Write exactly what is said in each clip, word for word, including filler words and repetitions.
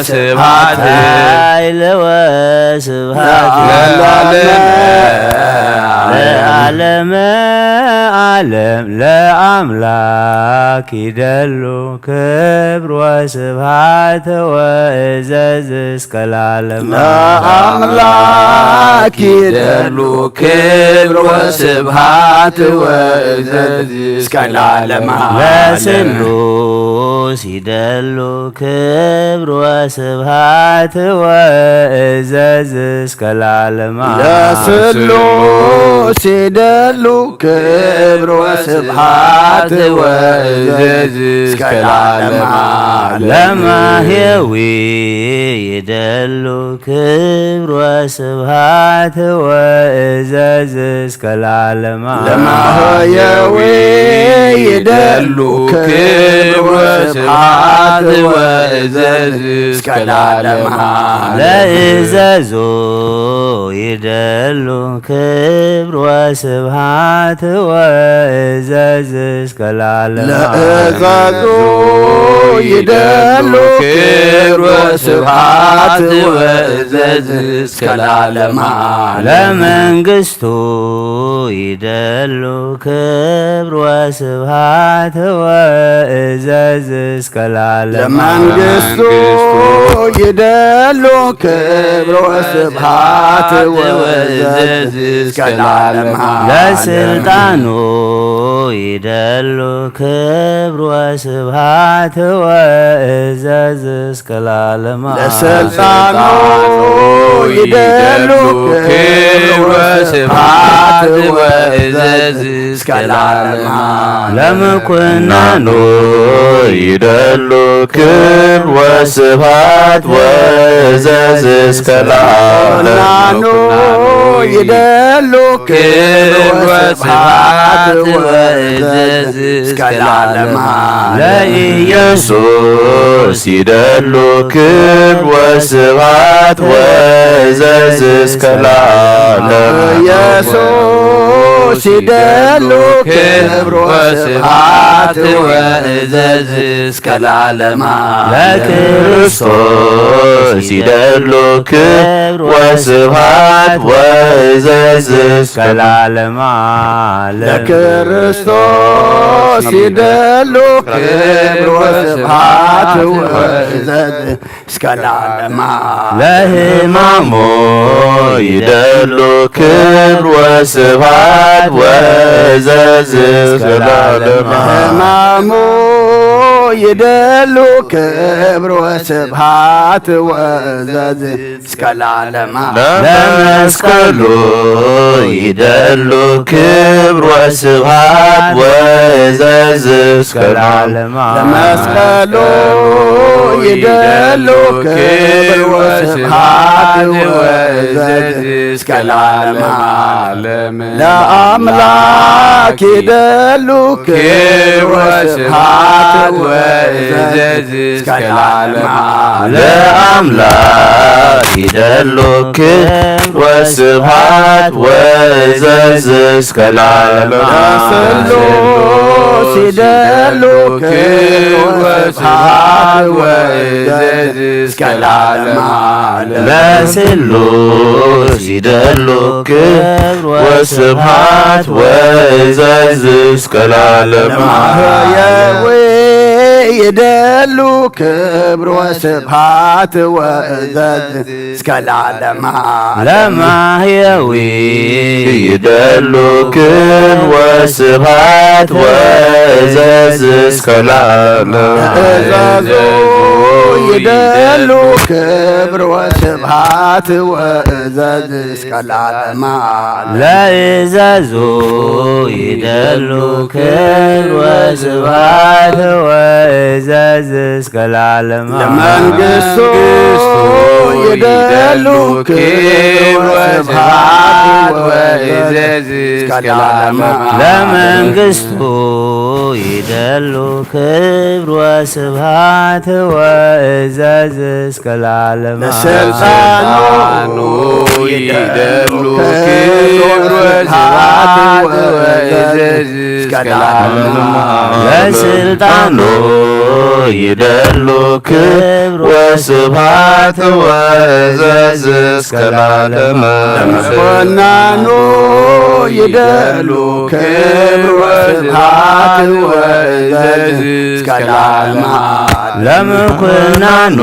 ስብሐት ኃይል ወስብሐት ለዓለመ ለዓለመ ዓለም ለአምላክ ይደሉ ክብር ወስብሐት ወእዘዝ እስከ ለዓለመ። ለአምላክ ይደሉ ክብር ወስብሐት ወእዘዝ እስከ ለዓለመ ዓለም። ለስሉስ ይደሉ ክብር ወስብሐት ወእዘዝ እስከ ለዓለመ። ለስሉስ ይደሉ ክብር ወስብሐት ወእዘዝ እስከ ለዓለመ ዓለም። ለማህየዊ ይደሉ ክብር ወስብሐት ወእዘዝ እስከ ለዓለመ። ለማህየዊ ይደሉ ክብር ወስብሐት ወእዘዝ እስከ ለዓለመ ዓለም። ለእዘዞ ይደሉ ክብር ወስብሐት ወእዘዝ እስከ ለዓለመ። ለእዘዞ ይደሉ ክብር ወስብሐት ወእዘዝ እስከ ለዓለመ ዓለም። ለመንግስቱ ይደሉ ክብር ወስብሐት ወእዘዝ እስከ ለዓለመ። ለመንግስቱ ይደሉ ክብር ወስብሐት ወእዘዝ እስከ ለዓለመ ዓለም። ለስልጣኑ ይደሉ ክብር ወስብሐት ወእዘዝ እስከ ለዓለመ። ለስልጣኑ ይደሉ ክብር ወስብሐት ወእዘዝ እስከ ለዓለመ። ለምኩናኑ ይደሉ ክብር ወስብሐት ወእዘዝ እስከ ለዓለም። ለምኩናኑ ይደሉ ክብር ወስብሐት ወእዘዝ እስከ ለዓለመ። ለኢየሱስ ይደሉ ክብር ወስብሐት ወእዘዝ እስከ ለዓለም። ኢየሱስ ይደሉ ክብር ወስብሐት ወእዘዝ እስከ ለዓለመ። ለክርስቶስ ይደሉ ክብር ወስብሐት ወእዘዝ እስከ ለዓለመ። ለክርስቶስ ይደሉ ክብር ወስብሐት ወእዘዝ እስከ ለዓለመ። ለሕማሙ ይደሉ ክብር ወስብሐት ወእዘዝ እስከ ለዓለመ። ለሕማሙ ይደሉ ክብር ወስብሐት ወእዘዝ እስከ ለዓለመ። ለመስቀሉ ይደሉ ክብር ወስብሐት ወእዘዝ እስከ ለዓለመ። ለመስቀሉ ይደሉ ክብር ወስብሐት ወእዘዝ እስከ ለዓለመ። ለአምላክ ይደሉ ክብር ወስብሐት ወእዘዝ እስከ ለዓለመ። ለአምላክ ይደሉ ክብር ወስብሐት ወእዘዝ እስከ ለዓለመ። ለስሉስ ይደሉ ክብር ወስብሐት ወእዘዝ እስከ ለዓለመ። ለስሉስ ይደሉ ክብር ወስብሐት ወእዘዝ እስከ ለዓለመ። ለማህየዊ ይደሉ ክብር ወስብሐት ወእዘዝ እስከ ለዓለመ። ለማህየዊ ይደሉ ክብር ወስብሐት ወእዘዝ እስከ ለዓለም። ለእዘዙ ይደሉ ክብር ወስብሐት ወእዘዝ እስከ ለዓለመ። ለእዘዙ ይደሉ ክብር ወስብሐት ወእዘዝ እስከ ለዓለመ። ለመንግስቱ ይደሉ ክብር ወስብሐት ወእዘዝ እስከ ለዓለመ። ለመንግስቱ ይደሉ ክብር ወስብሐት ወእዘዝ እስከ ለዓለመ። ለስልጣኑ ይደሉ ክብር ወስብሐት ወእዘዝ እስከ ለዓለመ። ለስልጣኑ ይደሉ ክብር ስብሐት ወዕዘዝ እስከ ለዓለመ። ለምስጋናኑ ይደሉ ክብር ወስብሐት ወዕዘዝ እስከ ለዓለመ። ለምስጋናኑ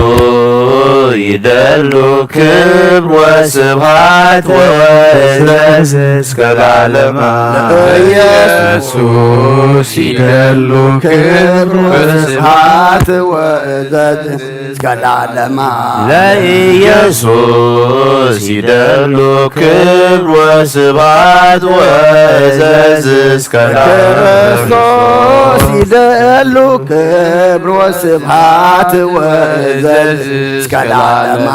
ይደሉ ክብር ወስብሐት ወዕዘዝ እስከ ለዓለመ። ለኢየሱስ ይደሉ ክብር ወስብሐት ወዕዘዝ እስከ ለዓለመ። ለኢየሱስ ይደሉ ክብር ወስብሐት ወዕዘዝ እስከ ለዓለመ። ለክርስቶስ ይደሉ ክብር ወስብሐት ወዕዘዝ እስከ ለዓለመ።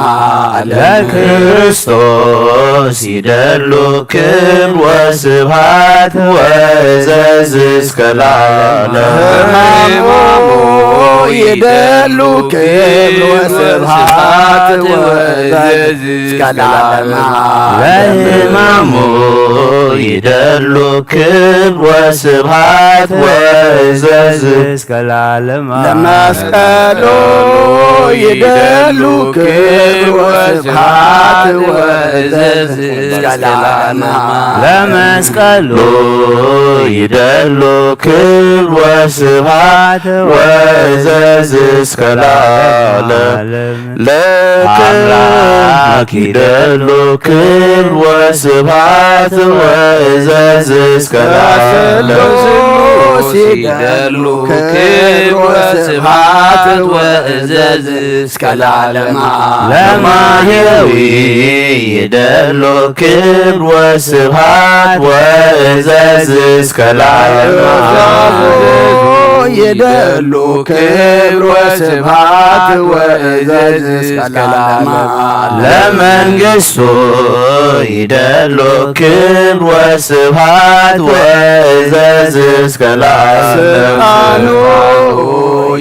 ለክርስቶስ ይደሉ ክብር ወስብሐት ወዕዘዝ እስከ ለዓለመ። ለሕማሙ ይደሉ ክብር ወስብሐት ወዕዘዝ እስከ ለዓለመ። ለሕማሙ ይደሉ ክብር ወስብሐት ወዕዘዝ እስከ ለዓለመ። ለመስቀሉ ይደሉ ክብር ወስብሐት ወዕዘዝ እስከ ለዓለመ። ለመስቀሉ ይደሉ ክብር ወስብሐት ወዕዘዝ እስከ ለዓለም። ለአምላክ ይደሉ ክብር ወስብሐት ወዕዘዝ እስከ ለዓለም። ለስሉስ ይደሉ ክብር ወስብሐት ወዕዘዝ እስከ ለዓለም። ለማህየዊ ይደሉ ክብር ወስብሐት ወዕዘዝ እስከ ለዓለም። ይደሉ ክብር ወስብሐት ወዕዘዝ እስከ ለዓለም። ለመንግስቱ ይደሉ ክብር ወስብሐት ወዕዘዝ እስከ ለዓለም። ስልጣኑ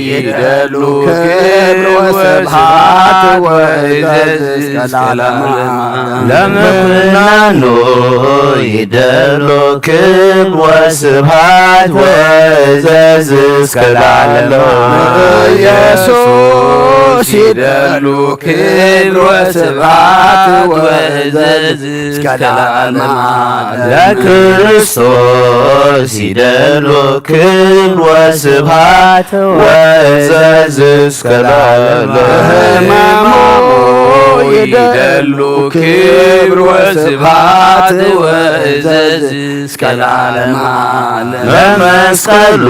ይደሉ ክብር ወስብሐት ወዕዘዝ እስከ ለዓለም። ለምኩናኑ ይደሉ ክብር ወስብሐት ወዕዘዝ እስከ ለዓለም። ኢየሱስ ይደሉ ክብር ወስብሐት ወዕዘዝ እስከ ለዓለም። ለክርስቶስ ይደሉ ክብር ወስብሐት ወዕዘዝ እስከ ለዓለም። ለሕማሙ ይደሉ ክብር ወስብሐት ወዕዘዝ እስከ ለዓለም። ለመስቀሉ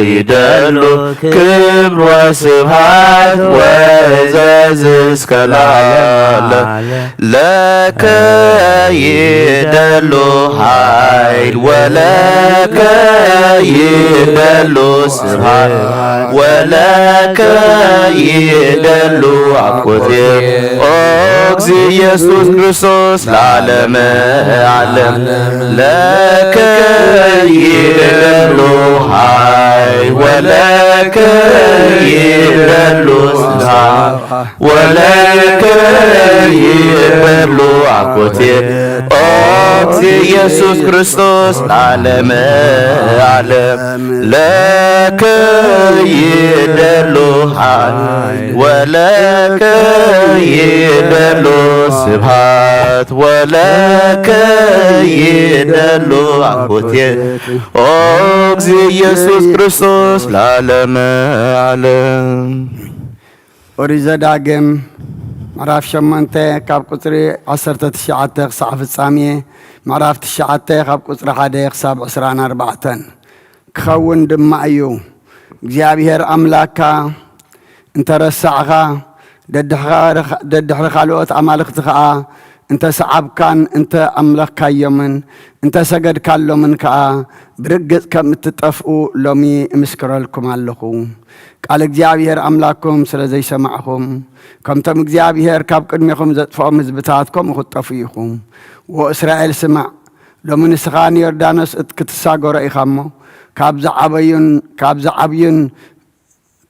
ይደሉ ክብር ወስብሐት ወዕዘዝ እስከ ለዓለም። ለከ ይደሉ ኃይል ወለከ ይደሉ ስብሐት ወለከ ይደሉ አኮቴት ኦ እግዚእ ኢየሱስ ክርስቶስ ለዓለመ ዓለም። ለከ ይደሉ ኃይል ወለከ ይደሉ ስብሐት ወለከ ይደሉ አኮቴት ኦ እግዚእ ኢየሱስ ክርስቶስ ለዓለመ ዓለም። ለከ ይደሉ ኃይል ወለከ ይደሉ ስብሐት ወለከ ይደሉ አኮቴት ኦ እግዚእ ኢየሱስ ክርስቶስ ለዓለመ ዓለም። ኦሪት ዘዳግም ምዕራፍ ሸሞንተ ካብ ቁጽሪ ዐሰርተ ትሽዓተ ክሳዕ ፍጻሜ፣ ምዕራፍ ትሽዓተ ካብ ቁጽሪ ሓደ ክሳብ ዕስራን ኣርባዕተን። ክኸውን ድማ እዩ፣ እግዚኣብሄር ኣምላክካ እንተ ረሳዕኻ፣ ደድሕኻ-፣ ደድሕሪ ካልኦት ኣማልኽቲ ኸኣ እንተ ሰዓብካን እንተ ኣምለኽካዮምን እንተ ሰገድካሎምን ከኣ፣ ብርግጽ ከም እትጠፍኡ ሎሚ እምስክረልኩም ኣለኹ። ቃል እግዚኣብሄር ኣምላክኩም ስለ ዘይሰማዕኹም፣ ከምቶም እግዚኣብሄር ካብ ቅድሜኹም ዘጥፍኦም ህዝብታት ከምኡ ክትጠፍኡ ኢኹም። ወእስራኤል ስማዕ፣ ሎሚ ንስኻ ንዮርዳኖስ እት-፣ ክትሳገሮ ኢኻ እሞ፣ ካብ ዝዓበዩን፣ ካብ ዝዓብዩን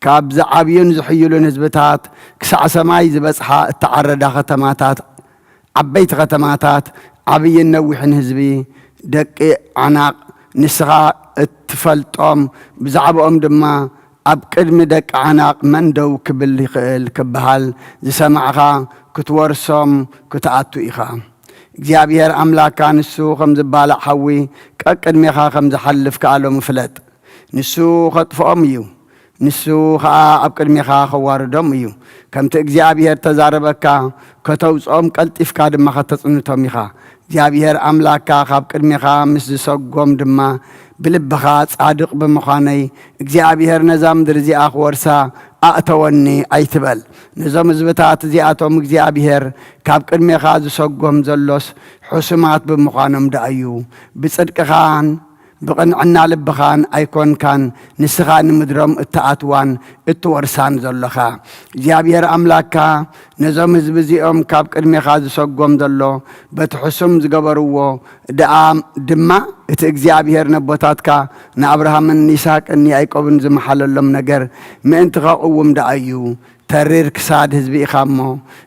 ካብ ዝዓብዩን ዝሕይሉን ህዝብታት ክሳዕ ሰማይ ዝበጽሓ እተዓረዳ ከተማታት፣ ዓበይቲ ከተማታት፣ ዓብይን ነዊሕን ህዝቢ፣ ደቂ ዓናቕ፣ ንስኻ እትፈልጦም፣ ብዛዕባኦም ድማ ኣብ ቅድሚ ደቂ ዓናቕ መን ደው ክብል ይኽእል ክበሃል ዝሰማዕኻ ክትወርሶም ክትኣቱ ኢኻ። እግዚኣብሔር ኣምላካ ንሱ ከም ዝባላዕ ሓዊ ቀቅድሜኻ ከም ዝሓልፍ ከኣ ሎሚ ፍለጥ። ንሱ ኸጥፍኦም እዩ፣ ንሱ ኸኣ ኣብ ቅድሜኻ ኸዋርዶም እዩ። ከምቲ እግዚኣብሔር ተዛረበካ ከተውጽኦም ቀልጢፍካ ድማ ኸተጽንቶም ኢኻ። እግዚኣብሔር ኣምላካ ካብ ቅድሜኻ ምስ ዝሰጎም ድማ ብልብኻ ጻድቕ ብምዃነይ እግዚኣብሔር ነዛ ምድሪ እዚኣ ክወርሳ ኣእተወኒ ኣይትበል። ነዞም ህዝብታት እዚኣቶም እግዚኣብሔር ካብ ቅድሜኻ ዝሰጎም ዘሎስ ሕሱማት ብምዃኖም ደኣ እዩ። ብጽድቅኻን ብቕንዕና ልብኻን ኣይኮንካን ንስኻ ንምድሮም እትኣትዋን እትወርሳን ዘሎኻ። እግዚኣብሔር ኣምላካ ነዞም ህዝቢ እዚኦም ካብ ቅድሜኻ ዝሰጎም ዘሎ በቲ ሕሱም ዝገበርዎ ደኣ ድማ እቲ እግዚኣብሔር ነቦታትካ ንኣብርሃምን ንይስሃቅን ንያዕቆብን ዝመሓለሎም ነገር ምእንቲ ኸቕውም ደኣ እዩ። ተሪር ክሳድ ህዝቢ ኢኻ እሞ፣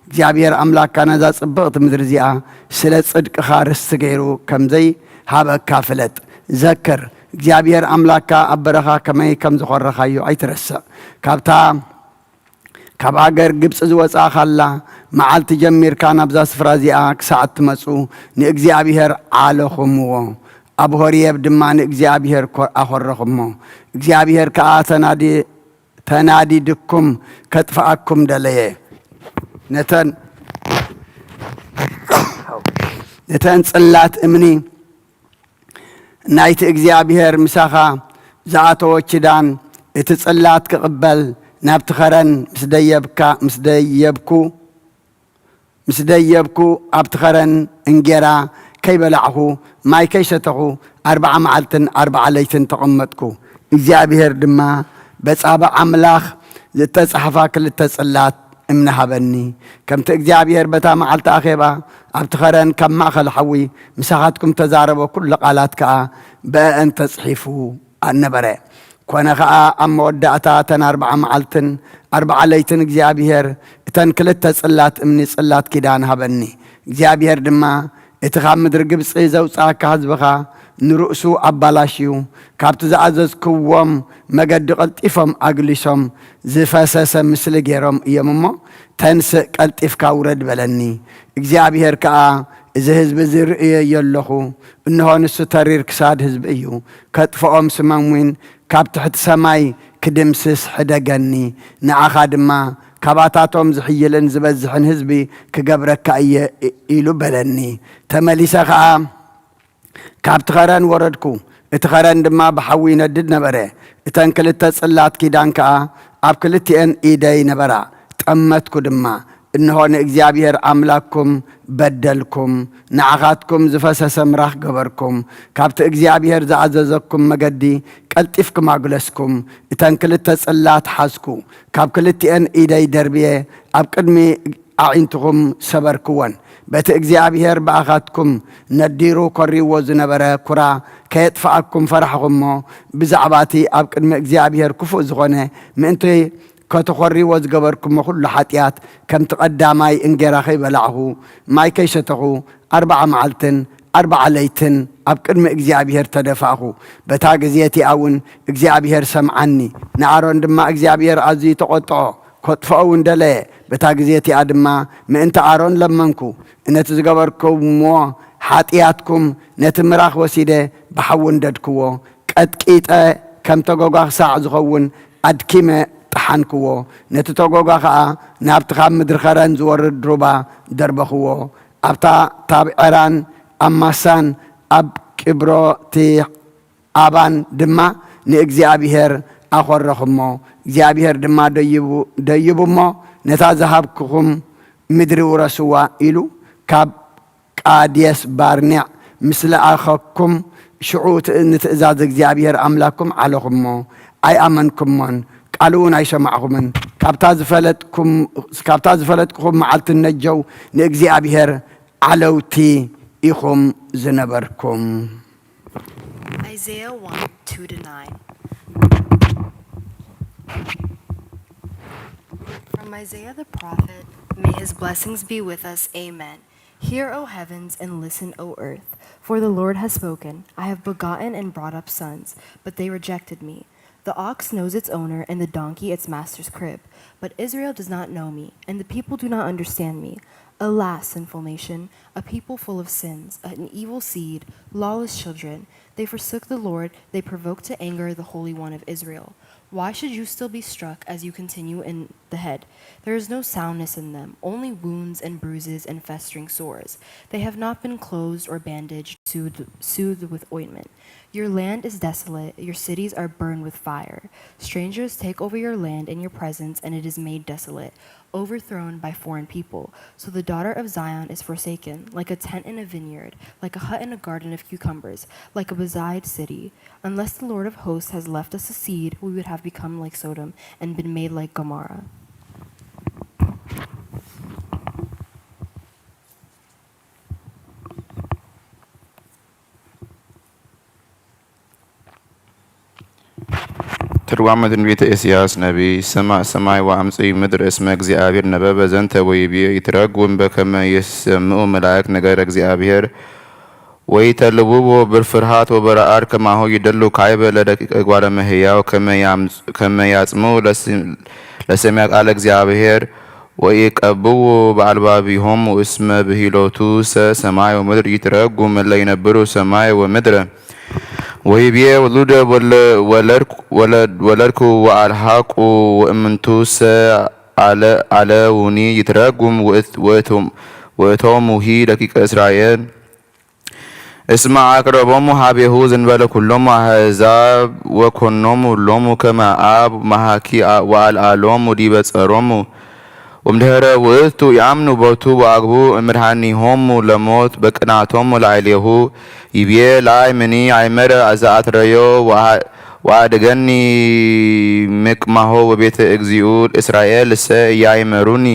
እግዚኣብሔር ኣምላካ ነዛ ጽብቕቲ ምድሪ እዚኣ ስለ ጽድቅኻ ርስቲ ገይሩ ከም ዘይሃበካ ፍለጥ። ዘክር፣ እግዚኣብሔር ኣምላካ ኣብ በረኻ ከመይ ከም ዝኾረኻዮ ኣይትረስዕ። ካብታ፣ ካብ ሃገር ግብጺ ዝወጻእኻላ መዓልቲ ጀሚርካ ናብዛ ስፍራ እዚኣ ክሳዕ እትመጹ ንእግዚኣብሔር ዓለኹምዎ። ኣብ ሆርየብ ድማ ንእግዚኣብሔር ኮ-፣ ኣኾረኹሞ። እግዚኣብሔር ከኣ ተናዲ-፣ ተናዲድኩም ከጥፍኣኩም ደለየ። ነተን፣ ነተን ጽላት እምኒ ናይቲ እግዚኣብሔር ምሳኻ ዝኣተወ ኪዳን፣ እቲ ጽላት ክቕበል ናብቲ ኸረን ምስ ደየብካ፣ ምስ ደየብኩ፣ ምስ ደየብኩ፣ ኣብቲ ኸረን እንጌራ ከይበላዕኹ፣ ማይ ከይሰተኹ፣ ኣርብዓ መዓልትን ኣርብዓ ለይትን ተቐመጥኩ። እግዚኣብሔር ድማ በጻብዕ ኣምላኽ ዝተጻሕፋ ክልተ ጽላት እምኒ ሃበኒ። ከምቲ እግዚኣብሔር በታ መዓልቲ ኣኼባ ኣብቲ ኸረን ካብ ማእከል ሓዊ ምሳኻትኩም እተዛረቦ ኩሉ ቃላት ከኣ ብአእን ተጽሒፉ ነበረ። ኮነ ኸኣ ኣብ መወዳእታ እተን ኣርብዓ መዓልትን ኣርብዓ ለይትን እግዚኣብሔር እተን ክልተ ጽላት እምኒ ጽላት ኪዳን ሃበኒ። እግዚኣብሔር ድማ እቲ ካብ ምድሪ ግብጺ ዘውጽኣካ ህዝብኻ ንርእሱ ኣባላሽዩ፣ ካብቲ ዝኣዘዝክዎም መገዲ ቀልጢፎም ኣግሊሶም ዝፈሰሰ ምስሊ ገይሮም እዮም እሞ፣ ተንስእ፣ ቀልጢፍካ ውረድ በለኒ። እግዚኣብሔር ከኣ፣ እዚ ህዝቢ እዚ ርእየዮ ኣለኹ፣ እንሆ ንሱ ተሪር ክሳድ ህዝቢ እዩ፣ ከጥፍኦም ስመምዊን ካብ ትሕቲ ሰማይ ክድምስስ ሕደገኒ፣ ንዓኻ ድማ ካባታቶም ዝሕይልን ዝበዝሕን ህዝቢ ክገብረካ እየ እ-፣ ኢሉ በለኒ። ተመሊሰ ኸኣ ካብቲ ኸረን ወረድኩ፣ እቲ ኸረን ድማ ብሓዊ ይነድድ ነበረ። እተን ክልተ ጽላት ኪዳን ከኣ ኣብ ክልቲኤን ኢደይ ነበራ። ጠመትኩ ድማ፣ እንሆ ንእግዚኣብሔር ኣምላክኩም በደልኩም፣ ንዓኻትኩም ዝፈሰሰ ምራኽ ገበርኩም፣ ካብቲ እግዚኣብሔር ዝኣዘዘኩም መገዲ ቀልጢፍኩም ኣግለስኩም። እተን ክልተ ጽላት ሓዝኩ፣ ካብ ክልቲኤን ኢደይ ደርብየ ኣብ ቅድሚ ኣዒንትኹም ሰበርክወን። በቲ እግዚኣብሔር ብኣኻትኩም ነዲሩ ኮሪዎ ዝነበረ ኩራ ከየጥፍኣኩም ፈራሕኹ እሞ፣ ብዛዕባ እቲ ኣብ ቅድሚ እግዚኣብሔር ክፉእ ዝኾነ ምእንቲ ከተኾርይዎ ዝገበርኩሞ ኩሉ ሓጢኣት፣ ከምቲ ቀዳማይ እንጌራ ከይበላዕኹ፣ ማይ ከይሰተኹ፣ ኣርብዓ መዓልትን ኣርብዓ ለይትን ኣብ ቅድሚ እግዚኣብሔር ተደፋእኹ። በታ ግዜ እቲኣ እውን እግዚኣብሔር ሰምዓኒ። ንኣሮን ድማ እግዚኣብሔር ኣዝዩ ተቖጥዖ፣ ከጥፍኦ እውን ደለየ። በታ ግዜ እቲኣ ድማ ምእንቲ ኣሮን ለመንኩ። ነቲ ዝገበርኩምዎ ሓጢኣትኩም ነቲ ምራኽ ወሲደ ብሓዊ ኣንደድክዎ። ቀጥቂጠ ከም ተጎጓ ክሳዕ ዝኸውን ኣድኪመ ጠሓንክዎ። ነቲ ተጎጓ ኸኣ ናብቲ ካብ ምድሪ ኸረን ዝወርድ ሩባ ደርበኽዎ። ኣብታ ታብ ዔራን ኣብ ማሳን ኣብ ቂብሮቲ ኣባን ድማ ንእግዚኣብሔር ኣኾረኹሞ። እግዚኣብሔር ድማ ደይቡ፣ ደይቡ እሞ፣ ነታ ዝሃብክኹም ምድሪ ውረስዋ ኢሉ ካብ ቃዴስ ባርኔዕ ምስ ለኣኸኩም፣ ሽዑ ት-፣ ንትእዛዝ እግዚኣብሔር ኣምላክኩም ዓለኹሞ፣ ኣይኣመንኩሞን፣ ቃሉ እውን ኣይሰማዕኹምን። ካብታ ዝፈለጥኩም-፣ ካብታ ዝፈለጥኩኹም መዓልቲ ነጀው ንእግዚኣብሔር ዓለውቲ ኢኹም ዝነበርኩም። Isaiah one, two to nine. From Isaiah the prophet, may his blessings be with us. Amen. Hear, O heavens, and listen, O earth, for the Lord has spoken. I have begotten and brought up sons, but they rejected me. The ox knows its owner, and the donkey its master's crib, but Israel does not know me, and the people do not understand me. Alas, sinful nation, a people full of sins, an evil seed, lawless children. They forsook the Lord, they provoked to anger the Holy One of Israel. Why should you still be struck as you continue in the head? There is no soundness in them, only wounds and bruises and festering sores. They have not been closed or bandaged, soothed, soothed with ointment. Your land is desolate, your cities are burned with fire. Strangers take over your land in your presence, and it is made desolate, overthrown by foreign people. So the daughter of Zion is forsaken, like a tent in a vineyard, like a hut in a garden of cucumbers, like a besieged city. Unless the Lord of hosts has left us a seed, we would have become like Sodom and been made like Gomorrah. ትርጓሜ ትንቢተ ኢሳይያስ ነቢይ። ሰማዕ ሰማይ ወአምጽእ ምድር እስመ እግዚአብሔር ነበበ ዘንተ ወይቤ፣ ይትረጉም በከመ ይሰምዑ መላእክት ነገረ እግዚአብሔር ወይተልውዎ፣ በፍርሃት ወበረዓድ ከማሁ ይደሉ ካይበ ለደቂቀ እጓለ እመሕያው ከመ ያምጽ-፣ ከመ ያጽምዑ ለስ-፣ ለሰሚዐ ቃለ እግዚአብሔር ወኢቀብኡ በአልባቢሆሙ እስመ ብሂሎቱሰ ሰማይ ወምድር። ይትረጉም እለ ይነብሩ ሰማይ ወምድረ ወይቤ፣ ውሉደ ወለ-፣ ወለድኩ-፣ ወለድ-፣ ወለድኩ ወአልሐቁ ወእምንቱሰ አለ-፣ አለውኒ። ይትረጉም ውእት-፣ ውእቶም-፣ ውእቶሙሂ ደቂቀ እስራኤል እስመ አቅረቦሙ ሀቤሁ ዘእንበለ ኩሎሙ አሕዛብ ወኮኖሙ ሎሙ ከመ አብ መሐኪ አ-፣ ወአልዓሎሙ ዲበ ጸሮሙ። ወእምድህረ ውእቱ ኢአምኑ ቦቱ ወአግቡ እምድኃኒሆሙ ለሞት በቅንዓቶሙ ላዕሌሁ። ይቤ ላዕለ ምኒ አይመረ ዘአትረዮ ወአ-፣ ወአድገኒ ምቅማሆ ወቤተ እግዚኡ እስራኤል እሰ ኢያእመሩኒ።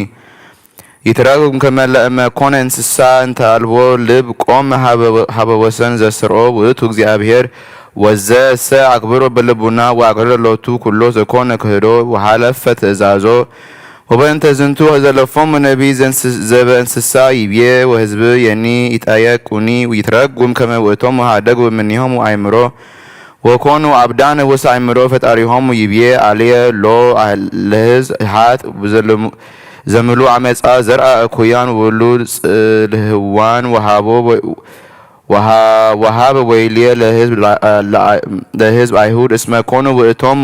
ይትረጉም ከመ ለእመ ኮነ እንስሳ እንተ አልቦ ልብ ቆመ ሀበ ወ-፣ ሀበ ወሰን ዘስተርኦ ውእቱ እግዚአብሔር። ወዘ እሰ አክብሮ በልቡና ወአክረረ ሎቱ ኩሎ ዘኮነ ክህዶ ወሐለፈ ትእዛዞ። ወበእንተ ዝንቱ ዘለፎሙ ነቢይ ዘእንስ-፣ ዘበእንስሳ ይቤ ወሕዝብ የኒ ኢጠየቁኒ። ይትረጉም ከመ ውእቶሙ ሀደጉ እምኔሆሙ አእምሮ ወኮኑ አብዳነ ውስተ አእምሮ ፈጣሪሆሙ። ይቤ አልየ ሎ ለሕዝብ ኃጥእ ዘልሙ-፣ ዘምሉ አመፃ ዘርአ እኩያን ውሉድ ጽልህዋን ወሃቦ ወ-፣ ወሃ-፣ ወሃብ ወይልየ ለሕዝብ ላ-፣ ላ-፣ ለሕዝብ አይሁድ እስመ ኮኑ ውእቶሙ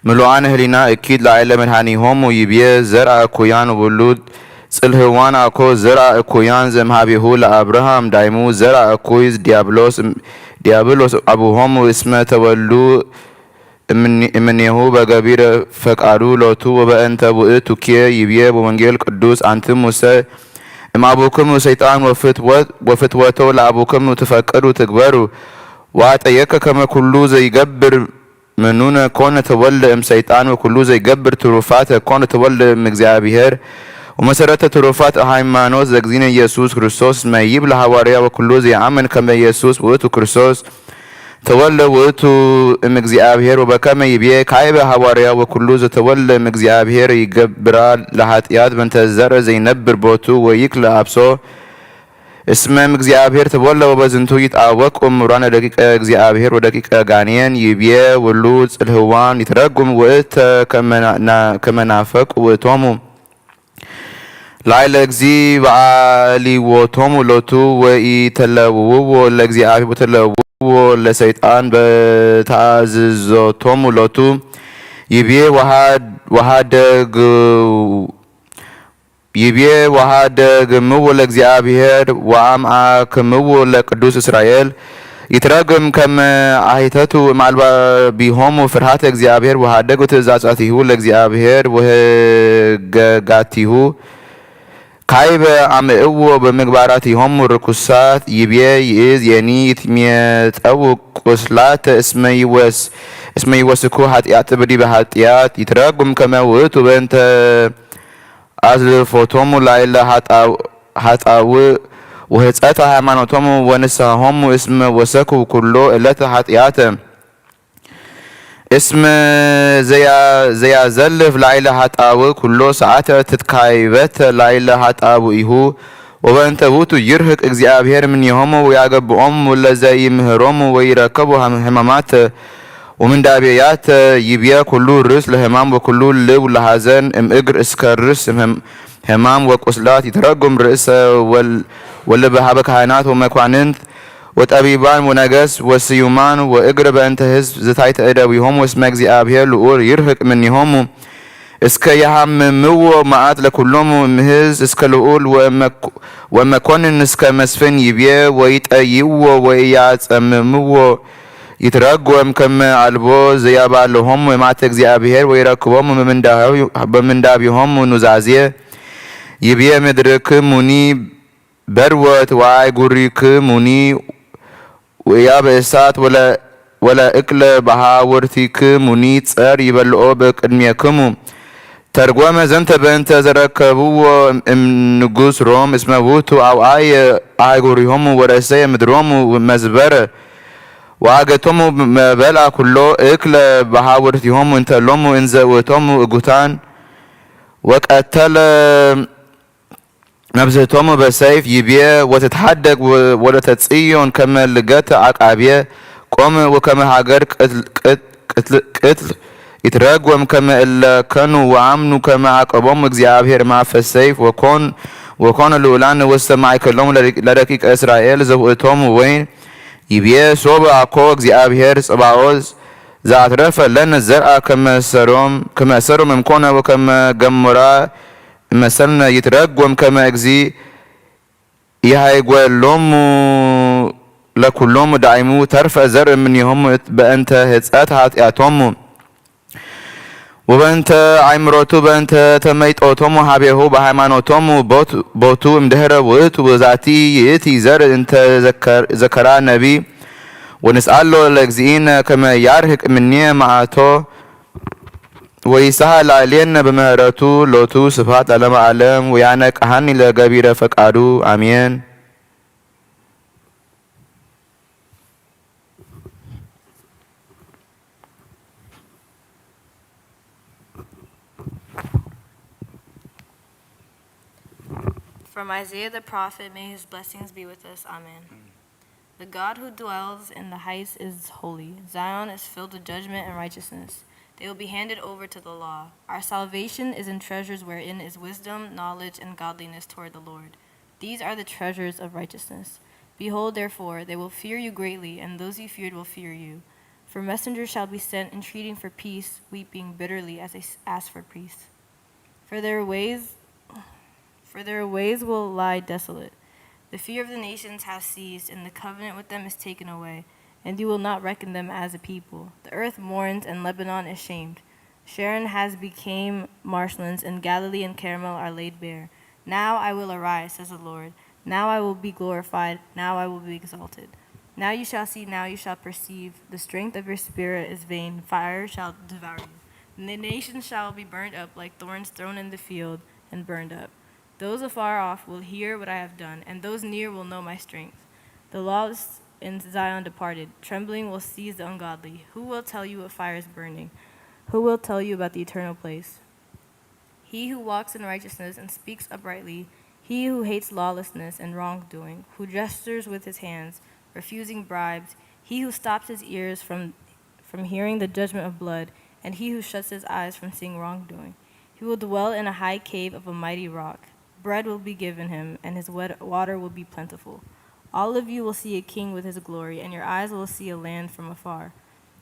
ምሉአነ ህሊና እኪት ላዕለ መድኃኒሆሙ። ይቤ ዘርአ እኩያን ውሉድ ጽልህዋን አኮ ዘርአ እኩያን ዘእምሃቤሁ ለአብርሃም ዳይሙ ዘርአ እኩይ ዲያብሎስ፣ ዲያብሎስ አቡሆሙ እስመ ተወልዱ እምኔ-፣ እምኔሁ በገቢረ ፈቃዱ ሎቱ። ወበእንተ ውእቱኬ ይቤ በወንጌል ቅዱስ አንትሙሰ እምአቡክሙ ሰይጣን ወፍትወት-፣ ወፍትወቶ ለአቡክሙ ትፈቅዱ ትግበሩ። ወአጠየቀ ከመ ኩሉ ዘይገብር ምኑነ ኮነ ተወልደ እምሰይጣን ወኩሉ ዘይገብር ትሩፋተ ኮነ ተወልደ እምእግዚአብሔር። ወመሰረተ ትሩፋት ሃይማኖት ዘእግዚእነ ኢየሱስ ክርስቶስ እስመ ይብል ሐዋርያ ወኩሉ ዘይአምን ከመ ኢየሱስ ውእቱ ክርስቶስ ተወልደ ውእቱ እምእግዚአብሔር። ወበከመ ይቤ ካይበ ሐዋርያ ወኩሉ ዘተወልደ እምእግዚአብሔር ይገብራ ለኃጢአት በእንተ ዘርእ ዘይነብር ቦቱ ወይክል ለአብሶ እስመ እምእግዚአብሔር ተወልደ። ወበዝንቱ ይትአወቁ ምሁራነ ደቂቀ እግዚአብሔር ወደቂቀ ጋኔን። ይቤ ውሉድ ጽልህዋን ይትረጉም ውእተ ከመ ና-፣ ከመ ናፈቁ ውእቶሙ ላዕለ እግዚ በአሊዎቶሙ ሎቱ ወኢተለውዎ ለእግዚአብሔር ወተለውዎ ለሰይጣን በተአዝዞቶሙ ሎቱ። ይቤ ወሃ-፣ ወሃደግ ይቤ ወሃደግምዎ ለእግዚአብሔር ወአምአክምዎ ለቅዱስ እስራኤል። ይትረጉም ከመ አሂተቱ እምአልባቢሆሙ ፍርሃተ እግዚአብሔር ወሃደጉ ትእዛዛቲሁ ለእግዚአብሔር ወህገጋቲሁ። ካይበ አምዕዎ በምግባራቲሆሙ ርኩሳት። ይቤ ይእዝ የኒ ይትሜጠው ቁስላተ እስመ ይወስ-፣ እስመ ይወስኩ ኃጢአት በዲበ ኃጢአት። ይትረጉም ከመ ውእቱ በእንተ አዝልፎቶሙ ላዕለ ኃጣው-፣ ኃጣውእ ወሕጸተ ሃይማኖቶሙ ወንስሐሆሙ እስመ ወሰኩ ኩሎ ዕለተ ኃጢአተ። እስመ ዘያ-፣ ዘያዘልፍ ላዕለ ኃጣውእ ኩሎ ሰዓተ ትትካይበተ ላዕለ ኃጣውኢሁ። ወበእንተ ውእቱ ይርሕቅ እግዚአብሔር እምኔሆሙ ወያገብኦሙ ለዘኢምህሮሙ ወይረከቡ ህማማተ ወምን ዳቤያተ ይብየ ኩሉ ርእስ ለህማም ወኩሉ ልብ ለሐዘን እም እግር እስከ ርእስ እም ህም-፣ ህማም ወቁስላት ይትረጉም ርእሰ ወል-፣ ወልበ ሀበ ካህናት ወመኳንንት ወጠቢባን ወነገስት ወስዩማን ወእግር በእንተ ህዝብ ዝታይተ እደዊሆሙ እስመ እግዚአብሔር ልዑል ይርህቅ ምኒሆሙ እስከ የሐምምዎ መዓት ለኩሎሙ እም ህዝብ እስከ ልዑል ወእመኮ-፣ ወመኮንን እስከ መስፍን ይብየ ወይጠይዎ ወኢያጸምምዎ ይትረጎም ከመ አልቦ ዘያባልሆሙ እማተ እግዚአብሔር ወይረክቦሙ በምንዳቢሆሙ ኑዛዜ ይብየ ምድርክሙኒ በርወት ወአህጉሪክሙኒ ውእያበ እሳት ወለ-፣ ወለእክለ በሃውርቲክሙኒ ጸር ይበልዖ በቅድሜክሙ። ተርጎመ ዘንተ በእንተ ዘረከብዎ እም ንጉስ ሮም እስመ ውእቱ አውአየ አህጉሪሆሙ ወረሰየ ምድሮሙ መዝበረ ወአገቶሙ መበልአ ኩሎ እክለ በሃውርቲሆሙ እንተ እሎሙ እንዘ ውእቶሙ እጉታን ወቀተለ መብዝህቶሙ በሰይፍ ይብየ ወትትሐደግ ወ-፣ ወለተ ጽዮን ከመ ልገተ አቃብየ ቆም ወከመ ሀገር ቅትል፣ ቅት-፣ ቅትል፣ ቅትል ይትረጎም ከመ እለ ከኑ ወአምኑ ከመ አቀቦሙ እግዚአብሔር እምአፈ ሰይፍ ወኮን-፣ ወኮኑ ልዑላን ውስተ ማእከሎሙ ለደቂ-፣ ለደቂቀ እስራኤል ዘውእቶሙ ወይን ይብየ ሶበ አኮ እግዚአብሔር ጸባኦት ዘአትረፈ ለነ ዘርአ ከመ ሰሮም-፣ ከመ ሰዶም እምኮነ ወከመ ገሞራ እመሰልነ ይትረጎም ከመ እግዚእ ኢሃይጎሎሙ ለኩሎሙ ዳይሙ ተርፈ ዘርእ እምኔሆሙ እት-፣ በእንተ ህጸት ሀጢአቶሙ ወበእንተ አይምሮቱ በእንተ ተመይጦቶሙ ሀቤሁ በሃይማኖቶሙ ቦት-፣ ቦቱ እምድህረ ውእቱ። ወዛቲ ይእቲ ዘርእ እንተ ዘከር-፣ ዘከራ ነቢ ወንስአሎ ለእግዚእነ ከመ ያርህቅ እምኔ መዓቶ ወይሳህ ላዕሌነ በምህረቱ ሎቱ ስብሐት ለዓለመ ዓለም ወያነቅሐኒ ለገቢረ ፈቃዱ አሜን። From Isaiah the prophet, may his blessings be with us. Amen. The God who dwells in the heights is holy. Zion is filled with judgment and righteousness. They will be handed over to the law. Our salvation is in treasures wherein is wisdom, knowledge, and godliness toward the Lord. These are the treasures of righteousness. Behold, therefore, they will fear you greatly, and those you feared will fear you. For messengers shall be sent entreating for peace, weeping bitterly as they s-, ask for peace. For their ways, for their ways will lie desolate. The fear of the nations has ceased, and the covenant with them is taken away, and you will not reckon them as a people. The earth mourns, and Lebanon is shamed. Sharon has became marshlands, and Galilee and Carmel are laid bare. Now I will arise, says the Lord. Now I will be glorified. Now I will be exalted. Now you shall see, now you shall perceive. The strength of your spirit is vain. Fire shall devour you. And the nations shall be burned up like thorns thrown in the field and burned up. Those afar off will hear what I have done, and those near will know my strength. The lawless in Zion departed. Trembling will seize the ungodly. Who will tell you what fire is burning? Who will tell you about the eternal place? He who walks in righteousness and speaks uprightly, he who hates lawlessness and wrongdoing, who gestures with his hands, refusing bribes, he who stops his ears from, from hearing the judgment of blood, and he who shuts his eyes from seeing wrongdoing. He will dwell in a high cave of a mighty rock. Bread will be given him, and his wet-, water will be plentiful. All of you will see a king with his glory, and your eyes will see a land from afar.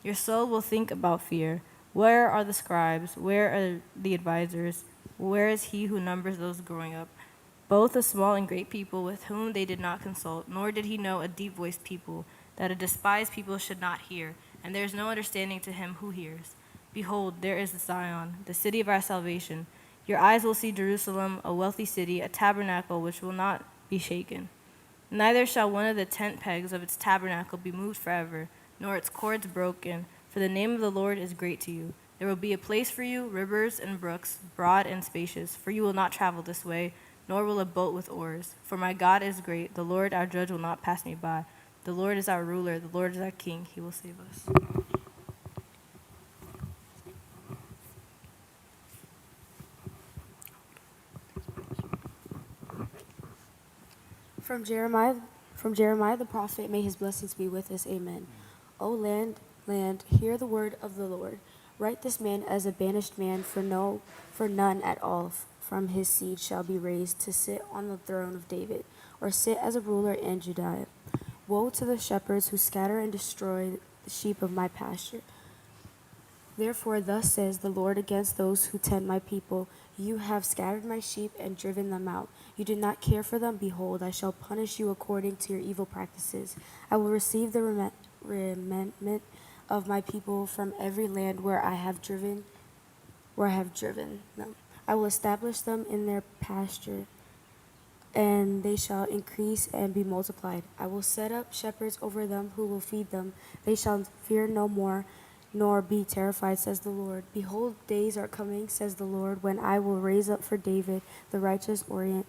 Your soul will think about fear. Where are the scribes? Where are the advisors? Where is he who numbers those growing up? Both the small and great people with whom they did not consult, nor did he know a deep-voiced people, that a despised people should not hear, and there is no understanding to him who hears. Behold, there is Zion, the city of our salvation. Your eyes will see Jerusalem, a wealthy city, a tabernacle which will not be shaken. Neither shall one of the tent pegs of its tabernacle be moved forever, nor its cords broken, for the name of the Lord is great to you. There will be a place for you, rivers and brooks, broad and spacious, for you will not travel this way, nor will a boat with oars. For my God is great, the Lord our judge will not pass me by. The Lord is our ruler, the Lord is our king, he will save us. From Jeremiah, from Jeremiah the prophet, may his blessings be with us. Amen. O land, land, hear the word of the Lord. Write this man as a banished man, for no, for none at all from his seed shall be raised to sit on the throne of David, or sit as a ruler in Judea. Woe to the shepherds who scatter and destroy the sheep of my pasture. Therefore, thus says the Lord against those who tend my people: You have scattered my sheep and driven them out. You did not care for them. Behold, I shall punish you according to your evil practices. I will receive the remen- remnant of my people from every land where I have driven, where I have driven them. I will establish them in their pasture, and they shall increase and be multiplied. I will set up shepherds over them who will feed them. They shall fear no more, nor be terrified, says the Lord. Behold, days are coming, says the Lord, when I will raise up for David the righteous orient,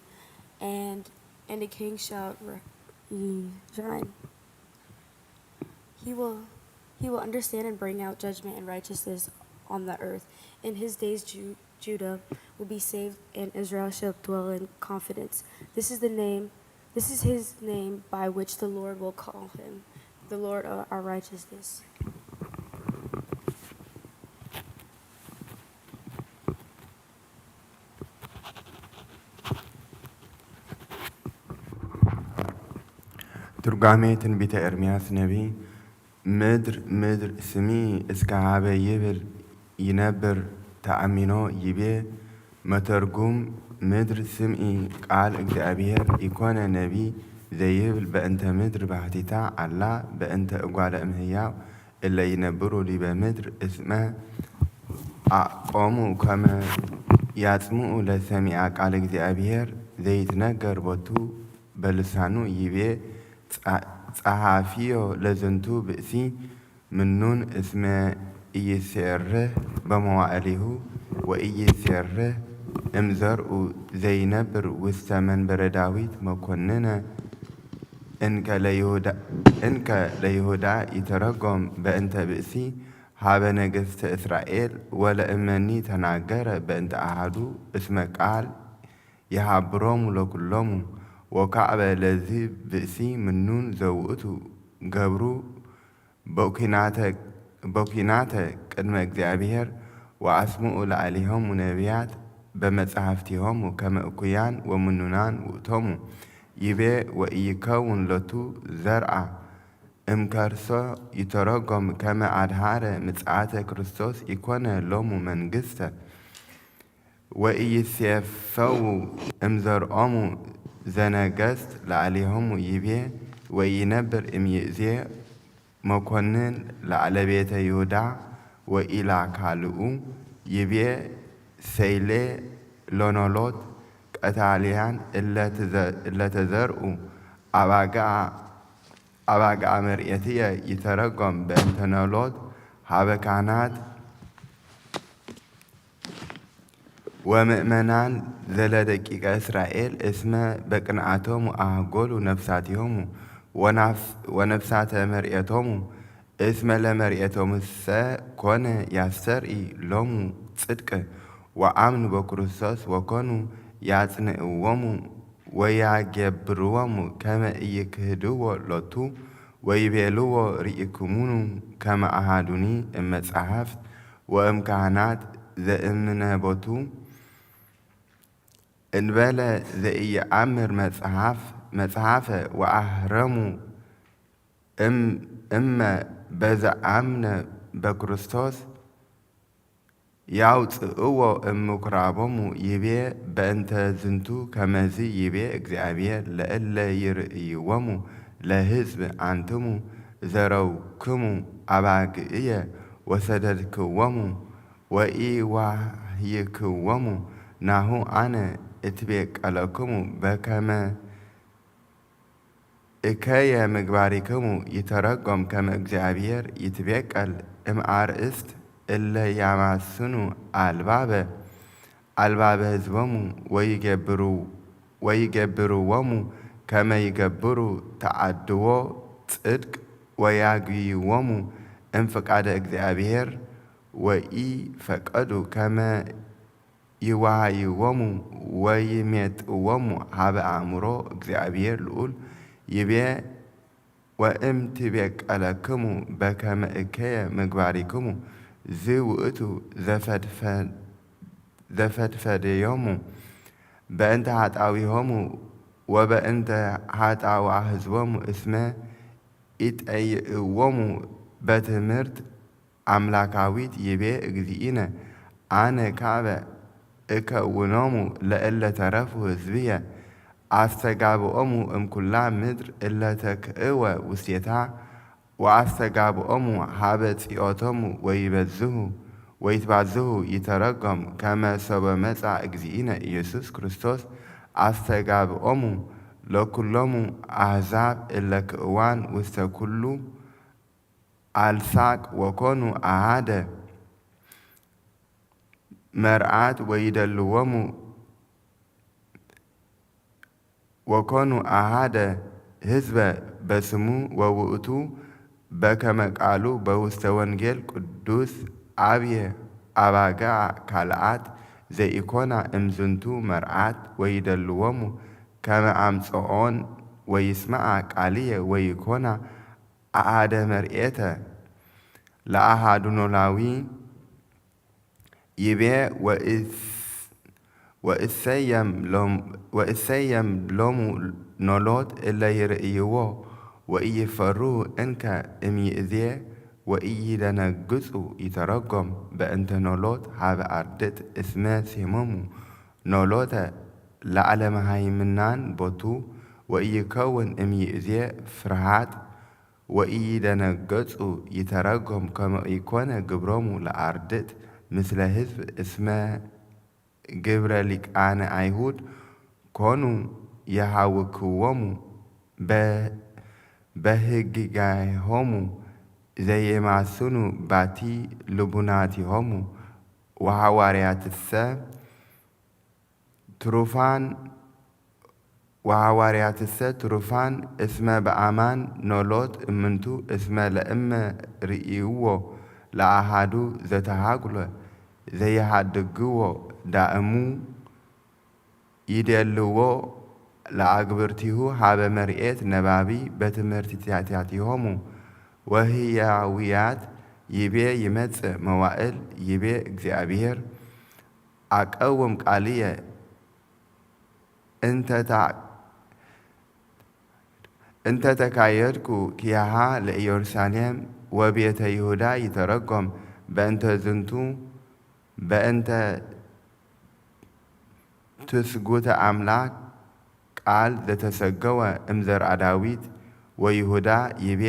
and and a king shall re- reign. He will he will understand and bring out judgment and righteousness on the earth. In his days, Ju- Judah will be saved, and Israel shall dwell in confidence. This is the name. This is his name by which the Lord will call him, the Lord of our righteousness. ትርጓሜ ትንቢተ ኤርምያስ ነቢ። ምድር ምድር ስምዒ እስከ ሀበ ይብል ይነብር ተአሚኖ ይቤ። መተርጉም። ምድር ስምዒ ቃል እግዚኣብሔር ኢኮነ ነቢ ዘይብል በእንተ ምድር ባሕቲታ አላ በእንተ እጓለ እምሕያው እለ ይነብሩ ዲበ ምድር እስመ አቆሙ ከመ ያጽምዑ ለሰሚዐ ቃል እግዚኣብሔር ዘይትነገር ቦቱ በልሳኑ ይቤ። ጸ- ጸሐፊዮ ለዝንቱ ብእሲ ምኑን እስመ ኢይሴርህ በመዋእሊሁ ወኢይሴርህ እምዘርኡ ዘይነብር ውስተ መንበረ ዳዊት መኮንነ እንከ ለይሁዳ፣ እንከ ለይሁዳ ይተረጎም በእንተ ብእሲ ሀበ ነገስተ እስራኤል ወለእመኒ ተናገረ በእንተ አሐዱ እስመ ቃል ይሃብሮሙ ለኩሎሙ። ወካዕበ ለዝህ ብእሲ ምኑን ዘውእቱ ገብሩ በኩናተ፣ በኩናተ ቅድመ እግዚኣብሔር ወአስምኡ ለአሊሆሙ ነቢያት በመጻሕፍቲሆሙ ከመ እኩያን ወምኑናን ውእቶሙ ይቤ። ወኢይከውን ሎቱ ዘርአ እምከርሶ ይተረጎም ከመ አድሃረ ምጽአተ ክርስቶስ ኢኮነ ሎሙ መንግስተ። ወኢይሴፈው እምዘርኦሙ ዘነገስት ለአሊሆሙ ይቤ። ወኢይነብር እምይእዜ መኮንን ለአለቤተ ይሁዳ ወኢላካልኡ ይቤ። ሰይሌ ሎኖሎት ቀታልያን እለተዘ-፣ እለተዘርኡ አባግዓ አባግዓ መርኤትየ ይተረጎም በእንተ ኖሎት ሀበ ካህናት ወምእመናን ዘለደቂቀ እስራኤል እስመ በቅንዓቶሙ አህጎሉ ነፍሳቲሆሙ ወናፍ-፣ ወነፍሳተ መርኤቶሙ እስመ ለመርኤቶሙሰ ኮነ ያስተርኢ ሎሙ ጽድቅ ወአምኑ በክርስቶስ ወኮኑ ያጽንዕዎሙ ወያገብርዎሙ ከመ ኢይክህድዎ ሎቱ ወይቤልዎ ርኢክሙኑ ከመ አሐዱኒ እመጻሕፍት ወእምካህናት ዘእምነ ቦቱ እንበለ ዘኢየአምር መጽሐፍ-፣ መጽሐፈ ወአህረሙ እም-፣ እመ በዘአምነ በክርስቶስ ያውጽእዎ እምኩራቦሙ ይቤ። በእንተ ዝንቱ ከመዚ ይቤ እግዚኣብሔር ለእለ ይርእይዎሙ ለሕዝብ አንትሙ ዘረውክሙ አባግዕየ ወሰደድክዎሙ ወኢዋህይክዎሙ ናሁ አነ እትቤቀለክሙ በከመ እከየ ምግባሪክሙ ይተረጎም ከመ እግዚኣብሔር ይትቤቀል እምአርእስት እለ ያማስኑ አልባበ፣ አልባበ ሕዝቦሙ ወይገብሩ-፣ ወይገብርዎሙ ከመ ይገብሩ ተዓድዎ ጽድቅ ወያጉይዎሙ እምፍቃደ እግዚኣብሔር ወኢፈቀዱ ከመ ይዋሃይዎሙ ወይሜጥዎሙ ሀበ አእምሮ እግዚኣብሔር ልዑል ይቤ። ወእም ቲቤ ቀለክሙ በከመ እከየ ምግባሪክሙ፣ ዚ ውእቱ ዘፈድፈ-፣ ዘፈድፈደዮሙ በእንተ ኃጣውኢሆሙ ወበእንተ ኃጣውአ ሕዝቦሙ እስመ ኢጠይዕዎሙ በትምህርት አምላካዊት። ይቤ እግዚእነ፣ አነ ካበ እከውኖሙ ለእለ ተረፉ ሕዝብየ፣ አስተጋብኦሙ እምኩላ ምድር እለ ተክእወ ውስቴታ፣ ወአስተጋብኦሙ ሀበ ጽኦቶሙ ወይበዝሁ ወይትባዝሁ። ይተረጎም ከመ ሶበ መጻ እግዚእነ ኢየሱስ ክርስቶስ አስተጋብኦሙ ለኩሎሙ አሕዛብ እለ ክእዋን ውስተ ኩሉ አልሳቅ ወኮኑ አሃደ መርዓት ወይደልዎሙ ወኮኑ አሃደ ሕዝበ በስሙ ወውእቱ በከመ ቃሉ በውስተ ወንጌል ቅዱስ አብየ አባግዓ ካልአት ዘኢኮና እምዝንቱ መርዓት ወይደልዎሙ ከመ አምጽኦን ወይስምዓ ቃልየ ወይኮና አሃደ መርዔተ ለአሃዱ ኖላዊ። ይቤ ወእስ-፣ ወእሰየም ሎም-፣ ወእሰየም ሎሙ ኖሎት እለ ይርእይዎ ወኢይፈርሁ እንከ እምይእዜ ወኢይደነግጹ። ይተረጎም በእንተ ኖሎት ሀበ አርድእት እስመ ሴሞሙ ኖሎተ ለአለመሃይምናን ቦቱ ወኢይከውን እምይእዜ ፍርሃት ወኢይደነገጹ። ይተረጎም ከመ ኢኮነ ግብሮሙ ለአርድእት ምስለ ሕዝብ እስመ ግብረ ሊቃነ አይሁድ ኮኑ የሃውክዎሙ በ-፣ በህግጋሆሙ ዘየማስኑ ባቲ ልቡናቲሆሙ ወሐዋርያትሰ ትሩፋን ወሐዋርያትሰ ትሩፋን እስመ በአማን ኖሎት እምንቱ እስመ ለእመ ርእይዎ ለአሃዱ ዘተሃጉለ ዘይሃድግዎ ዳእሙ ይዴልዎ ለአግብርቲሁ ሀበ መርዔት ነባቢ በትምህርትታቲሆሙ ወህያውያት። ይቤ ይመጽእ መዋእል ይቤ እግዚአብሔር አቀውም ቃልየ እንተ ታ-፣ እንተ ተካየድኩ ኪያሃ ለኢየሩሳሌም ወቤተ ይሁዳ። ይተረጎም በእንተ ዝንቱ በእንተ ትስጉተ አምላክ ቃል ዘተሰገወ እምዘርአ ዳዊት ወይሁዳ ይቤ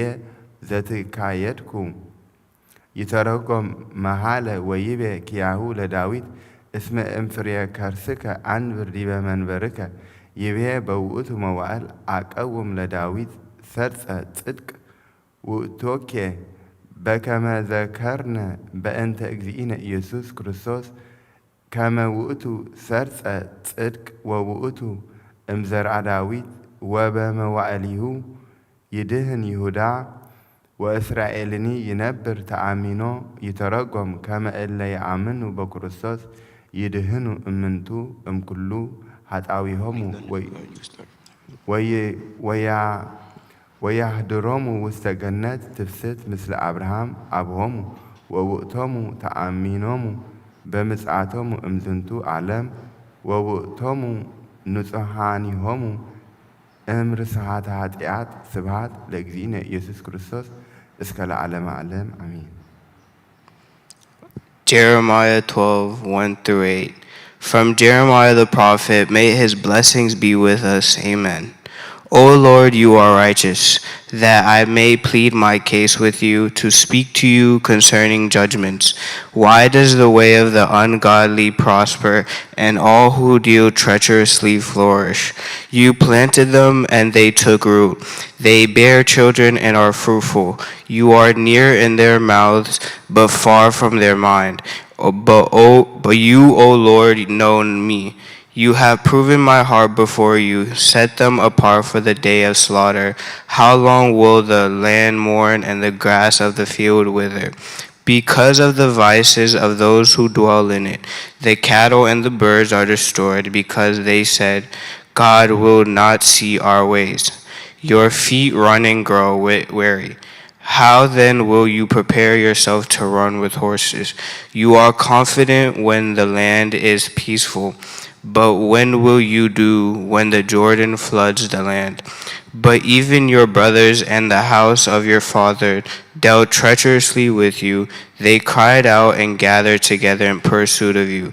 ዘትካየድኩ። ይተረጎም መሃለ ወይቤ ኪያሁ ለዳዊት እስመ እምፍሬ ከርስከ አንብር ዲበ መንበርከ። ይቤ በውእቱ መዋእል አቀውም ለዳዊት ሰርጸ ጽድቅ ውእቶኬ በከመ ዘከርነ በእንተ እግዚእነ ኢየሱስ ክርስቶስ ከመ ውእቱ ሰርጸ ጽድቅ ወውእቱ እምዘርአ ዳዊት ወበመዋእሊሁ ይድህን ይሁዳ ወእስራኤልኒ ይነብር ተአሚኖ። ይተረጎም ከመ እለ ይአምኑ በክርስቶስ ይድህኑ እምንቱ እምኩሉ ኃጣውኢሆሙ ወይ-፣ ወይ-፣ ወያ-፣ ወያህድሮሙ ውስተ ገነት ትፍስሕት ምስለ አብርሃም አብሆሙ። ወውእቶሙ ተአሚኖሙ በምጽአቶሙ እምዝንቱ ዓለም ወውእቶሙ ንጹሓኒሆሙ እም ርስሓተ ኃጢአት። ስብሐት ለእግዚእነ ኢየሱስ ክርስቶስ እስከ ለዓለመ ዓለም አሜን። Jeremiah twelve, one through eight. From Jeremiah the prophet, may his blessings be with us. Amen. O Lord, you are righteous, that I may plead my case with you, to speak to you concerning judgments. Why does the way of the ungodly prosper, and all who deal treacherously flourish? You planted them, and they took root. They bare children and are fruitful. You are near in their mouths, but far from their mind. O-, but, o-, but you, O Lord, know me. You have proven my heart before you, set them apart for the day of slaughter. How long will the land mourn and the grass of the field wither? Because of the vices of those who dwell in it, the cattle and the birds are destroyed, because they said, "God will not see our ways." Your feet running grow wi- weary. How then will you prepare yourself to run with horses? You are confident when the land is peaceful. But when will you do when the Jordan floods the land? But even your brothers and the house of your father dealt treacherously with you. They cried out and gathered together in pursuit of you.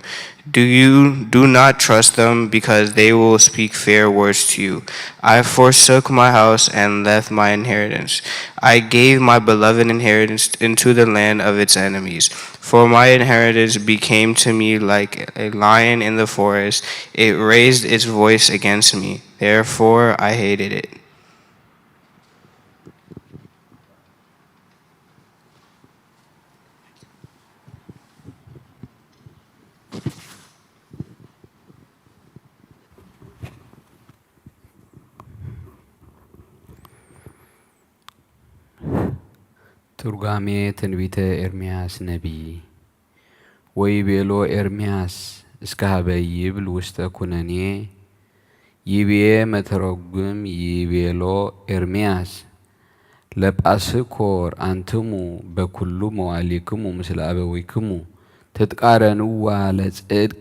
Do you do not trust them, because they will speak fair words to you. I forsook my house and left my inheritance. I gave my beloved inheritance into the land of its enemies. For my inheritance became to me like a lion in the forest. It raised its voice against me. Therefore, I hated it. ትርጓሜ ትንቢተ ኤርምያስ ነቢይ። ወይቤሎ ኤርምያስ፣ እስከ ሀበ ይብል ውስተ ኩነኔ። ይቤ መተረጉም፣ ይቤሎ ኤርምያስ፣ ለጳስኮር አንትሙ በኩሉ መዋዕሊክሙ ምስለ አበዊክሙ ትትቃረንዋ ለጽድቅ።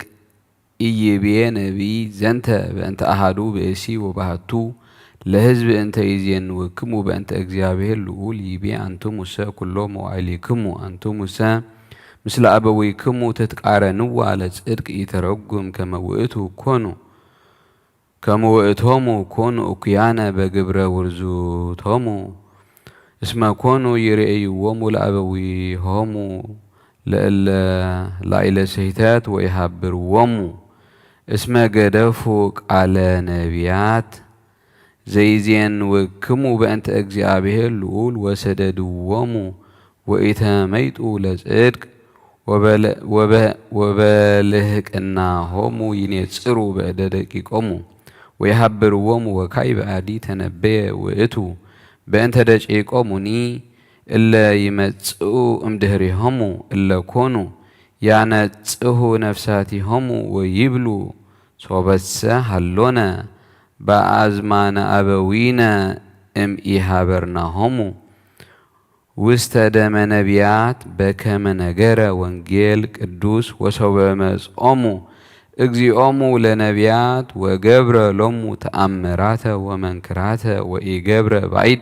ኢይቤ ነቢይ ዘንተ በእንተ አሐዱ ብእሲ ወባሕቱ ለሕዝብ እንተ ይዜንወክሙ በእንተ እግዚአብሔር ልዑል ይቤ፣ አንትሙሰ ኩሎ መዋዕሊክሙ አንትሙሰ ምስለ አበዊክሙ ትትቃረንዋ ለጽድቅ ኢተረጉም ከመ ውእቱ ኮኑ፣ ከመ ውእቶሙ ኮኑ እኩያነ በግብረ ውርዙቶሙ። እስመ ኮኑ ይሬእይዎሙ ለአበዊሆሙ ለእለ ላዕለ ስሕተት ወኢሐብርዎሙ። እስመ ገደፉ ቃለ ነቢያት ዘይዜንወክሙ በእንተ እግዚአብሔር ልዑል ወሰደድዎሙ ወኢተመይጡ ለጽድቅ ወበለ-፣ ወበ-፣ ወበልህቅናሆሙ ይኔጽሩ በእደ ደቂቆሙ ወይሀብርዎሙ። ወካዕበ አዲ ተነበየ ውእቱ በእንተ ደቂቆሙኒ እለ ይመጽኡ እምድህሬሆሙ እለ ኮኑ ያነጽሁ ነፍሳቲሆሙ ወይብሉ፣ ሶበሰ ሀሎነ በአዝማነ አበዊነ እምኢሀበርናሆሙ ውስተ ደመ ነቢያት በከመ ነገረ ወንጌል ቅዱስ። ወሶበ መጽኦሙ እግዚኦሙ ለነቢያት ወገብረ ሎሙ ተአምራተ ወመንክራተ ወኢገብረ ባዕድ፣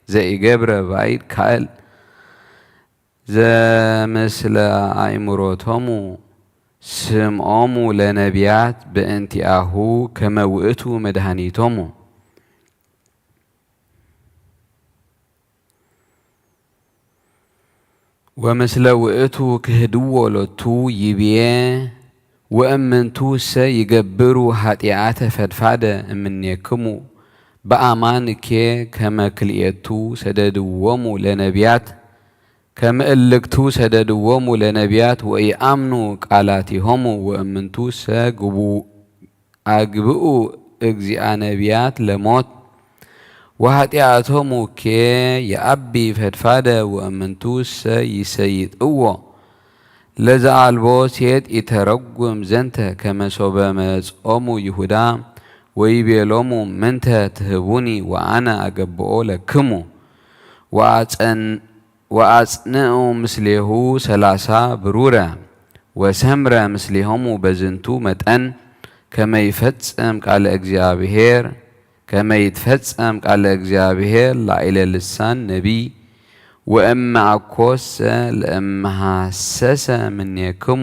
ዘኢገብረ ባዕድ ካልእ ዘምስለ አእምሮቶሙ ስምኦሙ ለነቢያት በእንቲአሁ ከመ ውእቱ መድኃኒቶሙ። ወምስለ ውእቱ ክህድዎ ሎቱ ይብዬ፣ ወእምንቱሰ ይገብሩ ኃጢአተ ፈድፋደ እምኔክሙ በአማን እኬ፣ ከመ ክልኤቱ ሰደድዎሙ ለነቢያት፣ ከመእልክቱ ሰደድዎሙ ለነቢያት ወኢአምኑ ቃላቲሆሙ፣ ወእምንቱሰ ግቡ-፣ አግብኡ እግዚአ ነቢያት ለሞት። ወኃጢአቶሙ እኬ የአቢ ፈድፋደ ወእምንቱሰ ይሰይጥዎ። ለዘአልቦ ሴጥ ኢተረጉም ዘንተ፣ ከመ ሶበ መጽኦሙ ይሁዳ ወይቤሎሙ፣ ምንተ ትህቡኒ ወአነ አገብኦ ለክሙ። ወአጸን-፣ ወአጽንዑ ምስሌሁ ሠላሳ ብሩረ፣ ወሰምረ ምስሌሆሙ በዝንቱ መጠን፣ ከመ ይፈጸም ቃለ እግዚአብሔር፣ ከመ ይትፈጸም ቃለ እግዚአብሔር ላዕለ ልሳን ነቢይ። ወእመ አኮሰ ለእመ ሐሰሰ ምኔክሙ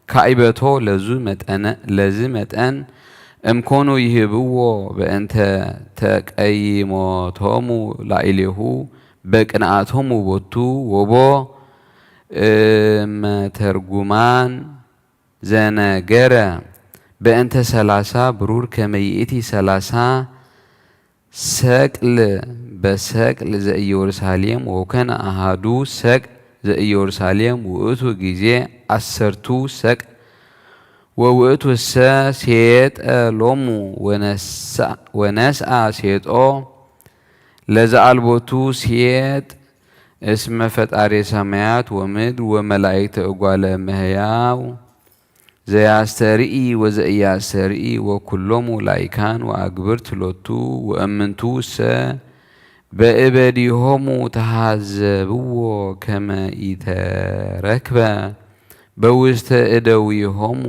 ካዕበቶ ለዙ መጠነ-፣ ለዝ መጠን፣ እምኮኑ ይህብዎ በእንተ ተቀይሞቶሙ ላዕሌሁ በቅንአቶሙ ቦቱ። ወቦ እመተርጉማን ዘነገረ በእንተ ሠላሳ ብሩር ከመ ይእቲ ሠላሳ ሰቅል በሰቅል ዘኢየሩሳሌም፣ ወኮነ አሐዱ ሰቅል ዘኢየሩሳሌም ውእቱ ጊዜ ዐሰርቱ ሰቅል። ወውእቱሰ ሴጠ ሎሙ ወነስአ፣ ወነስአ ሴጦ ለዘአልቦቱ ሴጥ። እስመ ፈጣሬ ሰማያት ወምድር ወመላእክተ እጓለ እመሕያው ዘያስተርኢ ወዘኢያስተርኢ ወኩሎሙ ላይካን ወአግብርት ሎቱ። ወእምንቱሰ በእበዲሆሙ ተሃዘብዎ ከመ ኢተረክበ በውስተ እደዊሆሙ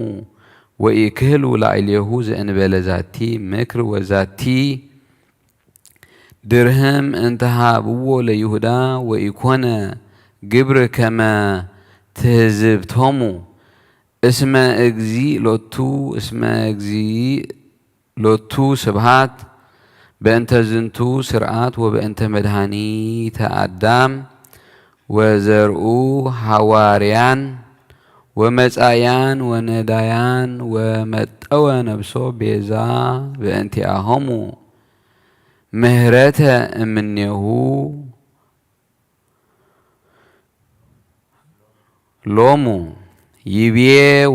ወኢክህሉ ላዕሌሁ ዘእንበለ ዛቲ ምክር ወዛቲ ድርህም እንተ ሀብዎ ለይሁዳ ወኢኮነ ግብር ከመ ትህዝብቶሙ እስመ እግዚእ ሎቱ፣ እስመ እግዚእ ሎቱ ስብሐት። በእንተ ዝንቱ ስርዓት ወበእንተ መድኃኒተ አዳም ወዘርኡ ሐዋርያን ወመጻእያን ወነዳያን ወመጠወ ነፍሶ ቤዛ በእንቲአሆሙ ምህረተ እምኔሁ ሎሙ ይቤ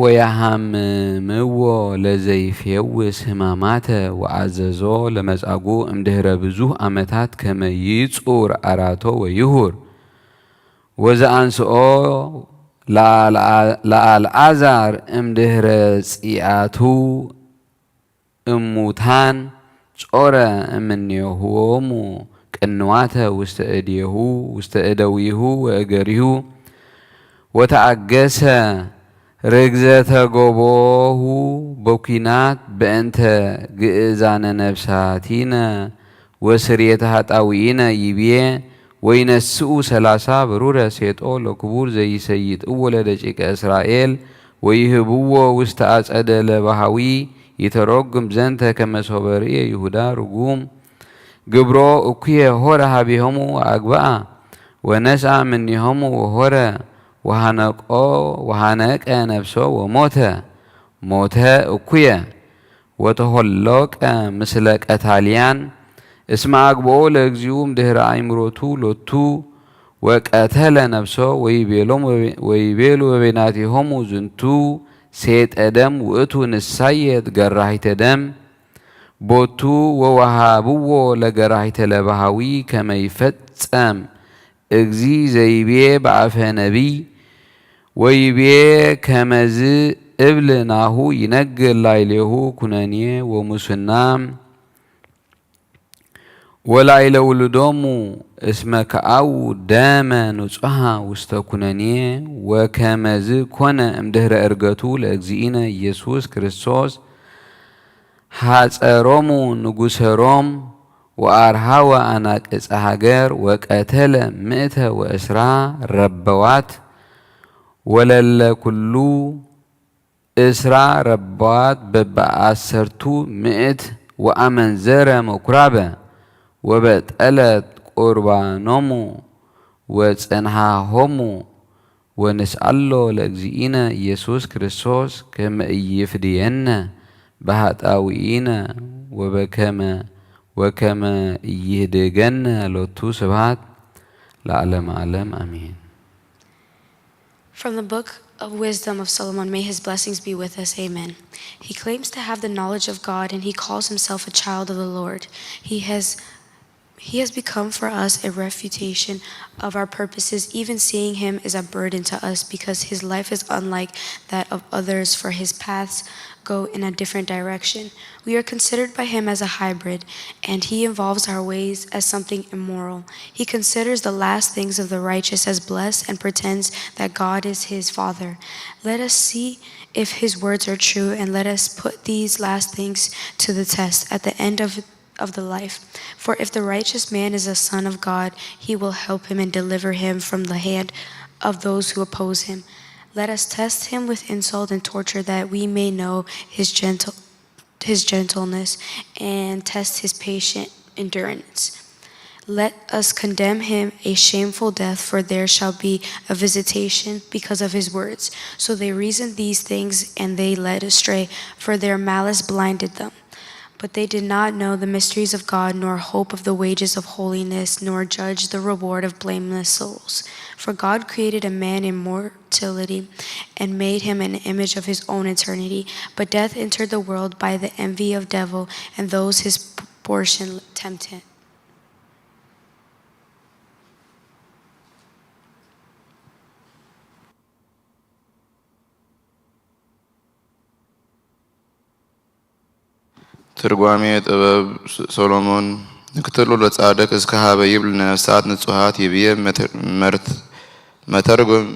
ወየሐምምዎ ለዘይፌውስ ሕማማተ ወአዘዞ ለመጻጉዕ እምድህረ ብዙህ ዓመታት ከመ ይጹር አራቶ ወይሁር። ወዘአንስኦ ለአልአ-፣ ለአልዓዛር እምድህረ ጽአቱ እሙታን ጾረ እምኔሆሙ ቅንዋተ ውስተ እዴሁ ውስተ እደዊሁ ወእገሪሁ ወተአገሰ ርግዘተ ገቦሁ በኩናት በእንተ ግእዛነ ነፍሳቲነ ወስርየተ ኃጣውኢነ ይቤ ወይነስኡ ሠላሳ ብሩረ ሴጦ ለክቡር ዘይሰይጥዎ ለደቂቀ እስራኤል ወይህብዎ ውስተ አጸደ ለባሃዊ ይተረጉም ዘንተ ከመ ሶበ ርእየ ይሁዳ ርጉም ግብሮ እኩየ ሆረ ሀቤሆሙ ወአግብአ ወነስአ እምኔሆሙ ወሆረ ወሐነቆ ወሐነቀ ነፍሶ ወሞተ ሞተ እኩየ ወተሆሎቀ ምስለ ቀታልያን እስመ አግብኦ ለእግዚኡ እምድህረ አእምሮቱ ሎቱ ወቀተለ ነፍሶ ወይቤሎም ወይቤሉ በበይናቲሆሙ ዝንቱ ሴጠ ደም ውእቱ ንሳየት ገራሂተ ደም ቦቱ ወወሃብዎ ለገራሂተ ለባሃዊ ከመ ይፈጸም እግዚ ዘይቤ በአፈ ነቢይ ወይቤ ከመዝ እብል ናሁ ይነግር ላዕሌሁ ኩነኔ ወሙስና ወላዕለ ውሉዶሙ እስመ ከአው ደመ ንጹሐ ውስተ ኩነኔ ወከመዝ ኮነ እምድህረ እርገቱ ለእግዚእነ ኢየሱስ ክርስቶስ ሐጸሮሙ ንጉሰ ሮም ወአርሃወ አናቅጸ ሀገር ወቀተለ ምእተ ወእስራ ረበዋት ወለለ ኩሉ እስራ ረበዋት በበአሰርቱ ምእት ወአመንዘረ መኩራበ ወበጠለት ቁርባኖሙ ወጸንሃሆሙ ወንስአሎ ለእግዚእነ ኢየሱስ ክርስቶስ ከመ ኢይፍድየነ በኃጣውኢነ ወበከመ ወከመ ኢይህድገነ ሎቱ ስብሐት ለዓለመ ዓለም አሜን። From the Book of Wisdom of Solomon, may his blessings be with us. Amen. He claims to have the knowledge of God, and he calls himself a child of the Lord. He has He has become for us a refutation of our purposes. Even seeing him is a burden to us because his life is unlike that of others, for his paths go in a different direction. We are considered by him as a hybrid, and he involves our ways as something immoral. He considers the last things of the righteous as blessed and pretends that God is his father. Let us see if his words are true, and let us put these last things to the test at the end of of the life. For if the righteous man is a son of God, he will help him and deliver him from the hand of those who oppose him. Let us test him with insult and torture, that we may know his gentle, his gentleness and test his patient endurance. Let us condemn him a shameful death, for there shall be a visitation because of his words. So they reasoned these things, and they led astray, for their malice blinded them. But they did not know the mysteries of God, nor hope of the wages of holiness, nor judge the reward of blameless souls. For God created a man in mortality, and made him in the image of his own eternity. But death entered the world by the envy of devil, and those his portion tempted. ትርጓሜ ጥበብ ስ-፣ ሰሎሞን። ንቅትሎ ለጻድቅ እስከ ሀበ ይብል ለነፍሳት ንጹሃት ይብዬ መተ-፣ መርት-፣ መተርጉም።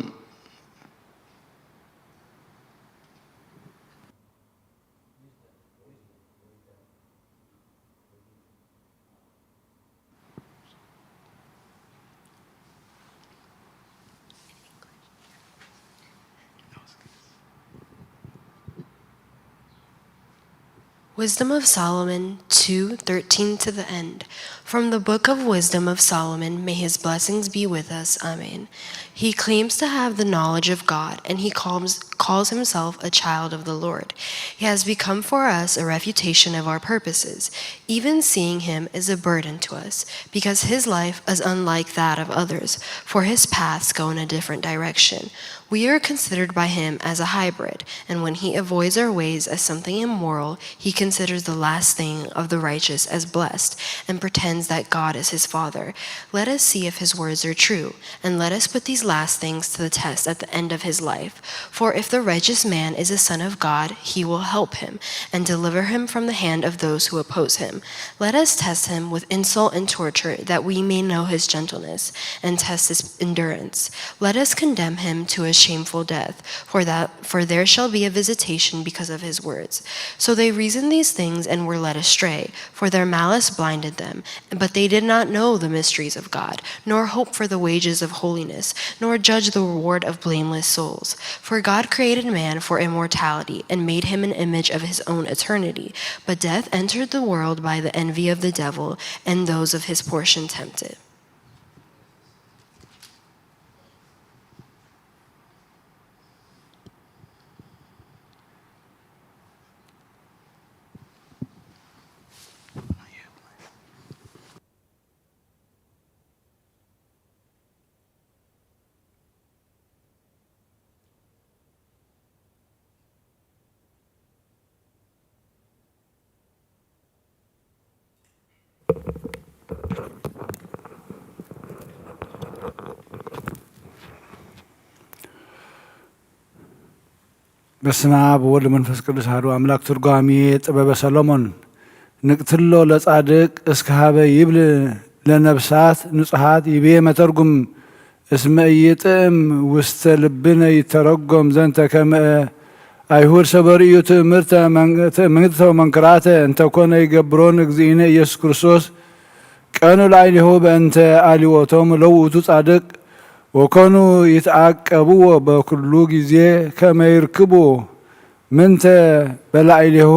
Wisdom of Solomon two thirteen to the end. From the Book of Wisdom of Solomon, may his blessings be with us. Amen. He claims to have the knowledge of God, and he calls, calls himself a child of the Lord. He has become for us a refutation of our purposes. Even seeing him is a burden to us, because his life is unlike that of others, for his paths go in a different direction. We are considered by him as a hybrid, and when he avoids our ways as something immoral, he considers the last thing of the righteous as blessed, and pretends that God is his father. Let us see if his words are true, and let us put these last things to the test at the end of his life. For if the righteous man is a son of God, he will help him, and deliver him from the hand of those who oppose him. Let us test him with insult and torture, that we may know his gentleness, and test his endurance. Let us condemn him to a shameful death, for that, for there shall be a visitation because of his words. So they reasoned these things and were led astray, for their malice blinded them, but they did not know the mysteries of God, nor hope for the wages of holiness, nor judge the reward of blameless souls. For God created man for immortality, and made him an image of his own eternity. But death entered the world by the envy of the devil, and those of his portion tempted. በስመ አብ ወወልድ ወመንፈስ ቅዱስ አሐዱ አምላክ። ትርጓሜ ጥበበ ሰሎሞን። ንቅትሎ ለጻድቅ እስከ ሀበ ይብል ለነፍሳት ንጹሃት ይቤ መተርጉም። እስመ ኢይጥዕም ውስተ ልብነ ይተረጎም ዘንተ ከመ አይሁድ ሰበርእዩ ትእምርተ መን-፣ ትእምርተ ወመንክራተ እንተኮነ ይገብሮን እግዚእነ ኢየሱስ ክርስቶስ ቀኑ ላዕሌሁ በእንተ አልዎቶም ለውእቱ ጻድቅ ወኮኑ ይትዓቀብዎ በኩሉ ጊዜ ከመ ይርክቡ ምንተ በላዕሌሁ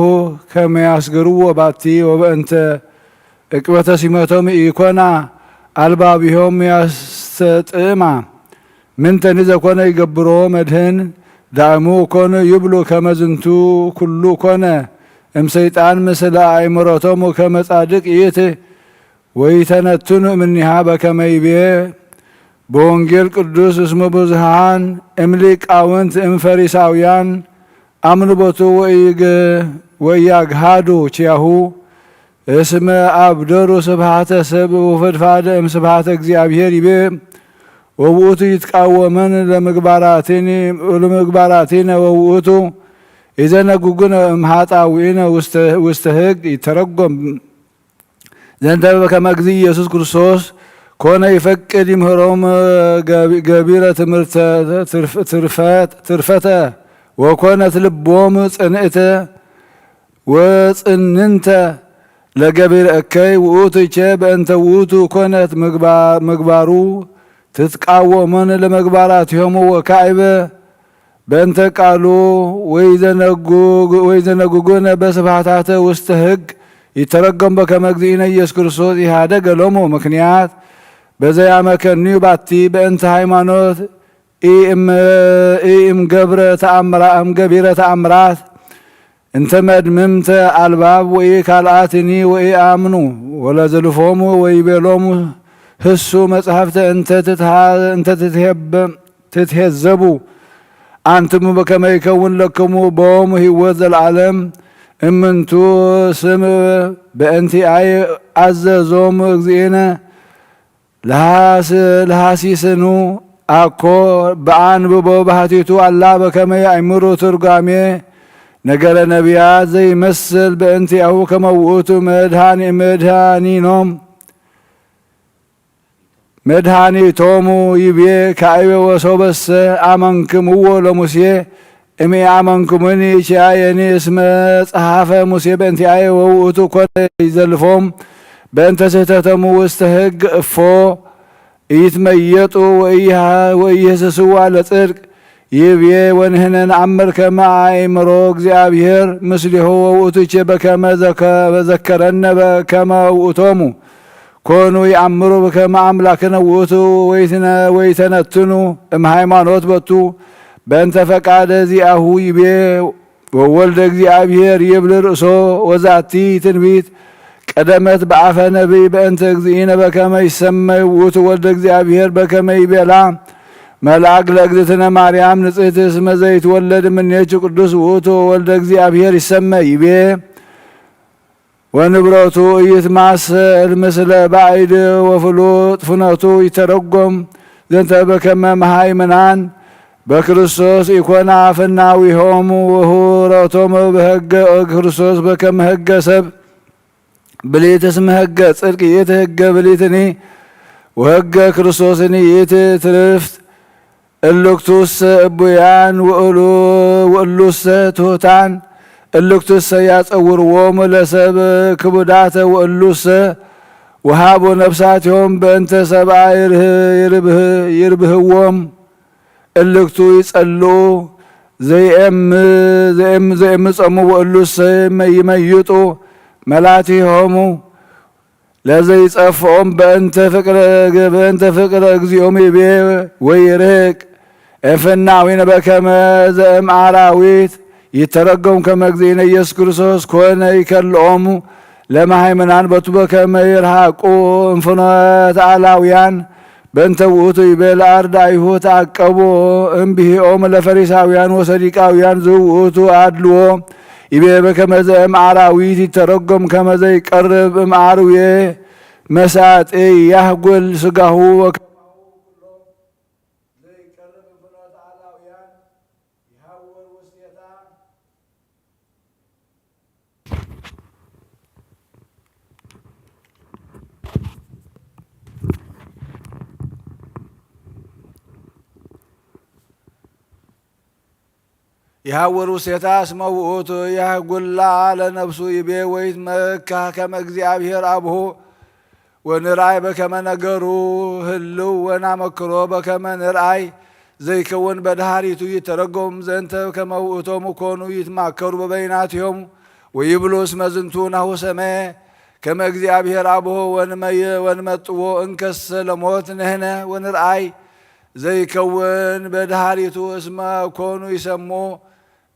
ከመ ያስገርዎ ባቲ ወበእንተ ዕቅበተ ሲመቶም ኢኮና አልባቢሆም ያስተጥእማ። ምንተኒ ዘኮነ ይገብሮ መድህን ዳእሙ ኮኑ ይብሉ ከመ ዝንቱ ኩሉ ኮነ እምሰይጣን ምስለ አእምሮቶም ከመ ጻድቅ ይእቲ ወይተነትኑ እምኒሃ በከመ ይቤ በወንጌል ቅዱስ እስመ ብዙሃን እምሊቃውንት እምፈሪሳውያን አምኑ ቦቱ ወኢግ-፣ ወኢያግሃዱ ኪያሁ እስመ አብደሩ ስብሐተ ሰብ ወፈድፋደ እምስብሐተ እግዚአብሔር ይቤ ወውእቱ ይትቃወመን ለምግባራቲኒ-፣ ለምግባራቲነ ወውእቱ ኢዘነጉጉነ እምኃጣውኢነ ውስተ፣ ውስተ ሕግ ይተረጎም። ዘንተ በከመ እግዚእ ኢየሱስ ክርስቶስ ኮነ ይፈቅድ ይምህሮም ገቢ-፣ ገቢረ ትምህርተ ትርፍ-፣ ትርፈት-፣ ትርፈተ ወኮነት ልቦም ጽንዕተ ወጽንንተ ለገቢረ እከይ ውእቱ ይቼ በእንተ ውእቱ ኮነት ምግባ-፣ ምግባሩ ትትቃወሞን ለመግባራቲሆሙ ወካዕበ በእንተ ቃሉ ወይዘነጉግ-፣ ወይዘነጉጉነ በስብሐታተ ውስተ ሕግ ይተረጎም በከመ እግዚእነ ኢየሱስ ክርስቶስ ኢሃደገ ሎሙ ምክንያት በዘያመከንዩ ባቲ በእንተ ሃይማኖት ኢእም-፣ ኢእምገብረ ተአምራ-፣ እምገቢረ ተአምራት እንተ መድምምተ አልባብ ወኢካልአትኒ ወኢአምኑ ወለዘልፎሙ ወይቤሎሙ ህሱ መጻሕፍተ እንተ ትትሃ-፣ እንተ ትትሄበ-፣ ትትሄዘቡ አንትሙ በከመ ይከውን ለክሙ ቦሙ ህይወት ዘለዓለም እምንቱ ስም በእንቲአይ አዘዞሙ እግዚእነ ለሐስ-፣ ለሐሲስኑ አኮ በአንብቦ በሐቲቱ አላ በከመ ያእምሩ ትርጓሜ ነገረ ነቢያት ዘይመስል በእንቲአሁ ከመ ውእቱ መድኃኒ-፣ መድኃኒኖም መድኃኒቶሙ ይቤ። ካይበ ወሶበሰ አመንክምዎ ለሙሴ እምኢአመንኩሙኒ ኪያየኒ እስመ ጸሐፈ ሙሴ በእንቲአየ ወውእቱ ኮነ ይዘልፎም በእንተ ስሕተቶሙ ውስተ ሕግ እፎ ኢይትመየጡ ወኢይሃ-፣ ወኢይህስስዋ ለጽድቅ ይቤ። ወንሕነ ነአምር ከመ አእምሮ እግዚአብሔር ምስሌሁ ወውእቱኬ በከመ ዘከ-፣ ዘከረነ በከመ ውእቶሙ ኮኑ ይአምሩ በከመ አምላክነ ውእቱ ወይትነ-፣ ወይተነትኑ እምሃይማኖት በቱ በእንተ ፈቃደ ዚአሁ ይቤ። ወወልደ እግዚአብሔር ይብል ርእሶ ወዛቲ ትንቢት ቀደመት በአፈ ነቢይ በእንተ እግዚእነ በከመ ይሰመይ ውእቱ ወልደ እግዚአብሔር በከመ ይቤላ መልአክ ለእግዝእትነ ማርያም ንጽሕት እስመ ዘይትወለድ እምኔኪ ቅዱስ ውእቱ ወልደ እግዚአብሔር ይሰመይ ይቤ። ወንብረቱ ኢይትማሰል ምስለ ባዕድ ወፍሉጥ ፍኖቱ ይተረጎም ዘንተ በከመ መሃይምናን በክርስቶስ ኢኮና ፍናዊሆሙ ወሁረቶሙ በሕገ ክርስቶስ በከመ ሕገ ሰብ ብሊት እስመ ሕገ ጽድቅ ይእቲ ሕገ ብሊትኒ ወሕገ ክርስቶስኒ ይእቲ ትርፍት። እልክቱሰ እቡያን ወእሉ-፣ ወእሉሰ ትሑታን፣ እልክቱሰ ያጸውርዎሙ ለሰብ ክቡዳተ ወእሉሰ ወሃቡ ነፍሳቲሆም በእንተ ሰብአ ይርህ-፣ ይርብህ-፣ ይርብህዎም። እልክቱ ይጸልኡ ዘይኤም-፣ ዘይኤም-፣ ዘይኤምጾሙ ወእሉሰ ይመ-፣ ይመይጡ መላቲሆሙ። ለዘይጸፍኦም በእንተ ፍቅረ፣ በእንተ ፍቅረ እግዚኦም ይቤ ወይርህቅ እምፍናዊነ በከመ ዘእም አራዊት ይተረጎም ከመ እግዚእነ ኢየሱስ ክርስቶስ ኮነ ይከልኦሙ ለመሃይምናን በቱ በከመ ይርሃቁ እምፍኖተ አላውያን። በእንተ ውእቱ ይቤ ለአርዳኢሁ ተዐቀቡ እምብሂኦም ለፈሪሳውያን ወሰዱቃውያን ዝውእቱ አድልዎ ይቤ በከመ ዘእም አራዊት ይተረጎም ከመ ዘይቀርብ እም አርዌ መሳጤ ያህጉል ስጋሁ ወከማሁ ኩሎ ዘይቀርብ እም ፍኖተ አላውያን ይሐውር ውስቴታ። ይሐውር ውስቴታ እስመ ውእቱ ያህጉላ ለነፍሱ ይቤ ወይትመካህ ከመ እግዚአብሔር አቡሁ ወንርአይ በከመ ነገሩ ህልው ወናመክሮ በከመ ንርአይ ዘይከውን በደሃሪቱ ይተረጎም ዘንተ ከመ ውእቶሙ ኮኑ ይትማከሩ በበይናቲሆሙ ወይብሉ እስመ ዝንቱ ናሁ ሰመየ ከመ እግዚአብሔር አቡሁ ወንመየ-፣ ወንመጥዎ እንከሰ ለሞት ንሕነ ወንርአይ ዘይከውን በደሃሪቱ እስመ ኮኑ ይሰሙ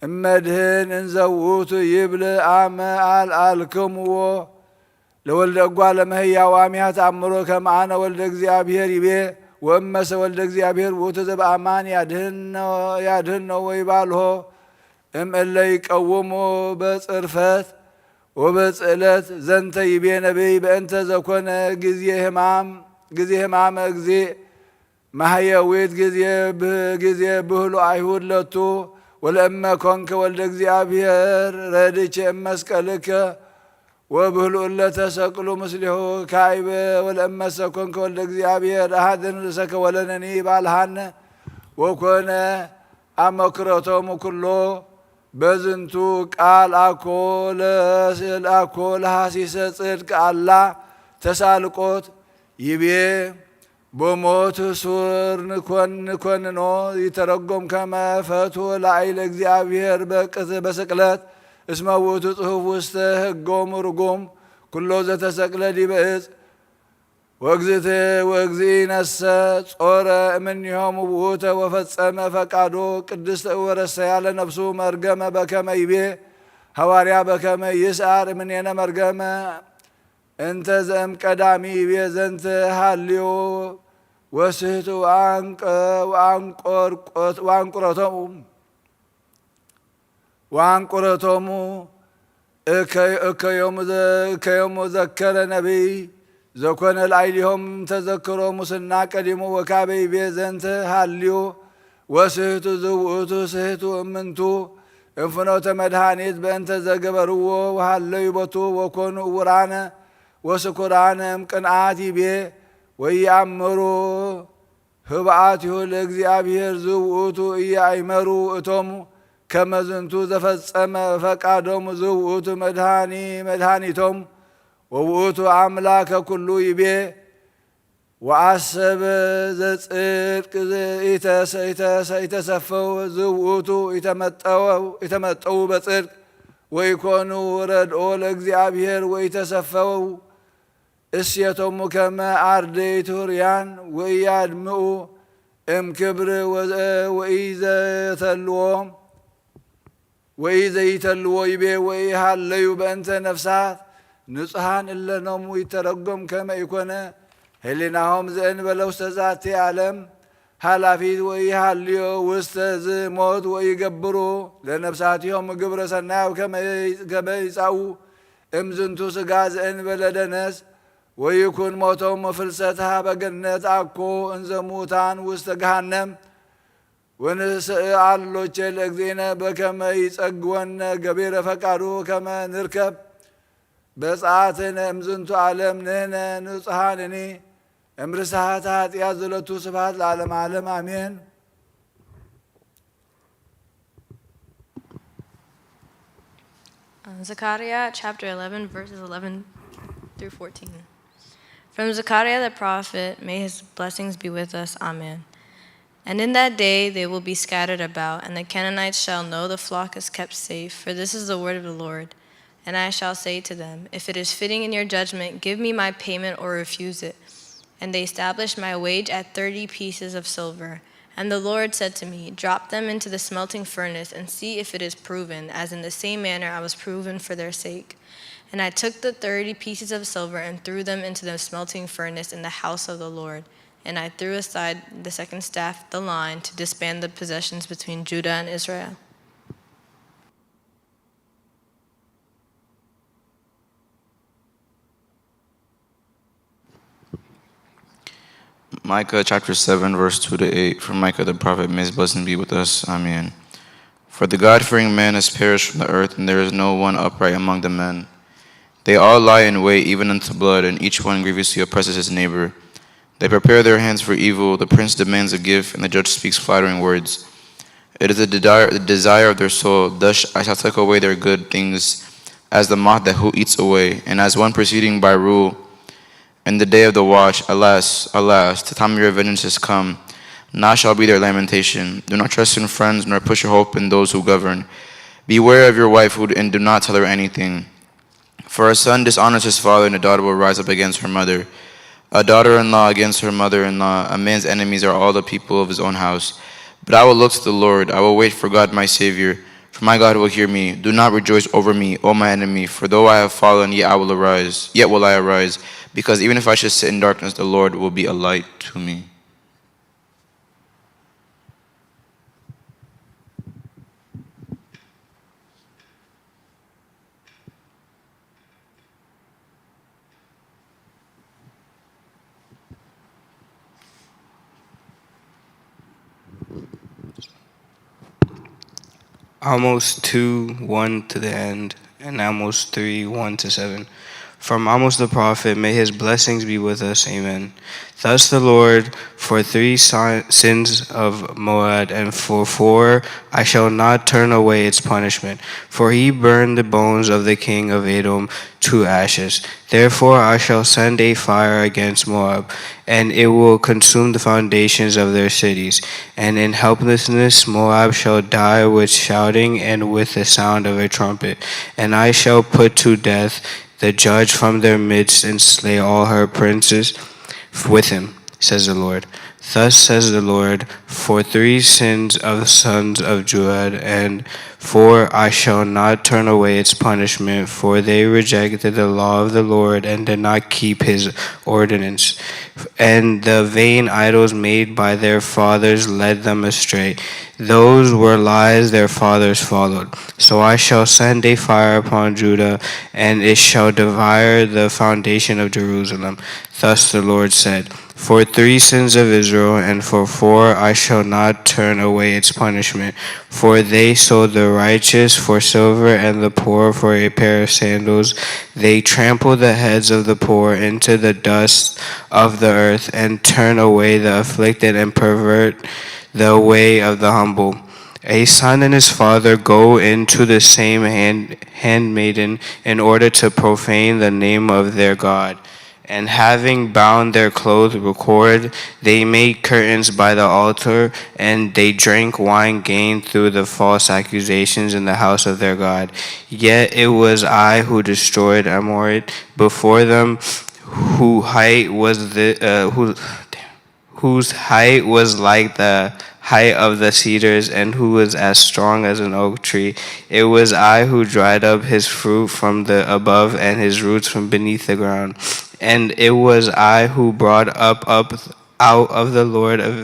እመድህን እንዘ ውእቱ ይብል አመ አልአልክምዎ ለወልደ እጓለ እመሕያው አሚሃ ተአምሮ ከመ አነ ወልደ እግዚአብሔር ይቤ ወእመሰ ወልደ እግዚአብሔር ውእቱ ዘበአማን ያድህኖ፣ ያድህኖ ወይባልሆ እምእለ ይቀውሙ በጽርፈት ወበጽእለት ዘንተ ይቤ ነቢይ በእንተ ዘኮነ ጊዜ ሕማም፣ ጊዜ ሕማመ እግዚእ ማሕየዊት ጊዜ ብህ-፣ ጊዜ ብህሉ አይሁድ ለቱ ወለእመ ኮንከ ወልደ እግዚአብሔር ረድቼ እመስቀልከ ወብህሉ እለ ተሰቅሉ ምስሌሁ ካይበ ወለእመሰ ኮንከ ወልደ እግዚአብሔር አሐድን ርእሰከ ወለነኒ ባልሃነ ወኮነ አመክሮቶሙ ኩሎ በዝንቱ ቃል አኮ ለስ-፣ አኮ ለሐሲሰ ጽድቅ አላ ተሳልቆት ይቤ በሞት ሱር ንኮን-፣ ንኮንኖ ይተረጎም ከመ ፈትሁ ላዕለ እግዚአብሔር በቅት-፣ በስቅለት እስመ ውእቱ ጽሑፍ ውስተ ሕጎሙ ርጉም ኩሎ ዘተሰቅለ ዲበ ዕፅ ወእግዝእት-፣ ወእግዚእነሰ ጾረ እምኔሆሙ ውእተ ወፈጸመ ፈቃዶ ቅድስተ ወረሰያ ለነፍሱ መርገመ በከመ ይቤ ሐዋርያ በከመ ይስዓር እምኔነ መርገመ እንተ ዘእምቀዳሚ ይቤ ዘንተ ሀልዮ ወስሕቱ ወአንቀ-፣ ወአንቆርቆት-፣ ወአንቁረቶሙ ወአንቁረቶሙ እከ-፣ እከዮሙ ዘ-፣ እከዮሙ ዘከረ ነቢይ ዘኮነ ላዕሌሆም ተዘክሮ ሙስና ቀዲሙ ወካበ ይቤ ዘንተ ሀልዩ ወስሕቱ ዝውእቱ ስሕቱ እምንቱ እም ፍኖተ መድኃኒት በእንተ ዘገበርዎ ወሀለዩ ቦቱ ወኮኑ ዕውራነ ወስኩራነ እምቅንዓት ይቤ ወኢየአምሩ ህብአቲሁ ለእግዚአብሔር ዝውእቱ ኢየአይመሩ እቶም ከመ ዝንቱ ዘፈጸመ ፈቃዶም ዝውእቱ መድኃኒ መድኃኒቶም ወውእቱ አምላከ ኩሉ ይቤ ወአሰበ ዘጽድቅ ኢተሰፈው ዝውእቱ ኢተመጠው ኢተመጠው በጽድቅ ወኢኮኑ ረድኦ ለእግዚአብሔር ወኢተሰፈው እሴቶሙ ከመ አርድእት ሑሩያን ወኢያድምኡ እምክብር ወዘ-፣ ወኢዘተልዎ ወኢዘይተልዎ ይቤ ወኢሃለዩ በእንተ ነፍሳት ንጹሓን እለኖሙ ይተረጎም ከመ ኢኮነ ህሊናሆም ዘእንበለ ውስተ ዛቲ ዓለም ኃላፊት ወኢሃልዮ ውስተ ዝ ሞት ወኢገብሩ ለነፍሳቲሆም ግብረ ሰናይ ከመ ይጻኡ እምዝንቱ ሥጋ ዘእንበለ ደነስ ወይኩን ሞቶም ወፍልሰት ሀበ ገነት አኮ እንዘ ሙታን ውስተ ገሃነም ወንስእ አሎቼ ለእግዚእነ በከመ ይጸግወነ ገቢረ ፈቃዱ ከመ ንርከብ በጽአትነ እምዝንቱ ዓለም ንሕነ ንጹሓንኒ እምርስሐት ኃጢአት ዘለቱ። ስብሐት ለዓለመ ዓለም አሜን። Uh, Zechariah chapter eleven, verses eleven through fourteen. From Zechariah the prophet, may his blessings be with us. Amen. And in that day they will be scattered about, and the Canaanites shall know the flock is kept safe, for this is the word of the Lord. And I shall say to them, if it is fitting in your judgment, give me my payment or refuse it. And they established my wage at thirty pieces of silver. And the Lord said to me, drop them into the smelting furnace and see if it is proven, as in the same manner I was proven for their sake. And I took the thirty pieces of silver and threw them into the smelting furnace in the house of the Lord. And I threw aside the second staff, the line, to disband the possessions between Judah and Israel. Micah chapter seven, verse two to eight. From Micah the prophet, may his blessing be with us. Amen. For the God-fearing man has perished from the earth, and there is no one upright among the men. They all lie in wait, even unto blood, and each one grievously oppresses his neighbor. They prepare their hands for evil. The prince demands a gift, and the judge speaks flattering words. It is the desire, the desire of their soul. Thus I shall take away their good things, as the moth that who eats away, and as one proceeding by rule in the day of the watch. Alas, alas, the time of your vengeance has come. Now shall be their lamentation. Do not trust in friends, nor put your hope in those who govern. Beware of your wife, who, and do not tell her anything. For a son dishonors his father, and a daughter will rise up against her mother. A daughter-in-law against her mother-in-law. A man's enemies are all the people of his own house. But I will look to the Lord. I will wait for God my Savior. For my God will hear me. Do not rejoice over me, O my enemy, for though I have fallen, yet I will arise. Yet will I arise, because even if I should sit in darkness, the Lord will be a light to me. Amos two, one to the end, and Amos three, one to seven. From Amos the prophet, may his blessings be with us. Amen. Thus the Lord, for three si-, sins of Moab, and for four I shall not turn away its punishment. For he burned the bones of the king of Edom to ashes. Therefore I shall send a fire against Moab, and it will consume the foundations of their cities. And in helplessness Moab shall die with shouting and with the sound of a trumpet. And I shall put to death the judge from their midst, and slay all her princes with him, says the Lord. Thus says the Lord, for three sins of the sons of Judah, and for I shall not turn away its punishment, for they rejected the law of the Lord and did not keep his ordinance. And the vain idols made by their fathers led them astray. Those were lies their fathers followed. So I shall send a fire upon Judah, and it shall devour the foundation of Jerusalem. Thus the Lord said, for three sins of Israel, and for four I shall not turn away its punishment. For they sold the righteous for silver and the poor for a pair of sandals. They trample the heads of the poor into the dust of the earth and turn away the afflicted and pervert the way of the humble. A son and his father go into the same hand, handmaiden in order to profane the name of their God. And having bound their clothes with cord, they made curtains by the altar, and they drank wine gained through the false accusations in the house of their God. Yet it was I who destroyed Amorite before them, who height was the uh, who whose height was like the height of the cedars, and who was as strong as an oak tree. It was I who dried up his fruit from the above, and his roots from beneath the ground. And it was I who brought up, up out of the Lord of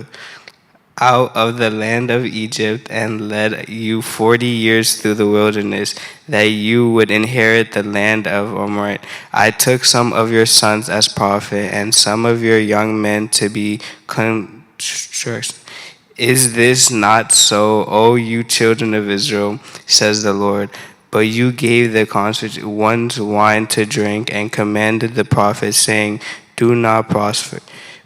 out of the land of Egypt, and led you forty years through the wilderness, that you would inherit the land of Amorite. I took some of your sons as prophet, and some of your young men to be constructors. Is this not so, O you children of Israel? Says the Lord. But you gave the conscript ones wine to drink, and commanded the prophets, saying, "Do not prosper."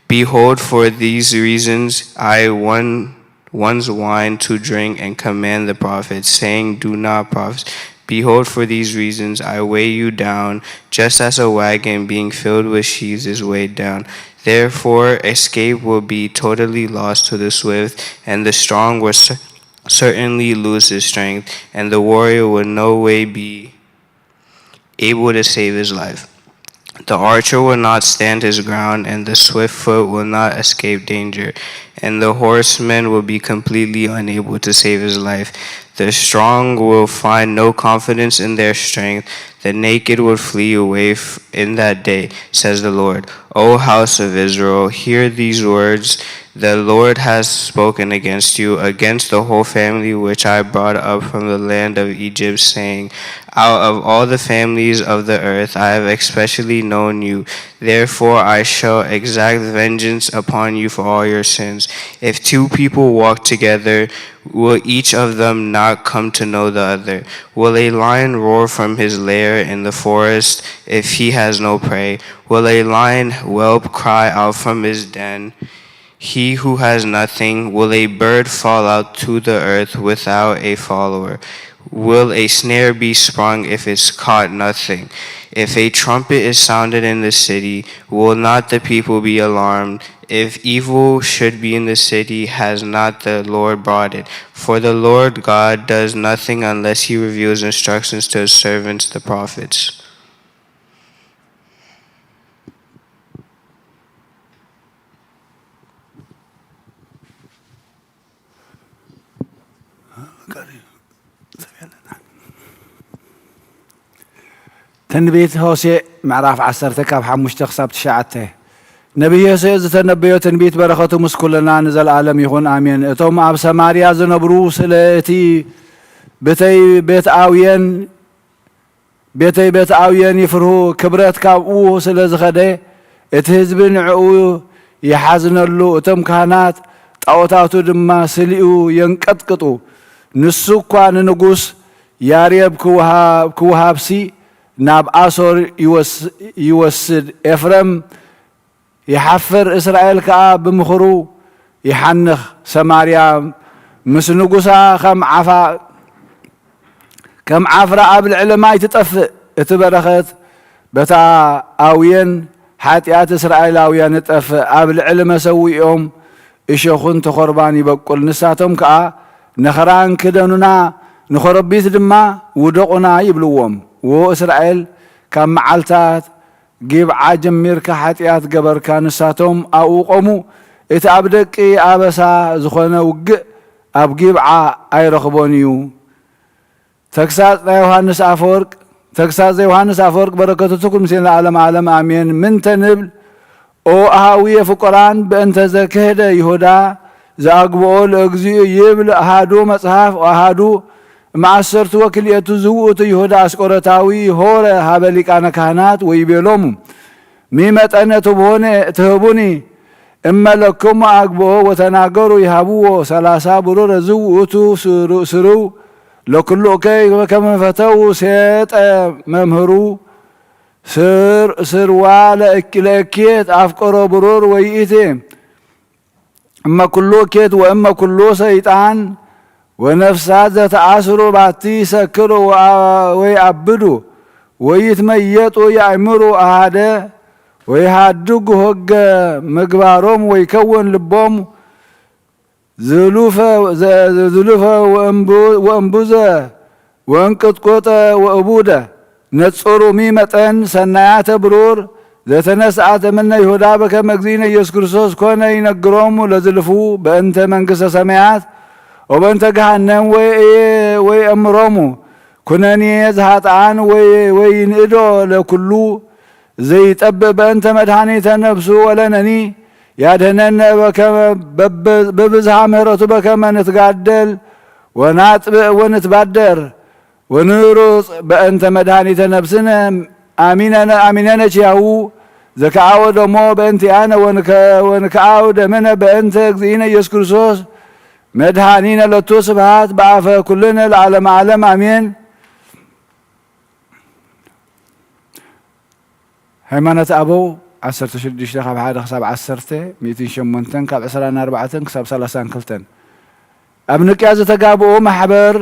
Behold, for these reasons I won one's wine to drink, and command the prophets, saying, "Do not prophesy." Behold, for these reasons I weigh you down, just as a wagon being filled with sheaves is weighed down. Therefore, escape will be totally lost to the swift, and the strong will cer- certainly lose his strength, and the warrior will no way be able to save his life. The archer will not stand his ground, and the swift foot will not escape danger, and the horseman will be completely unable to save his life. The strong will find no confidence in their strength. The naked will flee away f- in that day, says the Lord. O house of Israel, hear these words. The Lord has spoken against you, against the whole family which I brought up from the land of Egypt, saying, "Out of all the families of the earth I have especially known you. Therefore I shall exact vengeance upon you for all your sins." If two people walk together, will each of them not come to know the other? Will a lion roar from his lair in the forest if he has no prey? Will a lion whelp cry out from his den? He who has nothing, will a bird fall out to the earth without a follower? Will a snare be sprung if it's caught nothing? If a trumpet is sounded in the city, will not the people be alarmed? If evil should be in the city, has not the Lord brought it? For the Lord God does nothing unless he reveals instructions to his servants, the prophets. ትንቢት ሆሴዕ ምዕራፍ ዐሰርተ ካብ ሓሙሽተ ክሳብ ትሽዓተ። ነብይ ሆሴዕ ዝተነበዮ ትንቢት በረኸቱ ምስ ኩልና ንዘለኣለም ይኹን፣ ኣሜን። እቶም ኣብ ሰማርያ ዝነብሩ ስለ እቲ ብተይ ቤት ኣውየን ቤተይ ቤት ኣውየን ይፍርሁ፣ ክብረት ካብኡ ስለ ዝኸደ፣ እቲ ህዝቢ ንዕኡ ይሓዝነሉ፣ እቶም ካህናት ጣዖታቱ ድማ ስሊኡ የንቀጥቅጡ። ንሱ እኳ ንንጉስ ያሬብ ክውሃ-፣ ክውሃብሲ ናብ ኣሶር ይወስ-፣ ይወስድ። ኤፍረም ይሓፍር፣ እስራኤል ከኣ ብምኽሩ ይሓንኽ። ሰማርያ ምስ ንጉሳ ከም ዓፋ-፣ ከም ዓፍራ ኣብ ልዕሊ ማይ ትጠፍእ። እቲ በረኸት በታ ኣውየን ሓጢኣት እስራኤላውያን ይጠፍእ። ኣብ ልዕሊ መሰውኢኦም እሾኽን ተኾርባን ይበቁል። ንሳቶም ከኣ ነኸራን ክደኑና፣ ንኾረቢት ድማ ውደቑና ይብልዎም። ዎ እስራኤል፣ ካብ መዓልታት ጊብዓ ጀሚርካ ሓጢኣት ገበርካ፣ ንሳቶም ኣብኡ ቆሙ። እቲ ኣብ ደቂ ኣበሳ ዝኾነ ውግእ ኣብ ጊብዓ ኣይረኽቦን እዩ። ተግሳጽ ናይ ዮሃንስ ኣፈወርቅ፣ ተግሳጽ ዘዮሃንስ ኣፈወርቅ፣ በረከቱ ትኩን ምስሌነ ለዓለመ ዓለም ኣሜን። ምንተ ንብል ኦ ኣሃውየ ፍቁራን፣ በእንተ ዘክህደ ይሁዳ ዘአግብኦ ለእግዚኡ ይብል አሃዱ መጽሐፍ ወአሃዱ እምዐሰርቱ ወክልኤቱ ዝውእቱ ይሁዳ አስቆሮታዊ ሆረ ሀበ ሊቃነ ካህናት ወይቤሎሙ፣ ሚ መጠነ ትብሆነ ትህቡኒ እመ ለክሙ አግብኦ ወተናገሩ ይሃብዎ ሰላሳ ብሩር እዝው ውእቱ ስሩ-፣ ስርው ለክሉ እከይ ከመ ፈተው ሴጠ መምህሩ ስር-፣ ስርዋ ለእክ-፣ ለእኬት አፍቀሮ ብሩር ወይእቲ እመ ኩሉ እኬት ወእመ ኩሉ ሰይጣን ወነፍሳት ዘተአስሩ ባቲ ይሰክሩ ወአ-፣ ወይአብዱ ወይትመየጡ ያእምሩ አሃደ ወይሃድጉ ሆገ ምግባሮም ወይከውን ልቦም ዝሉፈ፣ ዘ-፣ ዝሉፈ ወእምቡ-፣ ወእምቡዘ ወእንቅጥቁጠ ወእቡደ ነጽሩ ሚ መጠን ሰናያተ ብሩር ዘተነስአት እምነ ይሁዳ በከመ እግዚእነ ኢየሱስ ክርስቶስ ኮነ ይነግሮሙ ለዝልፉ በእንተ መንግስተ ሰማያት ወበእንተ ገሃነም ወ-፣ ወየእምሮሙ ኩነኔ ዘሃጥኣን ወ-፣ ወይንእዶ ለኩሉ ዘይጠብእ በእንተ መድኃኒተ ነፍሱ ወለነኒ ያድህነነ በከመ በብ-፣ በብዝሃ ምህረቱ በከመ ንትጋደል ወናጥብእ ወንትባደር ወንሩጽ በእንተ መድኃኒተ ነፍስነ አሚነነ፣ አሚነነ ኪያሁ ዘከአወ ደሞ በእንቲአነ ወንከ-፣ ወንከአው ደምነ በእንተ እግዚእነ ኢየሱስ ክርስቶስ መድኃኒነ ለቱ ስብሐት በአፈ ኩልነ ለዓለመ ዓለም አሜን። ሃይማኖተ አበው ዐሰርተ ሽዱሽተ ካብ ሓደ ክሳብ ዐሰርተ፣ ሚእትን ሸሞንተን ካብ ዕስራን ኣርባዕተን ክሳብ ሰላሳን ክልተን። ኣብ ንቅያ ዝተጋብኡ ማሕበር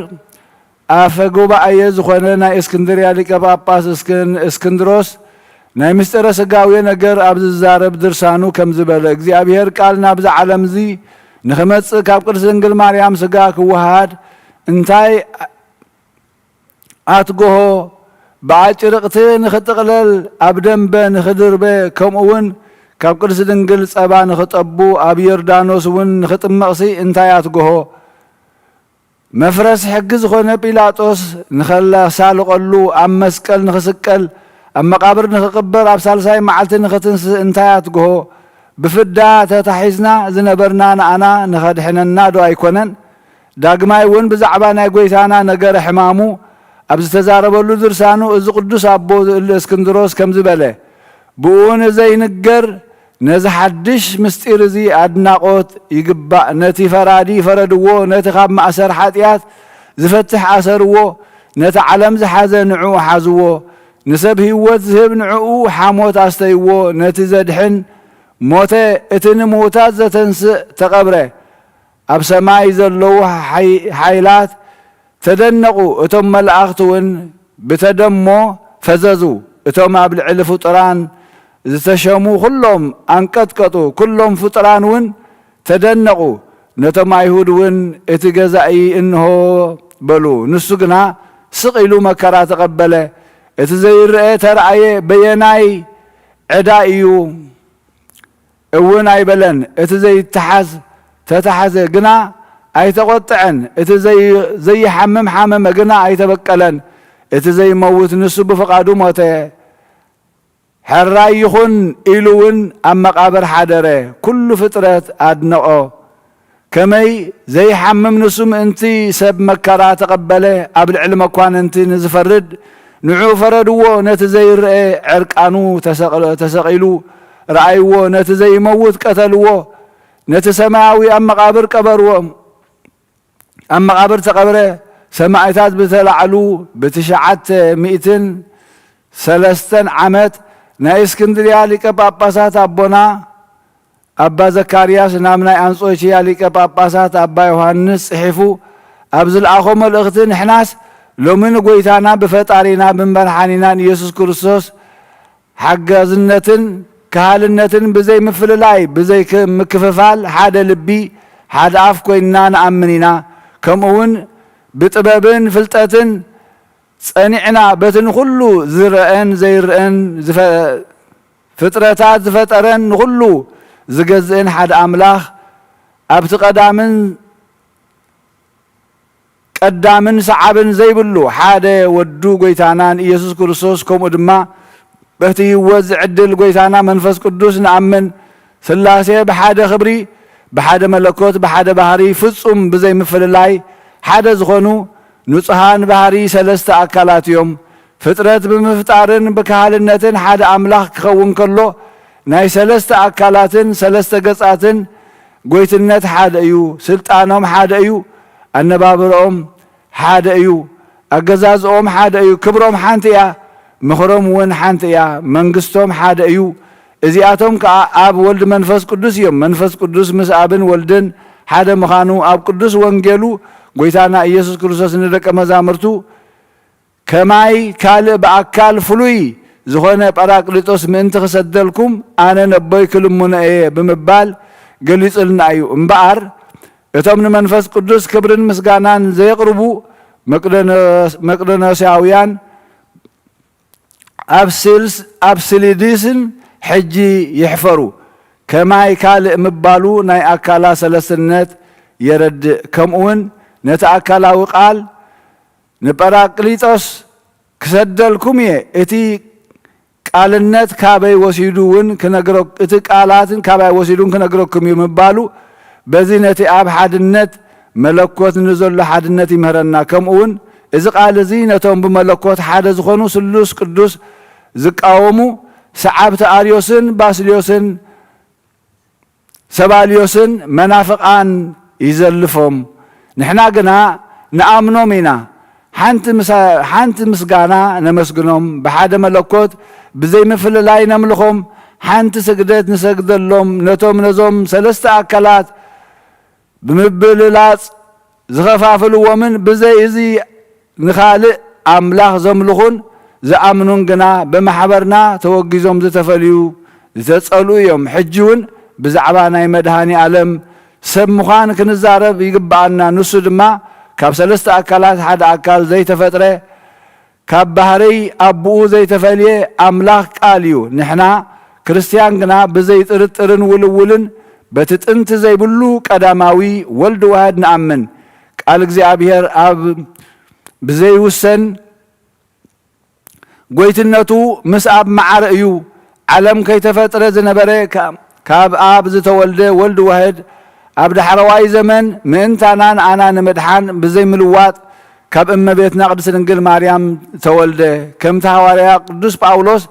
ኣፈ ጉባኤ ዝኾነ ናይ እስክንድርያ ሊቀ ጳጳስ እስክን-፣ እስክንድሮስ ናይ ምስጢረ ስጋዌ ነገር ኣብ ዝዛረብ ድርሳኑ ከምዚ በለ፣ እግዚኣብሔር ቃል ናብዚ ዓለምዚ ንኽመጽእ ካብ ቅድስት ድንግል ማርያም ስጋ ክወሃድ እንታይ ኣትጎሆ ብኣጭርቕቲ ንኽጥቕለል፣ ኣብ ደንበ ንኽድርበ፣ ከምኡውን ካብ ቅድስት ድንግል ጸባ ንኽጠቡ፣ ኣብ ዮርዳኖስ እውን ንኽጥመቕሲ እንታይ ኣትጎሆ? መፍረስ ሕጊ ዝኾነ ጲላጦስ ንኸሳልቖሉ፣ ኣብ መስቀል ንኽስቀል፣ ኣብ መቓብር ንኽቕበር፣ ኣብ ሳልሳይ መዓልቲ ንኽትንስእ እንታይ ኣትጎሆ? ብፍዳ ተታሒዝና ዝነበርና ንኣና ንኸድሕነና ዶ ኣይኮነን? ዳግማይ እውን ብዛዕባ ናይ ጐይታና ነገረ ሕማሙ ኣብ ዝተዛረበሉ ድርሳኑ፣ እዚ ቅዱስ ኣቦ እልእስክንድሮስ ከምዚ በለ፣ ብኡ ንዘይንገር ነዚ ሓድሽ ምስጢር እዚ ኣድናቖት ይግባእ። ነቲ ፈራዲ ፈረድዎ፣ ነቲ ካብ ማእሰር ሓጢኣት ዝፈትሕ ኣሰርዎ፣ ነቲ ዓለም ዝሓዘ ንዕኡ ሓዝዎ፣ ንሰብ ህይወት ዝህብ ንዕኡ ሓሞት ኣስተይዎ፣ ነቲ ዘድሕን ሞተ፣ እቲ ንምዉታት ዘተንስእ ተቐብረ። ኣብ ሰማይ ዘለዉ ሓይ-፣ ሓይላት ተደነቑ፣ እቶም መላእኽቲ እውን ብተደሞ ፈዘዙ። እቶም ኣብ ልዕሊ ፍጡራን ዝተሸሙ ኩሎም ኣንቀጥቀጡ፣ ኩሎም ፍጡራን እውን ተደነቑ። ነቶም ኣይሁድ እውን እቲ ገዛኢ እንሆ በሉ። ንሱ ግና ስቕ ኢሉ መከራ ተቐበለ። እቲ ዘይረኤ ተራእየ፣ በየናይ ዕዳ እዩ? እውን ኣይበለን። እቲ ዘይተሓዝ ተታሕዘ፣ ግና ኣይተቖጥዐን። እቲ ዘይ-፣ ዘይሓምም ሓመመ፣ ግና ኣይተበቀለን። እቲ ዘይመውት ንሱ ብፍቓዱ ሞተ። ሕራይ ይኹን ኢሉ እውን ኣብ መቓብር ሓደረ። ኩሉ ፍጥረት ኣድነቖ። ከመይ ዘይሓምም ንሱ ምእንቲ ሰብ መከራ ተቐበለ፣ ኣብ ልዕሊ መኳንንቲ ንዝፈርድ ንዕኡ ፈረድዎ። ነቲ ዘይረኤ ዕርቃኑ ተሰቕ-፣ ተሰቒሉ ረኣይዎ፣ ነቲ ዘይመውት ቀተልዎ፣ ነቲ ሰማያዊ ኣብ መቓብር ቀበርዎ። ኣብ መቓብር ተቐብረ። ሰማእታት ብተላዕሉ ብትሽዓተ ሚእትን ሰለስተን ዓመት ናይ እስክንድርያ ሊቀ ጳጳሳት ኣቦና ኣባ ዘካርያስ ናብ ናይ ኣንጾኪያ ሊቀ ጳጳሳት ኣባ ዮሃንስ ጽሒፉ ኣብ ዝለኣኾ መልእኽቲ፣ ንሕናስ ሎሚ ንጐይታና ብፈጣሪና ብመድሓኒናን ኢየሱስ ክርስቶስ ሓጋዝነትን ከሃልነትን ብዘይ ምፍልላይ፣ ብዘይ ክ-፣ ምክፍፋል፣ ሓደ ልቢ፣ ሓደ ኣፍ ኮይንና ንኣምን ኢና። ከምኡ እውን ብጥበብን ፍልጠትን ጸኒዕና፣ በቲ ንኹሉ ዝረኣን ዘይረኣን ዝፈ-፣ ፍጥረታት ዝፈጠረን ንኹሉ ዝገዝእን ሓደ ኣምላኽ፣ ኣብቲ ቀዳምን ቀዳምን ሰዓብን ዘይብሉ ሓደ ወዱ ጐይታናን ኢየሱስ ክርስቶስ፣ ከምኡ ድማ በቲ ህይወት ዝዕድል ጐይታና መንፈስ ቅዱስ ንኣምን። ሥላሴ ብሓደ ክብሪ፣ ብሓደ መለኮት፣ ብሓደ ባህሪ ፍጹም ብዘይ ምፍልላይ ሓደ ዝኾኑ ንጹሃን ባህሪ ሰለስተ ኣካላት እዮም። ፍጥረት ብምፍጣርን ብካህልነትን ሓደ ኣምላኽ ክኸውን ከሎ፣ ናይ ሰለስተ ኣካላትን ሰለስተ ገጻትን ጎይትነት ሓደ እዩ። ስልጣኖም ሓደ እዩ። ኣነባብርኦም ሓደ እዩ። ኣገዛዝኦም ሓደ እዩ። ክብሮም ሓንቲ እያ። ምኽሮም እውን ሓንቲ እያ። መንግስቶም ሓደ እዩ። እዚኣቶም ከኣ ኣብ ወልድ መንፈስ ቅዱስ እዮም። መንፈስ ቅዱስ ምስ ኣብን ወልድን ሓደ ምዃኑ ኣብ ቅዱስ ወንጌሉ ጎይታና ኢየሱስ ክርስቶስ ንደቀ መዛሙርቱ ከማይ ካልእ ብኣካል ፍሉይ ዝኾነ ጳራቅሊጦስ ምእንቲ ክሰደልኩም ኣነ ነቦይ ክልምኖ እየ ብምባል ገሊጹልና እዩ። እምበኣር እቶም ንመንፈስ ቅዱስ ክብርን ምስጋናን ዘየቕርቡ መቅደኖስ-፣ መቅደኖስያውያን ኣብ ስልስ-፣ ኣብ ስሊዲስን ሕጂ ይሕፈሩ። ከማይ ካልእ ምባሉ ናይ ኣካላት ሰለስትነት የረድእ። ከምኡውን ነቲ ኣካላዊ ቃል ንጳራቅሊጦስ ክሰደልኩም እየ፣ እቲ ቃልነት ካበይ ወሲዱ እውን ክነግረ-፣ እቲ ቃላትን ካባይ ወሲዱ እውን ክነግረኩም እዩ ምባሉ፣ በዚ ነቲ ኣብ ሓድነት መለኮት ንዘሎ ሓድነት ይምህረና። ከምኡ እውን እዚ ቃል እዚ ነቶም ብመለኮት ሓደ ዝኾኑ ስሉስ ቅዱስ ዝቃወሙ ሰዓብቲ ኣርዮስን ባስልዮስን ሰባልዮስን መናፍቃን ይዘልፎም። ንሕና ግና ንኣምኖም ኢና። ሓንቲ ምሳ-፣ ሓንቲ ምስጋና ነመስግኖም። ብሓደ መለኮት ብዘይ ምፍልላይ ነምልኾም። ሓንቲ ስግደት ንሰግደሎም። ነቶም ነዞም ሰለስተ ኣካላት ብምብልላጽ ዝኸፋፍልዎምን ብዘይ እዚ ንኻልእ ኣምላኽ ዘምልኹን ዝኣምኑን ግና ብማሕበርና ተወጊዞም ዝተፈልዩ፣ ዝተጸልኡ እዮም። ሕጂ እውን ብዛዕባ ናይ መድኃኔ ዓለም ሰብ ምዃን ክንዛረብ ይግብኣና። ንሱ ድማ ካብ ሰለስተ ኣካላት ሓደ ኣካል ዘይተፈጥረ፣ ካብ ባህርይ ኣቦኡ ዘይተፈልየ ኣምላኽ ቃል እዩ። ንሕና ክርስትያን ግና ብዘይ ጥርጥርን ውልውልን በቲ ጥንቲ ዘይብሉ ቀዳማዊ ወልድ ዋህድ ንኣምን። ቃል እግዚኣብሔር ኣብ ብዘይውሰን ጎይትነቱ ምስ ኣብ ማዕረ እዩ። ዓለም ከይተፈጥረ ዝነበረ፣ ካ-፣ ካብ ኣብ ዝተወልደ ወልድ ዋህድ፣ ኣብ ዳሕረዋይ ዘመን ምእንታና ንኣና ንምድሓን ብዘይ ምልዋጥ ካብ እመቤትና ቅድስት ድንግል ማርያም ተወልደ። ከምቲ ሃዋርያ ቅዱስ ጳውሎስ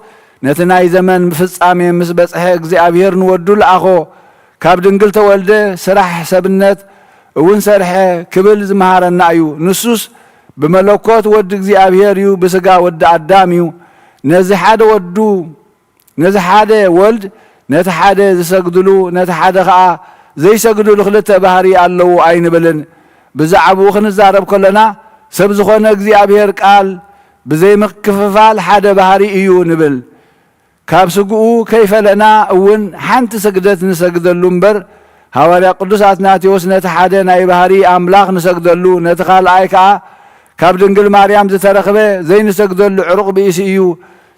ነቲ ናይ ዘመን ፍጻሜ ምስ በጽሐ እግዚኣብሔር ንወዱ ለኣኾ። ካብ ድንግል ተወልደ፣ ስራሕ ሰብነት እውን ሰርሐ ክብል ዝመሃረና እዩ። ንሱስ ብመለኮት ወዲ እግዚኣብሔር እዩ፣ ብስጋ ወዲ ኣዳም እዩ። ነዚ ሓደ ወዱ፣ ነዚ ሓደ ወልድ፣ ነቲ ሓደ ዝሰግድሉ፣ ነቲ ሓደ ኸኣ ዘይሰግድሉ ክልተ ባህሪ ኣለዉ ኣይንብልን። ብዛዕባኡ ክንዛረብ ከለና፣ ሰብ ዝኾነ እግዚኣብሔር ቃል ብዘይ ምክፍፋል ሓደ ባህሪ እዩ ንብል። ካብ ስግኡ ከይፈለና እውን ሓንቲ ስግደት ንሰግደሉ እምበር፣ ሃዋርያ ቅዱስ ኣትናቴዎስ ነቲ ሓደ ናይ ባህሪ ኣምላኽ ንሰግደሉ፣ ነቲ ካልኣይ ከኣ ካብ ድንግል ማርያም ዝተረኽበ ዘይንሰግደሉ ዕሩቕ ብእሲ እዩ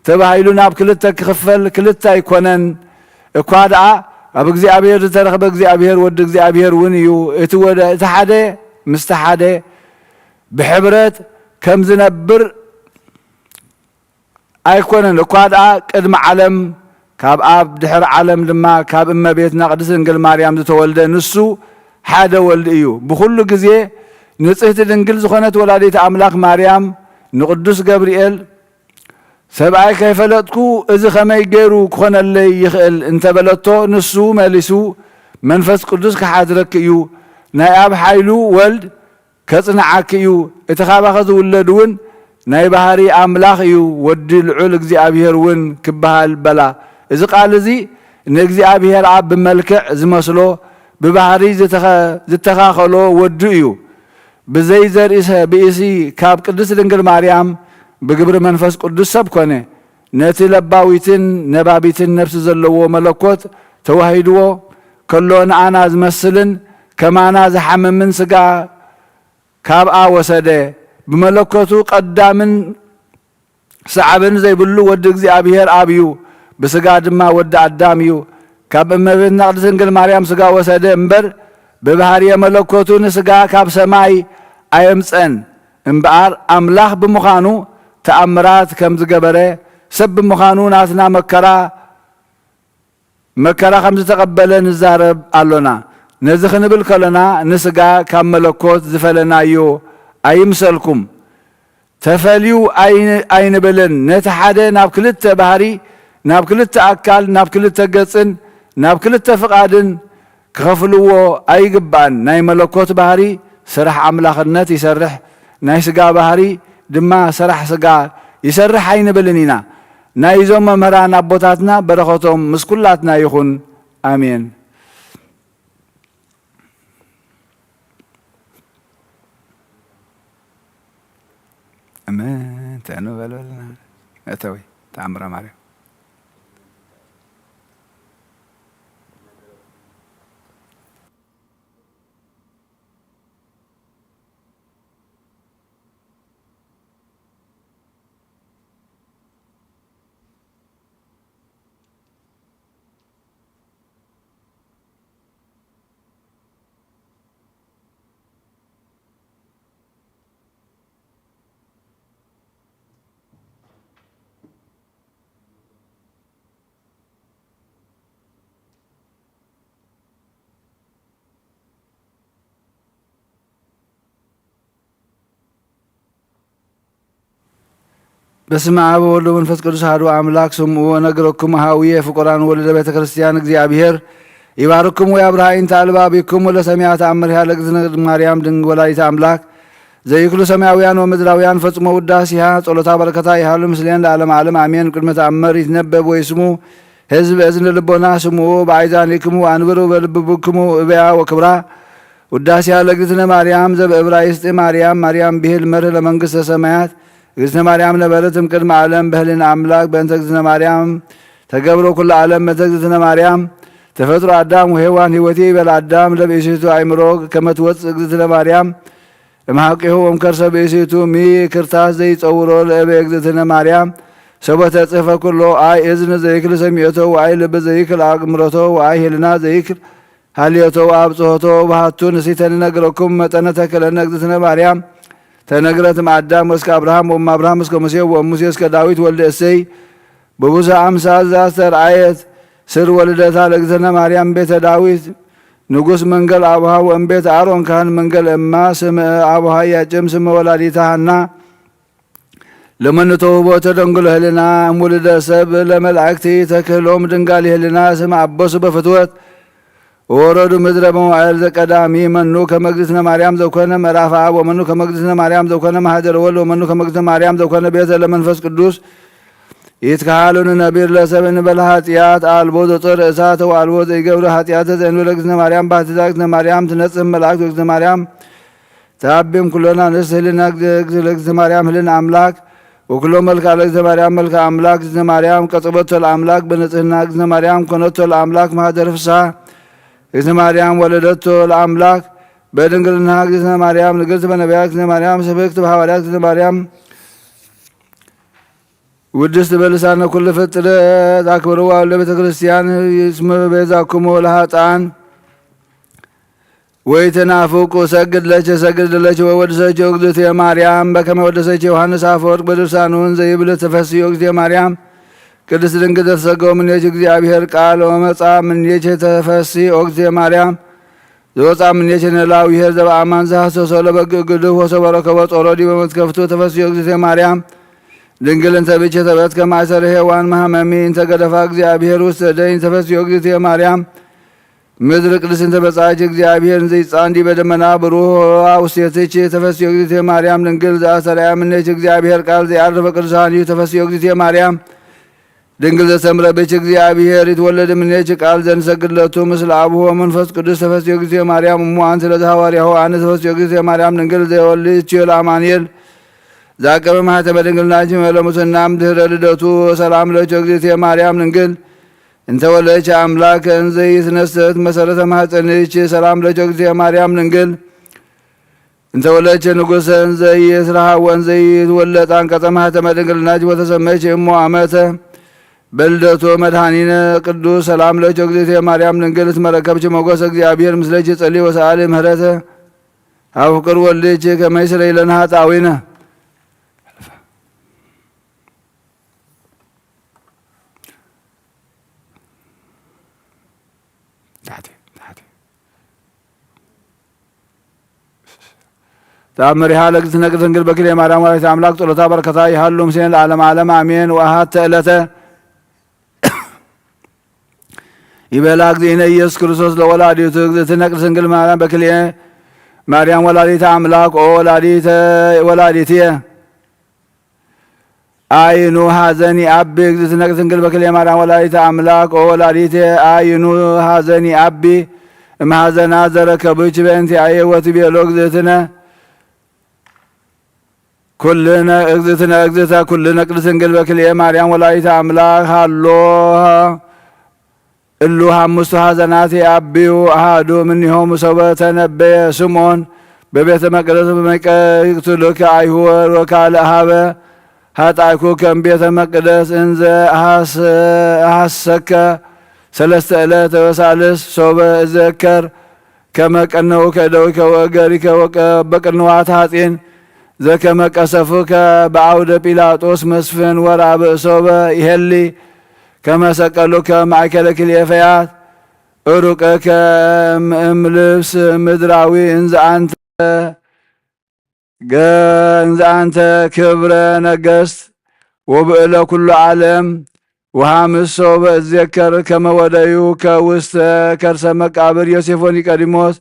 ተባሂሉ ናብ ክልተ ክኽፈል ክልተ ኣይኮነን። እኳ ደኣ ኣብ እግዚኣብሔር ዝተረኽበ እግዚኣብሔር ወዲ እግዚኣብሔር እውን እዩ። እቲ ወደ-፣ እቲ ሓደ ምስቲ ሓደ ብሕብረት ከም ዝነብር ኣይኮነን፣ እኳ ደኣ ቅድሚ ዓለም፣ ካብ ኣብ ድሕሪ ዓለም ድማ ካብ እመቤትና ቅድስት ድንግል ማርያም ዝተወልደ ንሱ ሓደ ወልድ እዩ። ብኹሉ ግዜ ንጽህቲ ድንግል ዝኾነት ወላዲት ኣምላኽ ማርያም ንቅዱስ ገብርኤል፣ "ሰብኣይ ከይፈለጥኩ እዚ ከመይ ገይሩ ክኾነለይ ይኽእል?" እንተበለቶ፣ ንሱ መሊሱ፣ "መንፈስ ቅዱስ ክሓድረኪ እዩ፣ ናይ ኣብ ሓይሉ ወልድ ከጽንዓኪ እዩ፣ እቲ ካባኺ ዝውለድ እውን ናይ ባህሪ ኣምላኽ እዩ፣ ወዲ ልዑል እግዚኣብሔር እውን ክበሃል" በላ። እዚ ቃል እዚ ንእግዚኣብሔር ኣብ ብመልክዕ ዝመስሎ፣ ብባህሪ ዝተኸ-፣ ዝተኻኸሎ ወዱ እዩ። ብዘይ ዘርኢ ሰ-፣ ብእሲ ካብ ቅድስት ድንግል ማርያም ብግብሪ መንፈስ ቅዱስ ሰብ ኮነ። ነቲ ለባዊትን ነባቢትን ነፍሲ ዘለዎ መለኮት ተዋሂድዎ ከሎ፣ ንኣና ዝመስልን ከማና ዝሓምምን ስጋ ካብኣ ወሰደ። ብመለኮቱ ቀዳምን ሳዕብን ዘይብሉ ወዲ እግዚኣብሔር ኣብ እዩ፣ ብስጋ ድማ ወዲ ኣዳም እዩ። ካብ እመቤትና ቅድስት ድንግል ማርያም ስጋ ወሰደ እምበር፣ ብባህርየ መለኮቱ ንስጋ ካብ ሰማይ ኣየምጸን። እምበኣር ኣምላኽ ብምዃኑ ተኣምራት ከም ዝገበረ፣ ሰብ ብምዃኑ ናትና መከራ መከራ ከም ዝተቐበለ ንዛረብ ኣሎና። ነዚ ክንብል ከሎና፣ ንስጋ ካብ መለኮት ዝፈለናዮ ኣይምሰልኩም። ተፈልዩ ኣይ-፣ ኣይንብልን። ነቲ ሓደ ናብ ክልተ ባህሪ ናብ ክልተ ኣካል፣ ናብ ክልተ ገጽን ናብ ክልተ ፍቓድን ክኸፍልዎ ኣይግባእን። ናይ መለኮት ባህሪ ስራሕ ኣምላኽነት ይሰርሕ፣ ናይ ስጋ ባህሪ ድማ ስራሕ ስጋ ይሰርሕ ኣይንብልን ኢና። ናይዞም መምህራን ኣቦታትና በረኸቶም ምስ ኩላትና ይኹን። ኣሜን። ኣሜን። ተኑ በልበልና። እተዊ ተኣምረ ማርያም። በስመ አብ ወወልድ ወመንፈስ ቅዱስ አሐዱ አምላክ። ስምዑ ወነግረክሙ ሀውየ ፍቁራን ወልደ ቤተ ክርስቲያን። እግዚአብሔር ይባርክሙ ወያብርሃ ይንተ አልባቢክሙ ለሰሚዐ ተአምሪሃ ለእግዝእትነ ማርያም ድንግ ወላዲተ አምላክ ዘይክሉ ሰማያውያን ወምድራውያን ፈጽሞ ውዳሴሃ ጸሎታ በረከታ ይሃሉ ምስሌን ለዓለመ ዓለም አሜን። ቅድመ ተአምር ይትነበብ ወይስሙ ህዝብ እዝን ለልቦና ስምዑ በአይዛኒክሙ ወአንብሩ በልብብክሙ እበያ ወክብራ። ውዳሴሃ ለእግዝእትነ ማርያም ዘበእብራይስጥ ማርያም፣ ማርያም ብሂል መርህ ለመንግስተ ሰማያት። እግዝእትነ ማርያም ነበረት እምቅድመ ዓለም በህሊና አምላክ። በእንተ እግዝእትነ ማርያም ተገብሮ ኩሉ ዓለም። በእንተ እግዝእትነ ማርያም ተፈጥሮ አዳም ወሔዋን ህይወቴ ይበል አዳም። ለብእሲቱ አእምሮ ከመ ትወፅእ እግዝእትነ ማርያም እምሃቂሁ ወእምከርሰ ብእሲቱ ሚ ክርታስ ዘይጸውሮ ለእበ እግዝእትነ ማርያም። ሰቦ ተጽሕፈ ኩሎ አይ እዝን ዘይክል ሰሚዕቶ ወአይ ልብ ዘይክል አእምሮቶ ወአይ ህልና ዘይክል ሀልዮቶ ወአብጽሖቶ። በሃቱ ንሲተ ንነግረኩም መጠነ ተክለነ እግዝእትነ ማርያም። ተነግረት እምአዳም ወእስከ አብርሃም ወእምአብርሃም እስከ ሙሴ ወእሙሴ እስከ ዳዊት ወልደ እሴይ። በብዙ አምሳል ዘአስተርአየት ስር ወልደታ ለእግዝእትነ ማርያም ቤተ ዳዊት ንጉስ መንገል አቡሃ ወእምቤት አሮን ካህን መንገል እማ። ስም አቡሃ ኢያቄም ስመ ወላዲታ ሐና። ለመኑ ተውህቦ ተደንግሎ ህልና እምውልደ ሰብ ለመላእክት ተክህሎም ድንጋሊ ህልና ስም አቦሱ በፍትወት ወረዱ ምድረ በመዋዕል ዘቀዳሚ። መኑ ከመ እግዝእትነ ማርያም ዘኮነ ምዕራፈ አብ ወመኑ ከመ እግዝእትነ ማርያም ዘኮነ ማህደረ ወልድ ወመኑ ከመ እግዝእትነ ማርያም ዘኮነ ቤተ ለመንፈስ ቅዱስ። ይትከሃሉ ንነቢር ለሰብ እንበለ ኃጢአት አልቦ ዘጾር እሳተ ወአልቦ ዘይገብር ኃጢአተ ዘእንበለ እግዝእትነ ማርያም። ባሕቲታ እግዝእትነ ማርያም ትነጽህ መላእክት ወእግዝእትነ ማርያም ተአቢም ኩሎን አንስት ህልና እግዝእትነ ማርያም ህልና አምላክ። ወኩሎ መልክዓ ለእግዝእትነ ማርያም መልክዓ አምላክ። እግዝእትነ ማርያም ቀጸበቶ ለአምላክ በንጽህና። እግዝእትነ ማርያም ኮነቶ ለአምላክ ማህደር ፍስሐ። እግዝእትነ ማርያም ወለደቶ ለአምላክ በድንግልና። እግዝእትነ ማርያም ንግርት በነቢያት። እግዝእትነ ማርያም ስብክት በሐዋርያት። እግዝእትነ ማርያም ውድስት በልሳነ ኩሉ ፍጥረት። አክብርዋ ለቤተ ክርስቲያን እስመ ቤዛክሙ ለኃጥአን። ወኢትናፍቁ እሰግድ ለኪ እሰግድ ለኪ ወእወድሰኪ እግዝእትየ ማርያም በከመ ወደሰኪ ዮሐንስ አፈወርቅ በድርሳኑ እንዘ ይብል ተፈስሒ እግዝእትየ ማርያም ቅድስት ድንግል ዘተሰገወ እምኔኪ እግዚአብሔር ቃል ወመጻ እምኔኪ ተፈስሒ እግዝእትየ ማርያም ዘወጻ እምኔኪ ንላዊ ኄር ዘበአማን ዘሐሰሶ ለበግዕ ግዱፍ ወሰቦ ረከቦ ጾሮ ዲበ መትከፍቱ ተፈስሒ እግዝእትየ ማርያም ድንግል እንተ ብኪ ተበትከ ማእሰረ ሔዋን መሐመሚ እንተ ገደፋ እግዚአብሔር ውስተ ደይን ተፈስሒ እግዝእትየ ማርያም ምድር ቅድስት እንተ በጻች እግዚአብሔር እንዘ ይጻን ዲበ ደመና ብሩህ ውስቴትኪ ተፈስሒ እግዝእትየ ማርያም ድንግል ዘአስተርአያ እምኔኪ እግዚአብሔር ቃል ዘያዕርፍ ቅዱሳን እዩ ተፈስሒ እግዝእትየ ማርያም ድንግል ዘሰምረ ብኪ እግዚአብሔር ይትወለድ እምኔኪ ቃል ዘንሰግድ ለቱ ምስለ አቡሁ ወመንፈስ ቅዱስ ተፈስሒ እግዝእትየ ማርያም እሙ አንቲ ለዘሐዋርያሁ አነ ተፈስሒ እግዝእትየ ማርያም ድንግል ዘወልድኪ ለአማኑኤል ዛቀበ ማህተመ ድንግልናኪ እምእለ ሙስና እምድህረ ልደቱ ሰላም ለኪ እግዝእትየ ማርያም ድንግል እንተ ወለድኪ አምላክ እንዘ ይትነሰት መሰረተ ማህፀንኪ ሰላም ለኪ እግዝእትየ ማርያም ድንግል እንተ ወለድኪ ንጉሰ እንዘ ይትረሃ ወእንዘ ይትወለድ አንቀጸ ማህተመ ድንግልናኪ ወተሰመይኪ እሞ አመተ በልደቶ መድኃኒነ ቅዱስ ሰላም ለኪ እግዝእትየ ማርያም ድንግል እስመ ረከብኪ ሞገሰ እግዚአብሔር ምስለኪ ጸሊ ወሰአሊ ምህረተ አብ ፍቅር ወልድኪ ከመ ይስረይ ለነ ኃጣዊነ። ተአምሪሃ ለእግዝእትነ ቅድስት ድንግል በክልኤ ማርያም ወላዲተ አምላክ ጸሎታ በረከታ ይሃሉ ምስሌነ ለዓለመ ዓለም አሜን። ወአሐተ ዕለተ ይቤላ እግዚእነ ኢየሱስ ክርስቶስ ለወላዲቱ እግዝእትነ ቅድስት ድንግል ማርያም በክልኤ ማርያም ወላዲተ አምላክ ኦ ወላዲተ፣ ወላዲትየ አይኑ ሐዘን ይአቢ። እግዝእትነ ቅድስት ድንግል በክልኤ ማርያም ወላዲተ አምላክ ኦ ወላዲትየ አይኑ ሐዘን ይአቢ። እምሐዘናት ዘረከቡኪ በእንቲአየ ወትቤሎ እግዝእትነ ኩልነ እግዝእትነ እግዝእተ ኩልነ ቅድስት ድንግል በክልኤ ማርያም ወላዲተ አምላክ ሃሎ። እሉ ሐሙስቱ ሐዘናት የአቢው አሃዱ እምኔሆሙ ሶበ ተነበየ ስምዖን በቤተ መቅደስ በመይቀ ይቅትሉከ አይሁድ ወካልእ ሀበ ሀጣይኩከ እምቤተ መቅደስ እንዘ አሐስ-፣ አሐሰከ ሰለስተ ዕለት ወሳልስ ሶበ እዘከር ከመ ቀነውከ እደዊከ ወእገሪከ ወቀ-፣ በቅንዋት ሐጺን ዘከመ ቀሰፉከ በዐውደ ጲላጦስ መስፍን ወራብዕ ሶበ ይሄሊ ከመ ሰቀሉከ ማእከለ ክልኤ ፈያት እሩቀከ እም ልብስ ምድራዊ እንዘ አንተ ገ-፣ እንዘ አንተ ክብረ ነገስት ወብዕለ ኩሉ ዓለም። ወሐምስ ሶበ እዜከር ከመ ወደዩ ከውስተ ከርሰ መቃብር ዮሴፍ ወኒቆዲሞስ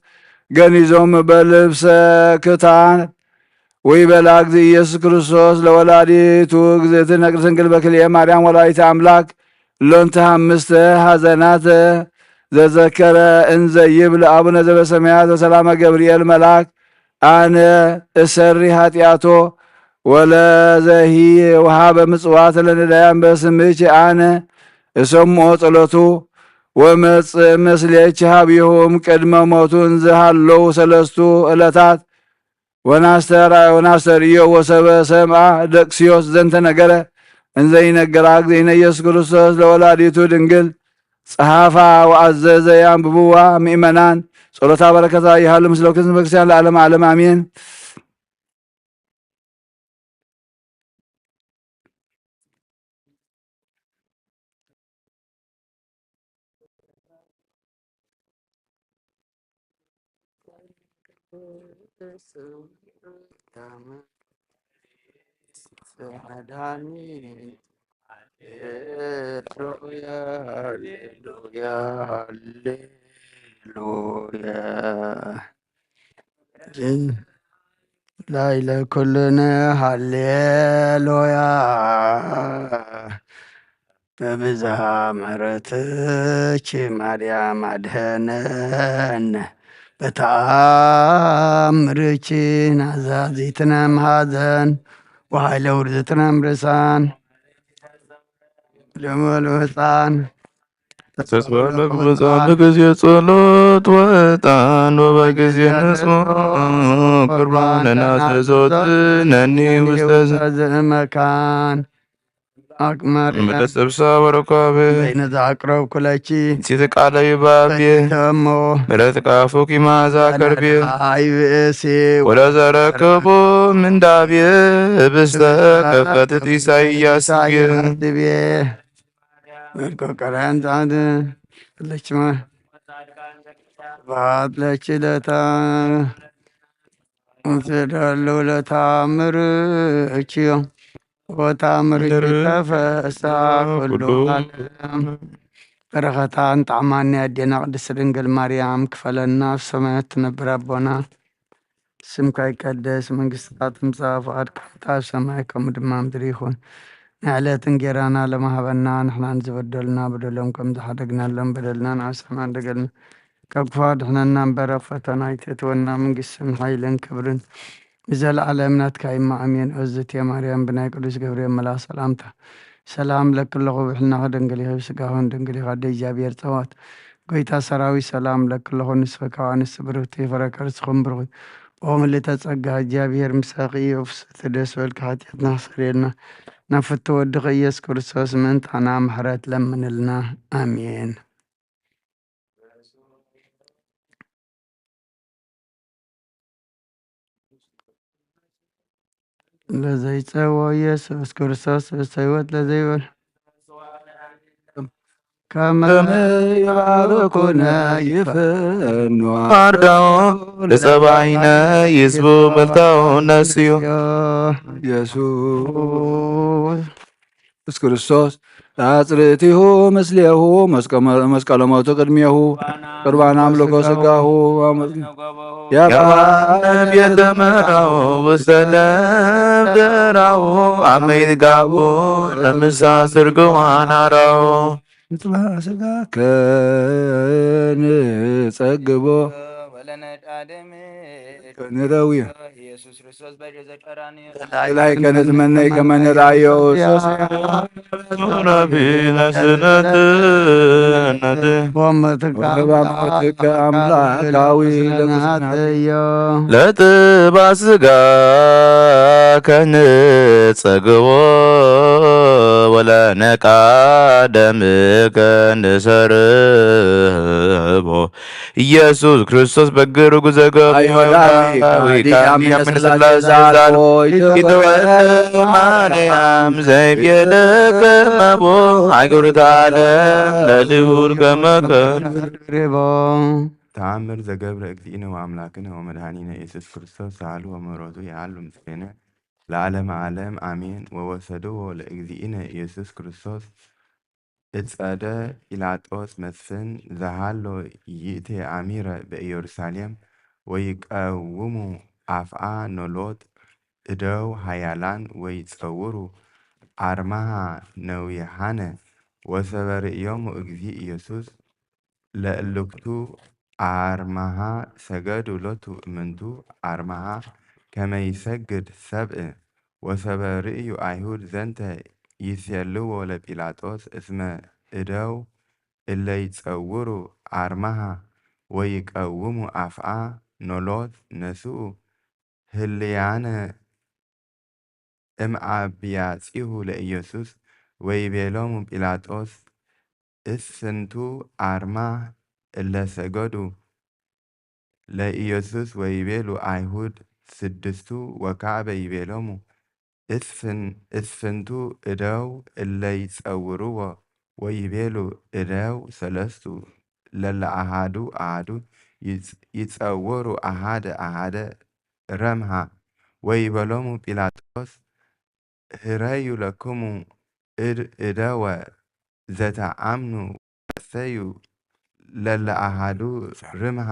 ገኒዞም በልብሰ ክታን። ወይቤላ እግዚእ ኢየሱስ ክርስቶስ ለወላዲቱ እግዝእትነ ቅድስት ድንግል በክልኤ ማርያም ወላዲተ አምላክ ሎንተ ሐምስተ ሐዘናተ ዘዘከረ እንዘ ይብል አቡነ ዘበሰማያት ወሰላመ ገብርኤል መልአክ አነ እሰሪ ኃጢአቶ ወለዘሂ ወሃበ ምጽዋት ለነዳያን በስምኪ አነ እሰምዖ ጸሎቱ ወመጽእ ምስሌኪ ሀቢሁም ቅድመ ሞቱ እንዘ ሀለው ሰለስቱ ዕለታት ወናስተራ-፣ ወናስተርእዮ ወሰበ ሰምዐ ደቅስዮስ ዘንተ ነገረ እንዘ ይነግራ እግዚእነ ኢየሱስ ክርስቶስ ለወላዲቱ ድንግል ጸሐፋ ወአዘዘ ያንብብዋ ምእመናን። ጸሎታ በረከታ ይሃሉ ምስለ ኩልነ ህዝበ ክርስቲያን ለዓለመ ዓለም አሜን። ላዕለ ኩልነ ሃሌሉያ። በብዝሃ ምሕረትኪ ማርያም አድህነነ፣ በተአምርኪ ናዛዚትነ እምሐዘን፣ ወኃይለ ውርዝትነ እምርሳን። ለመልወፃን ተስበለ በብፁዓን በጊዜ ጸሎት ወዕጣን ወበጊዜ ንጹሕ ቁርባን ለናዘዞት ነኒ ውስተ ዝ- መካን አቅመር እምደ ስብሳ ወረኳብ ዘይነ ዘአቅረብኩ ለኪ። ሲት ቃለ ይባቤ ተሞ ምረት ቃፉኪ ማዛ ከርቤ። አይ ብእሲ ወለዘረከቦ ምንዳቤ ህብስተ ከፈትት ኢሳይያስ ብየ። ኢሳይያስ ብየ። መልኮ ቀራን ጻድ ለችማ ባት ለችለታ እንስዳሉ ለታምር እችዮ ወታምር ተፈሳ ኩሉ ዓለም። በረከታን ጣዕማን ያዴና ቅድስት ድንግል ማርያም ክፈለና። አብ ሰማያት ትነብር አቦና ስምካ ይቀደስ፣ መንግስትካ ትምጻእ፣ ፍቃድካ በሰማይ ከምኡ ድማ ምድሪ ይኹን። ንዕለት እንጌራና ለመሃበና፣ ንሕናን ዝበደሉና በደሎም ከም ዝሓደግናሎም በደልናን ኣሳና እንደገልና ካብ ክፉ ኣድሕነና እምበር፣ ኣብ ፈተና ኣይተእትወና፣ መንግስትን ሓይልን ክብርን ንዘለዓለም ናትካ እማ፣ ኣሜን። ኦዝቲ ማርያም፣ ብናይ ቅዱስ ገብርኤል መልኣክ ሰላምታ ሰላም እብለኪ ኣለኹ፣ ብሕልናኺ ድንግል ኢኺ፣ ብስጋኺ እውን ድንግል ኢኺ፣ ኣደ እግዚኣብሔር ጸባኦት፣ ጐይታ ሰራዊት ሰላም እብለኪ ኣለኹ። ንስኺ ካብ ኣንስቲ ብርኽቲ ኢኺ፣ ፍረ ከርስኺ እውን ብሩኽ እዩ። ኦ ምልእተ ጸጋ፣ እግዚኣብሔር ምሳኺ እዩ። ፍስሕቲ ደስ በልኪ፣ ሓጢኣትና ኣስተሰርየልና፣ ናብ ፍትው ወድኺ ኢየሱስ ክርስቶስ ምእንታና ምሕረት ለምንልና። ኣሜን። ለዘይጸዎ ኢየሱስ ክርስቶስ ህይወት ለዘይበል ከመ ይባርኩነ ይፈኑ አርዳኦ ለጸባይነ ይስቡ መልታኦ ነስዮ ኢየሱስ ኢየሱስ ክርስቶስ። ተአጽርቲሁ ምስሌሁ መስቀ-፣ መስቀለ ሞቱ ቅድሜሁ። ቁርባን አምልኮ ሥጋሁ። የባህም የተመራሁ ውስተ ደብተራሁ አመ ይትጋቡ ለምሳ ስርግዋን አራሁ። ንጽባ ሥጋከ ንጸግቦ ወለነጣድም ከንረዊ። ኢየሱስ ክርስቶስ በደዘ ቀራንዮ። ላይከ ንትመነይ ከመ ንርአዮ። ረቢ ለስነትነት። ወመትከ አምላካዊ ለምስጋና። ለጥባ ሥጋከ ንጸግቦ ወለነቃደምከ ንሰርቦ። ኢየሱስ ክርስቶስ በግር ጉዘገብ አይሁዳዊ ከሃዲ አሚነ ሥላሴ ዛልፎ ይተወልደ ማርያም ዘይቤለከ መቦ አይጉርታ ዓለም ለልዑል ከመከን። ተአምር ዘገብረ እግዚእነ ወአምላክነ ወመድኃኒነ ኢየሱስ ክርስቶስ ሳህሉ ወመሮቱ የሃሉ ምስሌነ ለዓለመ ዓለም አሜን። ወወሰድዎ ለእግዚእነ ኢየሱስ ክርስቶስ እጸደ ጲላጦስ መስፍን ዘሃሎ ይእቴ አሚረ በኢየሩሳሌም ወይቀውሙ አፍአ ኖሎት እደው ኃያላን ወይጸውሩ አርማሃ ነዊሃነ። ወሰበ ርእዮሙ እግዚእ ኢየሱስ ለእልክቱ አርማሃ ሰገዱ ሎቱ እምንቱ አርማሃ ከመ ይሰግድ ሰብእ። ወሰበ ርእዩ አይሁድ ዘንተ ይሴልዎ ለጲላጦስ እስመ እደው እለ ይጸውሩ አርማሃ ወይቀውሙ አፍአ ኖሎት ነስኡ ህልያነ እምአብያጺሁ ለኢየሱስ። ወይቤሎሙ ጲላጦስ እስፍንቱ አርማህ እለ ሰገዱ ለኢየሱስ ወይቤሉ አይሁድ ስድስቱ። ወካዕበ ይቤሎሙ እስፍን-፣ እስፍንቱ እደው እለ ይጸውርዎ ወይቤሉ እደው ሰለስቱ። ለለአሃዱ አሃዱ ይጽ-፣ ይጸውሩ አሃደ አሃደ ረምሃ። ወይቤሎሙ ጲላጦስ ህረዩ ለክሙ እድ-፣ እደወ ዘተአምኑ ወሰዩ ለለአሃዱ ርምሃ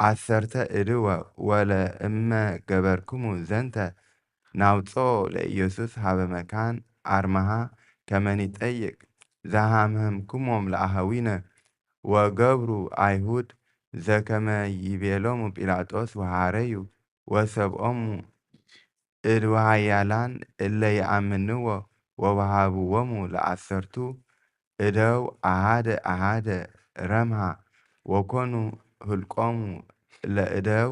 አሰርተ እድወ። ወለእመ ገበርክሙ ዘንተ ናውጽኦ ለኢየሱስ ሀበ መካን አርማሃ ከመ ንጠይቅ ዘሀምሀምክሞም ለአሃዊነ። ወገብሩ አይሁድ ዘከመ ይቤሎሙ ጲላጦስ ወሐረዩ ወሰብኦሙ እድ ወሃያላን እለ ይአምንዎ ወወሃብዎሙ ለአሰርቱ እደው አሃደ አሃደ ረምሃ። ወኮኑ ህልቆሙ ለእደው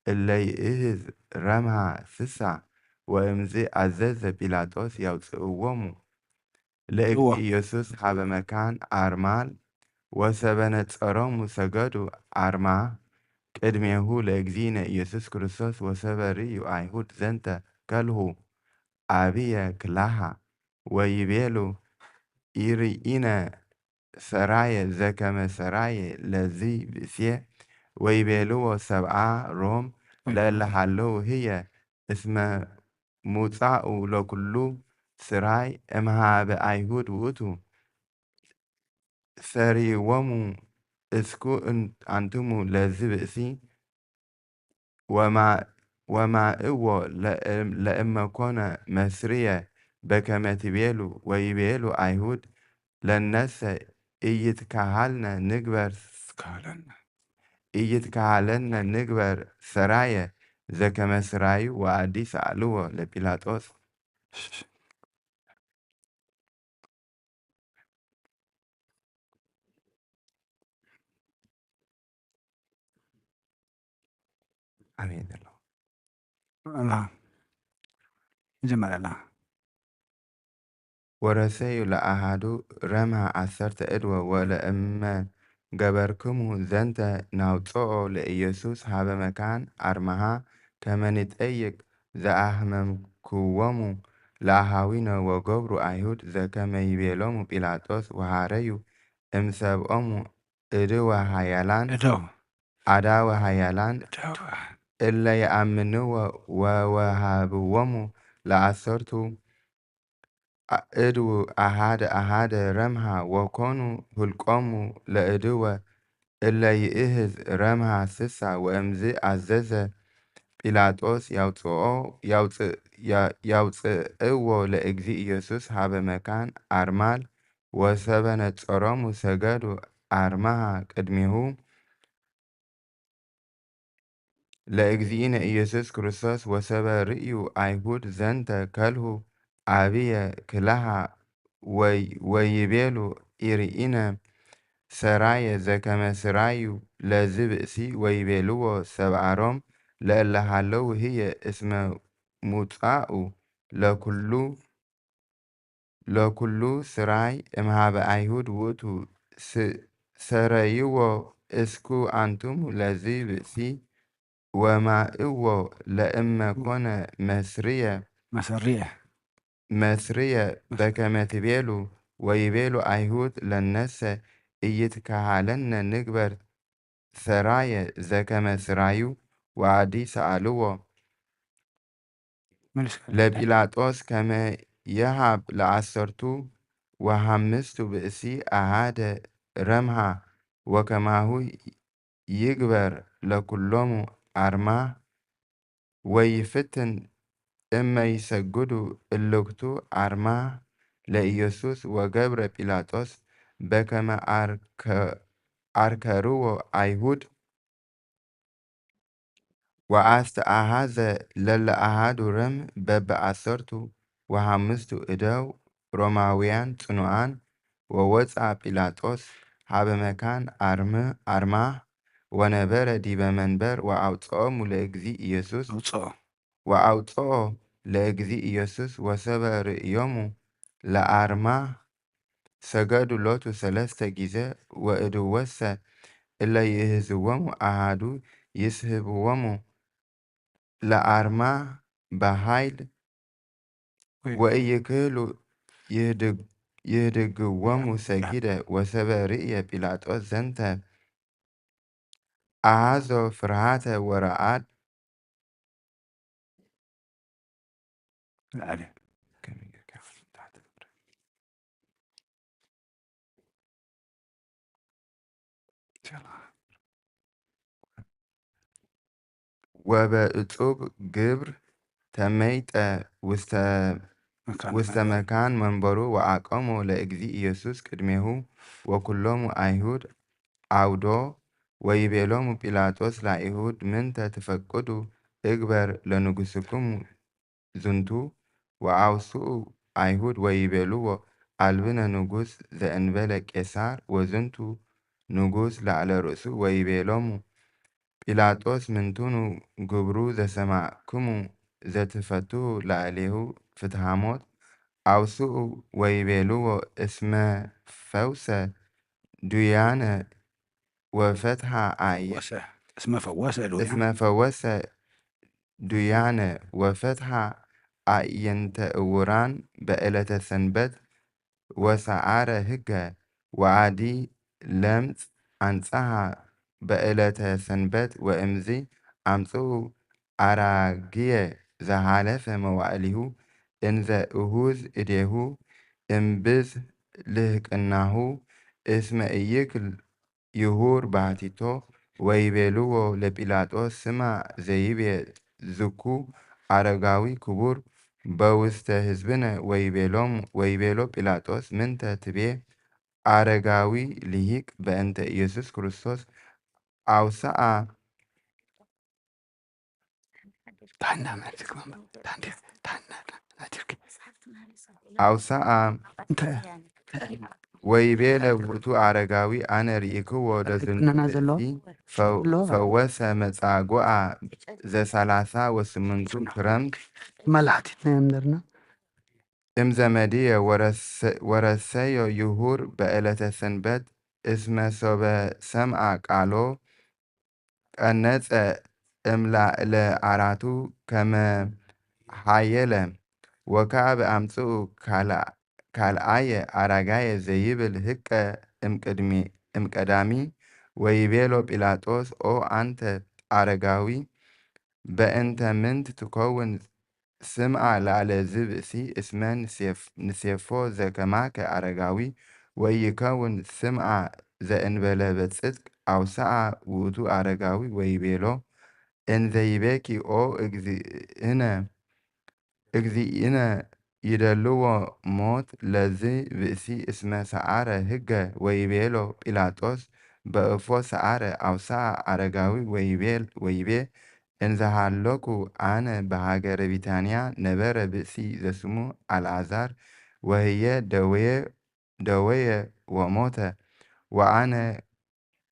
እለ ይእህዝ ረምሃ ስሳ። ወእምዝ አዘዘ ጲላጦስ ያውፅእዎሙ ለእግዝእ ኢየሱስ ሀበ መካን አርማል። ወሰበ ነጸሮሙ ሰገዱ አርማህ ቅድሜሁ ለእግዚእነ ኢየሱስ ክርስቶስ። ወሰበ ርእዩ አይሁድ ዘንተ ከልሁ አብየ ክላሃ ወይቤሉ ኢርኢነ ሰራየ ዘከመ ሰራየ ለዚ ብእሴ። ወይቤልዎ ሰብአ ሮም ለእለ ሀለው ህየ እስመ ሙጻኡ ለኩሉ ስራይ እምሃበ አይሁድ ውእቱ። ሰሪዎሙ እስኩ እን-፣ አንትሙ ለዚ ብእሲ ወማ-፣ ወማእዎ ለእም-፣ ለእመ ኮነ መስርየ በከመ ትቤሉ። ወይቤሉ አይሁድ ለነሰ ኢይትካሃልነ ንግበር፣ ኢይትካሃለነ ንግበር ሰራየ ዘከመ ስራዩ። ወአዲ ሰአልዎ ለጲላጦስ። አሜን። አላ መጀመሪያ አላ ወረሰዩ ለአሃዱ ረምሃ አሰርተ እድወ። ወለእመ ገበርክሙ ዘንተ ናውጽኦ ለኢየሱስ ሀበ መካን አርማሃ ከመ ንጠይቅ ዘአህመምክዎሙ ለአሃዊነ። ወገብሩ አይሁድ ዘከመ ይቤሎሙ ጲላጦስ ወሐረዩ እምሰብኦሙ እድወ ሀያላን፣ እደው። አዳወ ሀያላን፣ እደው። እለ ይአምንዎ ወወሀብዎሙ ለአሰርቱ አ-፣ እድው አሃደ አሃደ ረምሃ ወኮኑ ህልቆሙ ለእድወ እለ ይእህዝ ረምሃ ስሳ ወእምዝ አዘዘ ጲላጦስ ያውጽኦ፣ ያውጽ-፣ ያ-፣ ያውጽእዎ ለእግዚእ ኢየሱስ ሀበ መካን አርማል ወሰበ ነጸሮሙ ሰገዱ አርማሃ ቅድሜሁ። ለእግዚእነ ኢየሱስ ክርስቶስ ወሰበ ርእዩ አይሁድ ዘንተ ከልሁ አብየ ክላሃ ወይ-፣ ወይቤሉ ኢርኢነ ሰራየ ዘከመ ስራዩ ለዝ ብእሲ ወይቤልዎ ሰብአሮም ለእለ ሀለው ህየ እስመ ሙጻኡ ለኩሉ ለኩሉ ስራይ እምሃበ አይሁድ ውእቱ ስ-፣ ሰረይዎ እስኩ አንትሙ ለዚ ብእሲ ወማእዎ ለእመ ኮነ መስርየ መስርየ መስርየ በከመ ትቤሉ ወይቤሉ አይሁድ ለነሰ ኢይትከሃለነ ንግበር ሰራየ ዘከመ ስራዩ ወአዲ ሰአልዎ ለጲላጦስ ከመ የሀብ ለዐሰርቱ ወሐምስቱ ብእሲ አሃደ ረምሃ ወከማሁ ይግበር ለኩሎሙ አርማህ ወይፍትን እመ ይሰግዱ እልክቱ አርማህ ለኢየሱስ ወገብረ ጲላጦስ በከመ አርከ-፣ አርከርዎ አይሁድ ወአስተአሐዘ ለለአሐዱ ረምህ በበዐሰርቱ ወሐምስቱ እደው ሮማውያን ጽኑዓን ወወጽአ ጲላጦስ ሀበ መካን አርም-፣ አርማህ ወነበረ ዲበ መንበር ወአውጽኦሙ ለእግዚእ ኢየሱስ አውጽኦ። ወአውጽኦ ለእግዚእ ኢየሱስ ወሰበ ርእዮሙ ለአርማህ ሰገዱ ሎቱ ሰለስተ ጊዜ ወእድወሰ እለ ይእህዝዎሙ አሐዱ ይስሕብዎሙ ለአርማህ በኃይል ወይ። ወኢይክህሉ ይህድግ-፣ ይህድግዎሙ ሰጊደ ወሰበ ርእየ ጲላጦስ ዘንተ አሐዞ ፍርሃተ ወረዓድ ለዐለ። ወበእጹብ ግብር ተመይጠ ውስተ፣ መካን ውስተ መካን መንበሩ ወአቀሞ ለእግዚእ ኢየሱስ ቅድሜሁ ወኩሎሙ አይሁድ አውዶ ወይቤሎሙ ጲላጦስ ለአይሁድ ምንተ ትፈቅዱ እግበር ለንጉስክሙ ዝንቱ ወአውስኡ አይሁድ ወይቤልዎ አልብነ ንጉስ ዘእንበለ ቄሳር ወዝንቱ ንጉስ ለዐለ ርእሱ ወይቤሎሙ ጲላጦስ ምንትኑ ግብሩ ዘሰማዕክሙ ዘትፈትሁ ለዐሌሁ ፍትሐ ሞት አውስኡ ወይቤልዎ እስመ ፈውሰ ዱያነ ወፈትሐ አይ-፣ ወሰ-፣ እስመ ፈወሰ ዱያነ። እስመ ፈወሰ ዱያነ ወፈትሐ አዕይንተ እውራን በዕለተ ሰንበት ወሰዐረ ህገ ወአዲ ለምጽ አንጸሃ በዕለተ ሰንበት ወእምዚ አምጽኡ አራግየ ዘሐለፈ መዋዕሊሁ እንዘ እሁዝ እዴሁ እምብዝህ ልህቅናሁ እስመ ኢይክል ይሁር ባሕቲቶ ወይቤልዎ ለጲላጦስ ስማዕ ዘይቤ ዝኩ አረጋዊ ክቡር በውስተ ህዝብነ ወይቤሎም-፣ ወይቤሎ ጲላጦስ ምንተ ትቤ አረጋዊ ልሂቅ በእንተ ኢየሱስ ክርስቶስ አውሰአ ታና መልክ መም-፣ ታንዴ፣ ታና ናቲርክ። አውሰአ እንተ ወይቤለ ውእቱ አረጋዊ አነ ርኢክዎ ለዝንቱ ነና ዘሎ ብእሲ ፈው-፣ ሎ ፈወሰ መጻጉዓ ዘሰላሳ ወስምንቱ ክረምት መላእክት ነምደርና። እምዘመድየ ወረሰ-፣ ወረሰዮ ይሁር በዕለተ ሰንበት እስመ ሶበ ሰምዐ ቃሎ ቀነጸ እምላእለ አራቱ ከመ ሐየለ። ወካብ አምጽኡ ካልአ-፣ ካልአየ አራጋየ ዘይብል ህቀ እምቅድሚ-፣ እምቀዳሚ። ወይቤሎ ጲላጦስ ኦ አንተ አረጋዊ በእንተ ምንት ትኮውን ስምዓ ላለ ዚ ብእሲ እስመ ንሴፍ-፣ ንሴፎ ዘከማከ አረጋዊ ወይከውን ስምዓ ዘእንበለ በጽድቅ አውሰኣ ውእቱ አረጋዊ ወይቤሎ፣ እንዘ ይቤኪ ኦ እግዚእነ፣ እግዚእነ ይደልዎ ሞት ለዚ ብእሲ እስመ ሰዓረ ህገ ወይቤሎ ጲላጦስ በእፎ ሰዓረ አውሰኣ አረጋዊ ወይቤል-፣ ወይቤ፣ እንዘ ሃለኩ አነ በሃገረ ቢታንያ ነበረ ብእሲ ዘስሙ አልዓዛር ወህየ ደወየ፣ ደወየ ወሞተ ወአነ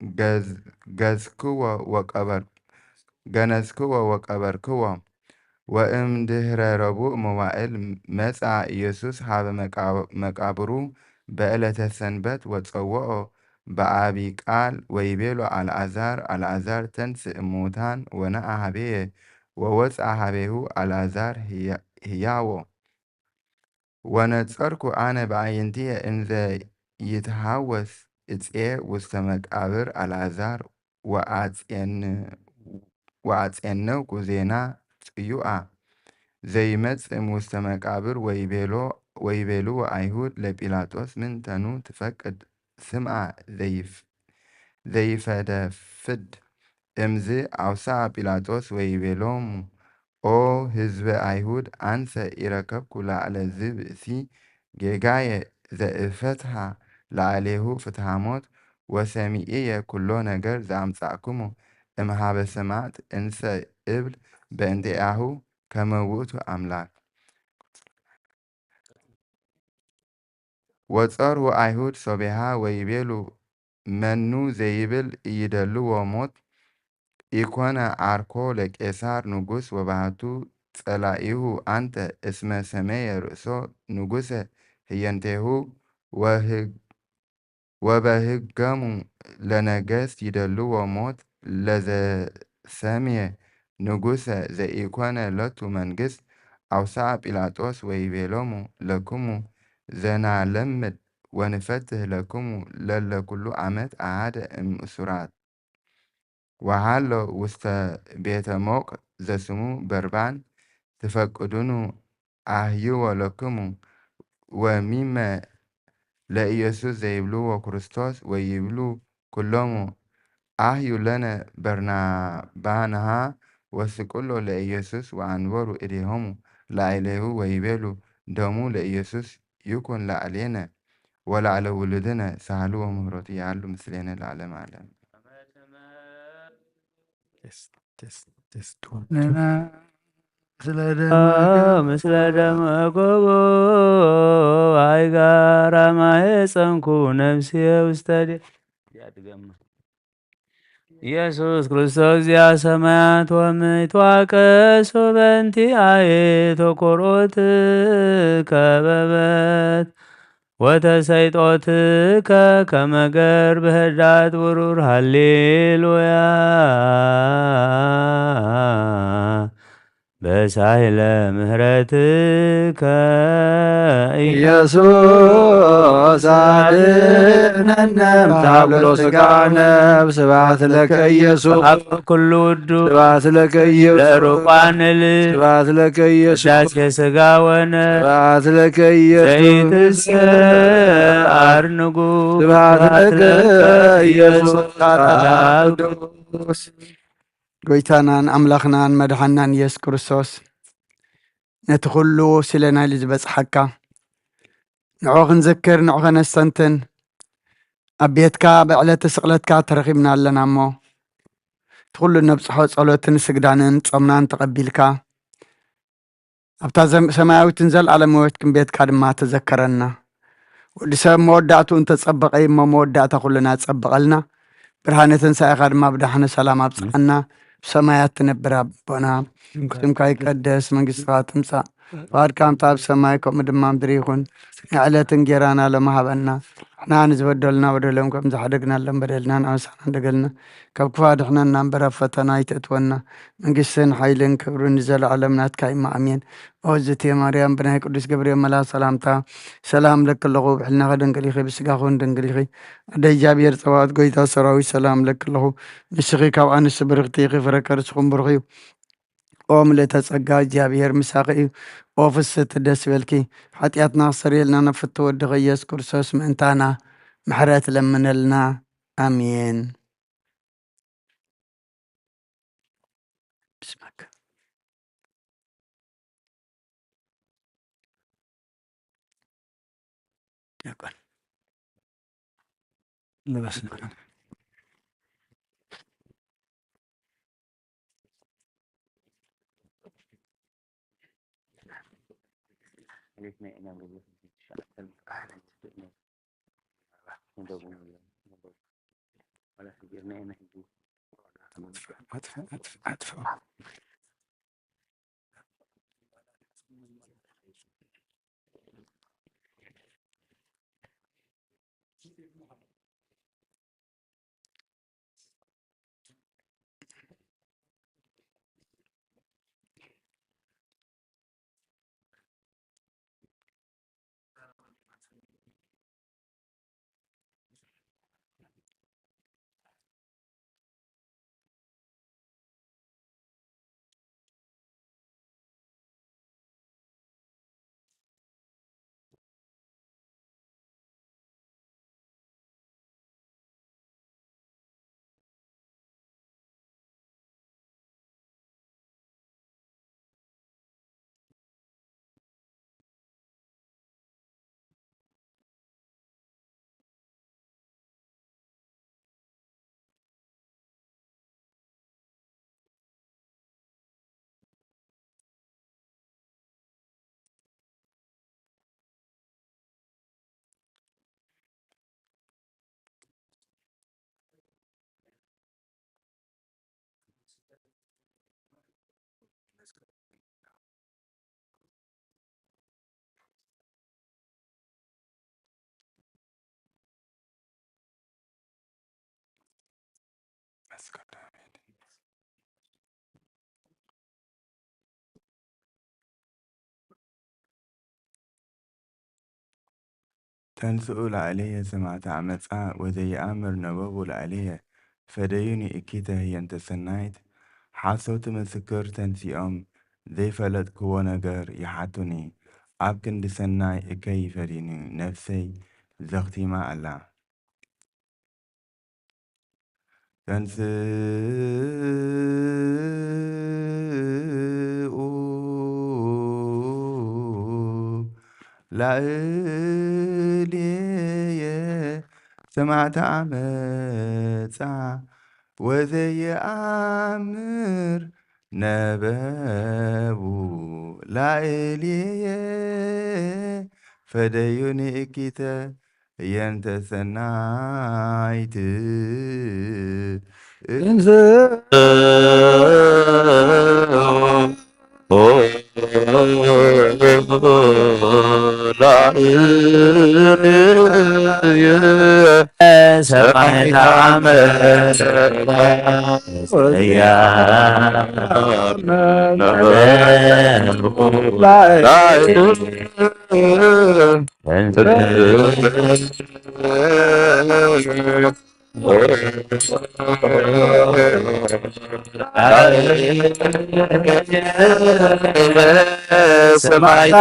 ገዝ-፣ ገዝክዎ ወቀበር-፣ ገነዝክዎ ወቀበርክዎ። ወእምድህረ ረቡዕ መዋእል መጽአ ኢየሱስ ሀበ መቃ-፣ መቃብሩ በዕለተ ሰንበት ወጸውዖ በአቢ ቃል ወይቤሎ፣ አልዓዛር፣ አልዓዛር፣ ተንስእ እሙታን ወነአ ሀቤየ። ወወጽአ ሀቤሁ አልዓዛር ህያ-፣ ህያዎ። ወነጸርኩ አነ በአዕይንትየ እንዘ ይትሃወስ እጽኤ ውስተ መቃብር አልዓዛር ወአጼን-፣ ወአጼነውኩ ዜና ጽዩአ ዘይመጽእ እምውስተ መቃብር ወይቤሎ፣ ወይቤልዎ አይሁድ ለጲላጦስ፣ ምንተኑ ትፈቅድ ስምዓ ዘይፍ-፣ ዘይፈደፍድ። እምዝ አውሰአ ጲላጦስ ወይቤሎሙ፣ ኦ ህዝበ አይሁድ፣ አንሰ ኢረከብኩ ላዕለ ዝብእሲ ጌጋየ ዘእፈትሃ ላዕሌሁ ፍትሃ ሞት፣ ወሰሚዕየ ኩሎ ነገር ዘአምጻእኩሙ እምሃበ ሰማዕት፣ እንሰ እብል በእንቲአሁ ከመ ውእቱ አምላክ። ወጸርሁ አይሁድ ሶቤሃ ወይቤሉ፣ መኑ ዘይብል ኢይደልዎ ሞት ኢኮነ ዓርኮ ለቄሳር ንጉስ ወባህቱ ጸላኢሁ አንተ፣ እስመ ሰመየ ርእሶ ንጉሰ ህየንቴሁ ወህግ-፣ ወበህገሙ ለነገስት ይደልዎ ሞት ለዘሰምየ ንጉሰ ዘኢኮነ ለቱ መንግስት። አውሰአ ጲላጦስ ወይቤሎሙ፣ ለክሙ ዘናለምድ ወንፈትህ ለክሙ ለለኩሉ አመት አሃደ እምእሱራት። ወሃሎ ውስተ ቤተ ሞቅ ዘስሙ በርባን ትፈቅዱኑ አህይዎ ለክሙ። ወሚመ ለኢየሱስ ዘይብልዎ ክርስቶስ ወይብሉ ኩሎሙ፣ አህዩ ለነ በርናባንሃ። ወስቅሎ ለኢየሱስ ወአንበሩ እዴሆሙ ላዕሌሁ ወይቤሉ፣ ደሙ ለኢየሱስ ይኩን ላዕሌነ ወላዕለ ውሉድነ ሳህሉ ወምህረቱ ያሉ ምስሌነ ለዓለመ ዓለም። ቴስት፣ ቴስት፣ ቴስት፣ ቱ፣ ቱ። ነና ስለ ደመ ምስለ ደመ ገቦ አይጋራ ማየ ጸንኩ ነፍስየ ውስተ ዴ-፣ ኢየሱስ ክርስቶስ ዚአ ሰማያት ወምድር ይትዋቀሱ በእንቲአየ ተኮርኦትከ በበት ወተሰይጦትከ ከመ ገር በህዳት ብሩር። ሃሌሉያ። በሳይለ ምህረትከ ኢየሱስ አድነነ እምታብሎ ስጋ ነፍስ። ስብሐት ለከ ኢየሱስ። ኩሉ ውዱ። ስብሐት ለከ ኢየሱስ። ለሩቋን እል። ስብሐት ለከ ኢየሱስ። ቅዳሴ ስጋ ወነ። ስብሐት ለከ ኢየሱስ። ዘይትሰ አርንጉ። ስብሐት ለከ ኢየሱስ። ቅዱስ። ጎይታናን አምላኽናን መድሓናን ኢየሱስ ክርስቶስ፣ ነቲ ኩሉ ስለ ናይሊ ዝበጽሓካ፣ ንዑ ክንዝክር፣ ንዑ ከነስተንትን፣ ኣብ ቤትካ ብዕለተ ስቕለትካ ተረኺብና ኣለና እሞ፣ እቲ ኩሉ ነብጽሖ ጸሎትን ስግዳንን ጾምናን ተቐቢልካ፣ ኣብታ ዘም-፣ ሰማያዊትን ዘለዓለማዊትን ቤትካ ድማ ተዘከረና። ወዲ ሰብ መወዳእትኡ እንተጸበቐ እዩ እሞ፣ መወዳእታ ኩልና ጸብቐልና። ብርሃነ ትንሳኤኻ ድማ ብዳሕነ ሰላም ኣብጽሓና። ብሰማያት ትነብር ኣቦና፣ ስምካ ይቀደስ፣ መንግስትኻ ትምጻእ፣ ፍቓድካ እምታ ኣብ ሰማይ ከምኡ ድማ ምድሪ ይኹን። ንዕለት እንጌራና ሎሚ ሃበና። ንሕና ንዝበደሉና በደሎም ከም ዝሓደግናሎም በደልናን ኣበሳናን ደገልና ካብ ክፉእ ኣድሕነና እምበር ኣብ ፈተና ኣይተእትወና። መንግስትን ሓይልን ክብርን ንዘለዓለም ናትካ እዩ እሞ ኣሜን። ኦ እግዝእትየ ማርያም፣ ብናይ ቅዱስ ገብርኤል መልኣኽ ሰላምታ ሰላም እብለኪ ኣለኹ። ብሕልናኺ ድንግል ኢኺ፣ ብስጋኺ እውን ድንግል ኢኺ። ኣደ እግዚኣብሔር ጸባኦት፣ ጎይታ ሰራዊት፣ ሰላም እብለኪ ኣለኹ። ንስኺ ካብ ኣንስቲ ብርኽቲ ኢኺ፣ ፍረ ከርስኺ እውን ብሩኽ እዩ። ኦ ምልእተ ጸጋ፣ እግዚኣብሔር ምሳኺ እዩ። ኦ ፍስሕቲ ደስ ይበልኪ። ሐጥያትና ኣስተሰርየልና፣ ነፍቶ ወድኺ ኢየሱስ ክርስቶስ ምእንታና ምሕረት ለምነልና። ኣሜን። ብስመከ። ዲያቆን። ተንስኡ ላዕሌየ ሰማዕተ ዓመጻ ወዘየአምር ነበቡ ላዕሌየ ፈደዩኒ እኪተ ህየንተ ሰናይት። ሐሰውቲ ምስክር ተንሲኦም ዘይፈለጥክዎ ነገር ይሓቱኒ። ኣብ ክንዲ ሰናይ እከይ ፈዲኒ ነፍሰይ ዘኽቲማ ኣላ። ተንስኡ ላዕሌየ ሰማዕተ ዓመጻ ወዘየአምር ነበቡ ላዕሌየ ፈደዩኒ እኪተ ህየንተ ሰናይት። እንዘ ሰማዕት ዓመጻ ወዘየአምር ነበቡ ላዕሌየ ሰማዕት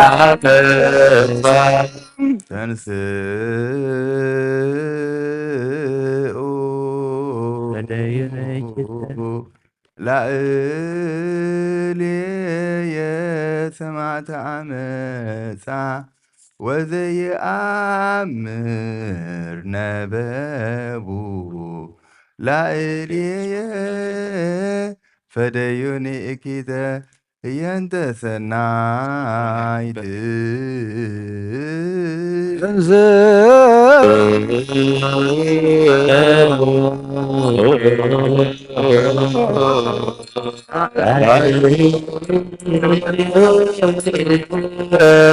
ዓመጻ። ተንስኡ ላዕሌየ ሰማዕት ዓመጻ ወዘየአምር ነበቡ ላዕሌየ ፈደዩኒ እኪተ ህየንተ ሰናይት። እንዘ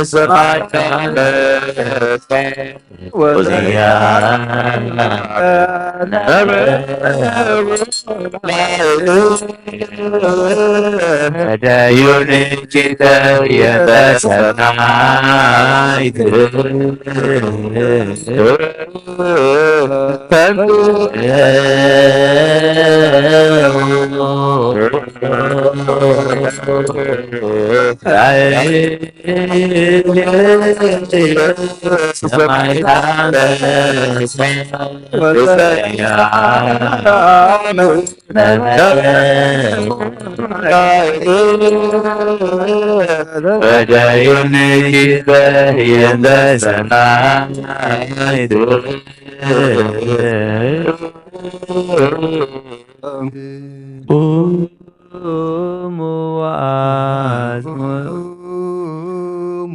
ሰማዕት ዓመጻ ወዘየአምር ነበቡ ፈደዩኒ እኪተ ህየንተ ሰናይት። ቁሙ ወአዝሙ። ቁሙ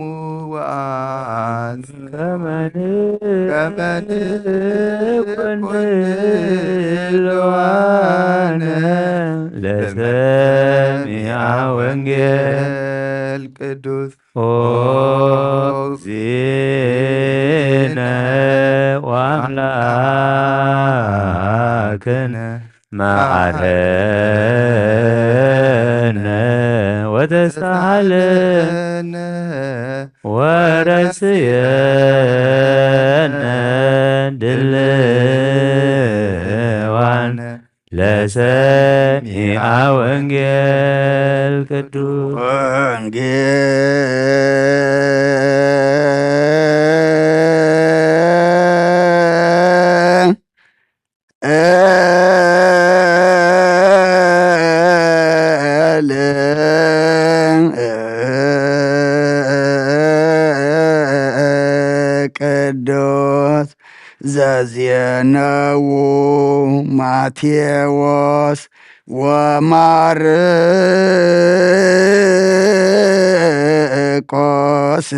ወአዝሙ። ከመ ንኩን ድልዋነ ለሰሚዐ ወንጌል ቅዱስ። ኦ እግዚእነ ወአምላክነ መሐረነ ወተስተሃለነ ወረስየነ ድልዋነ ለሰሚዐ ወንጌል ቅዱስ። ወንጌል ቅዱስ ዘዜነዉ ማቴዎስ ወማርቆስ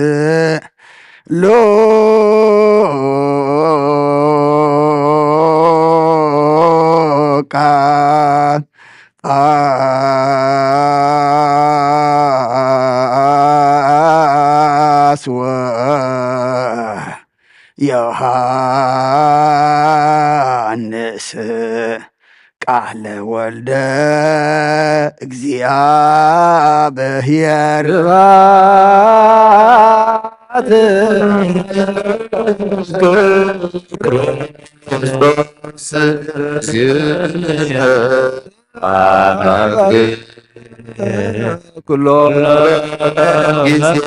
ሉቃስ ወዮሐንስ ቃለ ወልደ እግዚአብሔር ስብሐት ክርስቶስ ኩሎ ጊዜ።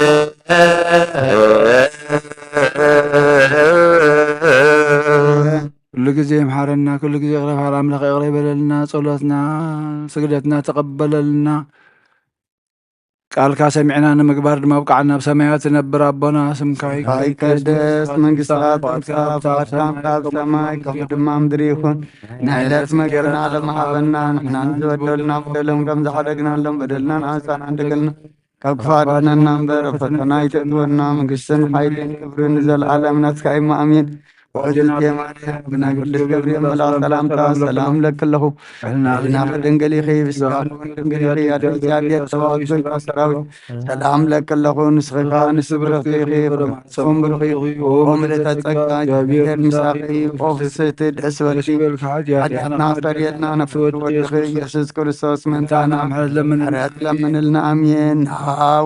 ኩሉ ጊዜ ይምሓረና፣ ኩሉ ጊዜ ይቕረ ይበሃል ኣምላኽ፣ ይቕረ ይበለልና፣ ጸሎትና ስግደትና ተቐበለልና። ቃልካ ሰሚዕና ንምግባር ድማ ኣብቅዓና። ኣብ ሰማያት ትነብር ኣቦና፣ ስምካ ይትቀደስ፣ መንግስትካ ትምጻእ፣ ፍቃድካ ኣብ ሰማይ ከምኡ ድማ ኣብ ምድሪ ይኹን። ናይ ዕለት መግብና ሎሚ ሃበና፣ ንሕና ንዝበደሉና በደሎም ከም ዝሓደግናሎም በደልና ንኣንሳና፣ ንዓና ካብ ክፉእ ኣድሕነና እምበር፣ ኣብ ፈተና ኣይተእትወና፣ መንግስትን ሓይልን ክብርን ንዘለኣለም ናትካ እዩ፣ ኣሜን። ወእግዝእትየ ማርያም፣ ብናይ ቅዱስ ገብርኤል መልኣክ ሰላምታ ሰላም እለኪ ኣለኹ። ልዕልና ድንግል ኢኺ፣ ብስጋኪ እውን ድንግል ኢኺ። ኣቲ እግዚኣብሔር ጸባኦት፣ ጎይታ ሰራዊት፣ ሰላም እለኪ ኣለኹ። ንስኺ ከኣ ንእስቲ ብርኽቲ ኢኺ፣ ፍሬ ማህጸንኪ ብሩኽ እዩ። ኦ ምልእተ ጸጋ፣ እግዚኣብሔር ምሳኺ፣ ኦ ፍስሕቲ፣ ደስ በልኪ። ሓጢኣትና ኣስተሰርየልና፣ ነፍሲ ወድኺ ኢየሱስ ክርስቶስ ምእንታና ምሕረት ለምንልና፣ ኣሜን።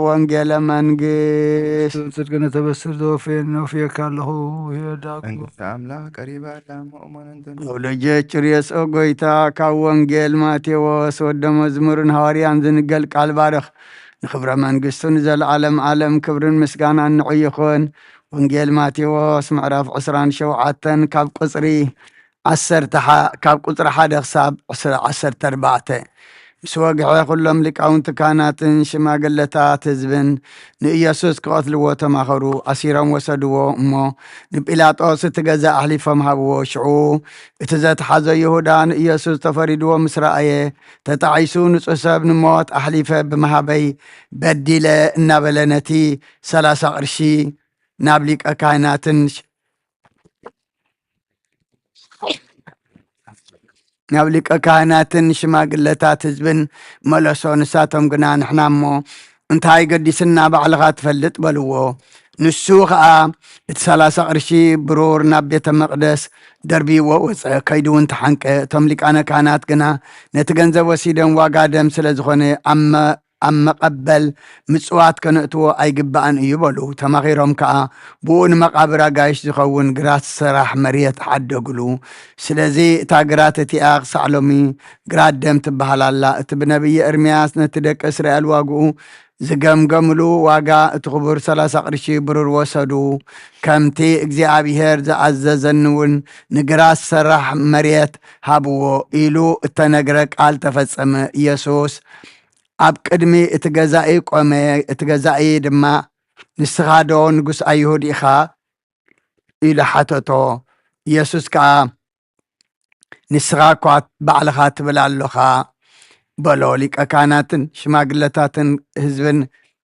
ወንጌለ መንግስት። ጽድቅን ተበስር ዘወፍየን ነውፍየካ ኣለኹ። ይርዳእኩ። መንግስተ ኣምላኽ ቀሪባ ኣላ፣ እሞ እመኑ እንተ። ካብ ልጆች ርእሶ ጎይታ፣ ካብ ወንጌል ማቴዎስ ወደ መዝሙርን ሃዋርያን ዝንገል ቃል ባርኽ። ንኽብረ መንግስቱ ንዘለዓለም ዓለም ክብርን ምስጋናን ንዑ ይኹን። ወንጌል ማቴዎስ ምዕራፍ ዕስራን ሸውዓተን ካብ ቁጽሪ ዓሰርተ ሓ-፣ ካብ ቁጽሪ ሓደ ክሳብ ዕስራ፣ ዓሰርተ ኣርባዕተ። ምስ ወግሐ፣ ኩሎም ሊቃውንቲ ካህናትን ሽማግለታት ህዝብን ንኢየሱስ ክቐትልዎ ተማኸሩ። ኣሲሮም ወሰድዎ እሞ፣ ንጲላጦስ እቲ ገዛ ኣሕሊፎም ሃብዎ። ሽዑ እቲ ዘተሓዞ ይሁዳ ንኢየሱስ ተፈሪድዎ ምስ ረኣየ፣ ተጣዒሱ፣ ንጹህ ሰብ ንሞት ኣሕሊፈ ብምሃበይ በዲለ እናበለ፣ ነቲ ሰላሳ ቅርሺ ናብ ሊቀ ካህናትን ናብ ሊቀ ካህናትን ሽማግለታት ህዝብን መለሶ። ንሳቶም ግና፣ ንሕና እሞ እንታይ ገዲስና ባዕልኻ ትፈልጥ፣ በልዎ። ንሱ ኸኣ እቲ ሰላሳ ቅርሺ ብሩር ናብ ቤተ መቕደስ ደርብይዎ ወጸ፣ ከይዱ እውን ተሓንቀ። እቶም ሊቃነ ካህናት ግና ነቲ ገንዘብ ወሲዶም ዋጋ ደም ስለ ዝኾነ ኣብ መ-፣ ኣብ መቐበል ምጽዋት ከነእትዎ ኣይግባእን እዩ በሉ። ተማኺሮም ከኣ ብኡ ንመቓብር ኣጋይሽ ዝኸውን ግራት ሰራሕ መርየት ዓደግሉ። ስለዚ እታ ግራት እቲኣ ክሳዕ ሎሚ ግራት ደም ትበሃል ኣላ። እቲ ብነብይ ኤርምያስ ነቲ ደቂ እስራኤል ዋግኡ ዝገምገምሉ ዋጋ እቲ ክቡር ሰላሳ ቅርሺ ብሩር ወሰዱ። ከምቲ እግዚኣብሄር ዝኣዘዘኒ እውን ንግራት ሰራሕ መርየት ሃብዎ ኢሉ እተነግረ ቃል ተፈጸመ። ኢየሱስ ኣብ ቅድሚ እቲ ገዛኢ ቆመ። እቲ ገዛኢ ድማ፣ "ንስኻ ዶ ንጉስ ኣይሁድ ኢኻ?" ኢሉ ሓተቶ። ኢየሱስ ከኣ፣ "ንስኻ እኳ ባዕልኻ ትብል ኣሎኻ" በሎ። ሊቀ ካህናትን ሽማግለታትን ህዝብን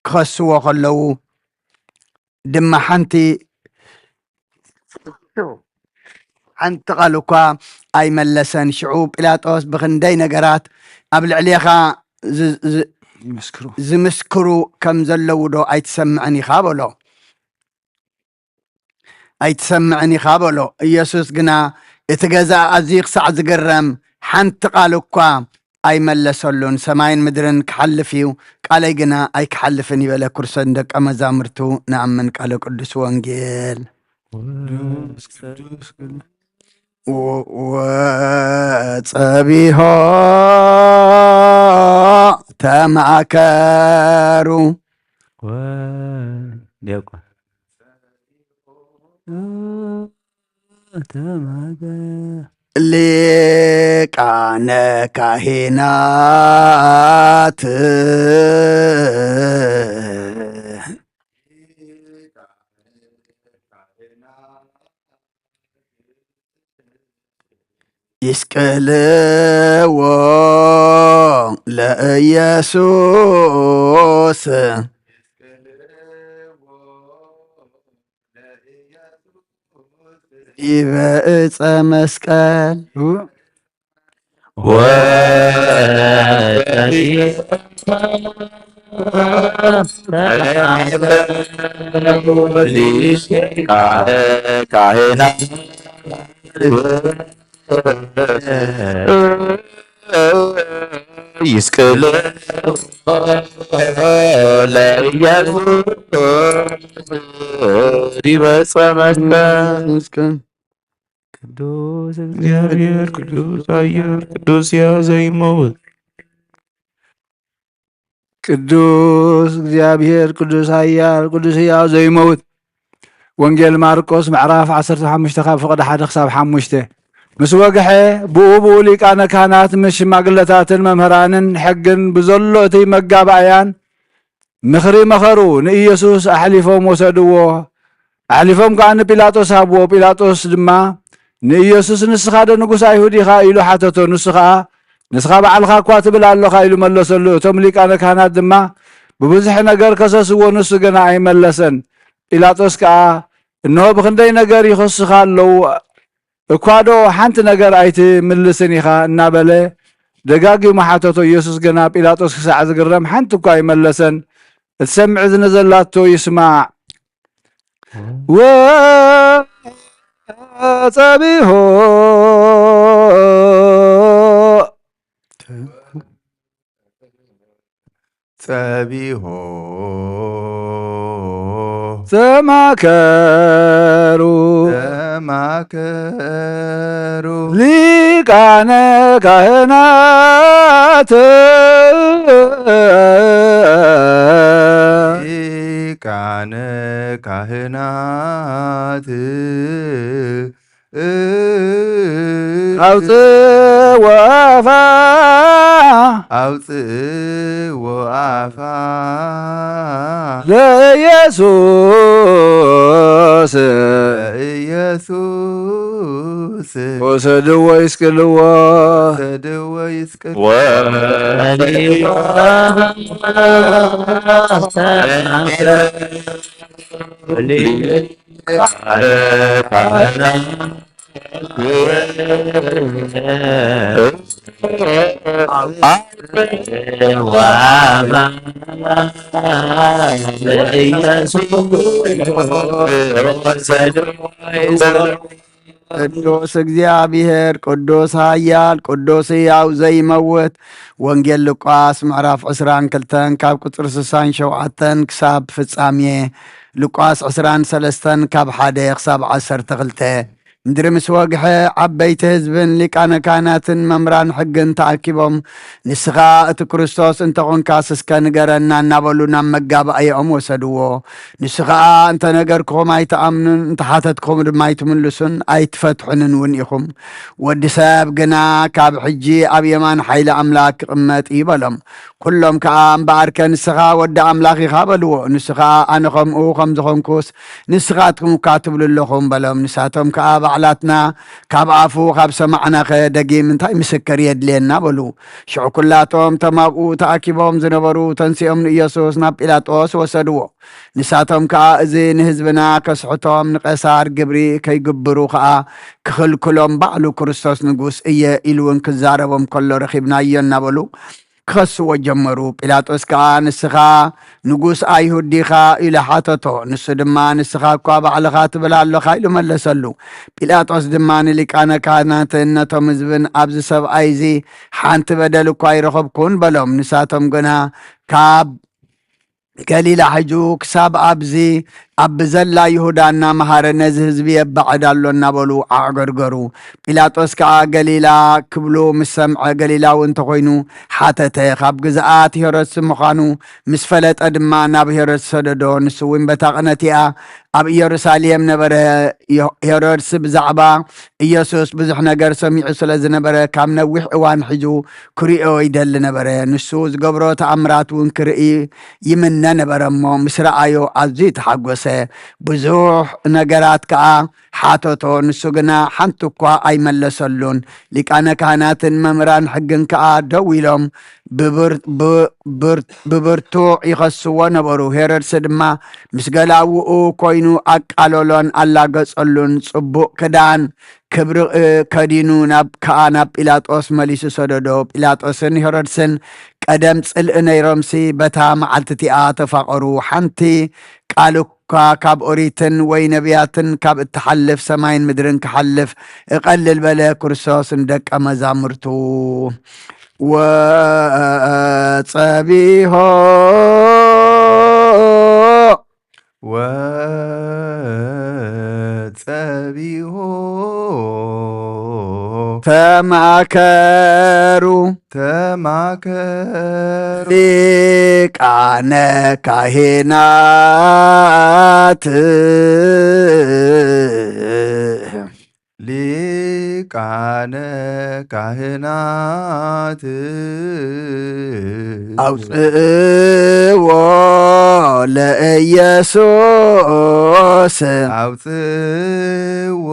ክኸስዎ ከለዉ ድማ ሓንቲ፣ ሓንቲ ቃል እኳ ኣይመለሰን። ሽዑ ጲላጦስ፣ "ብኽንደይ ነገራት ኣብ ልዕሌኻ ዝ-፣ ዝ-፣ ይምስክሩ። ዝምስክሩ ከም ዘለዉ ዶ ኣይትሰምዕን ኢኻ?" በሎ። "ኣይትሰምዕን ኢኻ?" በሎ። ኢየሱስ ግና እቲ ገዛኢ ኣዝዩ ክሳዕ ዝግረም ሓንቲ ቃል እኳ ኣይመለሰሉን። "ሰማይን ምድርን ክሓልፍ እዩ፣ ቃለይ ግና ኣይክሓልፍን እዩ" በለ። ክርስቶስ ንደቀ መዛሙርቱ ንኣምን። ቃለ ቅዱስ ወንጌል። ወጸቢሖ ተማከሩ። ወ-፣ ዲያቆን። ተማከ-፣ ሊቃነ ካህናት። ይስቅልዎ ለኢየሱስ ዲበ ዕፀ መስቀል። ይስቅል ለኢየሱስ ዲበ ዕፀ መስቀል። ቅዱስ እግዚአብሔር ቅዱስ ኃያል ቅዱስ ሕያው ዘይመውት። ቅዱስ እግዚአብሔር ቅዱስ ኃያል ቅዱስ ሕያው ዘይመውት። ወንጌል ማርቆስ ምዕራፍ ዓሰርተ ሓሙሽተ ካብ ፍቕዲ ሓደ ክሳብ ሓሙሽተ። ምስ ወግሐ ብኡ ብኡ ሊቃነ ካህናት ምስ ሽማግለታትን መምህራንን ሕግን ብዘሎ እቲ መጋባእያን ምኽሪ መኸሩ፣ ንኢየሱስ ኣሕሊፎም ወሰድዎ። ኣሕሊፎም ከኣ ንጲላጦስ ሃብዎ። ጲላጦስ ድማ ንኢየሱስ፣ "ንስኻ ዶ ንጉስ ኣይሁድ ኢኻ?" ኢሉ ሓተቶ። ንሱ ኸኣ፣ "ንስኻ ባዕልኻ እኳ ትብል ኣሎኻ" ኢሉ መለሰሉ። እቶም ሊቃነ ካህናት ድማ ብብዙሕ ነገር ከሰስዎ፣ ንሱ ግና ኣይመለሰን። ጲላጦስ ከኣ፣ "እንሆ ብኽንደይ ነገር ይኸሱኻ ኣለዉ፣ እኳ ዶ ሓንቲ ነገር ኣይትምልስን ኢኻ?" እናበለ ደጋጊሙ ሓተቶ። ኢየሱስ ግና ጲላጦስ ክሳዕ ዝግረም ሓንቲ እኳ ኣይመለሰን። እትሰምዕ እዝኒ ዘላቶ ይስማዕ። ወጸቢሖ ጸቢሖ ተማከሩ ተማከሩ ሊቃነ ካህናት ሊቃነ ካህናት አውፅዎ አፋ አውፅዎ አፋ ለኢየሱስ ለኢየሱስ ወሰድዎ ይስቅልዎ ወሰድዎ ይስቅልዎ ወሊዋ ቅዱስ እግዚኣብሔር፣ ቅዱስ ኃያል፣ ቅዱስ ሕያው ዘይመውት። ወንጌል ሉቃስ ምዕራፍ ዕስራን ክልተን ካብ ቁጽሪ ስሳን ሸውዓተን ክሳብ ፍጻሜ። ሉቃስ ዕስራን ሰለስተን ካብ ሓደ ክሳብ ዓሰርተ ክልተ። ምድሪ ምስ ወግሐ፣ ዓበይቲ ህዝብን ሊቃነ ካህናትን መምህራን ሕግን ተኣኪቦም፣ "ንስኻ እቲ ክርስቶስ እንተ ኾንካስ እስከ ንገረና" እናበሉ ናብ መጋባእያኦም ወሰድዎ። ንሱ ኸኣ፣ "እንተ ነገርኩኹም ኣይትኣምኑን፣ እንተ ሓተትኩኹም ድማ ኣይትምልሱን፣ ኣይትፈትሑንን እውን ኢኹም። ወዲ ሰብ ግና ካብ ሕጂ ኣብ የማን ሓይሊ ኣምላክ ክቕመጥ እዩ" በሎም። ኩሎም ከኣ፣ "እምበኣርከ ንስኻ ወዲ ኣምላኽ ኢኻ" በልዎ። ንሱ ኸኣ፣ "ኣነ ኸምኡ ከም ዝኾንኩስ ንስኻትኩም እኳ ትብሉ ኣለኹም" በሎም። ንሳቶም ከኣ፣ "ባዕላትና ካብ ኣፉ ካብ ሰማዕናኸ ደጊም እንታይ ምስክር የድልየና?" በሉ። ሽዑ ኩላቶም እቶም ኣብኡ ተኣኪቦም ዝነበሩ ተንሲኦም ንኢየሱስ ናብ ጲላጦስ ወሰድዎ። ንሳቶም ከኣ፣ "እዚ ንህዝብና ከስሕቶም ንቄሳር ግብሪ ከይግብሩ ከኣ ክኽልክሎም ባዕሉ ክርስቶስ ንጉስ እየ ኢሉ እውን ክዛረቦም ከሎ ረኺብናዮ" እናበሉ ክኸስዎ ጀመሩ። ጲላጦስ ከኣ፣ "ንስኻ ንጉስ ኣይሁድ ዲኻ?" ኢሉ ሓተቶ። ንሱ ድማ፣ "ንስኻ እኳ ባዕልኻ ትብል ኣሎኻ" ኢሉ መለሰሉ። ጲላጦስ ድማ ንሊቃነ ካህናትን ነቶም ህዝብን፣ "ኣብዚ ሰብኣይ እዚ ሓንቲ በደል እኳ ኣይረኸብኩን" በሎም። ንሳቶም ግና፣ "ካብ ገሊላ ሒዙ ክሳብ ኣብዚ ኣብ ብዘላ ይሁዳ እናመሃረ ነዚ ህዝቢ የባዕድ ኣሎ" እናበሉ ኣዕገርገሩ። ጲላጦስ ከኣ ገሊላ ክብሉ ምስ ሰምዐ፣ ገሊላዊ እንተኾይኑ ሓተተ። ካብ ግዝኣት ሄሮድስ ምዃኑ ምስ ፈለጠ ድማ ናብ ሄሮድስ ሰደዶ። ንሱ እውን በታ ቅነቲኣ ኣብ ኢየሩሳሌም ነበረ። ዮ-፣ ሄሮድስ ብዛዕባ ኢየሱስ ብዙሕ ነገር ሰሚዑ ስለ ዝነበረ፣ ካብ ነዊሕ እዋን ሒዙ ክርእዮ ይደሊ ነበረ። ንሱ ዝገብሮ ተኣምራት እውን ክርኢ ይምነ ነበረ እሞ፣ ምስ ረኣዮ ኣዝዩ ተሓጎሰ። ብዙሕ ነገራት ከኣ ሓተቶ፣ ንሱ ግና ሓንቲ እኳ ኣይመለሰሉን። ሊቃነ ካህናትን መምህራን ሕግን ከኣ ደው ኢሎም ብብር-፣ ብ-፣ ብር-፣ ብብርቱዕ ይኸስዎ ነበሩ። ሄሮድስ ድማ ምስ ገላውኡ ኮይኑ ኣቃለሎን ኣላገጸሉን። ጽቡቕ ክዳን ክብሪ፣ እ፣ ከዲኑ ናብ፣ ከኣ ናብ ጲላጦስ መሊሱ ሰደዶ። ጲላጦስን ሄሮድስን ቀደም ጽልኢ ነይሮምሲ፣ በታ መዓልቲ እቲኣ ተፋቐሩ። ሓንቲ ቃል እኳ ካብ ኦሪትን ወይ ነቢያትን ካብ እትሓልፍ፣ ሰማይን ምድርን ክሓልፍ እቐልል በለ። ክርስቶስ ንደቀ መዛሙርቱ፣ ወጸቢሖ ወጸቢሖ ተማከሩ ተማከሩ ሊቃነ ካህናት ሊቃነ ካህናት አውፅእዎ ለኢየሱስ አውፅእዎ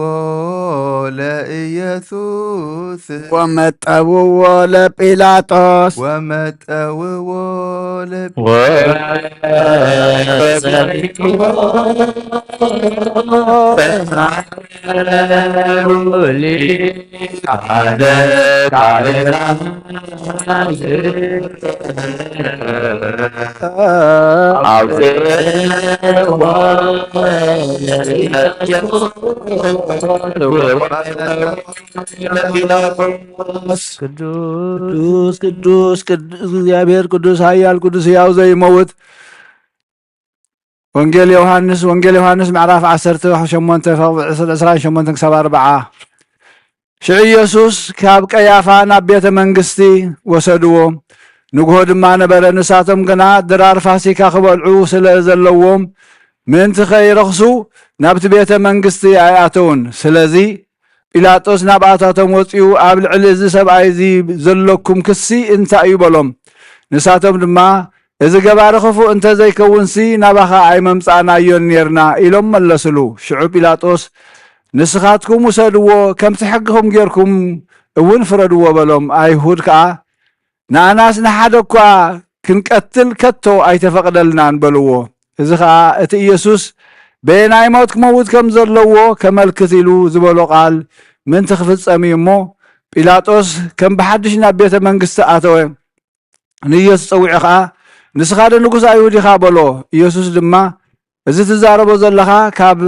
ለኢየሱስ ወመጠውዎ ለጲላጦስ ወመጠውዎ ለጲላጦስ ቅዱስ ቅዱስ ቅዱስ እግዚኣብሔር ቅዱስ ኃያል ቅዱስ ሕያው ዘይመውት። ወንጌል ዮሐንስ፣ ወንጌል ዮሐንስ ምዕራፍ ዓሰርተ ሸሞንተ፣ ፈቕዲ ዕስራን ሸሞንተን ክሳብ ኣርብዓ። ሽዑ ኢየሱስ ካብ ቀያፋ ናብ ቤተ መንግስቲ ወሰድዎ። ንግሆ ድማ ነበረ። ንሳቶም ግና ድራር ፋሲካ ክበልዑ ስለ ዘለዎም፣ ምእንቲ ከይረኽሱ ናብቲ ቤተ መንግስቲ ኣይኣተዉን። ስለዚ ጲላጦስ ናብኣታቶም ወጺኡ፣ ኣብ ልዕሊ እዚ ሰብኣይ እዚ ዘለኩም ክሲ እንታይ እዩ? በሎም። ንሳቶም ድማ፣ እዚ ገባሪ ክፉእ እንተ ዘይከውንሲ፣ ናባኻ ኣይመምጻእናዮን ኔርና፣ ኢሎም መለስሉ። ሽዑ ጲላጦስ፣ ንስኻትኩም ውሰድዎ፣ ከምቲ ሕግኹም ጌርኩም እውን ፍረድዎ፣ በሎም። ኣይሁድ ከኣ፣ ንኣናስ ንሓደ እኳ ክንቀትል ከቶ ኣይተፈቕደልናን፣ በልዎ። እዚ ኸኣ እቲ ኢየሱስ በየናይ ሞት ክመውት ከም ዘለዎ ከመልክት ኢሉ ዝበሎ ቃል ምእንቲ ክፍጸም እዩ እሞ፣ ጲላጦስ ከም ብሓድሽ ናብ ቤተ መንግስቲ ኣተወ። ንኢየሱስ ጸዊዑ ኸኣ፣ "ንስኻዶ ንጉስ ኣይሁድ ኢኻ?" በሎ። ኢየሱስ ድማ፣ "እዚ ትዛረቦ ዘለኻ ካብ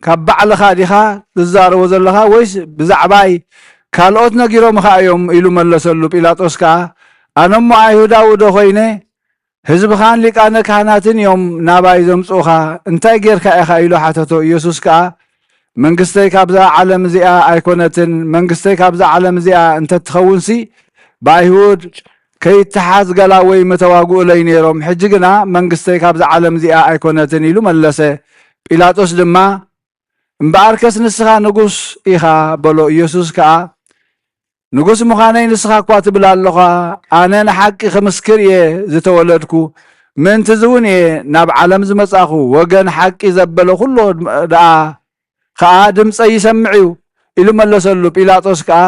ካብ ባዕልኻ ዲኻ ትዛረቦ ዘለኻ ወይስ ብዛዕባይ ካልኦት ነጊሮምኻ እዮም? ኢሉ መለሰሉ። ጲላጦስ ከኣ፣ ኣነ እሞ ኣይሁዳዊ ዶ ኾይነ? ህዝብኻን ሊቃነ ካህናትን እዮም ናባይ ዘምጽኡኻ፣ እንታይ ጌርካ ኢኻ? ኢሉ ሓተቶ። ኢየሱስ ከኣ፣ መንግስተይ ካብዛ ዓለም እዚኣ ኣይኮነትን፣ መንግስተይ ካብዛ ዓለም እዚኣ እንተትኸውንሲ፣ ብኣይሁድ ከይተሓዝ ገላ ወይም ምተዋግኡለይ ነይሮም፣ ሕጂ ግና መንግስተይ ካብዛ ዓለም እዚኣ ኣይኮነትን ኢሉ መለሰ። ጲላጦስ ድማ፣ እምበኣርከስ ንስኻ ንጉስ ኢኻ በሎ። ኢየሱስ ከኣ፣ ንጉስ ምዃነይ ንስኻ እኳ ትብል ኣሎኻ፣ ኣነ ንሓቂ ክምስክር እየ ዝተወለድኩ፣ ምእንት'ዚ እውን እየ ናብ ዓለም ዝመጻእኹ፣ ወገን ሓቂ ዘበለ ኩሉ ደኣ ኸኣ ድምጸይ ይሰምዕ እዩ ኢሉ መለሰሉ። ጲላጦስ ከኣ፣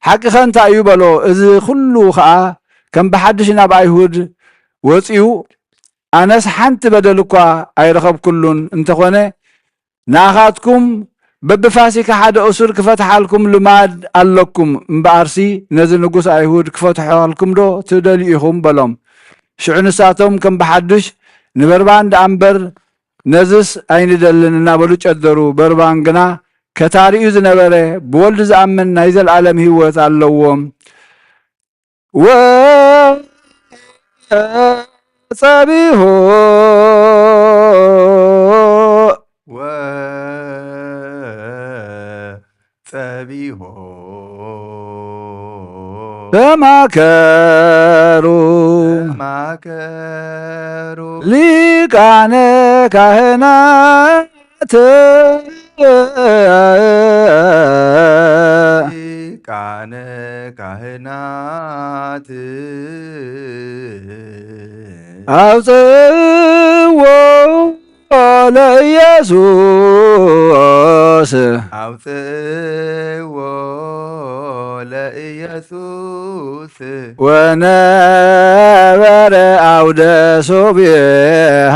ሓቅኸ እንታይ እዩ በሎ። እዚ ኩሉ ኸኣ ከም ብሓድሽ ናብ ኣይሁድ ወጺኡ፣ ኣነስ ሓንቲ በደል እኳ ኣይረኸብኩሉን፣ እንተኾነ ንኣኻትኩም በብፋሲካ ሓደ እሱር ክፈትሓልኩም ልማድ ኣለኩም፣ እምበኣርሲ ነዚ ንጉስ ኣይሁድ ክፈትሖልኩም ዶ ትደልዩ ኢኹም? በሎም። ሽዑ ንሳቶም ከም ብሓድሽ፣ ንበርባን ደኣ እምበር ነዝስ ኣይንደልን እናበሉ ጨደሩ። በርባን ግና ከታሪኡ ዝነበረ፣ ብወልድ ዝኣምን ናይ ዘልኣለም ህይወት ኣለዎ። ወጸቢሖ ወጸቢሖ ተማከሩ ተማከሩ ሊቃነ ካህናት ሊቃነ ካህናት አውፅዎ ለኢየሱስ አውፅዎ ለኢየሱስ ወነበረ አውደ ሶብየሃ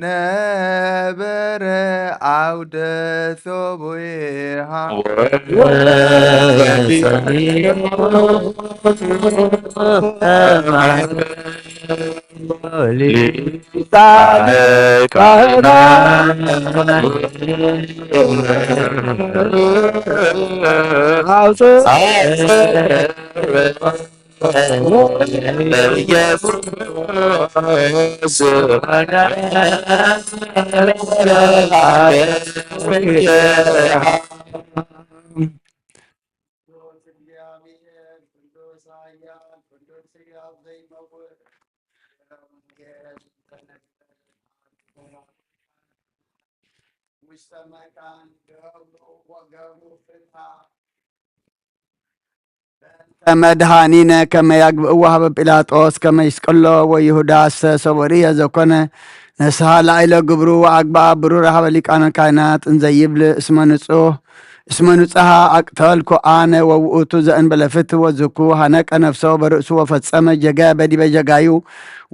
ነበረ አውደ ሶብየሃ ሊቃነ ካህናት አውፅዎ መድኃኒነ ከመ ያግብእዎ ሀበ ጲላጦስ ከመ ይስቅሎ ወይሁዳሰ ሶበ ርእየ ዘኮነ ነስሐ ላዕለ ግብሩ ወአግብአ ብሩረ ሀበ ሊቃነ ካህናት እንዘ ይብል እስመ ንጹሕ እስመ ንጹሐ አቅተልኩ አነ ወውእቱ ዘእንበለ ፍትሕ ወዝኩ ሐነቀ ነፍሶ በርእሱ ወፈጸመ ጀጋየ በዲበ ጀጋዩ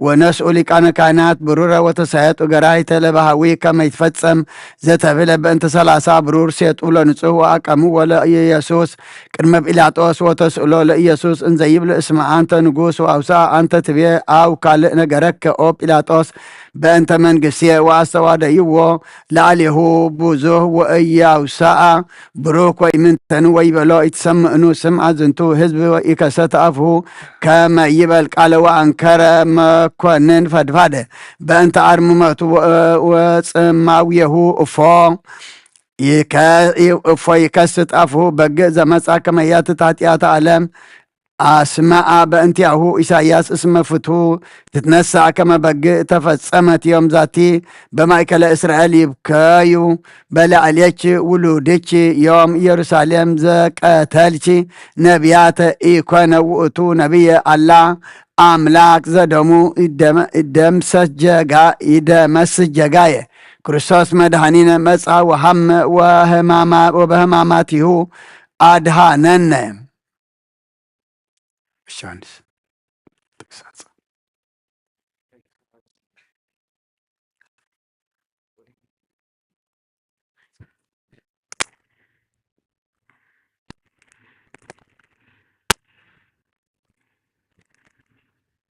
ወነስኡ ሊቃነ ካህናት ብሩረ ወተሳየጡ ገራይተ ለበሃዊ ከመ ይትፈጸም ዘተብህለ በእንተ ሠላሳ ብሩር ሴጡ ለንጹሕ ወአቀምዎ ለኢየሱስ ቅድመ ጲላጦስ ወተስእሎ ለኢየሱስ እንዘ ይብል እስመ አንተ ንጉስ ወአውስአ አንተ ትቤ አው ካልእ ነገረከ ኦ ጲላጦስ በእንተ መንግስቴ ወአስተዋደይዎ ለአሌሁ ብዙህ ወእያውስአ ብሩክ ወኢምንተኑ ወይቤሎ ኢትሰምዕኑ ስምዐ ዝንቱ ህዝብ ወኢከሰተ አፍሁ ከመ ይበል ቃለ ወአንከረ መኮንን ፈድፋደ በእንተ አርምመቱ ወጽማዌሁ እፎ ይከ-፣ እፎ ይከስት አፍሁ በግዕ ዘመጽአ ከመ ያትት ኃጢአተ ዓለም አስመዐ በእንቲአሁ ኢሳይያስ እስመ ፍትሁ ትትነሳእ ከመ በግዕ ተፈጸመት ዮም ዛቲ በማእከለ እስራኤል ይብከዩ በላዕሌኪ ውሉድኪ ዮም ኢየሩሳሌም ዘቀተልኪ ነቢያተ ኢኮነ ውእቱ ነቢየ አላ አምላክ ዘደሙ ይደመ-፣ ይደምሰስ ጀጋ-፣ ይደመስስ ጀጋየ ክርስቶስ መድኃኒነ መጽአ ወሐመ ወህማማ-፣ ወበህማማቲሁ አድኃነነ። እሺ፣ ዮሐንስ ተግሳጽ።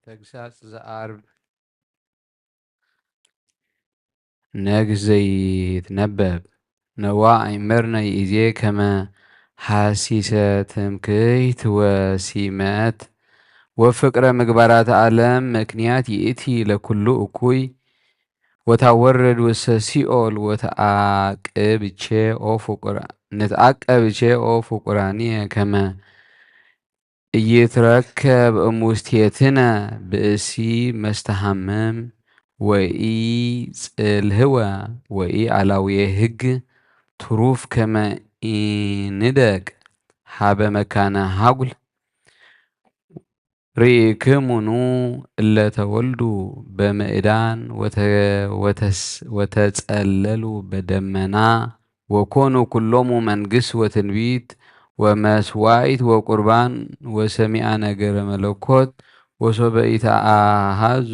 ተግሳጽ ዘአርብ። ነግህ ዘይትነበብ ነዋ፣ ዒምርነ ይእዜ ከመ ሐሲሰ ትምክህት ወሲመት ወፍቅረ ምግባራት ዓለም ምክንያት ይእቲ ለኩሉ እኩይ ወታወርድ ውስተ ሲኦል ወተዓቅብ እቼ ኦ ፍቁራ-፣ ንትዓቀብ እቼ ኦ ፍቁራንየ ከመ ኢይትረከብ እሙስቴትነ ብእሲ መስተሃምም ወኢጽልህወ ወኢአላውየ ህግ ትሩፍ ከመ ኢንደቅ ሀበ መካነ ሀጉል ርኢክሙኑ እለ ተወልዱ በምዕዳን ወተ-፣ ወተስ-፣ ወተጸለሉ በደመና ወኮኑ ኩሎሙ መንግስት ወትንቢት ወመስዋዕት ወቁርባን ወሰሚዐ ነገረ መለኮት ወሶበ ኢተአሐዙ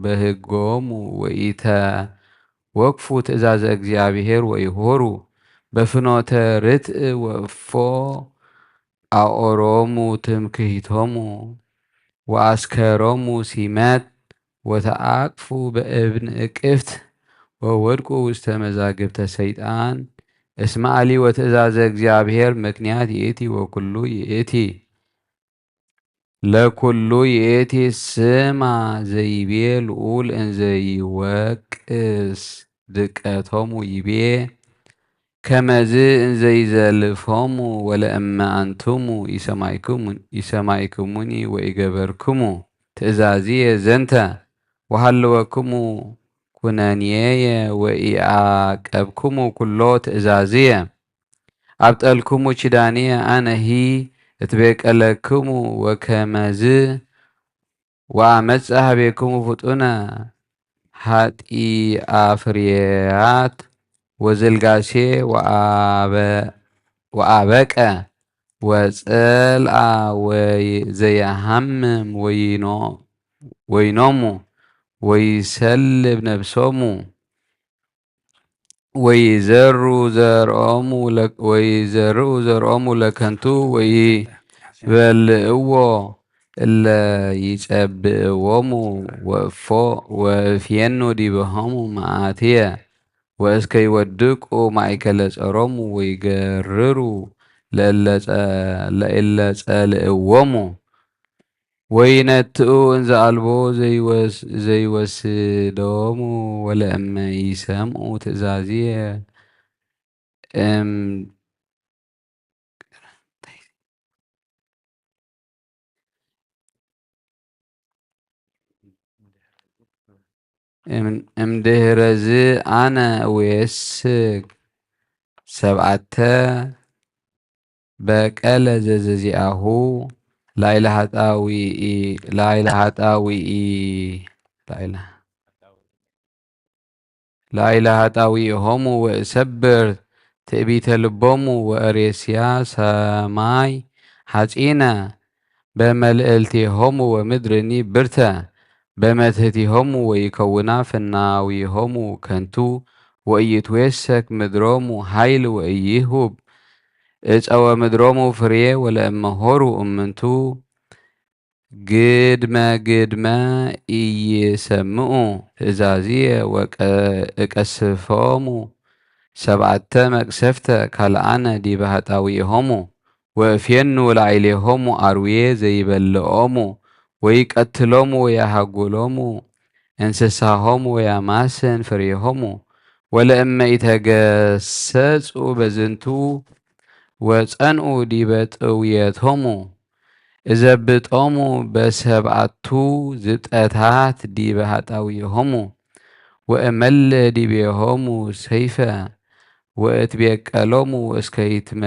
በህጎሙ ወኢተወክፉ ትእዛዘ እግዚአብሔር ወኢሆሩ በፍኖተ ርትዕ ወእፎ አኦሮሙ ትምክህቶሙ ወአስከሮሙ ሲመት ወተአቅፉ በእብን እቅፍት ወወድቁ ውስተ መዛግብተ ሰይጣን። እስመ አሊ ወትእዛዘ እግዚአብሔር ምክንያት ይእቲ ወኩሉ ይእቲ ለኩሉ ይእቲ። ስማ ዘይቤ ልዑል እንዘ ይወቅስ ድቀቶሙ ይቤ ከመዝ እንዘ ይዘልፎሙ ወለእመ አንትሙ ኢሰማዕክሙ-፣ ኢሰማዕክሙኒ ወኢገበርክሙ ትእዛዝየ ዘንተ ወሀለወክሙ ኩነንየየ ወኢአቀብክሙ ኩሎ ትእዛዝየ አብጠልክሙ ኪዳንየ አነሂ እትቤቀለክሙ ወከመዝ ወአመጽእ ሀቤክሙ ፍጡነ ሀጢአፍርያት ወዝልጋሴ ወአበ-፣ ወአበቀ ወጸልአ ወዘየሐምም ወይኖ-፣ ወይኖሙ ወይሰልብ ነፍሶሙ ወይዘሩ ዘርኦሙ ለ-፣ ወይዘርኡ ዘርኦሙ ለከንቱ ወይበልዕዎ እለ ይጸብዕዎሙ ወእፎ-፣ ወእፍየኑ ዲበሆሙ መዓትየ ወእስከ ይወድቁ ማእከለ ጸሮሙ ወይገርሩ ለእለ ጸ-፣ ለእለ ጸልእዎሙ። ወይነትኡ እንዘ አልቦ ዘይወስ-፣ ዘይወስዶሙ ወለእመ ኢሰምዑ ትእዛዝየ እም-፣ እም-፣ እምድህረዝ አነ እዌስክ ሰብዓተ በቀለ ዘዘዚአሁ ላዕለ ሀጣውኢ፣ ላዕለ ሀጣውኢ፣ ላዕለ ላዕለ ሀጣውኢሆሙ ወእሰብር ትዕቢተ ልቦሙ ወእሬስያ ሰማይ ሐጺነ በመልእልቴሆሙ ወምድርኒ ብርተ በመትህቲሆሙ ወይከውና ፍናዊሆሙ ከንቱ ወኢይትዌሰክ ምድሮሙ ኃይል ወኢይሁብ እጸወ ምድሮሙ ፍሬ ወለእመ ሆሩ እምንቱ ግድመ ግድመ ኢይሰምዑ ትእዛዝየ ወቀ-፣ እቀስፎሙ ሰብዓተ መቅሰፍተ ካልአነ ዲበ ሀጣውኢሆሙ ወእፌኑ ላዕሌሆሙ አርዌ ዘይበልዖሙ ወይቀትሎሙ ወያሃጉሎሙ እንስሳሆሙ ወያማስን ፍሬሆሙ ወለእመ ኢተገሰጹ በዝንቱ ወጸንኡ ዲበ ጥውየቶሙ እዘብጦሙ በሰብዓቱ ዝብጠታት ዲበ ሀጣውኢሆሙ ወእመልእ ዲቤሆሙ ሰይፈ ወእትቤቀሎሙ እስከ ይትመ-፣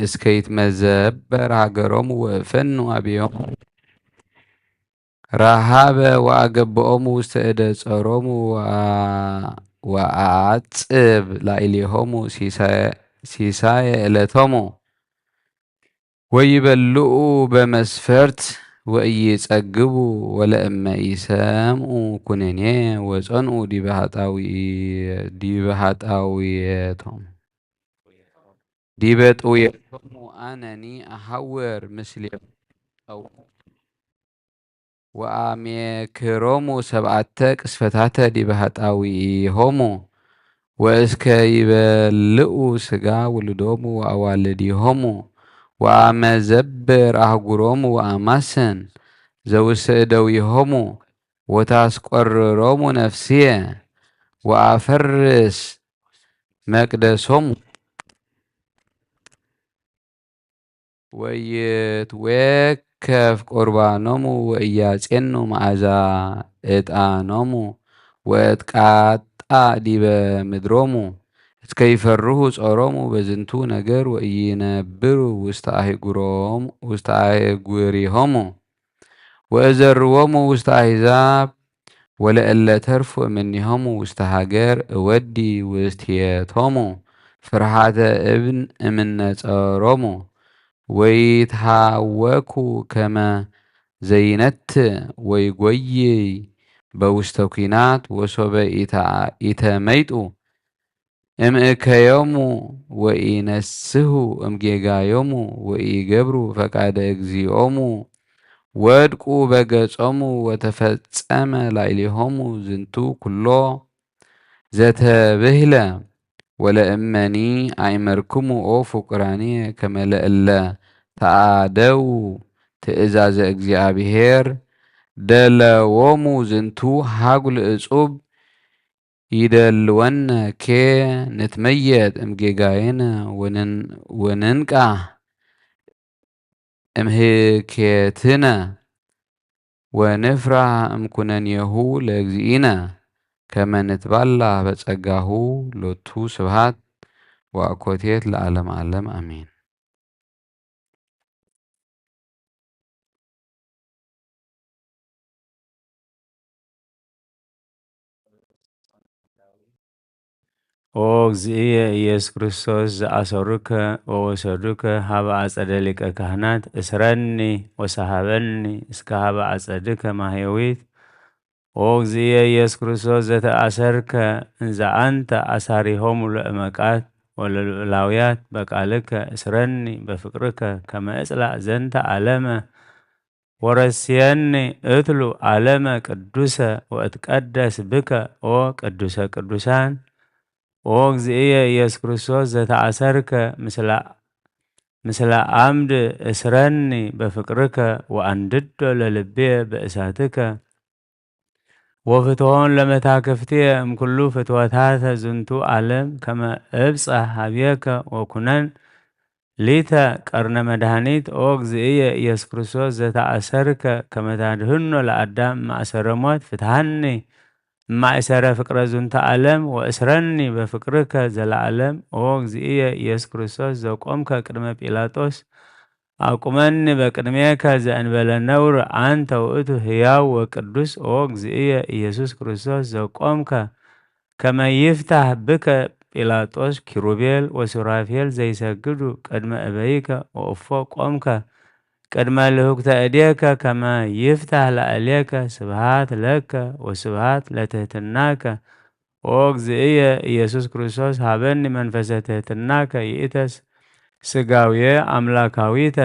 እስከ ይትመዘበር ሀገሮሙ ወእፈኑ አብዮሙ ረሃበ ወአገብኦሙ ውስተ እደ ጸሮሙ ወአ-፣ ወአአጽብ ላዕሌሆሙ ሲሳየ፣ ሲሳየ እለቶሙ። ወይበልዑ በመስፈርት ወኢይጸግቡ ወለእመ ኢሰምዑ ኩነኔ ወጸንኡ ዲበ ሀጣዊ-፣ ዲበ ሀጣውየቶም። ዲበ ጥውየቶሙ አነኒ አሐውር ምስሌሆሙ ወአሜክሮሙ ሰብዓተ ቅስፈታተ ዲበ ሀጣውኢሆሙ ወእስከ ይበልዑ ሥጋ ውሉዶሙ ወአዋልዲሆሙ ወአመዘብር አህጉሮሙ ወአማስን ዘውስእደዊሆሙ ወታስቆርሮሙ ነፍስየ ወአፈርስ መቅደሶሙ ወይትወከፍ ቁርባኖሙ ወእያጼኑ መዓዛ እጣኖሙ ወእትቃጣ ዲበ ምድሮሙ እስከ ይፈርሁ ጾሮሙ በዝንቱ ነገር ወኢይነብሩ ውስተ አህጉሮም-፣ ውስተ አህጉሪሆሙ ወእዘርዎሙ ውስተ አሕዛብ ወለእለ ተርፉ እምኔሆሙ ውስተ ሀገር እወዲ ውስቴቶሙ ፍርሃተ እብን እምነ ጸሮሙ ወይትሃወኩ ከመ ዘይነትእ ወይጎይይ በውስተ ኲናት ወሶበ ኢተ-፣ ኢተመይጡ እምእከዮሙ ወኢነስሁ እምጌጋዮሙ ወኢገብሩ ፈቃደ እግዚኦሙ ወድቁ በገጾሙ ወተፈጸመ ላዕሌሆሙ ዝንቱ ኩሎ ዘተብህለ። ወለእመኒ አእመርክሙ ኦ ፍቁራንየ ከመ ለእለ ተአደው ትእዛዘ እግዚአብሔር ደለዎሙ ዝንቱ ሀጉል እጹብ ይደልወነ ኬ ንትመየጥ እምጌጋየነ ወንን-፣ ወንንቃህ እምህኬትነ ወንፍራህ እምኩነኔሁ ለእግዚእነ ከመ ንትባላህ በጸጋሁ ሎቱ ስብሐት ወአኮቴት ለዓለመ ዓለም አሜን። ኦ እግዚእየ ኢየሱስ ክርስቶስ ዘአሰሩከ ወወሰዱከ ሀበ አጸደ ሊቀ ካህናት እስረኒ ወሰሃበኒ እስከ ሀበ አጸድከ ማህየዊት። ኦ እግዚእየ ኢየሱስ ክርስቶስ ዘተአሰርከ እንዘ አንተ አሳሪሆሙ ለእመቃት ወለልዑላውያት በቃልከ እስረኒ በፍቅርከ ከመ እጽላእ ዘንተ ዓለመ ወረስየኒ እትሉ ዓለመ ቅዱሰ ወእትቀደስ ብከ ኦ ቅዱሰ ቅዱሳን። ኦ እግዚእየ ኢየሱስ ክርስቶስ ዘተአሰርከ ምስለ፣ ምስለ አምድ እስረኒ በፍቅርከ ወአንድዶ ለልብየ በእሳትከ ወፍትሆን ለመታክፍትየ እምኩሉ ፍትወታተ ዝንቱ ዓለም ከመ እብጸሕ ሀብየከ ወኩነን ሊተ ቀርነ መድኃኒት። ኦ እግዚእየ ኢየሱስ ክርስቶስ ዘተአሰርከ ከመ ታድህኖ ለአዳም ማእሰረ ሞት ፍትሐኒ እማእሰረ ፍቅረ ዝንቱ ዓለም ወእስረኒ በፍቅርከ ዘለዓለም። ኦ እግዚእየ ኢየሱስ ክርስቶስ ዘቆምከ ቅድመ ጲላጦስ አቁመኒ በቅድሜከ ዘእንበለ ነውር አንተ ውእቱ ህያው ወቅዱስ። ኦ እግዚእየ ኢየሱስ ክርስቶስ ዘቆምከ ከመ ይፍታህ ብከ ጲላጦስ ኪሩቤል ወሱራፌል ዘይሰግዱ ቅድመ እበይከ ወእፎ ቆምከ ቅድመ ልሁክተ እዴከ ከመ ይፍታህ ላዕሌከ። ስብሐት ለከ ወስብሐት ለትህትናከ። ኦ እግዚእየ ኢየሱስ ክርስቶስ ሀበኒ መንፈሰ ትህትናከ ይእተ ስጋውየ አምላካዊተ።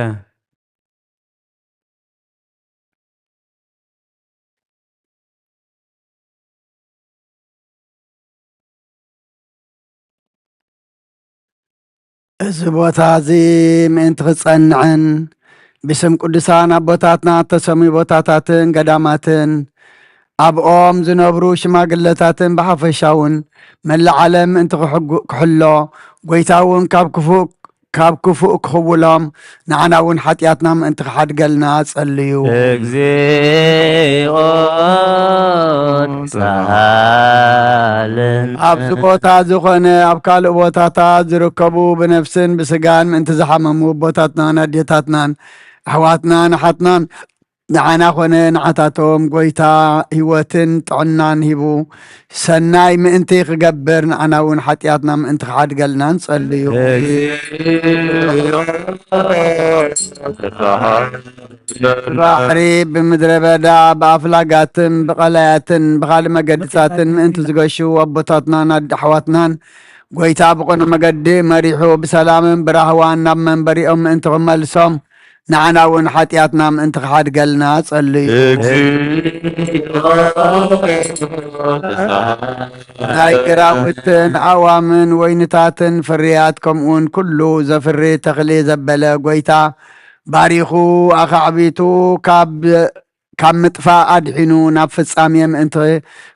እዚ ቦታ እዚ ምእንቲ ክጸንዕን ብስም ቅዱሳን ኣቦታትና እተሰምዩ ቦታታትን ገዳማትን ኣብኦም ዝነብሩ ሽማግለታትን ብሓፈሻውን መላእ ዓለም ምእንቲ ክሕጉ-፣ ክሕሎ፣ ጐይታ እውን ካብ ክፉእ፣ ካብ ክፉእ ክኽውሎም፣ ንዓና እውን ሓጢኣትና ምእንቲ ክሓድገልና ጸልዩ። እግዚኦ ጸሃልን። ኣብዚ ቦታ ዝኾነ ኣብ ካልእ ቦታታት ዝርከቡ ብነፍስን ብስጋን ምእንቲ ዝሓመሙ ኣቦታትናን ኣዴታትናን ኣሕዋትናን ኣሓትናን ንዓና ኾነ ንዓታቶም ጐይታ ህይወትን ጥዕናን ሂቡ ሰናይ ምእንቲ ክገብር ንዓና እውን ሓጢኣትና ምእንቲ ክሓድገልና ንጸልዩ። ባሕሪ ብምድረ በዳ ብኣፍላጋትን ብቐላያትን ብኻልእ መገድታትን ምእንቲ ዝገሹ ኣቦታትናን ኣደ ኣሕዋትናን ጐይታ ብቕኑዕ መገዲ መሪሑ ብሰላምን ብራህዋን ናብ መንበሪኦም ምእንቲ ክመልሶም ንዓና እውን ሓጢኣትና ምእንቲ ክሓድገልና ጸልዩ። እግዚኦ ተሳሃለነ። ናይ ግራውትን ኣእዋምን ወይንታትን ፍርያት ከምኡውን ኩሉ ዘፍሪ ተኽሊ ዘበለ ጐይታ ባሪኹ ኣኻዕቢቱ ካብ ካብ ምጥፋእ ኣድሒኑ ናብ ፍጻሜ ምእንቲ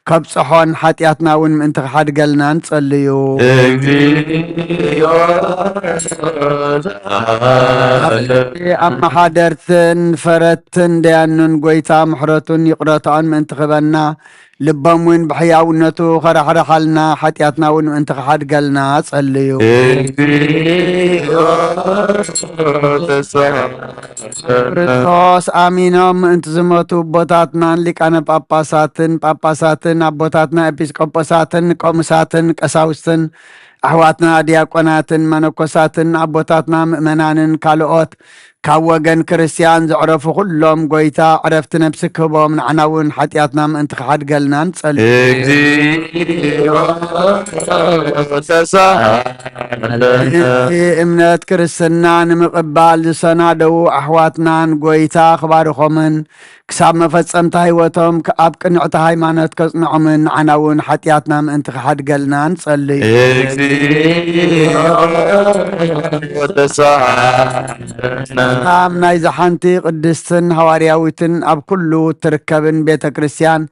ከብጽሖን ሓጢኣትና እውን ምእንቲ ክሓድገልና ንጸልዩ። እግዚኦ ተሳሃለነ። ኣመሓደርትን ፈረድትን ደያኑን ጐይታ ምሕረቱን ይቕረታኡን ምእንቲ ክህበና፣ ልቦም እውን ብሕያውነቱ ከራሕርሓልና፣ ሓጢኣትና እውን ምእንቲ ክሓድገልና ጸልዩ። እግዚኦ ተሳሃለነ። ክርስቶስ ኣሚኖም ምእንቲ ዝሞቱ ኣቦታትናን ሊቃነ ጳጳሳትን፣ ጳጳሳትን፣ ኣቦታትና ኤጲስቆጶሳትን፣ ቆምሳትን፣ ቀሳውስትን፣ ኣሕዋትና ዲያቆናትን፣ መነኮሳትን፣ ኣቦታትና ምእመናንን ካልኦት ካብ ወገን ክርስትያን ዘዕረፉ ኩሎም ጐይታ ዕረፍቲ ነፍሲ ክህቦም፣ ንዓና እውን ሓጢኣትና ምእንቲ ክሓድገልና ንጸልዩ። እግዚኦ ተሳሃለነ። እቲ እምነት ክርስትና ንምቕባል ዝሰናደዉ ኣሕዋትናን ጐይታ ክባርኾምን ክሳብ መፈጸምታ ህይወቶም ክ-፣ ኣብ ቅንዕቲ ሃይማኖት ከጽንዖምን ንዓና እውን ሓጢኣትና ምእንቲ ክሓድገልና ንጸልዩ። እግዚኦ ተሳሃለነ። ሰላም ናይዛ ሓንቲ ቅድስትን ሃዋርያዊትን ኣብ ኩሉ እትርከብን ቤተ ክርስቲያን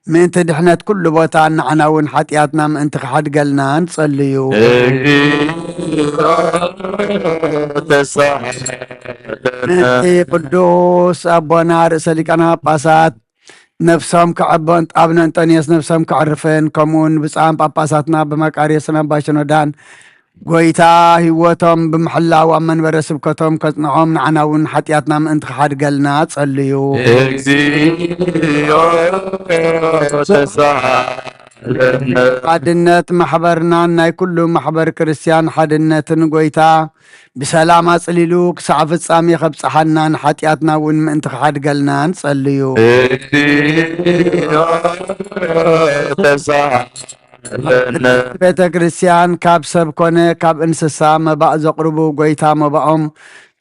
ምእንቲ ድሕነት ኩሉ ቦታ ንዓና እውን ሓጢኣትና ምእንቲ ክሓድገልና ንጸልዩ። እግዚኦ ተሳሃለነ። ምእንቲ ቅዱስ ኣቦና ርእሰ ሊቃነ ጳጳሳት ነፍሶም ከዐቦን፣ ኣቡነ እንጦንዮስ ነፍሶም ከዕርፍን፣ ከምኡውን ብፁዓን ጳጳሳትና ኣባ መቃርዮስን ኣባ ሽኖዳን ጐይታ ህይወቶም ብምሕላው ኣብ መንበረ ስብከቶም ከጽንዖም፣ ንዓና እውን ሓጢኣትና ምእንቲ ክሓድገልና ጸልዩ። እግዚኦ ተሳሃለነ። ሓድነት ማሕበርናን ናይ ኩሉ ማሕበር ክርስትያን ሓድነትን ጐይታ ብሰላም ኣጽሊሉ ክሳዕ ፍጻሜ ከብጽሓናን ሓጢኣትና እውን ምእንቲ ክሓድገልና ንጸልዩ። እግዚኦ ተሳሃለነ። ቤተ ክርስቲያን ካብ ሰብ ኮነ ካብ እንስሳ መባእ ዘቕርቡ ጐይታ መባኦም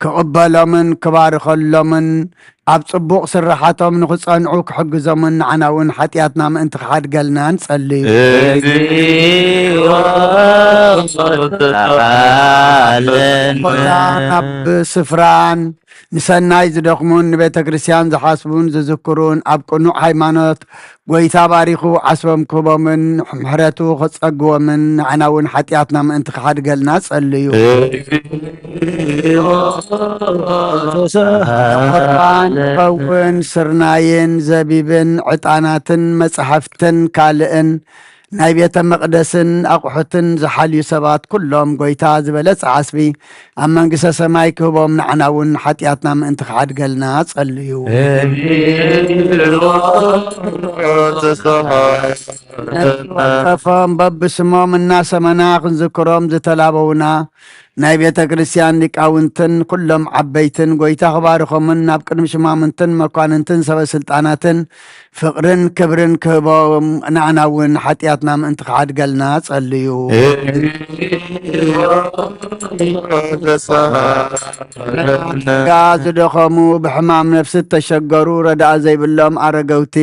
ክቕበሎምን ክባርኸሎምን ኣብ ጽቡቕ ስራሓቶም ንኽጸንዑ ክሕግዞምን ንዓና እውን ሓጢኣትና ምእንቲ ክሓድገልና ንጸልዩ። እግዚኦ ተሳሃለነ። ናብ ስፍራን ንሰናይ ዝደኽሙን ንቤተ ክርስቲያን ዝሓስቡን ዝዝክሩን ኣብ ቅኑዕ ሃይማኖት ጐይታ ባሪኹ ዓስቦም ክህቦምን ምሕረቱ ክጸግቦምን ንዓና እውን ሓጢኣትና ምእንቲ ክሓድገልና ጸልዩ። ቁርባን ክኸውን ስርናይን ዘቢብን ዕጣናትን መጻሕፍትን ካልእን ናይ ቤተ መቕደስን ኣቑሑትን ዝሓልዩ ሰባት ኩሎም ጐይታ ዝበለጸ ዓስቢ ኣብ መንግስተ ሰማይ ክህቦም ንዓና እውን ሓጢኣትና ምእንቲ ክሓድገልና ጸልዩ። ተሳሃለነ። ነቲ ወከፎም በብስሞም እናሰመና ክንዝክሮም ዝተላበውና ናይ ቤተ ክርስቲያን ሊቃውንትን ኩሎም ዓበይትን ጐይታ ክባርኾምን ናብ ቅድሚ ሽማምንትን መኳንንትን ሰበ ስልጣናትን ፍቕርን ክብርን ክህቦም ንዓና እውን ሓጢኣትና ምእንቲ ክሓድገልና ጸልዩ። ተሳሃለነ። ጋ ዝደኸሙ ብሕማም ነፍሲ እተሸገሩ ረዳእ ዘይብሎም ኣረገውቲ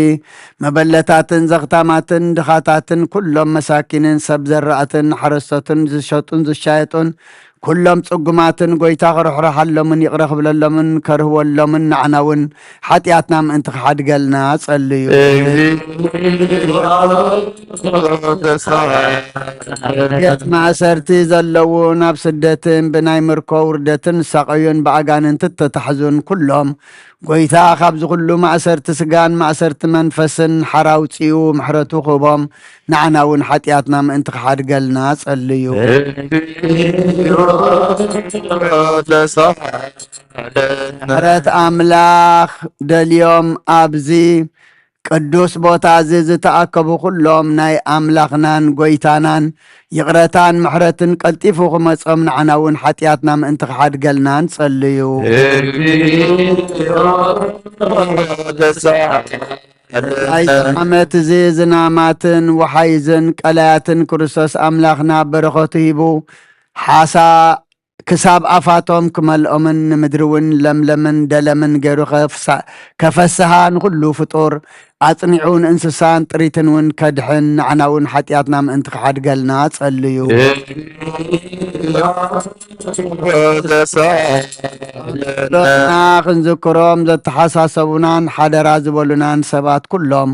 መበለታትን ዘኽታማትን ድኻታትን ኩሎም መሳኪንን ሰብ ዘራእትን ሓረስቶትን ዝሸጡን ዝሻየጡን ኩሎም ጽጉማትን ጐይታ ክርሕርሓሎምን ይቕረ ክብለሎምን ከርህወሎምን ንዓና እውን ሓጢኣትና ምእንቲ ክሓድገልና ጸልዩ። እግዚኦ ተሳሃለነ። ቤት ማእሰርቲ ዘለዉ ናብ ስደትን ብናይ ምርኮ ውርደትን ዝሳቐዩን ብኣጋንንቲ እተታሕዙን ኩሎም ጐይታ ካብዚ ኩሉ ማእሰርቲ ስጋን ማእሰርቲ መንፈስን ሓራ ኣውጺኡ ምሕረቱ ክህቦም ንዓና እውን ሓጢኣትና ምእንቲ ክሓድገልና ጸልዩ። ምሕረት ኣምላኽ ደልዮም ኣብዚ ቅዱስ ቦታ እዚ ዝተኣከቡ ኩሎም ናይ ኣምላኽናን ጐይታናን ይቕረታን ምሕረትን ቀልጢፉ ክመጾም ንዓና እውን ሓጢኣትና ምእንቲ ክሓድገልና ንጸልዩ። ናይ ዓመት እዚ ዝናማትን ወሓይዝን ቀላያትን ክርስቶስ ኣምላኽና በረኸቱ ሂቡ ሓሳ ክሳብ ኣፋቶም ክመልኦምን ንምድሪ እውን ለምለምን ደለምን ገይሩ ከፍሳ-፣ ከፈስሃ ንኹሉ ፍጡር ኣጽኒዑ ንእንስሳን ጥሪትን እውን ከድሕን ንዓና እውን ሓጢኣትና ምእንቲ ክሓድገልና ጸልዩ። ጸሎትና ክንዝክሮም ዘተሓሳሰቡናን ሓደራ ዝበሉናን ሰባት ኩሎም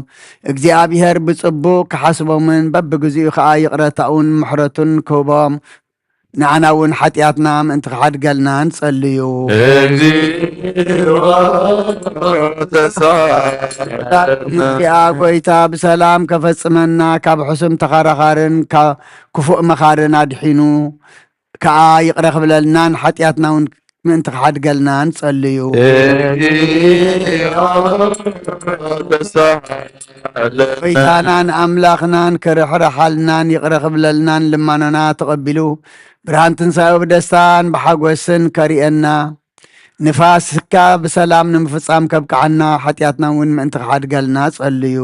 እግዚኣብሔር ብጽቡቕ ክሓስቦምን በብግዚኡ ኸኣ ይቕረታኡን ምሕረቱን ክህቦም ንዓና እውን ሓጢኣትና ምእንቲ ክሓድገልና ንጸልዩ። እግዚኦ ተሳለነ። እዚኣ ጐይታ ብሰላም ከፈጽመና ካብ ሕሱም ተኸራኻርን ካብ ክፉእ መኻርን ኣድሒኑ ከኣ ይቕረ ክብለልናን ሓጢኣትና እውን ምእንቲ ክሓድገልና ንጸልዩ። እግዚኦ ተሳለነ። ጐይታናን ኣምላኽናን ክርሕርሓልናን ይቕረ ክብለልናን ልማኖና ተቐቢሉ ብርሃን ትንሳኤኡ ብደስታን ብሓጎስን ከርእየና ንፋሲካ ብሰላም ንምፍጻም ከብቅዓና ሓጢኣትና እውን ምእንቲ ክሓድገልና ጸልዩ።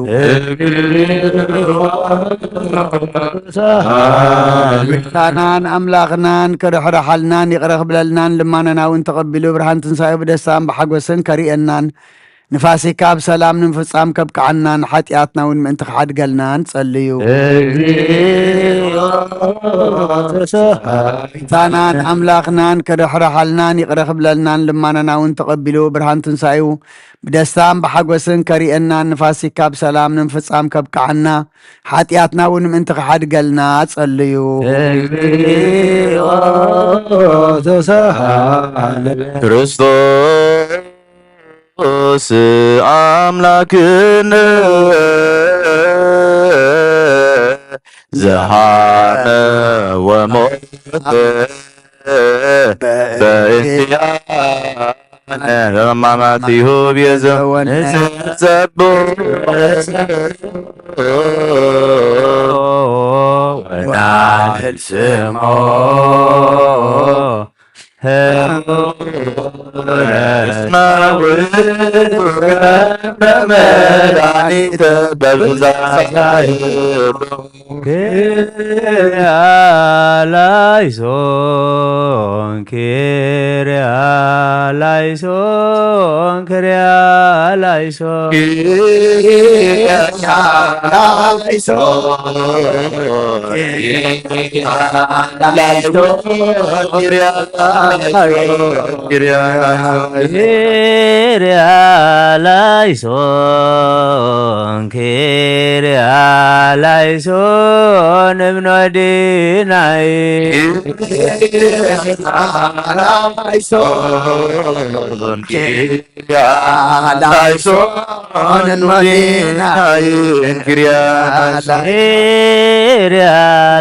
ጐይታናን ኣምላኽናን ክርሕርሓልናን ይቕረ ክብለልናን ልማኖና እውን ተቐቢሉ ብርሃን ትንሳኤኡ ብደስታን ብሓጎስን ከርእየናን ንፋሲካ ብሰላም ንምፍጻም ከብቅዓናን ሓጢኣትና እውን ምእንቲ ክሓድገልና ንጸልዩ። ጐይታናን ኣምላኽናን ክርሕርሓልናን ይቕረ ክብለልናን ልማኖና እውን ተቐቢሉ ብርሃን ትንሳኤኡ ብደስታን ብሓጎስን ከርእየናን ንፋሲካ ብሰላም ንምፍጻም ከብቅዓና ሓጢኣትና እውን ምእንቲ ክሓድገልና ጸልዩ። ክርስቶስ ኣምላክነ ዝሃነ ወሞተ በእንቲኣነ። ለማማቲሁ ቤዘ ወንጸቡ ወናህል ስሞ እስመ ውእቱ መድኃኒተ በብዛት ኪርያ ላይሶን፣ ኪርያ ላይሶን፣ ኪርያ ላይሶን። ኪርያ ላይሶን፣ ኪርያ ላይሶን፣ ኪርያ ላይሶን። ኪርያ ላይሶን፣ ኪርያ ላይሶን እብኖ ዲናይ። ላይሶን፣ ኪርያ ላይሶን እብኖ ዲናይ። ኪርያ ላይሶን፣ ኪርያ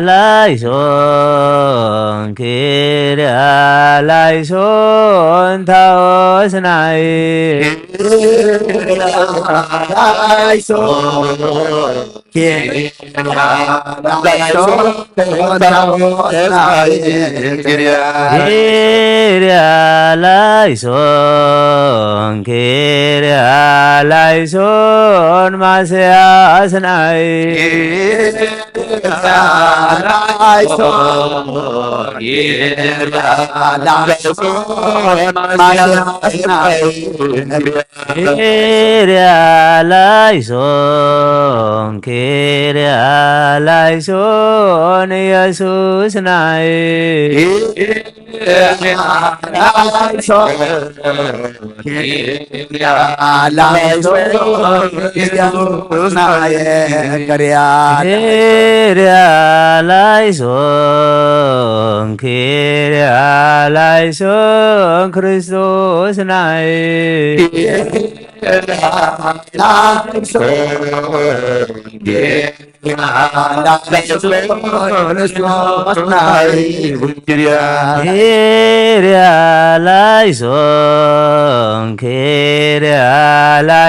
ላይሶን፣ ኪርያ ላይሶን ታወስናይ። ላይሶን፣ ኪርያ ላይሶን ታወስናይ። ኪርያ ላይሶን፣ ኪርያ ላይሶን ማስያስናይ። ላይሶን፣ ኪርያ ላይሶን ማስያስናይ። ኪርያ ላይሶን፣ ኪርያ ላይሶን ኢየሱስ ናይ። ኪርያ ላይሶን፣ ኪርያ ላይሶን ኢየሱስ ናይ። ኪርያ ኪርያ ላይሶን፣ ኪርያ ላይሶን ክርስቶስ ናይ። ኪርያ ላይሶን፣ ኪርያ ላይሶን ክርስቶስ ናይ። ኪርያ ላይሶን፣ ኪርያ ላይሶን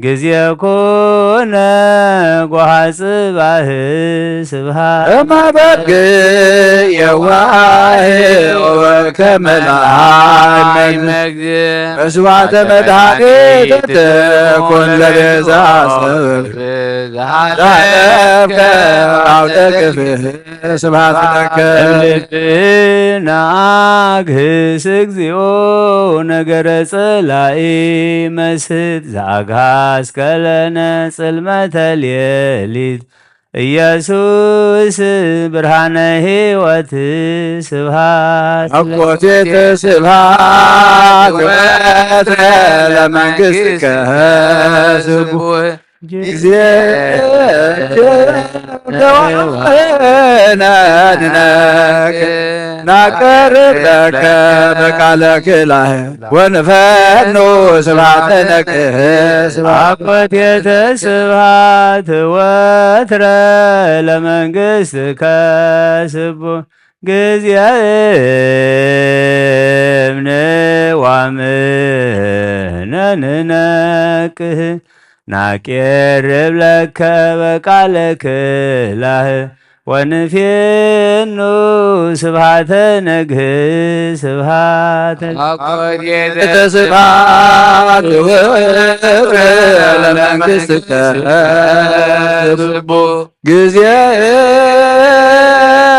ጊዜ ኩነ ጓሃ ጽባህ ስብሃት እመ በግ የዋህ ወከመልአም መግዝ መስዋዕተ መድኃኒት ትኩን ለቤዛ ሰብ ዛለፍከ አውደ ክፍል ስብሐት ለከ። እምልብነ አግህስ እግዚኦ ነገረ ጸላኢ መስት ዘአግሃስከ ለነ ጽልመተ ሌሊት ኢየሱስ ብርሃነ ሕይወት ስብሐት አኮቴተ ስብሐት ወትረ ለመንግሥትከ ስቡሕ ጊዜ ተዋህነ ንነክ ናቀርብ ለከ በቃለ ክላህ ወንፈኑ ስብሐተ ነክህ ስብሐት አኮቴተ ስብሐት ወትረ ለመንግሥትከ ስቡሕ ጊዜ እምነ ዋምነ ንነቅህ ናቄርብ ለከ በቃለ ክላህ ወንፌኑ ስብሐተ ነግህ ስብሐተ አኮቴተ ስብሐት ወትረ ለመንግሥትከ ስቡሕ ጊዜ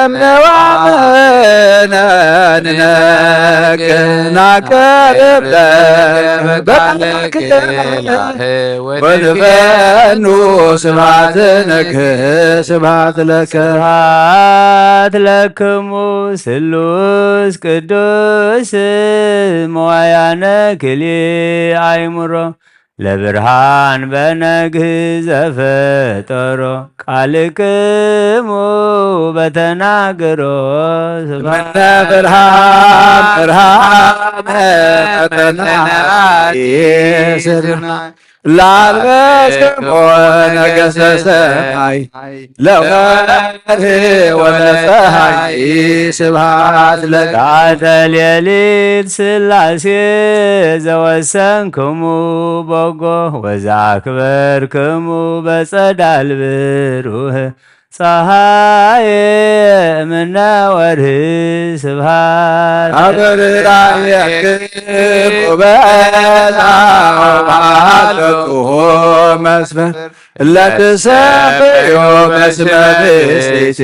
እምነ ዋምነ ንነቅህ ናቀርብ ለከ በቃለ ክላህ ወንፈኑ ስብሐተ ነግህ ስብሐት ለከ። ስብሐት ለክሙ ስሉስ ቅዱስ መዋያነ ክልኤ አይምሮ ለብርሃን በነግህ ዘፈጠሮ ቃልክሙ በተናገሮ ስብሐት እምነ ብርሃን ብርሃን ፈጠነ ኢስርና ላልበስክሙ ነገሰ ሰማይ ለወርህ ወለፀሐይ ስብሐት ለከ። ዛተ ሌሊት ሥላሴ ዘወሰንክሙ በጎ ወዘአክበርክሙ በጸዳል ብሩህ ፀሐይ እምነ ወርህ ስብሐት አበራየክሙ በዛ ወባለቱ መስፈር ለትሰበዮ በስመ ብእሲት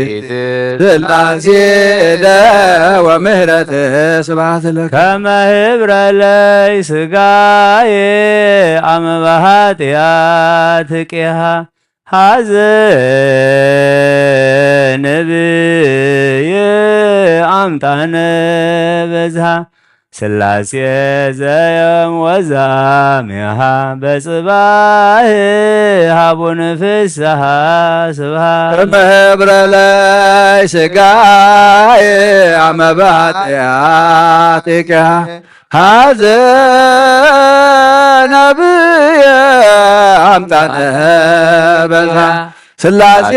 ሥላሴ እደ ወምህረት ስብሐት ለከ። ከመ ህብረ ለይ ሥጋዬ አመ በኃጢአት ቂሃ ሐዘን ብየ አምጣነ በዝሃ ሥላሴ ዘዮም ወዛሜሃ በጽባህ ሀቡን ፍስሃ ስብሃት። እምሕብረ ለይ ሥጋዬ አመ በኃጢአትኪ ሐዘነ ብየ አምጣነ በዝሃ ሥላሴ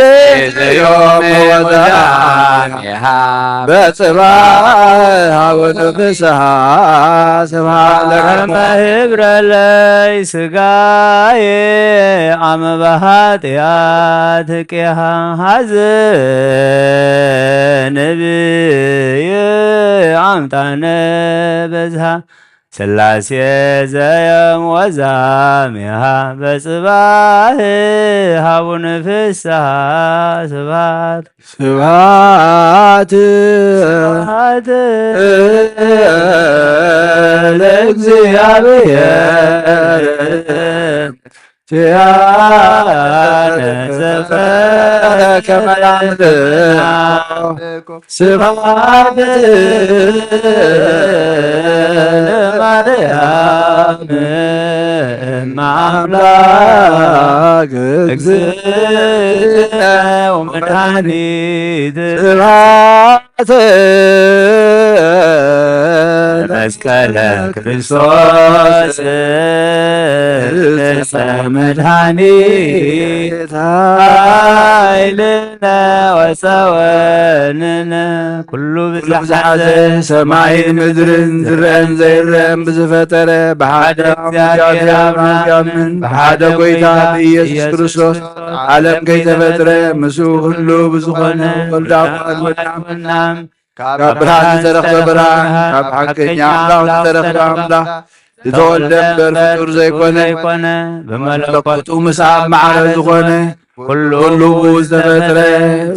ዘዮም ወዛሜሃ በጽባህ ሀቡን ፍስሃ ስብሃት ለከ። እምሕብረ ለይ ሥጋዬ አመ በኃጢአትኪ ሐዘነ ብየ አምጣነ በዝሃ ሥላሴ ዘዮም ወዛሜሃ በጽባህ ሀቡን ፍስሃ ስብሃት። ስብሃት ስብሃት ለእግዚአብሔር ኪያነ ዘፈረ ከመ አምልኮ። ስብሃት ለማርያም እመ አምላክ እግዝእትነ ወመድኃኒት። ስብሃት ለመስቀለ ክርስቶስ ርእሰ መድኃኒት። ኃይልነ ወሰወንነ ኩሉ ኩሉ ብዝሓዘ ብዝሓዘ ሰማይን ምድርን ዝረአን ዘይረአን ብዝፈጠረ ብሓደ ብሓደ እግዚኣብሔር እግዚኣብሔር ኣምላክ ኣምን፣ ብሓደ ብሓደ ጎይታ ጎይታ ብኢየሱስ ኢየሱስ ክርስቶስ ክርስቶስ ዓለም ከይተፈጥረ ምስኡ ምስኡ ኩሉ ኩሉ ብዝኾነ ብዝኾነ ወልዳ ወልዳ ወልዳ ወልዳ ወልዳ ወልዳ ካብ ብርሃን ዝተረኽበ ብርሃን፣ ካብ ሓቀኛ ኣምላኽ ዝተረኽበ ኣምላኽ፣ ዝተወልደ እምበር ፍጡር ዘይኮነ፣ ብመለኮቱ ምስ ኣብ ማዕረ ዝኾነ፣ ኩሉ ኩሉ ብኡ ዝተፈጥረ፣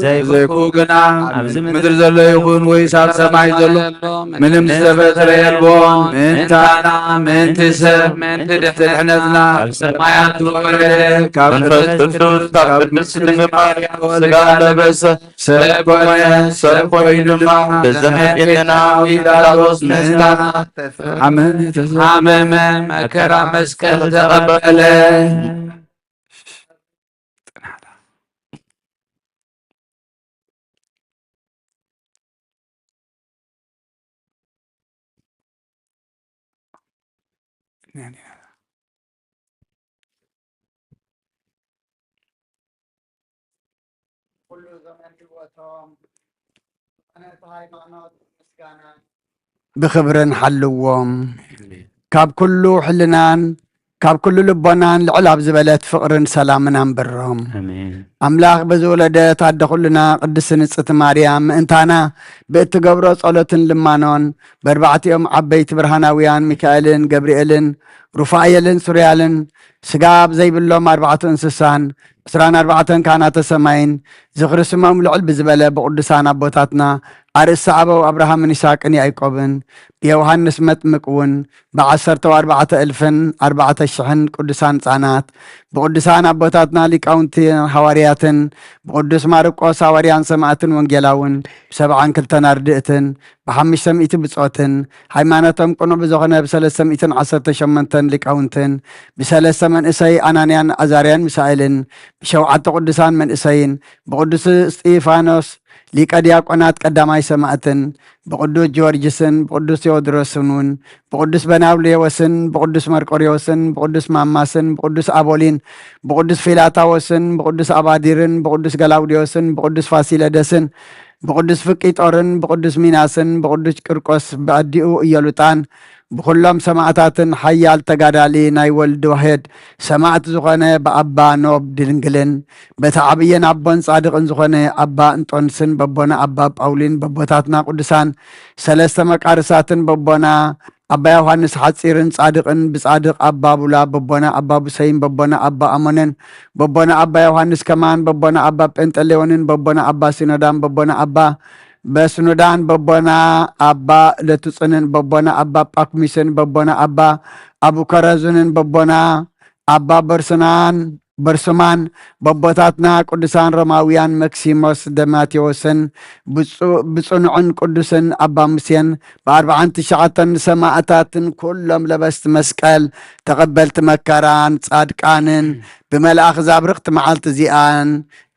ዘይብኡ ግና፣ ኣብዚ ምድሪ ዘሎ ይኹን ወይስ ኣብ ሰማይ ዘሎ፣ ምንም ዝተፈጥረ የልቦን። ምእንታና፣ ምእንቲ ሰብ፣ ምእንቲ ድሕነትና፣ ካብ ሰማያት ዝወረደ፣ ካብ መንፈስ ቅዱስ፣ ካብ ቅድስት ድንግል ማርያም ስጋ ለበሰ፣ ሰብ ኮነ፣ ሰብ ኮይኑ ድማ በዛ ኃጢአተኛ ጲላጦስ ምእንታና ተፈረደ፣ ተሓመመ፣ መከራ መስቀል ተቀበለ። ብኽብርን ሓልዎም። ካብ ኩሉ ሕልናን ካብ ኩሉ ልቦናን ልዕል ኣብ ዝበለት ፍቕርን ሰላምን ኣንብሮም። ኣሜን። ኣምላኽ በዚ ወለደት ኣደ ኩልና ቅድስት ንጽሕቲ ማርያም ምእንታና ብእትገብሮ ጸሎትን ልማኖን በርባዕቲኦም ዓበይቲ ብርሃናውያን ሚካኤልን ገብርኤልን ሩፋኤልን ሱርያልን ስጋ ብዘይብሎም ኣርባዕቱ እንስሳን ዕስራን ኣርባዕተን ካህናተ ሰማይን ዝኽሪ ስሞም ልዕል ብዝበለ ብቅዱሳን ኣቦታትና ኣርእስተ ኣበው ኣብርሃምን ይስሐቅን ያዕቆብን ብዮሃንስ መጥምቅ እውን ብዓሰርተው ኣርባዕተ እልፍን ኣርባዕተ ሽሕን ቅዱሳን ሕጻናት ብቅዱሳን ኣቦታትና ሊቃውንቲ ሃዋርያትን ብቅዱስ ማርቆስ ሃዋርያን ሰማዕትን ወንጌላውን ብሰብዓን ክልተን ኣርድእትን ብሓምሽተ ሚእቲ ብጾትን፣ ሃይማኖቶም ቅኑዕ ብዝኾነ ብሰለስተ ሚእትን ዓሰርተ ሸሞንተን ሊቃውንትን፣ ብሰለስተ መንእሰይ ኣናንያን ኣዛርያን ሚሳኤልን፣ ብሸውዓተ ቅዱሳን መንእሰይን፣ ብቅዱስ እስጢፋኖስ ሊቀ ዲያቆናት ቀዳማይ ሰማዕትን፣ ብቅዱስ ጊዮርጊስን፣ ብቅዱስ ቴዎድሮስን እውን፣ ብቅዱስ በናብሌዎስን፣ ብቅዱስ መርቆሬዎስን፣ ብቅዱስ ማማስን፣ ብቅዱስ ኣቦሊን፣ ብቅዱስ ፊላታዎስን፣ ብቅዱስ ኣባዲርን፣ ብቅዱስ ገላውዴዎስን፣ ብቅዱስ ፋሲለደስን፣ ብቅዱስ ፍቂጦርን ብቅዱስ ሚናስን ብቅዱስ ቂርቆስ ብኣዲኡ ኢየሉጣን ብኩሎም ሰማእታትን ሓያል ተጋዳሊ ናይ ወልድ ዋሄድ ሰማእት ዝኾነ ብኣባ ኖብ ድንግልን በቲ ዓብይን ኣቦን ጻድቅን ዝኾነ ኣባ እንጦንስን በቦና ኣባ ጳውሊን በቦታትና ቅዱሳን ሰለስተ መቃርሳትን በቦና ኣባ ዮሃንስ ሓጺርን ጻድቅን ብጻድቅ ኣባ ቡላ በቦና ኣባ ቡሰይን በቦና ኣባ ኣሞንን በቦና ኣባ ዮሃንስ ከማን በቦና ኣባ ጴንጠሌዎንን በቦና ኣባ ሲኖዳን በቦና ኣባ በስኑዳን በቦና ኣባ ለቱጽንን በቦና ኣባ ጳኩሚስን በቦና ኣባ ኣቡከረዙንን በቦና ኣባ በርሱናን በርሱማን በቦታትና ቅዱሳን ሮማውያን መክሲሞስ ደማቴዎስን ብጹ-፣ ብጹኑዕን ቅዱስን ኣባ ሙሴን ብኣርብዓን ትሽዓተን ሰማእታትን ኩሎም ለበስቲ መስቀል ተቐበልቲ መከራን ጻድቃንን ብመልኣኽ ዛብርቕቲ መዓልቲ እዚኣን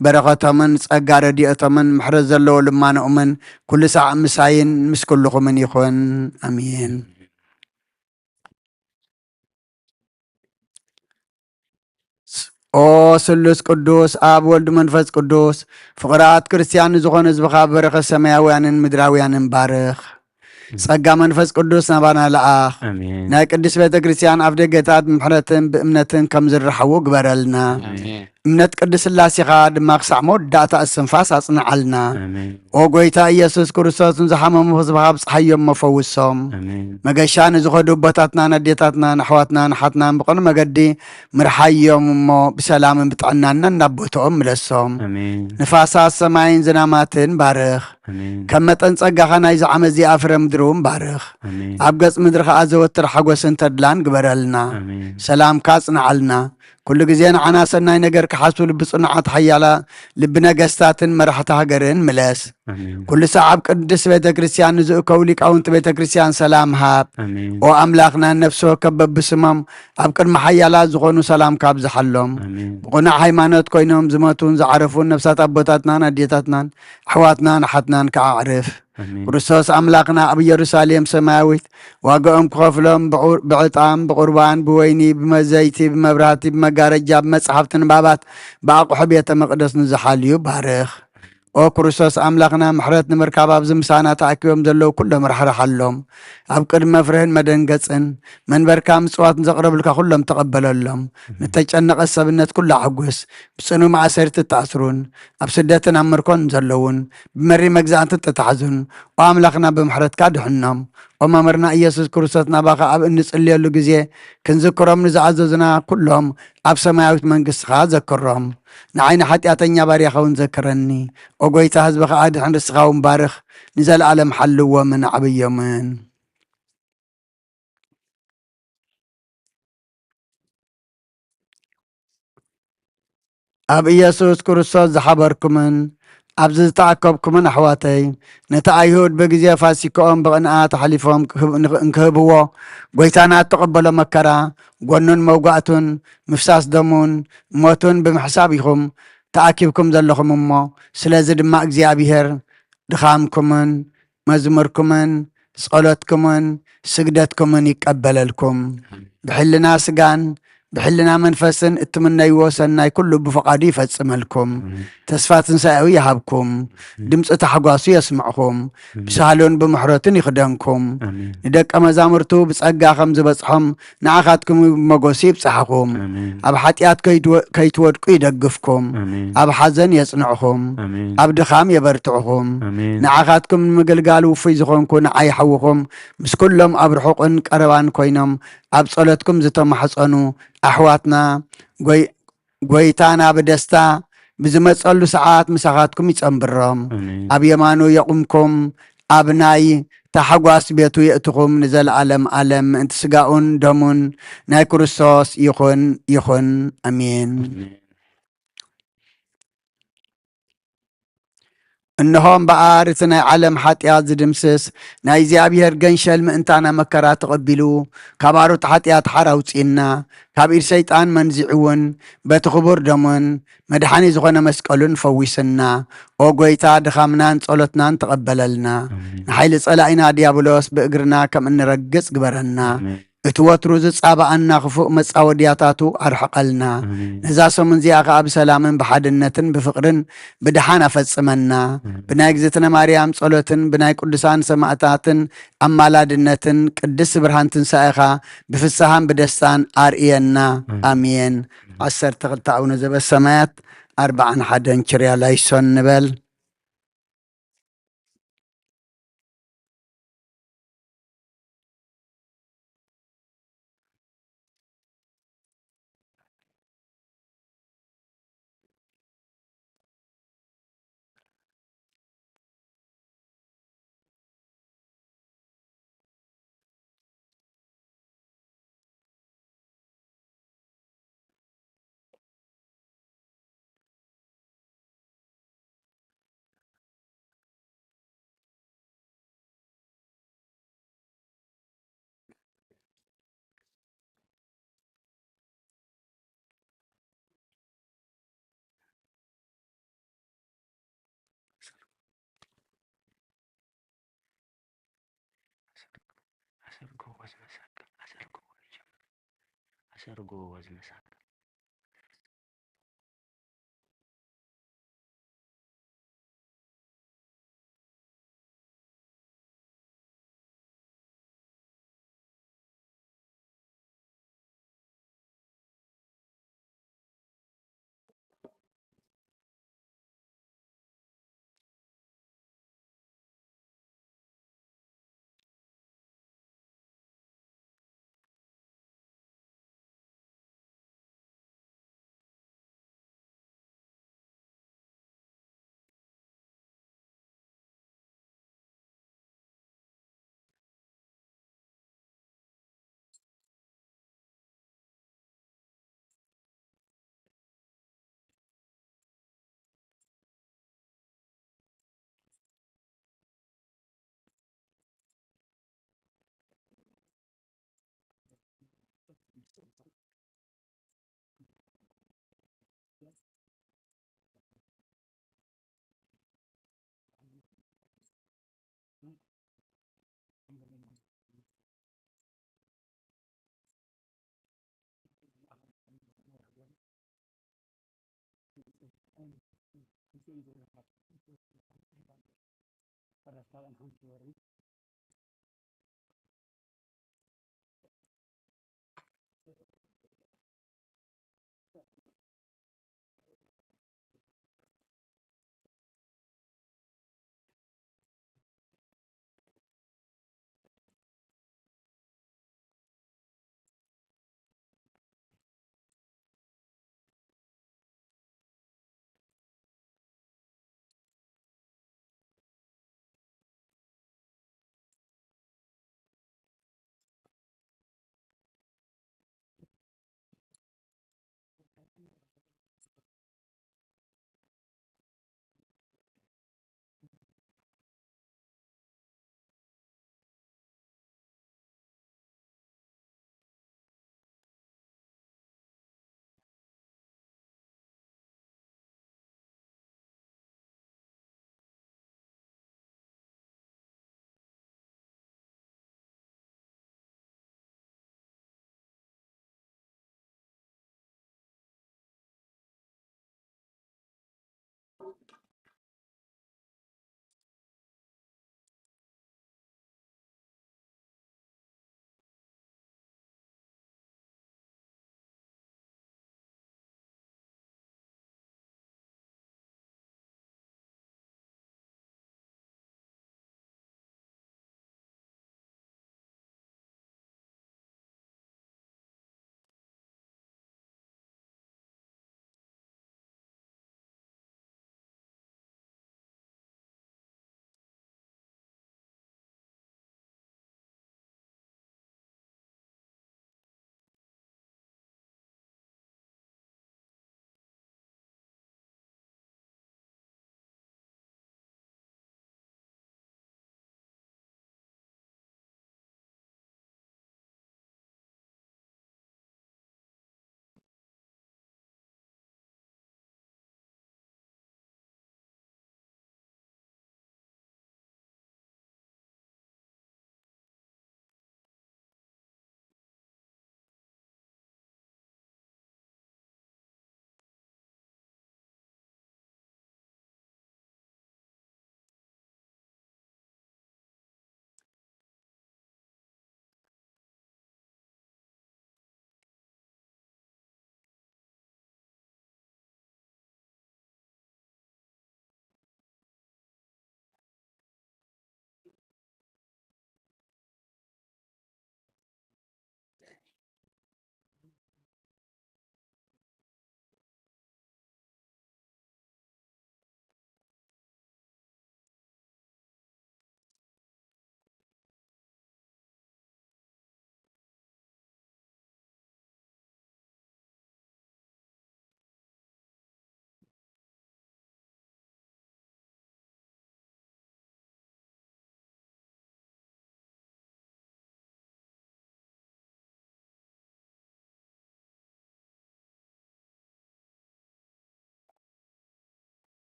በረኸቶምን ጸጋ ረድኤቶምን ምሕረት ዘለዎ ልማኖኦምን ኩሉ ሳዕ ምሳይን ምስ ኩልኹምን ይኹን። ኣሜን። ኦ ስሉስ ቅዱስ፣ ኣብ ወልድ መንፈስ ቅዱስ፣ ፍቑራት ክርስትያን ንዝኾኑ ህዝብኻ በረኸት ሰማያውያንን ምድራውያንን ባርኽ። ጸጋ መንፈስ ቅዱስ ናባና ለኣኽ። ኣሜን። ናይ ቅድስት ቤተ ክርስትያን ኣፍደገታት ብምሕረትን ብእምነትን ከም ዝረሓዉ ግበረልና። ኣሜን። እምነት ቅድስት ስላሴኻ ድማ ክሳዕ መወዳእታ እስትንፋስ ኣጽንዓልና። ኣሜን። ኦ ጎይታ ኢየሱስ ክርስቶስ፣ ንዝሓመሙ ህዝብኻ ኣብጽሓዮም እሞ ፈውሶም። ኣሜን። መገሻ ንዝኸዱ ኣቦታትናን ኣዴታትናን ኣሕዋትናን ኣሓትናን ብቕኑዕ መገዲ ምርሓዮም እሞ ብሰላምን ብጥዕናን ናብ ቦትኦም ምለሶም። ኣሜን። ንፋሳት ሰማይን ዝናማትን ባርኽ። ኣሜን። ከም መጠን ጸጋኻ ናይዚ ዓመት እዚኣ ፍረ ምድሪ እውን ባርኽ። ኣሜን። ኣብ ገጽ ምድሪ ኸኣ ዘወትር ሓጎስን ተድላን ግበረልና። ኣሜን። ሰላምካ ኣጽንዓልና። ኩሉ ግዜ ንዓና ሰናይ ነገር ክሓስቡ ልቢ ጽኑዓት ሓያላ ልቢ ነገስታትን መራሕቲ ሃገርን ምለስ። ኣሜን። ኩሉ ሳዕ ኣብ ቅድስት ቤተ ክርስቲያን ንዝእከቡ ሊቃውንቲ ቤተ ክርስቲያን ሰላም ሃብ። ኣሜን። ኦ ኣምላኽና፣ ነፍሲ ወከፍ በብስሞም ኣብ ቅድሚ ሓያላት ዝኾኑ ሰላምካ ኣብዝሓሎም። ኣሜን። ብቕኑዕ ሃይማኖት ኮይኖም ዝሞቱን ዝዓረፉን ነፍሳት ኣቦታትናን ኣዴታትናን ኣሕዋትናን ኣሓትናን ከኣ ኣዕርፍ። ኣሜን። ክርስቶስ ኣምላኽና ኣብ ኢየሩሳሌም ሰማያዊት ዋጋኦም ክኸፍሎም ብዑ-፣ ብዕጣን፣ ብቑርባን፣ ብወይኒ፣ ብመዘይቲ፣ ብመብራህቲ፣ ብመጋረጃ፣ ብመጽሓፍቲ ንባባት፣ ብኣቑሑ ቤተ መቕደስ ንዝሓልዩ ባርኽ። ኦ ክርስቶስ ኣምላኽና፣ ምሕረት ንምርካብ ኣብዚ ምሳና ተኣኪቦም ዘለዉ ኩሎም ራሕርሓሎም። ኣብ ቅድሚ መፍርህን መደንገጽን መንበርካ ምጽዋት ንዘቕረብልካ ኩሎም ተቐበለሎም። ኣሜን። ንተጨነቐት ሰብነት ኩላ ኣሕጉስ። ብጽኑ ማእሰርቲ እተኣስሩን ኣብ ስደትን ኣብ ምርኮን ዘለዉን፣ ብመሪር መግዛእቲ እተታሕዙን፣ ኦ ኣምላኽና ብምሕረትካ ድሕኖም። ኦ መምህርና ኢየሱስ ክርስቶስ፣ ናባኻ ኣብ እንጽልየሉ ግዜ ክንዝክሮም ንዝኣዘዙና ኩሎም ኣብ ሰማያዊት መንግስትኻ ዘክሮም። ንዓይ ንሓጢኣተኛ ባርያኻ እውን ዘክረኒ። ኦ ጎይታ፣ ህዝብኻ ኣድሕን፣ ርስኻ እውን ባርኽ፣ ንዘለኣለም ሓልዎምን ዓብዮምን። ኣብ ኢየሱስ ክርስቶስ ዝሓበርኩምን ኣብዚ ዝተኣከብኩምን ኣሕዋተይ፣ ነቲ ኣይሁድ ብግዜ ፋሲካኦም ብቕንኣት ኣሕሊፎም ክህብ-፣ እንክህብዎ፣ ጎይታና እተቐበሎ መከራ፣ ጎኑን መውጋእቱን፣ ምፍሳስ ደሙን ሞቱን ብምሕሳብ ኢኹም ተኣኪብኩም ዘለኹም እሞ፣ ስለዚ ድማ እግዚኣብሄር ድኻምኩምን መዝሙርኩምን ጸሎትኩምን ስግደትኩምን ይቀበለልኩም። ኣሜን። ብሕልና ስጋን ብሕልና መንፈስን እትምነይዎ ሰናይ ኩሉ ብፍቓዱ ይፈጽመልኩም። ኣሜን። ተስፋ ትንሳኤኡ ይሃብኩም። ኣሜን። ድምጺ ታሕጓሱ የስምዕኹም። ኣሜን። ብሳህሉን ብምሕረቱን ይኽደንኩም። ኣሜን። ንደቀ መዛሙርቱ ብጸጋ ከም ዝበጽሖም ንዓኻትኩም እውን ብመጎሱ ይብጽሓኹም። ኣሜን። ኣብ ሓጢኣት ከይትወ-፣ ከይትወድቁ ይደግፍኩም። ኣሜን። ኣብ ሓዘን የጽንዕኹም። ኣሜን። ኣብ ድኻም የበርትዕኹም። ኣሜን። ንዓኻትኩም ንምግልጋል ውፉይ ዝኾንኩ ንዓይ ሓውኹም ምስ ኩሎም ኣብ ርሑቕን ቀረባን ኮይኖም ኣብ ጸሎትኩም ዝተማሕጸኑ ኣሕዋትና፣ ጎይ-፣ ጎይታና ብደስታ ብዝመጸሉ ሰዓት ምሳኻትኩም ይጸንብሮም። ኣሜን። ኣብ የማኑ የቑምኩም፣ ኣብ ናይ ታሕጓስ ቤቱ የእትኹም፣ ንዘለኣለም ኣለም ምእንቲ ስጋኡን ደሙን ናይ ክርስቶስ ይኹን፣ ይኹን። ኣሜን። ኣሜን። እንሆ እምበኣር፣ እቲ ናይ ዓለም ሓጢኣት ዝድምስስ ናይ እግዚኣብሔር ገንሸል ምእንታና መከራ ተቐቢሉ፣ ካብ ኣሮት ሓጢኣት ሓራ ኣውጽእና፣ ካብ ኢድ ሰይጣን መንዚዑ እውን፣ በቲ ክቡር ደሙን መድሓኒ ዝኾነ መስቀሉን ፈዊስና። ኦ ጎይታ፣ ድኻምናን ጸሎትናን ተቐበለልና። ኣሜን። ንሓይሊ ጸላኢና ዲያብሎስ ብእግርና ከም እንረግጽ ግበረና። ኣሜን። እቲ ወትሩ ዝጻባኣና ክፉእ መጻወድያታቱ ኣርሕቐልና። ኣሜን። ነዛ ሰሙን እዚኣ ኸኣ ብሰላምን ብሓድነትን ብፍቕርን ብደሓን ኣፈጽመና። ኣሜን። ብናይ እግዝእትነ ማርያም ጸሎትን ብናይ ቅዱሳን ሰማእታትን ኣማላድነትን ቅድስት ብርሃን ትንሳኤኻ ብፍስሃን ብደስታን ኣርእየና። ኣሜን። ኣሜን። ዓሰርተ ክልተ ኣቡነ ዘበሰማያት፣ ኣርብዓን ሓደን ኪርያላይሶን ንበል። Талгьан хьанчурни.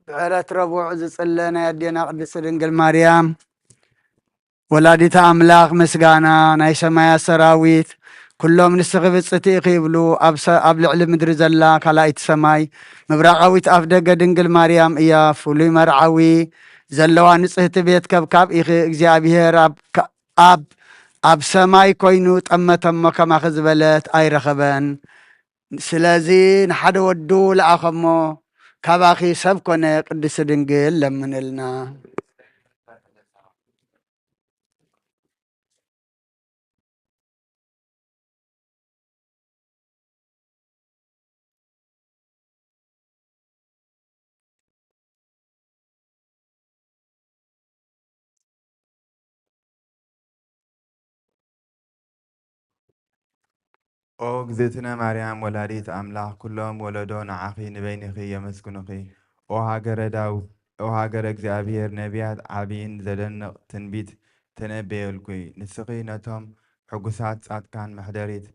ብዕለት ረቡዕ ዝጽለ ናይ ኣዴና ቅድስት ድንግል ማርያም ወላዲተ ኣምላኽ ምስጋና፣ ናይ ሰማያት ሰራዊት ኩሎም ንስኺ ብጽእቲ ኢኺ ይብሉ፣ ኣብ ሰ-፣ ኣብ ልዕሊ ምድሪ ዘላ ካልኣይቲ ሰማይ ምብራቓዊት ኣፍደገ ድንግል ማርያም እያ። ፍሉይ መርዓዊ ዘለዋ ንጽህቲ ቤት ከብካብ ኢኺ። እግዚኣብሔር ኣብ ከ-፣ ኣብ፣ ኣብ ሰማይ ኮይኑ ጠመተ እሞ ከማኺ ዝበለት ኣይረኸበን። ስለዚ ንሓደ ወዱ ለኣኸ እሞ ካባኺ ሰብ ኮነ። ቅድስት ድንግል ለምንልና። ኦ እግዝእትነ ማርያም ወላዲት ኣምላኽ፣ ኩሎም ወለዶ ንዓኺ ንበይንኺ የመስግኑኺ። ኦ ሃገረ ዳው-፣ ኦ ሃገረ እግዚኣብሔር፣ ነቢያት ዓቢይን ዘደንቕ ትንቢት ተነበየልኪ። ንስኺ ነቶም ሕጉሳት ጻድቃን መሕደሪት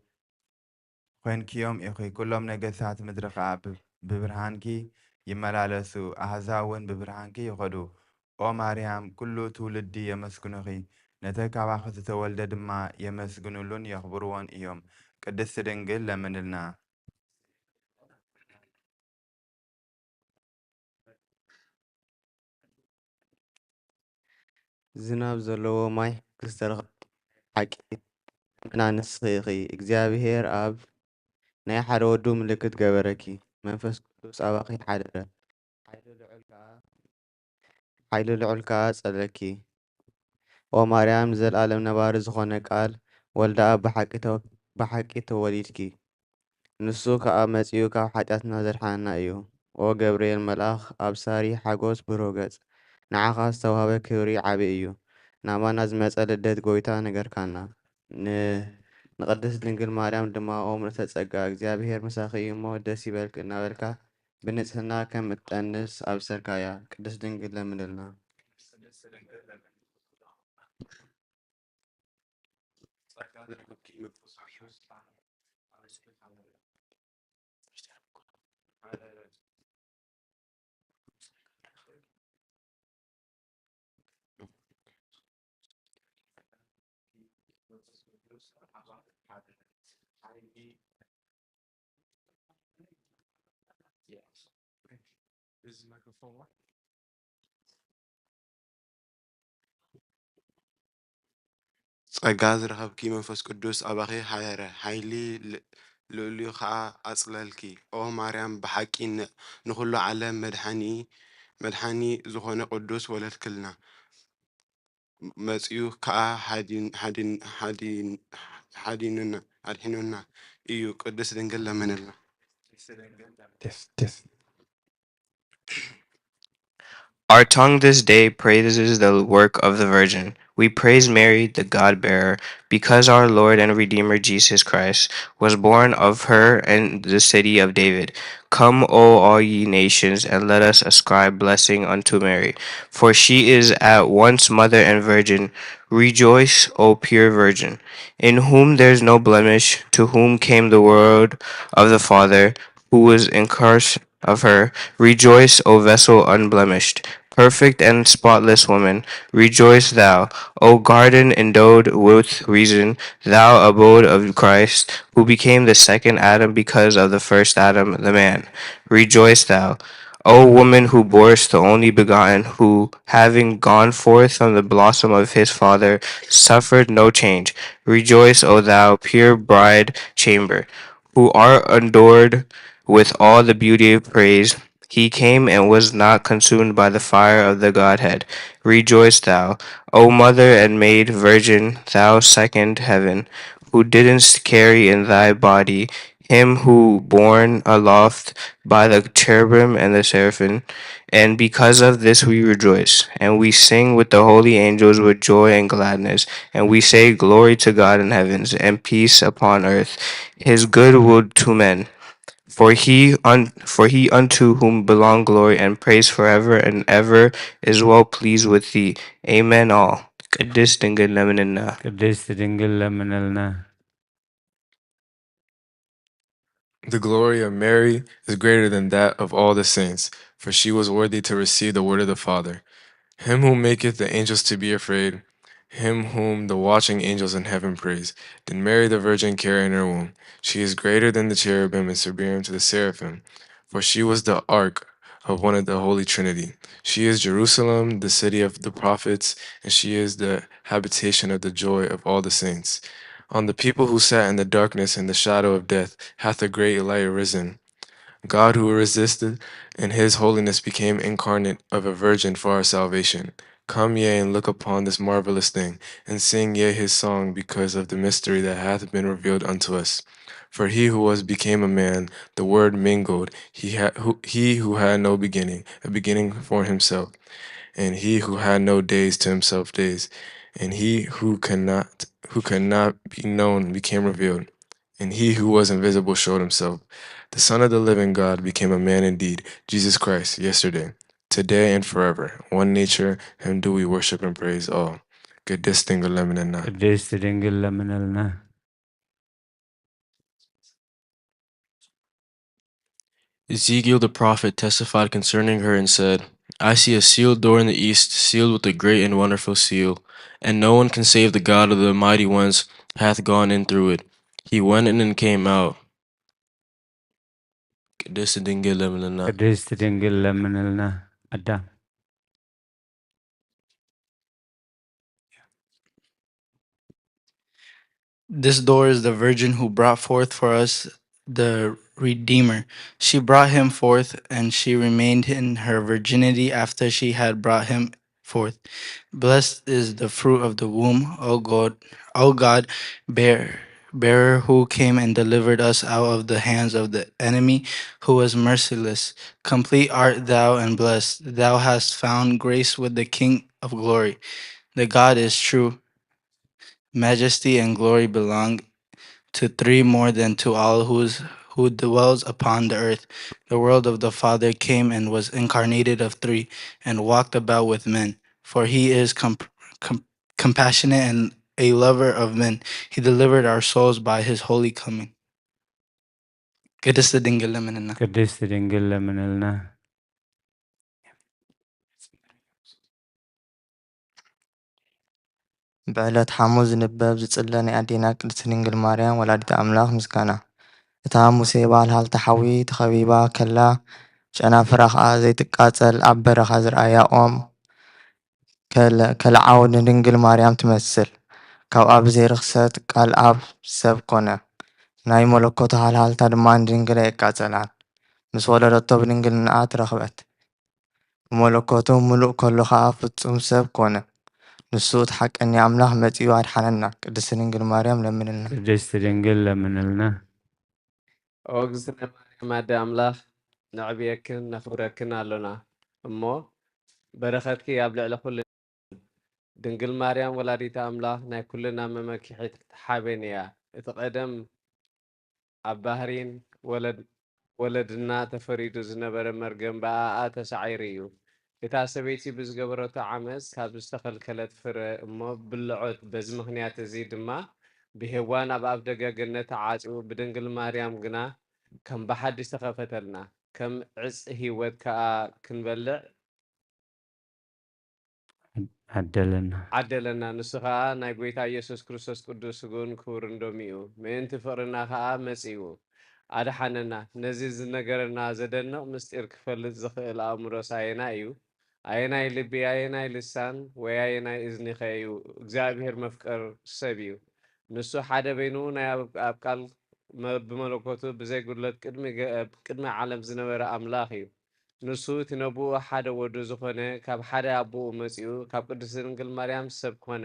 ኾንክዮም ኢኺ። ኩሎም ነገሳት ምድሪ ኸኣ ብ-፣ ብብርሃንኪ ይመላለሱ፣ ኣህዛብ እውን ብብርሃንኪ ይኸዱ። ኦ ማርያም፣ ኩሉ ትውልዲ የመስግኑኺ፣ ነተ ካባኺ ዝተወልደ ድማ የመስግኑሉን የኽብርዎን እዮም። ቅድስት ድንግል ለምንልና። ዝናብ ዘለዎ ማይ ክስተርኽብ ሓቂ እምና ንስኺ ኢኺ። እግዚኣብሔር ኣብ ናይ ሓደ ወዱ ምልክት ገበረኪ። መንፈስ ቅዱስ ኣባኺ ሓደረ። ሓይሊ ልዑል ከኣ ሓይሊ ልዑል ከኣ ጸለኪ። ኦ ማርያም፣ ንዘልኣለም ነባሪ ዝኾነ ቃል ወልዳ ኣብ ብሓቂ ተወ-፣ ብሓቂ ተወሊድኪ። ንሱ ከኣ መጺኡ ካብ ሓጢኣትና ዘድሓነና እዩ። ኦ ገብርኤል መልኣኽ፣ ኣብሳሪ ሓጎስ ብሩህ ገጽ፣ ንዓኻ ዝተዋህበ ክብሪ ዓቢ እዩ። ናባና ዝመጸ ልደት ጎይታ ነገርካና። ን-፣ ንቅድስት ድንግል ማርያም ድማ፣ ኦ ምልእተ ጸጋ፣ እግዚኣብሔር ምሳኺ እዩ እሞ ደስ ይበልኪ እናበልካ ብንጽህና ከም እትጠንስ ኣብሰርካያ። ቅድስት ድንግል ለምንልና። Yes. Is this microphone on? ጸጋ ዝረኸብኪ መንፈስ ቅዱስ ኣባኺ ሓደረ፣ ሓይሊ ል-፣ ልዑል ከኣ ኣጽለልኪ። ኦ ማርያም፣ ብሓቂ ን-፣ ንኹሉ ዓለም መድሓኒ፣ መድሓኒ ዝኾነ ቅዱስ ወለድክልና። መጺኡ ከኣ ሓዲን-፣ ሓዲን-፣ ሓዲን-፣ ሓዲኑና፣ ኣድሒኑና እዩ። ቅድስት ድንግል ለምንልና። Our tongue this day praises the work of the Virgin. We praise Mary, the God-bearer, because our Lord and Redeemer Jesus Christ was born of her in the city of David. Come, O all ye nations, and let us ascribe blessing unto Mary, for she is at once mother and virgin. Rejoice, O pure virgin, in whom there is no blemish, to whom came the word of the Father, who was incarnate of her. Rejoice, O vessel unblemished, perfect and spotless woman. Rejoice thou, O garden endowed with reason, thou abode of Christ, who became the second Adam because of the first Adam, the man. Rejoice thou, O woman who borest the only begotten, who, having gone forth from the bosom of his father, suffered no change. Rejoice, O thou pure bride chamber, who art adorned with all the beauty of praise. He came and was not consumed by the fire of the Godhead. Rejoice thou, O mother and maid virgin, thou second heaven, who didst carry in thy body him who borne aloft by the cherubim and the seraphim, and because of this we rejoice, and we sing with the holy angels with joy and gladness, and we say, Glory to God in heavens, and peace upon earth, his good will to men. For he un-, for he unto whom belong glory and praise forever and ever is well pleased with thee. Amen all. ቅድስት ድንግል ለምንልና። ቅድስት ድንግል ለምንልና። The glory of Mary is greater than that of all the saints, for she was worthy to receive the word of the Father. Him who maketh the angels to be afraid, him whom the watching angels in heaven praise. Did Mary the Virgin carry in her womb? She is greater than the cherubim and superior to the seraphim, for she was the ark of one of the Holy Trinity. She is Jerusalem, the city of the prophets, and she is the habitation of the joy of all the saints. On the people who sat in the darkness and the shadow of death hath a great light arisen. God, who resisted in his holiness, became incarnate of a virgin for our salvation. Come ye and look upon this marvelous thing, and sing ye his song because of the mystery that hath been revealed unto us. For he who was became a man, the word mingled, he ha-, who, he who had no beginning, a beginning for himself, and he who had no days to himself days, and he who cannot, who cannot be known became revealed, and he who was invisible showed himself. The Son of the living God became a man indeed, Jesus Christ, yesterday, today, and forever. One nature, him do we worship and praise all. ቅድስት ድንግል ለምንልና። ቅድስት ድንግል ለምንልና። Ezekiel the prophet testified concerning her and said, I see a sealed door in the east, sealed with a great and wonderful seal, and no one can save the God of the mighty ones hath gone in through it. He went in and came out. ቅድስት ድንግል ለምንልና። ቅድስት ድንግል ለምንልና። አዳም። This door is the virgin who brought forth for us the Redeemer. She brought him forth, and she remained in her virginity after she had brought him forth. Blessed is the fruit of the womb, O God, O God, bear, bearer, who came and delivered us out of the hands of the enemy, who was merciless. Complete art thou and blessed. Thou hast found grace with the King of glory. The God is true. Majesty and glory belong to three more than to all who's, who dwells upon the earth. The word of the Father came and was incarnated of three and walked about with men. For he is comp-, com-, compassionate and a lover of men. He delivered our souls by his holy coming. ቅድስት ድንግል ለምንልና። ቅድስት ድንግል ለምንልና። ብዕለት ሐሙስ ዝንበብ ዝጽለ ናይ ኣዴና ቅድስት ድንግል ማርያም ወላዲተ ኣምላኽ ምስጋና። እታ ሙሴ ብኣልሃልታ ሓዊ ተኸቢባ ከላ፣ ጨናፍራ ኸኣ ዘይትቃጸል ኣብ በረኻ ዝረኣያ ኦም፣ ከለ-፣ ከለዓው ንድንግል ማርያም ትመስል። ካብኣ ብዘይ ርኽሰት ቃል ኣብ ሰብ ኮነ። ናይ መለኮቱ ሃልሃልታ ድማ ንድንግል ኣየቃጸላን። ምስ ወለደቶ ብድንግልናኣ ተረኽበት። ብመለኮቱ ምሉእ ከሎ ኸኣ ፍጹም ሰብ ኮነ። ንሱ እቲ ሓቀኛ ኣምላኽ መጺኡ ኣድሓነና። ቅድስት ድንግል ማርያም ለምንልና። ቅድስት ድንግል ለምንልና። ኦ እግዝእትነ ማርያም ኣደ ኣምላኽ፣ ነዕብየክን ነኽብረክን ኣሎና እሞ፣ በረኸትኪ ኣብ ልዕሊ ኩሉ። ድንግል ማርያም ወላዲተ ኣምላኽ ናይ ኩልና መመኪሒት ሓበን እያ። እቲ ቀደም ኣብ ባህሪን ወለድ-፣ ወለድና ተፈሪዱ ዝነበረ መርገም ብኣኣ ተሳዒሩ እዩ። እታ ሰበይቲ ብዝገበረቶ ዓመጽ ካብ ዝተኸልከለት ፍረ እሞ ብልዖት። በዚ ምኽንያት እዚ ድማ ብሄዋን ኣብ ኣፍደገ ገነት ተዓጽዩ፣ ብድንግል ማርያም ግና ከም ብሓድሽ ተኸፈተልና። ከም ዕጽ ህይወት ከኣ ክንበልዕ ዓደለና። ዓደለና። ንሱ ኸኣ ናይ ጐይታ ኢየሱስ ክርስቶስ ቅዱስ ስግኡን ክቡርን ደሙ እዩ። ምእንቲ ፍቕርና ኸኣ መጺኡ ኣድሓነና። ነዚ ዝነገረና ዘደንቕ ምስጢር ክፈልጥ ዝኽእል ኣእምሮስ ኣየናይ እዩ? ኣየናይ ልቢ፣ ኣየናይ ልሳን፣ ወይ ኣየናይ እዝኒኸ እዩ እግዚኣብሔር መፍቀር ሰብ እዩ? ንሱ ሓደ በይኑ ናይ ኣብ-፣ ኣብ ቃል መ-፣ ብመለኮቱ ብዘይ ጉድለት ቅድሚ ገ-፣ ቅድሚ ዓለም ዝነበረ ኣምላኽ እዩ። ንሱ እቲ ነብኡ ሓደ ወዱ ዝኾነ፣ ካብ ሓደ ኣቦኡ መጺኡ፣ ካብ ቅድስት ድንግል ማርያም ሰብ ኮነ።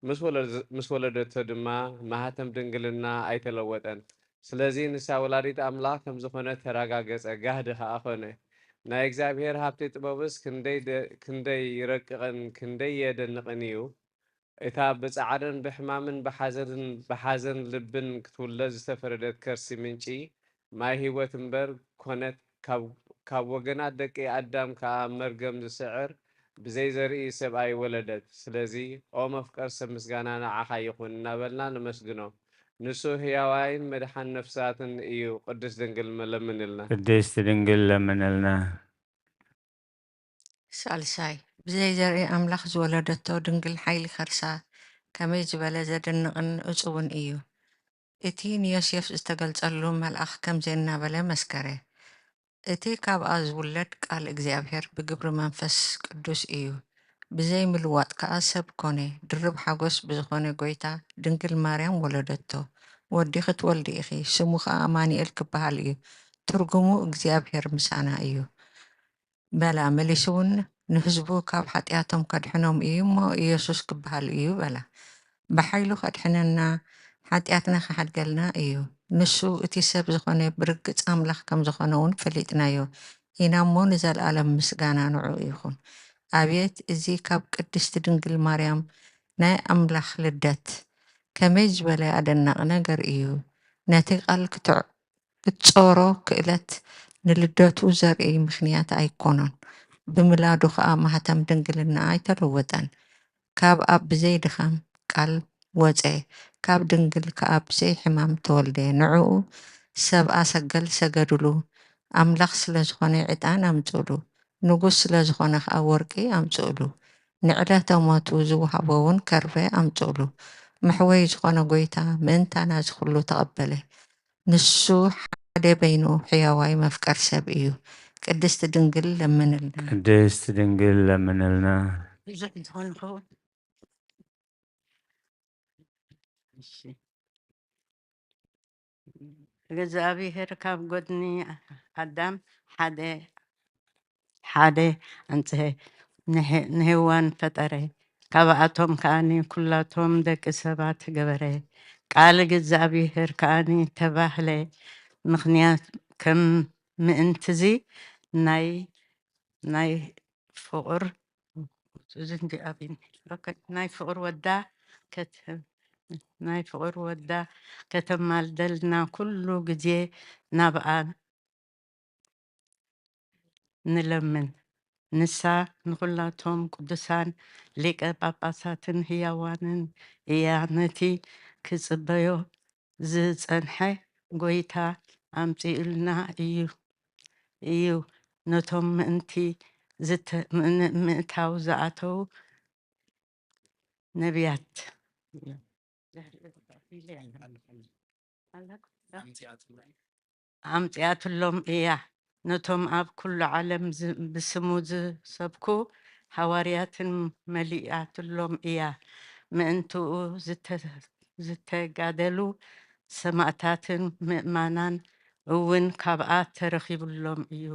ምስ ወለ-፣ ምስ ወለደቶ ድማ ማህተም ድንግልና ኣይተለወጠን። ስለዚ ንሳ ወላዲት ኣምላኽ ከም ዝኾነት ተረጋገጸ፣ ጋህዲ ኸኣ ኮነ። ናይ እግዚኣብሔር ሃብቲ ጥበብስ ክንደይ ደ-፣ ክንደይ ረቂቕን ክንደይ የደንቕን እዩ! እታ ብጻዕርን ብሕማምን ብሓዘንን፣ ብሓዘን ልብን ክትውለድ ዝተፈረደት ከርሲ ምንጪ ማይ ህይወት እምበር ኮነት፣ ካብ፣ ካብ ወገናት ደቂ ኣዳም ከኣ መርገም ዝስዕር ብዘይ ዘርኢ ሰብኣይ ወለደት። ስለዚ ኦ መፍቀር ሰብ ምስጋና ንዓኻ ይኹን እናበልና ነመስግኖ። ንሱ ህያዋይን መድሓን ነፍሳትን እዩ። ቅድስት ድንግል ለምንልና። ቅድስት ድንግል ለምንልና። ሳልሳይ፣ ብዘይ ዘርኢ ኣምላኽ ዝወለደቶ ድንግል ሓይሊ ከርሳ ከመይ ዝበለ ዘደንቕን እጹብን እዩ። እቲ ንዮሴፍ ዝተገልጸሉ መልኣኽ ከምዚ እናበለ መስከረ፣ እቲ ካብኣ ዝውለድ ቃል እግዚኣብሔር ብግብሪ መንፈስ ቅዱስ እዩ። ብዘይ ምልዋጥ ከኣ ሰብ ኮነ። ድርብ ሓጎስ ብዝኾነ ጐይታ ድንግል ማርያም ወለደቶ። ወዲ ክትወልዲ ኢኺ፣ ስሙ ኸኣ ኣማኑኤል ክበሃል እዩ። ትርጉሙ እግዚኣብሔር ምሳና እዩ። በላ። መሊሱ እውን ንህዝቡ ካብ ሓጢኣቶም ከድሕኖም እዩ እሞ ኢየሱስ ክበሃል እዩ በላ። ብሓይሉ ከድሕነና፣ ሓጢኣትና ክሓድገልና እዩ። ንሱ እቲ ሰብ ዝኾነ ብርግጽ ኣምላኽ ከም ዝኾነ እውን ፈሊጥናዮ ኢና እሞ ንዘለኣለም ምስጋና ንዕኡ ይኹን። ኣቤት እዚ ካብ ቅድስቲ ድንግል ማርያም ናይ ኣምላኽ ልደት ከመይ ዝበለ ኣደናቒ ነገር እዩ! ነቲ ቃል ክትዕ-፣ ክትጾሮ ክእለት ንልደቱ ዘርኢ ምኽንያት ኣይኮኖን። ብምላዱ ኸኣ ማህተም ድንግልናኣ ኣይተለወጠን። ካብ ኣብ ብዘይ ድኻም ቃል ወጸ፣ ካብ ድንግል ከኣ ብዘይ ሕማም ተወልደ። ንዕኡ ሰብኣ ሰገል ሰገዱሉ፣ ኣምላኽ ስለ ዝኾነ ዕጣን ኣምጽኡሉ። ንጉስ ስለዝኾነ ከኣ ወርቂ ኣምጽኡሉ። ንዕለት ኣሞቱ ዝወሃቦ እውን ከርቤ ኣምጽኡሉ። መሕወይ ዝኾነ ጎይታ ምእንታና እዚ ኩሉ ተቐበለ። ንሱ ሓደ በይኑ ሕያዋይ መፍቀር ሰብ እዩ። ቅድስት ድንግል ለምንልና። ቅድስት ድንግል ለምንልና። ብዙሕ ዝኾን ይኸውን። እሺ። እግዚኣብሔር ካብ ጎድኒ ኣዳም ሓደ፣ ሓደ ኣንጽሀ፣ ንሄ-፣ ንሄዋን ፈጠረ። ካብኣቶም ከኣኒ ኩላቶም ደቂ ሰባት ገበረ። ቃል እግዚኣብሔር ከኣኒ ተባህለ። ምኽንያት ከም ምእንትዚ ናይ፣ ናይ ፍቑር፣ እዚ እንዲ ኣቢን፣ ኦኬ፣ ናይ ፍቑር ወዳ ከተ-፣ ናይ ፍቑር ወዳ ከተማልደልና ኩሉ ግዜ ናብኣ ንለምን። ንሳ ንኹላቶም ቅዱሳን ሊቀ ጳጳሳትን ህያዋንን እያ። ነቲ ክጽበዮ ዝጸንሐ ጎይታ ኣምጺኡልና እዩ፣ እዩ። ነቶም ምእንቲ ዝተ-፣ ምን-፣ ምእታው ዝኣተው ነቢያት ኣምጺኣትሎም እያ። ነቶም ኣብ ኩሉ ዓለም ዝ-፣ ብስሙ ዝሰብኩ ሃዋርያትን መሊኣትሎም እያ። ምእንትኡ ዝተ-፣ ዝተጋደሉ ሰማእታትን ምእማናን እውን ካብኣ ተረኺቡሎም እዩ።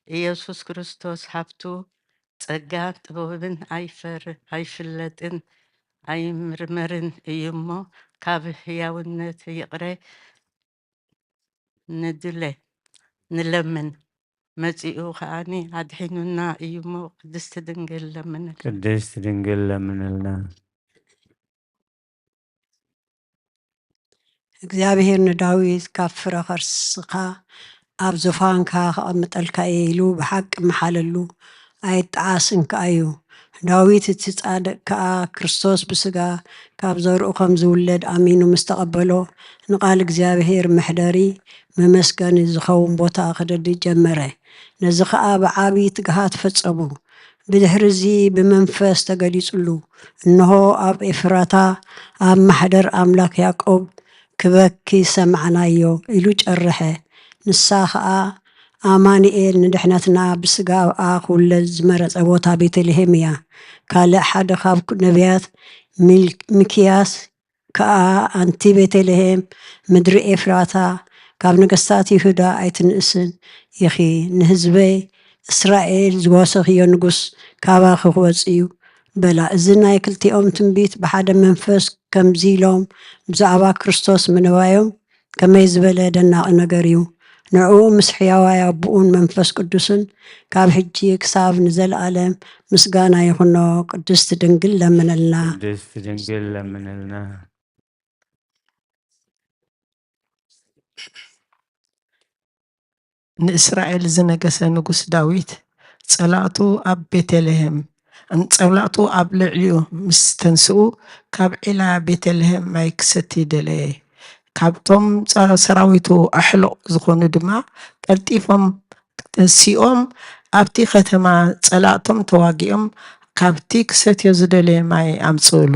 ኢየሱስ ክርስቶስ ሃብቱ ጸጋ ጥበብን ኣይፈር-፣ ኣይፍለጥን፣ ኣይምርመርን እዩ እሞ፣ ካብ ህያውነት ይቕረ ንድለ፣ ንለምን። መጺኡ ከኣኒ ኣድሒኑና እዩ እሞ፣ ቅድስት ድንግል ለምንልና። ቅድስት ድንግል ለምንልና። እግዚኣብሔር ንዳዊት፣ ካብ ፍረ ከርስኻ ኣብ ዙፋንካ ከቐምጠልካ እየ ኢሉ ብሓቂ መሓለሉ፣ ኣይጠዓስን ከኣዩ። ዳዊት እቲ ጻድቕ ከኣ ክርስቶስ ብስጋ ካብ ዘርኡ ከም ዝውለድ ኣሚኑ ምስ ተቐበሎ፣ ንቓል እግዚኣብሔር መሕደሪ መመስገኒ ዝኸውን ቦታ ክደዲ ጀመረ። ነዚ ከኣ ብዓቢ ትግሃት ፈጸሙ። ብድሕርዚ ብመንፈስ ተገሊጹሉ፣ እንሆ ኣብ ኤፍራታ ኣብ ማሕደር ኣምላክ ያዕቆብ ክበኪ ሰማዕናዮ ኢሉ ጨርሐ። ንሳ ኸኣ ኣማኑኤል ንድሕነትና ብስጋ ኣብኣ ክውለድ ዝመረጸ ቦታ ቤተልሔም እያ። ካልእ ሓደ ካብ ነቢያት ሚል-፣ ሚክያስ ከኣ ኣንቲ ቤተልሔም ምድሪ ኤፍራታ ካብ ነገስታት ይሁዳ ኣይትንእስን ኢኺ፣ ንህዝበይ እስራኤል ዝወሰኽዮ ንጉስ ካባኺ ክወጽእ እዩ በላ። እዚ ናይ ክልቲኦም ትንቢት ብሓደ መንፈስ ከምዚ ኢሎም ብዛዕባ ክርስቶስ ምንባዮም ከመይ ዝበለ ደናቒ ነገር እዩ። ንዕኡ ምስ ሕያዋይ ኣቦኡን መንፈስ ቅዱስን ካብ ሕጂ ክሳብ ንዘለኣለም ምስጋና ይኹኖ። ቅድስት ድንግል ለምንልና። ቅድስት ድንግል ለምንልና። ንእስራኤል ዝነገሰ ንጉስ ዳዊት ጸላእቱ ኣብ ቤተልሔም፣ ጸላእቱ ኣብ ልዕሊኡ ምስ ተንስኡ፣ ካብ ዒላ ቤተልሔም ማይ ክሰቲ ደለየ። ካብቶም ጸ-፣ ሰራዊቱ ኣሕሉቕ ዝኾኑ ድማ ቀልጢፎም ሲኦም ኣብቲ ከተማ ጸላእቶም ተዋጊኦም ካብቲ ክሰትዮ ዝደለየ ማይ ኣምጽኡሉ።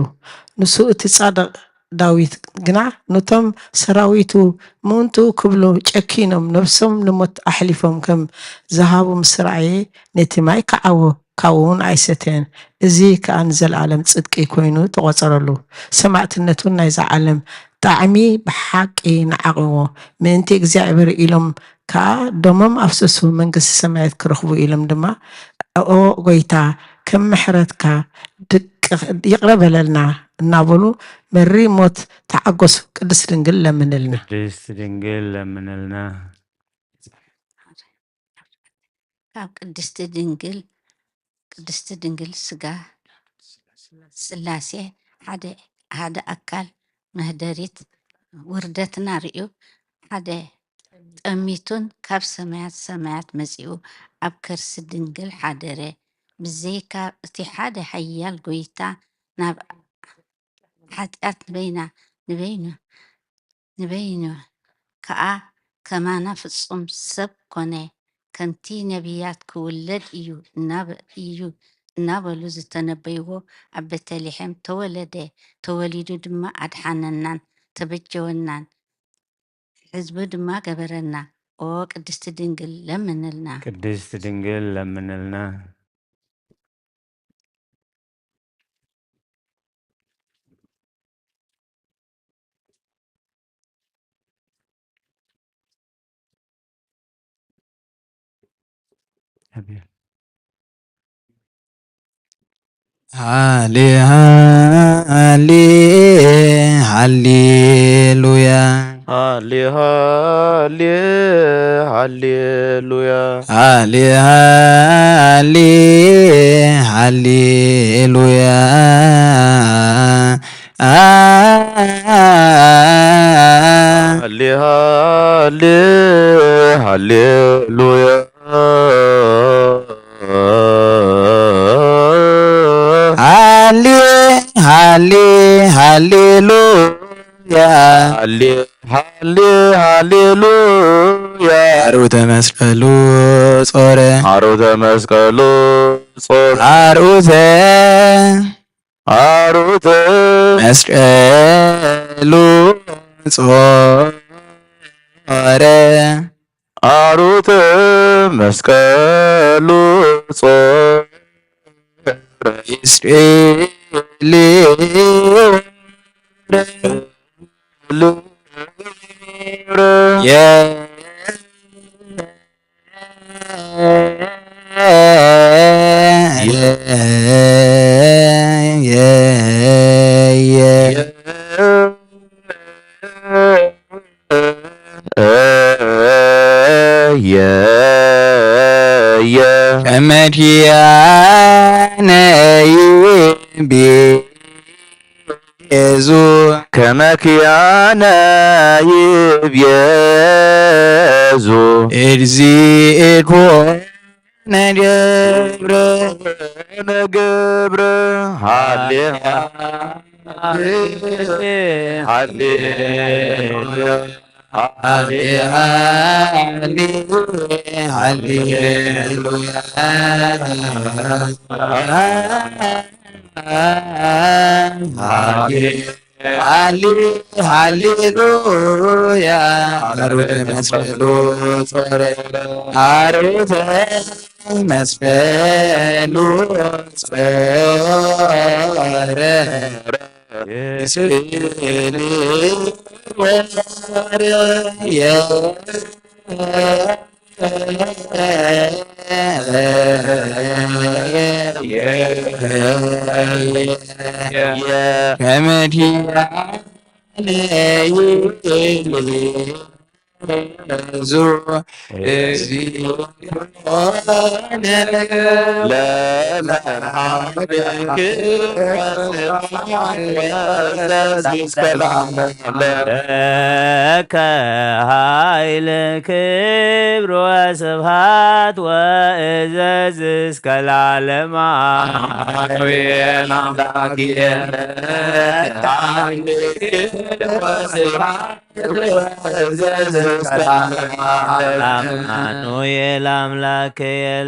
ንሱ እቲ ጻድቕ ዳዊት ግና ነቶም ሰራዊቱ ምእንትኡ ክብሉ ጨኪኖም ነብሶም ንሞት ኣሕሊፎም ከም ዝሃቡ ምስ ረኣየ ነቲ ማይ ከዓዎ፣ ካብኡ እውን ኣይሰተየን። እዚ ከኣ ንዘለኣለም ጽድቂ ኮይኑ ተቖጸረሉ። ሰማዕትነት እውን ናይዛ ዓለም ጣዕሚ ብሓቂ ንዓቕዎ። ምእንቲ እግዚኣብሔር ኢሎም ከኣ ደሞም ኣፍሰሱ፣ መንግስቲ ሰማያት ክረኽቡ ኢሎም ድማ፣ ኦ ጎይታ፣ ከም ምሕረትካ ድቅ-፣ ይቕረ በለልና እናበሉ መሪር ሞት ተዓገሱ። ቅድስት ድንግል ለምንልና። ቅድስት ድንግል ለምንልና። ካብ ቅድስት ድንግል፣ ቅድስት ድንግል ስጋ ስላሴ ሓደ፣ ሓደ ኣካል መህደሪት ውርደትና ርእዩ፣ ሓደ ጠሚቱን ካብ ሰማያት ሰማያት መጺኡ ኣብ ከርሲ ድንግል ሓደረ። ብዘይካ እቲ ሓደ ሓያል ጎይታ ናብ ሓጢኣት ንበይና፣ ንበይኑ፣ ንበይኑ ከኣ ከማና ፍጹም ሰብ ኮነ። ከምቲ ነብያት ክውለድ እዩ እና-፣ እዩ እናበሉ ዝተነበይዎ ኣብ ቤተልሔም ተወለደ። ተወሊዱ ድማ ኣድሓነናን ተበጀወናን። ሕዝቡ ድማ ገበረና። ኦ ቅድስት ድንግል ለምንልና። ቅድስት ድንግል ለምንልና። ሃሌ ሃሌ ሃሌሉያ። ሃሌ ሃሌ ሃሌሉያ። ሃሌ ሃሌ ሃሌሉያ። አ- ሃሌ ሃሌ ሃሌሉያ። ሃሌ ሃሌ ሃሌሉያ። ሃሌ ሃሌ ሃሌሉያ። አርዑተ መስቀሉ ጾረ። አርዑተ መስቀሉ ጾረ። አርዑተ አርዑተ መስቀሉ ጾረ። አርዑተ መስቀሉ ጾረ። እስራኤል የ- ከመ ኪያነ ይቤ- ዙ ከመ ኪያነ ይቤዙ። እግዚእ ኮነ ገብረ። ኮነ ገብረ። ሃሌ ሃሌ ሃሌ ሃሌ ሃሌ ሃሌ ሃሌሉያ። አርዑተ መስቀሉ ጾረ። አርዑተ መስቀሉ ጾረ። ለከ ኃይል ክብር ወስብሐት ወእዘዝ እስከ ለዓለመ። አሜን። አምላክ ኃይል ክብር ወስብሐት አማኑኤል አምላክ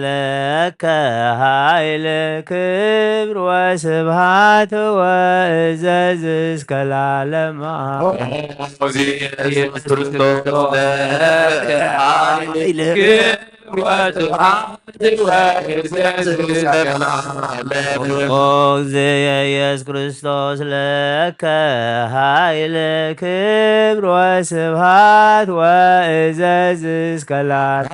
ለከ ኃይል ክብር ወስብሐት ወእዘዝ እስከ ለዓለመ። ኢየሱስ ክርስቶስ ለከ ኃይል ክብር ወስብሐት ወእዘዝ እስከ ለዓለመ። ኦ እግዚእ ኢየሱስ ክርስቶስ ለከ ኃይል ክብር ወስብሐት ወእዘዝ እስከ ለዓለመ።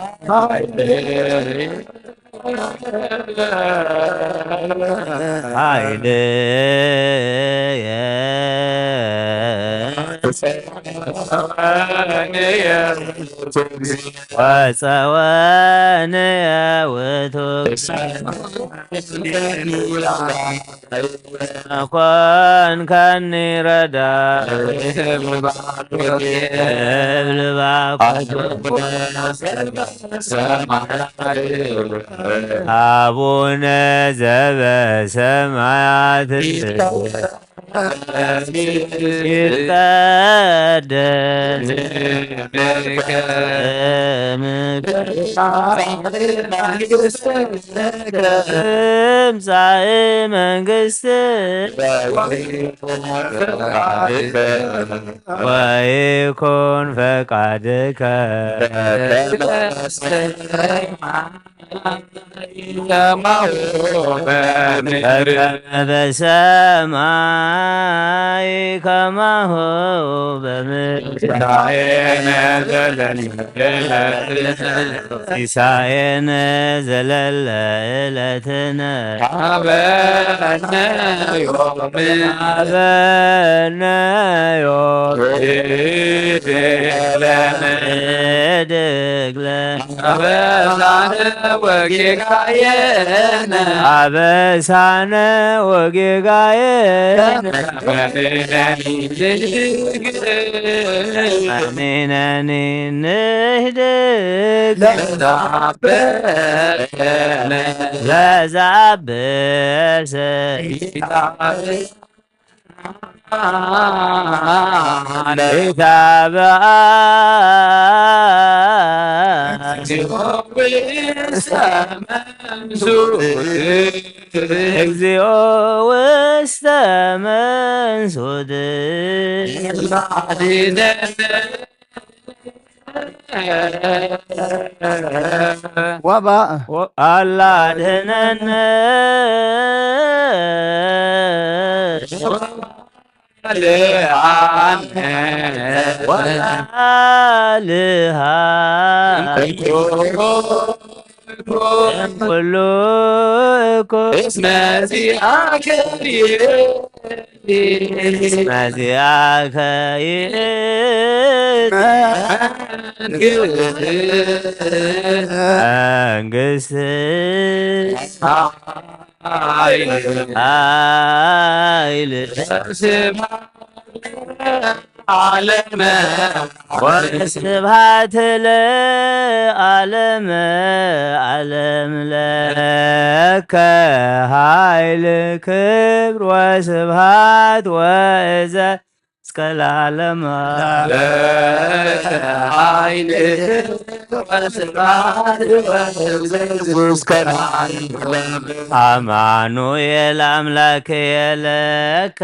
ኃይልየ ወጸወንየ ውእቱ። ኮንከኒ ረዳኢ። እብል ባኮ። አቡነ ዘበሰማያት። ይትቀደስ ስምከ። ትምጻእ መንግስትከ ወይኩን ፈቃድከ በከመ በሰማይ ከማሁ በምድር። ሲሳየነ ዘለለ ዕለትነ ሀበነ ዮም። ሀበነ ዮም። ወህብ ለነ። ወህድግ ለነ አበሳነ ወጌጋየነ። አበሳነ ወጌጋየነ። ወንሕነኒ ንህድግ። ንሕነኒ ንህድግ። ለዘአበሰ። ለዘአበሰ። ኢታብአነ። ኢታብአነ። እግዚኦ ውስተ መንሱት። እግዚኦ ውስተ መንሱት። ወባ አላ አድህነነ። ወአልሃነ። ወአልሃነ። እምኩሉ እኩይ። እስመ ዚአከ ይእቲ። እስመ ዚአከ ይእቲ መንግስት። መንግስት። ኃይል። ኃይል። ወስብሐት ለዓለመ። ወስብሐት ለዓለመ ዓለም ለከ ኃይል ክብር ወስብሐት ወእዘዝ እስከ ለዓለመ። ለከ ኃይል ወስብሐት ወእዘዝ እስከ ለዓለመ። አማኑኤል አምላክየ ለከ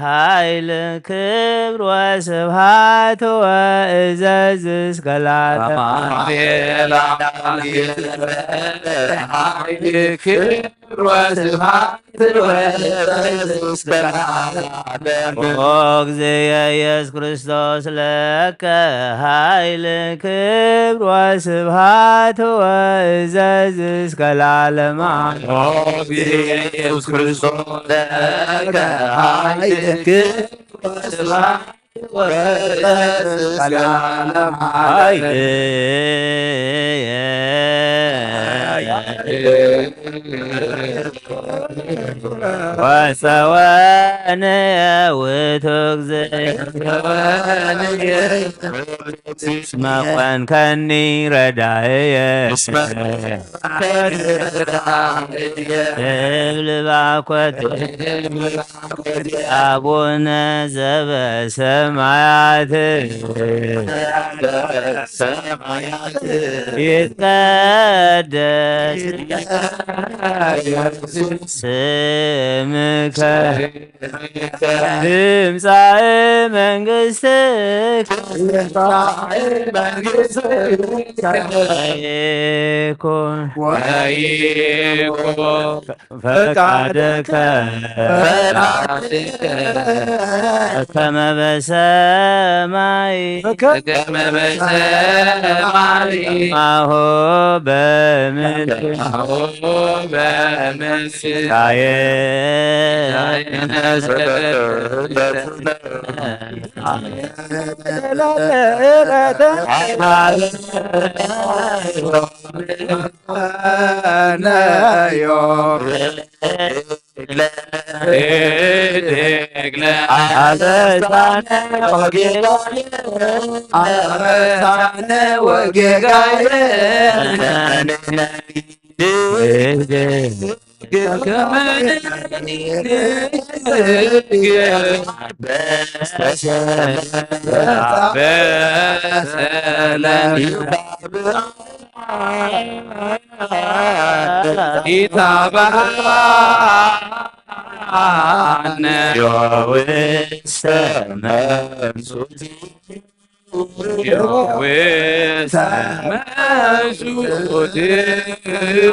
ኃይል ክብር ወስብሐት ወእዘዝ እስከ ለዓለመ። አማኑኤል አምላክየ ለከ ኃይል ክብር ወስብሐት ወእዘዝ እስከ ለዓለመ። ኦ እግዚእየ ኢየሱስ ክርስቶስ ለከ ኃይል ክብር ወስብሐት ወእዘዝ እስከ ለዓለመ። ኦ እግዚእየ ኢየሱስ ክርስቶስ ለከ ኃይል ክብር ወስብሐት ወጸወነ ውእቱ እግዚእ እስመ ኮንከኒ ረዳእየ። እብል ባኮት አቡነ ዘበሰማያት ይትቀደስ ስምከ ትምጻእ መንግስትከ ወይኩን ፈቃድከ በከመ በሰማይ ከማሁ በምድር። ሲሳየነ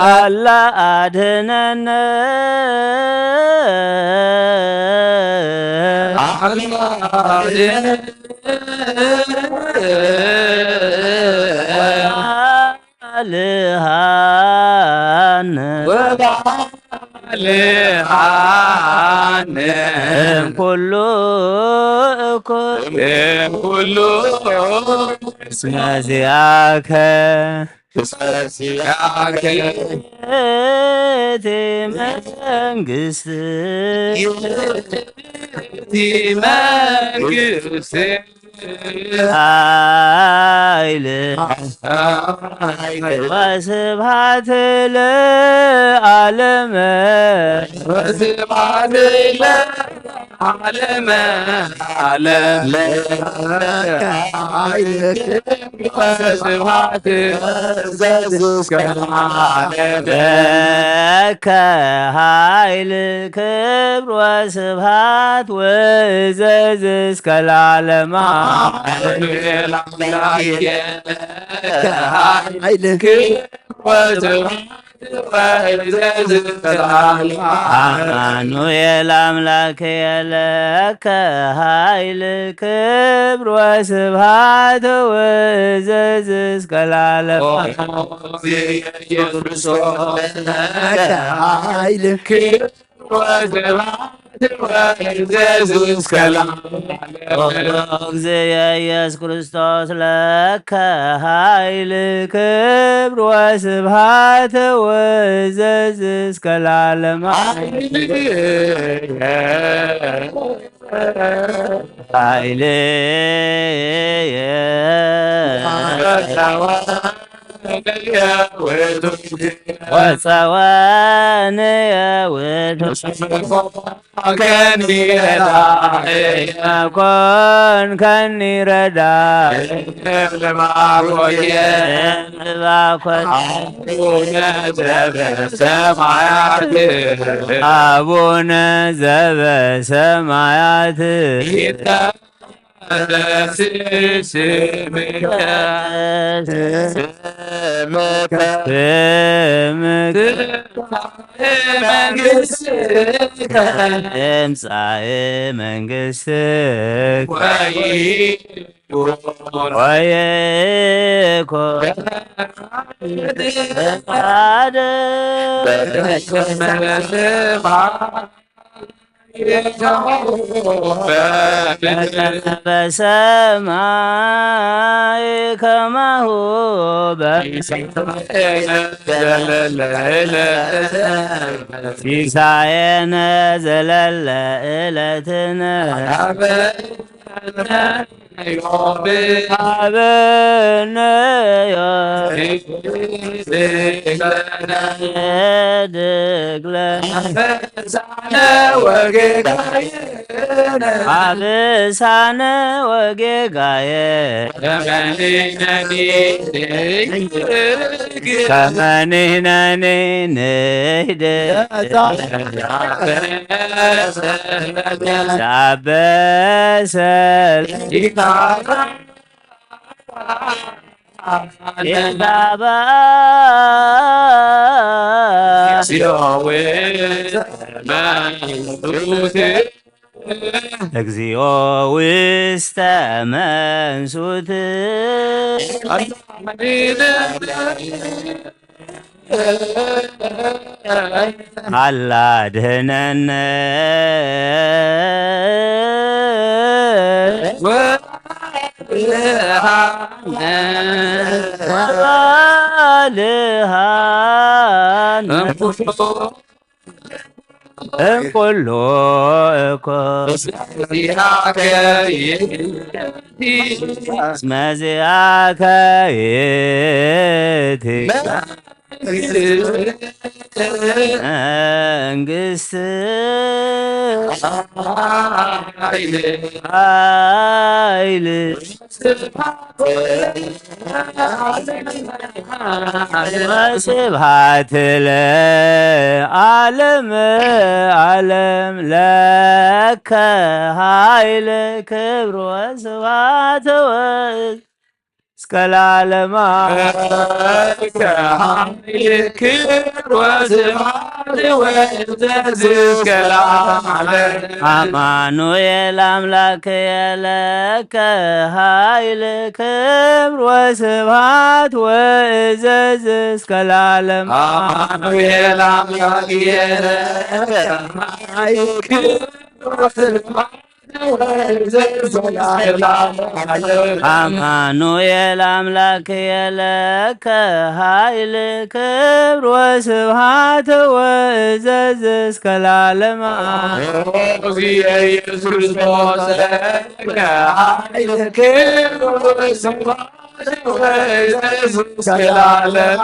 አላህ አድነን። ወባልሃን። ወባልሃን። እምኩሉ እኩይ። እምኩሉ። እስመ ዚአከ። እስመ ዚአከ። ይእቲ መንግስት። ይእቲ መንግስት። ኃይል ወስብሐት ለዓለመ። ወስብሐት ለዓለመ ዓለም። ለከ ኃይል ክብር ወስብሐት ዘእስከ ለዓለመ። ለከ ኃይል ክብር ወስብሐት ወእዘዝ እስከ ለዓለመ። አሜን። ለአምላክ ኃይል ክብር ወስብሐት ወእዘዝ እስከ ለዓለመ። አማኑኤል አምላክ ለከ ኃይል ክብር ወስብሐት ወእዘዝ እስከ ለዓለመ። ኦ ኢየሱስ ክርስቶስ ለከ ኃይል ክብር ወስብሐት ወእዘዝ እስከ ለዓለመ። ኦ እግዚእ ኢየሱስ ክርስቶስ ለከ ኃይል ክብር ወስብሐት ወእዘዝ እስከ ለዓለመ። ኃይልየ ወጸወንየ ውእቱ። ከኒ ረዳእ። ኮንከኒ ረዳእ። እባኮት። አቡነ ዘበሰማያት። አቡነ ዘበሰማያት። ይትቀደስ ስምከ። ስምከ። ስምከ። ትምጻእ መንግስትከ። ትምጻእ መንግስትከ። ወይኩን። ወይኩን። ፈቃድከ። በሰማይ በሰማይ ከማሁ በ- ሲሳየነ ዘለለ ዕለትነ ሀበነ ዮም። እድግለ አበሳነ ወጌጋየነ። አበሳነ ወጌጋየ። ከመ ንሕነኒ ንሕደግ። ከመ ንሕነኒ ንሕደግ። ዛበሰ እግዚኦ ውስተ መንሱት። አላ አድህነነ ወአድህነነ ወአድህነነ እምኩሉ እኩይ። እስመ ዚአከ ይእቲ መንግስት ኃይል ወስብሐት ለዓለመ ዓለም ለከ ኃይል ክብር ወስብሐት ወእዝ እስከ ለዓለመ ዓለም። ክብር ወስብሐት ወእዘዝ እስከ ለዓለመ ዓለም። አማኑኤል አምላክየ ለከ ኃይል ክብር ወስብሐት ወእዘዝ እስከ ለዓለመ ዓለም። አማኑኤል አምላክየ ለከ ኃይል ክብር ወስብሐት አማኑኤል አምላክየ ለከ ኃይል ክብር ወስብሐት ወእዘዝ እስከ ለዓለመ። ኢየሱስ ክርስቶስ ለከ ኃይል ክብር ወስብሐት ወእዘዝ እስከ ለዓለመ።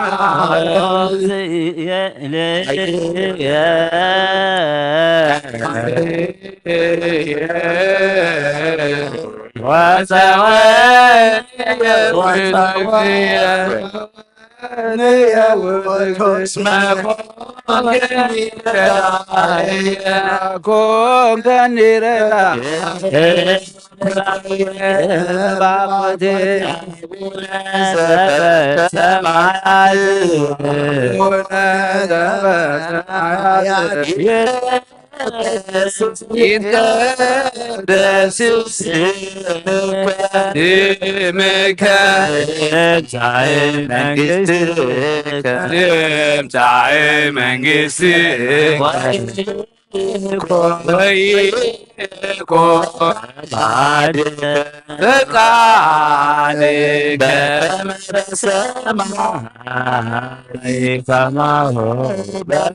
ይትቀደስ ስምከ ትምጻእ መንግስትከ ትምጻእ መንግስትከ ወይኩን ፈቃድከ በከመ በሰማይ ከማሁ በምድር።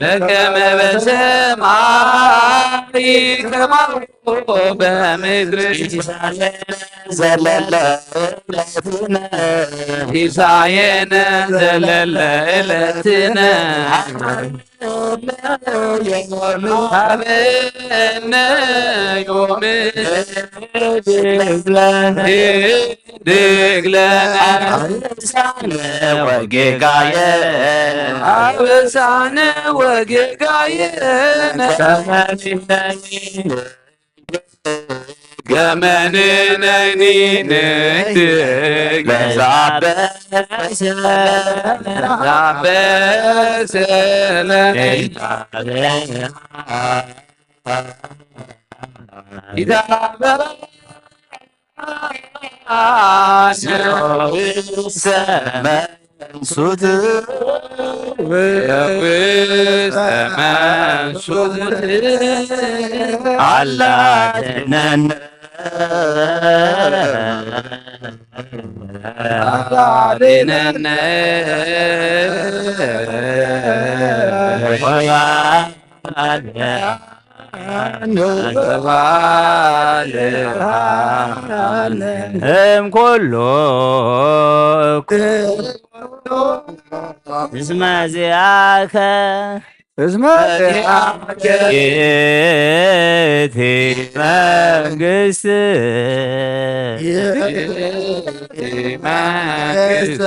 በከመ በሰማይ ከማሁ በምድር። ሲሳየነ ዘለለ ዕለትነ። ሲሳየነ ዘለለ ዕለትነ። ሀበነ ዮም። ህድግ ለነ አበሳነ ወጌጋየነ። አበሳነ ወጌጋየነ። ከመ ንሕነኒ ንህድግ ለዘአበሰ። ለዘአበሰ ለነ። ውስተ መንሱት። ውስተ መንሱት። አላ አድነነ። አላ አድነነ። እምኩሉ እስመ ዚአከ። እስመ ዚአከ። ይእቲ መንግስት። ይእቲ መንግስት።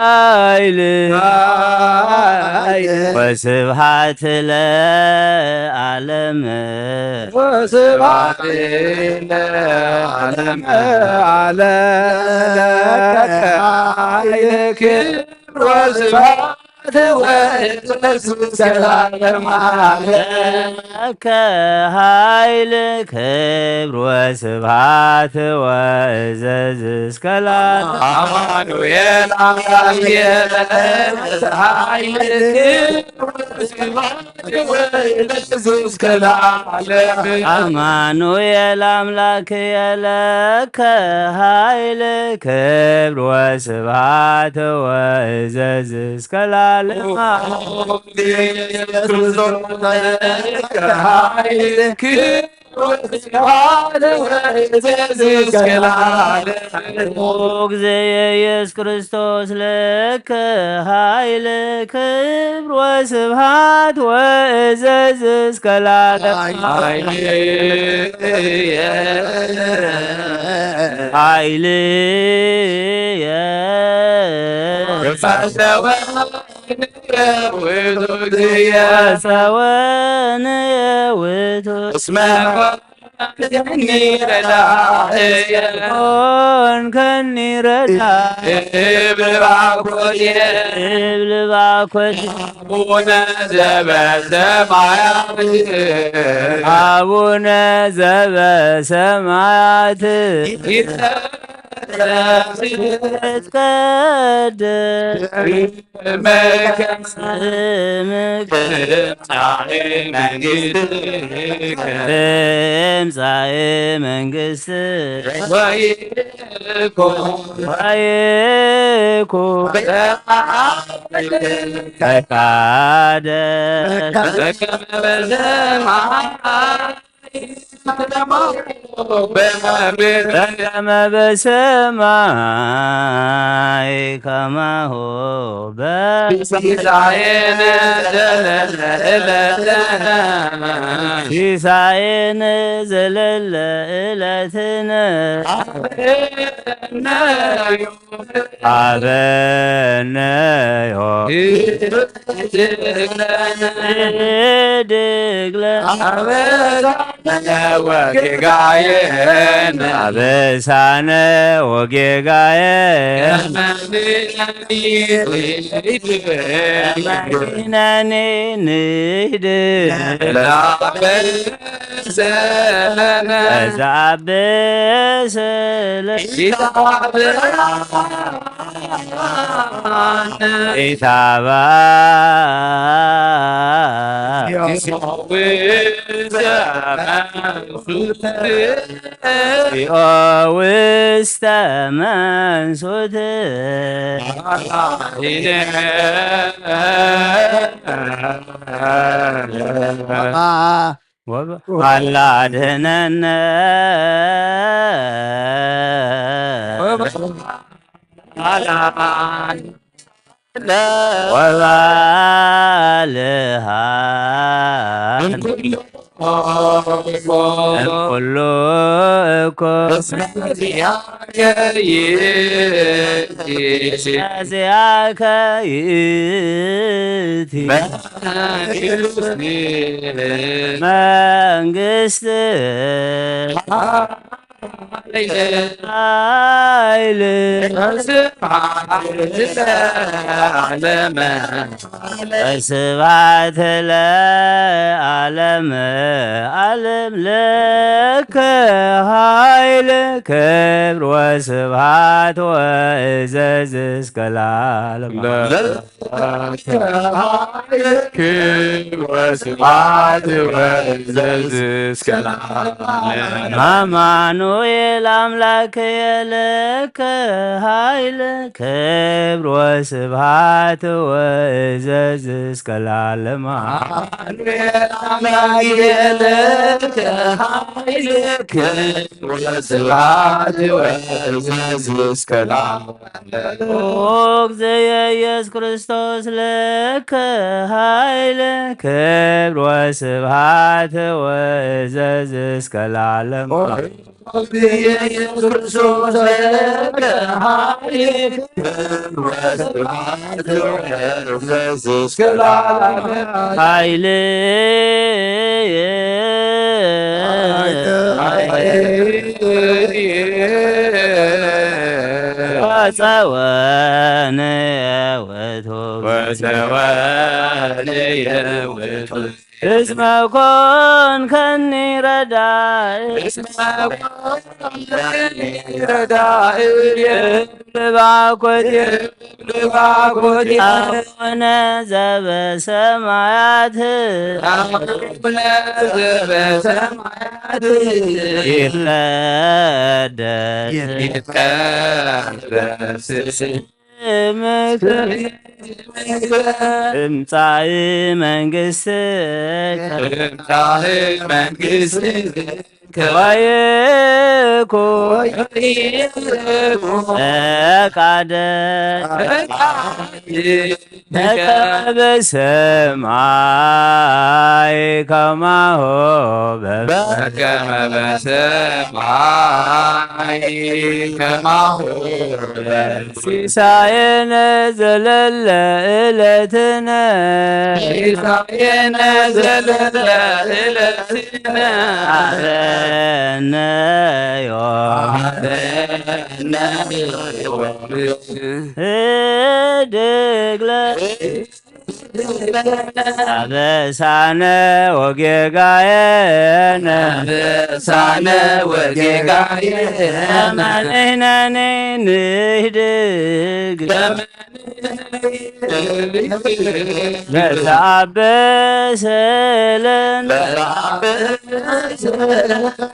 ኃይል። ኃይል። ወስብሐት ለዓለም። ወስብሐት ለዓለም። ዓለም። ኃይል ክብር ወስብሐት ወእዘዝ እስከ ለዓለም ዓለም። ለከ ኃይል ክብር ወስብሐት ወእዘዝ እስከ ለዓለም። አማኑኤል አምላክየ ለከ ኃይል ክብር ወስብሐት ወእዘዝ እስከ ለዓለም። አማኑኤል አምላክየ ለከ ኃይል ክብር ወስብሐት ወእዘዝ እስከ ለዓለም። ኃይል ክብር ኦ እግዚእየ ኢየሱስ ክርስቶስ ለከ ኃይል ክብር ወስብሐት ወእዘዝ እስከ ለዓለም። ኃይልየ ወሰወንየ ውእቱ። እስመ ኮንከኒ ረዳእየ። ኮንከኒ ረዳእየ። እብል ባኮትየ። እብል ባኮትየ። አቡነ ዘበሰማያት። አቡነ ዘበሰማያት። ይትቀደስ ስምከ። ስምከ። ትምጻእ መንግስትከ። ትምጻእ መንግስትከ። ወይኩን። ወይኩን። ፈቃድከ። በከመ በሰማይ። በከመ በሰማይ ከማሁ በ-። ሲሳየነ ዘለለ ዕለትነ። ሲሳየነ ዘለለ ዕለትነ። ሀበነ ዮም። ሀበነ ዮም። ህድግ ለነ። ህድግ ለነ። አበሳነ ወጌጋየነ። አበሳነ ወጌጋየነ። ከመ ንሕነኒ ንህድግ። ንህድግ። ለዘአበሰ ለነ። ለዘአበሰ ለነ። ኢታብአነ። ኢታብአነ። እግዚኦ ውስተ መንሱት። እግዚኦ ውስተ መንሱት። ወበ-፣ አላድነነ። ወበ-፣ አላ-፣ ወባልሃ። እምኩሉ እኮ። እስመ ዚአከ ይእቲ። እስመ ዚአከ ይእቲ። መንግስት። መንግስት። ኃይል። ኃይል። ወስብሐት ለዓለመ። ወስብሐት ለዓለመ ዓለም። ለከ ኃይል ክብር ወስብሐት ወእዘዝ እስከ ለዓለም። ለከ ኃይል ክብር ወስብሐት ወእዘዝ እስከ ለዓለም። አማኑኤል አምላክየ ለከ ኃይል ክብር ወስብሐት ወእዘዝ እስከ ለዓለም። አማኑኤል አምላክየ ለከ ኃይል ክብር ወስብሐት ወእዘዝ እስከ ለዓለም። ኦ እግዚእየ ኢየሱስ ክርስቶስ ለከ ኃይል ክብር ወስብሐት ወእዘዝ እስከ ለዓለም። ኦ እግዚእየ ኢየሱስ ክርስቶስ ለከ ኃይል ክብር ወስብሐት ወእዘዝ እስከ ለዓለም። ኃይል ወጸወን ውእቱ። ወጸወን ውእቱ። እስመ ኮንከኒ ረዳእ። እስመ ኮንከኒ ረዳእ። ልባኮት ልባኮት። አቡነ ዘበሰማያት። አቡነ ዘበሰማያት። ይትቀደስ። ይትቀደስ። ስምከ። ትምጻእ መንግስትከ ትምጻእ መንግስትከ ወይኩን ፈቃድከ በከመ በሰማይ ከማሁ በ- በከመ በሰማይ ከማሁ በ- ሲሳየነ ዘለለ ዕለትነ ሲሳየነ ዘለለ ዕለትነ ሀበነ ዮም ሀበነ ዮም ህድግ ለ አበሳነ ወጌጋየነ አበሳነ ወጌጋየነ ከመ ንሕነኒ ንህድግ ለተአበሰ ለነ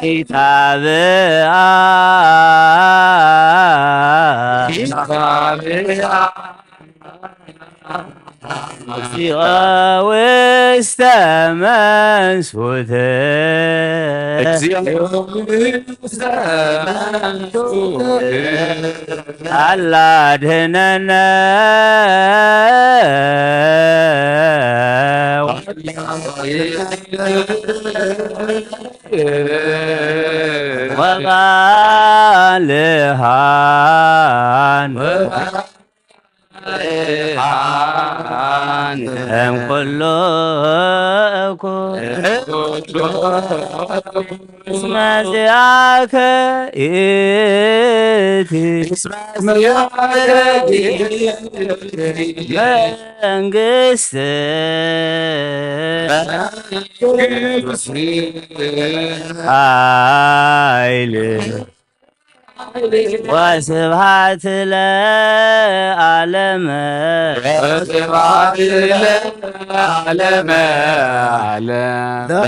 ኢታብአ እግዚኦ ውስተ መንሱት እግዚኦ ውስተ መንሱት አላ አድህነነ ወባልሃን እምኩሉ እኩይ እስመ ዚአከ ይእቲ መንግስት ኃይል ወስብሐት ለዓለመ ወስብሐት ለዓለመ ዓለም።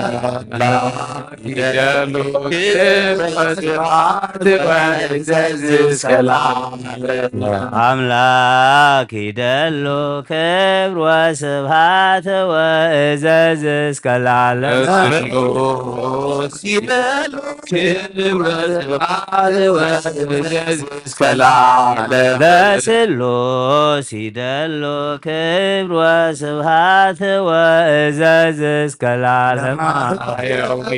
ይደሉ ክብር ወስብሐት ወእዘዝ እስከ ለዓለም። አምላክ ይደሉ ክብር ወስብሐት ወእዘዝ እስከ ለዓለም። ለስሉስ ይደሉ ክብር ወስብሐት ወእዘዝ እስከ ለዓለም። ለስሉስ ይደሉ ክብር ወስብሐት ወእዘዝ እስከ ለዓለም። ለማህየዊ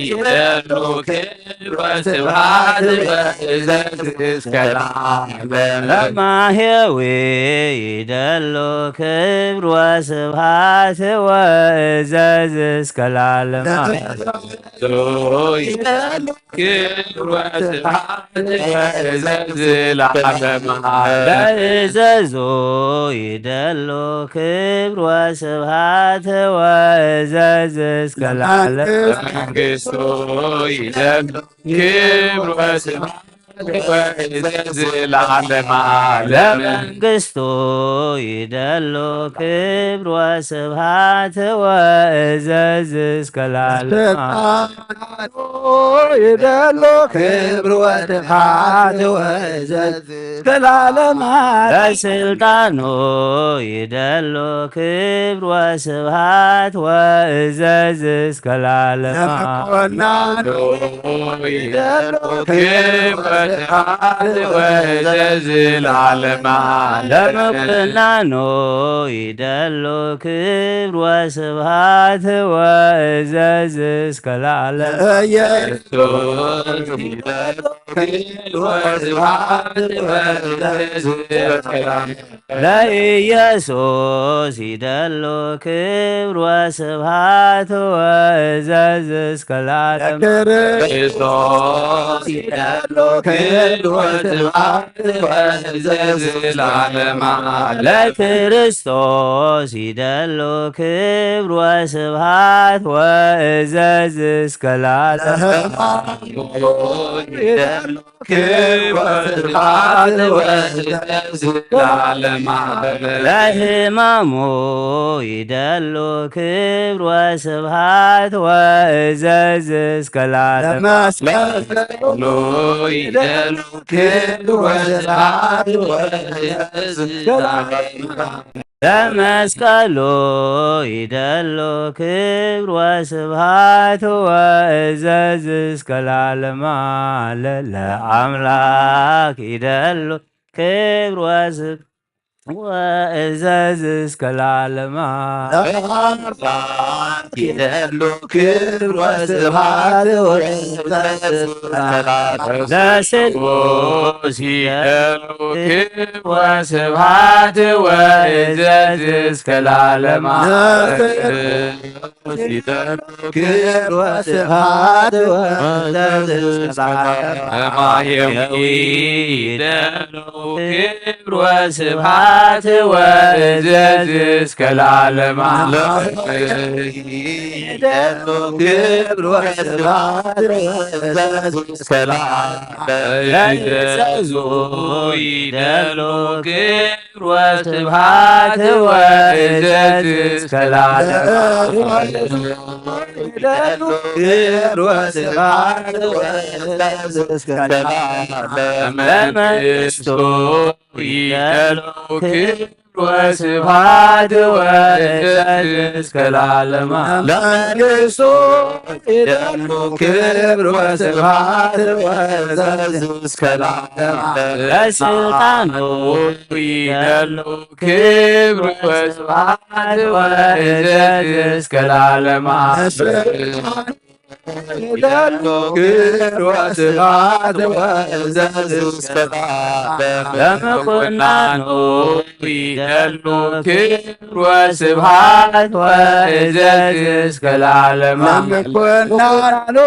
ይደሉ ክብር ወስብሐት ወእዘዝ እስከ ለዓለም። ለማህየዊ ይደሉ ክብር ወስብሐት ወእዘዝ እስከ ለዓለም። ለእዘዞ ይደሉ ክብር ወስብሐት ወእዘዝ ለዓለመ ዓለም። ለእዘዞ ይደሉ ክብር ወስብሐት ወእዘዝ እስከ ለዓለም። ለመንግስቱ ይደሉ ክብር ወስብሐት ወእዘዝ ለዓለመ ዓለም። ለመንግስቱ ይደሉ ክብር ወስብሐት ወእዘዝ እስከ ለዓለም። ለስልጣኑ ይደሉ ክብር ወስብሐት ወእዘዝ እስከ ለዓለም። ለስልጣኑ ይደሉ ክብር ወስብሐት ወእዘዝ እስከ ለዓለም። ለመኮንኑ ይደሉ ክብር ወስብሐት ወእዘዝ ለዓለም። ለመኮንኑ ይደሉ ክብር ወስብሐት ወእዘዝ እስከ ለዓለም። ለኢየሱስ ይደሉ ክብር ወስብሐት ወእዘዝ እስከ ለዓለም። ለኢየሱስ ይደሉ ክብር ወስብሐት ወእዘዝ እስከ ለዓለም። ለክርስቶስ ይደሉ ክብር ወስብሐት ወእዘዝ ለዓለመ ዓለም። ለክርስቶስ ይደሉ ክብር ወስብሐት ወእዘዝ እስከ ለዓለም። ለሰማዕቱ ይደሉ ክብር ወስብሐት ወእዘዝ ለዓለመ ዓለም። ለሕማሙ ይደሉ ክብር ወስብሐት ወእዘዝ እስከ ለዓለም። ለመስቀሉ ይደሉ ይደሉ ክብር ወስብሐት ወእዘዝ እስከ ለዓለመ። ለመስቀሉ ይደሉ ክብር ወስብሐት ወእዘዝ እስከ ለዓለመ። ለአምላክ ይደሉ ክብር ወስብ ወእዘዝ እስከ ለዓለመ። ለአምላክ ይደሉ ክብር ወስብሐት ወእዘዝ እስከ ለዓለመ። ለስሉስ ይደሉ ክብር ወስብሐት ወእዘዝ እስከ ለዓለመ። ይደሉ ክብር ወስብሐት ወእዘዝ እስከ ለዓለመ። ለማህየዊ ይደሉ ክብር ወስብሐት ወእዘዝ እስከ ለዓለመ። ይደሉ ክብር ወስብሐት ወእዘዝ እስከ ለዓለመ። ለእዘዙ ይደሉ ክብር ወስብሐት ወእዘዝ እስከ ለዓለመ። ይደሉ ክብር ወስብሐት ወእዘዝ እስከ ለዓለመ። ለመንግስቱ ይደሉ ክብር ወስብሐት ወእዘዝ እስከ ለዓለመ። ለመንግስቱ ይደሉ ክብር ወስብሐት ወእዘዝ እስከ ለዓለመ። ለስልጣኑ ይደሉ ክብር ወስብሐት ወእዘዝ እስከ ለዓለመ። ይደሉ ክብር ወስብሐት ወእዘዝ እስከ ለዓለመ። ለምኩናኑ ይደሉ ክብር ወስብሐት ወእዘዝ እስከ ለዓለመ። ለምኩናኑ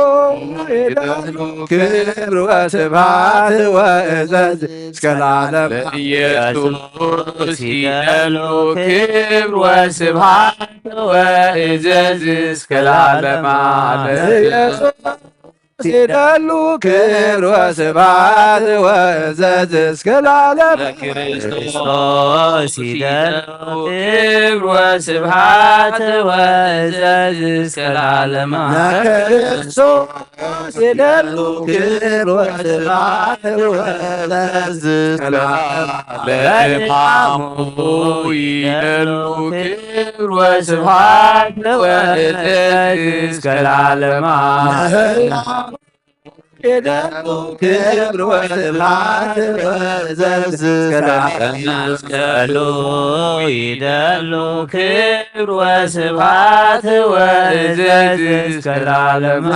ይደሉ ክብር ወስብሐት ወእዘዝ እስከ ለዓለመ። ለኢየሱስ ይደሉ ክብር ወስብሐት ወእዘዝ እስከ ለዓለመ። ለኢየሱስ ይደሉ ክብር ወስብሐት ወእዘዝ እስከ ለዓለመ። ለክርስቶስ ይደሉ ክብር ወስብሐት ወእዘዝ እስከ ለዓለመ። ለክርስቶስ ይደሉ ክብር ወስብሐት ወእዘዝ እስከ ለዓለመ። ለእማሙ ይደሉ ክብር ወስብሐት ወእዘዝ እስከ ለዓለመ። ይደሉ ክብር ወስብሐት ወእዘዝ እስከ ለዓለመ። ለመስቀሉ ይደሉ ክብር ወስብሐት ወእዘዝ እስከ ለዓለመ።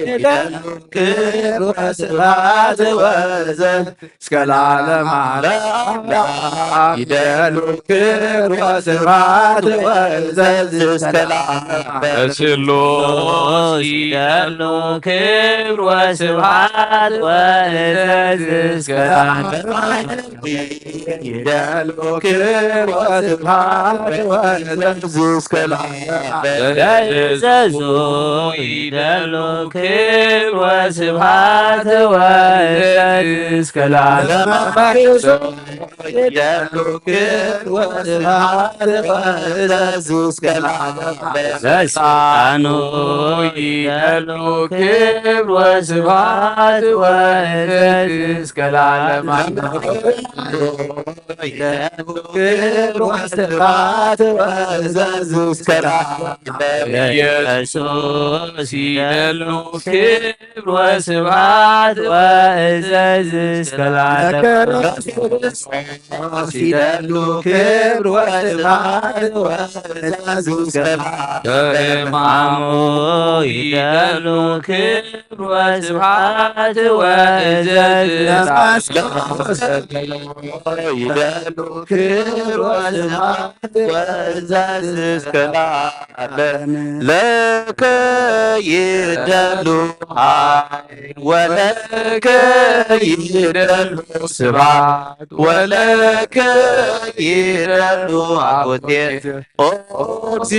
ይደሉ ክብር ወስብሐት ወእዘዝ እስከ ለዓለመ። ይደሉ ክብር ወስብሐት ወእዘዝ እስከ ለዓለመ። ለስሉስ ይደሉ ክብር ወስብሐት ወእዘዝ እስከ ለዓለመ። ይደሉ ክብር ወስብሐት ወእዘዝ እስከ ለዓለመ። ለእዘዙ ይደሉ ክብር ወስብሐት ወእዘዝ እስከ ለዓለመ። ይደሉ ክብር ወስብሐት ወእዘዝ እስከ ለዓለመ። ለስልጣኑ ይደሉ ክብር ወስብሐት ወእዘዝ እስከ ለዓለመ። ይደሉ ክብር ወስብሐት ወእዘዝ እስከ ለዓለመ። ለኢየሱስ ይደሉ ክብር ወስብሐት ወእዘዝ እስከ ለዓለመ። ለክርስቶስ ይደሉ ክብር ወስብሐት ወእዘዝ እስከ ለዓለመ። ለእማሙ ይደሉ ክብር ወስብሐት ወእዘዝ እስከ ለዓለመ። ይደሉ ክብር ወስብሐት ወእዘዝ እስከ ለዓለመ። ለከ ይደሉ ኃይል ወለከ ይደሉ ስብሐት ወለ ለከ ይረሉ አቡቴ ኦ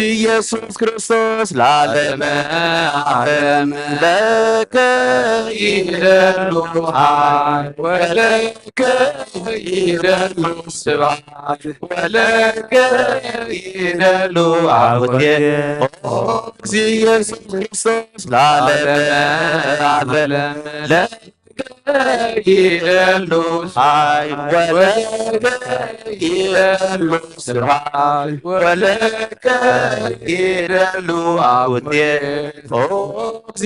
ኢየሱስ ክርስቶስ ለዓለመ ዓለም ለከ ይረሉ ኃይል ወለከ ይረሉ ስብሐት ወለከ ይረሉ አቡቴ ኦ ኢየሱስ ክርስቶስ ለዓለመ ዓለም ለከ ይረሉ ኃይል ወለከ ይረሉ ስብሐት ወለከ ይረሉ አቡቴ ኦ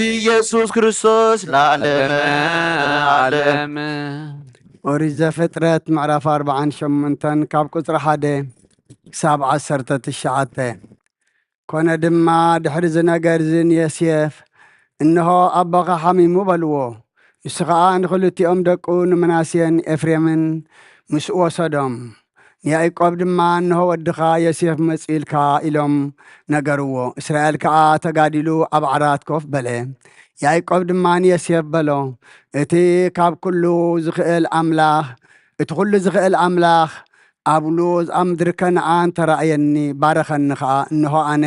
ኢየሱስ ክርስቶስ ለዓለመ ዓለም። ኦሪት ዘፍጥረት ምዕራፍ አርብዓን ሸሞንተን ካብ ቁጽሪ ሓደ ክሳብ ዓሰርተ ትሽዓተ። ኮነ ድማ ድሕሪ እዚ ነገር እዚ ንዮሴፍ፣ እንሆ፣ ኣቦኻ ሓሚሙ በልዎ። ንሱ ኸኣ ንኽልቲኦም ደቁ ንምናሴን ኤፍሬምን ምስኡ ወሰዶም። ንያዕቆብ ድማ፣ እንሆ፣ ወድኻ ዮሴፍ መጺኡልካ፣ ኢሎም ነገርዎ። እስራኤል ከኣ ተጋዲሉ ኣብ ዓራት ኮፍ በለ። ያዕቆብ ድማ ንዮሴፍ በሎ፣ እቲ ካብ ኩሉ ዝኽእል ኣምላኽ፣ እቲ ኩሉ ዝኽእል ኣምላኽ ኣብ ሉዝ ኣብ ምድሪ ከነኣን ተራእየኒ፣ ባረኸኒ ኸኣ። እንሆ፣ ኣነ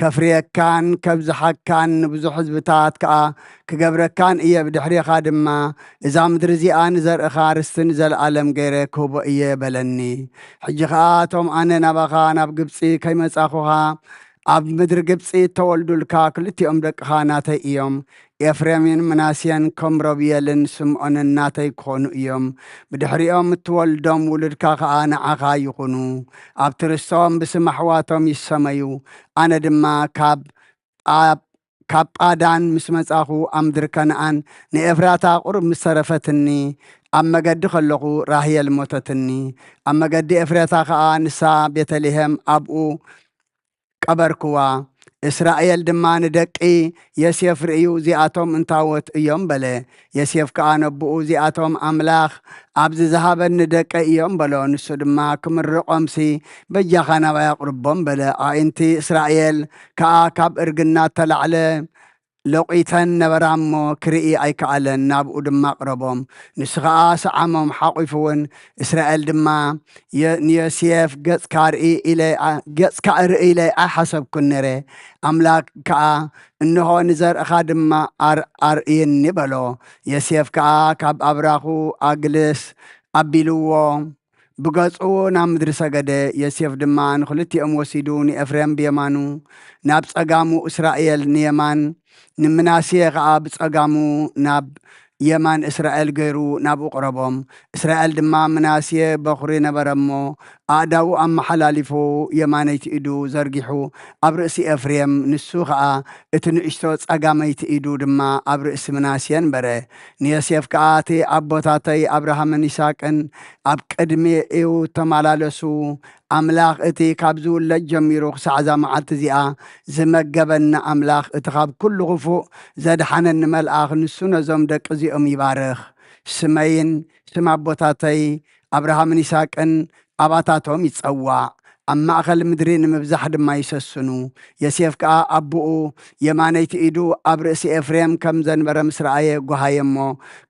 ከፍርየካን ከብዝሓካን ንብዙሕ ህዝብታት ከኣ ክገብረካን እየ። ብድሕሬኻ ድማ እዛ ምድሪ እዚኣ ንዘርእኻ ርስቲ ንዘለኣለም ገይረ ክህቦ እየ፣ በለኒ። ሕጂ ኸኣ እቶም ኣነ ናባኻ ናብ ግብጺ ከይመጻኹኻ ኣብ ምድሪ ግብጺ እተወልዱልካ ክልቲኦም ደቅኻ ናተይ እዮም። ኤፍሬምን ምናሴን ከም ሮብኤልን ስምዖንን ናተይ ክኾኑ እዮም። ብድሕሪኦም እትወልዶም ውሉድካ ኸኣ ንዓኻ ይኹኑ። ኣብቲ ርስቶም ብስም ኣሕዋቶም ይሰመዩ። ኣነ ድማ ካብ፣ ኣብ፣ ካብ ጳዳን ምስ መጻኹ ኣብ ምድሪ ከነኣን ንኤፍራታ ቁሩብ ምስ ተረፈትኒ፣ ኣብ መገዲ ከለኹ ራሄል ሞተትኒ። ኣብ መገዲ ኤፍራታ ኸኣ ንሳ ቤተልሔም ኣብኡ ቀበርክዋ። እስራኤል ድማ ንደቂ ዮሴፍ ርእዩ፣ እዚኣቶም እንታዎት እዮም? በለ። ዮሴፍ ከኣ ነቦኡ፣ እዚኣቶም ኣምላኽ ኣብዚ ዝሃበኒ ደቀይ እዮም፣ በሎ። ንሱ ድማ፣ ክምርቖምሲ በጃኻ ናባይ ኣቕርቦም፣ በለ። ኣዒንቲ እስራኤል ከኣ ካብ እርግና እተላዕለ ሎቒተን ነበራ እሞ፣ ክርኢ ኣይከኣለን። ናብኡ ድማ ኣቕረቦም። ንሱ ኸኣ ሰዓሞም፣ ሓቑፉ እውን። እስራኤል ድማ፣ የ-፣ ንዮሴፍ፣ ገጽካ ርኢ ኢለ፣ አ-፣ ገጽካ እርኢ ኢለ ኣይሓሰብኩን ነይረ። ኣምላክ ከኣ፣ እንሆ፣ ንዘርእኻ ድማ ኣር-፣ ኣርእየኒ፣ በሎ። ዮሴፍ ከኣ ካብ ኣብራኹ ኣግልስ ኣቢልዎ፣ ብገጹ ናብ ምድሪ ሰገደ። ዮሴፍ ድማ ንኽልቲኦም ወሲዱ፣ ንኤፍሬም ብየማኑ፣ ናብ ጸጋሙ እስራኤል ንየማን፣ ንምናሴ ኸኣ ብጸጋሙ ናብ የማን እስራኤል ገይሩ ናብኡ ኣቕረቦም። እስራኤል ድማ ምናሴ በኹሪ ነበረ እሞ፣ ኣእዳዉ ኣመሓላሊፉ የማነይቲ ኢዱ ዘርጊሑ ኣብ ርእሲ ኤፍሬም፣ ንሱ ኸኣ እቲ ንእሽቶ ጸጋመይቲ ኢዱ ድማ ኣብ ርእሲ ምናሴ ኣንበረ። ንዮሴፍ ከኣ፣ እቲ ኣቦታተይ ኣብርሃምን ይስሃቅን ኣብ ቅድሜኡ እተመላለሱ ኣምላኽ፣ እቲ ካብ ዝውለድ ጀሚሩ ክሳዕ እዛ መዓልቲ እዚኣ ዝመገበኒ ኣምላኽ፣ እቲ ካብ ኩሉ ክፉእ ዘድሓነኒ መልኣኽ፣ ንሱ ነዞም ደቂ እዚኦም ይባርኽ። ስመይን ስም ኣቦታተይ ኣብርሃምን ይስሃቅን ኣባታቶም ይጸዋዕ። ኣብ ማእከል ምድሪ ንምብዛሕ ድማ ይሰስኑ። ዮሴፍ ከኣ ኣቦኡ የማነይቲ ኢዱ ኣብ ርእሲ ኤፍሬም ከም ዘንበረ ምስ ረኣየ፣ ጓሃየ እሞ፣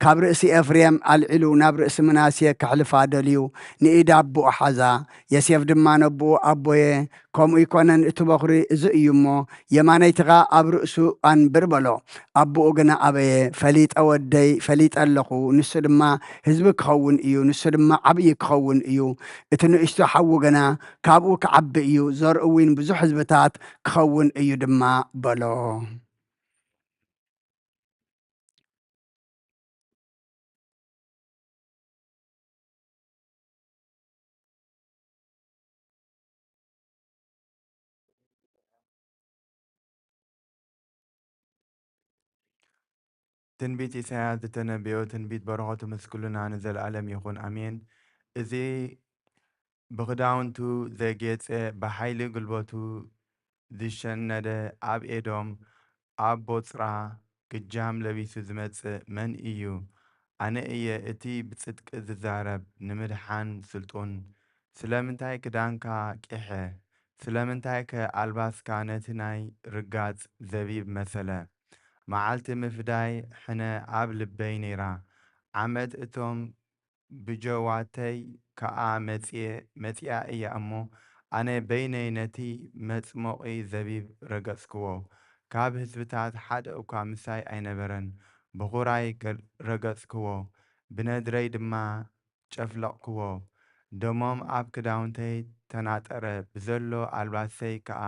ካብ ርእሲ ኤፍሬም ኣልዒሉ ናብ ርእሲ ምናሴ ከሕልፋ ደልዩ፣ ንኢድ ኣቦኡ ሓዛ። ዮሴፍ ድማ ነቦኡ፣ ኣቦየ፣ ከምኡ ኣይኮነን፣ እቲ በኹሪ እዚ እዩ እሞ፣ የማነይቲ ኸኣ ኣብ ርእሱ ኣንብር፣ በሎ። ኣቦኡ ግና ኣበየ። ፈሊጠ ወደይ፣ ፈሊጠ ኣለኹ፣ ንሱ ድማ ህዝቢ ክኸውን እዩ፣ ንሱ ድማ ዓብዪ ክኸውን እዩ። እቲ ንእሽቶ ሓዉ ግና ካብኡ ክዓቢ እዩ፣ ዘርኡ እውን ብዙሕ ህዝብታት ክኸውን እዩ ድማ፣ በሎ። ትንቢት ኢሳያስ ዝተነበዮ ትንቢት በረኸቱ ምስ ኩልና ንዘለኣለም ይኹን፣ ኣሜን። እዚ ብኽዳውንቱ ዘጌጸ፣ ብሓይሊ ጉልበቱ ዝሸነደ፣ ኣብ ኤዶም፣ ኣብ ቦጽራ ግጃም ለቢሱ ዝመጽእ መን እዩ? ኣነ እየ እቲ ብጽድቂ ዝዛረብ፣ ንምድሓን ስልጡን። ስለምንታይ ክዳንካ ቂሐ? ስለምንታይከ ኣልባስካ ነቲ ናይ ርጋጽ ዘቢብ መሰለ? መዓልቲ ምፍዳይ ሕነ ኣብ ልበይ ነይራ። ዓመት እቶም ብጀዋተይ ከኣ መጽኤ-፣ መጽኣ እያ እሞ፣ ኣነ በይነይ ነቲ መጽሞቒ ዘቢብ ረገጽክዎ፣ ካብ ህዝብታት ሓደ እኳ ምሳይ ኣይነበረን። ብኹራይ ገ-፣ ረገጽክዎ፣ ብነድረይ ድማ ጨፍለቕክዎ። ደሞም ኣብ ክዳውንተይ ተናጠረ፣ ብዘሎ ኣልባሰይ ከኣ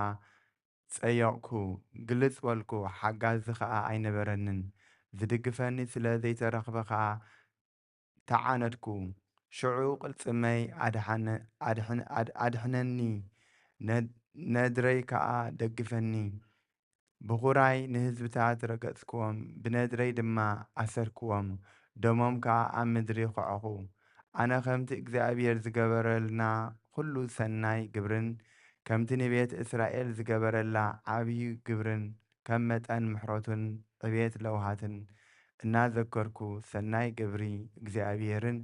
ጸየቕኩ፣ ግልጽ በልኩ፣ ሓጋዚ ኸኣ ኣይነበረንን። ዝድግፈኒ ስለ ዘይተረኽበ ኸኣ ተዓነድኩ። ሽዑ ቅልጽመይ ኣድሓነ-፣ ኣድሕን-፣ ኣድ-፣ ኣድሕነኒ፣ ነድ-፣ ነድረይ ከኣ ደግፈኒ። ብኹራይ ንህዝብታት ረገጽክዎም፣ ብነድረይ ድማ ኣሰርክዎም፣ ደሞም ከኣ ኣብ ምድሪ ኸዐኹ። ኣነ ኸምቲ እግዚኣብሔር ዝገበረልና ኹሉ ሰናይ ግብርን፣ ከምቲ ንቤት እስራኤል ዝገበረላ ዓብዩ ግብርን፣ ከም መጠን ምሕረቱን ዕቤት ለውሃትን እናዘከርኩ፣ ሰናይ ግብሪ እግዚኣብሔርን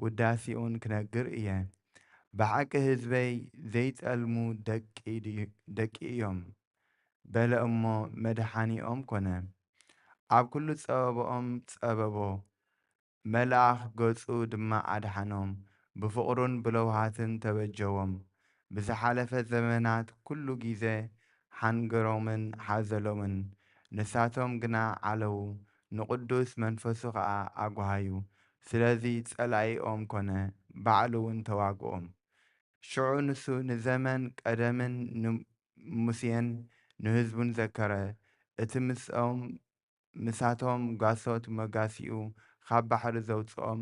ውዳሴኡን ክነግር እየ። ብሓቂ ህዝበይ ዘይጸልሙ ደቂ ድዩ-፣ ደቂ እዮም። በለ እሞ መድሓኒኦም ኮነ። ኣብ ኩሉ ጸበባኦም ጸበቦ፣ መልኣኽ ገጹ ድማ ኣድሓኖም፣ ብፍቕሩን ብለውሃትን ተበጀዎም። ብዝሓለፈ ዘመናት ኩሉ ጊዜ ሓንገሮምን ሓዘሎምን፣ ንሳቶም ግና ዓለዉ፣ ንቅዱስ መንፈሱ ኸኣ ኣጓሃዩ። ስለዚ ጸላኢኦም ኮነ፣ ባዕሉ እውን ተዋግኦም። ሽዑ ንሱ ንዘመን ቀደምን ንሙሴን ንህዝቡን ዘከረ። እቲ ምስኦም፣ ምሳቶም ጓሶት መጋሲኡ ካብ ባሕሪ ዘውጽኦም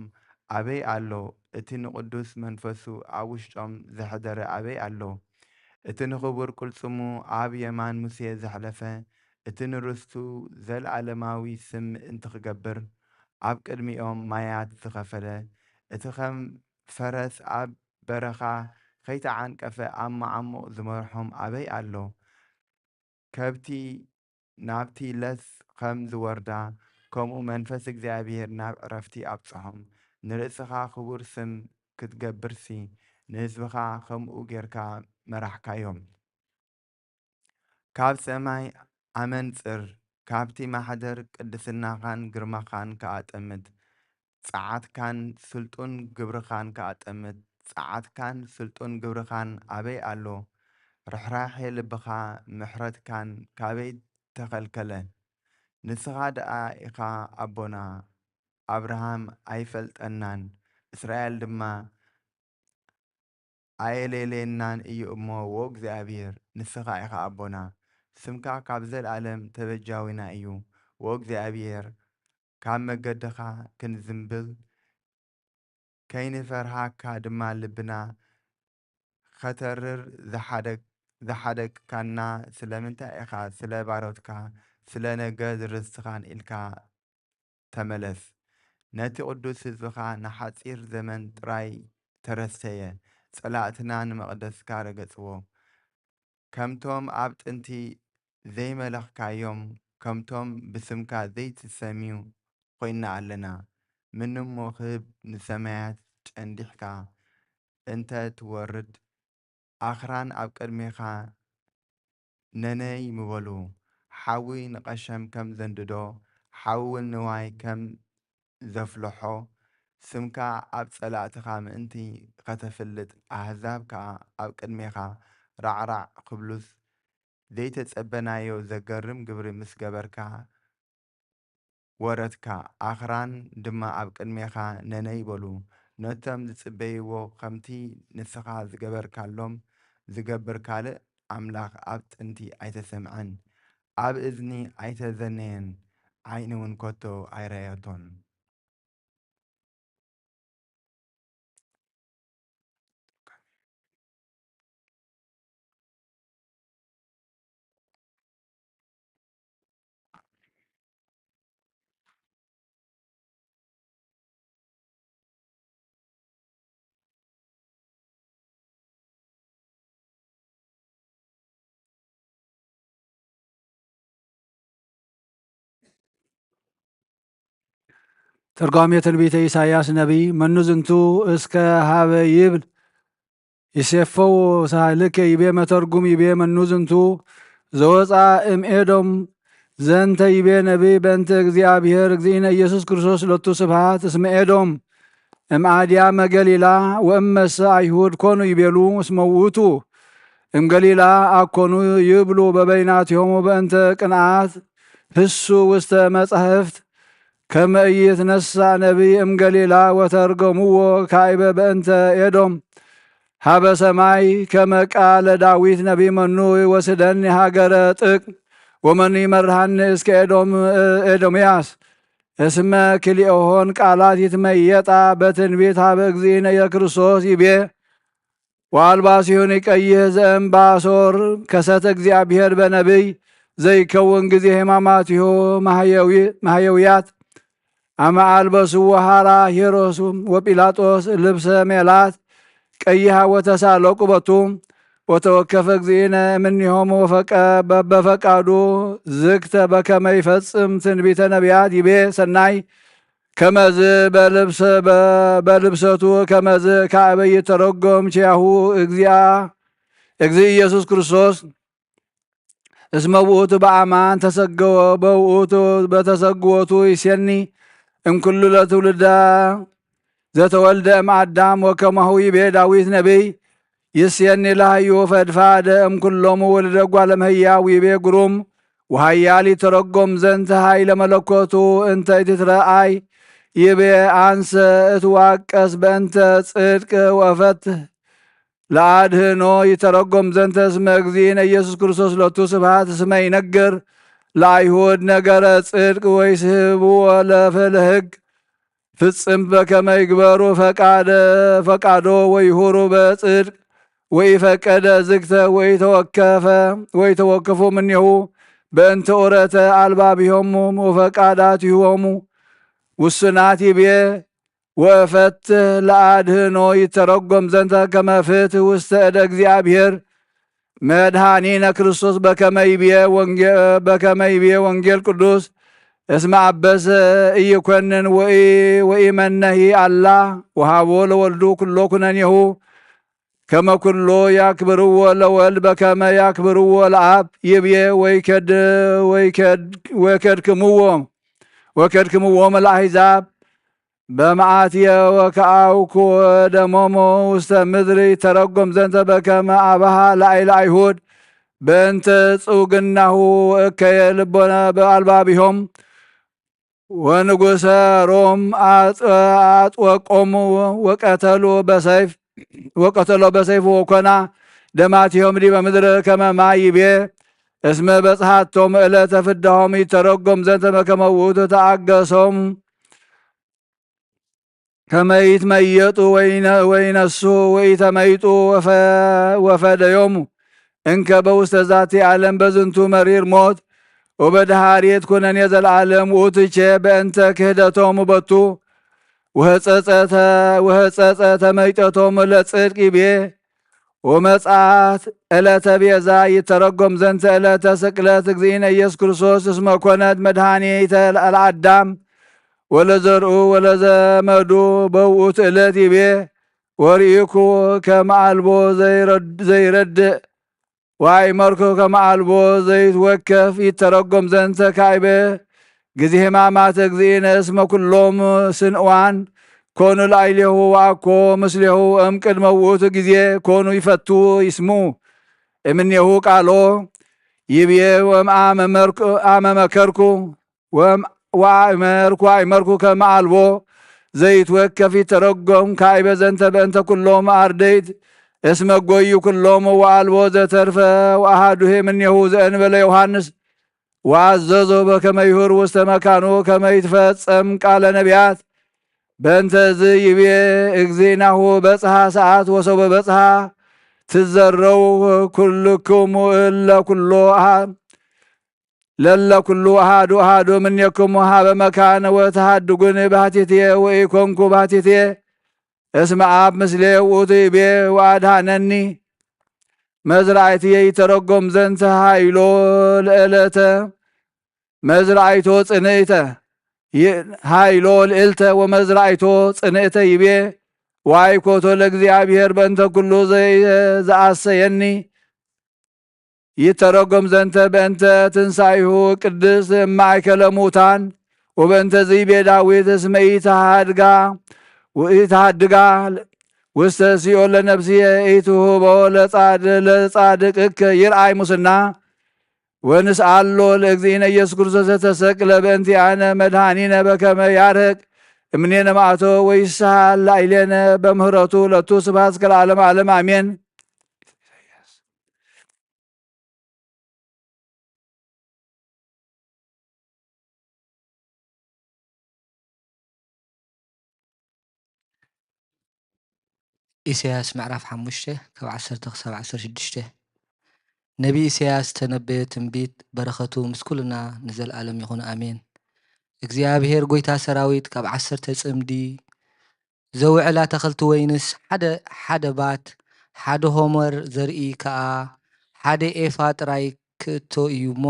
ኣበይ ኣሎ? እቲ ንቅዱስ መንፈሱ ኣብ ውሽጦም ዘሕደረ ኣበይ ኣሎ? እቲ ንኽቡር ቅልጽሙ ኣብ የማን ሙሴ ዘሕለፈ፣ እቲ ንርስቱ ዘለዓለማዊ ስም ምእንቲ ክገብር ኣብ ቅድሚኦም ማያት ዝኸፈለ፣ እቲ ከም ፈረስ ኣብ በረኻ ከይተዓንቀፈ ኣብ መዓሙቕ ዝመርሖም ኣበይ ኣሎ? ከብቲ ናብቲ ለስ ከም ዝወርዳ፣ ከምኡ መንፈስ እግዚኣብሔር ናብ ዕረፍቲ ኣብጽሖም። ንርእስኻ ክቡር ስም ክትገብርሲ፣ ንህዝብኻ ከምኡ ጌርካ መራሕካዮም። ካብ ሰማይ ኣመንጽር፣ ካብቲ ማሕደር ቅድስናኻን ግርማኻን ከኣ ጠምት። ጸዓትካን ስልጡን ግብርኻን ከኣ ጠምት። ጸዓትካን ስልጡን ግብርኻን ኣበይ ኣሎ? ርሕራሔ ልብኻ፣ ምሕረትካን ካበይ ተኸልከለ? ንስኻ ደኣ ኢኻ ኣቦና። ኣብርሃም ኣይፈልጠናን፣ እስራኤል ድማ ኣየሌሌናን እዩ እሞ፣ ወእግዚኣብሔር፣ ንስኻ ኢኻ ኣቦና። ስምካ ካብ ዘለኣለም ተበጃዊና እዩ። ወእግዚኣብሔር፣ ካብ መገድኻ ክንዝንብል፣ ከይንፈርሃካ ድማ ልብና ኸተርር ዝሓደግ-፣ ዝሓደግካና ስለምንታይ ኢኻ? ስለ ባሮትካ፣ ስለ ነገድ ርስትኻን ኢልካ ተመለስ። ነቲ ቅዱስ ህዝብኻ ንሓጺር ዘመን ጥራይ ተረሰየ፣ ጸላእትና ንመቕደስካ ረገጽዎ። ከምቶም ኣብ ጥንቲ ዘይመለኽካዮም፣ ከምቶም ብስምካ ዘይትሰምዩ ኮይንና ኣለና። ምንሞ ክህብ ንሰማያት ጨንዲሕካ እንተ ትወርድ፣ ኣኽራን ኣብ ቅድሜኻ ነነይ ምበሉ። ሓዊ ንቐሸም ከም ዘንድዶ፣ ሓዊ እውን ንዋይ ከም ዘፍልሖ፣ ስምካ ኣብ ጸላእትኻ ምእንቲ ኸተፍልጥ፣ ኣህዛብ ከኣ ኣብ ቅድሜኻ ራዕራዕ ክብሉስ፣ ዘይተጸበናዮ ዘገርም ግብሪ ምስ ገበርካ፣ ወረድካ፣ ኣኽራን ድማ ኣብ ቅድሜኻ ነነይ በሉ። ነቶም ዝጽበይዎ፣ ከምቲ ንስኻ ዝገበርካሎም ዝገብር ካልእ ኣምላኽ ኣብ ጥንቲ ኣይተሰምዐን፣ ኣብ እዝኒ ኣይተዘነየን፣ ዓይኒ እውን ከቶ ኣይረኣየቶን። ትርጓሜ ትንቢተ ኢሳይያስ ነቢይ። መኑ ዝንቱ እስከ ሀበ ይብል ይሴፈው ሳህልከ ይቤ መተርጉም ይቤ መኑ ዝንቱ ዘወፅአ እም ኤዶም ዘንተ ይቤ ነቢይ በእንተ እግዚኣብሔር እግዚእነ ኢየሱስ ክርስቶስ ሎቱ ስብሐት እስመ ኤዶም እምአድያመ ገሊላ ወእመሰ አይሁድ ኮኑ ይቤሉ፣ እስመ ውእቱ እምገሊላ አኮኑ ይብሉ በበይናቲሆሙ በእንተ ቅንአት ህሱ ውስተ መጻሕፍት ከመ ኢይትነሳእ ነቢይ እምገሊላ ወተርገምዎ ካዕበ በእንተ ኤዶም ሀበ ሰማይ ከመ ቃለ ዳዊት ነቢይ መኑ ይወስደኒ ሀገረ ጽድቅ ወመኑ ይመርሃኒ እስከ ኤዶም ኤዶምያስ። እስመ ክልኤሆን ቃላት ይትመየጣ በትንቢት ሀበ እግዚእነ ኢየሱስ ክርስቶስ ይቤ ወአልባሲሁኒ ቀይሕ ዘእምባሶር ከሰተ እግዚአብሔር በነቢይ ዘይከውን ጊዜ ሕማማቲሁ ማህየዊ- ማህየውያት አመ አልበስዎ ሐራ ሄሮስ ወጲላጦስ ልብሰ ሜላት ቀይሐ ወተሳለቁ በቱ ወተወከፈ እግዚእነ እምኔሆሙ ወፈቀ- በ- በፈቃዱ ዝግተ በከመ ይፈጽም ትንቢተ ነቢያት ይቤ ሰናይ ከመዝ በልብሰ- በ- በልብሰቱ ከመዝ ካዕበ ይተረጎም ኪያሁ እግዚአ- እግዚእ ኢየሱስ ክርስቶስ እስመ ውእቱ በአማን ተሰገወ በውእቱ በተሰግወቱ ይሴኒ እምኩሉ ለትውልዳ ዘተወልደ እምአዳም ወከማሁ ይቤ ዳዊት ነቢይ ይሴኒ ላህዩ ፈድፋደ እምኩሎሙ ወልደ እጓለ እምሕያው ይቤ ግሩም ወሃያል ይተረጎም ዘንተ ኃይለ መለኮቱ እንተ ኢትትረአይ ይቤ አንሰ እትዋቀስ በእንተ ጽድቅ ወእፈትህ ለአድህኖ ይተረጎም ዘንተ እስመ እግዚእነ ኢየሱስ ክርስቶስ ሎቱ ስብሐት እስመ ይነግር ለአይሁድ ነገረ ጽድቅ ወይስሕብዎ ለፈ- ለሕግ ፍጽምት በከመ ይግበሩ ፈቃደ- ፈቃዶ ወይሁሩ በጽድቅ ወኢፈቀደ ዝግተ ወኢተወከፈ ወኢተወከፉ እምኔሁ በእንተ ኡረተ አልባቢሆሙ ወፈቃዳቲሆሙ ውሱናት ይቤ ወእፈትህ ለአድህኖ ይተረጎም ዘንተ ከመ ፍትህ ውስተ እደ እግዚአብሔር መድኃኒነ ክርስቶስ በከመ ይቤ ወንጌ- በከመ ይቤ ወንጌል ቅዱስ እስመ አበሰ ኢይኮንን ወኢ- ወኢመነሂ አላ ወሃቦ ለወልዱ ኩሎ ኩነኔሁ ከመ ኩሎ ያክብርዎ ለወልድ በከመ ያክብርዎ ለአብ ይብዬ ወይከድ- ወይከድ- ወይከድክምዎ- ወይከድክምዎሙ ለአሕዛብ በመዓትየ ወከአውኩ ደሞሙ ውስተ ምድር ይተረጎም ዘንተ በከመ አብሃ ላዕለ አይሁድ በእንተ ጽውግናሁ ወእከየ ልቦነ በአልባቢሆም ወንጉሰ ሮም አጽ- አጽወቆሙ ወቀተሉ በሰይፍ ወቀተሎ በሰይፍ ወኮና ደማቲሆም ዲበ ምድር ከመ ማይ ይቤ እስመ በጽሐቶም እለተ ፍዳሆም ይተረጎም ዘንተ በከመ ውእቱ ተአገሶም ከመ ይትመየጡ ወይነ- ወይነሱ ወኢተመይጡ ወፈ- ወፈደዮሙ እንከ በውስተ ዛቲ ዓለም በዝንቱ መሪር ሞት ወበደሃሪት ኩነኔ ዘለዓለም ውእቱ ቼ በእንተ ክህደቶሙ ቦቱ ወህጸጸተ- ወህጸጸተ መይጠቶሙ ለጽድቅ ይቤ ወመጽአት ዕለተ ቤዛ ይተረጎም ዘንተ ዕለተ ስቅለት እግዚእነ ኢየሱስ ክርስቶስ እስመ ኮነት መድኃኒተ ለአዳም ወለዘርኡ ወለዘመዱ በውእቱ ዕለት ይቤ ወርኢኩ ከመ አልቦ ዘይረድ- ዘይረድእ ወአእመርኩ ከመ አልቦ ዘይትወከፍ ይተረጎም ዘንተ ካዕበ ጊዜ ሕማማተ እግዚእነ እስመ ኩሎም ስንእዋን ኮኑ ላዕሌሁ ወአኮ ምስሌሁ እምቅድመ ውእቱ ጊዜ ኮኑ ይፈቱ ይስሙ እምኔሁ ቃሎ ይብዬ ወእምአመ መርኩ- አመ መከርኩ ወእም- ወአእመርኩ አእመርኩ ከመ አልቦ ዘይትወከፍ ይተረጎም ካዕበ ዘንተ በእንተ ኩሎም አርደይት እስመ ጎዩ ኩሎም ወአልቦ ዘተርፈ ወአሃዱሄ እምኔሁ ዘእንበለ ዮሐንስ ወአዘዞ በከመ ይሁር ውስተ መካኑ ከመ ይትፈጸም ቃለ ነቢያት በእንተዝ ይቤ እግዚእናሁ በጽሐ ሰዓት ወሶበ በጽሐ ትዘረው ኩልክሙ እለ ኩሎ አሃ- ለለ ኩሉ አሃዱ አሃዱ እምኔክሙ ሀበ መካን ወተሃድጉኒ ባሕቲትየ ወኢኮንኩ ባሕቲትየ እስመ አብ ምስሌየ ውእቱ ይቤ ወአድኃነኒ። መዝራዕትየ ይተረጎም ዘንተ ኃይሎ ለእለተ መዝራዕቶ ጽንዕተ ይ- ኃይሎ ልዕልተ ወመዝራዕቶ ጽንዕተ ይቤ ወአይኮቶ ለእግዚአብሔር በእንተ ኩሉ ዘይ- ዘአሰየኒ። ይተረጎም ዘንተ በእንተ ትንሳኤሁ ቅድስት እማእከለ ሙታን ወበእንተ ዘይቤ ዳዊት እስመ ኢተሃድጋ ወኢትሃድጋ፣ ውስተ ሲኦል ለነፍስየ ኢትሁቦ ለጻድ-፣ ለጻድቅከ ይርአይ ሙስና። ወንስአሎ ለእግዚእነ ኢየሱስ ክርስቶስ ዘተሰቅለ በእንቲአነ መድኃኒነ በከመ ያርህቅ እምኔነ መዓቶ ወይሳል ላዕሌነ በምህረቱ ለቱ ስብሐት እስከ ለዓለመ ዓለም አሜን። ኢሳያስ ምዕራፍ ሓሙሽተ ካብ ዓሰርተ ክሳብ ዓሰርተ ሽዱሽተ። ነቢ ኢሳያስ ዝተነበዮ ትንቢት በረኸቱ ምስ ኩልና ንዘልኣለም ይኹን ኣሜን። እግዚኣብሔር ጐይታ ሰራዊት ካብ ዓሰርተ ጽምዲ ዘውዕላ ተኽልቲ ወይንስ ሓደ፣ ሓደ ባት፣ ሓደ ሆመር ዘርኢ ከኣ ሓደ ኤፋ ጥራይ ክእቶ እዩ እሞ፣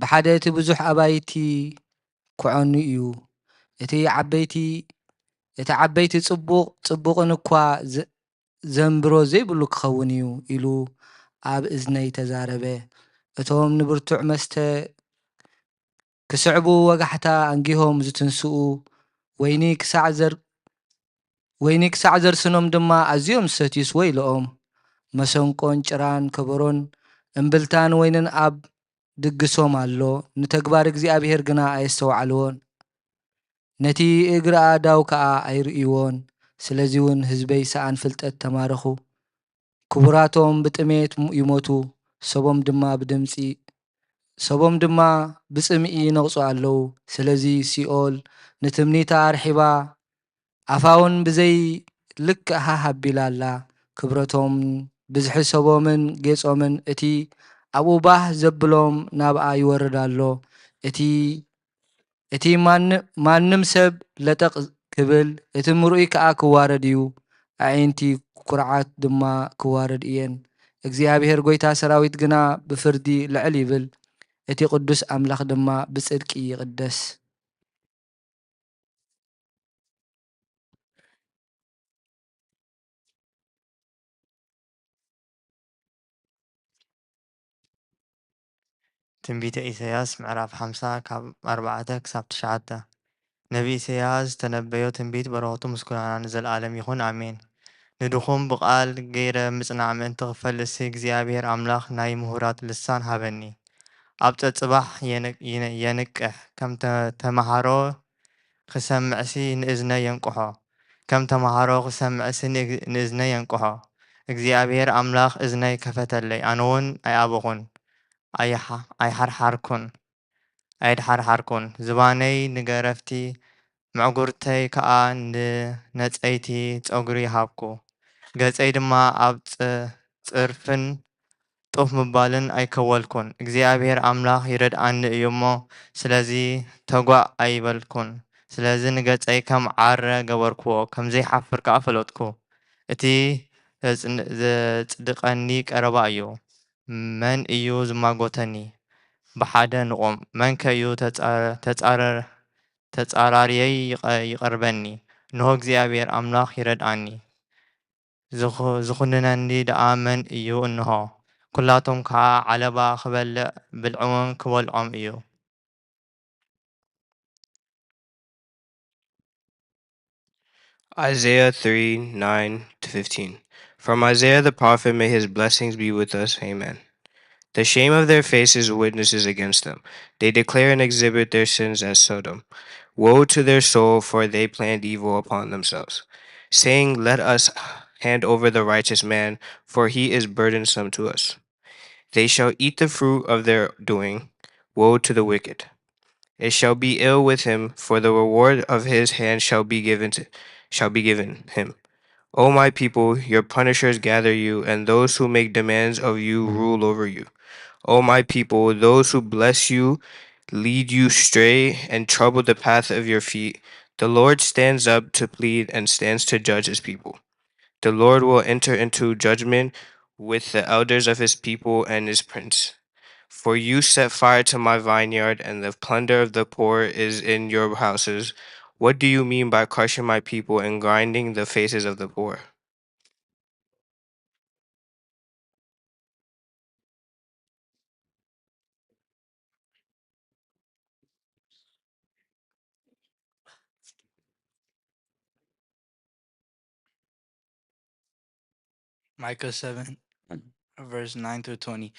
ብሓደ እቲ ብዙሕ ኣባይቲ ክዖኑ እዩ። እቲ ዓበይቲ፣ እቲ ዓበይቲ ጽቡቕ፣ ጽቡቕን እኳ ዘ-፣ ዘንብሮ ዘይብሉ ክኸውን እዩ ኢሉ ኣብ እዝነይ ተዛረበ። እቶም ንብርቱዕ መስተ ክስዕቡ ወጋሕታ ኣንጊሆም ዝትንስኡ፣ ወይኒ ክሳዕ ዘር-፣ ወይኒ ክሳዕ ዘርስኖም ድማ ኣዝዮም ዝሰትዩስ ወይለኦም። መሰንቆን ጭራን ከበሮን እምብልታን ወይንን ኣብ ድግሶም ኣሎ፣ ንተግባር እግዚኣብሔር ግና ኣየስተውዓልዎን። ነቲ እግሪ ኣእዳው ከኣ ኣይርእይዎን። ስለዚውን ህዝበይ ሰኣን ፍልጠት ተማረኹ። ክቡራቶም ብጥሜት ይሞቱ፣ ሰቦም ድማ ብድምጺ፣ ሰቦም ድማ ብጽምኢ ይነቕጹ ኣለዉ። ስለዚ ሲኦል ንትምኒታ ኣርሒባ፣ ኣፋውን ብዘይ ልክዕ ሃህ ኣቢላ ኣላ። ክብረቶም፣ ብዝሒ ሰቦምን ጌጾምን፣ እቲ ኣብኡ ባህ ዘብሎም ናብኣ ይወርድ ኣሎ። እቲ፣ እቲ ማን-፣ ማንም ሰብ ለጠቕ ክብል፣ እቲ ምርኡይ ከኣ ክዋረድ እዩ። ኣዒንቲ ኩርዓት ድማ ክዋረድ እየን። እግዚኣብሔር ጐይታ ሰራዊት ግና ብፍርዲ ልዕል ይብል፣ እቲ ቅዱስ ኣምላኽ ድማ ብጽድቂ ይቕደስ። ትንቢተ ኢሳያስ ምዕራፍ ሓምሳ ካብ ኣርባዕተ ክሳብ ትሽዓተ። ነቢ ኢሳያስ ዝተነበዮ ትንቢት በረኸቱ ምስ ኩላና ንዘልኣለም ይኹን ኣሜን። ንድኹም ብቓል ገይረ ምጽናዕ ምእንቲ ክፈልጥሲ እግዚኣብሔር ኣምላኽ ናይ ምሁራት ልሳን ሃበኒ። ኣብ ጸጽባሕ የን-፣ ይነ-፣ የንቅሕ፣ ከም ተ-፣ ተመሃሮ ክሰምዕሲ ንእዝነይ የንቅሖ። ከም ተመሃሮ ክሰምዕሲ ንእግ-፣ ንእዝነይ የንቅሖ። እግዚኣብሔር ኣምላኽ እዝነይ ከፈተለይ፣ ኣነውን ኣይኣበኹን፣ ኣይሓ-፣ ኣይሓርሓርኩን፣ ኣይድሓርሓርኩን። ዝባነይ ንገረፍቲ፣ ምዕጉርተይ ከኣ ንነጸይቲ ጸጉሪ ሃብኩ። ገጸይ ድማ ኣብ ጽ-፣ ጽርፍን ጡፍ ምባልን ኣይከወልኩን። እግዚኣብሔር ኣምላኽ ይረድኣኒ እዩ እሞ፣ ስለዚ ተጓእ ኣይበልኩን። ስለዚ ንገጸይ ከም ዓረ ገበርኩዎ፣ ከም ዘይሓፍር ከኣ ፈለጥኩ። እቲ ዘጽን-፣ ዘጽድቐኒ ቀረባ እዩ። መን እዩ ዝማጎተኒ? ብሓደ ንቑም። መንከ እዩ ተጻ-፣ ተጻረ-፣ ተጻራርየይ ይቐ-፣ ይቐርበኒ? እንሆ፣ እግዚኣብሔር ኣምላኽ ይረድኣኒ። ዝኹ-፣ ዝኹንነኒ ደኣ መን እዩ? እንሆ፣ ኩላቶም ከኣ ዓለባ ክበልዕ ብልዒውን ክበልዖም እዩ። Isaiah three, nine to fifteen. From Isaiah the prophet, may his blessings be with us. Amen. The shame of their faces witnesses against them. They declare and exhibit their sins as Sodom. Woe to their soul, for they planned evil upon themselves, saying, "Let us hand over the righteous man, for he is burdensome to us." They shall eat the fruit of their doing. Woe to the wicked. It shall be ill with him, for the reward of his hand shall be given to, shall be given him. O my people, your punishers gather you, and those who make demands of you rule over you. O my people, those who bless you lead you astray and trouble the path of your feet. The Lord stands up to plead and stands to judge his people. The Lord will enter into judgment with the elders of his people and his prince. For you set fire to my vineyard and the plunder of the poor is in your houses. What do you mean by crushing my people and grinding the faces of the poor? Micah seven, verse nine through twenty.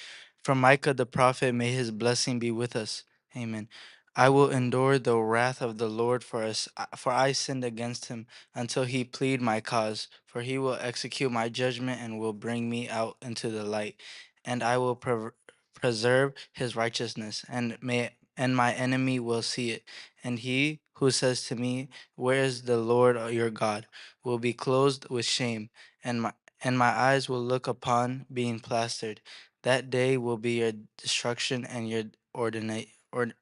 From Micah the prophet, may his blessing be with us. Amen. I will endure the wrath of the Lord, for, us, for I sinned against him, until he plead my cause. For he will execute my judgment and will bring me out into the light, and I will pre- preserve his righteousness, and may and my enemy will see it. And he who says to me, "Where is the Lord your God?" will be clothed with shame, and my and my eyes will look upon being plastered. That day will be your destruction, and your ordina- ord-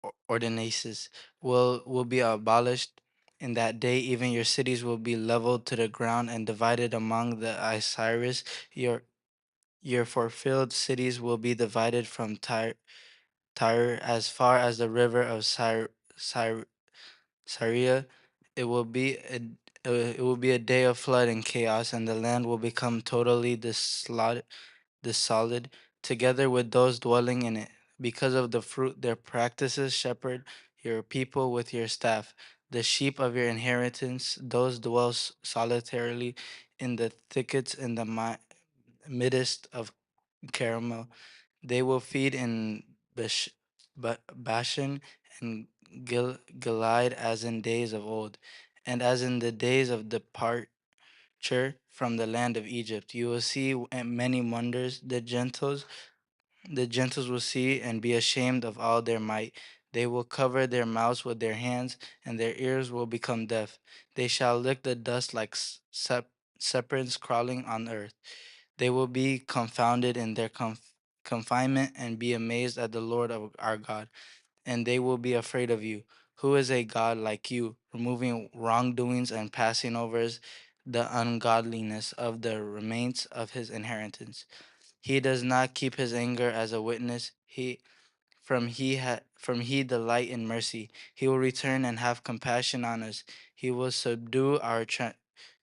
or- ordinances will, will be abolished. In that day, even your cities will be leveled to the ground and divided among the Assyrians. Your, your fulfilled cities will be divided from Tyre, Tyre as far as the river of Syr, Syr, Syria. It will be a, uh, it will be a day of flood and chaos, and the land will become totally desolate, desolate, together with those dwelling in it. Because of the fruit their practices, shepherd your people with your staff, the sheep of your inheritance, those dwell s- solitarily in the thickets in the mi- midst of Carmel. They will feed in Bash- Ba- Bashan and Gil- Gilead as in days of old, and as in the days of departure from the land of Egypt. You will see w- many wonders. The Gentiles, the Gentiles will see and be ashamed of all their might. They will cover their mouths with their hands, and their ears will become deaf. They shall lick the dust like s- sep- serpents crawling on earth. They will be confounded in their conf- confinement and be amazed at the Lord of our God, and they will be afraid of you. Who is a God like you, removing wrongdoings and passing over the ungodliness of the remains of his inheritance? He does not keep his anger as a witness. He from he ha- from he delight in mercy. He will return and have compassion on us. He will subdue our tra-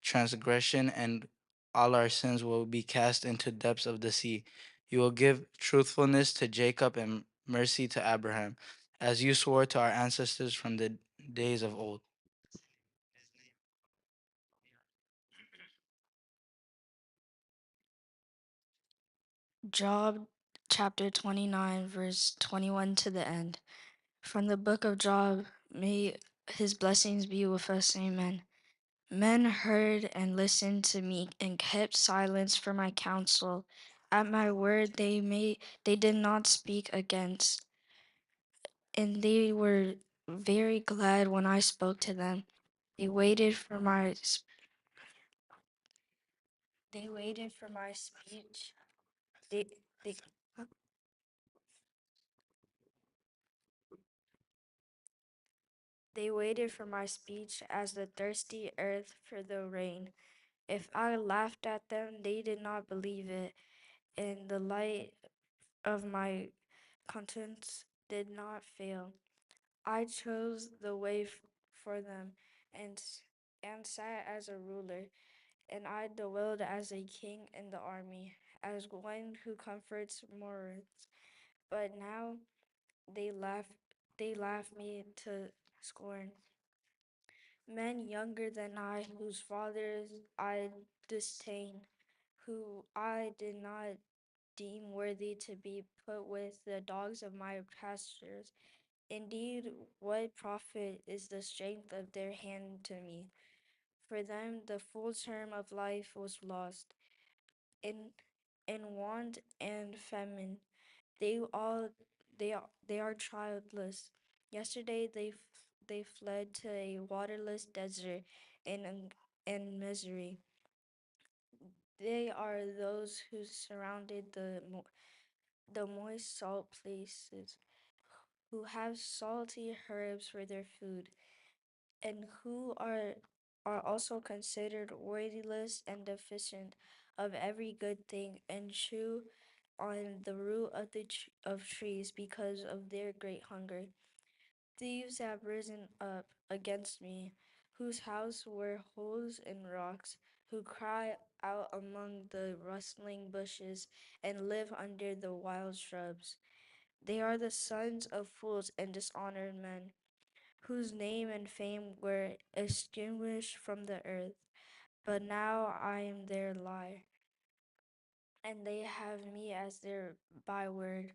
transgression, and all our sins will be cast into depths of the sea. You will give truthfulness to Jacob and mercy to Abraham, as you swore to our ancestors from the days of old. Job chapter twenty-nine, verse twenty-one to the end. From the book of Job, may his blessings be with us. Amen. Men heard and listened to me and kept silence for my counsel. At my word, they made, they did not speak against, and they were very glad when I spoke to them. They waited for my s- they waited for my speech. They they they waited for my speech as the thirsty earth for the rain. If I laughed at them, they did not believe it, and the light of my countenance did not fail. I chose the way f- for them and s- and sat as a ruler, and I dwelled as a king in the army, as one who comforts mourners. But now they laugh they laugh me to scorn. Men younger than I, whose fathers I disdained, who I did not deem worthy to be put with the dogs of my pastures. Indeed, what profit is the strength of their hand to me? For them, the full term of life was lost. In in want and famine, they all they are, they are childless. Yesterday they f- they fled to a waterless desert and in, in misery. They are those who surrounded the mo- the moist salt places, who have salty herbs for their food, and who are are also considered worthless and deficient of every good thing, and chew on the root of the tr- of trees because of their great hunger. Thieves have risen up against me, whose house were holes in rocks, who cry out among the rustling bushes and live under the wild shrubs. They are the sons of fools and dishonored men, whose name and fame were extinguished from the earth. But now I am their lie, and they have me as their byword.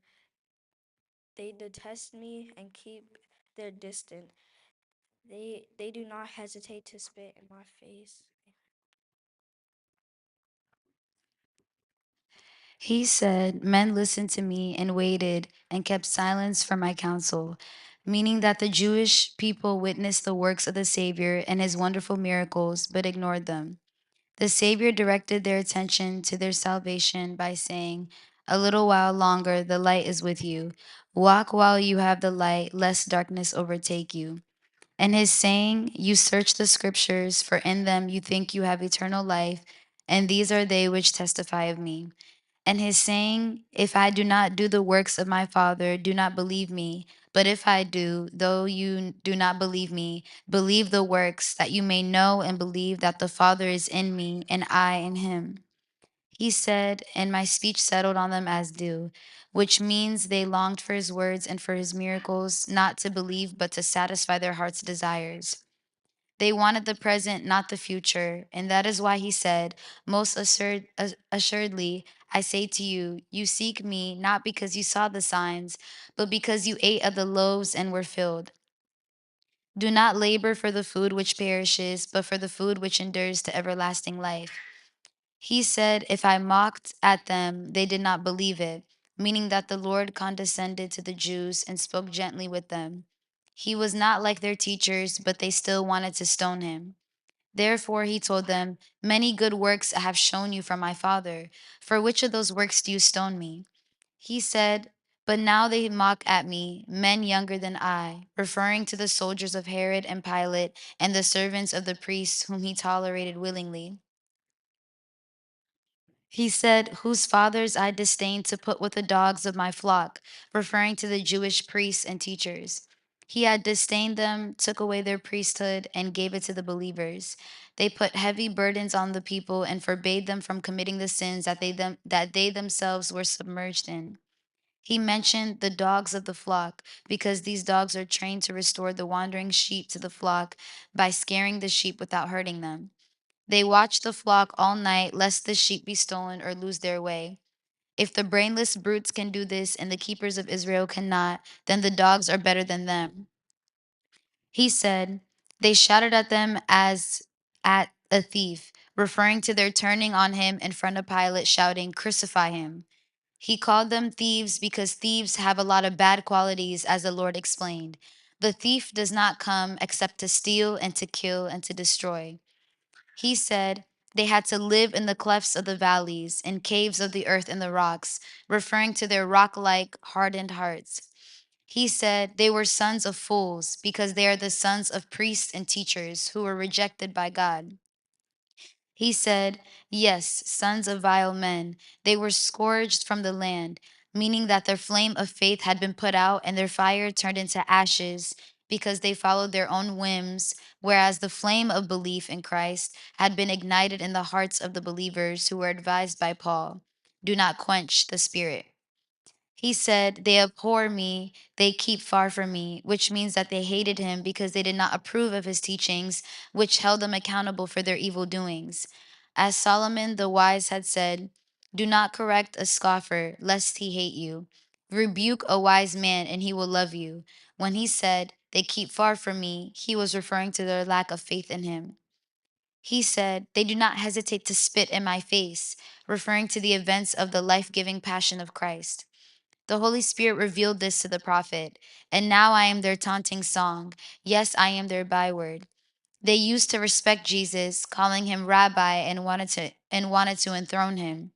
They detest me and keep their distance. They, they do not hesitate to spit in my face. He said, "Men listened to me and waited and kept silence for my counsel," meaning that the Jewish people witnessed the works of the Savior and his wonderful miracles, but ignored them. The Savior directed their attention to their salvation by saying, "A little while longer the light is with you. Walk while you have the light, lest darkness overtake you." And his saying, "You search the scriptures, for in them you think you have eternal life, and these are they which testify of me." And his saying, "If I do not do the works of my Father, do not believe me. But if I do, though you do not believe me, believe the works, that you may know and believe that the Father is in me, and I in him." He said, "And my speech settled on them as dew," which means they longed for his words and for his miracles, not to believe, but to satisfy their heart's desires. They wanted the present, not the future. And that is why he said, "Most assured, as-, assuredly, I say to you, you seek me not because you saw the signs, but because you ate of the loaves and were filled. Do not labor for the food which perishes, but for the food which endures to everlasting life." He said, "If I mocked at them, they did not believe it," meaning that the Lord condescended to the Jews and spoke gently with them. He was not like their teachers, but they still wanted to stone him. Therefore, he told them, "Many good works I have shown you from my Father. For which of those works do you stone me?" He said, "But now they mock at me, men younger than I," referring to the soldiers of Herod and Pilate and the servants of the priests whom he tolerated willingly. He said, "Whose fathers I disdained to put with the dogs of my flock," referring to the Jewish priests and teachers. He had disdained them, took away their priesthood, and gave it to the believers. They put heavy burdens on the people and forbade them from committing the sins that they them-, that they themselves were submerged in. He mentioned the dogs of the flock because these dogs are trained to restore the wandering sheep to the flock by scaring the sheep without hurting them. They watch the flock all night lest the sheep be stolen or lose their way. If the brainless brutes can do this and the keepers of Israel cannot, then the dogs are better than them. He said, "They shouted at them as at a thief," referring to their turning on him in front of Pilate, shouting, "Crucify him." He called them thieves because thieves have a lot of bad qualities, as the Lord explained. The thief does not come except to steal and to kill and to destroy. He said, "They had to live in the clefts of the valleys, in caves of the earth and the rocks," referring to their rock-like, hardened hearts. He said, "They were sons of fools, because they are the sons of priests and teachers who were rejected by God." He said, "Yes, sons of vile men. They were scourged from the land," meaning that their flame of faith had been put out and their fire turned into ashes, because they followed their own whims, whereas the flame of belief in Christ had been ignited in the hearts of the believers who were advised by Paul, "Do not quench the Spirit." He said, "They abhor me, they keep far from me," which means that they hated him because they did not approve of his teachings, which held them accountable for their evil doings. As Solomon the wise had said, "Do not correct a scoffer, lest he hate you. Rebuke a wise man, and he will love you." When he said, "They keep far from me," he was referring to their lack of faith in him. He said, "They do not hesitate to spit in my face," referring to the events of the life-giving passion of Christ. The Holy Spirit revealed this to the prophet, "And now I am their taunting song. Yes, I am their byword." They used to respect Jesus, calling him Rabbi, and wanted to, and wanted to enthrone him.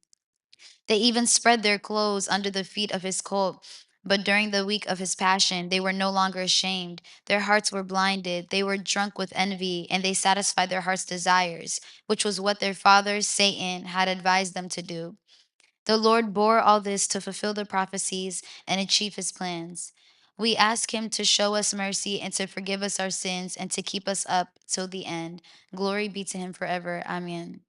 They even spread their clothes under the feet of his colt, but during the week of his passion, they were no longer ashamed. Their hearts were blinded. They were drunk with envy, and they satisfied their heart's desires, which was what their father, Satan, had advised them to do. The Lord bore all this to fulfill the prophecies and achieve his plans. We ask him to show us mercy and to forgive us our sins and to keep us up till the end. Glory be to him forever. Amen.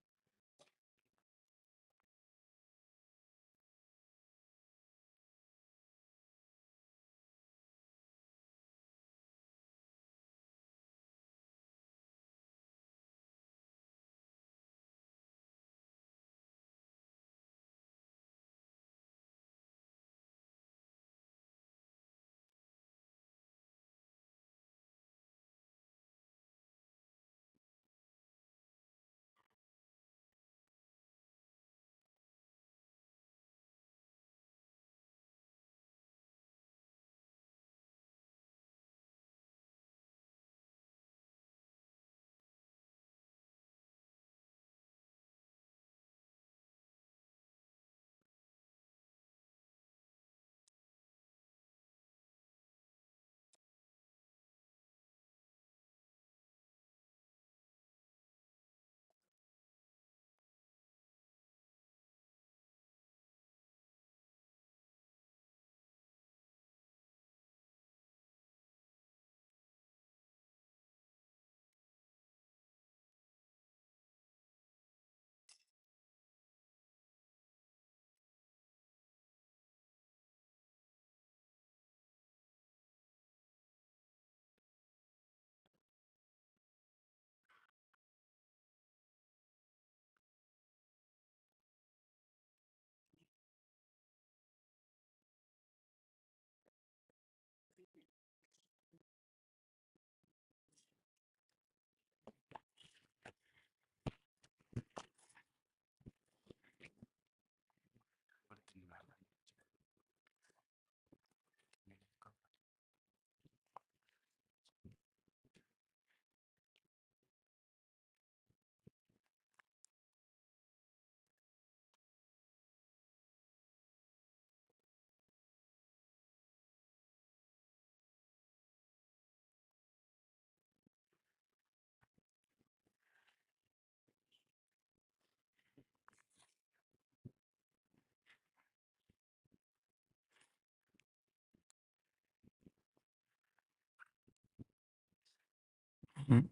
م.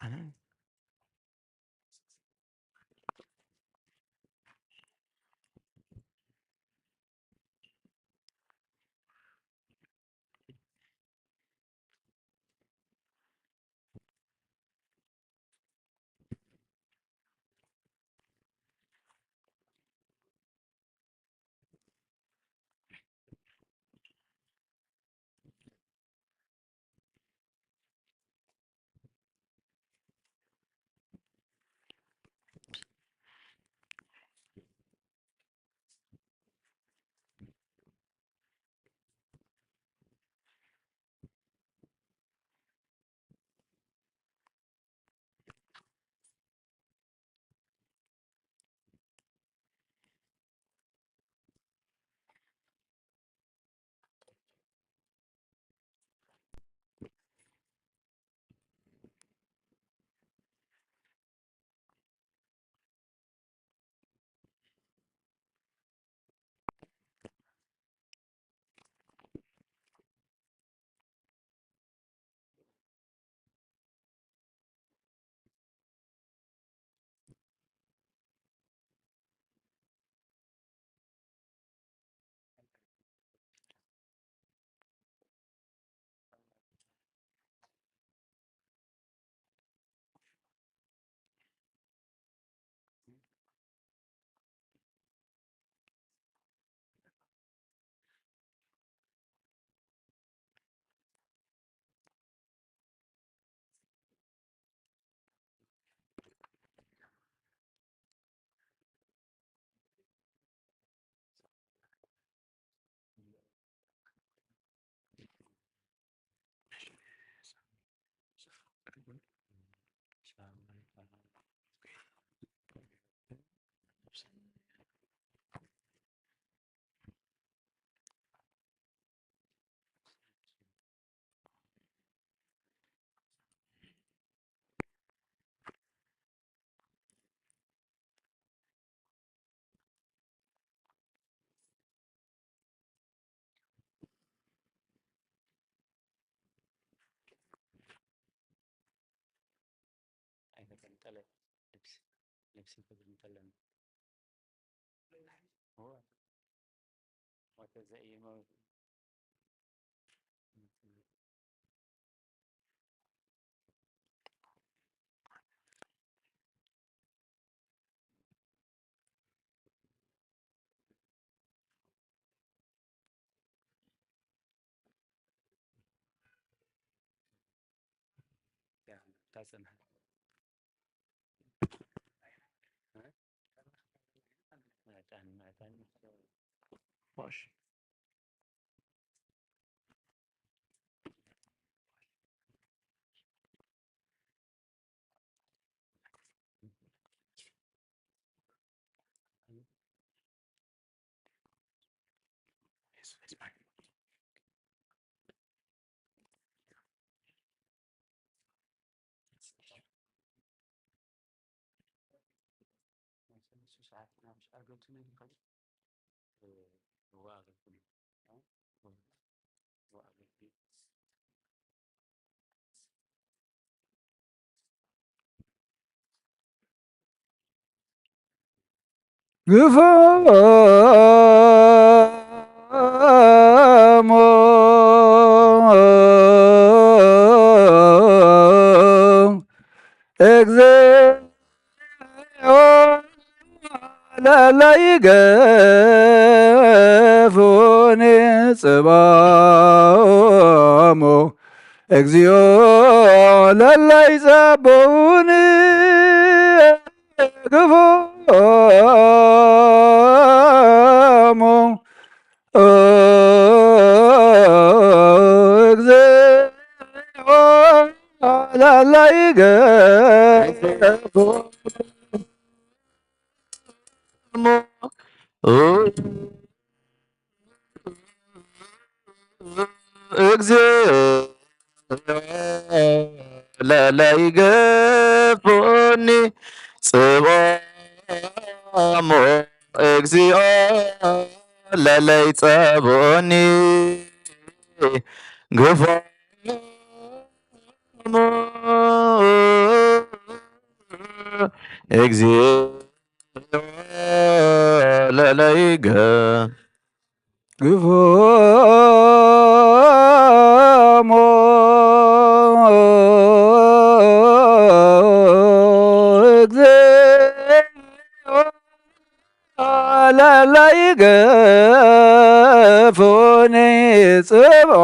أنا ግፎሙ እግዚኦ ለለ ይገፉኒ ጽባኦሙ። እግዚኦ ለለ ይጸብኡኒ ግፎሙ። እግዚኦ ለለ ይገፉ እግዚኦ ለለ ይገፉኒ ጽባኦሙ። እግዚኦ ለለ ይጸብኡኒ ግፎሙ። እግዚኦ ለለይገ ግፎሙ እግዚኦ ለለይገፉኒ ጽብዖሙ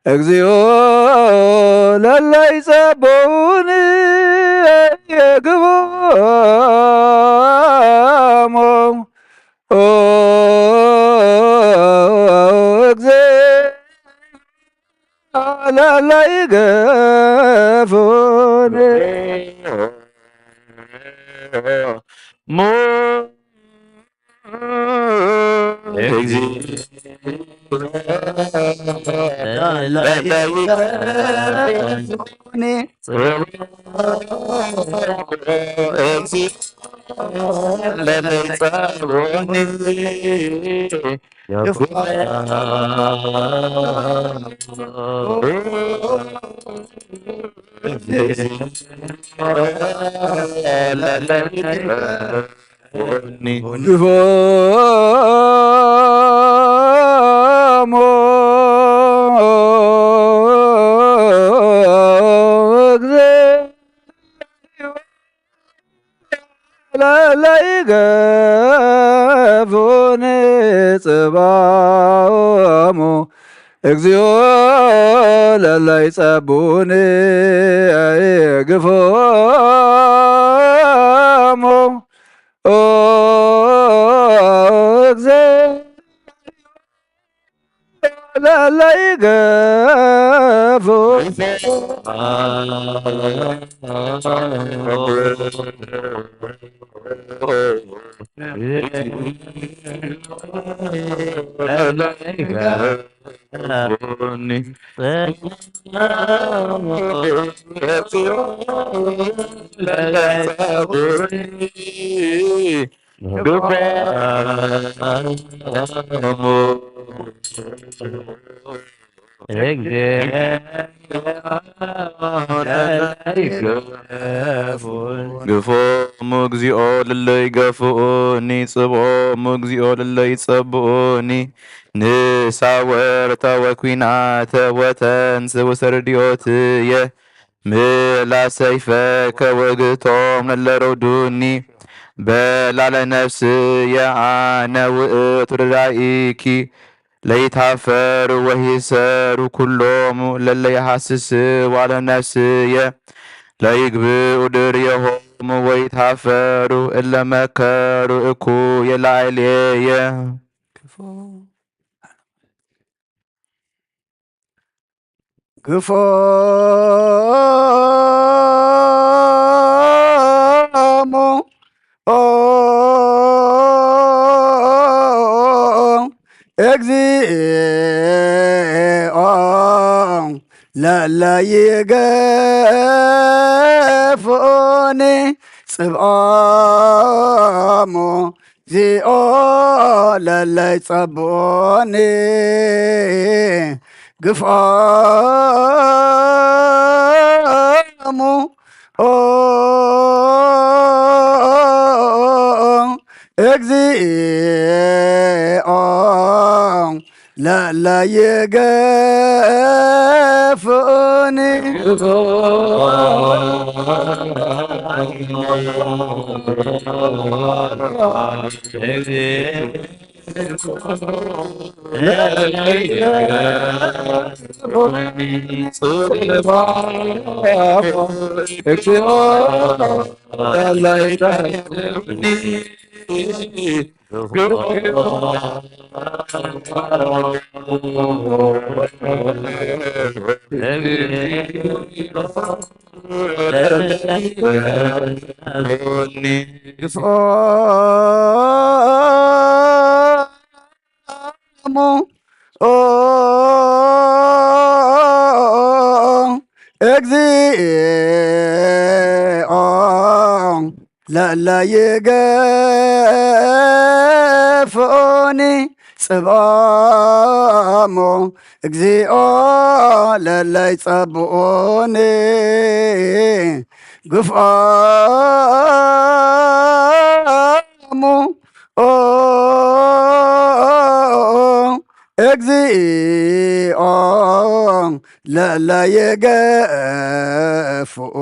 እግዚኦ ለለይጸብኡኒ ግፎሙ ኦ እግዚኦ ለለይገፉኒ ሞ እግዚኦ ለለይገፉኒ ግፎሙ እግዚኦ ለለይገፉኒ ጽብዖሙ እግዚኦ ለለይጸብኡኒ ግፎሙ ኦ እግዚኦ ለለይገፉ ግፎሙ እግዚኦ ለለይገፍኡኒ፣ ጽብኦሙ እግዚኦ ለለይጸብኡኒ። ንሳ ወርታ ወኩናተ ወተንስ ውስተ ርድዮትየ። ምላ ሰይፈከ ውግቶም ለለረዱኒ። በላ ለነፍስየ አነ ውእቱ ረዳኢኪ። ለይትሃፈሩ ወይሰሩ ኩሎሙ ለለይሃስስዋ ለነፍስየ። ለይግብኡ ድርየሆሙ ወይትሃፈሩ እለ መከሩ እኩየ ላዕሌየ። ግፎሙ ኦ እግዚኦ ለለይገፍኡኒ ጽብኦሙ እግዚኦ ለለይጸብኡኒ ግፍዖሙ ኦ እግዚኦ ለለይገፍኡኒ ሙ ኦ እግዚኦ ለለይገፍኡኒ ጽ ጽብዖሙ፣ እግዚኦ ለለ ይጸብኡኒ፣ ግፍዖሙ፣ ኦ፣ እግዚኦ ለለ ይገፍኡ።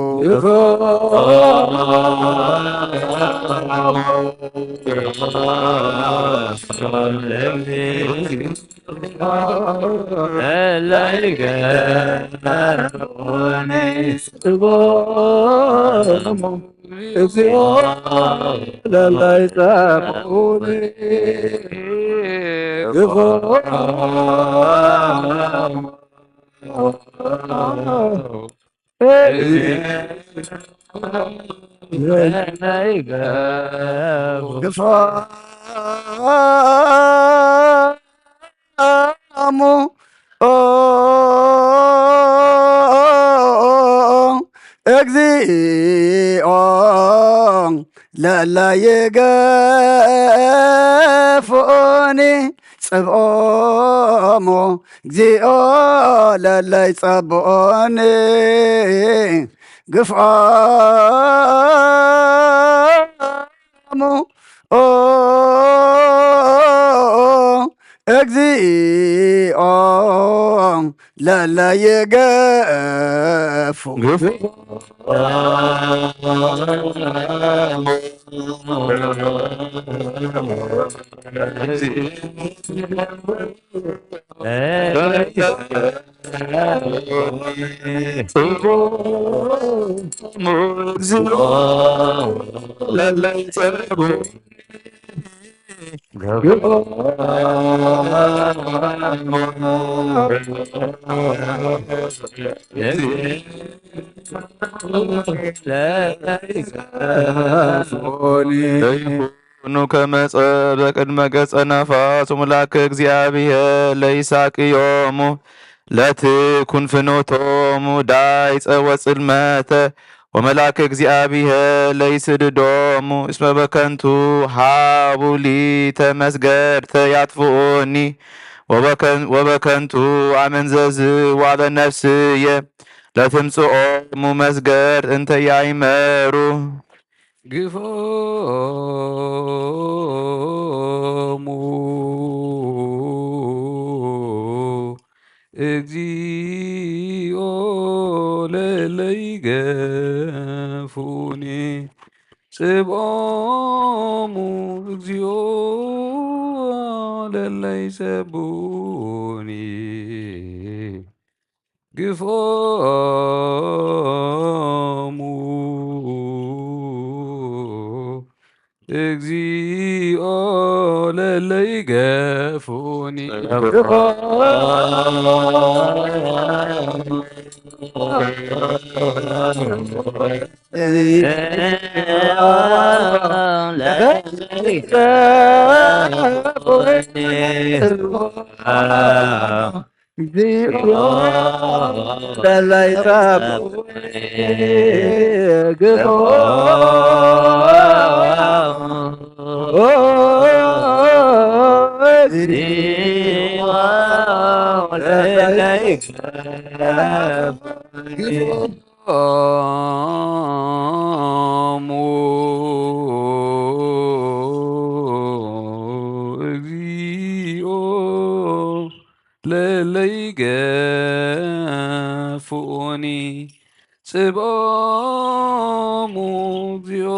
ግፍዖሙ፣ ኦ፣ እግዚኦ ለለ ይገፍኡኒ፣ ጽብዖሙ፣ እግዚኦ ለለ ይጸብኡኒ፣ ግፍዖ ሙ፣ ኦ፣ እግዚኦ ለለ ይገፍኡ። ኩኑ ከመጸ በቅድመ ገጸ ነፋስ፣ ወመልአከ እግዚአብሔር ለይሳቅዮሙ ለትኩን ፍኖቶሙ ዳይጸ ወጽልመተ፣ ወመልአከ እግዚአብሔር ለይስድዶሙ እስመ በከንቱ ሀቡ ሊተ መስገድተ ያጥፍኡኒ፣ ወበከን-፣ ወበከንቱ አመንዘዝዋ ለነፍስየ ለትምጽኦሙ መስገድት እንተ ያይመሩ። ግፍዖሙ እግዚኦ ለለ ይገፍኡኒ፣ ጽብዖሙ እግዚኦ ለለ ይጸብኡኒ። ግፍዖሙ እግዚኦ ለለ ይገፍኡኒ። ለለ ይገፍኡኒ፣ ጽብዖሙ እግዚኦ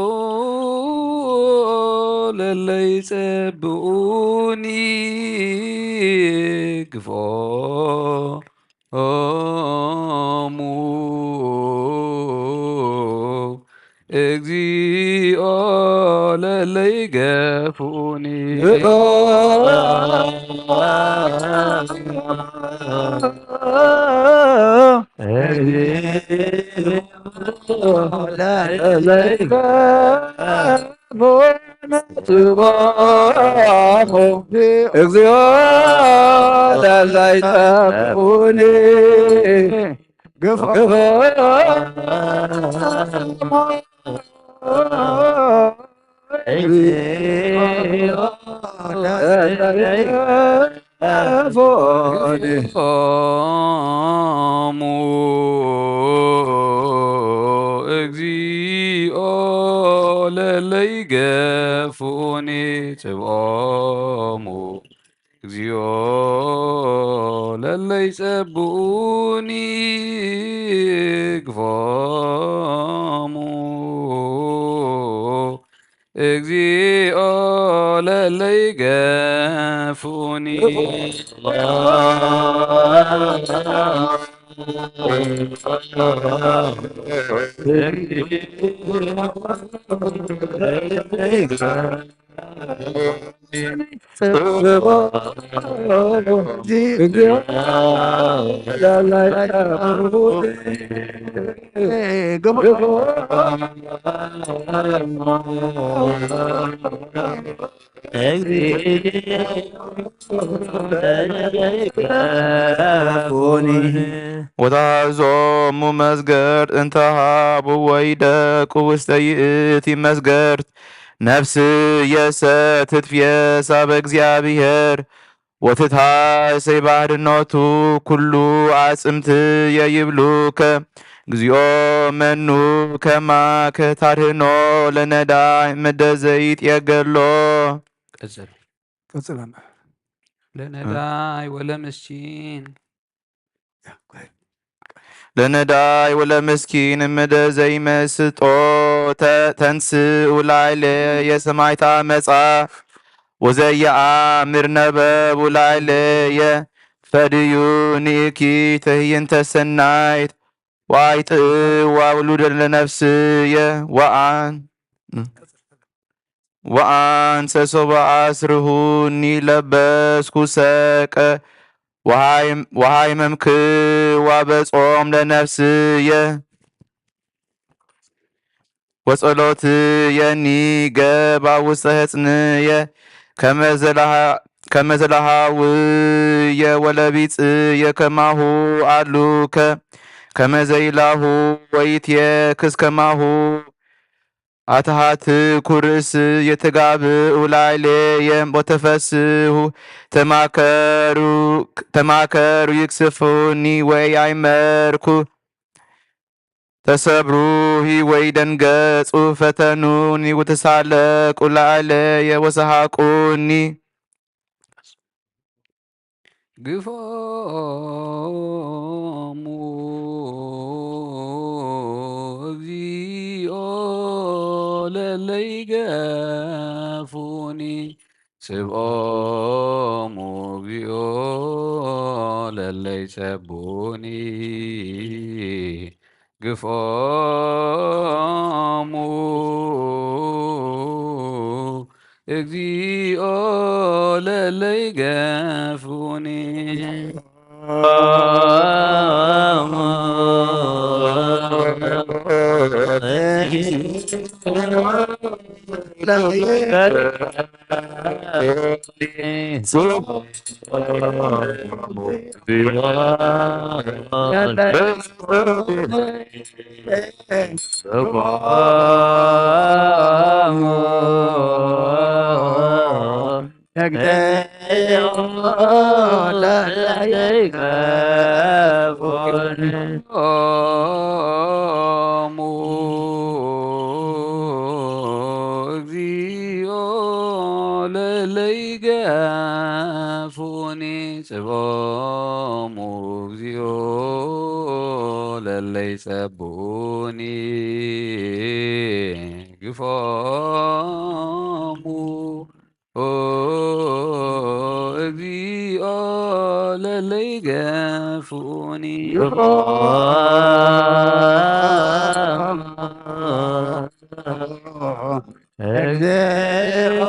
ለለ ይጸብኡኒ። ግፍዖ ሙ እግዚኦ ለለ ይገፍኡኒ። እግዚኦ ለለ ይጸብኡኒ። ግፍዖ እግዚኦ ለለይገፉኒ። እግዚኦ ለለይገፉኒ ጽብኦሙ። እግዚኦ ለለይጸብኡኒ ግፎሙ። እግዚኦ ለለይገፉኒ። ወተሐዞሙ መዝገርት እንተ ሀቡ ወይደቁ ውስተ ይእቲ መዝገርት። ነፍስየሰ ትትፌሳ በእግዚአብሔር ወትትሐሰይ በአድህኖቱ። ኩሉ አጽምትየ ይብሉከ እግዚኦ መኑ ከማከ ታድህኖ ለነዳይ ምደ ዘይትየገሎ። ቀጽል። ቀጽል። ለነዳይ ወለምስኪን። ለነዳይ ወለምስኪን ምደ ዘይመስጦ። ተ-፣ ተንስኡ ላዕሌየ ሰማዕታ መጻ ወዘየአምር ነበቡ ላዕሌየ። ፈድዩኒ እኪ ትዕይንተ ሰናይት ወአይጥእዋ ውሉደ ለነፍስየ ወአን-፣ ወአንሰ ሶበ አስርሁኒ ለበስኩ ሰቀ ወሃይም-፣ ወሃይመምክዋ በጾም ለነፍስየ። ወጸሎትየኒ ገባ ውስተ ሕጽንየ ከመ ዘለሃ-፣ ከመ ዘለሃውየ ወለቢጽየ ከማሁ አሉከ ከመ ዘይላሁ ወይትየክስ ከማሁ። አትሃትኩ ርእስየ ትጋብኡ ላዕሌየ ወተፈስሁ ተማከሩ፣ ተማከሩ ይክስፉኒ ወኢአእመርኩ። ተሰብሩሂ ወይደንገጹ ፈተኑኒ ወተሳለቁ ላዕሌየ ወሰሐቁኒ። ግፎሙ እግዚኦ ለለይገፉኒ። ጽብኦሙ እግዚኦ ለለይጸብኡኒ። ግፎሙ እግዚኦ ለለይገፉኒ። እግዚኦ ለለይገፉኒ። ጽብኦሙ እግዚኦ ለለይጸብኡኒ። ግፎሙ ኦ እግዚኦ ለለይገፉኒ። እግዚኦ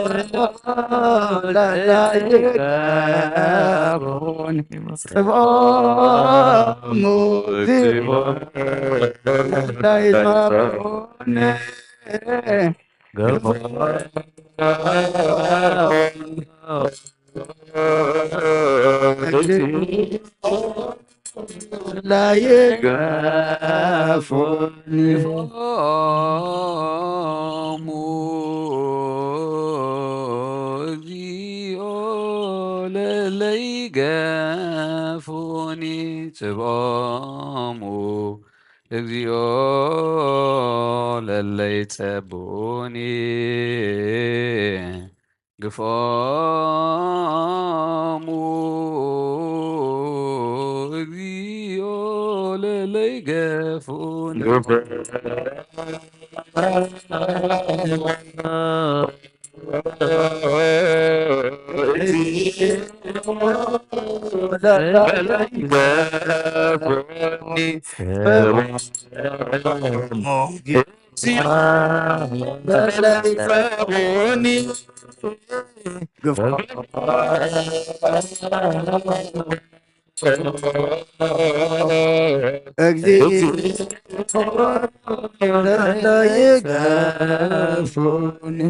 ለለይገፉኒ። ጽብኦሙ እግዚኦ ለለይገፉኒ። ጽብኦሙ እግዚኦ ለለ ይጸብኡኒ። ግፍዖሙ እግዚኦ ለለ ይገፍኡኒ።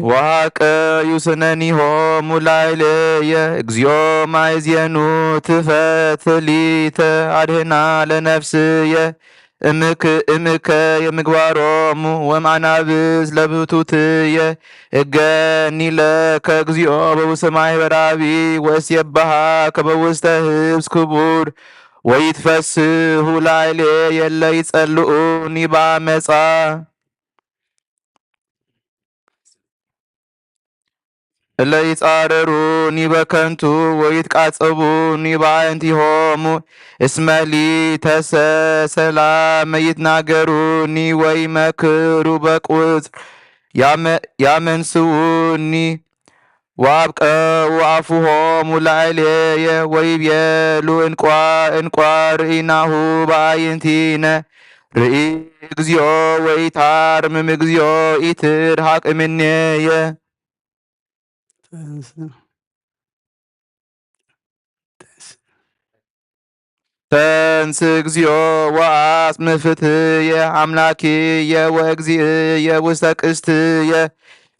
ወሐቀ ይውስነኒ ሆሙ ላዕሌየ፣ እግዚኦ ማእዜኑ ትፈት ሊተ አድህና ለነፍስየ። እምክ-፣ እምከ የምግባሮሙ ወእምአናብስ ለብቱትየ። እገኒ ለከ እግዚኦ በውስተ ማይበራዊ ወእሴብሐከ በውስተ ህብስ ክቡር። ወይትፈስሁ ላዕሌየ እለ ይጸልኡኒ በአመጻ። እለ ይጻረሩኒ በከንቱ ወይትቃጸቡኒ በአዕንቲሆሙ። እስመ ሊተሰ ሰላመ ይትናገሩኒ ወይመክሩ በቁጽር ያመ-፣ ያመንስዉኒ። ወአብቀው አፉሆሙ ላዕሌየ ወይቤሉ እንቋ፣ እንቋ ርኢናሁ በአዕይንቲነ። ርኢ እግዚኦ ወኢታርምም እግዚኦ ኢትርሐቅ እምኔየ። ተንስ እግዚኦ ወአጽም ፍትየ አምላክየ ወእግዚእየ ውስተ ቅስትየ።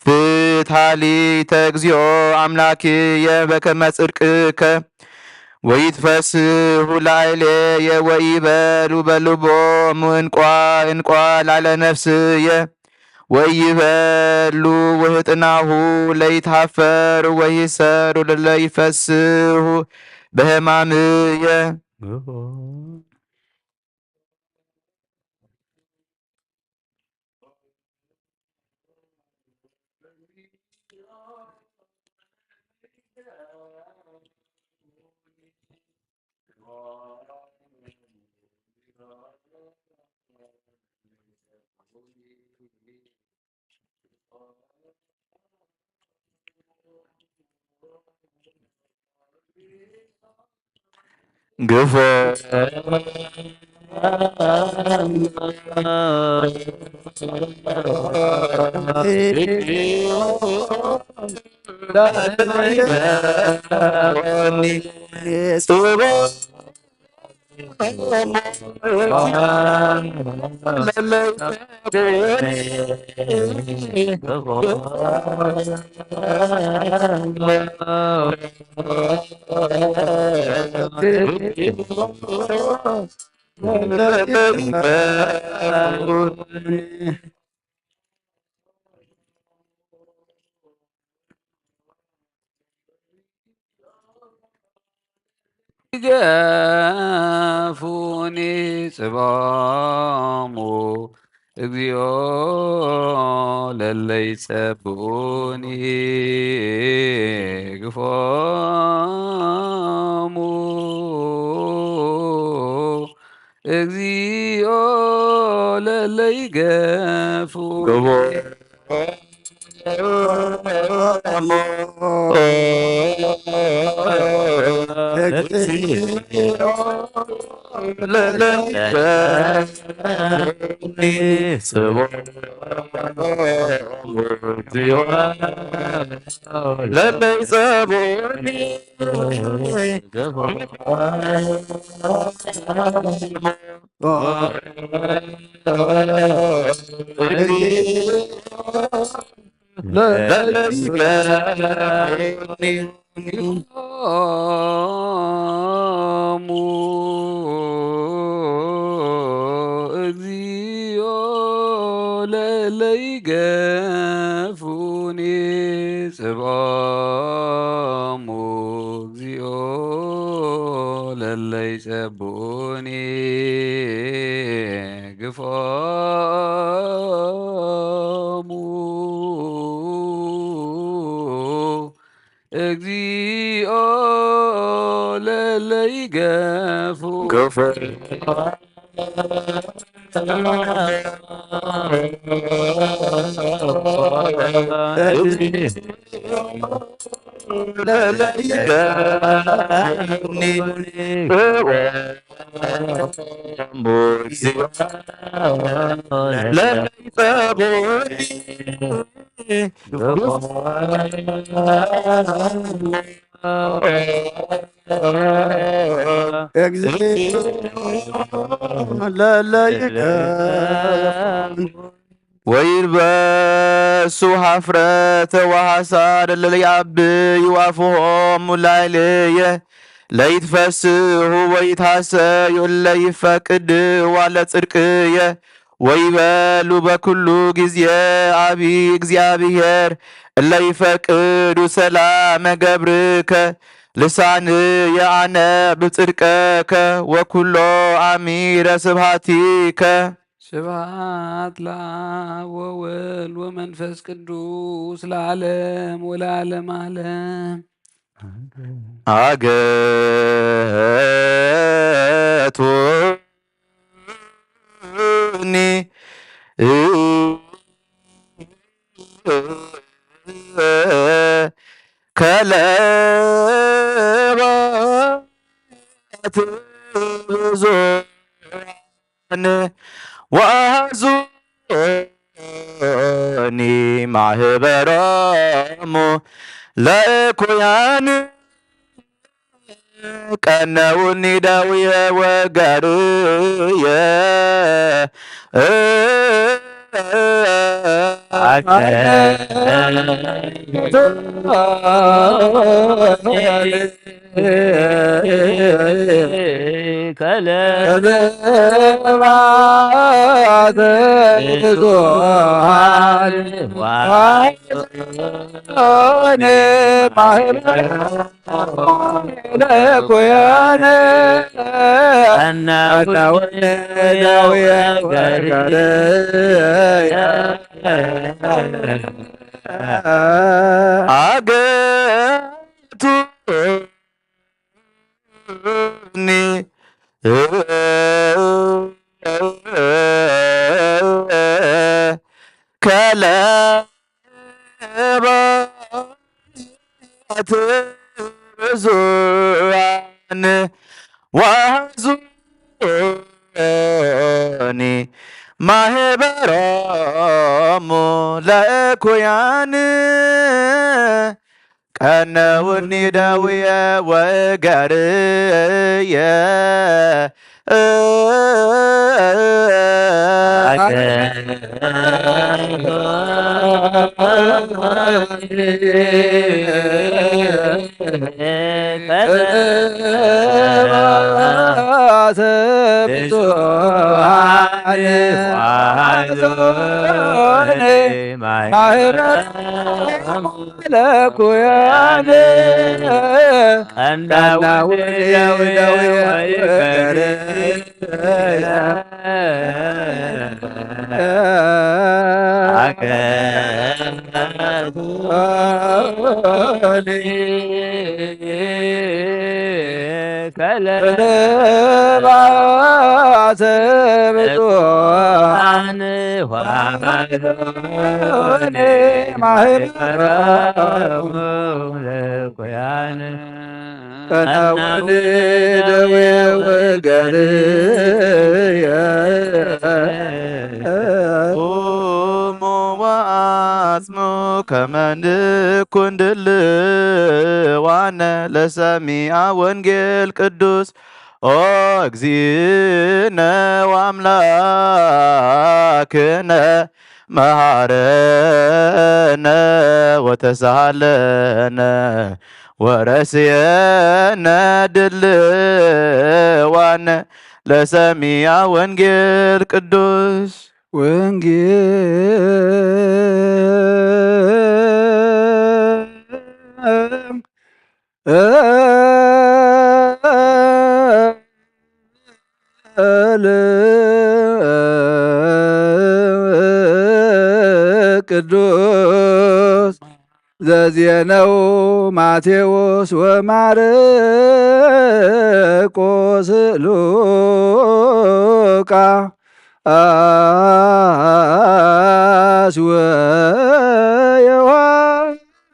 ፍትሐ ሊተ እግዚኦ አምላክየ በከመ ጽድቅከ። ወይትፈስሁ ላዕሌየ ወይበሉ በልቦሙ እንቋ፣ እንቋ ላዕለ ነፍስየ። ወይበሉ ውህጥናሁ ለይትሐፈር ወይሰሩ ለለይፈስሁ በሕማምየ። ግፎ ይገፉኒ ጽባሙ እግዚኦ ለለይጸብኡኒ ግፎሙ እግዚኦ ለለይገፉ እግዚኦ ለለይገፉኒ ጽባሙ እግዚኦ ለለ ይጸብኡኒ ግፍዖሙ እግዚኦ ለለ ይገፉ። እግዚኦ ለለ ይገፉ። ወይልበሱ ሐፍረተ ወሐሳረ ለለይዐብዩ አፉሆሙ ላዕሌየ ለይትፈስሑ ወይትሐሰዩ እለ ይፈቅድዋ ለጽድቅየ ወይቤሉ በኩሉ ጊዜ አቢ እግዚአብሔር እለ ይፈቅዱ ሰላመ ገብርከ ልሳንየ አነ ብጽድቀከ ወኩሎ አሚረ ስብሐቲከ። ስብሐት ለአብ ወወልድ ወመንፈስ ቅዱስ ለዓለም ወለዓለመ ዓለም። አገቱኒ ከለባት ብዙ ወአሐዙኒ ማህበሮሙ ለእኩያን ቀነውኒ ደውየ ወገርየ። አገቱኒ ከለባት ብዙኃን ወአሐዙኒ ማህበሮሙ ለእኩያን ቀነውኒ ደውየ ወገርየ። ለኩያነ ቀናው ደዌ ወይፈር አቀናቱኒ ከለባት ብፁዓን ዋሃዶኒ ማህበሮሙ ለኩያነ ቀናውኒ ደዌ ወገርየ። ቁሙ ወአጽምዑ ከመ ንኩን ድልዋነ ለሰሚዐ ወንጌል ቅዱስ ኦ እግዚእነ ወአምላክነ መሐረነ ወተሳሃለነ ወረስየነ ድልዋነ ለሰሚዐ ወንጌል ቅዱስ። ወንጌል ቅዱስ ዘዜነው ማቴዎስ ወማርቆስ ሉቃስ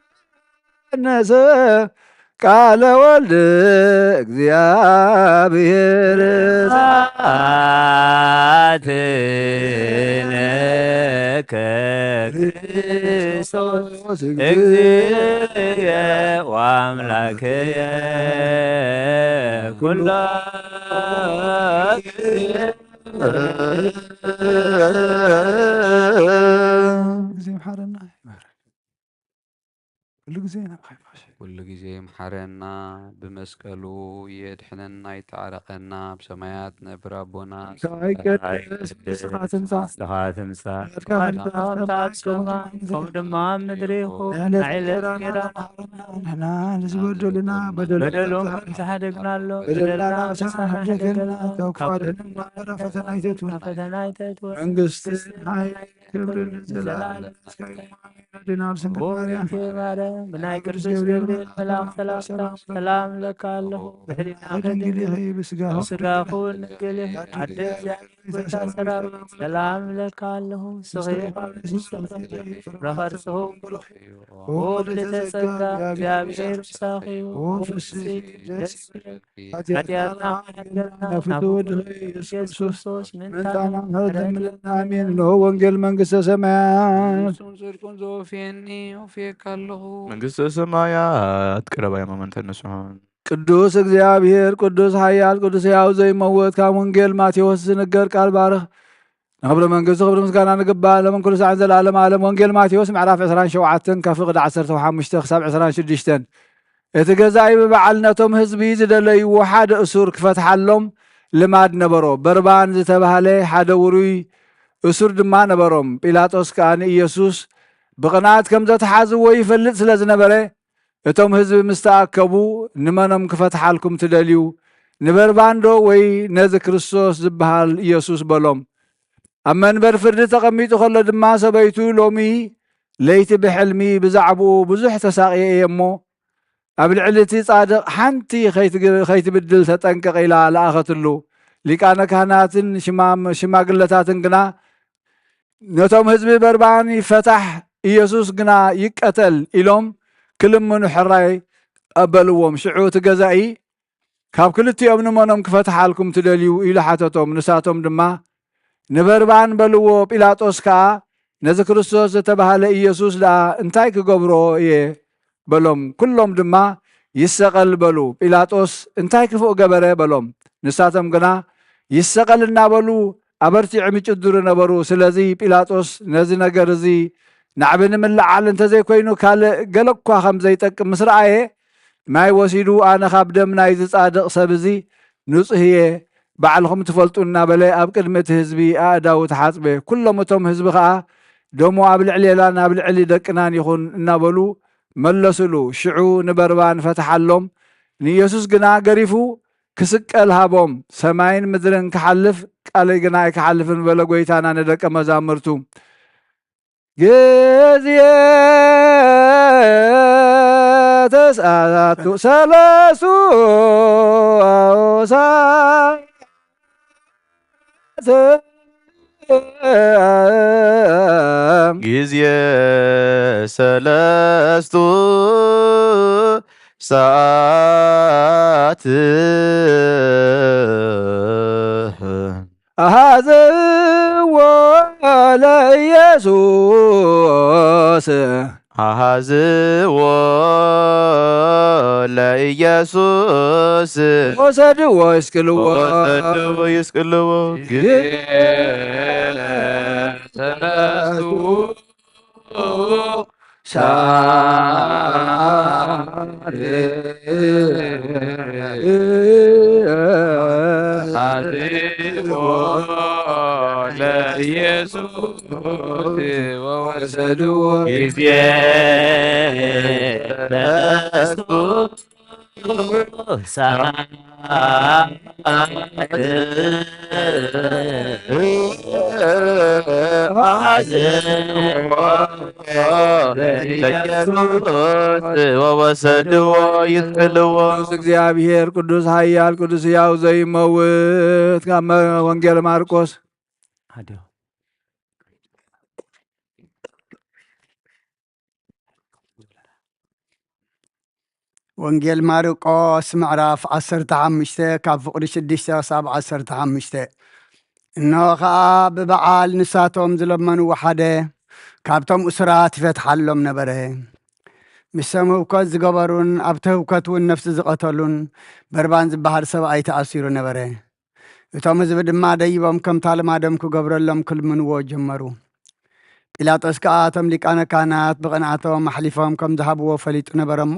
ወዮሐንስ ቃለ ወልድ እግዚአብሔር። ስብሐት ለከ ክርስቶስ እግዚእ ወአምላክየ ኩሎ ጊዜ። ጊዜ መሐረና ይባረክ። ኩሉ ጊዜ ይምሐረና። ብመስቀሉ የድሕነና ይተዓረቀና፣ ብሰማያት ነብር አቦና። ስምካ ይቀደስ፣ መንግስትካ ትምጻእ፣ ስምካ ትምጻእ፣ ፈቃድካ ከም በሰማይ ከም ኣብ ምድሪ ይኩን። ንሕና ንሕና ንዝበደሉና በደሎም በደሎም ተሓደግናሎ፣ በደልና በደልና ንስሓ ንስሓ ንሕደገልና፣ ንሕደገልና፣ ካብ ካብ ፈተና ይተትወና፣ ፈተና ይተትወና፣ መንግስትን ኃይልን ክብርን ንዘለዓለም እስከ ይማሜ። ወእግዝእትየ ማርያም፣ ብናይ ቅዱስ ገብርኤል መልአክ ሰላምታ ሰላም እለኪ ኣለኹ። ብሕሊናኺ ድንግል ኢኺ፣ ብስጋኺ ድንግል ኢኺ፣ ኣደ እግዚአብሔር ሰላም እለኪ ኣለኹ። ንስኺ ፍሬ ከርሥኺ ቡሩክ እዩ። ኦ ምልዕተ ጸጋ፣ እግዚአብሔር ምሳኺ እዩ። ኦ ፍስሕቲ ደስ ይበልኪ። ኃጢአትና ይቅር በለን፣ ናብ ፍትወት ወልድኺ ኢየሱስ ክርስቶስ ምእንታና ምሕረት ለምነና። አሜን። እነሆ ወንጌል መንግስተ ሰማያት። ጽድቁን ዘወፍየኒ ወፍየካ ኣለኹ። መንግስተ ሰማያት ቀረባ እያ፣ ማመንተን ንስሖን። ቅዱስ እግዚአብሔር፣ ቅዱስ ኃያል፣ ቅዱስ ሕያው ዘይመውት፣ ካብ ወንጌል ማቴዎስ ዝንገር ቃል ባርኽ። ንኽብሪ መንግስቱ ክብሪ ምስጋና ንግባእ፣ ሎምን ኩሉ ሳዕን ዘለዓለም ዓለም። ወንጌል ማቴዎስ ምዕራፍ ዕስራን ሸውዓተን፣ ከፍቕድ ዓሰርተ ወሓሙሽተ ክሳብ ዕስራን ሽዱሽተን። እቲ ገዛኢ ብበዓል ነቶም ህዝቢ ዝደለይዎ ሓደ እሱር ክፈትሓሎም ልማድ ነበሮ። በርባን ዝተባህለ ሓደ ውሩይ እሱር ድማ ነበሮም። ጲላጦስ ከኣ ንኢየሱስ ብቕንኣት ከም ዘትሓዝዎ ይፈልጥ ስለ ዝነበረ፣ እቶም ህዝቢ ምስ ተኣከቡ፣ "ንመኖም ክፈትሓልኩም ትደልዩ? ንበርባንዶ ወይ ነዚ ክርስቶስ ዝበሃል ኢየሱስ?" በሎም። ኣብ መንበር ፍርዲ ተቐሚጡ ከሎ ድማ፣ ሰበይቱ ሎሚ ለይቲ ብሕልሚ ብዛዕባኡ ብዙሕ ተሳቕየ እየ እሞ፣ ኣብ ልዕሊ እቲ ጻድቕ ሓንቲ ኸይትግ-፣ ኸይትብድል ተጠንቀቕ ኢላ ለኣኸትሉ። ሊቃነ ካህናትን ሽማም-፣ ሽማግለታትን ግና፣ "ነቶም ህዝቢ በርባን ይፈታሕ፣ ኢየሱስ ግና ይቀተል" ኢሎም ክልምኑ ሕራይ ኣበልዎም። ሽዑ እቲ ገዛኢ፣ "ካብ ክልቲኦም ንመኖም ክፈትሓልኩም ትደልዩ?" ኢሉ ሓተቶም። ንሳቶም ድማ፣ "ንበርባን" በልዎ። ጲላጦስ ከኣ፣ "ነዚ ክርስቶስ ዝተባህለ ኢየሱስ ደኣ እንታይ ክገብሮ እየ?" በሎም። ኩሎም ድማ፣ "ይሰቐል" በሉ። ጲላጦስ፣ "እንታይ ክፉእ ገበረ?" በሎም። ንሳቶም ግና፣ "ይሰቐል" እናበሉ ኣበርቲዖም ይጭድሩ ነበሩ። ስለዚ ጲላጦስ ነዚ ነገር እዚ ናዕቢ ንምልዓል እንተዘይኮይኑ ካልእ ገለ እኳ ከም ዘይጠቅም ምስ ረኣየ፣ ማይ ወሲዱ፣ "ኣነ ካብ ደም ናይዚ ጻድቕ ሰብ እዚ ንጹህ እየ፣ ባዕልኹም ትፈልጡ" እናበለ ኣብ ቅድሚ እቲ ህዝቢ ኣእዳዉ ተሓጽበ። ኩሎም እቶም ህዝቢ ኸኣ፣ "ደሙ ኣብ ልዕሌናን ኣብ ልዕሊ ደቅናን ይኹን" እናበሉ መለሱሉ። ሽዑ ንበርባን ፈትሓሎም፣ ንኢየሱስ ግና ገሪፉ ክስቀል ሃቦም። "ሰማይን ምድርን ክሓልፍ፣ ቃለይ ግና ኣይክሓልፍን" በለ ጐይታና ንደቀ መዛሙርቱ። ግዜ ተስዓቱ ሰለስቱ ሰዓት ጊዜ ሰለስቱ ሰዓት አሃዝዎ ለኢየሱስ አሃዝዎ ለኢየሱስ ወሰድዎ ይስቅልዎ ወሰድዎ ይስቅልዎ። ጊዜ ሰለስቱ ሰዓት አሃዝዎ ለኢየሱስ ወወሰድዎ ጊዜ ሰለስቱ ሰዓት ሐዘን ለኢየሱስ ወወሰድዎ ይስቅልዎ። ቅዱስ እግዚአብሔር፣ ቅዱስ ኃያል፣ ቅዱስ ሕያው ዘይመውት፣ ካብ ወንጌል ማርቆስ። ወንጌል ማርቆስ ምዕራፍ ዐሰርተ ሐምሽተ ካብ ፍቕዲ ሽዱሽተ ክሳብ ዐሰርተ ሐምሽተ። እነሆ ኸኣ ብበዓል ንሳቶም ዝለመንዎ ሓደ ካብቶም እሱራት ይፈትሓሎም ነበረ። ምስቶም ህውከት ዝገበሩን ኣብቲ ህውከት እውን ነፍሲ ዝቐተሉን በርባን ዝበሃል ሰብኣይ ተኣሲሩ ነበረ። እቶም ህዝቢ ድማ ደይቦም ከምታ ልማዶም ክገብረሎም ክልምንዎ ጀመሩ። ጲላጦስ ከኣ እቶም ሊቃነ ካህናት ብቕንኣቶም ኣሕሊፎም ከም ዝሃብዎ ፈሊጡ ነበረ እሞ፣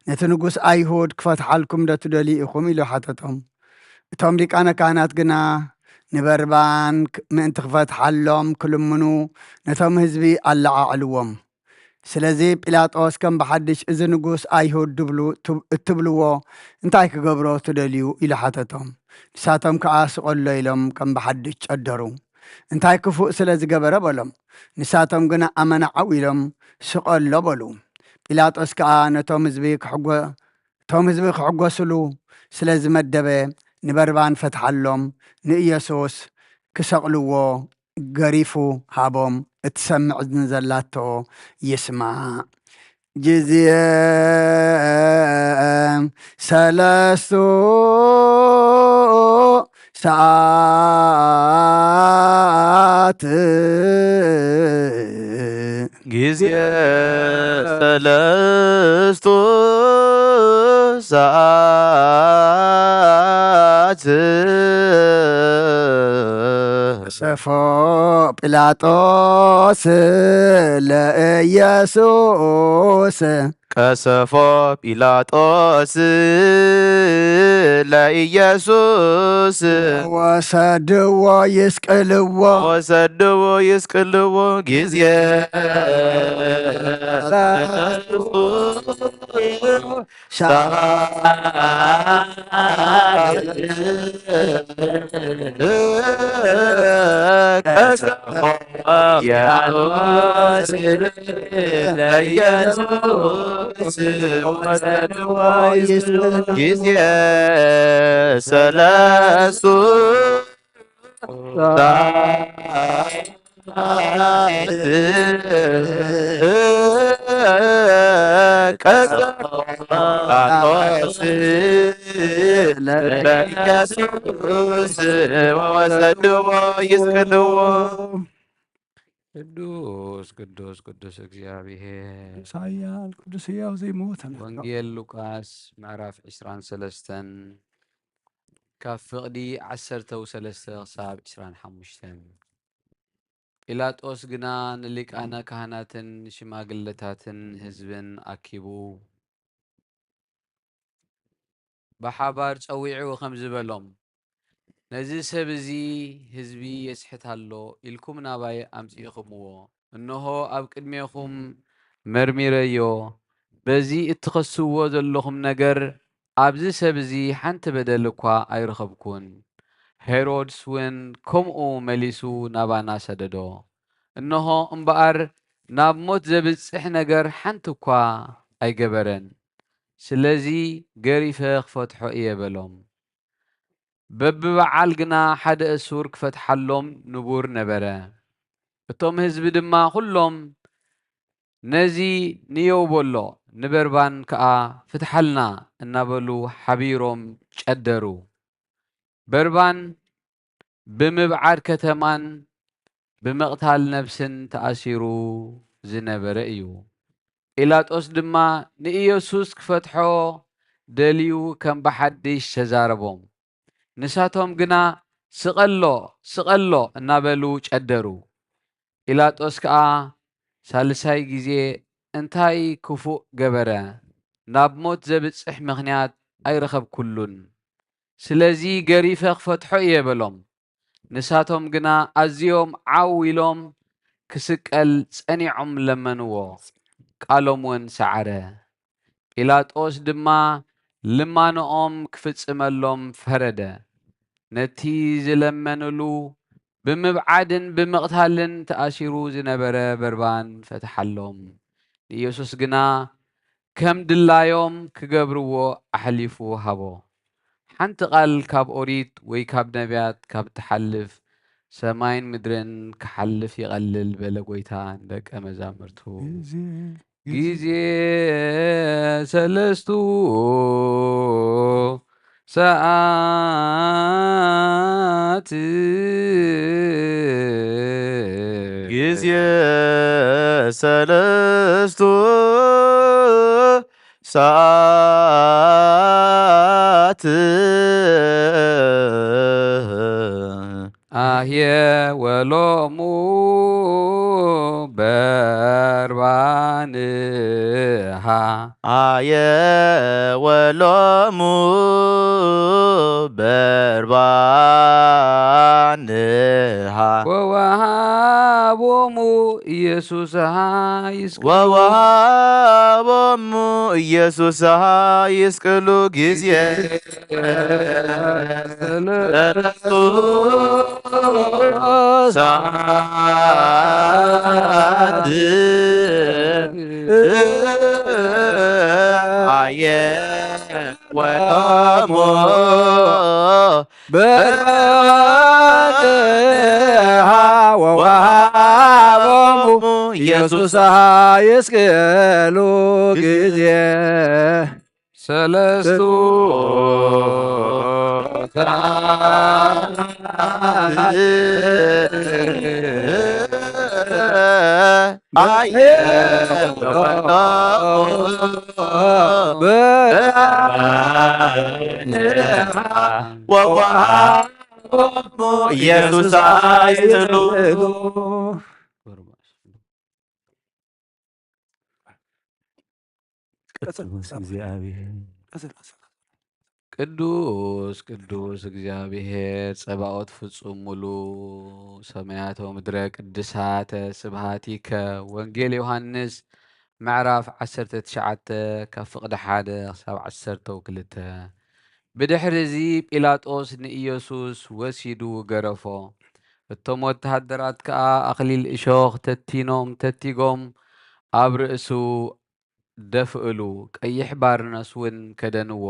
ነቲ ንጉስ ኣይሁድ ክፈትሓልኩም ዶ ትደልዩ ኢኹም? ኢሉ ሓተቶም። እቶም ሊቃነ ካህናት ግና ንበርባን ክ-፣ ምእንቲ ክፈትሓሎም ክልምኑ ነቶም ህዝቢ ኣለዓዕልዎም። ስለዚ ጲላጦስ ከም ብሓድሽ፣ "እዚ ንጉስ ኣይሁድ ድብሉ፣ ትብ-፣ እትብልዎ እንታይ ክገብሮ ትደልዩ?" ኢሉ ሓተቶም። ንሳቶም ከኣ፣ "ስቐሎ" ኢሎም ከም ብሓድሽ ጨደሩ። "እንታይ ክፉእ ስለ ዝገበረ?" በሎም። ንሳቶም ግና ኣመና ዓው ኢሎም፣ "ስቐሎ" በሉ። ጲላጦስ ከኣ ነቶም ህዝቢ ክሕጎ-፣ እቶም ህዝቢ ክሕጎስሉ ስለ ዝመደበ፣ ንበርባን ፈትሓሎም፣ ንኢየሱስ ክሰቕልዎ ገሪፉ ሃቦም። እትሰምዕ እዝኒ ዘላቶ ይስማዕ። ግዜ ሰለስቱ ሰዓት። ግዜ ሰለስቱ ሰዓት። ቀሰፎ ጲላጦስ ለኢየሱስ። ቀሰፎ ጲላጦስ ለኢየሱስ። ወሰድዎ ይስቅልዎ። ወሰድዎ ይስቅልዎ። ግዜ ሰዓት። ቀሰፎ ጲላጦስ ለኢየሱስ። ግዜ ሰለስቱ ሰዓት። ቀሰፎ ጲላጦስ ለኢየሱስ ወሰድዎ ይስቅልዎ። ቅዱስ፣ ቅዱስ፣ ቅዱስ እግዚኣብሔር። ቅዱስ ኃያል፣ ቅዱስ ሕያው ዘይመውት ኣምላክ። ወንጌል ሉቃስ ምዕራፍ ዕስራን ሰለስተን ካብ ፍቕዲ ዐሰርተው ሰለስተ ክሳብ ዕስራን ሐሙሽተን። ጲላጦስ ግና ንሊቃነ ካህናትን ሽማግለታትን ህዝብን ኣኪቡ፣ ብሓባር ጸዊዑ ከምዚ በሎም፣ ነዚ ሰብ እዚ ህዝቢ የስሕት ኣሎ ኢልኩም ናባይ ኣምጺእኹምዎ። እንሆ ኣብ ቅድሜኹም መርሚረዮ። በዚ እትኸስዎ ዘለኹም ነገር ኣብዚ ሰብ እዚ ሓንቲ በደል እኳ ኣይረኸብኩን። ሄሮድስ እውን ከምኡ መሊሱ ናባና ሰደዶ። እንሆ እምበኣር ናብ ሞት ዘብጽሕ ነገር ሓንቲ እኳ ኣይገበረን። ስለዚ ገሪፈ ክፈትሖ እየ በሎም። በብበዓል ግና ሓደ እሱር ክፈትሓሎም ንቡር ነበረ። እቶም ህዝቢ ድማ ኩሎም ነዚ ንየው በሎ፣ ንበርባን ከኣ ፍትሓልና እናበሉ ሓቢሮም ጨደሩ። በርባን ብምብዓድ ከተማን ብምቕታል ነፍስን ተኣሲሩ ዝነበረ እዩ። ጲላጦስ ድማ ንኢየሱስ ክፈትሖ ደልዩ ከም ብሓድሽ ተዛረቦም። ንሳቶም ግና ስቐሎ፣ ስቐሎ እናበሉ ጨደሩ። ጲላጦስ ከኣ ሳልሳይ ግዜ እንታይ ክፉእ ገበረ? ናብ ሞት ዘብጽሕ ምኽንያት ኣይረኸብኩሉን። ስለዚ ገሪፈ ክፈትሖ እየ በሎም። ንሳቶም ግና ኣዝዮም ዓው ኢሎም ክስቀል ጸኒዖም ለመንዎ። ቃሎም እውን ሰዓረ። ጲላጦስ ድማ ልማኖኦም ክፍጽመሎም ፈረደ። ነቲ ዝለመንሉ ብምብዓድን ብምቕታልን ተኣሲሩ ዝነበረ በርባን ፈትሓሎም። ንኢየሱስ ግና ከም ድላዮም ክገብርዎ ኣሕሊፉ ሃቦ። ሓንቲ ቃል ካብ ኦሪት ወይ ካብ ነቢያት ካብ ትሓልፍ፣ ሰማይን ምድርን ክሓልፍ ይቐልል፣ በለ ጎይታ ንደቀ መዛምርቱ። ግዜ ሰለስቱ ሰዓት። ግዜ ሰለስቱ ሰዓት። አየ ወሎሙ በርባንሃ። አየ ወሎሙ በርባንሃ። ወወሃቦሙ ኢየሱስ ሃይስ ወወሃቦሙ ኢየሱስ ሃይስ ቅሉ ግዜ ሰለስቱ ሰዓት። አየ ወሎሙ በርባንሃ ወወሃቦሙ ኢየሱስ ሃይስ ቅሉ ግዜ ሰለስቱ ሰዓት። አየ ወወሃቦሙ ኢየሱስ ሃይስ ቅሉ። ቅዱስ እግዚአብሔር። ቅዱስ ቅዱስ እግዚአብሔር ጸባኦት ፍጹም ሙሉ ሰማያተ ወምድረ ቅድሳተ ስብሃቲከ። ወንጌል ዮሐንስ ምዕራፍ ዓሰርተ ትሽዓተ ካብ ፍቕዲ ሓደ ክሳብ ዓሰርተ ወክልተ። ብድሕሪ እዚ ጲላጦስ ንኢየሱስ ወሲዱ ገረፎ። እቶም ወተሃደራት ከኣ ኣኽሊል እሾኽ ተቲኖም ተቲጎም ኣብ ርእሱ ደፍእሉ፣ ቀይሕ ባርኖስ እውን ከደንዎ።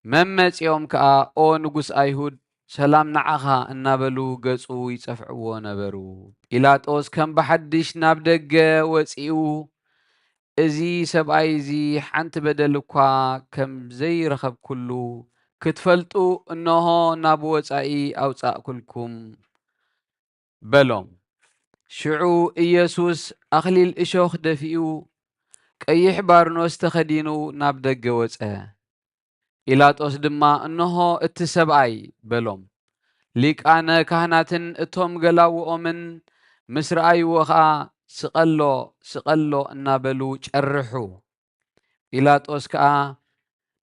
መመጺኦም ከኣ፣ "ኦ ንጉስ ኣይሁድ፣ ሰላም ንዓኻ" እናበሉ ገጹ ይጸፍዕዎ ነበሩ። ጲላጦስ ከም ብሓድሽ ናብ ደገ ወጺኡ፣ እዚ ሰብኣይ እዚ ሓንቲ በደል እኳ ከም ዘይረኸብኩሉ ክትፈልጡ፣ እንሆ ናብ ወጻኢ ኣውጻእኩልኩም በሎም። ሽዑ ኢየሱስ ኣኽሊል እሾኽ ደፊኡ፣ ቀይሕ ባርኖስ ተኸዲኑ ናብ ደገ ወጸ። ጲላጦስ ድማ፣ "እንሆ እቲ ሰብኣይ" በሎም። ሊቃነ ካህናትን እቶም ገላውኦምን ምስ ረኣይዎ ኸኣ፣ "ስቐሎ፣ ስቐሎ" እናበሉ ጨርሑ። ጲላጦስ ከኣ፣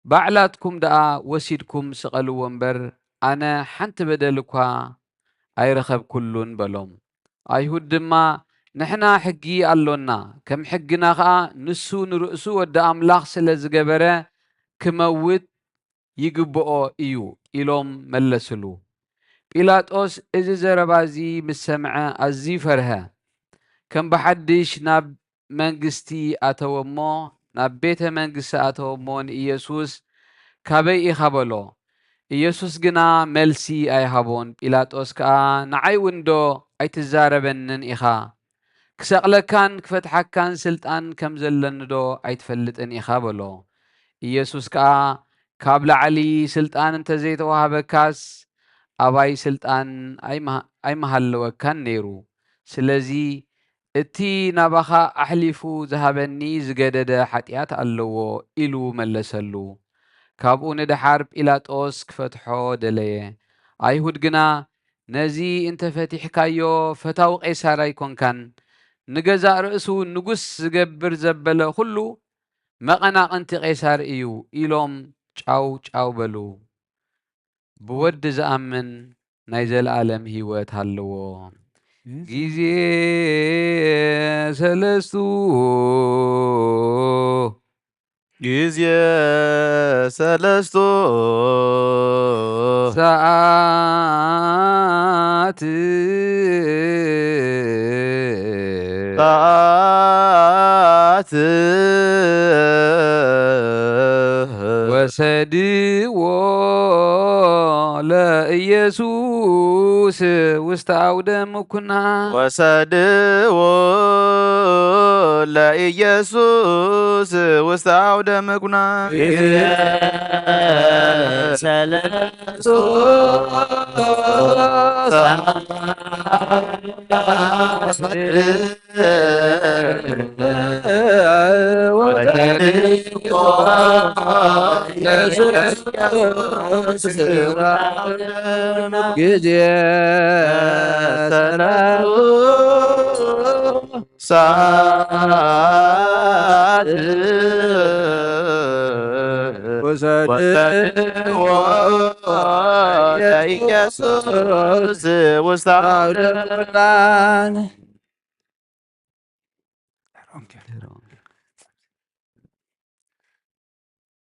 "ባዕላትኩም ደኣ ወሲድኩም ስቐልዎ እምበር፣ ኣነ ሓንቲ በደል እኳ ኣይረኸብኩሉን" በሎም። ኣይሁድ ድማ፣ "ንሕና ሕጊ ኣሎና፣ ከም ሕግና ኸኣ ንሱ ንርእሱ ወዲ ኣምላኽ ስለ ዝገበረ ክመውት ይግብኦ እዩ" ኢሎም መለስሉ። ጲላጦስ እዚ ዘረባ እዚ ምስ ሰምዐ ኣዝዩ ፈርሀ። ከም ብሓድሽ ናብ መንግስቲ ኣተወ እሞ፣ ናብ ቤተ መንግስቲ ኣተወ እሞ ንኢየሱስ፣ "ካበይ ኢኻ?" በሎ። ኢየሱስ ግና መልሲ ኣይሃቦን። ጲላጦስ ከኣ፣ "ንዓይ እውን ዶ ኣይትዛረበንን ኢኻ? ክሰቕለካን ክፈትሓካን ስልጣን ከም ዘለኒ ዶ ኣይትፈልጥን ኢኻ?" በሎ። ኢየሱስ ከኣ፣ "ካብ ላዕሊ ስልጣን እንተ ዘይተዋህበካስ፣ ኣባይ ስልጣን ኣይምሃ-፣ ኣይምሃለወካን ነይሩ። ስለዚ እቲ ናባኻ ኣሕሊፉ ዝሃበኒ ዝገደደ ሓጢኣት ኣለዎ" ኢሉ መለሰሉ። ካብኡ ንደሓር ጲላጦስ ክፈትሖ ደለየ። ኣይሁድ ግና፣ "ነዚ እንተ ፈቲሕካዮ፣ ፈታዊ ቄሳር ኣይኮንካን፣ ንገዛእ ርእሱ ንጉስ ዝገብር ዘበለ ኩሉ መቐናቕንቲ ቄሳር እዩ" ኢሎም ጫው ጫው በሉ። ብወዲ ዝኣምን ናይ ዘለኣለም ህይወት ኣለዎ። ግዜ ሰለስቱ ጊዜ ሰለስቱ ሰዓት ሰዓት ወሰድዎ ለኢየሱስ ውስተ አውደ ምኩና። ወሰድዎ ለኢየሱስ ውስተ አውደ ምኩና። ጊዜ ሰለስቱ ሰዓት ወሰድዎ ለኢየሱስ ጊዜ ሰለስቱ ሰዓት ወሰድዎ ለኢየሱስ ውስተ አውደ ምኩና።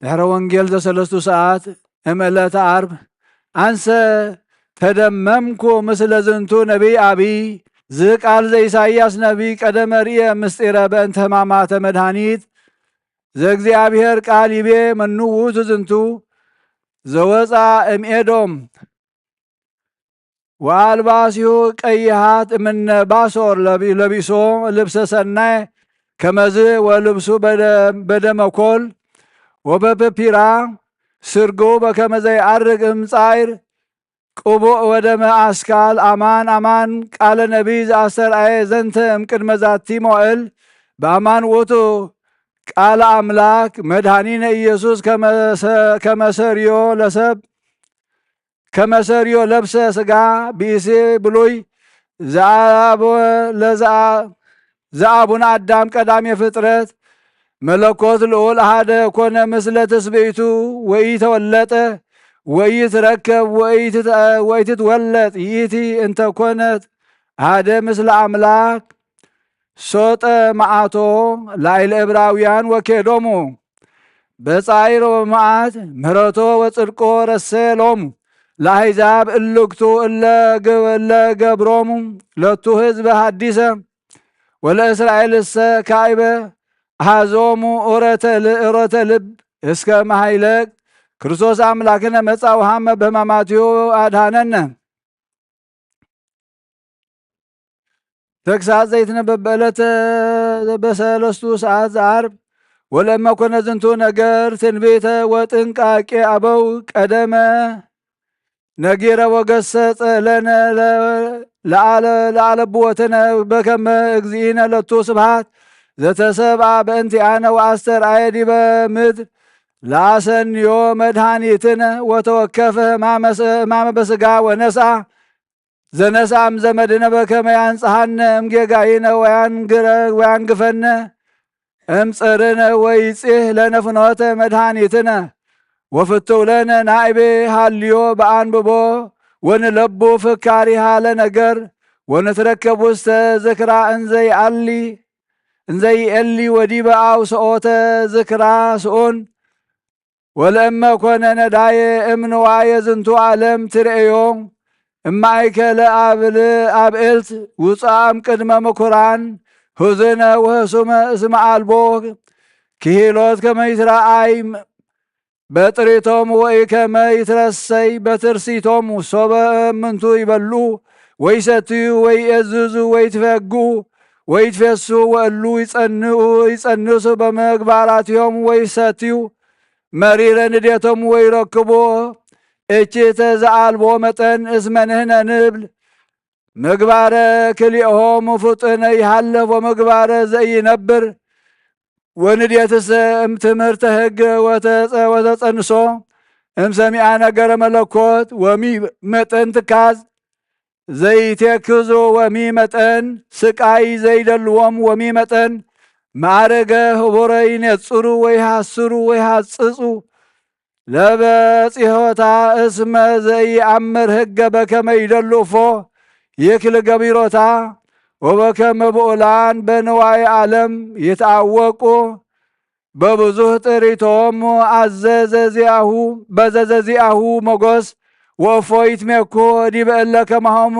ድሕረ ወንጌል ዘሰለስቱ ሰዓት እም ዕለተ ዓርብ አንሰ ተደመምኩ ምስለ ዝንቱ ነቢይ አቢይ። ዝቃል ዘኢሳይያስ ነቢይ ቀደመ ርእየ ምስጢረ በእንተ ሕማማተ መድኃኒት ዘእግዚአብሔር ቃል ይቤ መኑ ውእቱ ዝንቱ ዘወፅአ እምኤዶም ወአልባሲሁ ቀይሃት እምነ ባሶር ለቢ-፣ ለቢሶ ልብሰ ሰናይ ከመዝ ወልብሱ በደ-፣ በደመ ኮል ወበፐፒራ ስርጉ በከመ ዘይዐርግ እምጻይር ቅቡእ ወደመ አስካል። አማን አማን ቃለ ነቢይ ዘአስተርአየ ዘንተ እምቅድመ ዛቲ መዋእል በአማን ውእቱ ቃለ አምላክ መድኃኒነ ኢየሱስ ከመሰ-፣ ከመሰርዮ ለሰብ ከመሰርዮ ለብሰ ስጋ ብእሲ ብሉይ ዘአብ-፣ ለዘአ-፣ ዘአቡነ አዳም ቀዳሜ ፍጥረት መለኮት ልዑል አሐደ ኮነ ምስለ ትስብእቱ ወኢተወለጠ ወኢትረከብ ወኢትት-፣ ወኢትትወለጥ ይእቲ እንተ ኮነት አሐደ ምስለ አምላክ ሶጠ መዓቶ ላዕለ ዕብራውያን ወኬዶሙ በጻይር ወበመዓት ምህረቶ ወጽድቆ ረሰ ሎሙ ለአሕዛብ እልክቱ እለ ግ-፣ እለ ገብሮሙ ለቱ ህዝበ ሐዲሰ ወለእስራኤልሰ ካዕበ አሐዞሙ ኡረተ ል-፣ ኡረተ ልብ እስከ መሃይለቅ ክርስቶስ አምላክነ መጻ ወሐመ በሕማማቲሁ አድኃነነ። ተግሳጽ ዘይትነበብ በዕለተ በሰለስቱ ሰዓት ዘዓርብ። ወለእመ ኮነ ዝንቱ ነገር ትንቢተ ወጥንቃቄ አበው ቀደመ ነጊረ ወገሰጸ ለነ ለ-፣ ለአለ-፣ ለአለብወትነ በከመ እግዚእነ ለቱ ስብሐት ዘተሰብአ በእንቲአነ ወአስተርአየ ዲበ ምድር ለአሰንዮ መድኃኒትነ ወተወከፈ ሕማመ ሰ-፣ ሕማመ በስጋ ወነስአ ዘነስአም ዘመድነ በከመ ያንጽሐነ እምጌጋይነ ወያንግረ-፣ ወያንግፈነ እምጸርነ ወይጺሕ ለነ ፍኖተ መድኃኒትነ ወፍትው ለነ ናእቤ ሀልዮ በአንብቦ ወንለቡ ፍካሪሃ ለነገር ወንትረከብ ውስተ ዝክራ እንዘ ይአሊ፣ እንዘ ይኤሊ ወዲበ አውሰኦተ ዝክራ ስኡን። ወለእመ ኮነ ነዳየ እምንዋየ ዝንቱ ዓለም ትርእዮ እማእከለ አብል-፣ አብዕልት ውፅአም ቅድመ ምኩራን ሁዝነ ወህሱመ እስመ አልቦ ክሂሎት ከመ ይትረአይ በጥሪቶም ወኢከመ ይትረሰይ በትርሲቶም። ሶበ እምንቱ ይበልዑ ወይሰትዩ ወይእዝዙ ወይትፈግኡ ወይትፌስሑ ወእሉ ይጸንኡ፣ ይጸንሱ በምግባራቲሆም ወይሰትዩ መሪረ ንዴቶም ወይረክቡ እኪተ ዘአልቦ መጠን። እስመ ንሕነ ንብል ምግባረ ክልኤሆሙ ፍጡነ ይሃልፍ ወምግባረ ዘኢይነብር ወንዴትሰ እም ትምህርተ ሕግ ወተጸ-፣ ወተጸንሶ እም ሰሚዐ ነገረ መለኮት ወሚ መጠን ትካዝ ዘይቴክዙ ወሚ መጠን ስቃይ ዘይደልዎም ወሚ መጠን ማዕረገ ህቡረ ይኔጽሩ ወይሐስሩ ወይሐጽጹ ለበጺሖታ። እስመ ዘኢየአምር ሕገ በከመ ይደሉ እፎ ይክል ገቢሮታ ወበከመ ብዑላን በንዋየ ዓለም ይትአወቁ። በብዙህ ጥሪቶም አዘዘ ዚአሁ፣ በዘዘ ዚአሁ ሞጎስ ወእፎ ይትሜኩ ዲበ እለ ከማሆሙ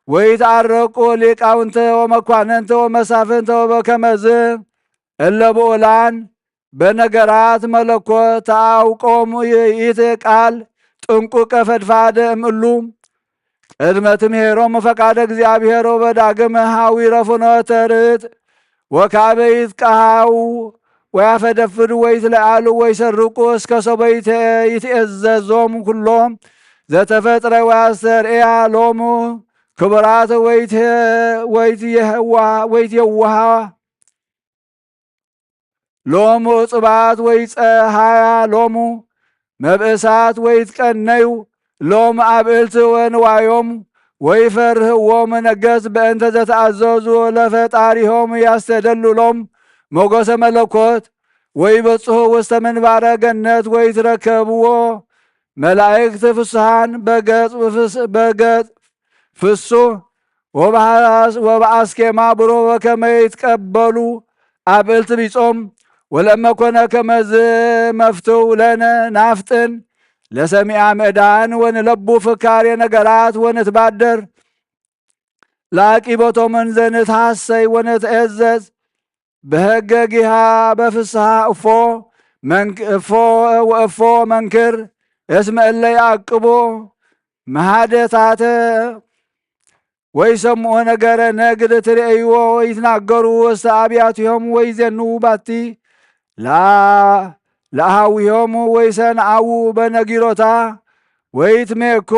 ወይትአረቁ ሊቃውንተ ወመኳንንተ ወመሳፍንተ ወበከመዝ እለ ብኡላን በነገራት መለኮት ተአውቆም ይእቲ ቃል ጥንቁቀ ፈድፋደ እምእሉ ቅድመ ትምሄሮም ፈቃደ እግዚአብሔር ወበዳግም ሐዊረ ፍኖተ ርትዕ ወካበ ይትቃሃው ወያፈደፍዱ ወይትለአሉ ወይሰርቁ እስከ ሰበይተ ይትኤዘዞም ኩሎም ዘተፈጥረ ወያስተርእያ ሎሙ ክቡራት ወይት-፣ ወይትየህዋ-፣ ወይትየውሃ ሎሙ እጹባት ወይጸሃያ ሎሙ መብእሳት ወይትቀነዩ ሎም አብዕልት ወንዋዮም ወይፈርህዎም ነገስት በእንተ ዘተአዘዙ ለፈጣሪሆም ያስተደሉ ሎም ሞገሰ መለኮት ወይበጽሑ ውስተ ምንባረ ገነት ወይትረከብዎ መላእክት ፍሱሃን በገጽ ፍስ-፣ በገጽ ፍሱህ ወበአስ-፣ ወበአስኬማ ብሩህ ወከመ ይትቀበሉ አብዕልት ቢጾም። ወለእመ ኮነ ከመዝ መፍትው ለነ ናፍጥን ለሰሚዓ ምዕዳን ወንለቡ ፍካሬ ነገራት ወንትባደር ለአቂቦቶምን ዘንትሐሰይ ወንትዔዘዝ በህገ ጊሃ በፍስሃ እፎ መንክ-፣ እፎ ወእፎ መንክር እስመ እለ ይዐቅቡ መሃደታተ ወይሰምዑ ነገረ ነግድ ትርእይዎ ወይትናገሩ ውስተ አብያቲሆም ወይዜንዉ ባቲ ለአ-፣ ለአሃዊሆም ወይሰንዐዉ በነጊሮታ ወይትሜኮ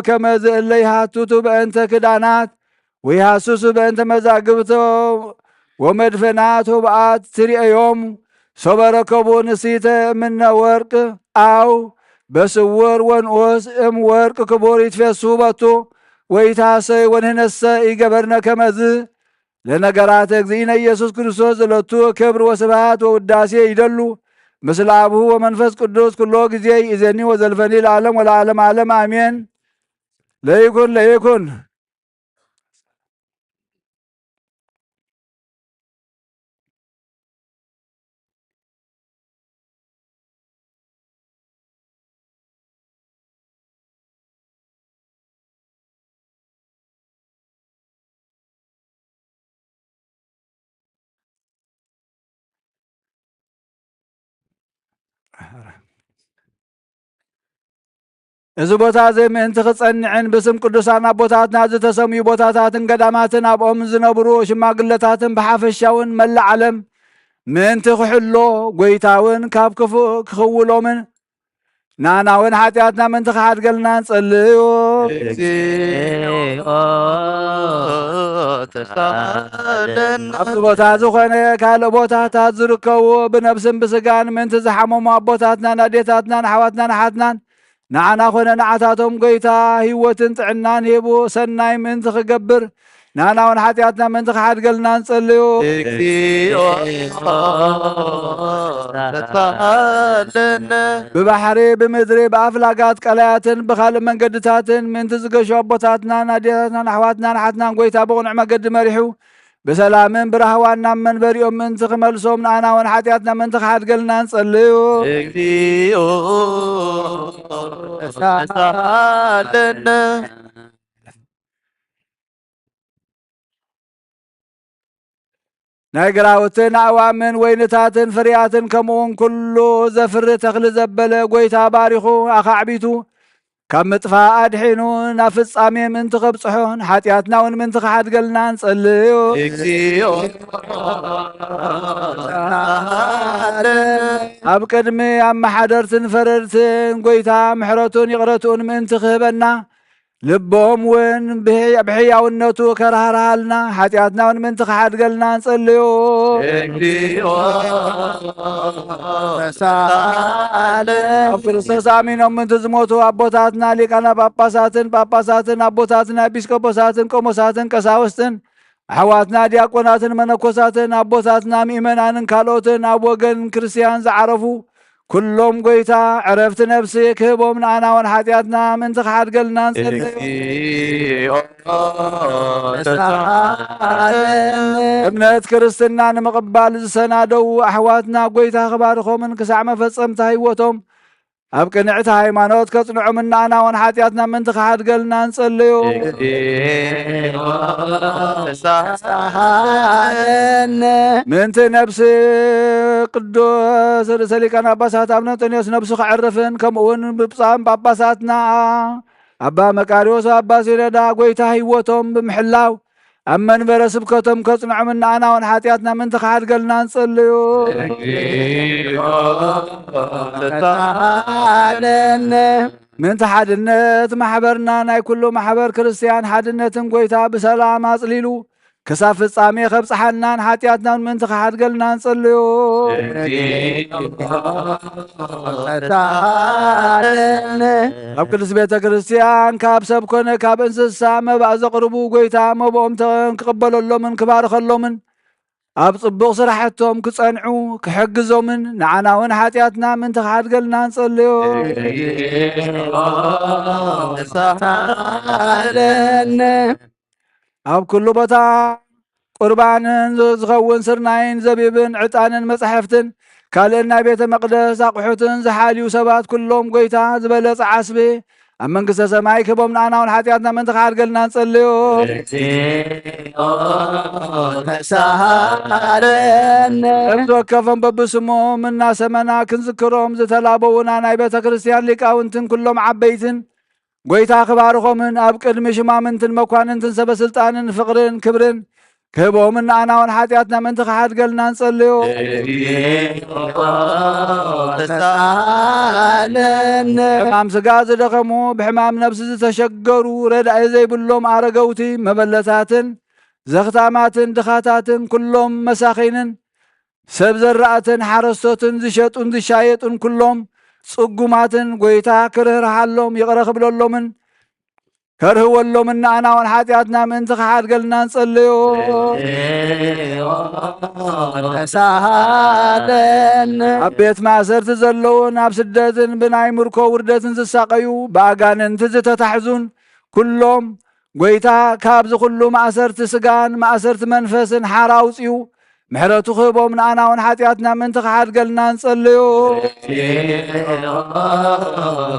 ከመዝ እለ ይሃትቱ በእንተ ክዳናት ወይሃስሱ በእንተ መዛግብቶ ወመድፈናት ሁብአት ትርእዮም ሶበ ረከቡ ንሲተ እምነ ወርቅ አው በስውር ወንኡስ እም ወርቅ ክቡር ይትፌሱ በቱ ወይታሰይ ወንህነሰ ኢገበርነ ከመዝ ለነገራተ እግዚእነ ኢየሱስ ክርስቶስ ዘለቱ ክብር ወስብሐት ወውዳሴ ይደሉ ምስለ አብሁ ወመንፈስ ቅዱስ ኩሎ ጊዜ ይእዜኒ ወዘልፈኒ ለዓለም ወለዓለም ዓለም አሜን። ለይኩን ለይኩን። እዚ ቦታ እዚ ምእንቲ ክጸንዕን ብስም ቅዱሳን ኣቦታትና ዝተሰምዩ ቦታታትን ገዳማትን ኣብኦም ዝነብሩ ሽማግለታትን ብሓፈሻውን መላእ ዓለም ምእንቲ ክሕሎ፣ ጎይታውን ካብ ክፉእ ክኽውሎምን ንኣናውን ሓጢኣትና ምእንቲ ክሓድገልና ንጸልዩ። እግዚኦ ተሳለና። ኣብቲ ቦታ ዝኾነ ካልእ ቦታታት ዝርከቡ ብነብስን ብስጋን ምእንቲ ዝሓመሙ ኣቦታትናን ኣዴታትናን ኣሕዋትናን ኣሓትናን ንዓና ኾነ ንዓታቶም ጎይታ ህይወትን ጥዕናን ሂቡ ሰናይ ምእንቲ ክገብር፣ ንዓና እውን ሓጢኣትና ምእንቲ ክሓድገልና ንጸልዩ። እግዚኦ ተሳለነ። ብባሕሪ፣ ብምድሪ፣ ብኣፍላጋት ቀላያትን ብኻልእ መንገድታትን ምእንቲ ዝገሹ ኣቦታትናን ኣዴታትናን ኣሕዋትናን ኣሓትናን ጎይታ ብቕኑዕ መገዲ መሪሑ ብሰላምን ብራህዋን ናብ መንበሪኦም ምእንቲ ክመልሶም ንኣና እውን ሓጢኣትና ምእንቲ ክሓድገልና ንጸልዩ። እግዚኦ ተሳለነ። ናይ ግራውትን ኣእዋምን ወይንታትን ፍርያትን ከምኡውን ኩሉ ዘፍሪ ተኽሊ ዘበለ ጎይታ ባሪኹ ኣኻዕቢቱ ካብ ምጥፋእ ኣድሒኑ ናብ ፍጻሜ ምእንቲ ከብጽሖ ንሓጢኣትና እውን ምእንቲ ክሓድገልና ንጸልዩ። እግዚኦ ኣብ ቅድሚ ኣመሓደርትን ፈረድትን ጎይታ ምሕረቱን ይቕረትኡን ምእንቲ ክህበና ልቦም እውን ብሕ-፣ ብሕያውነቱ ከርሃርሃልና፣ ሓጢኣትና እውን ምእንቲ ክሓድገልና ንጸልዩ። እግዚኦ ተሳለ። ኣብ ክርስቶስ ኣሚኖም ምእንቲ ዝሞቱ ኣቦታትና ሊቃነ ጳጳሳትን ጳጳሳትን ኣቦታትና ኤጲስቆጶሳትን ቆሞሳትን ቀሳውስትን ኣሕዋትና ዲያቆናትን መነኮሳትን ኣቦታትና ምእመናንን ካልኦትን ኣብ ወገን ክርስቲያን ዝዓረፉ ኩሎም ጎይታ ዕረፍቲ ነፍሲ ክህቦም፣ ንኣና ወን ሐጢኣትና ምእንቲ ክሓድገልና ንጸልዮ። እምነት ክርስትና ንምቕባል ዝሰናደዉ ኣሕዋትና ጎይታ ክባርኾምን ክሳዕ መፈጸምታ ህይወቶም ኣብ ቅንዕቲ ሃይማኖት ከጽንዖምን ንኣና ወን ሐጢኣትና ምእንቲ ክሓድገልና ንጸልዮ። ምእንቲ ነፍሲ ቅዱስ ርእሰ ሊቃነ ጳጳሳት ኣቡነ እንጦንዮስ ነፍሱ ከዕርፍን፣ ከምኡውን ብፁዓን ጳጳሳትና ኣባ መቃርዮስ ኣባ ሲኖዳ ጎይታ ህይወቶም ብምሕላው ኣብ መንበረ ስብከቶም ከጽንዖምን ንኣና ወን ሐጢኣትና ምእንቲ ክሓድገልና ንጸልዮ። ምእንቲ ሓድነት ማሕበርና ናይ ኩሉ ማሕበር ክርስትያን ሓድነትን ጎይታ ብሰላም ኣጽሊሉ ክሳብ ፍጻሜ ከብጽሓናን ሐጢኣትናን ምእንቲ ክሓድገልና ንጸልዮ። ኣብ ቅድስት ቤተ ክርስትያን ካብ ሰብ ኮነ ካብ እንስሳ መባእ ዘቕርቡ ጎይታ መባኦም ተ-፣ ክቕበለሎምን ክባርኸሎምን ኣብ ጽቡቕ ስራሕቶም ክጸንዑ ክሕግዞምን ንዓና እውን ሓጢኣትና ምእንቲ ክሓድገልና ንጸልዮ። ኣብ ኩሉ ቦታ ቁርባንን ዝ-፣ ዝኸውን ስርናይን ዘቢብን ዕጣንን መጻሕፍትን ካልእን ናይ ቤተ መቕደስ ኣቑሑትን ዝሓልዩ ሰባት ኩሎም ጎይታ ዝበለጸ ዓስቤ ኣብ መንግስተ ሰማይ ክህቦም ንኣና እውን ሓጢኣትና ምእንቲ ክሓድገልና ንጸልዮ። ነፍሲ ወከፎም በብስሞም እናሰመና ክንዝክሮም ዝተላበዉና ናይ ቤተ ክርስቲያን ሊቃውንትን ኩሎም ዓበይትን ጎይታ ክባርኾምን ኣብ ቅድሚ ሽማምንትን መኳንንትን ሰበ ስልጣንን ፍቕርን ክብርን ክህቦምን ንኣና እውን ሓጢኣትና ምእንቲ ክሓድገልና ንጸልዮ። ሕማም ስጋ ዝደኸሙ፣ ብሕማም ነፍሲ ዝተሸገሩ፣ ረዳኢ ዘይብሎም ኣረገውቲ፣ መበለታትን ዘኽታማትን ድኻታትን ኩሎም መሳኺንን ሰብ ዘራእትን ሓረስቶትን ዝሸጡን ዝሻየጡን ኩሎም ጽጉማትን ጎይታ ክርህርሃሎም ይቕረ ክብለሎምን ከርህወሎምን ንኣና እውን ሓጢኣትና ምእንቲ ክሓድገልና ንጸልዮ። ተሳሃለነ። ኣብ ቤት ማእሰርቲ ዘለውን ኣብ ስደትን ብናይ ምርኮ ውርደትን ዝሳቐዩ ብኣጋንንቲ ዝተታሕዙን ኩሎም ጎይታ ካብዚ ኩሉ ማእሰርቲ ስጋን ማእሰርቲ መንፈስን ሓራ ኣውጽኡ ምሕረቱ ክህቦም ንኣና እውን ሓጢኣትና ምእንቲ ክሓድገልና ንጸልዮ።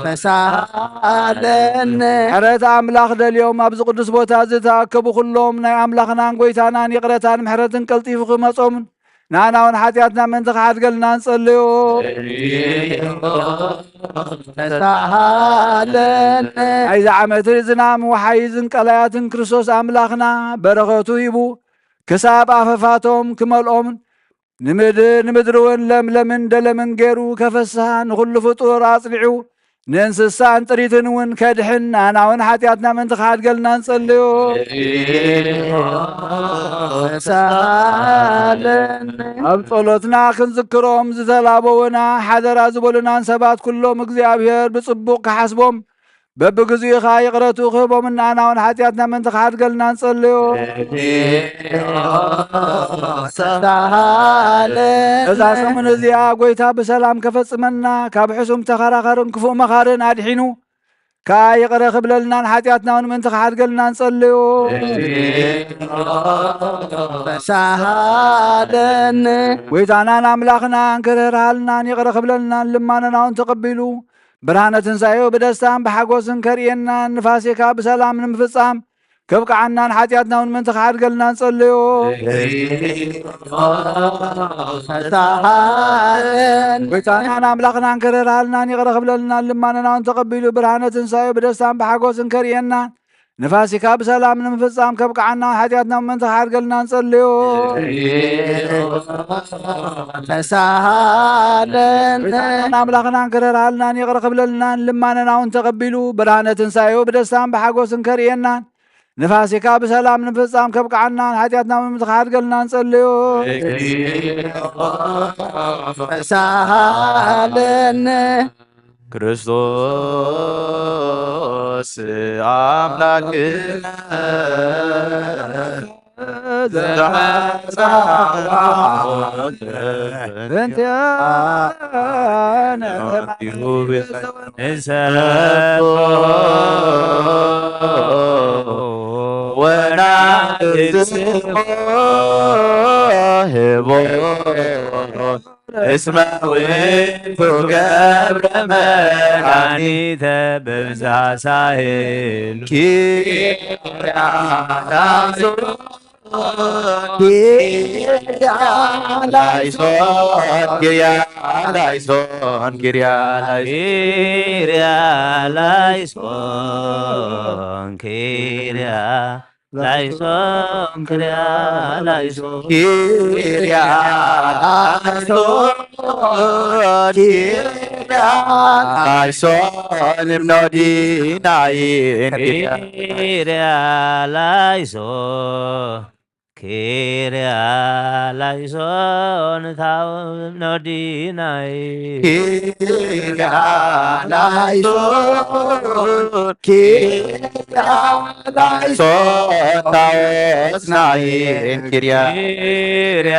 ተሳሃለነ። ምሕረት ኣምላኽ ደልዮም ኣብዚ ቅዱስ ቦታ ዝተኣከቡ ኩሎም ናይ ኣምላኽናን ጎይታናን ይቕረታን ምሕረትን ቀልጢፉ ክመጾምን ንኣና እውን ሓጢኣትና ምእንቲ ክሓድገልና ንጸልዮ። ተሳሃለነ። ናይዚ ዓመት ዝናም ወሓይዝን ቀላያትን ክርስቶስ ኣምላኽና በረኸቱ ሂቡ ክሳብ ኣፈፋቶም ክመልኦምን ንምድ-፣ ንምድሪ እውን ለምለምን ደለምን ገይሩ ከፈስሳ ንኹሉ ፍጡር ኣጽኒዑ ንእንስሳን ጥሪትን እውን ከድሕን ንኣና እውን ሓጢኣትና ምእንቲ ክሓድገልና ንጸልዮ። ተሳሃለነ። ኣብ ጸሎትና ክንዝክሮም ዝተላበውና ሓደራ ዝበሉናን ሰባት ኩሎም እግዚኣብሔር ብጽቡቕ ክሓስቦም በብግዚኡ ኸኣ ይቕረቱ ክህቦም ንኣና እውን ሓጢኣትና ምእንቲ ክሓድገልና ንጸልዮ። ተሳሃለነ። እዛ ሰሙን እዚኣ ጎይታ ብሰላም ከፈጽመና ካብ ሕሱም ተኸራኸርን ክፉእ መኻርን ኣድሒኑ ከኣ ይቕረ ክብለልናን ሓጢኣትና እውን ምእንቲ ክሓድገልና ንጸልዮ። ተሳሃለነ። ጎይታናን ኣምላኽናን ክርህርሃልናን ይቕረ ክብለልናን ልማነና እውን ተቐቢሉ ብርሃነ ትንሳኤኡ ብደስታን ብሓጎስን ከርእየናን ንፋሲካ ብሰላም ንምፍጻም ከብቅዓናን ሓጢኣትና እውን ምእንቲ ክሓድገልና ንጸልዮ። ተሳሃለነ። ጎይታናን ኣምላኽናን ክርህርሃልናን ይቕረ ክብለልናን ልማነና እውን ተቐቢሉ ብርሃነ ትንሳኤኡ ብደስታን ብሓጎስን ከርእየናን ንፋሲካ ብሰላም ንምፍጻም ከብቅዓና ሓጢኣትና እውን ምእንቲ ክሓድገልና ንጸልዮ። ተሳሃለነ። ጎይታናን ኣምላኽናን ክርህርሃልናን ይቕረ ክብለልናን ልማነና እውን ተቐቢሉ ብርሃነ ትንሳኤኡ ብደስታን ብሓጎስን ከርእየናን ንፋሲካ ብሰላም ንምፍጻም ከብቅዓናን ሓጢኣትና እውን ምእንቲ ክሓድገልና ንጸልዮ። ተሳሃለነ። ክርስቶስ ኣምላክነ ዘመጻእኩ በእንቲአነ ንሰብሖ ወናግስቦ ህቦ እስመ ውእቱ ገብረ መድኃኒተ በብዝኃ ሣህሉ። ኪርያ ላይሶን፣ ኪርያ ላይሶን፣ ኪርያ ላይሶን፣ ኪርያ ላይሶን፣ ኪርያ ላይሶን፣ ኪርያ ላይሶን፣ ኪርያ ላይሶን፣ ኪርያ ላይሶን፣ ኪርያ ላይሶን፣ እምኖ ዲናይን፣ ኪርያ፣ ኪርያ ላይሶን፣ ኪርያ ላይሶን፣ ታው እምኖ ዲናይ፣ ኪርያ ላይሶን፣ ኪርያ ላይሶን፣ ታወስናይን፣ ኪርያ፣ ኪርያ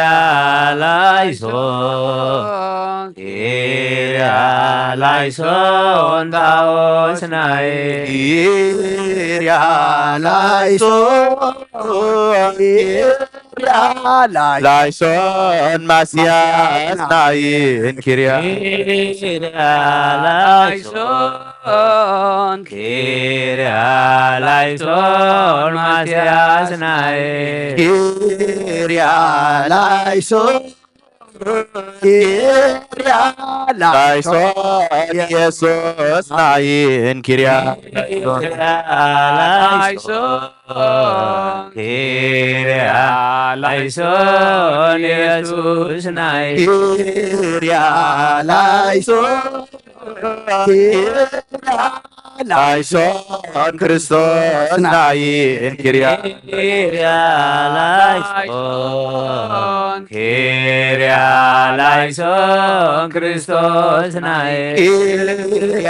ላይሶን፣ ኪርያ ላይሶን፣ ታወስናይ፣ ኪርያ ላይሶን፣ ኪርያ ላይሶን፣ ማስያስናይን፣ ኪርያ፣ ኪርያ ላይሶን፣ ሶን፣ ኪርያ ላይሶን፣ ማስያስናይ፣ ኪርያ ላይሶን፣ ኪርያ ላይሶን፣ ኢየሱስናይን፣ ኪርያ፣ ኪርያ ላይሶን፣ ኪርያ ላይሶን፣ ኢየሱስናይ፣ ኪርያ ላይሶን፣ ኪርያ ላይሶን፣ ክርስቶስናይን፣ ኪርያ፣ ኪርያ ላይሶን፣ ኪርያ ላይሶን፣ ክርስቶስናይ፣ ኪርያ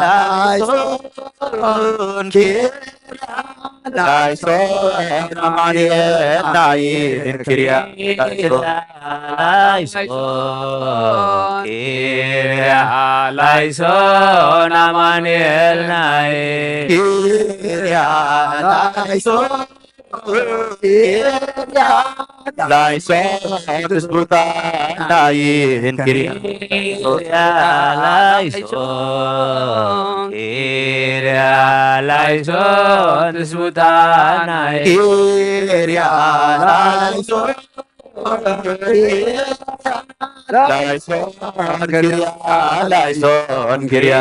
ላይሶን፣ ኪርያ ላይሶን፣ አማኑኤልናይን፣ ኪርያ ላይሶን፣ ኪርያ ላይሶን፣ አማኑኤልናይ፣ ኪርያ ላይሶን፣ ኪርያ ላይሶን፣ ትስብእታናይን፣ ኪርያ ላይሶን፣ ኪርያ ላይሶን፣ ትስብእታናይ፣ ኪርያ ላይሶን፣ ላይሶን፣ ኪርያ ላይሶን፣ ኪርያ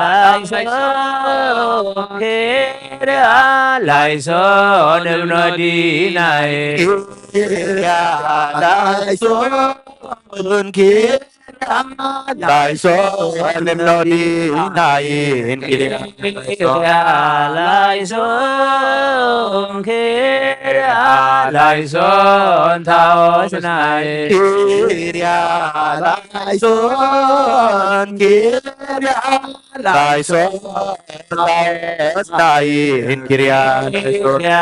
ላይሶን፣ ኪርያ ላይሶን፣ እብኖ ዲናይ፣ ኪርያ ላይሶን፣ ኪርያ ላይሶን፣ እብኖ ዲናይን፣ ኪርያ ላይሶን፣ ኪርያ ላይሶን፣ ታኦትናይ፣ ኪርያ ላይሶን፣ ኪርያ ላይሶን፣ ታኦትናይን፣ ኪርያ ላይሶን፣ ኪርያ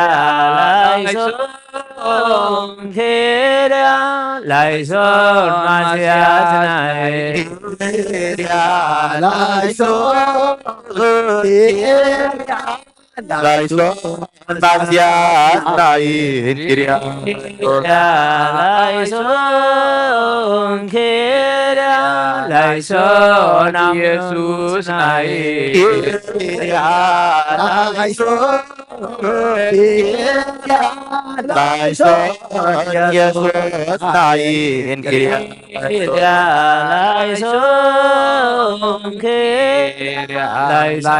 ላይሶን፣ ኪርያ ላይሶን፣ ማስያስናይ፣ ኪርያ ላይሶን፣ ኪርያ ላይሶን፣ ማስያስናይን፣ ኪርያ ላይሶን፣ ኪርያ ላይሶን፣ ኢየሱስናይ፣ ኪርያ ላይሶን፣ ኪርያ ላይሶን፣ ኢየሱስናይን፣ ኪርያ ኪርያ ላይሶን፣ ኪርያ ላይሶን፣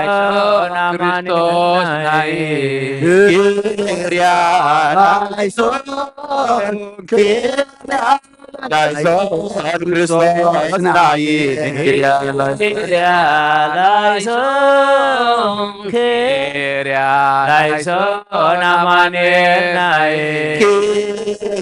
አማኑኤልናይ፣ ኪርያ ላይሶን፣ ኪርያ ላይሶን፣ ክርስቶስናይ፣ ኪርያ ላይሶን፣ ኪርያ ላይሶን፣ ኪርያ ላይሶን፣ አማኑኤልናይ፣ ኪርያ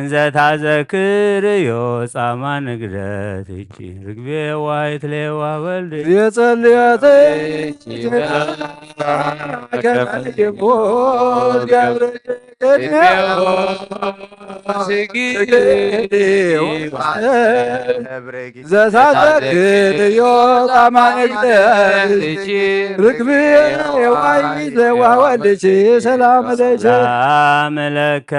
እንዘ ታዘክርዮ ጻማ ንግደት እቺ ርግቤ ዋይት ሌዋ ወልድ የጸልያተ ከመ ይሞት ገብረ ቅድሜሁ ስግድ ዘሳተክዮ ጻማ ንግደት ርግቤ ዋይት ሌዋ ወልድ ሰላም ለኪ። ሰላም ለከ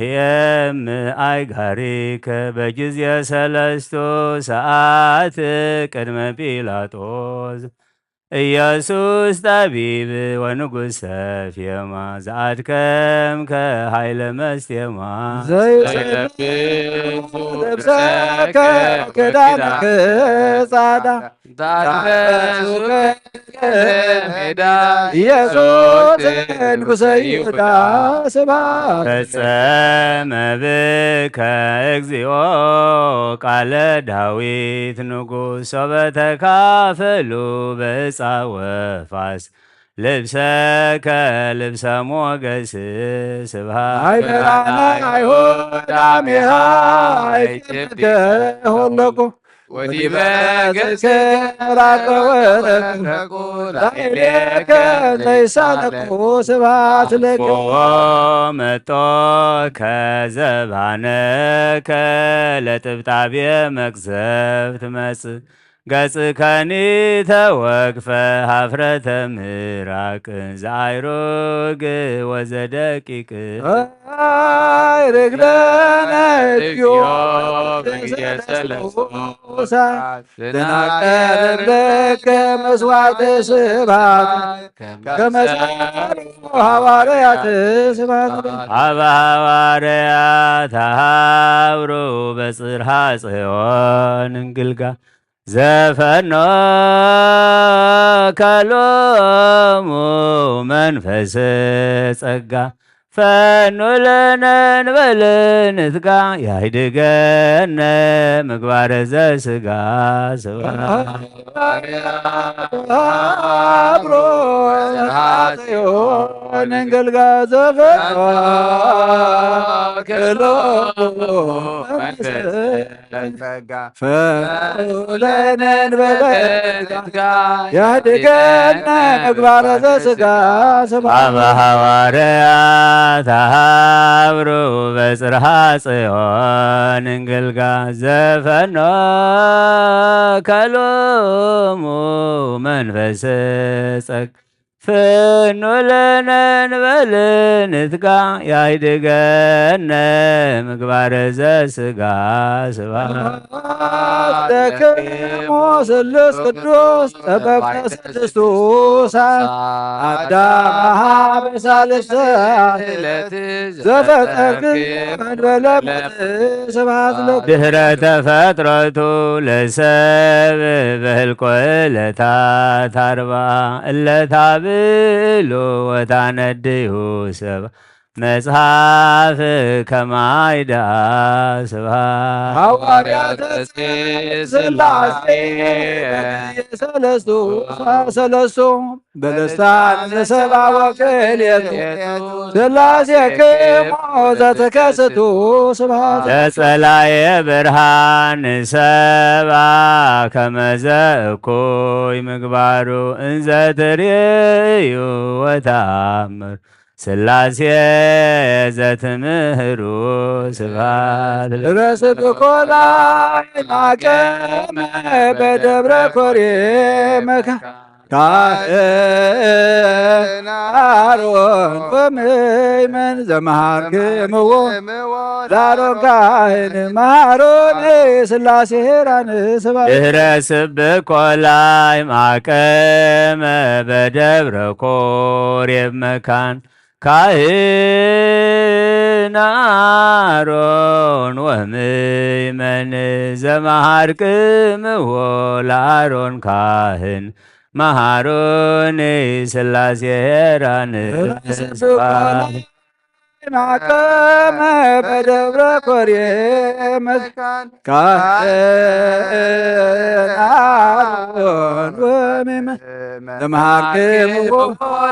የም አይጋሪከ በጊዜ ሰለስቱ ሰዓት ቅድመ ጲላጦስ ኢየሱስ ጠቢብ ወንጉሰ ፌማ ዘአድከምከ ኃይለ መስቴማ ዘይለብስ ልብሰከ ክዳንከ ጻዳ ዳርሱከ ሜዳ ኢየሱስ ንጉሰ ይሁዳ ስብሐት ፈጸመ ብከ እግዚኦ ቃለ ዳዊት ንጉስ ሶበ ተካፈሉ በዕፃ ወፋስ ልብሰከ ልብሰ ሞገስ ስብሐት አይበላነ አይሁድ አሜሃ አይትብከ ሆለቁ ወዲበ ገጽከ ራቀወ ላዕሌከ ዘይሳለቁ ስብሐት ለከ። ፎ መጦ ከዘባነከ ለጥብጣቤ መቅዘፍት መጽእ ገጽከኒ ተወግፈ ሀፍረተ ምራቅ ዘአይሩግ ወዘደቂቅ። ርግለነ እግዚኦ በጊዜ ሰለስቱ ሰዓት ልናቀርብ ለከ መስዋዕተ ስብሐት ከመ ጸንሑ ሐዋርያት ስብሐት ለከ። አበ ሐዋርያት ሀብሩ በጽርሐ ጽዮን እንግልጋ ዘፈኖ ከሎሙ መንፈስ ጸጋ ፈኑ ለነ እንበል ንትጋ ያህድገነ ምግባረ ዘስጋ ስብሐት አብሮ ጽዮን እንግልጋ ዘፈኖ ከሎሙ መንፈስ ጸጋ ፈኑ ለነ እንበለ ጸጋ ያህድገነ ምግባረ ዘስጋ ስብሐት አበ ሐዋርያት ሀብሩ በጽርሐ ጽዮን እንግልጋ ዘፈኖ ከሎሙ መንፈስ ጸጋ ፈኑ ለነ እንበል ንትጋ ያህድገነ ምግባረ ዘስጋ ስብሐት ለክሙ ስሉስ ቅዱስ ጠበብተ ስድስቱ ሰዓት አዳም አሃ በሳልስተ ሰዓት ዘፈጠርክ እንበለ ስብሐት ለከ። ድህረ ተፈጥረቱ ለሰብ በህልቆ ዕለታት አርብዓ እለ ታብሉ ወታነድዩ ሰብ መጽሐፍ ከማይዳ ስብሐት ሐዋርያተ ጽድቅ ሥላሴ ሰለስቱ ሰለስቱ በልሳን ዘሰብአ ወክልኤቱ ሥላሴክሙ ዘትከስቱ ስብሐት ለጸላኤ ብርሃን ሰብአ ከመዘ እኩይ ምግባሩ እንዘ ትርእዩ ወተአምሩ ሥላሴ ዘትምህሩ ስብሐት ለስብኮ ላይ ማቀመ በደብረ ኮሬ መካን ካህን አሮን ወምእመን ዘመሃርክምዎ ለአሮን ካህን መሃሮን ሥላሴ ሄራን ስብሐት ድህረ ስብኮ ላይ ማቀመ በደብረ ኮሬብ መካን ካህን አሮን ወምእመን ዘመሃርክምዎ ለአሮን ካህን መሃሮን ሥላሴ ሄራን ስብሐት ማቀመ በደብረ ኮሬ መካን ካህን አሮን ወምእመን ዘመሃርክምዎ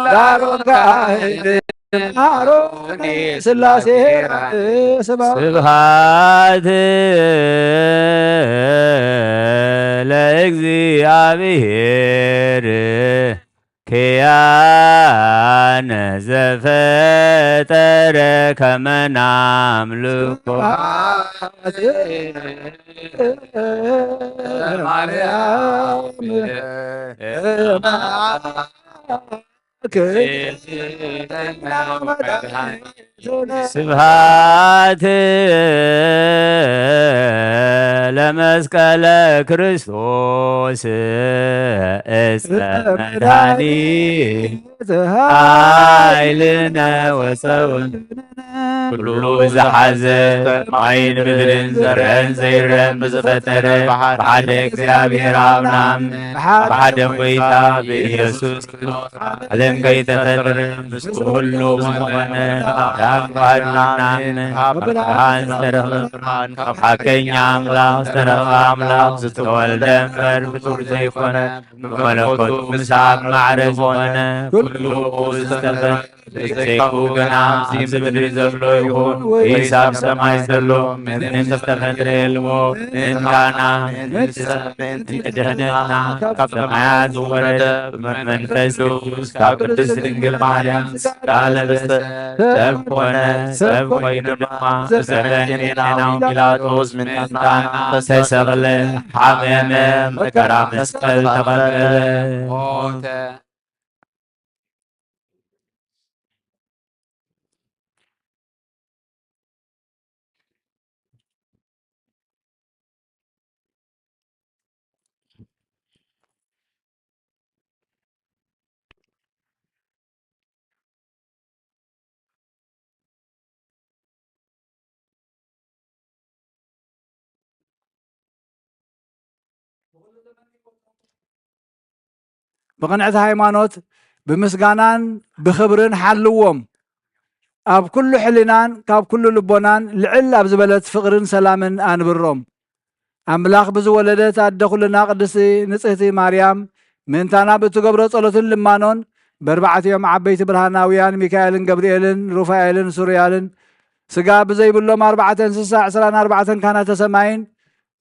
ለአሮን ካህን አሮን ስላሴ ስብሐት። ስብሐት ለእግዚአብሔር ኪያነ ዘፈጠረ ከመ ናምልኮ። ማርያም ስብሐት ለመስቀለ ክርስቶስ እፀ መድኃኒት ኃይልነ ወፀወነ። ኩሉ ዘሐዘ ሰማይን ምድርን ዘርአን ዘይረአን ብዝፈጠረ ብሓደ እግዚኣብሔር ኣብ ነኣምን፣ ብሓደ ጐይታ ብኢየሱስ ዓለም ከይተፈጥረ ምስለ ኩሉ በኾነ፣ ኣብ ኣብ ብርሃን ዝተረኽበ ብርሃን፣ ካብ ሓቀኛ ኣምላኽ ዝተረኽበ ኣምላኽ፣ ዝተወልደ እምበር ፍጡር ዘይኮነ፣ ብመለኮቱ ምስ ኣብ ማዕረ ዝኾነ፣ ኩሉ ብኡ ዝተፈጠረ፣ ብዘይካኡ ግና ኣብዚ ምድሪ ዘሎ ይኹን ወይስ ኣብ ሰማይ ዘሎ ምንም ዝተፈጠረ የልቦ። ምእንታና፣ ምእንቲ ንስሐ፣ ምእንቲ ድሕነትና ካብ ሰማያት ዝወረደ ብመንፈስ ቅዱስ ካብ ቅድስት ድንግል ማርያም ሥጋ ለበሰ፣ ሰብ ኮነ። ሰብ ኮይኑ ድማ ብጸረ ኔናው ጲላጦስ ምእንታና ተሰቅለ፣ ሓመመ፣ መከራ መስቀል ተቐበለ። ሞተ። ብቕንዕቲ ሃይማኖት፣ ብምስጋናን ብኽብርን ሓልዎም። ኣብ ኩሉ ሕሊናን ካብ ኩሉ ልቦናን ልዕል ኣብ ዝበለት ፍቕርን ሰላምን ኣንብሮም። ኣምላኽ ብዝወለደት ኣደ ኩልና ቅድስቲ ንጽህቲ ማርያም፣ ምእንታና ብእትገብሮ ጸሎትን ልማኖን፣ በርባዕቲኦም ዓበይቲ ብርሃናውያን ሚካኤልን ገብርኤልን ሩፋኤልን ሱርያልን፣ ስጋ ብዘይብሎም ኣርባዕተ እንስሳ ዕስራን ኣርባዕተን ካህናተ ሰማይን፣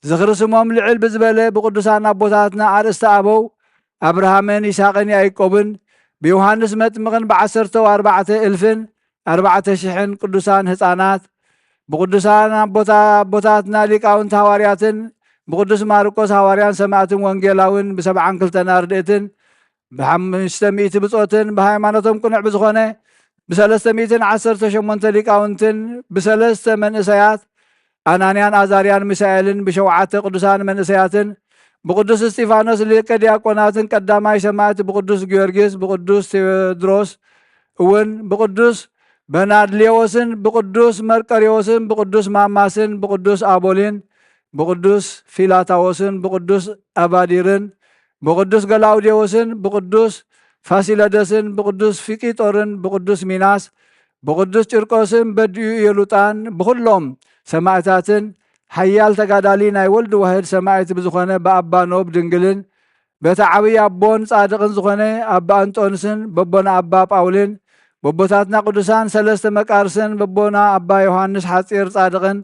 ዝኽሪ ስሞም ልዕል ብዝበለ ብቅዱሳን ኣቦታትና ኣርእስተ ኣበው ኣብርሃምን ይስሐቅን ያዕቆብን፣ ብዮሐንስ መጥምቅን ብዓሰርተው ኣርባዕተ እልፍን ኣርባዕተ ሽሕን ቅዱሳን ህጻናት፣ ብቅዱሳን ኣቦታ-፣ ኣቦታትና ሊቃውንት ሃዋርያትን፣ ብቅዱስ ማርቆስ ሃዋርያን ሰማዕትን ወንጌላውን ብሰብዓን ክልተን ኣርድእትን፣ ብሓምሽተ ሚእቲ ብጾትን ብሃይማኖቶም ቅኑዕ ብዝኾነ ብሰለስተ ሚእትን ዓሰርተ ሸሞንተ ሊቃውንትን ብሰለስተ መንእሰያት ኣናንያን ኣዛርያን ሚሳኤልን ብሸውዓተ ቅዱሳን መንእሰያትን ብቅዱስ እስጢፋኖስ ሊቀ ዲያቆናትን ቀዳማይ ሰማዕት ብቅዱስ ጊዮርጊስ ብቅዱስ ቴዎድሮስ እውን ብቅዱስ በናድሌዎስን ብቅዱስ መርቆሬዎስን ብቅዱስ ማማስን ብቅዱስ ኣቦሊን ብቅዱስ ፊላታዎስን ብቅዱስ ኣባዲርን ብቅዱስ ገላውዴዎስን ብቅዱስ ፋሲለደስን ብቅዱስ ፊቂጦርን ብቅዱስ ሚናስ ብቅዱስ ቂርቆስን በዲኡ የሉጣን ብኩሎም ሰማእታትን ሓያል ተጋዳሊ ናይ ወልድ ዋህድ ሰማእት ብዝኾነ ብኣባ ኖብ ድንግልን በቲ ዓብይ ኣቦን ጻድቕን ዝኾነ ኣባ እንጦንስን በቦና ኣባ ጳውልን በቦታትና ቅዱሳን ሰለስተ መቃርስን በቦና ኣባ ዮሐንስ ሓጺር ጻድቕን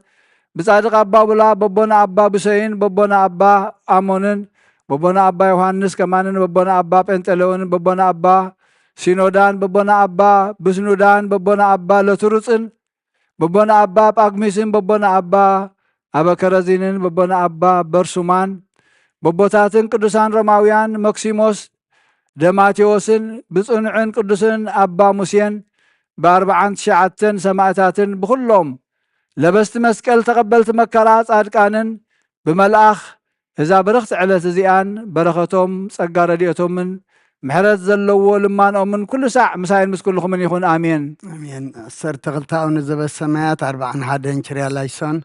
ብጻድቅ ኣባ ቡላ፣ በቦና ኣባ ብሶይን፣ በቦና ኣባ ኣሞንን፣ በቦና ኣባ ዮሐንስ ከማንን፣ በቦና ኣባ ጴንጠሌዎንን፣ በቦና ኣባ ሲኖዳን፣ በቦና ኣባ ብስኑዳን፣ በቦና ኣባ ለትሩጽን፣ በቦና ኣባ ጳጉሚስን፣ በቦና ኣባ ኣበከረዚንን፣ በቦና ኣባ በርሱማን፣ በቦታትን ቅዱሳን ሮማውያን መክሲሞስ፣ ደማቴዎስን፣ ብጽኑዕን ቅዱስን ኣባ ሙሴን፣ ብኣርብዓን ትሽዓተን ሰማእታትን፣ ብኹሎም ለበስቲ መስቀል ተቐበልቲ መከራ ጻድቃንን፣ ብመልኣኽ እዛ ብርኽቲ ዕለት እዚኣን በረኸቶም ጸጋ ረድኤቶምን ምሕረት ዘለዎ ልማንኦምን ኩሉ ሳዕ ምሳይን ምስ ኩልኹምን ይኹን። ኣሜን። ኣሜን። ዓሰርተ ክልተ ኣቡነ ዘበሰማያት፣ ኣርብዓን ሓደን ኪርያላይሶን።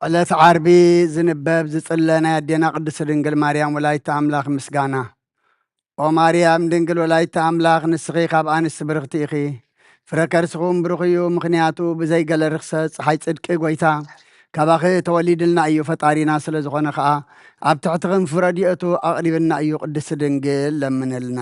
ዕለት ዓርቢ ዝንበብ ዝጽለ ናይ ኣዴና ቅድስት ድንግል ማርያም ወላዲተ ኣምላኽ ምስጋና። ኦ ማርያም ድንግል ወላዲተ ኣምላኽ፣ ንስኺ ካብ ኣንስቲ ብርኽቲ ኢኺ። ፍረ ከርስኺ እውን ብሩኽ እዩ፣ ምኽንያቱ ብዘይ ገለ ርኽሰት ጸሓይ ጽድቂ ጐይታ ካባኺ ተወሊድልና እዩ። ፈጣሪና ስለ ዝኾነ ኸኣ ኣብ ትሕቲ ክንፊ ረድኤቱ ኣቕሪብና እዩ። ቅድስት ድንግል ለምንልና።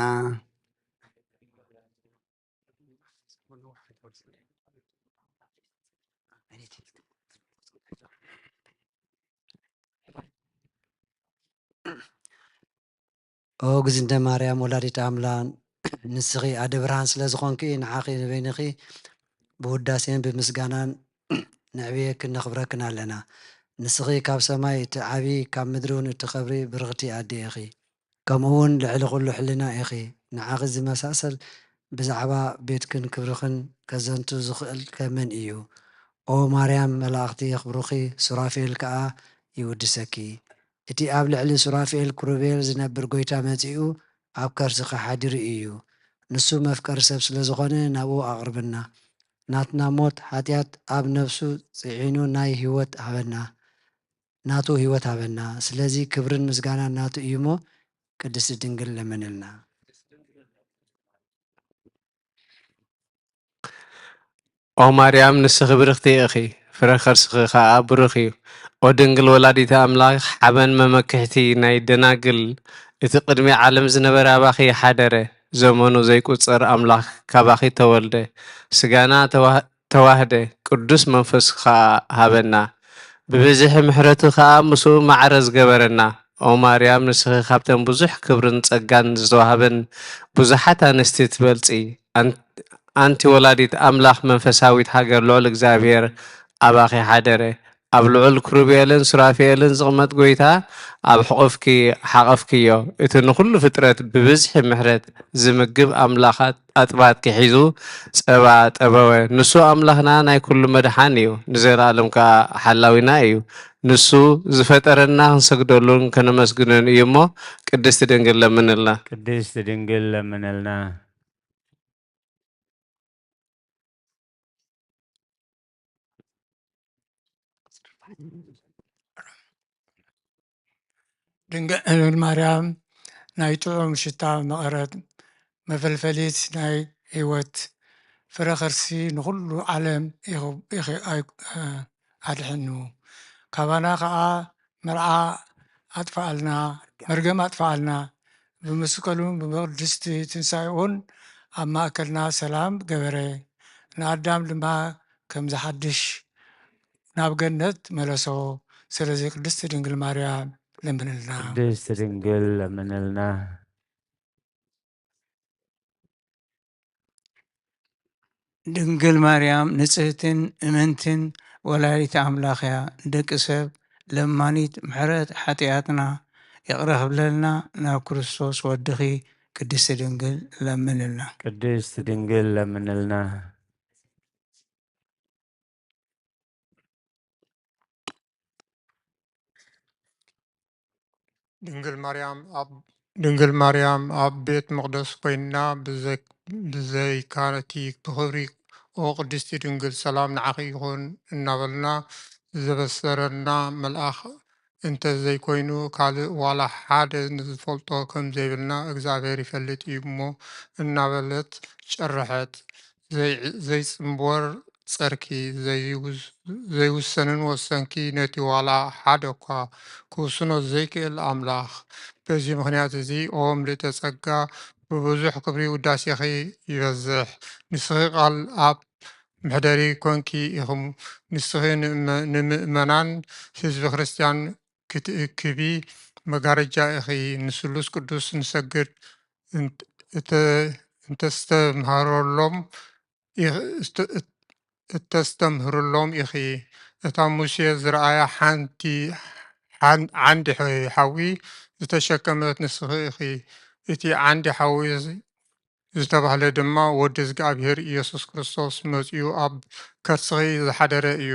ኦ ግዝእተ ማርያም ወላዲተ ኣምላኽ፣ ንስኺ ኣደ ብርሃን ስለ ዝኾንኪ፣ ንዓኺ ንበይንኺ ብውዳሴን ብምስጋናን ነዕብየክን ነኽብረክን ኣለና። ንስኺ ካብ ሰማይ እትዓቢ፣ ካብ ምድሪ እውን እትኸብሪ ብርኽቲ ኣደ ኢኺ። ከምኡ እውን ልዕሊ ኩሉ ሕልና ኢኺ። ንዓኺ ዝመሳሰል ብዛዕባ ቤትክን ክብርኽን ከዘንቱ ዝኽእል ከ መን እዩ? ኦ ማርያም፣ መላእኽቲ የኽብሩኺ፣ ሱራፌል ከኣ ይውድሰኪ። እቲ ኣብ ልዕሊ ሱራፌል ክሩቤል ዝነብር ጐይታ መጺኡ ኣብ ከርስኺ ሓዲሩ እዩ። ንሱ መፍቀሪ ሰብ ስለ ዝኾነ ናብኡ ኣቕርብና። ናትና ሞት ሓጢኣት ኣብ ነፍሱ ጽዒኑ ናይ ህይወት ሃበና። ናቱ ህይወት ሃበና። ስለዚ ክብርን ምስጋናን ናቱ እዩ እሞ፣ ቅድስት ድንግል ለምንልና። ኦ ማርያም፣ ንስኺ ብርኽቲ ኢኺ፣ ፍረ ከርስኺ ኸኣ ብሩኽ እዩ። ኦ ድንግል ወላዲተ ኣምላኽ፣ ሓበን መመክሕቲ ናይ ደናግል፣ እቲ ቅድሚ ዓለም ዝነበረ ኣባኺ ሓደረ። ዘመኑ ዘይቁጸር ኣምላኽ ካባኺ ተወልደ። ስጋና ተዋህ-፣ ተዋህደ፣ ቅዱስ መንፈስ ኸኣ ሃበና። ብብዝሒ ምሕረቱ ኸኣ ምስኡ ማዕረ ዝገበረና። ኦ ማርያም፣ ንስኺ ካብተን ብዙሕ ክብርን ጸጋን ዝተዋህበን ብዙሓት ኣንስቲ ትበልጺ። ኣን-፣ ኣንቲ ወላዲት ኣምላኽ መንፈሳዊት ሃገር ልዑል እግዚኣብሔር ኣባኺ ሓደረ። ኣብ ልዑል ክሩቤልን ሱራፌልን ዝቕመጥ ጐይታ ኣብ ሕቑፍኪ ሓቐፍክዮ። እቲ ንኹሉ ፍጥረት ብብዝሒ ምሕረት ዝምግብ ኣምላኽ ኣጥባትኪ ሒዙ ጸባ ጠበወ። ንሱ ኣምላኽና ናይ ኩሉ መድሓን እዩ፣ ንዘለኣለም ከኣ ሓላዊና እዩ። ንሱ ዝፈጠረና ክንሰግደሉን ከነመስግኖን እዩ እሞ፣ ቅድስቲ ድንግል ለምንልና። ቅድስት ድንግል ለምንልና። ድንግል ማርያም ናይ ጥዑም ሽታ መቐረት፣ መፈልፈሊት ናይ ህይወት፣ ፍረ ከርሲ ንኹሉ ዓለም ኢኹ-፣ ኢኺ ኣይ-፣ ኣድሕኑ። ካባና ኸኣ መርዓ ኣጥፍኣልና፣ መርገም ኣጥፍኣልና። ብመስቀሉን ብቅድስቲ ትንሳኤኡን ኣብ ማእከልና ሰላም ገበረ። ንኣዳም ድማ ከም ዝሓድሽ ናብ ገነት መለሶ። ስለዚ ቅድስቲ ድንግል ማርያም ለምንልና። ቅድስት ድንግል ለምንልና። ድንግል ማርያም ንጽህትን እምንትን ወላዲት ኣምላኽ እያ። ንደቂ ሰብ ለማኒት ምሕረት ሓጢኣትና ይቕረ ክብለልና ናብ ክርስቶስ ወድኺ ቅድስቲ ድንግል ለምንልና። ቅድስት ድንግል ለምንልና። ድንግል ማርያም ኣብ፣ ድንግል ማርያም ኣብ ቤት መቕደስ ኮይና ብዘ-፣ ብዘይካነቲ ብኽብሪ ኦ ቅድስቲ ድንግል ሰላም ንዓኺ ይኹን እናበልና ዘበሰረና መልኣኽ እንተ ዘይኮይኑ ካልእ ዋላ ሓደ ንዝፈልጦ ከም ዘይብልና እግዚኣብሔር ይፈልጥ እዩ እሞ እናበለት ጨረሐት። ዘይ-፣ ዘይጽንበር ጸርኪ፣ ዘይውስ-፣ ዘይውሰንን ወሰንኪ ነቲ ዋላ ሓደ እኳ ክውስኖ ዘይክእል ኣምላኽ። በዚ ምኽንያት እዚ ኦ ምልእተ ጸጋ ብብዙሕ ክብሪ ውዳሴኺ ይበዝሕ። ንስኺ ቃል ኣብ መሕደሪ ኮንኪ ኢኹም። ንስኺ ንእመ-፣ ንምእመናን ህዝቢ ክርስቲያን ክትእክቢ መጋረጃ ኢኺ። ንስሉስ ቅዱስ ንሰግድ እንት-፣ እተ-፣ እንተስተምህረሎም ኢኽ-፣ እስተ-፣ እት-፣ እተስተምህርሎም ኢኺ። እታ ሙሴ ዝረኣያ ሓንቲ፣ ሓን-፣ ዓንዲ ሐ-፣ ሓዊ ዝተሸከመት ንስኺ ኢኺ። እቲ ዓንዲ ሓዊ ዝ-፣ ዝተባህለ ድማ ወዲ እግዚኣብሔር ኢየሱስ ክርስቶስ መጺኡ ኣብ ከርስኺ ዝሓደረ እዩ።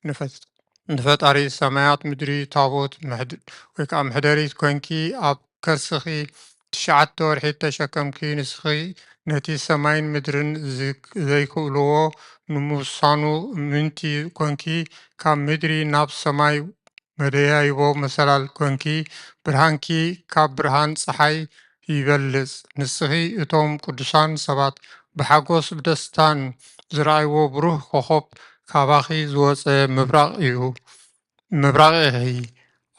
ንፈት-፣ ንፈጣሪ ሰማያት ምድሪ ታቦት መሕድ-፣ ወይ ከዓ መሕደሪት ኮንኪ ኣብ ከርስኺ ትሽዓተ ወርሒ እተሸከምኪ፣ ንስኺ ነቲ ሰማይን ምድርን ዝ-፣ ዘይክእልዎ ንምውሳኑ እምንቲ ኮንኪ፣ ካብ ምድሪ ናብ ሰማይ መደያይቦ መሰላል ኮንኪ። ብርሃንኪ ካብ ብርሃን ጸሓይ ይበልጽ። ንስኺ እቶም ቅዱሳን ሰባት ብሓጎስ ብደስታን ዝረኣይዎ ብሩህ ኮኾብ፣ ካባኺ ዝወጸ ምብራቕ እዩ። ምብራቕ ኢኺ።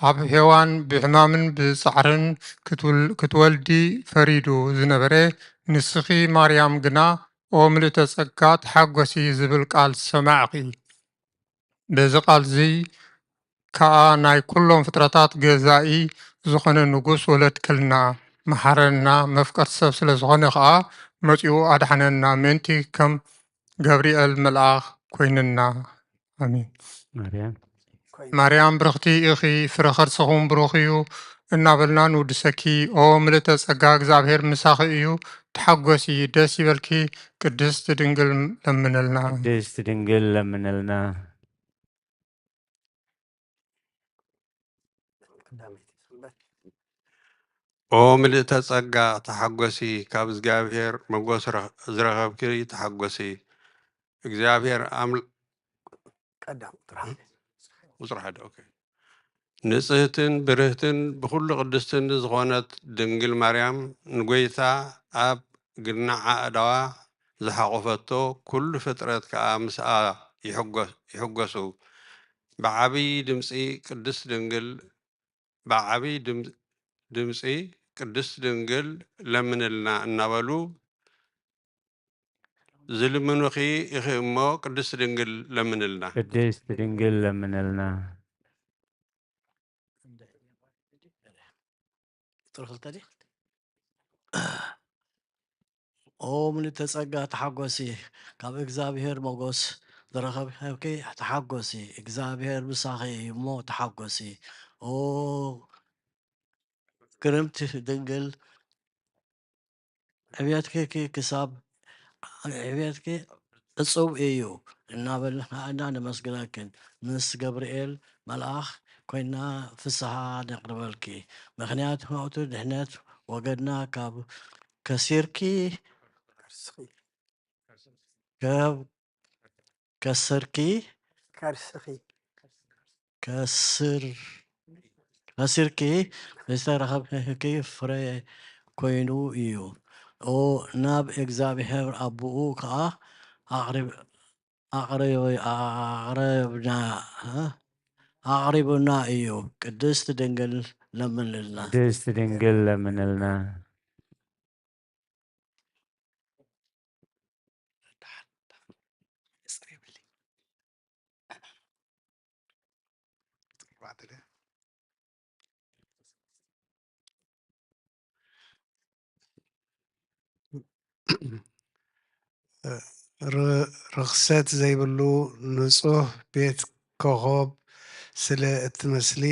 ኣብ ሔዋን ብሕማምን ብጻዕርን ክትውል-፣ ክትወልዲ ፈሪዱ ዝነበረ፣ ንስኺ ማርያም ግና፣ ኦ ምልእተ ጸጋ፣ ተሓጎሲ ዝብል ቃል ሰማዕኺ። በዚ ቃልዚ ከኣ ናይ ኩሎም ፍጥረታት ገዛኢ ዝኾነ ንጉስ ወለድክልና። መሓረና፣ መፍቀር ሰብ ስለ ዝኾነ ከኣ፣ መጺኡ ኣድሓነና፣ ምእንቲ ከም ገብርኤል መልኣኽ ኮይንና። ኣሜን። ማርያም። ማርያም ብርኽቲ ኢኺ፣ ፍረ ከርስኹም ብሩኽ እዩ እናበልና ንውድሰኪ። ኦ ምልእተ ጸጋ፣ እግዚኣብሔር ምሳኺ እዩ፣ ተሓጎሲ፣ ደስ ይበልኪ፣ ቅድስት ድንግል ለምንልና። ቅድስት ድንግል ለምንልና። ኦ ምልእተ ጸጋ፣ ተሓጎሲ፣ ካብ እግዚኣብሔር መጎስ ረ-፣ ዝረኸብኪ ተሓጎሲ። እግዚኣብሔር ኣምል-፣ ቀዳም ቁጽሪ ሓደ። ቁጽሪ ሓደ፣ ኦኬ። ንጽህትን ብርህትን ብኹሉ ቅድስትን ዝኾነት ድንግል ማርያም፣ ንጎይታ ኣብ ግርናዓ ኣእዳዋ ዝሓቆፈቶ፣ ኩሉ ፍጥረት ከኣ ምስኣ ይሕጎ-፣ ይሕጎሱ። ብዓቢ ድምጺ ቅድስት ድንግል፣ ብዓቢ ድም-፣ ድምጺ ቅድስት ድንግል ለምንልና እናበሉ ዝልምኑኺ ኢኺ እሞ ቅድስት ድንግል ለምንልና። ቅድስት ድንግል ለምንልና። ኦ ምልእተ ጸጋ ተሓጎሲ፣ ካብ እግዚኣብሔር ሞጎስ ዝረኸብኪ ተሓጎሲ፣ እግዚኣብሔር ምሳኺ እዩ እሞ ተሓጎሲ። ኦ ግርምቲ ድንግል፣ ዕብየትኪ ክሳብ ዕብየትኪ እጹብ እዩ እናበልና ነመስግነክን፣ ምስ ገብርኤል መልኣኽ ኮይና ፍስሃ ነቕርበልኪ። ምኽንያት ሞቱ ድሕነት ወገድና ካብ ከሲርኪ፣ ካብ ከስርኪ፣ ከርስኺ። ከስር-፣ ከስርኪ ዝተረኸብኪ ፍሬ ኮይኑ እዩ። ኦ፣ ናብ እግዚኣብሔር ኣቦኡ ከኣ ኣቕሪብ-፣ ኣቕሪብ-፣ ኣቕረብና፣ እ? ኣቕሪቡና እዩ። ቅድስት ድንግል ለምንልና። ቅድስት ድንግል ለምንልና። ር-፣ ርኽሰት ዘይብሉ ንጹህ ቤት ኮኾብ ስለ እትመስሊ፣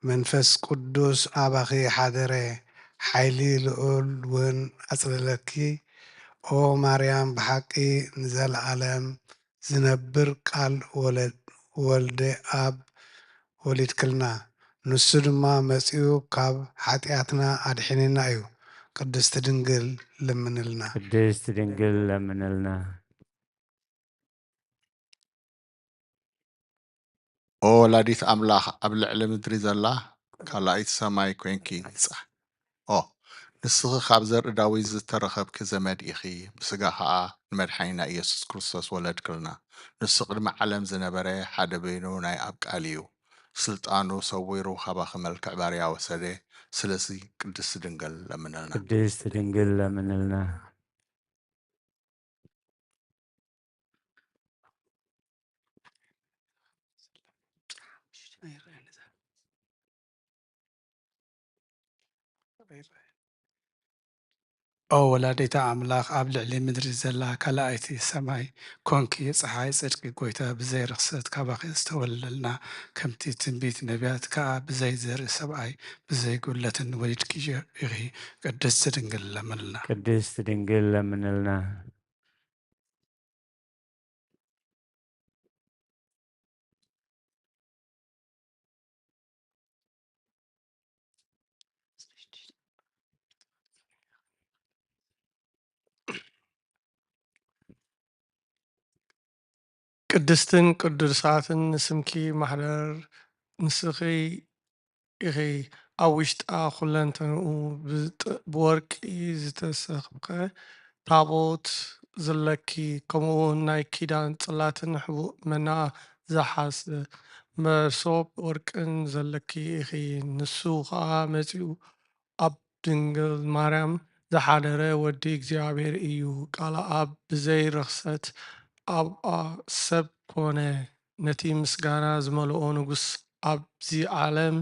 መንፈስ ቅዱስ ኣባኺ ሓደረ፣ ሓይሊ ልዑል እውን ኣጽለለኪ። ኦ ማርያም፣ ብሓቂ ንዘለኣለም ዝነብር ቃል ወለ-፣ ወልደ ኣብ ወሊድክልና፣ ንሱ ድማ መጺኡ ካብ ሓጢኣትና ኣድሒንና እዩ። ቅድስት ድንግል ለምንልና። ቅድስት ድንግል ለምንልና። ኦ ወላዲት ኣምላኽ፣ ኣብ ልዕሊ ምድሪ ዘላ ካልኣይቲ ሰማይ ኮይንኪ ንጻሕ። ኦ፣ ንስኺ ካብ ዘርኢ ዳዊት ዝተረኸብኪ ዘመድ ኢኺ፣ ብስጋ ኸኣ ንመድሓኒና ኢየሱስ ክርስቶስ ወለድክልና። ንሱ ቅድሚ ዓለም ዝነበረ ሓደ በይኑ ናይ ኣብ ቃል እዩ። ስልጣኑ ሰዊሩ ካባኺ መልክዕ ባርያ ወሰደ። ስለዚ ቅድስት ድንግል ለምንልና። ቅድስት ድንግል ለምንልና። ኦ ወላዲተ ኣምላኽ፣ ኣብ ልዕሊ ምድሪ ዘላ ካልኣይቲ ሰማይ ኮንኪ፣ ጸሓይ ጽድቂ ጐይታ ብዘይ ርኽሰት ካባኺ ዝተወለልና፣ ከምቲ ትንቢት ነቢያት ከኣ ብዘይ ዘርኢ ሰብኣይ ብዘይ ጉድለትን ወሊድኪ ኢኺ። ቅድስት ድንግል ለምንልና። ቅድስት ድንግል ለምንልና። ቅድስትን ቅዱሳትን ስምኪ ማሕደር ንስኺ ኢኺ። ኣብ ውሽጣ ኩለንተንኡ ብጥ-፣ ብወርቂ ዝተሰኽኸ ታቦት ዘለኪ፣ ከምኡ እውን ናይ ኪዳን ጽላትን ሕቡእ መና ዝሓዘ መሶብ ወርቅን ዘለኪ ኢኺ። ንሱ ኸኣ መጺኡ ኣብ ድንግል ማርያም ዝሓደረ ወዲ እግዚኣብሔር እዩ። ቃል ኣብ ብዘይ ርኽሰት ኣብኣ ሰብ ኮነ። ነቲ ምስጋና ዝመልኦ ንጉስ ኣብዚ ዓለም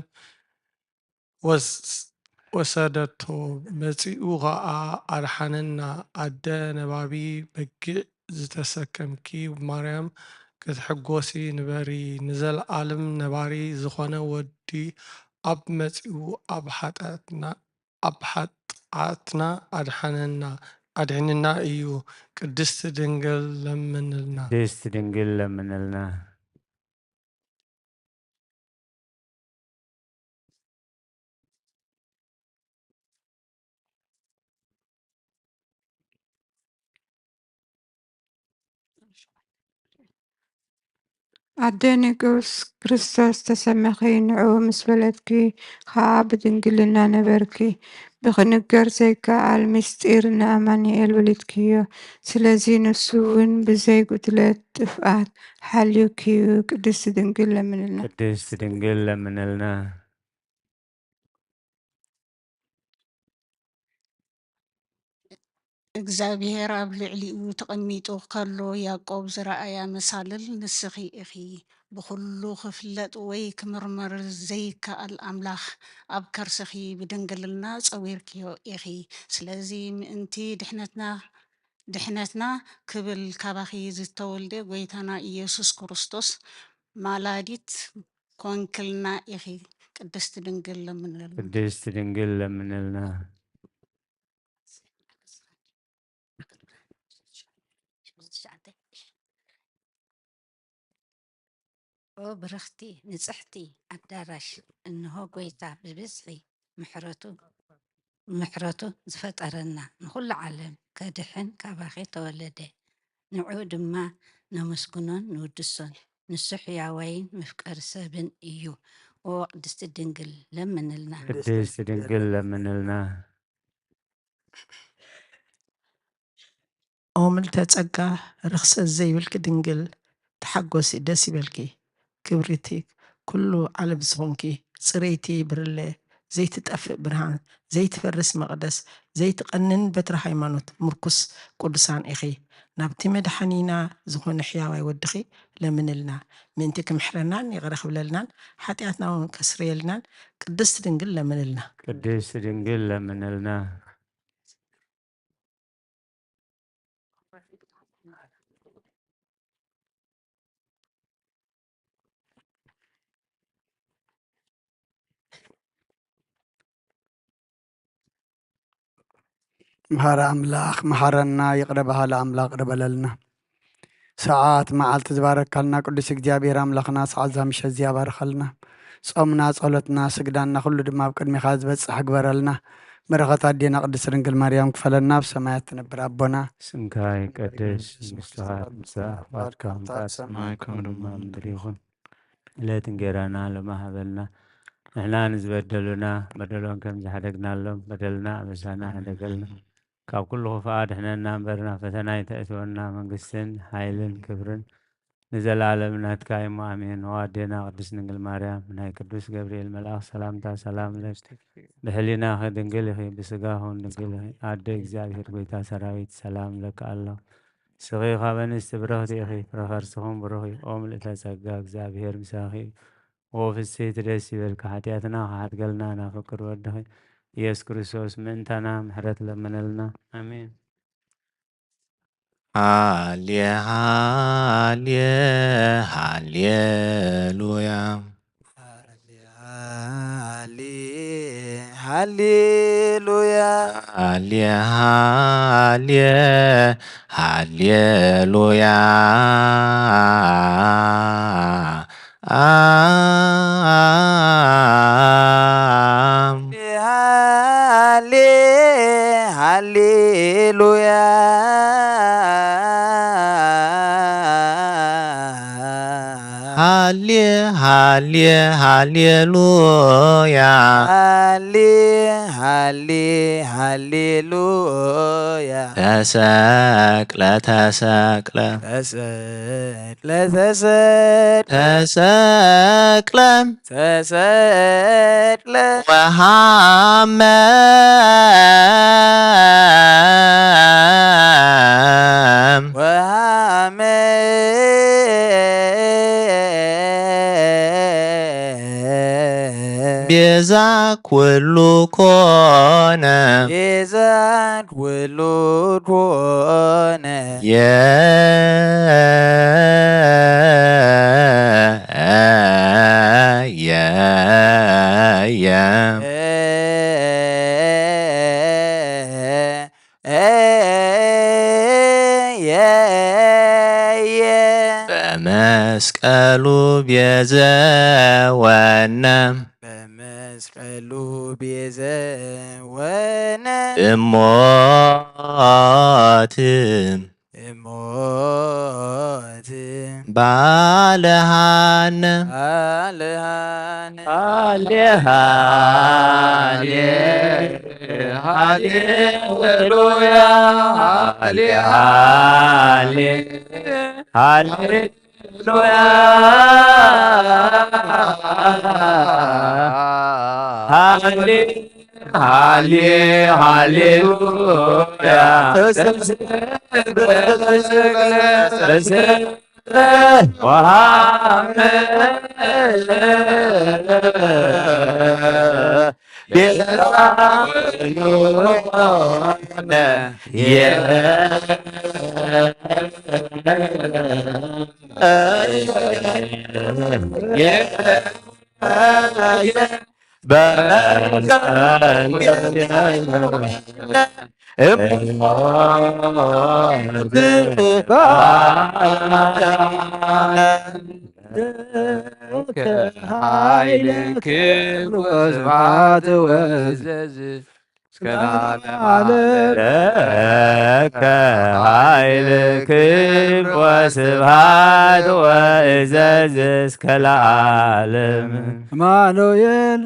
ወስ-፣ ወሰደቶ። መጺኡ ኸኣ ኣድሓነና። ኣደ ነባቢ በጊዕ ዝተሰከምኪ ማርያም፣ ክትሕጎሲ ንበሪ። ንዘለኣለም ነባሪ ዝኾነ ወዲ ኣብ መጺኡ ኣብ ሓጢኣትና፣ ኣብ ሓጢኣትና ኣድሓነና፣ ኣድሒንና እዩ። ቅድስት ድንግል ለምንልና። ቅድስት ድንግል ለምንልና። ኣደ ንጉስ ክርስቶስ ተሰመኺ፣ ንዑ ምስ በለትኪ ኸኣ ብድንግልና ነበርኪ። ብኽንገር ዘይከኣል ምስጢር ንኣማኑኤል ወሊድክዮ። ስለዚ ንሱ እውን ብዘይ ጉድለት ጥፍኣት ሓልዩኪዩ። ቅድስት ድንግል ለምንልና። ቅድስት ድንግል ለምንልና። እግዚኣብሔር ኣብ ልዕሊኡ ተቐሚጡ ከሎ ያዕቆብ ዝረኣያ መሳልል ንስኺ ኢኺ። ብኹሉ ክፍለጥ ወይ ክምርመር ዘይከኣል ኣምላኽ ኣብ ከርስኺ ብድንግልና ጸዊርክዮ ኢኺ። ስለዚ ምእንቲ ድሕነትና፣ ድሕነትና ክብል ካባኺ ዝተወልደ ጐይታና ኢየሱስ ክርስቶስ ማላዲት ኮንክልና ኢኺ። ቅድስት ድንግል ለምንልና። ቅድስት ድንግል ለምንልና። ኦ ብርኽቲ ንጽሕቲ ኣዳራሽ፣ እንሆ ጐይታ ብብዝሒ ምሕረቱ፣ ምሕረቱ ዝፈጠረና፣ ንኹሉ ዓለም ከድሕን ካባኺ ተወለደ። ንዑ ድማ ነመስግኖን ንውድሶን፣ ንሱ ሕያዋይን መፍቀሪ ሰብን እዩ። ኦ ቅድስቲ ድንግል ለምንልና። ቅድስት ድንግል ለምንልና። ኦ ምልእተ ጸጋ፣ ርኽሰት ዘይብልኪ ድንግል፣ ተሓጎሲ፣ ደስ ይበልኪ። ክብርቲ ኩሉ ዓለም ዝኾንኪ፣ ጽርይቲ ብርለ፣ ዘይትጠፍእ ብርሃን፣ ዘይትፈርስ መቕደስ፣ ዘይትቐንን በትሪ ሃይማኖት፣ ምርኩስ ቅዱሳን ኢኺ። ናብቲ መድሓኒና ዝኾነ ሕያዋይ ወድኺ ለምንልና፣ ምእንቲ ክምሕረናን ይቕረ ክብለልናን፣ ሓጢኣትና እውን ከስርየልናን፣ ቅድስት ድንግል ለምንልና። ቅድስት ድንግል ለምንልና። መሓሪ ኣምላኽ መሓረና፣ ይቕረ በሃሊ ኣምላኽ ይቕረ በለልና። ሰዓት መዓልቲ ዝባረካልና ቅዱስ እግዚኣብሔር ኣምላኽና፣ ሰዓት እዛ ምሸት እዚኣ ባርከልና። ጾምና፣ ጸሎትና፣ ስግዳንና ኩሉ ድማ ኣብ ቅድሜኻ ዝበጽሕ ግበረልና። በረኸት ኣዴና ቅድስት ድንግል ማርያም ክፈለና፣ ኣብ ሰማያት ትነብር ኣቦና። ስምካ ይቀደስ፣ መንግስትኻ ትምጻእ፣ ፍቃድካ ኣብ ሰማይ ከም ድማ ምድሪ ይኹን። ዕለት እንጌራና ሎሚ ሃበልና። ንሕና ንዝበደሉና በደሎም ከም ዝሓደግናሎም በደልና ኣበሳና ሕደገልና። ካብ ኩሉ ክፉእ ኣድሕነና እምበር ናብ ፈተና ኣይተእትወና። መንግስትን ሓይልን ክብርን ንዘለዓለም ናትካ እሞ ኣሜን። ኦ ኣዴና ቅድስት ድንግል ማርያም፣ ናይ ቅዱስ ገብርኤል መልኣኽ ሰላምታ ሰላም እብለኪ። ብሕሊናኺ ድንግል ኢኺ፣ ብስጋኺ እውን ድንግል ኢኺ። ኣደ እግዚኣብሔር ጐይታ ሰራዊት ሰላም እብለኪ ኣለኹ። ንስኺ ካብ ኣንስቲ ብርኽቲ ኢኺ፣ ፍረ ከርስኺ እውን ብሩኽ እዩ። ኦ ምልእተ ጸጋ፣ እግዚኣብሔር ምሳኺ እዩ። ኦ ፍስሕቲ ደስ ይበልኪ፣ ሓጢኣትና ክሓድገልና ናብ ፍቁር ወድኺ ኢየሱስ ክርስቶስ ምእንታና ምሕረት ለምነልና። ኣሜን። ሃሌ ሃሌ ሃሌሉያ። ሃሌ ሃሌ ሃሌሉያ። ሃሌ ሃሌ ሃሌሉያ። አም- ሃሌ ሃሌሉያ። ሃሌ፣ ሃሌ፣ ሃሌሉያ። ሃሌ፣ ሃሌ፣ ሃሌሉያ። ተሰቅለ፣ ተሰቅለ። ተሰቅለ፣ ተሰቅለ። ተሰቅለ። ተሰቅለ። ወሐመ። ወሐመ። ቤዛ ኩሉ ኮነ። ቤዛ ኩሉ ኮነ። የ፣ የ፣ የ። የ፣ የ። በመስቀሉ ቤዘወነ። በመስቀሉ ቤዘወነ። እሞት። እሞት። ባልሃነ። ባልሃነ። ሃሌ፣ ሃሌ፣ ሃሌሉያ። ሃሌ፣ ሃሌ፣ ሃሌ። ሃሌሉያ። ሃሌ፣ ሃሌ፣ ሃሌሉያ። ኃይል ክብር ወስብሐት ወእዘዝ እስከ ለዓለመ ዓለም። ለከ ኃይል ክብር ወስብሐት ወእዘዝ እስከ ለዓለም። አማኑኤል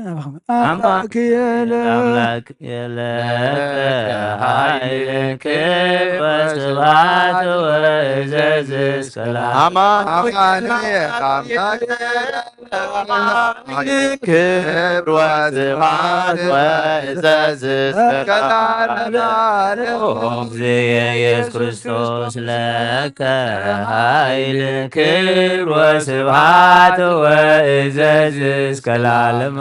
አምላክ የለ። አምላክ የለ። ለከ ኃይል ክብር ወስብሐት ወእዘዝ እስከ ለዓለም። አማኑኤል አምላክ ክብር ወስብሐት ወእዘዝ እስከ ለዓለመ ዓለም። ኦ እግዚእ ኢየሱስ ክርስቶስ ለከ ኃይል ክብር ወስብሐት ወእዘዝ እስከ ለዓለመ።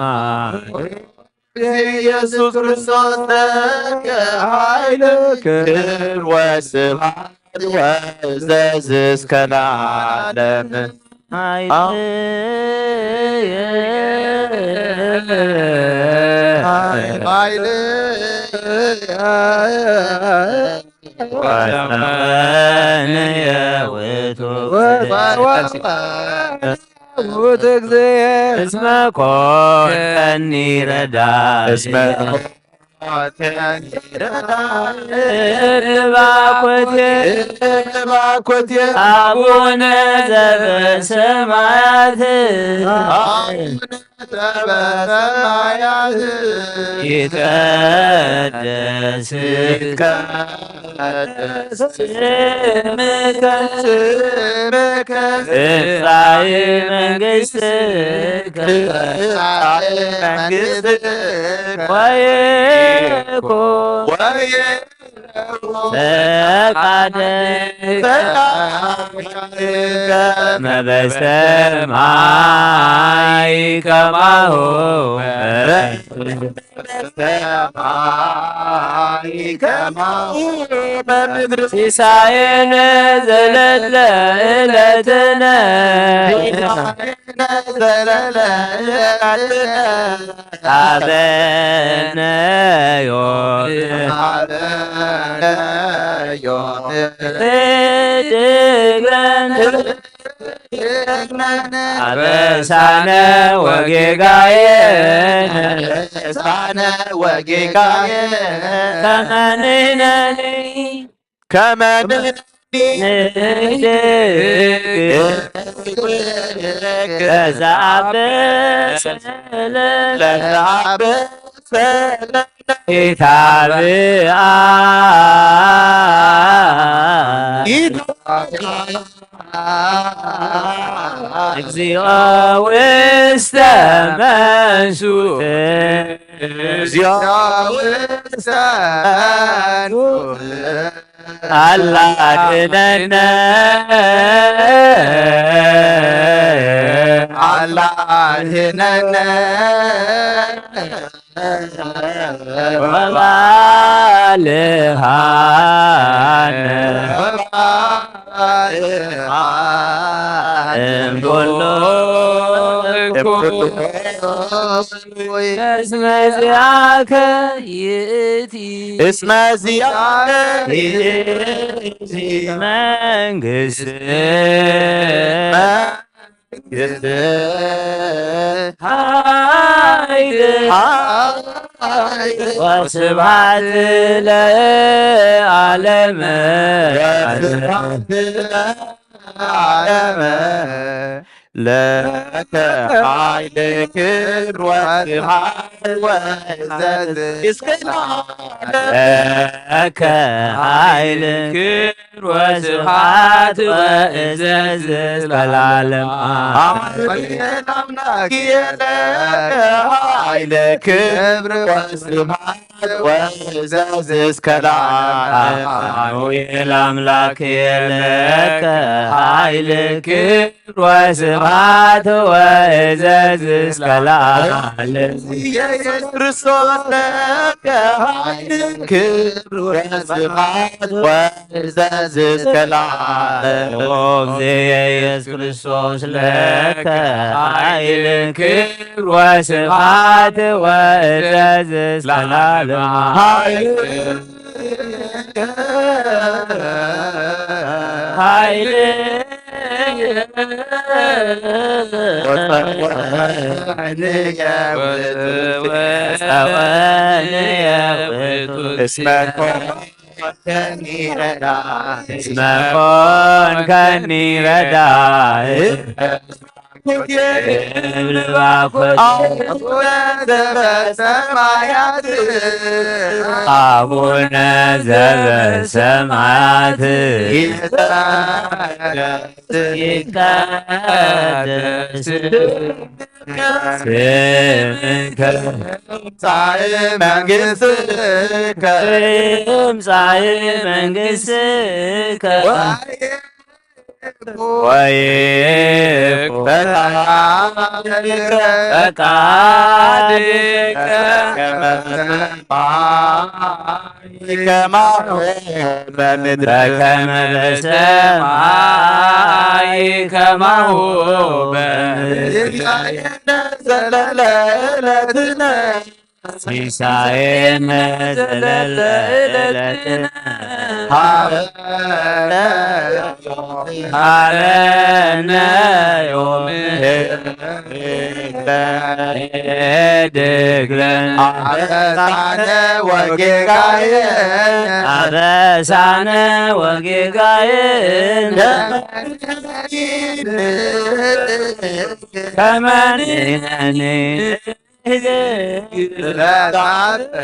ኢየሱስ ክርስቶስ ለከ ኃይል ክብር ወስብሐት ወእዘዝ እስከ ለዓለም። ኃይል ኃይል ወሰማንየ ውእቱ ውእቱ እግዚእ እስመ ኮንከኒ ረዳኢ። እስመ ኮንከኒ ረዳኢ። ባኮቴ ባኮቴ አቡነ ዘበሰማያት። አቡነ ዘበሰማያት። ይትቀደስ ይትቀደስ ስምከ ስምከ ትምጻእ መንግሥትከ ትምጻእ መንግሥትከ ወይኩን ወይኩን ፈቃድከ ፈቃድከ ከመ በሰማይ ከማሁ በሰማይ ከማሁ በምድር። ሲሳየነ ዘለለ ዕለትነ ዘለለ ዕለትነ ሀበነ ዮም ሀበነ ዮም ወህድግ ለነ አበሳነ ወጌጋየነ አበሳነ ወጌጋየነ ከመ ንሕነኒ ከመ ንሕነኒ ለዘአበሰ ለኢታብአ እግዚኦ ውስተ መንሱት። እግዚኦ ውስተ መንሱት። አላ አድነነ። አላ አድነነ። ወባልሃነ። ወባልሃነ። እምኩሉ እኩይ። እስመ ዚአከ ይእቲ። እስመ ዚአከ ይእቲ። መንግስት። መንግስት። ኃይል። ኃይል። ወስብሐት ለዓለመ። ወስብሐት ለዓለመ። ለከ ኃይል ክብር ወስብሐት ወእዘዝ እስከ ለዓለም። ለከ ኃይል ክብር ወስብሐት ወእዘዝ እስከ ለዓለም። አሜን። ለአምላክ ለከ ኃይል ክብር ወስብሐት ወእዘዝ እስከ ለዓለም። አሜን። ለአምላክ ለከ ኃይል ክብር ወስብሐት ወእዘዝ እስከ ለዓለም። ኢየሱስ ክርስቶስ ለከ ኃይል ክብር ወስብሐት ወእዘዝ እስከ ለዓለም። ኦ እግዚእ ኢየሱስ ክርስቶስ ለከ ኃይል ክብር ወስብሐት ወእዘዝ እስከ ለዓለም። ኃይል ኃይል ወጸወንየ ውእቱ። እስመ ኮንከኒ ረዳእ። እስመ ኮንከኒ ረዳእ። አቡነ ዘበሰማያት። አቡነ ዘበሰማያት። ይትቀደስ። ይትቀደስ። ስምከ። ትምጻእ መንግስትከ። ትምጻእ መንግስትከ። ወይኩን ፈቃድከ። ፈቃድከ። በከመ በሰማይ ከማሁ በምድር። በከመ በሰማይ ከማሁ በምድር። ሲሳየነ ዘለለ ዕለትነ። ሲሳየነ ዘለለ ዕለትነ። ሀበነ ሀበነ ዮም። ዮም። ሀበነ። ሀበነ። አበሳነ ወጌጋየነ። አበሳነ ወጌጋየነ። ከመ ንሕነኒ ለዘአበሰ።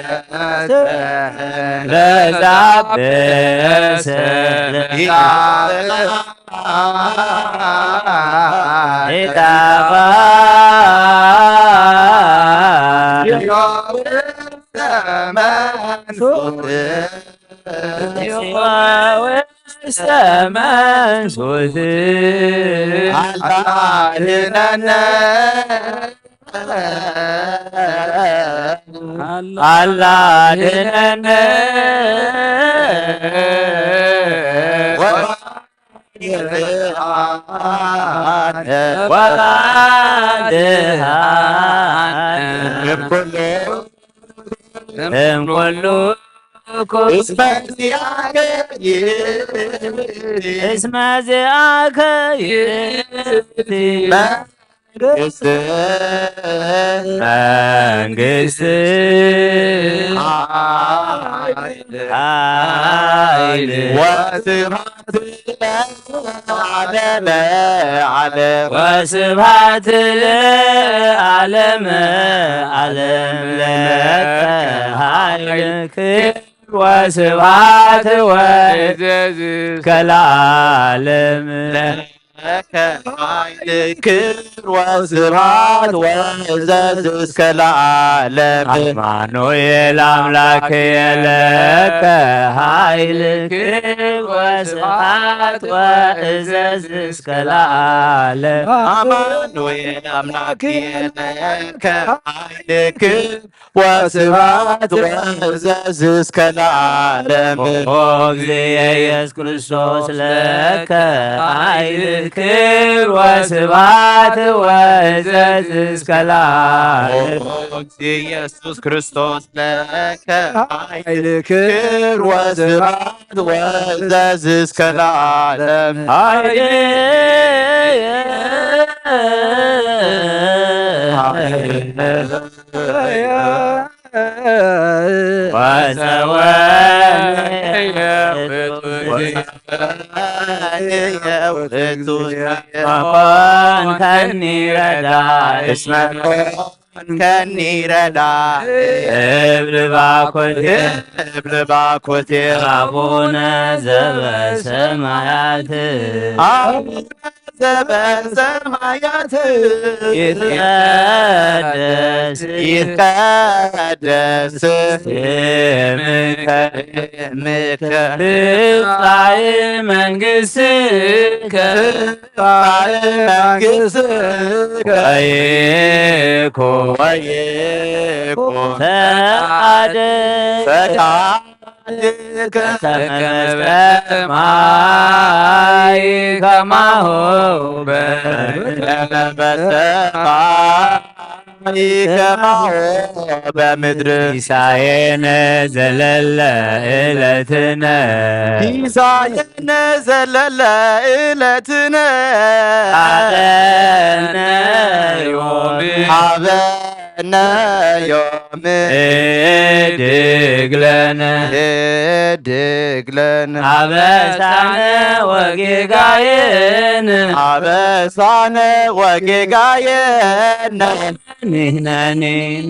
ለዘአበሰ። ኢጣፋ። ኢጣፋ። ውስተ መንሱት። አላ አድነነ። አላ አድነነ። ወባልሃነ። ወባልሃነ። እምኩሉ። እምኩሉ። እስመ ዚአከ ይእቲ። እስመ ዚአከ ይእቲ። መንግስት። መንግስት። ኃይል። ኃይል። ወስብሐት። ለዓለመ ዓለም ወስብሐት ለዓለመ ዓለም ለከ ኃይል ክብር ወስብሐት ወእዘዝ እስከ ለዓለም። ለከ ኃይል ክብር ወስብሐት ወእዘዝ እስከ ለዓለም። አማኑኤል አምላክ ለከ ኃይል ክብር ወስብሐት ወእዘዝ እስከ ለዓለም። አማኑኤል አምላክ ለከ ኃይል ክብር ወስብሐት ወእዘዝ እስከ ለዓለም። ኦ እግዚእ ኢየሱስ ክርስቶስ ለከ ኃይል ክብር ወስብሐት ወእዘዝ እስከ ለዓለም። ኦ እግዚእ ኢየሱስ ክርስቶስ ለከ ኃይል ክብር ወስብሐት ወእዘዝ እስከ ለዓለም። ኃይል ወሰወን መኮንከኒ ረዳኢ እስመ መኮንከኒ ረዳኢ እብል ባኮቴ እብል ባኮቴ አቡነ ዘበሰማያት አቡነ ዘበሰማያት ይትቀደስ ይትቀደስ ስምከ ስምከ ትምጻእ መንግሥትከ ትምጻእ መንግሥትከ ወይኩን ወይኩን ፈቃድከ ፈቃድከ በከመ በሰማይ ከማሁ በምድር። በከመ በሰማይ ከማሁ በምድር። ሲሳየነ ዘለለ ዕለትነ ሲሳየነ ዘለለ ዕለትነ ሀበነ ዮም ሀበነ ዮም እድግ ለነ እድግ ለነ አበሳነ ወጌጋየነ አበሳነ ወጌጋየነ ንሕነኒ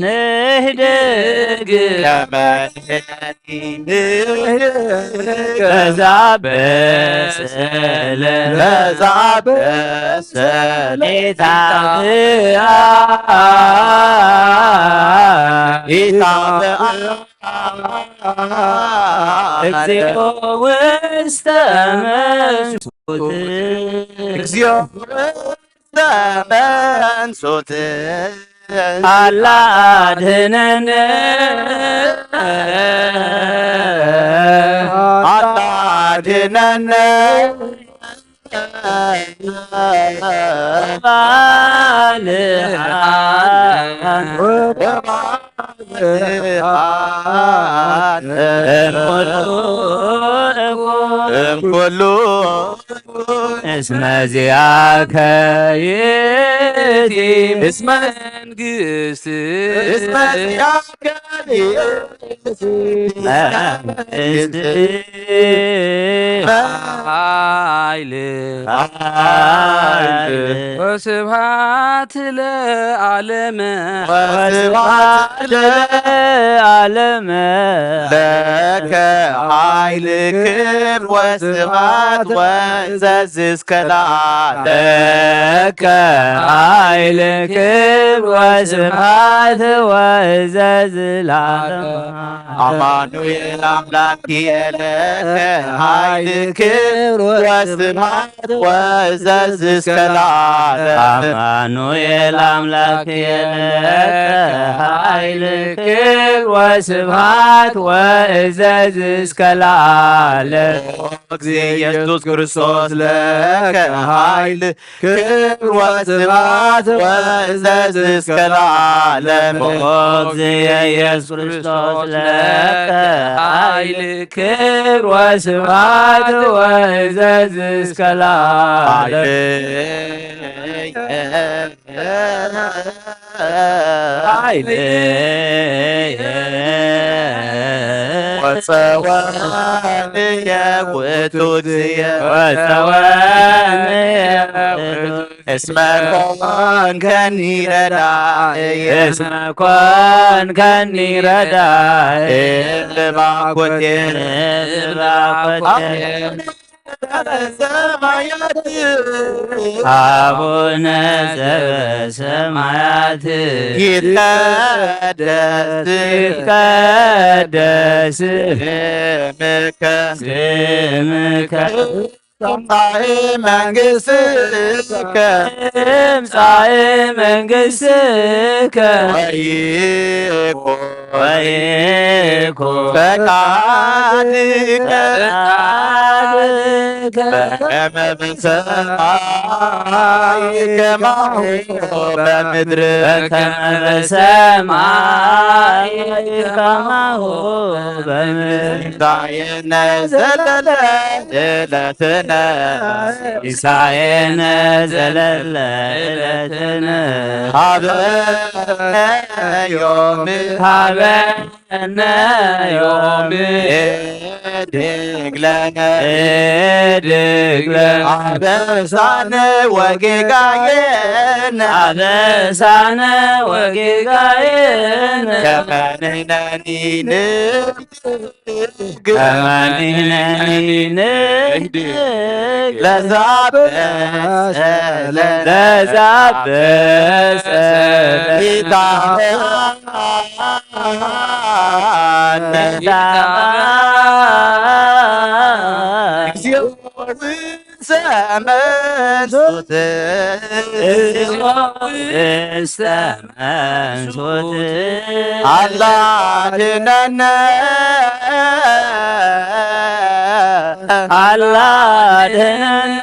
ንህድግ ከመ ንሕነኒ ንህድግ በዛብእ ሰለ በዛብእ ሰለ ኢታብአ ኢታብአ እግዚኦ ውስተ መንሱት እግዚኦ ውስተ መንሱት አላ አድህነነ አላ አድህነነ ወባልሃን ወባልሃን እምኩሉ እኩይ እምኩሉ እስመ ዚአከ ይእቲ እስመ መንግስት እስመ ዚአከ ይእቲ መንግስት ኃይል ኃይል ወስብሐት ለዓለመ ወስብሐት ለዓለመ ለከ ኃይል ክብር ወስብሐት ወእዘዝ እስከ ለዓለም። ለከ ኃይል ክብር ወስብሐት ወእዘዝ ለዓለም። አማኑኤል አምላክ ለከ ኃይል ክብር ወስብሐት ወእዘዝ እስከ ለዓለም። አማኑኤል አምላክ ለከ ኃይል ክብር ወስብሐት ወእዘዝ እስከ ለዓለም። ኦ እግዚእ ኢየሱስ ክርስቶስ ለከ ኃይል ክብር ወስብሐት ወእዘዝ እስከ ለዓለም። ኦ እግዚእ ኢየሱስ ክርስቶስ ለከ ኃይል ክብር ወስብሐት ወእዘዝ እስከ ለዓለም። ኃይል ወጸዋንየ ውእቱ ዝየ። ወጸዋንየ ውእቱ እስመ ኮንከኒ ረዳእየ። እስመ ኮንከኒ ረዳእየ። እብል ባኮቴ። እብል ባኮቴ። ሰማያት። አቡነ ዘበሰማያት። ይትቀደስ። ይትቀደስ። ስምከ። ስምከ። ትምጻእ መንግስትከ። ትምጻእ መንግስትከ። ወይኩን። ወይኩን። ፈቃድከ። ፈቃድከ። በከመ በሰማይ ከማሁ በምድር። በከመ በሰማይ ከማሁ በምድር። ሲሳየነ ዘለለ ዕለትነ። ሲሳየነ ዘለለ ዕለትነ። ሀበነ ዮም። ሀበነ ዮም። እድግ ለነ። እድግ ለነ። አበሳነ ወጌጋየነ። አበሳነ ወጌጋየነ። ከመ ንሕነኒ ንህድግ። ከመ ንሕነኒ ንህድግ። ለዘአበሰ። ለዘአበሰ። ጌታ። ጌታ። እግዚኦ ውእስተ መንሱት። እግዚኦ ውእስተ መንሱት። አላ አድነነ። አላ አድነነ።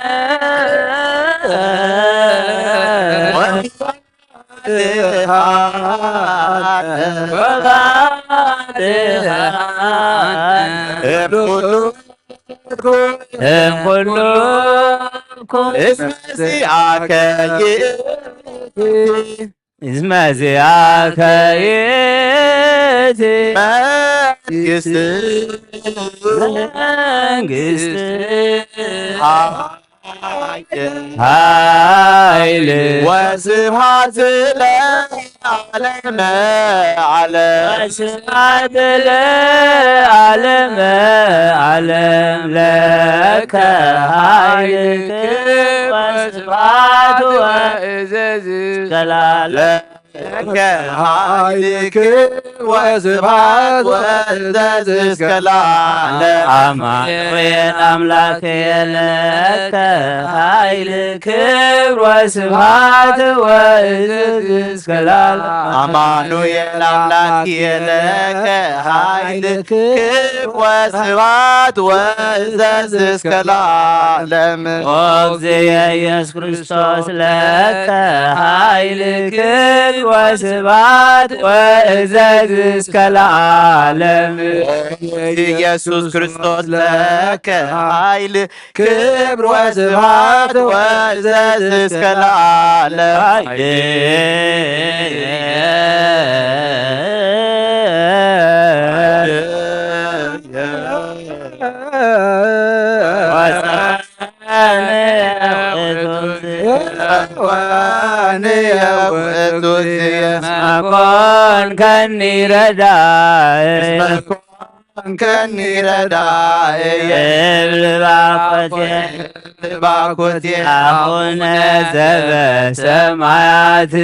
ወባድሃነ። እምኩሉ። እምኩሉ። እስመ ዚአከ ይእቲ። እስመ ዚአከ ይእቲ። መንግስት። መንግስት። ኃይል። ኃይል። ወስብሐት ለዓለመ ዓለም። ወስብሐት ለዓለመ ዓለም። ለከ ኃይልክ ወስብሐት ወእዘዝ እስከ ለዓለም። ለከ ኃይልክ ወስብሐት ወእዘዝ እስከ ለዓለም። አማኑኤል አምላክ ለከ ኃይል ክብር ወስብሐት ወእዘዝ እስከ ለዓለም። አማኑኤል አምላክ ለከ ኃይል ክብር ወስብሐት ወእዘዝ እስከ ለዓለም። ኦ እግዚእ ኢየሱስ ክርስቶስ ለከ ኃይል ክብር ወስብሐት ወእዘዝ እስከ ለዓለም። ኢየሱስ ክርስቶስ ለከ ኃይል ክብር ወስብሐት ወእዘዝ እስከ ለዓለም። ወሰብሐት ለአብ ወወልድ ወመንፈስ ቅዱስ። መኮንከኒ ረዳእ። መኮንከኒ ረዳእ። እብል ባኮቴ። ባኮቴ። አቡነ ዘበሰማያት።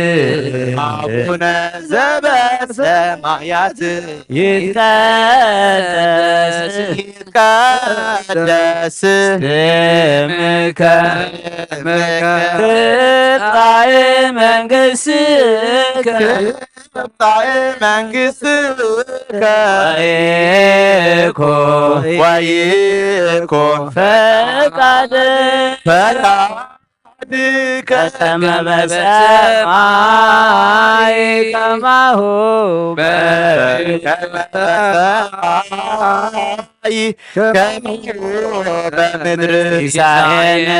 አቡነ ዘበሰማያት። ይትቀደስ። ይትቀደስ። ስምከ። ስምከ። ትምጻእ መንግስትከ። ትምጻእ መንግስትከ። ወይኩን። ወይኩን። ፈቃድከ። ፈቃድ ከመ በሰማይ ከማሁ በምድር። ከመ በሰማይ ከማሁ በምድር። ሲሳየነ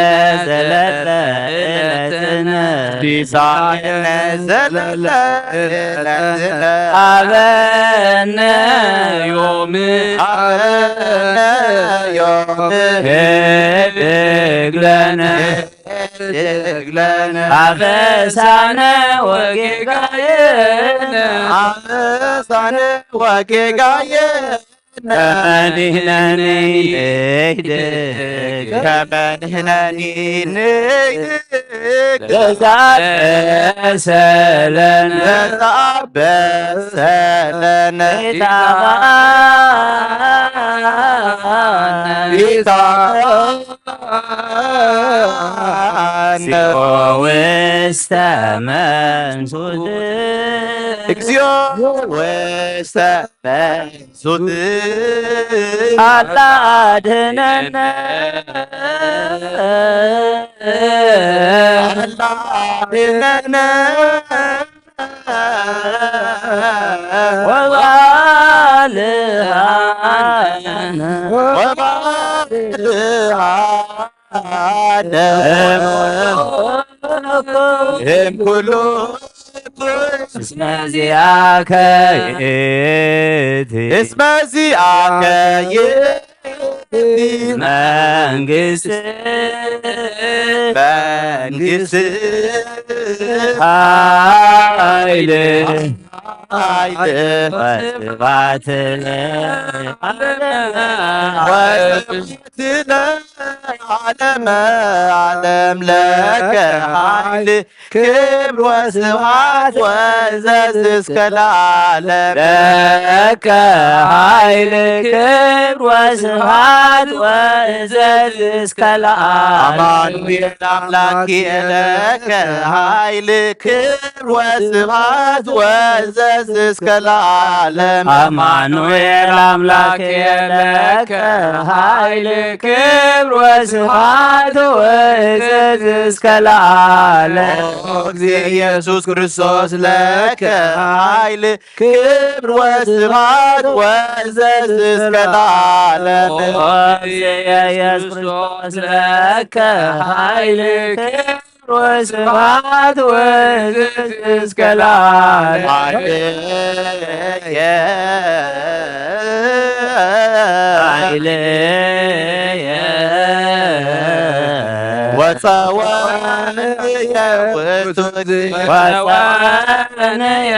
ዘለለ ዕለትነ። ሲሳየነ ዘለለ ዕለትነ። ሀበነ ዮም። ሀበነ ዮም። ህድግ ለነ። ህድግ ለነ። አበሳነ ወጌጋየነ። አበሳነ ወጌጋየነ። ከመ ንሕነኒ ንህድግ። ከመ ንሕነኒ ንህድግ። ለዘአበሰ ለነ። ለዘአበሰ ለነ። ኢታብአነ። ኢታብአነ። እግዚኦ ውስተ መንሱት። እግዚኦ ውስተ መንሱት። አላ አድህነነ። አላ አድህነነ። ወባልዓነ። ወባልዓነ። እምኩሉ። እስመ ዚአከ ይእቲ። እስመ ዚአከ ይእቲ። መንግስት። መንግስት። ኃይል። ኃይል። ወስብሐት ለዓለመ። ወስብሐት ለዓለመ ዓለም። ለከ ኃይል ክብር ወስብሐት ወዕዘዝ እስከ ለዓለም። ለከ ኃይል ክብር ወስብሐት ወዕዘዝ እስከ ለዓለም። አማኑኤል አምላክ ለከ ኃይል ክብር ወስብሐት ወዕዘዝ እስከ ለዓለም። አማኑኤል አምላክ ለከ ኃይል ክብር ወስብሐት ወዕዘዝ እስከ ለዓለም። ኦ እግዚእ ኢየሱስ ክርስቶስ ለከ ኃይል ክብር ወስብሐት ወዕዘዝ እስከ ለዓለም። ኦ እግዚእ ኢየሱስ ክርስቶስ ለከ ኃይል ክብር ወስብሐት ወዕዘዝ እስከ ለዓለም። ኃይልየ። ኃይልየ። ወጸወንየ ውእቱ እግዚእ። ወጸወንየ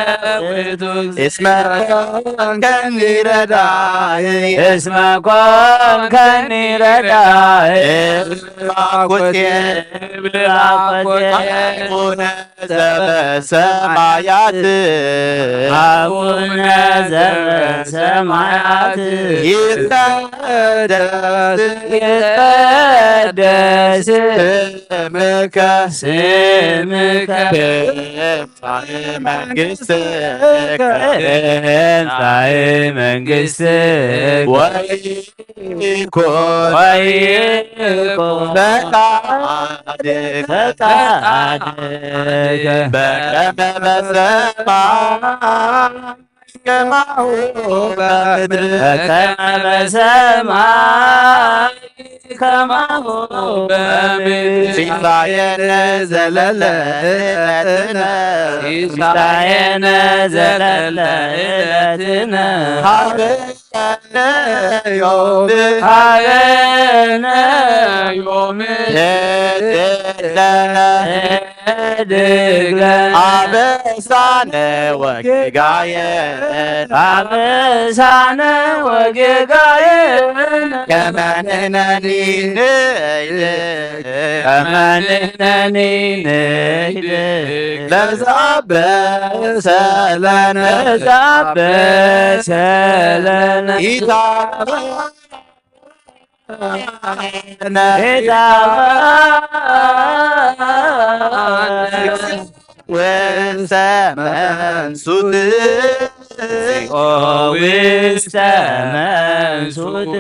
ውእቱ እግዚእ። እስመ ኮንከኒ ረዳኢ። እስመ ኮንከኒ ረዳኢ። እብል ባርኮትየ። እብል ባርኮትየ። አቡነ ዘበሰማያት። አቡነ ዘበሰማያት። ይትቀደስ። ይትቀደስ። ስምከ። ስምከ። ትምጻእ መንግስትከ። ትምጻእ መንግስትከ። ወይ ይኩን። ወይኩን። ፈቃድከ። ፈቃድከ። በከመ በሰማይ ከማሁ በምድር። በከመ በሰማይ ከማሁ በምድር። ሲሳየነ ዘለለ ዕለትነ። ሲሳየነ ዘለለ ዕለትነ። ሀበ ሀበነ ዮም። ሀበነ ዮም። ህድግ ለነ። ህድግ ለነ። አበሳነ ወጌጋየነ። አበሳነ ወጌጋየነ። ከመ ንሕነኒ ንህድግ። ከመ ንሕነኒ ንህድግ። ለዘአበሰ ለነ። ለዘአበሰ ለነ። ኢታብአነ። ኢታብአነ። ውስተ መንሱት። እግዚኦ ውስተ መንሱት።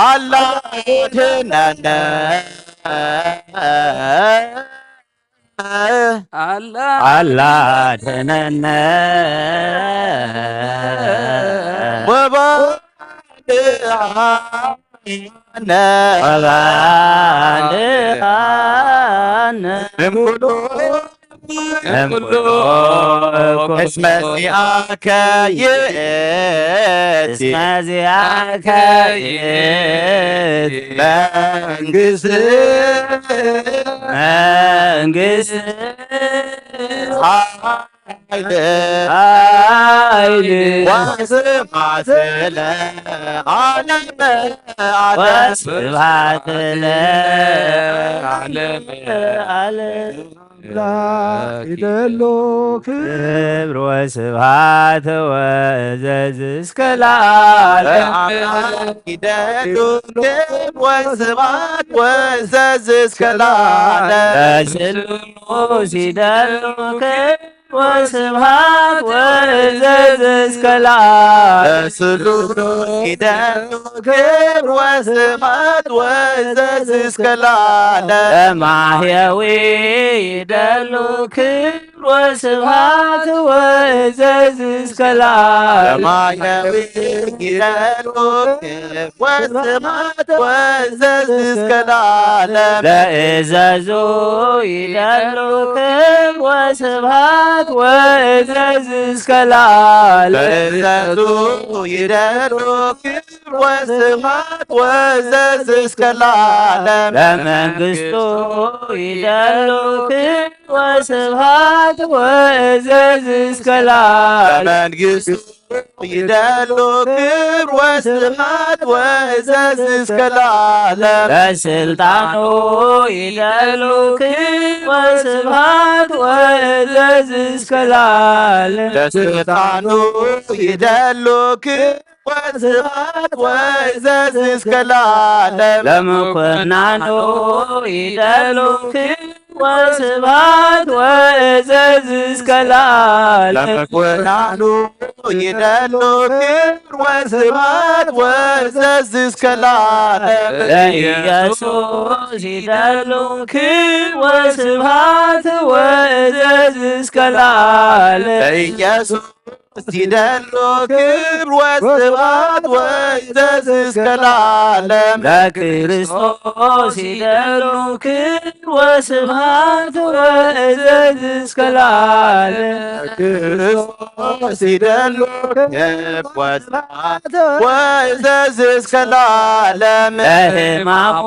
አላ አድህነነ። አላ አላ አድህነነ ወባልዓነ ወባልዓነ እምኩሉ እምኩሉ እስመ ዚአከ ይእቲ እስመ ዚአከ ይእቲ መንግስት መንግስት ኃይል ኃይል ወስብሐት ለዓለመ ዓለም። ወስብሐት ለዓለመ ዓለም። አምላክ ይደሉ ክብር ወስብሐት ወእዘዝ እስከ ለዓለም። አምላክ ይደሉ ክብር ወስብሐት ወእዘዝ እስከ ለዓለም። ለስሉስ ይደሉ ክብር ወስብሐት ወእዘዝ እስከ ለዓለም። ለስሉስ ይደሉ ክብር ወስብሐት ወእዘዝ እስከ ለዓለም። ለማሕየዊ ይደሉ ክብር ወስብሐት ወእዘዝ እስከ ለዓለም። ለማሕየዊ ይደሉ ክብር ወስብሐት ወእዘዝ እስከ ለዓለም። ለእዘዙ ይደሉ ክብር ወስብሐት ወእዘዝ እስከ ለዓለም። ለእዘዙ ይደሉ ክብር ወስብሐት ወእዘዝ እስከ ለዓለም። ለመንግስቱ ይደሉ ክብር ወስብሐት ወእዘዝ እስከ ለዓለም። ለመንግስቱ ይደሉ ክብር ወስብሐት ወእዘዝ እስከ ለዓለም። ለስልጣኑ ይደሉ ክብር ወስብሐት ወእዘዝ እስከ ለዓለም። ለስልጣኑ ይደሉ ክብር ወስብሐት ወእዘዝ እስከ ለዓለም። ለምኩናኑ ይደሉ ክብር ወስብሐት ወእዘዝ እስከ ለዓለም። ለምኩናኑ ይደሉ ክብር ወስብሐት ወእዘዝ እስከ ለዓለም። ለኢየሱስ ይደሉ ክብር ወስብሐት ወእዘዝ እስከ ለዓለም። ለኢየሱስ ይደሉ ክብር ወስብሐት ወእዘዝ እስከ ለዓለም። ለክርስቶስ ይደሉ ክብር ወስብሐት ወእዘዝ እስከ ለዓለም። ለክርስቶስ ይደሉ ክብር ወስብሐት ወእዘዝ እስከ ለዓለም። ለሕማሙ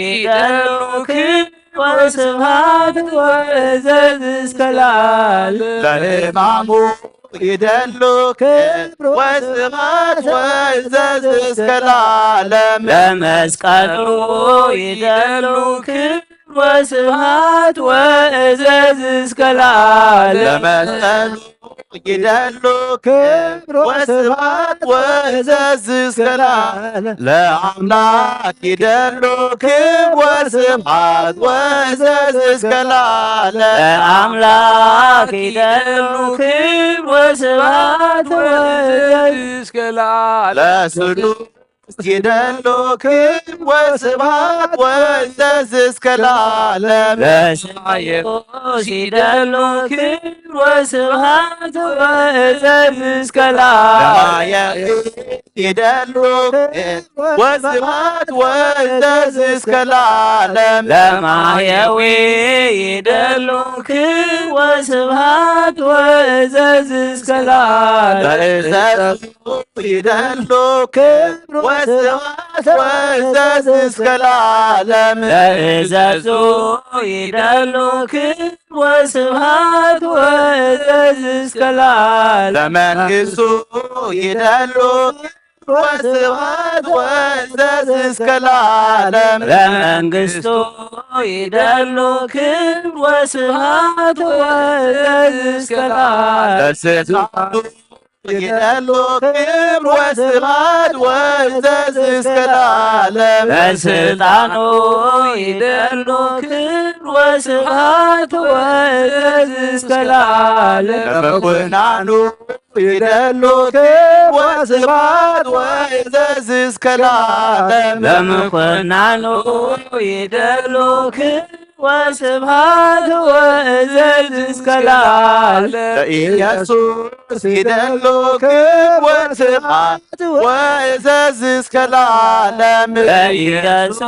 ይደሉ ክብር ወስብሐት ወእዘዝ እስከ ለዓለም። ለሕማሙ ይደሉ ክብር ወስብሐት ወእዘዝ እስከ ለዓለም። ለመስቀሉ ይደሉ ክብር ወስብሐት ወእዘዝ እስከ ለዓለም። ለመስቀሉ ይደሉ ክብር ወስብሐት ወእዘዝ እስከ ለዓለም። ለአምላክ ይደሉ ክብር ወስብሐት ወእዘዝ እስከ ለዓለም። ለአምላክ ይደሉ ክብር ወስብሐት ወእዘዝ እስከ ለዓለም። ለስሉስ ይደሉ ክብር ወስብሐት ወእዘዝ እስከ ለዓለም። ለስሉስ ይደሉ ክብር ወስብሐት ወእዘዝ እስከ ለዓለም። ለማሕየዊ ይደሉ ክብር ወስብሐት ወእዘዝ እስከ ለዓለም። ለማሕየዊ ይደሉ ክብር ወስብሐት ወእዘዝ እስከ ለዓለም። ለእዘዙ ይደሉ ክብር ወስብሐት ወእዘዝ እስከ ለዓለም። ለእዘዙ ይደሉ ክብር ወስብሐት ወእዘዝ እስከ ለዓለም። ለመንግስቱ ይደሉ ክብር ወስብሐት ወእዘዝ እስከ ለዓለም። ለመንግስቱ ይደሉ ክብር ወስብሐት ወእዘዝ እስከ ለዓለም። ለስልጣኑ ይደሉ ክብር ወስብሐት ወእዘዝ እስከ ለዓለም። ለስልጣኑ ይደሉ ክብር ወስብሐት ወእዘዝ እስከ ለዓለም። ለምኩናኑ ይደሉ ክብር ወስብሐት ወዕዘዝ እስከ ለዓለም። ለመኮንኑ ይደሉ ክብር ወስብሐት ወዕዘዝ እስከ ለዓለም። ለኢየሱስ ይደሉ ክብር ወስብሐት ወዕዘዝ እስከ ለዓለም። ለኢየሱስ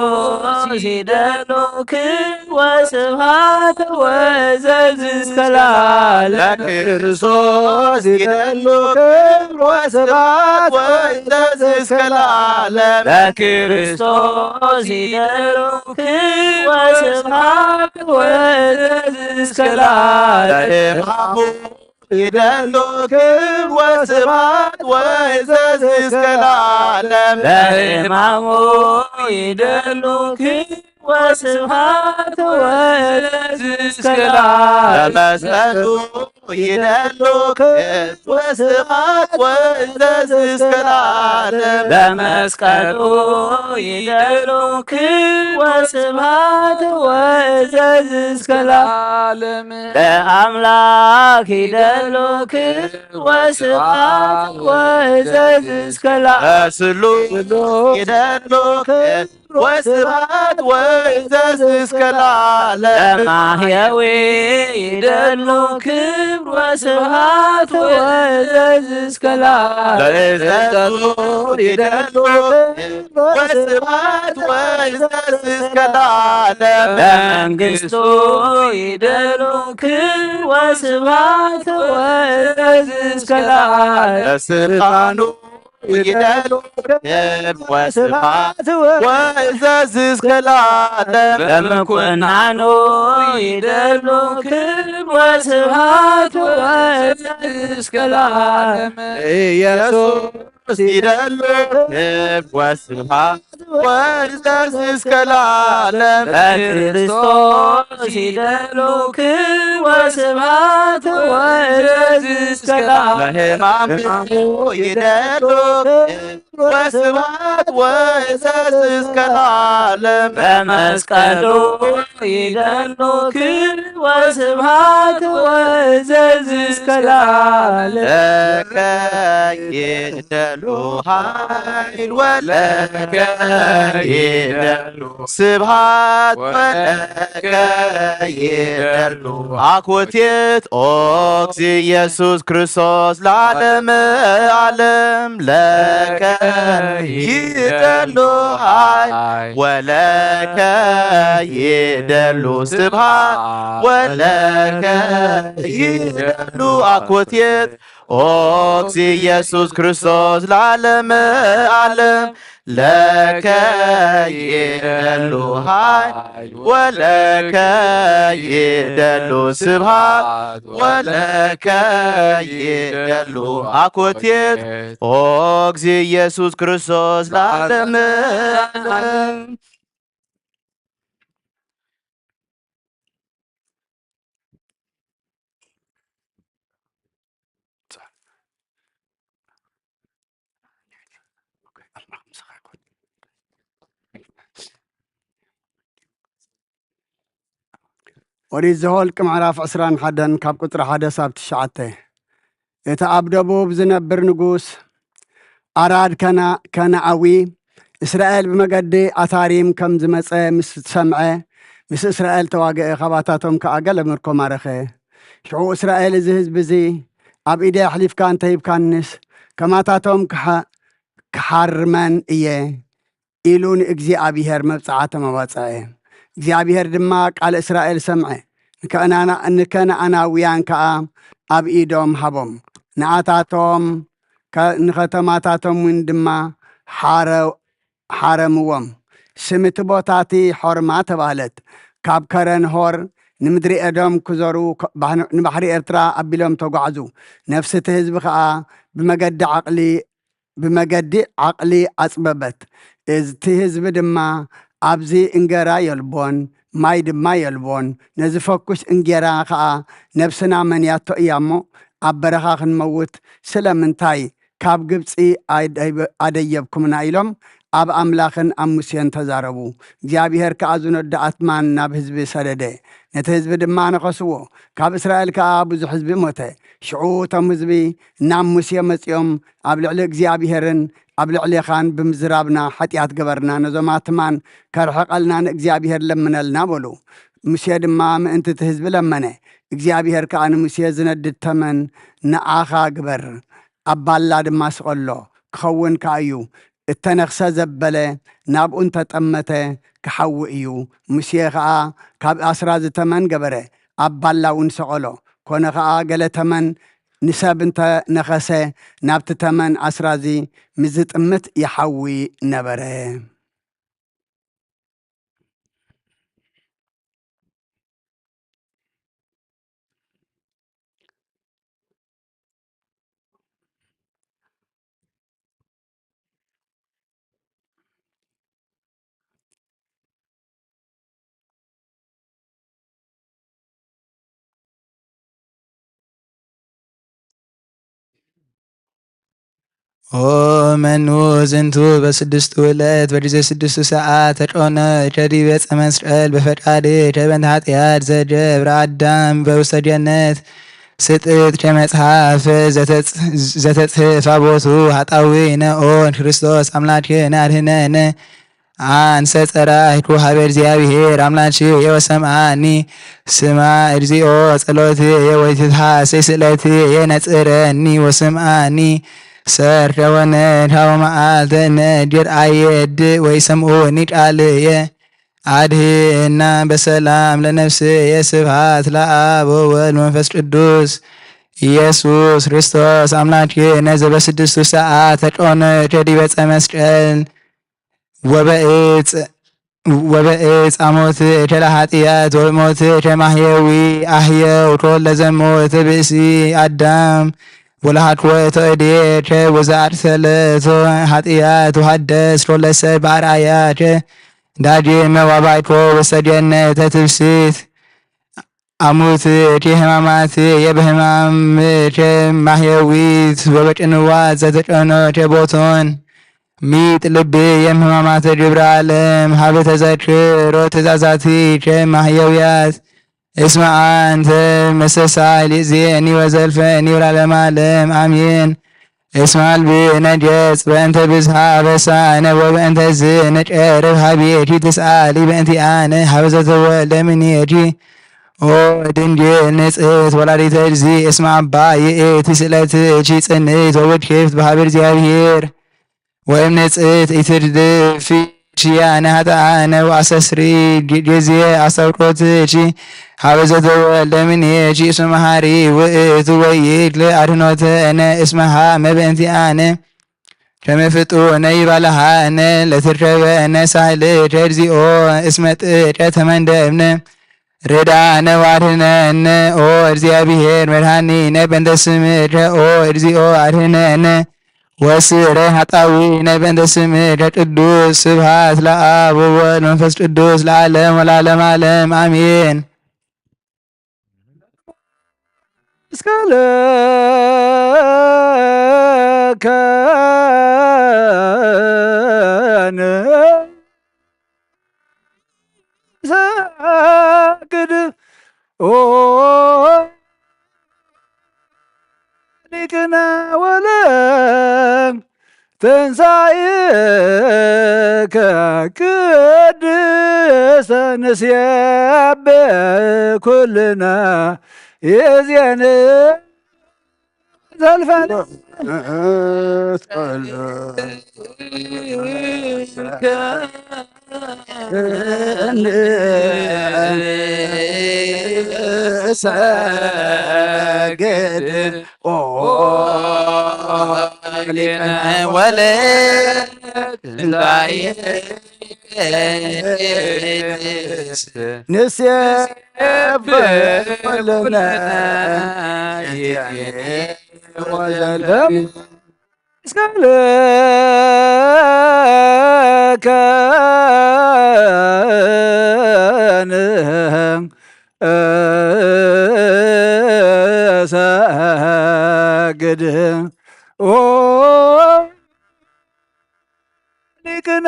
ይደሉ ክብር ወስብሐት ወዕዘዝ እስከ ለዓለም። ለክርስቶስ ይደሉ ክብር ወስብሐት ወዕዘዝ እስከ ለዓለም። ለክርስቶስ ይደሉ ክብር ወስብሐት ወዕዘዝ እስከ ለዓለም። ለሕማሙ ይደሉ ክብር ወስብሐት ወዕዘዝ እስከ ለዓለም። ለሕማሙ ይደሉ ክብር ወስብሐት ወዕዘዝ እስከ ለዓለም። ለመስቀሉ ይደሉ ክብር ወስብሐት ወዕዘዝ እስከ ለዓለም። ለመስቀሉ ይደሉ ክብር ወስብሐት ወዕዘዝ እስከ ለዓለም። ለአምላክ ይደሉ ክብር ወስብሐት ወዕዘዝ እስከ ለዓለም። ለስሉስ ይደሉ ክብር ወስብሐት ወዕዘዝ እስከ ለዓለም። ለማሕየዊ ይደሉ ክብር ወስብሐት ወዕዘዝ እስከ ለዓለም። ለዕዘቱ ይደሉ ክብር ወስብሐት ወዕዘዝ እስከ ለዓለም። ለመንግስቱ ይደሉ ክብር ወስብሐት ወዕዘዝ እስከ ለዓለም። ለስልጣኑ ይደሉ ክብር ወስብሐት ወዕዘዝ እስከ ለዓለም። ለመኮንኑ ይደሉ ክብር ወስብሐት ወዕዘዝ እስከ ለዓለም። ኢየሱስ ይደሉ ክብር ወስብሐት ወዕዘዝ እስከ ለዓለም። ለክርስቶስ ይደሉ ክብር ወስብሐት ወዕዘዝ እስከ ለዓለም። ለሕማሙ ይደሉ ክብር ወስብሐት ወዕዘዝ እስከ ለዓለም። ለመስቀሉ ይደሉ ክብር ወስብሐት ወዕዘዝ እስከ ለዓለም። ለከ ይደሉ ኃይል ወለከ ይደሉ ስብሐት ወለከ ይደሉ አኮቴት ኦ እግዚእ ኢየሱስ ክርስቶስ ለዓለመ ዓለም። ለከ ይደሉ ኃይል ወለከ ይደሉ ስብሐት ወለከ ይደሉ አኮቴት ኦ እግዚእ ኢየሱስ ክርስቶስ ለዓለመ ዓለም። ለከ ይደሉ ኃይል ወለከ ይደሉ ስብሐት ወለከ ይደሉ አኮቴት ኦ እግዚእ ኢየሱስ ክርስቶስ ለዓለመ ዓለም። ኦሪት ዘኍልቅ ምዕራፍ ዕስራን ሐደን ካብ ቁጽሪ ሓደ ሳብ ትሽዓተ። እቲ ኣብ ደቡብ ዝነብር ንጉስ ኣራድ ከና-፣ ከነኣዊ፣ እስራኤል ብመገዲ ኣታሪም ከም ዝመጸ ምስ ሰምዐ፣ ምስ እስራኤል ተዋግአ፣ ካባታቶም ከኣ ገለ ምርኮ ማረኸ። ሽዑ እስራኤል፣ እዚ ህዝቢ እዚ ኣብ ኢደይ ኣሕሊፍካ እንተ ሂብካንስ፣ ከማታቶም ክሓ-፣ ክሓርመን እየ፣ ኢሉ ንእግዚኣብሄር መብጽዓ ተመባጽዐ። እግዚኣብሄር ድማ ቃል እስራኤል ሰምዐ፣ ንከነኣና-፣ ንከነኣናውያን ከኣ ኣብ ኢዶም ሃቦም። ንኣታቶም ከ-፣ ንኸተማታቶምን ድማ ሓረ-፣ ሓረምዎም። ስም እቲ ቦታ እቲ ሖርማ ተባህለት። ካብ ከረን ሆር ንምድሪ ኤዶም ክዞሩ ከ-፣ ባህ-፣ ንባሕሪ ኤርትራ ኣቢሎም ተጓዕዙ። ነፍሲ እቲ ህዝቢ ከኣ ብመገዲ ዓቕሊ ብመገዲ ዓቕሊ ኣጽበበት። እቲ ህዝቢ ድማ፣ ኣብዚ እንጌራ የልቦን፣ ማይ ድማ የልቦን፣ ነዚ ፈኩስ እንጌራ ኸኣ ነብስና መንያቶ እያ እሞ፣ ኣብ በረኻ ክንመውት ስለምንታይ ካብ ግብጺ ኣደይበ-፣ ኣደየብኩምና? ኢሎም ኣብ ኣምላኽን ኣብ ሙሴን ተዛረቡ። እግዚኣብሄር ከኣ ዝነዱ ኣትማን ናብ ህዝቢ ሰደደ። ነቲ ህዝቢ ድማ ነኸስዎ። ካብ እስራኤል ከኣ ብዙሕ ህዝቢ ሞተ። ሽዑ እቶም ህዝቢ ናብ ሙሴ መጺኦም፣ ኣብ ልዕሊ እግዚኣብሄርን ኣብ ልዕሌኻን ብምዝራብና ሓጢኣት ገበርና፣ ነዞም ኣትማን ከርሕቐልና ንእግዚኣብሄር ለምነልና በሉ። ሙሴ ድማ ምእንቲ እቲ ህዝቢ ለመነ። እግዚኣብሄር ከኣ ንሙሴ፣ ዝነድድ ተመን ንኣኻ ግበር፣ ኣብ ባላ ድማ ስቐሎ፣ ክኸውን ከኣ እዩ። እተነኽሰ ዘበለ ናብኡ እንተጠመተ ክሓዊ እዩ። ሙሴ ኸኣ ካብ ኣስራዚ ተመን ገበረ፣ ኣብ ባላ እውን ሰቐሎ። ኮነ ኸኣ ገለ ተመን ንሰብ እንተ ነኸሰ፣ ናብቲ ተመን ኣስራዚ ምስ ዝጥምት ይሓዊ ነበረ። ኦ መኑ ዝንቱ በስድስቱ ዕለት በዲዘ ስድስቱ ሰዓት ተጮነ ቸዲበ ጸ መስቀል በፈቃድከ በእንተ ኃጢአት ዘገብረ አዳም በውስተ ገነት ስጥጥ ከመጽሐፍ ዘተጽ-፣ ዘተጽሕፍ አቦቱ ኃጣዊ ነኦን ክርስቶስ አምላክነ አድህነነ። አንሰ ጸራህኩ ሀበ እግዚአብሔር አምላክየ ወሰምዓኒ። ስማዕ እግዚኦ ጸሎትየ ወትትሐሴ ስእለትየ ነጽረኒ ወስምዓኒ። ሰርተ ወነግሃ ወመዓልተ እነግር አየድእ ወይሰምዑኒ ቃልየ። አድህና በሰላም ለነፍስየ። ስብሐት ለአብ ወወልድ ወመንፈስ ቅዱስ። ኢየሱስ ክርስቶስ አምላክነ ዘበስድስቱ ሰዓት ተጮነ ቸዲበ ጸ መስቀል ወበእጽ፣ ወበእጽ አሞት እከለ ኃጢአት ወሞት እከ ማሕየዊ አሕየው። ቶል ለዘሞት ብእሲ አዳም ወለሃድኮ እቶ እዴከ ወዘአርሰለቶ ኃጢአት ወሐደስ ቶል ለሰብ በአርአያከ ዳግመ ዋባይኮ ውስተ ገነተ ትፍስሕት። አሙት እከ ህማማት የበህማም እከ ማሕየዊት ወበጭንዋት ዘተጨኖ እከ ቦቶን። ሚጥ ልብ የምህማማተ ግብረ አለም ሀበ ተዘክሮ ትእዛዛቲከ ማሕየውያት። እስመ አንተ መሰሳይ ሊእዜኒ ወዘልፈኒ ወለዓለመ ዓለም አሜን። እስመ አልብነ ገጽ በእንተ ብዝሃ አበሳነ ወበእንተ ዝነ ጨርፍ ሀቤኪ ትስአሊ በእንቲአነ ሀበ ዘተወልደ እምኔኪ። ኦ ድንግል ንጽሕት ወላዲተ እግዚእ እስመ አባ ይእቲ ስእለትኪ ጽንዕት ወውክፍት በሀበ እግዚአብሔር። ወእም ንጽሕት ኢትድፊ ኪያነ ኃጥአነ ወአስተስሪ ግ-፣ ጊዜ አስተውቆትኪ ሀበ ዘተወልደ እምኔኪ እስመ መሐሪ ውእቱ ወይክል አድኅኖተነ እስመ ሀመ በእንቲአነ ከመ ፍጡነ ይባልሐነ ለትርከበነ ሳህልከ እግዚኦ እስመ ጥቀ ተመንደብነ። ርዳነ ወአድህነነ ኦ እግዚአብሔር መድኃኒነ በእንተ ስምከ ኦ እግዚኦ አድህነነ። ወስረ ኃጣዊነ በእንተ ስምከ ቅዱስ። ስብሐት ለአብ ወወልድ ወመንፈስ ቅዱስ ለዓለም ወለዓለመ ዓለም አሜን። እስካለ ከነ ሰግድ ኦ ሊቅነ ወለ ተንሳኤከ ቅድስተ ንሴብሕ ኩልነ ይእዜን ዘልፈን ሰግድ ኦ ሊቅነ ወለ ንሴብሕ ኩልነ ወዘልፈን እስካለ ከነ ሰግድ ኦ ሊቅነ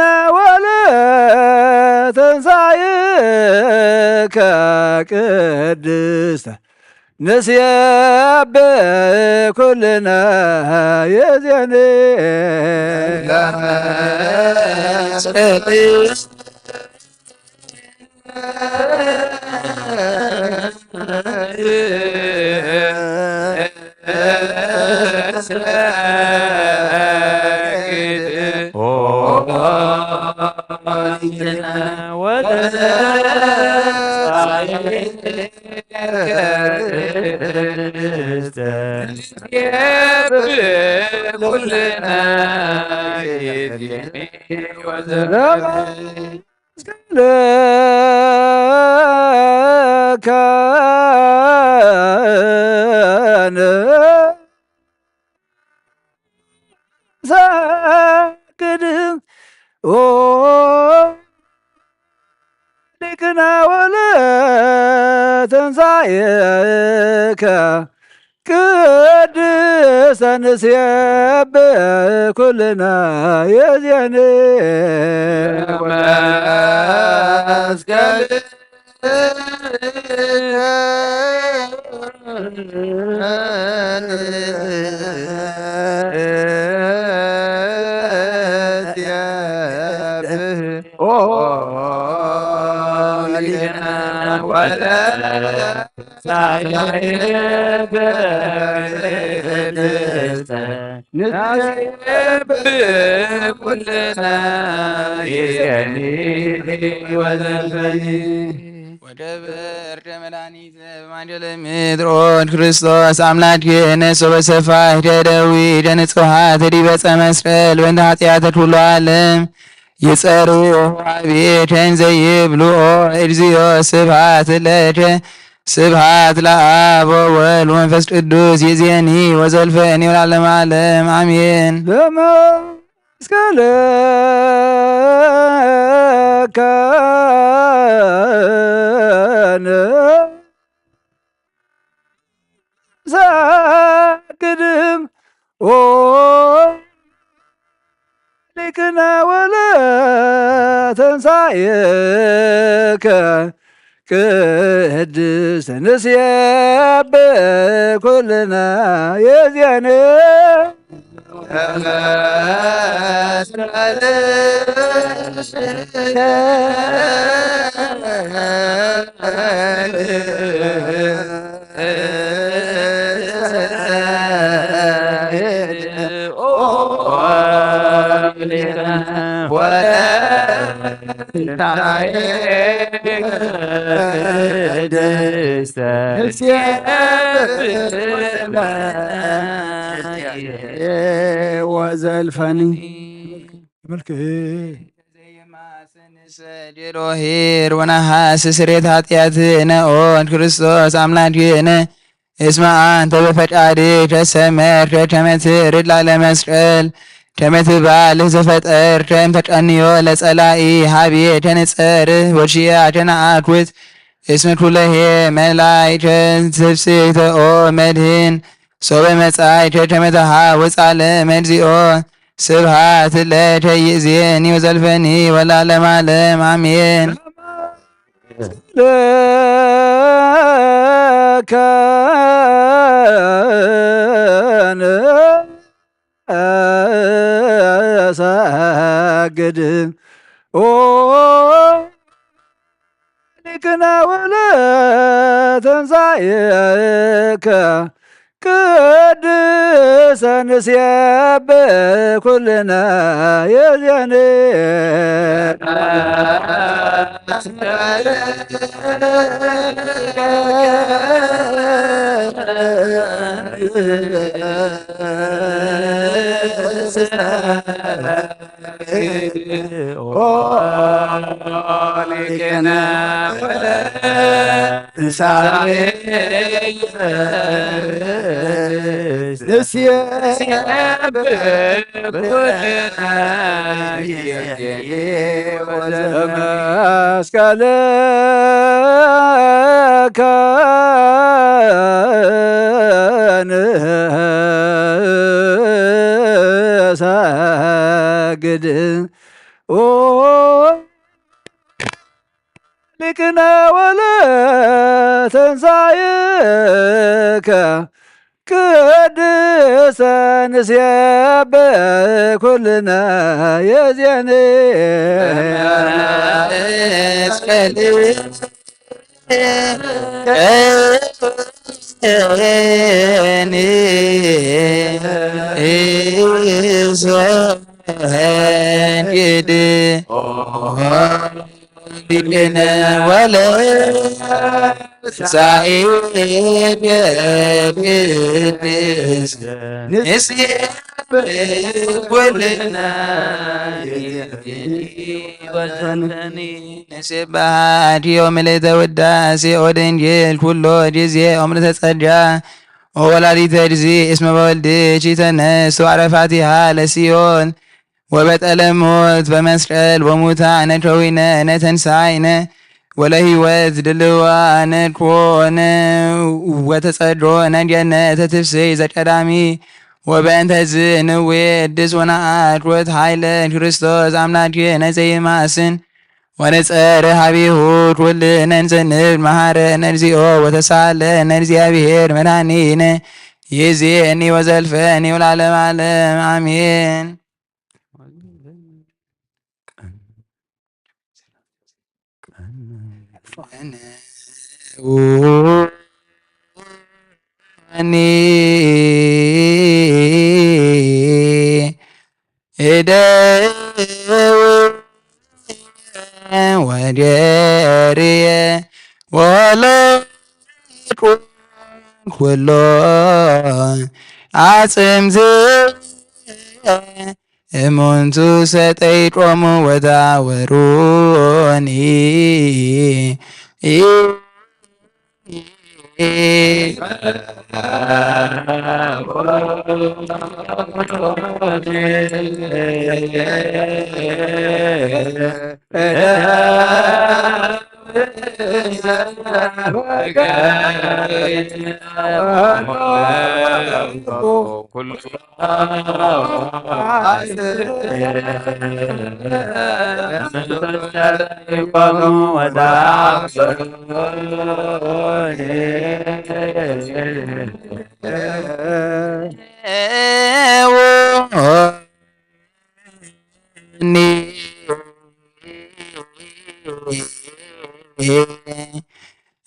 ለተንሳእከ ቅድስተ ንሴብሕ ኩልነ ይእዜኒ። ሰግድ ሊቅነ ወለተንሳእከ ቅድስተ ንሴብሕ ኩልነ ይእዜኒ። ወደብር ደመድኃኒት በማንደለ ምድር ኦድ ክርስቶስ አምላክ የነሶ በሰፋ ደደዊ ደንጽሃ ተዲበጸ መስቀል በእንተ ኃጢአት ኩሉ ዓለም ይጸሩ ሀቤከ እንዘ ይብሉ ኦ እግዚኦ ስብሐት ለከ ስብሐት ለአብ ወወልድ ወመንፈስ ቅዱስ ይእዜኒ ወዘልፈኒ ወለዓለመ ዓለም አሜን። ለመስቀልከ ንሰግድ ኦ ሊቅነ ወለተንሳእከ ቅድስተ ንሴብሕ ኩልነ ይእዜኒ። ወዘልፈኒ መልክ ዘይማስንስ ዲሮ ኄር ወነሐስስ ስርየተ ኃጢአትነ ኦን ክርስቶስ አምላክነ እስመ አንተ በፈቃድከ ሰመርተ ከመ ትርድ ላዕለ መስቀል ከመ ትባልዕ ዘፈጠርከ እምተቀንዮ ለጸላኢ ሀቤከ ንጸርህ ወኪያከ ነአኩት እስመ ኩለሄ መላእክተ ትፍስሕከ ኦ መድህን ሶበ መጻእከ ከመ ተሐውጽ ዓለመ እግዚኦ። ስብሐት ለከ ይእዜኒ ወዘልፈኒ ወለዓለመ ዓለም አሜን። ለከ ንሰግድ ኦ ሊቅነ ወለተንሳእከ ቅድስተ ንሴብሕ ኩልነ ይእዜኒ። ኦ ሊቅነ ወለተንሳእከ ንሴብሕ ኩልነ ይእዜኒ ወዘልፈኒ መስቀልከ ንሰግድ ኦ ሊቅነ ወለተንሳእከ ቅድስተ ንሴብሕ ኩልነ የዜኒ። ንሴብሐኪ ኦ ምልእተ ውዳሴ ኦ ድንግል ኩሎ ጊዜ ኦ ምልእተ ጸጋ ኦ ወላዲተ እግዚእ እስመ በወልድኪ ተነስኡ አዕረፋቲሃ ለሲኦል ወበጠለ ሞት በመስቀል ወሙታነ ከዊነ ተንሳይነ ወለህይወት ድልዋነ ኮነ ወተጸድሮነ ገነተ ትፍስሕት ዘቀዳሚ። ወበእንተዝ ንዌድስ ወነአክሮት ኃይለ ክርስቶስ አምላክነ ዘይማስን ወንጸሪ ሀቤሁ ኩልነ እንዘንብል መሐረነ እግዚኦ ወተሳለነ እግዚአብሔር መድኃኒነ ይእዜኒ ወዘልፈኒ ወለዓለመ ዓለም አሜን። እደወ ወደርየ ወለኩ ኩሎ አጽምዝየ እሙንቱ ሰጠይቆሙ ወታወሩኒ።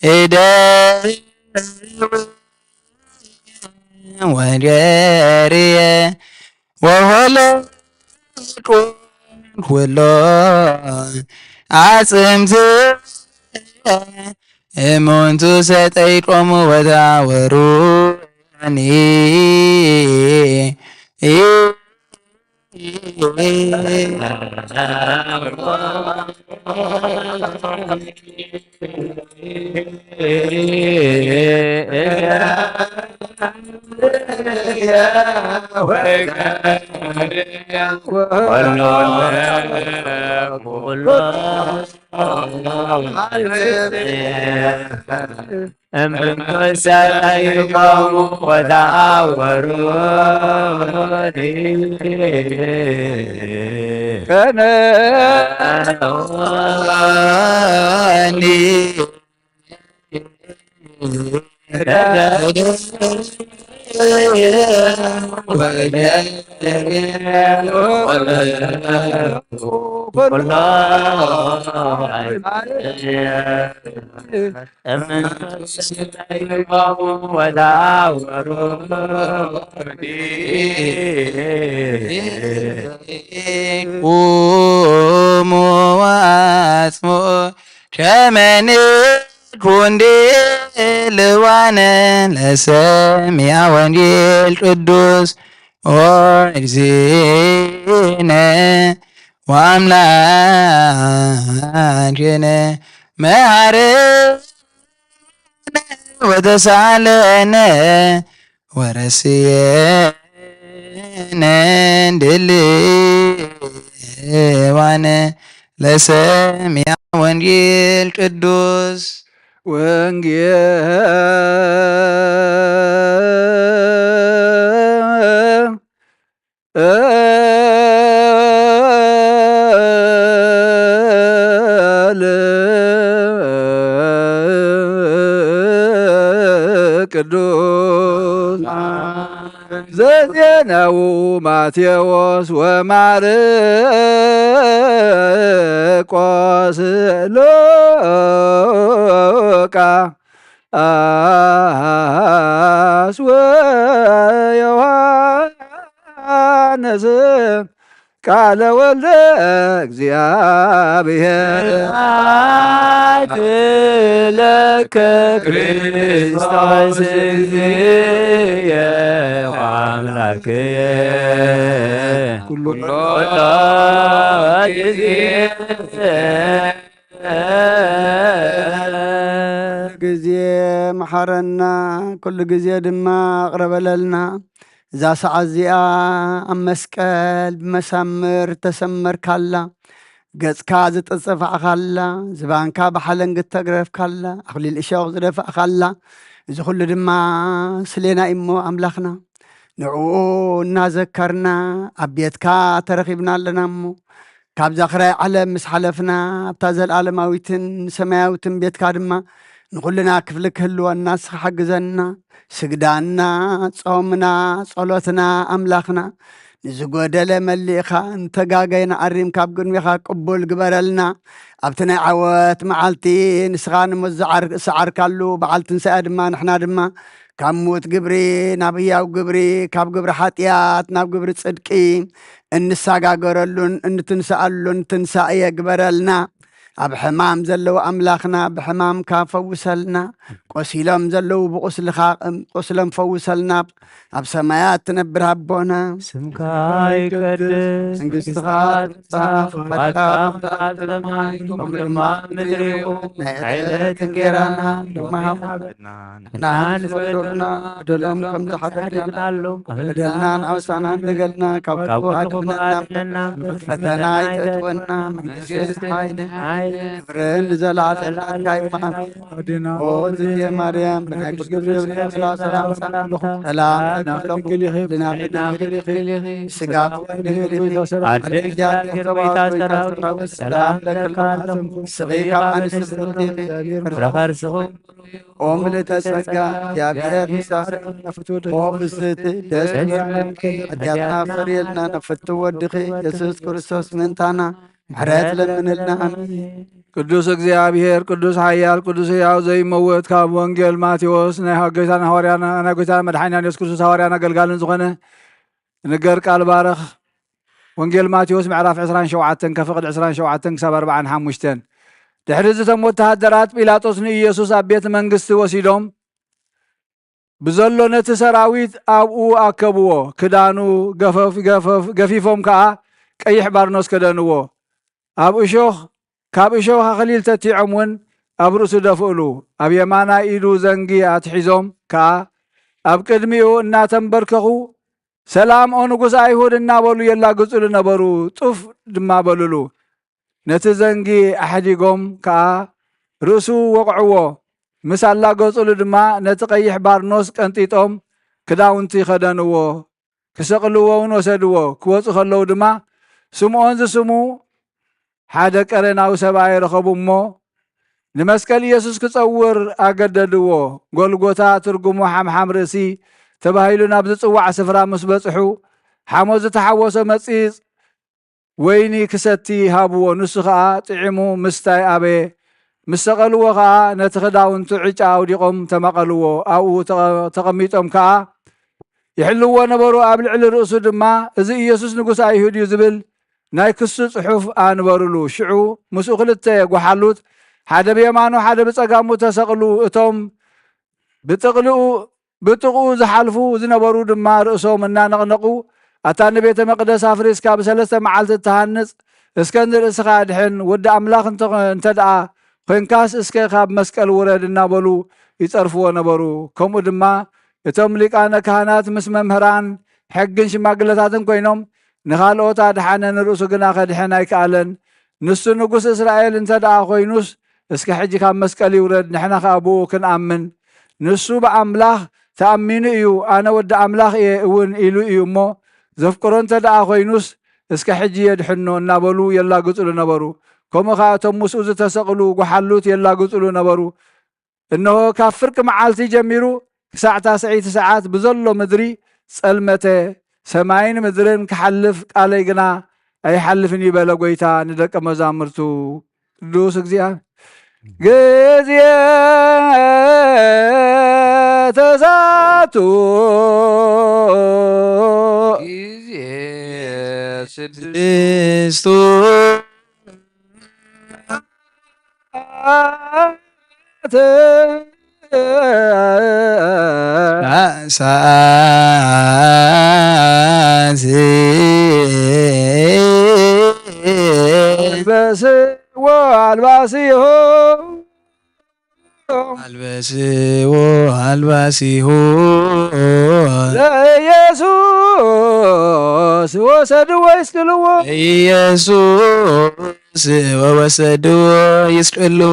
እደ ወገርየ ወሆለ ኩሎ አጽምት እሙንቱ ሰጠይቆሙ ወታወሩኒ። ቁሙ ወአጽምዑ ከመ ንኩን ድልዋነ ለሰሚዐ ወንጌል ቅዱስ ኦ እግዚእነ ወአምላክነ መሐረነ ወተሳሃለነ ወረስየነ ድልዋነ ለሰሚዐ ወንጌል ቅዱስ ወንጌል ቅዱስ ዘዜነው ማቴዎስ ወማርቆስ፣ ሉቃስ ወዮሐንስ ቃለ ወልደ እግዚአብሔር። ስብሐት ለከ ክርስቶስ እግዚእየ ወአምላክየ ኩሎ ኩሎ ጊዜ። ጊዜ መሐረና፣ ኩሉ ጊዜ ድማ ይቕረ በለልና። እዛ ሰዓት እዚኣ ኣብ መስቀል ብመሳምር ተሰመርካላ፣ ገጽካ ዝጠጸፋዕካላ፣ ዝባንካ ብሓለንጊ ተግረፍካላ፣ ኣኽሊል እሾኽ ዝደፋእካላ፣ እዚ ኩሉ ድማ ስሌና እሞ ኣምላኽና፣ ንዕኡ እናዘከርና ኣብ ቤትካ ተረኺብና ኣለና እሞ፣ ካብዛ ክራይ ዓለም ምስ ሓለፍና፣ ኣብታ ዘለኣለማዊትን ሰማያዊትን ቤትካ ድማ ንኹልና ክፍሊ ክህልወና ንስኻ ሓግዘና። ስግዳና፣ ጾምና፣ ጸሎትና ኣምላኽና፣ ንዝጎደለ መሊእኻ፣ ንተጋገይና ኣሪምካ ኣብ ቅድሚኻ ቅቡል ግበረልና። ኣብቲ ናይ ዓወት መዓልቲ ንስኻ ንሞት ዝዓር-፣ ዝሰዓርካሉ በዓል ትንሳኤ ድማ ንሕና ድማ ካብ ሙት ግብሪ ናብ ህያው ግብሪ፣ ካብ ግብሪ ሓጢኣት ናብ ግብሪ ጽድቂ እንሳጋገረሉን እንትንሳኣሉን ትንሳኤ ግበረልና። ኣብ ሕማም ዘለዉ ኣምላኽና ብሕማምካ ፈውሰልና። ቆሲሎም ዘለዉ ብቁስልኻ፣ ቁስሎም ፈውሰልና። ኣብ ሰማያት ትነብር ኣቦና፣ ስምካ ይቀደስ፣ መንግስትኻ ትምጻእ፣ ፈቃድካ ትኹን ኣብ ሰማይ ከምኡ ድማ ኣብ ምድሪ ይኹን። ናይ ዕለት እንጌራና ሎሚ ሃበና። ንሕና ንበድለና በደሎም ከም ዝሓተትና በደልና ንኣውሳና እንደገልና ካብ ክፉ ኣድሕነና። ፈተና ኣይተእትወና፣ መንግስቲ ሓይሊ ክብርን ንዘለዓለም ናትካ ይኹን። ኣሜን። ኦ ዝየ ማርያም፣ ብናይ ቅዱስ ገብርኤል ሰላምታ ሰላም፣ ሰላም ለኪ፣ ድንግል ኢኺ፣ ስጋኪ ድንግል ኢኺ፣ ኣደ እግዚአብሔር ሰራዊት፣ ሰላም ለኪ፣ ንስኺ ካብ ኣንስቲ ብርኽቲ ኢኺ፣ ፍረ ከርስኺ ኦ ምልዕተ ጸጋ፣ እግዚኣብሔር ምሳኺ፣ ኦ ብስቲ ደስ ይበልኪ፣ ኃጢአትና ኣስተሰርየልና፣ ንፍቱ ወድኺ ኢየሱስ ክርስቶስ ምእንታና ምሕረት ለምንልና። ኣሜን። ቅዱስ እግዚኣብሔር፣ ቅዱስ ኃያል፣ ቅዱስ ሕያው ዘይመውት፣ ካብ ወንጌል ማቴዎስ ናይ ጌታና ሐዋርያና፣ ናይ ጌታና መድሓኒና ኢየሱስ ክርስቶስ ሐዋርያን ኣገልጋልን ዝኾነ ንገር ቃል ባርኽ። ወንጌል ማቴዎስ ምዕራፍ ዕስራን ሸውዓተን ከፍቕድ ዕስራን ሸውዓተን ክሳብ ኣርባዓን ሓሙሽተን። ድሕሪ እዚ እቶም ወተሃደራት ጲላጦስ ንኢየሱስ ኣብ ቤት መንግስቲ ወሲዶም ብዘሎ ነቲ ሰራዊት ኣብኡ ኣከብዎ። ክዳኑ ገፈፍ-፣ ገፈፍ-፣ ገፊፎም ከኣ ቀይሕ ባርኖስ ከደንዎ። ኣብ እሾኽ፣ ካብ እሾኽ ኣኽሊል ተቲዖም እውን ኣብ ርእሱ ደፍእሉ። ኣብ የማናይ ኢዱ ዘንጊ ኣትሒዞም ከኣ ኣብ ቅድሚኡ እናተንበርከኹ፣ "ሰላም ኦ ንጉስ ኣይሁድ" እናበሉ የላግጹሉ ነበሩ። ጡፍ ድማ በሉሉ። ነቲ ዘንጊ ኣሕዲጎም ከኣ ርእሱ ወቕዕዎ። ምስ ኣላገጹሉ ድማ ነቲ ቀይሕ ባርኖስ ቀንጢጦም ክዳውንቲ ከደንዎ። ክሰቕልዎ እውን ወሰድዎ። ክወጹ ከለዉ ድማ ስምዖን ዝስሙ ሓደ ቀሬናዊ ሰብኣይ ረኸቡ እሞ፣ ንመስቀል ኢየሱስ ክጸውር ኣገደድዎ። ጎልጎታ፣ ትርጉሙ ሓምሓም ርእሲ ተባሂሉ ናብ ዝጽዋዕ ስፍራ ምስ በጽሑ፣ ሓሞት ዝተሓወሶ መጺጽ ወይኒ ክሰቲ ሃብዎ። ንሱ ኸኣ ጥዒሙ ምስታይ ኣበየ። ምስ ሰቐልዎ ኸኣ ነቲ ክዳውንቱ ዕጫ ኣውዲቖም ተመቐልዎ። ኣብኡ ተቐ-፣ ተቐሚጦም ከኣ ይሕልዎ ነበሩ። ኣብ ልዕሊ ርእሱ ድማ፣ "እዚ ኢየሱስ ንጉስ ኣይሁድ እዩ" ዝብል ናይ ክሱ ጽሑፍ ኣንበሩሉ። ሽዑ ምስኡ ክልተ ጓሓሉት፣ ሓደ ብየማኑ ሓደ ብጸጋሙ ተሰቕሉ። እቶም ብጥቕልኡ፣ ብጥቕኡ ዝሓልፉ ዝነበሩ ድማ ርእሶም እናነቕነቑ፣ "ኣታ ንቤተ መቕደስ ኣፍሪስካ ብሰለስተ መዓልቲ እትሃንጽ፣ እስከ ንርእስኻ ኣድሕን፣ ወዲ ኣምላኽ እንተ-፣ እንተ ደኣ ኾይንካስ እስከ ካብ መስቀል ውረድ" እናበሉ ይጸርፍዎ ነበሩ። ከምኡ ድማ እቶም ሊቃነ ካህናት ምስ መምህራን ሕግን ሽማግለታትን ኮይኖም፣ ንኻልኦት ኣድሓነ፣ ንርእሱ ግና ከድሕን ኣይከኣለን። ንሱ ንጉስ እስራኤል እንተ ደኣ ኮይኑስ፣ እስከ ሕጂ ካብ መስቀል ይውረድ፣ ንሕና ኸኣ ብኡ ክንኣምን። ንሱ ብኣምላኽ ተኣሚኑ እዩ፣ ኣነ ወዲ ኣምላኽ እየ እውን ኢሉ እዩ እሞ፣ ዘፍቅሮ እንተ ደኣ ኮይኑስ፣ እስከ ሕጂ የድሕኖ እናበሉ የላግጹሉ ነበሩ። ከምኡ ኸኣ እቶም ምስኡ ዝተሰቕሉ ጓሓሉት የላግጹሉ ነበሩ። እነሆ፣ ካብ ፍርቂ መዓልቲ ጀሚሩ ክሳዕ ታስዐይቲ ሰዓት ብዘሎ ምድሪ ጸልመተ፣ ሰማይን ምድርን ክሓልፍ ቃለይ ግና ኣይሓልፍን እዩ በለ ጎይታ ንደቀ መዛምርቱ። ቅዱስ እግዚኣብሔር። ግዜ ተዛቱ ግዜ ስድስቱ ሰዓት። አልበስዎ አልባሲሁ። አልበስዎ አልባሲሁ። ለኢየሱስ ወሰድዎ ይስቅልዎ። ኢየሱስ ወወሰድዎ ይስቅልዎ።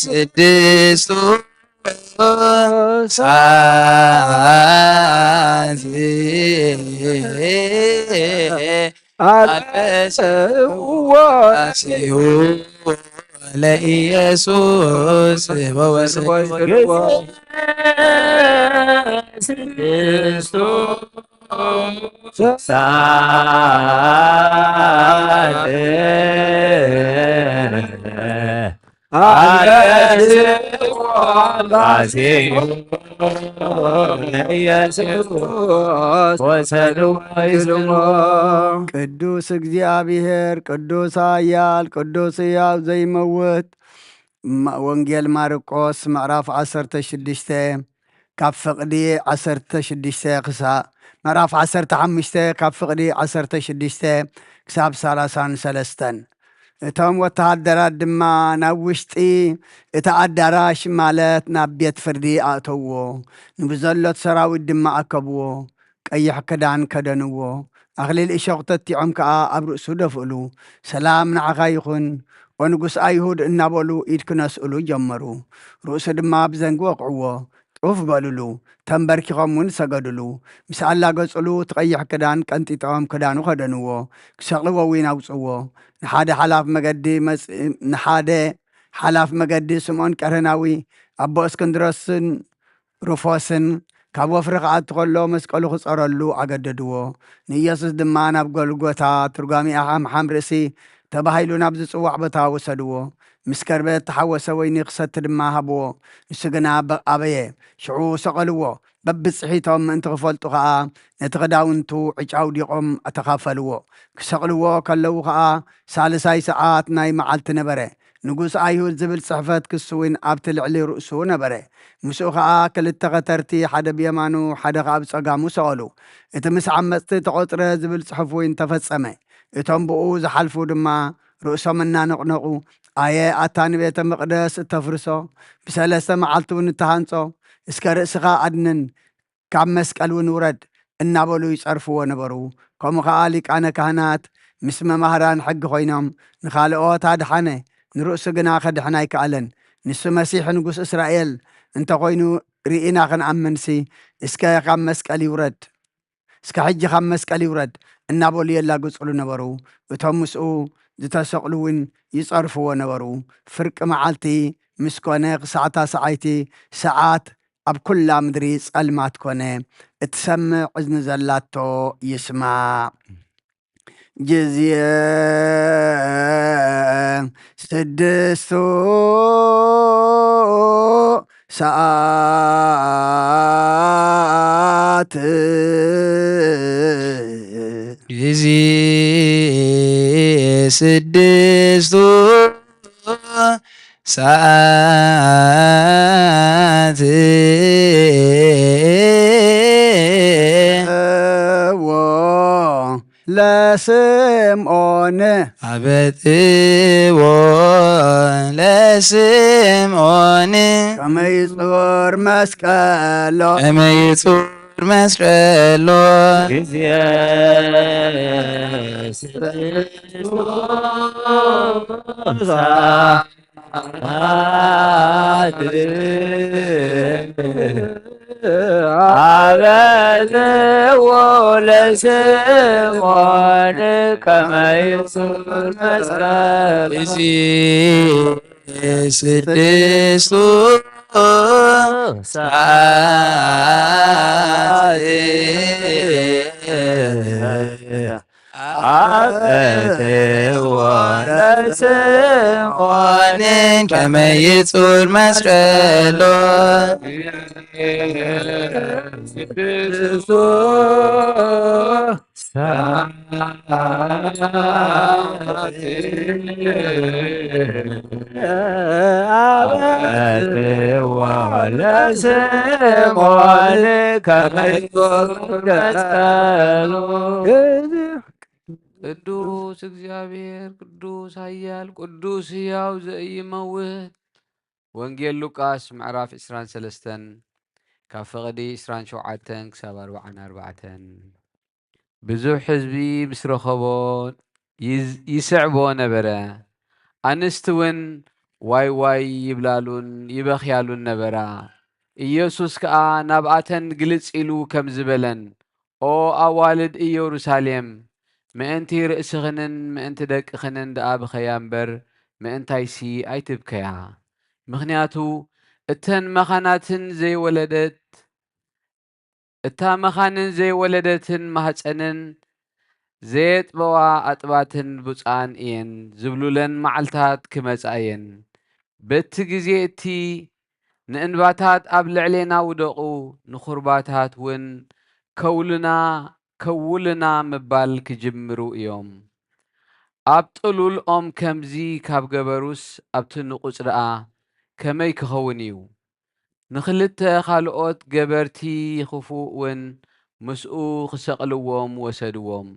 ስድስቱ ሰዓት አልበስዎ ለኢየሱስ ወወሰድዎ። ስድስቱ ሰዓት አልበስዎ አልባሲሁ ለኢየሱስ ወሰድዎ ይስቅልዎ። ቅዱስ እግዚኣብሔር፣ ቅዱስ ኃያል፣ ቅዱስ ሕያው ዘይመውት። ማ-፣ ወንጌል ማርቆስ ምዕራፍ ዐሰርተ ሽዱሽተ ካብ ፍቕዲ ዐሰርተ ሽዱሽተ ክሳ-፣ ምዕራፍ ዐሰርተ ሐሙሽተ ካብ ፍቕዲ ዐሰርተ ሽዱሽተ ክሳብ ሰላሳን ሰለስተን። እቶም ወተሃደራት ድማ ናብ ውሽጢ እቲ ኣዳራሽ፣ ማለት ናብ ቤት ፍርዲ፣ ኣእተውዎ። ንብዘሎት ሰራዊት ድማ ኣከብዎ። ቀይሕ ክዳን ከደንዎ። ኣኽሊል እሾኽ ተቲዖም ከኣ ኣብ ርእሱ ደፍእሉ። "ሰላም ንዓኻ ይኹን፣ ኦ ንጉስ ኣይሁድ" እናበሉ ኢድ ክነስእሉ ጀመሩ። ርእሱ ድማ ብዘንጊ ወቅዕዎ። ጡፍ በሉሉ፣ ተንበርኪኾም እውን ሰገዱሉ። ምስ ኣላገጹሉ፣ እቲ ቀይሕ ክዳን ቀንጢጦም ክዳኑ ከደንዎ፣ ክሰቕልዎ እውን ኣውጽዎ። ንሓደ ሓላፍ መገዲ መጽ-፣ ንሓደ ሓላፍ መገዲ ስምዖን ቀሬናዊ፣ ኣቦ እስክንድሮስን ሩፎስን ካብ ወፍሪ ክኣቱ ከሎ መስቀሉ ክጸረሉ ኣገደድዎ። ንኢየሱስ ድማ ናብ ጎልጎታ፣ ትርጓሜኣ ሓምሓም ርእሲ ተባሂሉ ናብ ዝጽዋዕ ቦታ ወሰድዎ። ምስ ከርበ እተሓወሰ ወይኒ ክሰቲ ድማ ሃብዎ። ንሱ ግና በ-፣ ኣበየ። ሽዑ ሰቐልዎ። በብጽሒቶም ምእንቲ ክፈልጡ ኸኣ ነቲ ክዳውንቱ ዕጫ ኣውዲቖም ኣተኻፈልዎ። ክሰቕልዎ ከለዉ ኸኣ ሳልሳይ ሰዓት ናይ መዓልቲ ነበረ። ንጉስ ኣይሁድ ዝብል ጽሕፈት ክሱ እውን ኣብቲ ልዕሊ ርእሱ ነበረ። ምስኡ ኸኣ ክልተ ኸተርቲ፣ ሓደ ብየማኑ ሓደ ኸኣ ብጸጋሙ ሰቐሉ። እቲ ምስ ዓመጽቲ ተቖጽረ ዝብል ጽሑፍ እውን ተፈጸመ። እቶም ብኡ ዝሓልፉ ድማ ርእሶም እናነቕነቑ፣ "ኣየ ኣታ ንቤተ መቕደስ እተፍርሶ፣ ብሰለስተ መዓልቲ እውን እተሃንጾ፣ እስከ ርእስኻ ኣድንን፣ ካብ መስቀል እውን ውረድ" እናበሉ ይጸርፍዎ ነበሩ። ከምኡ ኸኣ ሊቃነ ካህናት ምስ መማህራን ሕጊ ኮይኖም፣ ንኻልኦት ኣድሓነ፣ ንርእሱ ግና ከድሕን ኣይከኣለን። ንሱ መሲሕ ንጉስ እስራኤል እንተኾይኑ ርኢና ክንኣምንሲ፣ እስከ ካብ መስቀል ይውረድ፣ እስከ ሕጂ ካብ መስቀል ይውረድ እናበሉ የላግጹሉ ነበሩ። እቶም ምስኡ ዝተሰቕሉ እውን ይጸርፍዎ ነበሩ። ፍርቂ መዓልቲ ምስ ኮነ፣ ክሳዕ ታስዓይቲ ሰዓት ኣብ ኩላ ምድሪ ጸልማት ኮነ። እትሰምዕ እዝኒ ዘላቶ ይስማዕ። ጊዜ ስድስቱ ሰዓት። ጊዜ ስድስቱ ሰዓት። እዎ ለስምዖን። አበጥዎ ለስምዖን። ከመ ይጹር መስቀሎ። ከመ ይጹር መስቀሎ። አበልዎ ለስምዖን ከመ ይጹር መስቀሎ። ስድስቱ ሰዓት አበልዎ ለስምዖን ከመ ይጹር መስቀሎ። ስድስቱ ሰዓት አበልዎ ለስምዖን ከመ ይጹር መስቀሎ። ቅዱስ እግዚአብሔር፣ ቅዱስ ኃያል፣ ቅዱስ ሕያው ዘኢይመውት። ወንጌል ሉቃስ ምዕራፍ ዕስራን ሰለስተን፣ ካብ ፈቕዲ ዕስራን ሸውዓተን ክሳብ ኣርብዓን ኣርባዕተን። ብዙሕ ህዝቢ ምስ ረኸቦ ይዝ-፣ ይስዕቦ ነበረ። ኣንስቲ እውን ዋይ ዋይ ይብላሉን ይበኽያሉን ነበራ። ኢየሱስ ከኣ ናብኣተን ግልጽ ኢሉ ከምዚ በለን፣ ኦ ኣዋልድ ኢየሩሳሌም፣ ምእንቲ ርእስኽንን ምእንቲ ደቅኽንን ደኣ ብኸያ እምበር፣ ምእንታይሲ ኣይትብከያ። ምኽንያቱ፣ እተን መኻናትን ዘይወለደት፣ እታ መኻንን ዘይወለደትን ማህጸንን ዘየጥበዋ ኣጥባትን ብጹኣን እየን ዝብሉለን መዓልታት ክመጻ እየን። በቲ ግዜ እቲ ንእንባታት ኣብ ልዕሌና ውደቑ፣ ንኹርባታት እውን ከውሉና፣ ከውሉና ምባል ክጅምሩ እዮም። ኣብ ጥሉል ኦም ከምዚ ካብ ገበሩስ፣ ኣብቲ ንቑጽ ደኣ ከመይ ክኸውን እዩ? ንኽልተ ካልኦት ገበርቲ ኽፉእ እውን ምስኡ ክሰቕልዎም ወሰድዎም።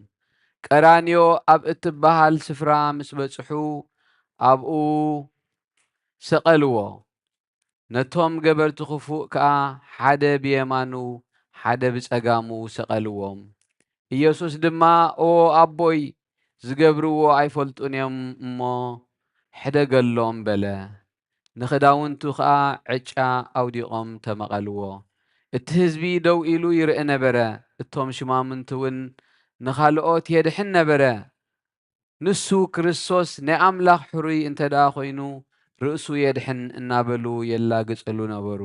ቀራንዮ ኣብ እትበሃል ስፍራ ምስ በጽሑ፣ ኣብኡ ሰቐልዎ። ነቶም ገበርቲ ኽፉእ ከኣ ሓደ ብየማኑ ሓደ ብጸጋሙ ሰቐልዎም። ኢየሱስ ድማ፣ ኦ ኣቦይ፣ ዝገብርዎ ኣይፈልጡን እዮም እሞ፣ ሕደገሎም በለ። ንኽዳውንቱ ኸኣ ዕጫ ኣውዲቖም ተመቐልዎ። እቲ ህዝቢ ደው ኢሉ ይርኢ ነበረ፣ እቶም ሽማምንቲ እውን ንኻልኦት የድሕን ነበረ። ንሱ ክርስቶስ ናይ ኣምላኽ ሕሩይ እንተ ደኣ ኾይኑ፣ ርእሱ የድሕን እናበሉ የላግጽሉ ነበሩ።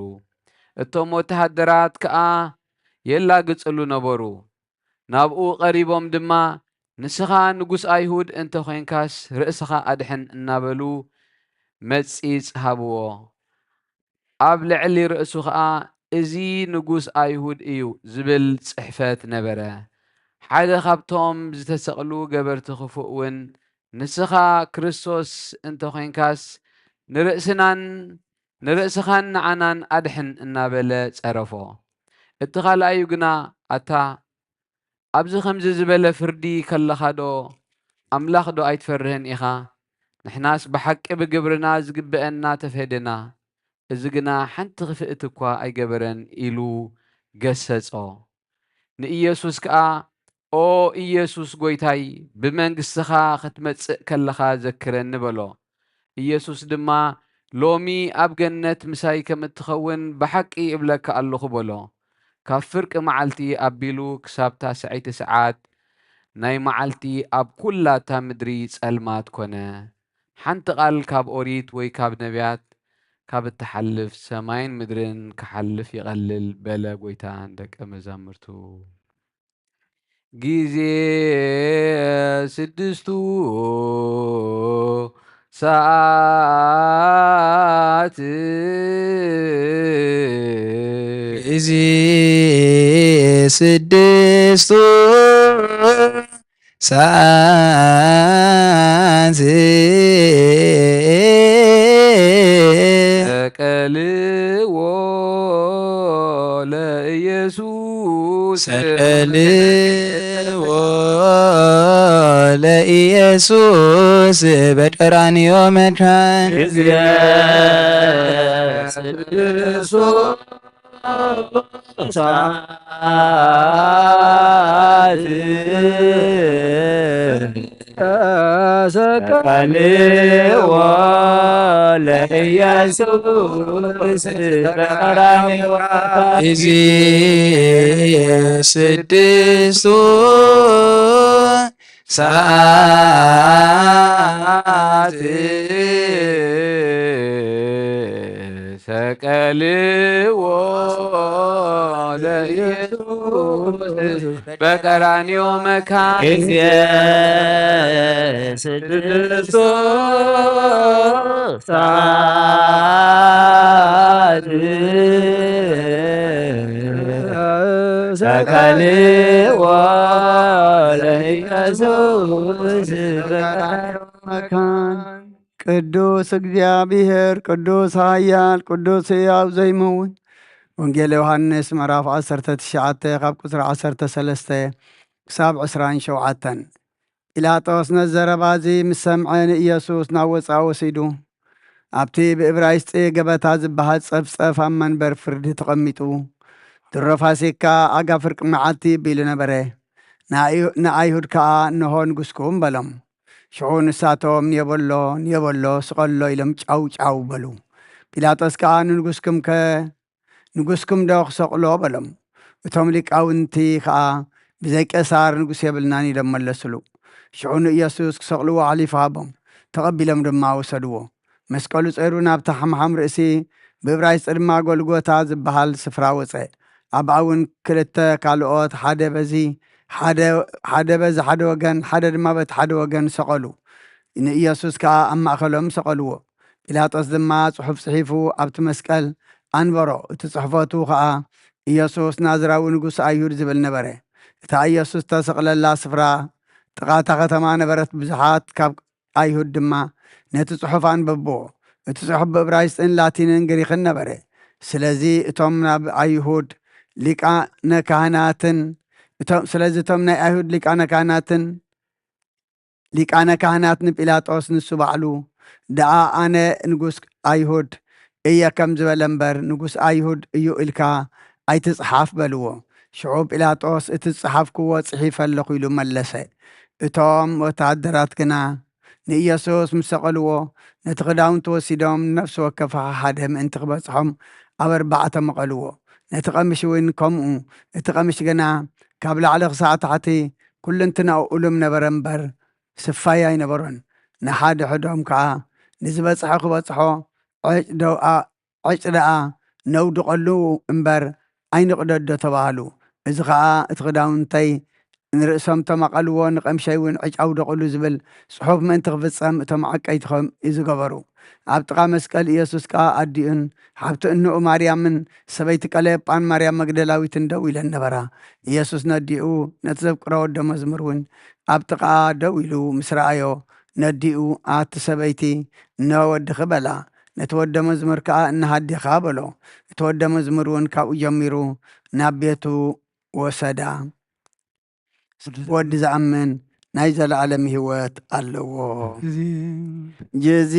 እቶም ወተሃደራት ከኣ የላግጽሉ ነበሩ። ናብኡ ቀሪቦም ድማ፣ ንስኻ ንጉስ ኣይሁድ እንተ ኾይንካስ፣ ርእስኻ ኣድሕን እናበሉ መጺጽ ሃብዎ። ኣብ ልዕሊ ርእሱ ኸኣ፣ "እዚ ንጉስ ኣይሁድ እዩ" ዝብል ጽሕፈት ነበረ። ሓደ ካብቶም ዝተሰቕሉ ገበርቲ ክፉእ እውን፣ "ንስኻ ክርስቶስ እንተ ኾይንካስ፣ ንርእስናን፣ ንርእስኻን ንዓናን ኣድሕን" እናበለ ጸረፎ። እቲ ካልኣዩ ግና፣ ኣታ ኣብዚ ኸምዚ ዝበለ ፍርዲ ከለኻዶ፣ ኣምላኽዶ ኣይትፈርህን ኢኻ? ንሕናስ ብሓቂ ብግብርና ዝግበአና ተፍህደና፣ እዚ ግና ሓንቲ ክፍእቲ እኳ ኣይገበረን ኢሉ ገሰጾ። ንኢየሱስ ከኣ፣ ኦ ኢየሱስ ጐይታይ፣ ብመንግስትኻ ኽትመጽእ ከለኻ ዘክረኒ በሎ። ኢየሱስ ድማ፣ ሎሚ ኣብ ገነት ምሳይ ከም እትኸውን ብሓቂ እብለካ ኣለኹ በሎ። ካብ ፍርቂ መዓልቲ ኣቢሉ ክሳብ ታስዐይቲ ሰዓት ናይ መዓልቲ ኣብ ኩላ እታ ምድሪ ጸልማት ኮነ። ሓንቲ ቃል ካብ ኦሪት ወይ ካብ ነቢያት ካብ እትሓልፍ ሰማይን ምድርን ክሓልፍ ይቐልል በለ ጐይታ ንደቀ መዛሙርቱ። ጊዜ ስድስቱ ሰዓት። ጊዜ ስድስቱ ሰዓት። ሰቀልዎ ለኢየሱስ። ሰቀልዎ ለኢየሱስ በቀራንዮ መድኃኒት። ጊዜ ስድስቱ ሰዓት ሰቀልዎ ለኢየሱስ በቀራንዮ። እዚ ስድስቱ ሰዓት ሰቀልዎ ለኢየሱስ በቀራንዮ መካን። ጊዜ ስድስቱ ሰዓት ሰቀልዎ ለኢየሱስ በቀራንዮ መካን። ቅዱስ እግዚአብሔር፣ ቅዱስ ኃያል፣ ቅዱስ ሕያው ዘይመውት። ወንጌል ዮሐንስ ምዕራፍ ዐሰርተ ትሽዓተ ካብ ቁጽሪ ዐሰርተ ሰለስተ ክሳብ ዕስራን ሸውዓተን። ጲላጦስ ነዚ ዘረባ እዚ ምስ ሰምዐ ንኢየሱስ ናብ ወጻኢ ወሲዱ፣ ኣብቲ ብእብራይስጢ ገበታ ዝበሃል ጸፍጸፍ ኣብ መንበር ፍርዲ ተቐሚጡ፣ ድሮ ፋሲካ ኣጋ ፍርቂ መዓልቲ ቢሉ ነበረ። ንኣይ-፣ ንኣይሁድ ከኣ፣ "እንሆ ንጉስኩም" በሎም። ሽዑ ንሳቶም፣ "ንየበሎ፣ ንየበሎ፣ ስቐሎ" ኢሎም ጫው ጫው በሉ። ጲላጦስ ከኣ፣ "ንንጉስኩም ከ ንጉስኩም ዶ ክሰቕሎ?" በሎም። እቶም ሊቃውንቲ ከኣ፣ "ብዘይ ቄሳር ንጉስ የብልናን" ኢሎም መለሱሉ። ሽዑ ንኢየሱስ ክሰቕልዎ ኣሕሊፉ ሃቦም፣ ተቐቢሎም ድማ ወሰድዎ። መስቀሉ ጸይሩ ናብታ ሓምሓም ርእሲ፣ ብእብራይስጢ ድማ ጎልጎታ ዝበሃል ስፍራ ወጸ። ኣብኣ እውን ክልተ ካልኦት፣ ሓደ በዚ ሓደ፣ ሓደ በዚ ሓደ ወገን፣ ሓደ ድማ በቲ ሓደ ወገን ሰቐሉ። ንኢየሱስ ከኣ ኣብ ማእከሎም ሰቐልዎ። ጲላጦስ ድማ ጽሑፍ ጽሒፉ ኣብቲ መስቀል ኣንበሮ። እቲ ጽሕፈቱ ከኣ፣ "ኢየሱስ ናዝራዊ ንጉስ ኣይሁድ" ዝብል ነበረ። እታ ኢየሱስ እተሰቕለላ ስፍራ ጥቓ እታ ከተማ ነበረት። ብዙሓት ካብ ኣይሁድ ድማ ነቲ ጽሑፍ ኣንበብዎ። እቲ ጽሑፍ ብእብራይስጥን ላቲንን ግሪኽን ነበረ። ስለዚ እቶም ናብ ኣይሁድ ሊቃነ ካህናትን፣ እቶም፣ ስለዚ እቶም ናይ ኣይሁድ ሊቃነ ካህናትን ሊቃነ ካህናት ንጲላጦስ፣ ንሱ ባዕሉ ደኣ ኣነ ንጉስ ኣይሁድ እየ ከም ዝበለ እምበር፣ ንጉስ ኣይሁድ እዩ ኢልካ ኣይትጽሓፍ በልዎ። ሽዑ ጲላጦስ፣ እቲ ዝጸሓፍክዎ ጽሒፈ ኣለኹ ኢሉ መለሰ። እቶም ወተሃደራት ግና ንኢየሱስ ምስ ሰቐልዎ፣ ነቲ ክዳውንቱ ወሲዶም፣ ንነፍሲ ወከፍ ሓሓደ ምእንቲ ክበጽሖም ኣብ ኣርባዕተ መቐልዎ። ነቲ ቀምሽ እውን ከምኡ። እቲ ቀምሽ ግና ካብ ላዕሊ ክሳዕ ታሕቲ ኩልንትናኡ እሉም ነበረ እምበር፣ ስፋይ ኣይነበሮን። ንሓድሕዶም ከኣ፣ "ንዝበጽሖ ክበጽሖ፣ ዕጭ ደኣ፣ ዕጭ ደኣ ነውድቐሉ እምበር፣ ኣይንቕደዶ" ተባህሉ። እዚ ኸኣ፣ "እቲ ክዳውንተይ ንርእሶም እቶም ኣቐልዎ፣ ንቐምሸይ እውን ዕጭ ኣውደቑሉ" ዝብል ጽሑፍ ምእንቲ ክፍጸም፣ እቶም ዓቀይቲ ከምኡ ዝገበሩ። ኣብ ጥቓ መስቀል ኢየሱስ ከኣ ኣዲኡን ሓብቲ እንኡ ማርያምን ሰበይቲ ቀለዮጳን ማርያም መግደላዊትን ደው ኢለን ነበራ። ኢየሱስ ነዲኡ፣ ነቲ ዘፍቅሮ ወዲ መዝሙር እውን ኣብ ጥቓኣ ደው ኢሉ ምስ ረኣዮ፣ ነዲኡ፣ "ኣቲ ሰበይቲ፣ እነሆ ወድኺ" በላ። ነቲ ወዲ መዝሙር ከኣ፣ "እንሆ ኣዴኻ" በሎ። እቲ ወዲ መዝሙር እውን ካብኡ ጀሚሩ ናብ ቤቱ ወሰዳ። ወዲ ዝኣምን ናይ ዘለኣለም ህይወት ኣለዎ። ጊዜ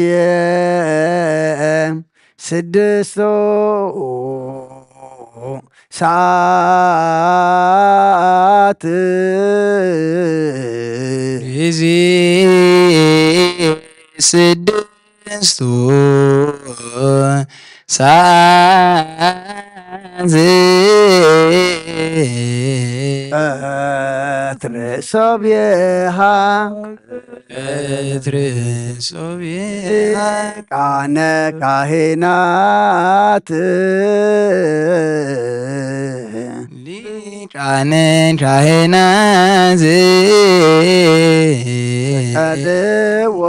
ስድስቱ ሰዓት፣ ጊዜ ስድስቱ ሰዓት፣ ቀትር ሶብያ፣ ቀትር ሶብያ፣ ሊቃነ ካህናት፣ ሊቃነ ካህናት፣ ሰቀልዎ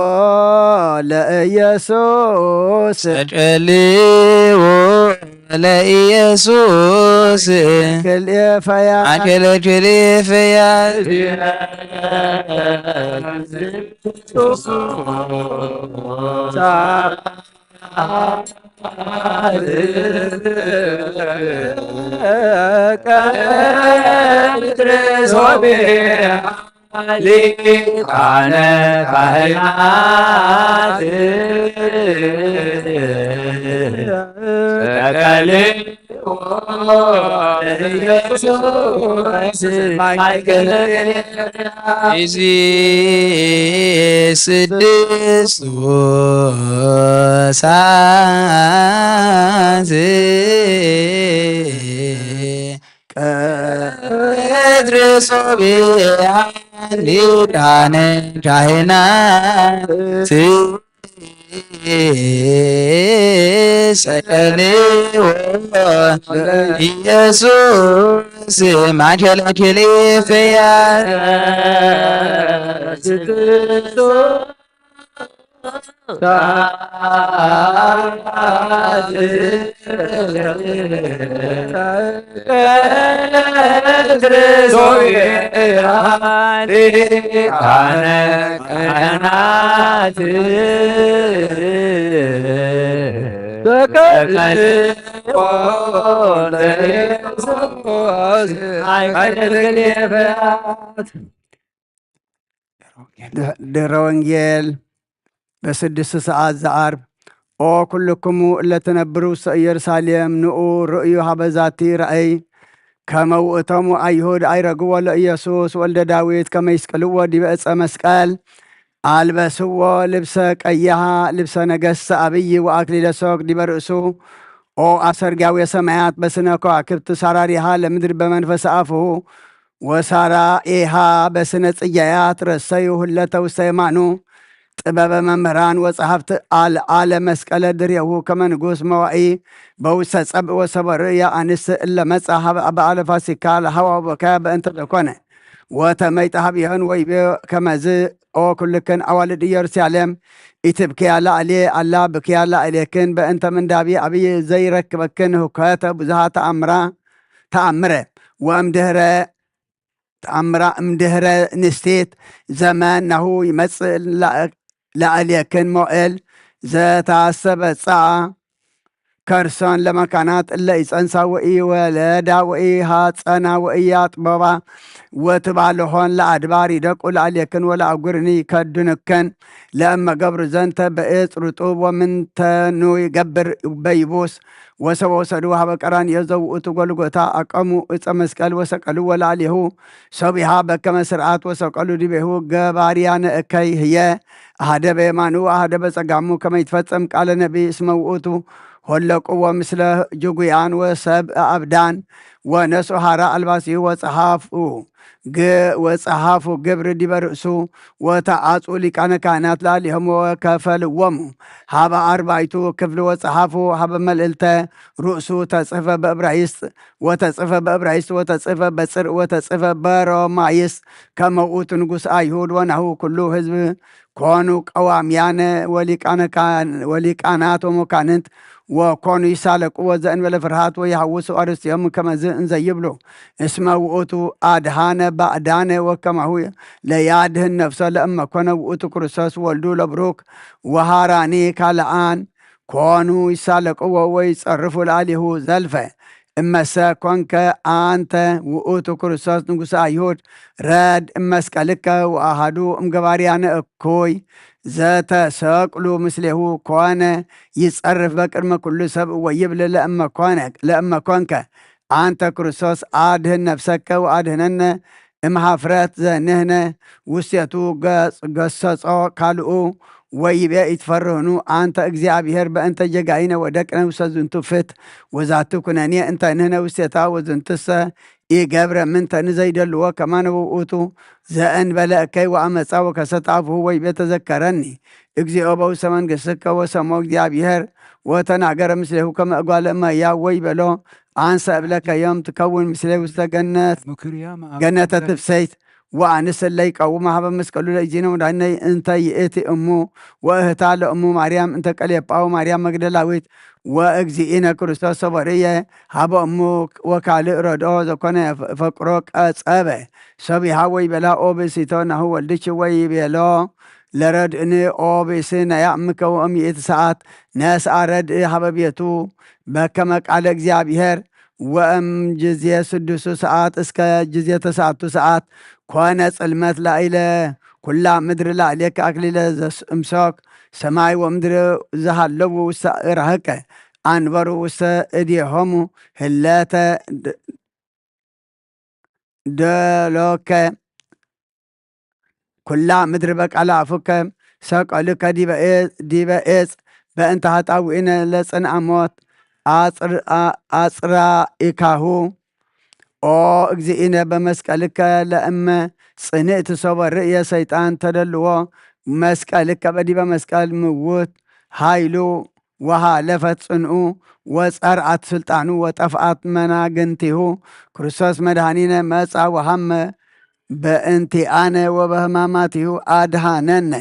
ለኢየሱስ፣ ሰቀልዎ ለኢየሱስ፣ ክልኤ ፈያት፣ ክልኤ ፈያት፣ ቀትር ሶብያ፣ ሊቃነ ካህናት፣ ሰቀልዎ ኢየሱስ ማይከል ኢዚ ስድስቱ ሳዝ ቀትር ሶብያ ሊቃነ ካህናት ጸለይዎ ኢየሱስ ማከለ ክልኤተ ድህረ ወንጌል በስድስት ሰዓት ዘዓርብ። ኦ ኩልክሙ እለ ትነብሩ ውስተ ኢየሩሳሌም፣ ንኡ ርእዩ ሀበ ዛቲ ራእይ፣ ከመ ውእቶሙ አይሁድ አይረግዎ ለኢየሱስ ወልደ ዳዊት ከመ ይስቅልዎ ዲበ ዕፀ መስቀል፣ አልበስዎ ልብሰ ቀያሃ ልብሰ ነገስት አብይ ወአክሊለ ሶክ ዲበ ርእሱ። ኦ አሰርጋዊ ሰማያት በስነ ከዋክብት ሳራሪሃ ለምድር በመንፈስ አፍሁ ወሳራኤሃ በስነ ጽያያት ረሰዩ ህለተ ውስተ የማኑ። ጥበበ መምህራን ወጸሐፍት አልአለ መስቀለ ድሬሁ ከመ ንጉስ መዋኢ በውስተ ጸብእ ወሰበ ርእያ አንስት እለ መጻ ሀበ በዓለ ፋሲካ ለሀዋ ወበከያ በእንተ ዘኮነ። ወተመይጠ ሀብየን ወይቤ ከመዝ ኦ ኩልክን አዋልድ ኢየሩሳሌም ኢትብክያ ላዕሌ አላ ብክያ ላዕሌክን በእንተ ምንዳቢ አብይ ዘይረክበክን ሁከተ ብዙሃ ተአምራ ተአምረ ወእምድህረ ተአምራ እምድህረ ንስቲት ዘመን ናሁ ይመጽእ ላዕሌክን ሞእል ዘታሰበጻ ከርሶን ለመካናት እለ ኢጸንሳ ወኢወለዳ ወኢሃጸና ወኢያጥበባ ወትባልሆን ለአድባር ይደቁ ላዕሌክን ወለአጉርን ይከዱንክን ለእመ ገብሩ ዘንተ በእጽ ርጡብ ወምንተኑ ይገብር በይቡስ ወሰወሰዱ ሀበ ቀራንዮ ዘውእቱ ጎልጎታ አቀሙ እጸ መስቀል ወሰቀሉ ወላዕሌሁ ሰቢሃ በከመ ስርዓት ወሰቀሉ ዲቤሁ ገባርያነ እከይ ህየ አሐደ በየማኑ አሐደ በጸጋሙ ከመ ይትፈጸም ቃለ ነቢይ እስመ ውእቱ ሆለቁዎ ምስለ ጅጉያን ወሰብ አብዳን ወነስኡ ሐራ አልባሲሁ ወጸሐፉ ግ ወጸሐፉ ግብር ዲበ ርእሱ ወተአጹ ሊቃነ ካህናት ላዕሌሆሙ ወከፈልዎሙ ሀበ አርባይቱ ክፍል ወጸሐፉ ሀበ መልእልተ ርእሱ ተጽሕፈ በእብራይስጥ ወተጽሕፈ በእብራይስጥ ወተጽሕፈ በጽርዕ ወተጽሕፈ በሮማይስጥ ከመ ውእቱ ንጉስ አይሁድ ወናሁ ኩሉ ህዝብ ኮኑ ቀዋምያነ ወሊቃናት ወመኳንንት ወኮኑ ይሳለቁዎ ዘእንበለ ፍርሃት ወይሐውሱ አርእስቲሆሙ ከመዝ እንዘ ይብሉ እስመ ውእቱ አድኃነ ባዕዳነ ወከማሁ ለያድህን ነፍሶ ለእመኮነ ውእቱ ክርስቶስ ወልዱ ለብሩክ ወሃራኒ ካልአን ኮኑ ይሳለቁዎ ወይጸርፉ ላዕሌሁ ዘልፈ። እመሰ ኮንከ አንተ ውእቱ ክርስቶስ ንጉሰ አይሁድ ረድ እመስቀልከ ወአሐዱ እምገባርያነ እኩይ ዘተሰቅሉ ምስሌሁ ኮነ ይጸርፍ በቅድመ ኩሉ ሰብ ወይብል ለእመ ኮንከ አንተ ክርስቶስ አድህን ነፍሰከ ወአድህነነ እምሀፍረት ዘንህነ ውስቴቱ ገሰጾ ካልኡ ወይቤ ኢትፈርሁኑ አንተ እግዚአብሔር በእንተ ጌጋይነ ወደቅነ ውስተ ዝንቱ ፍት ወዛቲ ኩነኔ እንተ ንህነ ውስቴታ ወዝንቱሰ ኢገብረ ምንተኒ ዘይደልዎ ከማነ ውእቱ ዘእንበለ እከይ ወአመጻ ወከሰተ አፉሁ ወይቤ ተዘከረኒ እግዚኦ በውስተ መንግስትከ ወሰሞ እግዚአብሔር ወተናገረ ምስሌሁ ከመ እጓለ እመሕያው ወይቤሎ አንሰ እብለከ ዮም ትከውን ምስሌ ውስተ ገነት ገነተ ትፍሰይት ወአንስ እለ ይቀውማ ሀበ መስቀሉ ለእግዚእነ ወመድኃኒነ እንተ ይእቲ እሙ ወእህታ ለእሙ ማርያም እንተ ቀሌጳ ወማርያም መግደላዊት ወእግዚእነ ክርስቶስ ሰበርየ ሀበ እሙ ወካልእ ረድኦ ዘኮነ ፈቅሮ ቀጸበ ሰቢሃ ወይቤላ ኦ ብእሲቶ ናሁ ወልድኪ ወይቤሎ ለረድእኒ ኦ ብእሲ ነያ እምከ ወእም ይእቲ ሰዓት ነስአ ረድእ ሀበ ቤቱ በከመ ቃለ እግዚአብሔር ወእም ጅዜ ስድሱ ሰዓት እስከ ጅዜ ተስዓቱ ሰዓት ኮነ ጽልመት ላዕለ ኩላ ምድር ላዕሌከ አክሊለ እምሶክ ሰማይ ወምድር ዘሃለው ውስተ እራህከ አንበሩ ውስተ እዴሆሙ ህለተ ድ-፣ ዶሎከ ኩላ ምድር በቃለ አፉከ ሰቀሉከ ዲበ ኤ-፣ ዲበ ኤጽ በእንተ ኃጣውኢነ ለጽንአ ሞት አጽር-፣ አ-፣ አጽራኢካሁ። ኦ እግዚእነ በመስቀልከ ለእመ ጽንዕት ሶበ ርእየ ሰይጣን ተደልዎ መስቀልከ በዲበ መስቀል ምውት ኃይሉ ወሃለፈት ጽንኡ ወጸርዐት ስልጣኑ ወጠፍአት መናግንቲሁ። ክርስቶስ መድኃኒነ መጻ ወሃመ በእንቲአነ ወበህማማቲሁ አድኃነነ።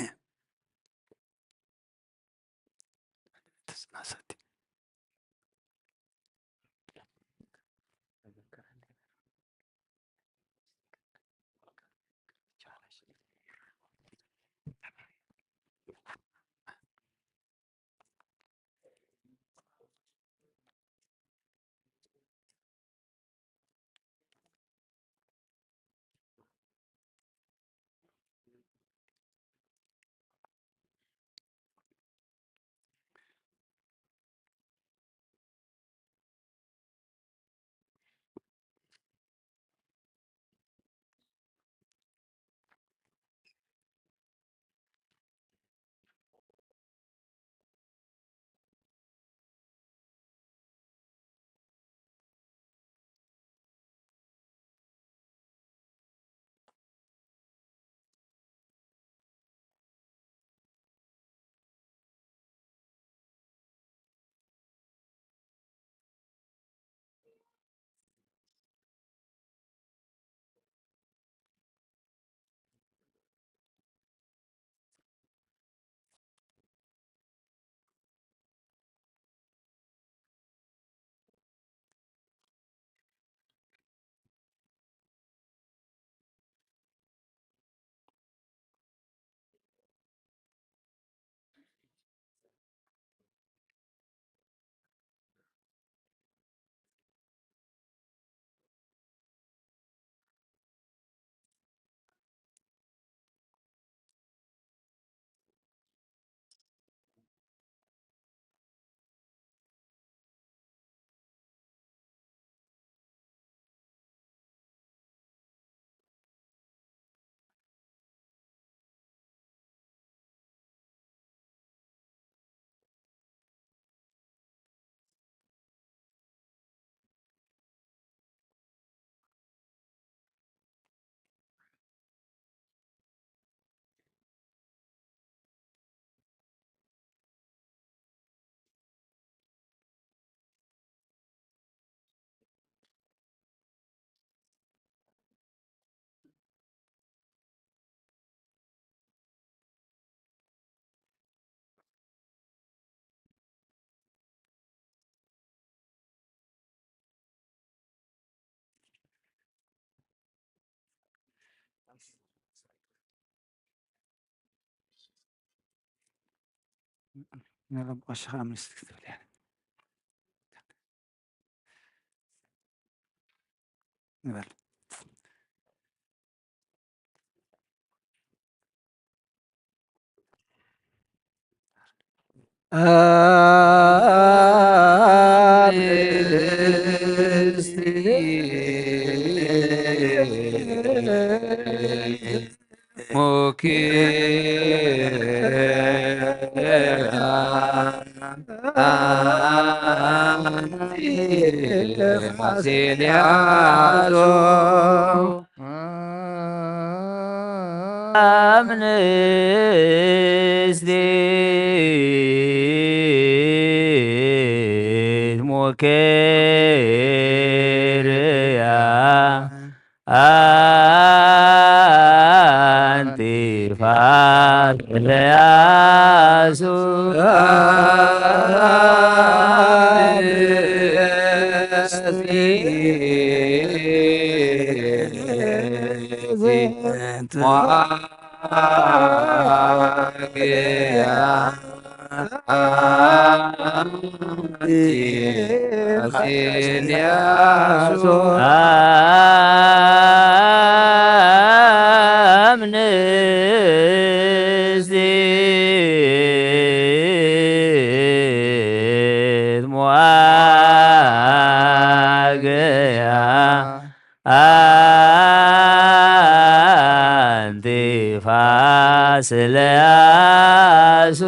ስለያሱ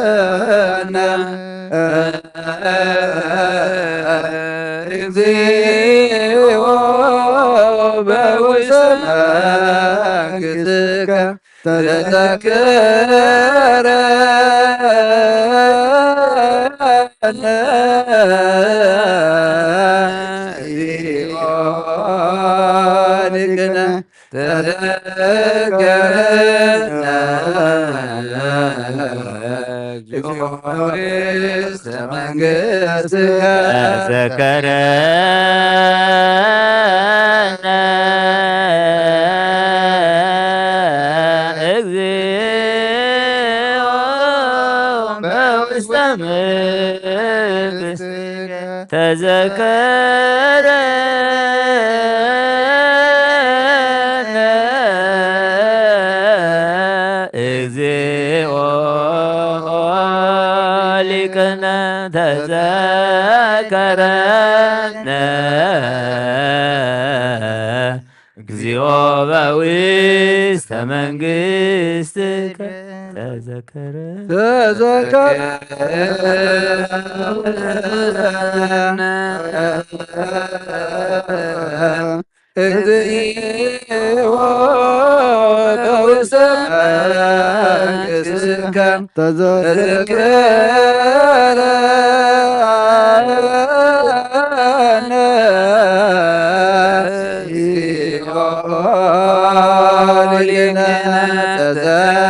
ተዘከረነ እግዚኦ በውስተ መንግሥትከ ተዘከረነ እግዚኦ ሊቅነ ተዘከረነ እግዚኦ በውስተ መንግሥትከ ተዘከረነ እግዚኦ በውስተ መንግሥትከ ተዘከረነ እግዚኦ ሊቅነ ተዘከረነ እግዚኦ በውስተ መንግሥትከ ተዘከረ ተዘከረነ እግዚኦ በውስተ መንግሥትከ ተዘከረነ እግዚኦ ሊቅነ ተዘከረነ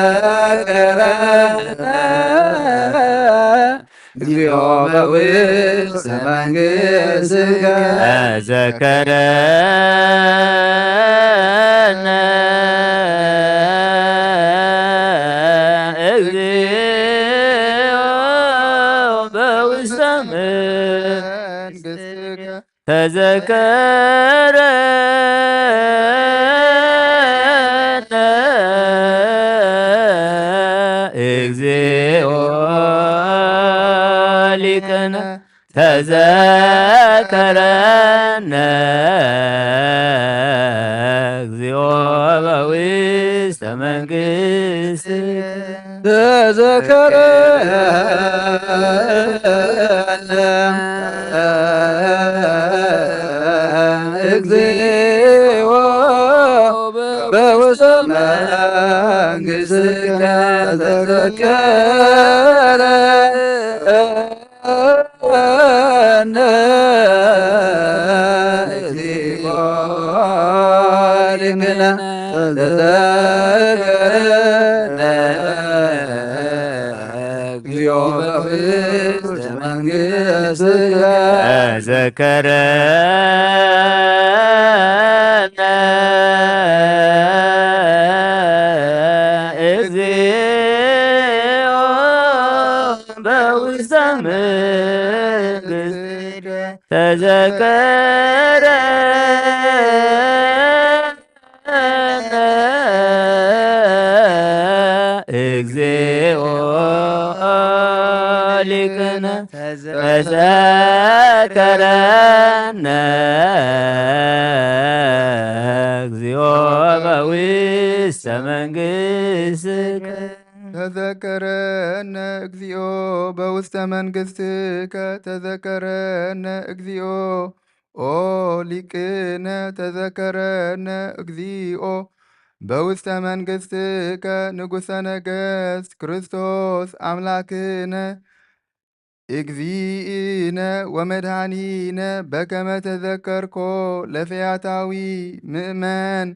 እግዚኦ በውስተ መንግሥትከ ተዘከረነ እግዚኦ በውስተ መንግሥትከ ተዘከረነ እግዚኦ ሊቅነ ተዘከረነ እግዚኦ በውስተ መንግሥትከ ተዘከረነ እግዚኦ በውስተ መንግሥትከ ተዘከረነ እግዚኦ ሊቅነ ተዘከረነ እግዚኦ በውስተ መንግሥትከ ተዘከረነ እግዚኦ በውስተ መንግሥትከ ተዘከረነ እግዚኦ ሊቅነ ተዘከረነ እግዚኦ በውስተ መንግሥትከ ተዘከረነ እግዚኦ በውስተ መንግሥትከ ተዘከረነ እግዚኦ ኦ ሊቅነ ተዘከረነ እግዚኦ በውስተ መንግሥትከ ንጉሠ ነገሥት ክርስቶስ አምላክነ እግዚእነ ወመድኃኒነ በከመ ተዘከርኮ ለፈያታዊ ምእመን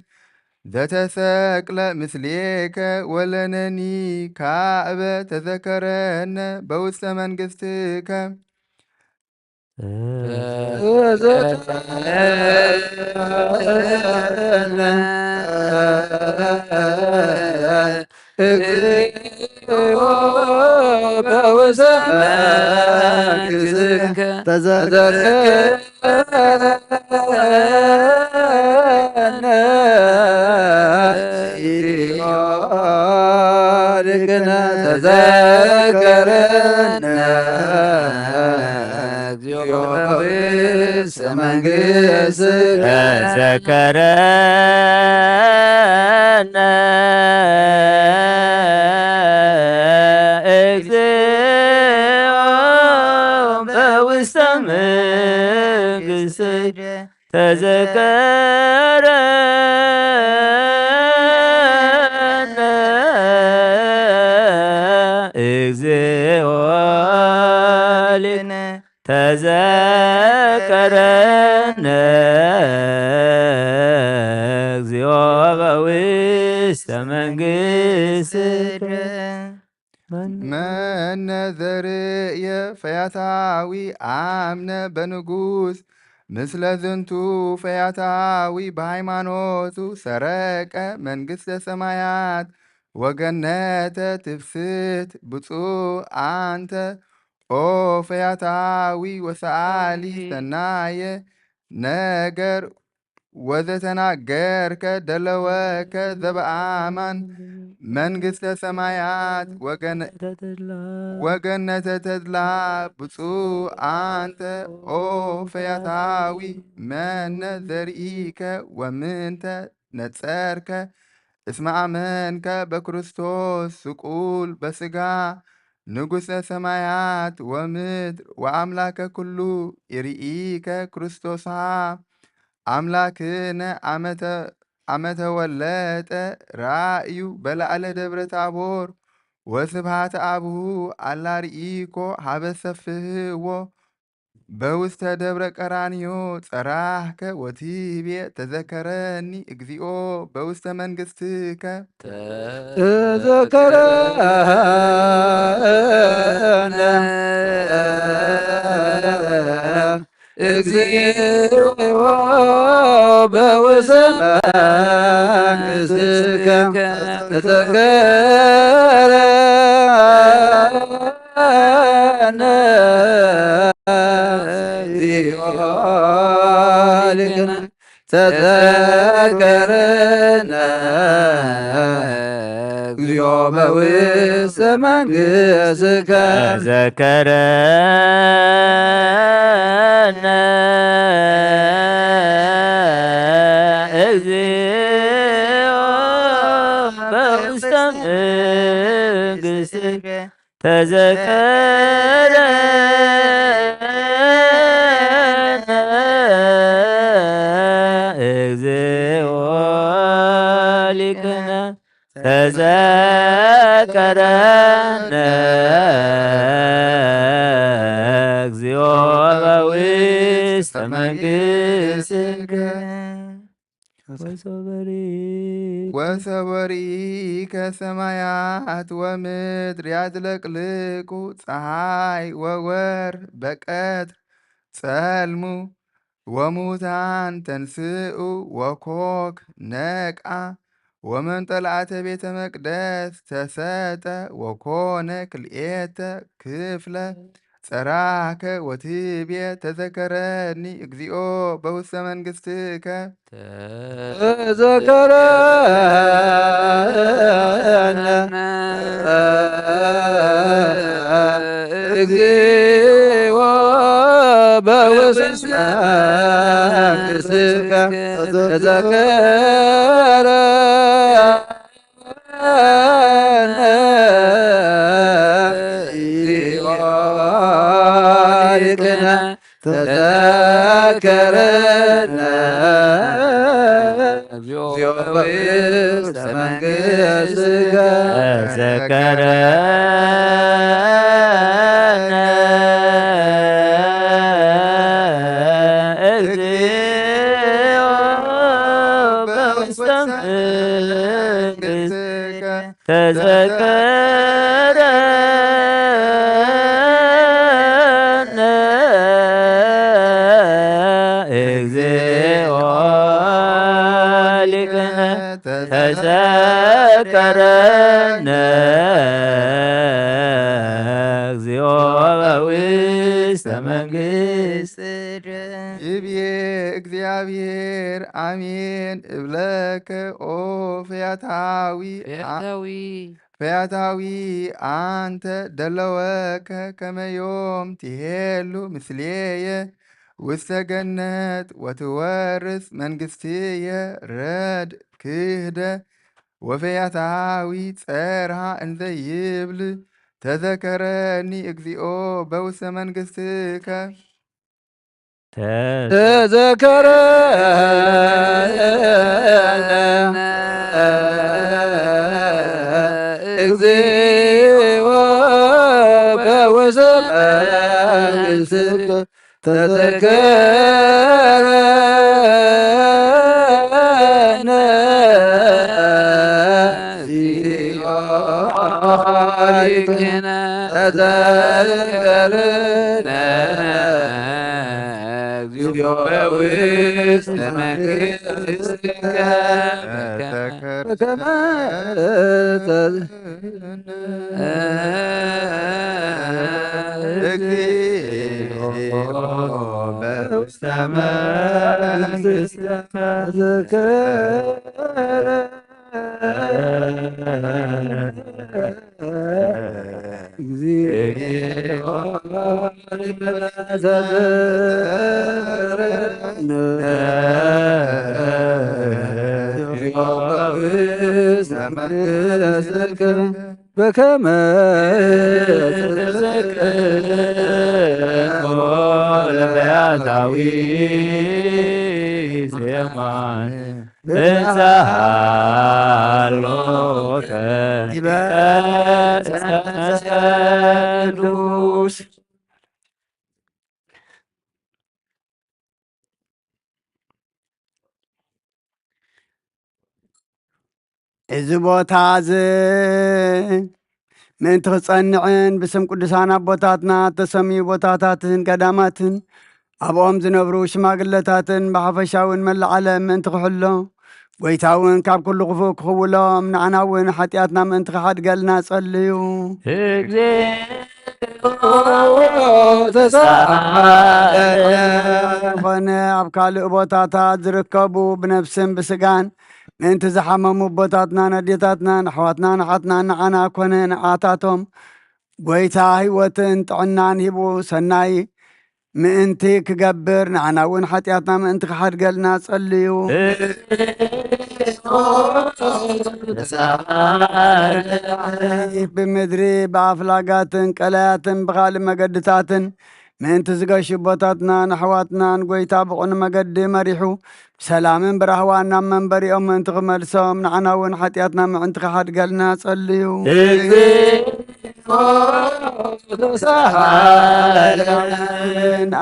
ዘተሰቅለ ምስሌከ ወለነኒ ካእበ ተዘከረነ በውስተ መንግሥትከ። ተዘከረነ እግዚኦ በውስተ መንግሥትከ። ተዘከረነ እግዚኦ ሊትነ። ተዘከረነ እግዚኦ በውስተ መንግሥትከ። መነ ዘርእየ ፈያታዊ አምነ በንጉሥ፣ ምስለ ዝንቱ ፈያታዊ በሃይማኖቱ ሰረቀ መንግሥተ ሰማያት ወገነተ ትፍስሕት። ብፁዕ አንተ ኦ ፈያታዊ ወሰአሊ ሰናየ ነገር ወዘተናገርከ ደለወከ ዘበአማን መንግሥተ ሰማያት ወገነ-፣ ወገነተ ተድላ። ብፁዕ አንተ ኦ ፈያታዊ መነ ዘርኢከ ወምንተ ነጸርከ እስመ አመንከ በክርስቶስ ስቁል በሥጋ ንጉሠ ሰማያት ወምድር ወአምላከ ኩሉ። ኢርኢከ ክርስቶስሃ አምላክነ አመተ-፣ አመተወለጠ ራእዩ በላዕለ ደብረ ታቦር ወስብሐተ አቡሁ አላርኢኮ ሀበ ሰፍህዎ በውስተ ደብረ ቀራንዮ ጸራህከ ወትቤ ተዘከረኒ እግዚኦ በውስተ መንግሥትከ። ተዘከረነ እግዚኦ በውስተ መንግሥትከ። ተዘከረነ እግዚኦ ሊትነ። ተዘከረነ እግዚኦ በውስተ መንግሥትከ። ተዘከረነ እግዚኦ በውስተ መንግሥትከ። ተዘከረነ እግዚኦ ሊትነ። ተዘከረነ እግዚኦ በውስተ መንግሥትከ። ወሶበ ርኢከ ሰማያት ወምድር ያድለቅልቁ፣ ፀሐይ ወወር በቀትር ጸልሙ፣ ወሙታን ተንስኡ ወኮክ ነቃ፣ ወመንጠላዕተ ቤተ መቅደስ ተሰጠ ወኮነ ክልኤተ ክፍለ። ጸራህከ ወትቤ ተዘከረኒ እግዚኦ በውስተ መንግሥትከ። ተዘከረነ እግዚኦ በውስተ መንግሥትከ። ተዘከረነ እግዚኦ ሊትነ። ተዘከረነ እግዚኦ በውስተ መንግሥትከ። ተዘከረነ እግዚኦ በውስተ መንግሥትከ ተዘከረነ እግዚኦ ሊቅነ ተዘከረነ እግዚኦ በውስተ መንግሥትከ። ይቤ እግዚአብሔር አሜን እብለከ ኦ ፈያታዊ ፈያታዊ ፈያታዊ አንተ ደለወከ ከመ ዮም ትሄሉ ምስሌየ ውስተ ገነት ወትወርስ መንግሥትየ ረድ ክህደ ወፈያታዊ ጸርሃ እንዘ ይብል ተዘከረኒ እግዚኦ በውስተ መንግሥትከ። ተዘከረነ እግዚኦ በውስተ መንግሥትከ ተዘከረነ እግዚኦ ሊቅነ ተዘከረነ እግዚኦ በውስተ መንግሥትከ በከመ እግዚኦ በውስተ መንግሥትከ ተዘከረ እግዚኦ በውስተ መንግሥትከ በከመ ትዘክር ለፈያታዊ ዜማን ብዝሃ ሎከ ዲበ ቅዱስ። እዚ ቦታዚ ምእንቲ ክጸንዕን ብስም ቅዱሳን ኣቦታትና እተሰምዩ ቦታታትን ገዳማትን ኣብኦም ዝነብሩ ሽማግለታትን ብሓፈሻ እውን መላእ ዓለም ምእንቲ ክሕሎ፣ ጎይታ እውን ካብ ኩሉ ክፉእ ክኽውሎም፣ ንዓና እውን ሓጢኣትና ምእንቲ ክሓድገልና ጸልዩ። ዝኾነ ኣብ ካልእ ቦታታት ዝርከቡ ብነፍስን ብስጋን ምእንቲ ዝሓመሙ ኣቦታትናን ኣዴታትናን ኣሕዋትናን ኣሓትናን ንዓና ኮነ ንዓታቶም ጎይታ ህይወትን ጥዕናን ሂቡ ሰናይ ምእንቲ ክገብር፣ ንዓና እውን ሓጢኣትና ምእንቲ ክሓድገልና ጸልዩ። ብምድሪ ብኣፍላጋትን ቀላያትን ብኻልእ መገድታትን ምእንቲ ዝገሹ ኣቦታትናን ኣሕዋትናን ጎይታ ብቕኑዕ መገዲ መሪሑ ብሰላምን ብራህዋን ናብ መንበሪኦም ምእንቲ ክመልሶም፣ ንዓና እውን ሓጢኣትና ምእንቲ ክሓድገልና ጸልዩ።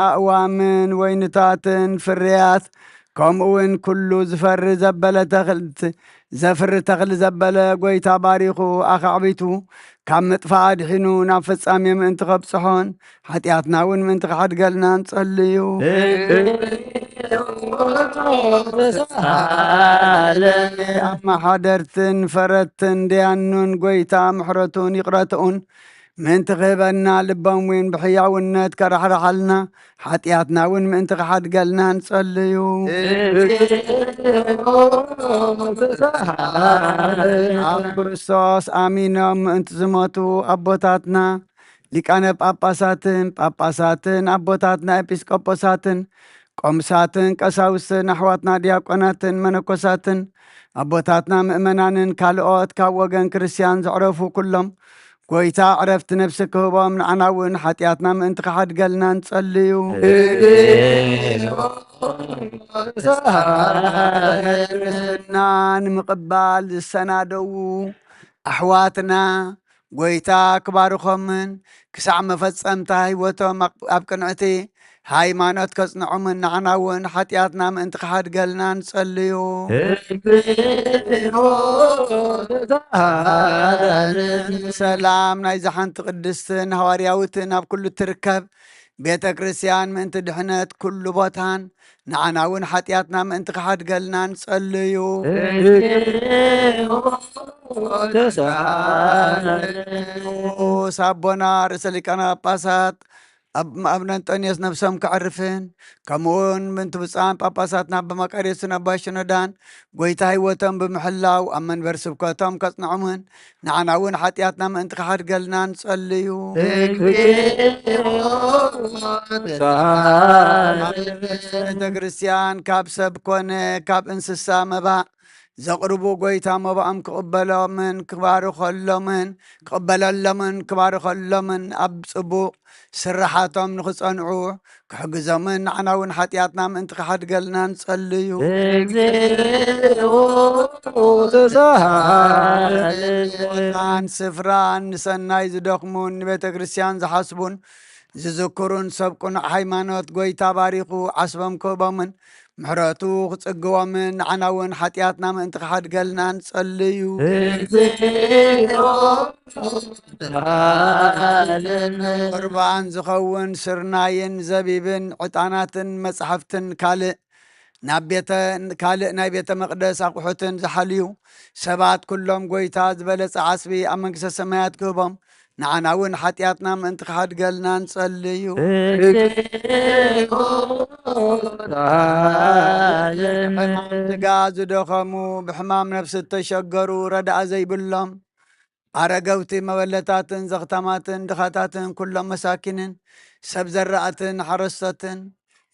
ኣእዋምን ወይንታትን ፍርያት፣ ከምኡ እውን ኩሉ ዝፈሪ ዘበለ ተኽልት-፣ ዘፍሪ ተኽሊ ዘበለ ጎይታ ባሪኹ ኣኻዕቢቱ ካብ ምጥፋእ ኣድሒኑ ናብ ፍጻሜ ምእንቲ ከብጽሖን ሓጢኣትና እውን ምእንቲ ክሓድገልና ንጸልዩ። ኣመሓደርትን ፈረድትን ደያኑን ጎይታ ምሕረቱን ይቕረትኡን ምእንቲ ክህበና፣ ልቦም እውን ብሕያውነት ከራሕርሓልና፣ ሓጢኣትና እውን ምእንቲ ክሓድገልና ንጸልዩ። ኣብ ክርስቶስ ኣሚኖም ምእንቲ ዝሞቱ ኣቦታትና ሊቃነ ጳጳሳትን ጳጳሳትን ኣቦታትና ኤጲስቆጶሳትን ቆምሳትን ቀሳውስትን ኣሕዋትና ዲያቆናትን መነኮሳትን ኣቦታትና ምእመናንን ካልኦት ካብ ወገን ክርስትያን ዘዕረፉ ኩሎም ጎይታ ዕረፍቲ ነፍሲ ክህቦም፣ ንዓና እውን ሓጢኣትና ምእንቲ ክሓድገልና ንጸልዩ። ክርስትና ንምቕባል ዝሰናደዉ ኣሕዋትና ጎይታ ክባርኾምን ክሳዕ መፈጸምታ ህይወቶም ኣብ፣ ኣብ ቅንዕቲ ሃይማኖት ከጽንዑምን፣ ንዓናውን ሐጥያትና ምእንቲ ክሓድገልና ንጸልዩ። ሰላም ናይዛ ሓንቲ ቅድስትን ሃዋርያዊትን ኣብ ኩሉ እትርከብ ቤተ ክርስቲያን ምእንቲ ድሕነት ኩሉ ቦታን፣ ንዓናውን ሐጥያትና ምእንቲ ክሓድገልና ንጸልዩ። ቅዱስ ኣቦና ርእሰ ሊቃነ ጳጳሳት ኣብ-፣ ኣቡነ እንጦንዮስ ነብሶም ከዕርፍን፣ ከምኡውን ምእንቲ ብፁዓን ጳጳሳትና ኣባ መቃርዮስን ኣባ ሽኖዳን፣ ጎይታ ህይወቶም ብምሕላው ኣብ መንበር ስብከቶም ከጽንዖምን፣ ንዓና እውን ሓጢኣትና ምእንቲ ክሓድገልና ንጸልዩ። ቤተ ክርስቲያን ካብ ሰብ ኮነ ካብ እንስሳ መባእ ዘቕርቡ፣ ጎይታ መባኦም ክቕበሎምን ክባርኸሎምን፣ ክቕበለሎምን ክባርኸሎምን ኣብ ጽቡቕ ስራሓቶም ንኽጸንዑ ክሕግዞምን ንዓና እውን ሓጢኣትና ምእንቲ ክሓድገልና ንጸልዩ። ስፍራን ንሰናይ ዝደኽሙን ንቤተ ክርስቲያን ዝሓስቡን ዝዝክሩን ሰብ ቅኑዕ ሃይማኖት ጎይታ ባሪኹ ዓስቦም ክህቦምን ምሕረቱ ክጽግቦምን ንዓና እውን ሓጢኣትና ምእንቲ ክሓድገልና ንጸልዩ። ቁርባን ዝኸውን ስርናይን ዘቢብን ዕጣናትን መጻሕፍትን ካልእ ናብ ቤተ-፣ ካልእ ናይ ቤተ መቕደስ ኣቑሑትን ዝሓልዩ ሰባት ኩሎም፣ ጎይታ ዝበለጸ ዓስቢ ኣብ መንግስተ ሰማያት ክህቦም፣ ንዓና እውን ሓጢኣትና ምእንቲ ክሓድገልና ንጸልዩ። ሕማም ስጋ ዝደኸሙ፣ ብሕማም ነፍሲ እተሸገሩ፣ ረዳኢ ዘይብሎም፣ ኣረገውቲ፣ መበለታትን ዘኽታማትን ድኻታትን ኩሎም መሳኪንን፣ ሰብ ዘራእትን ሓረስቶትን፣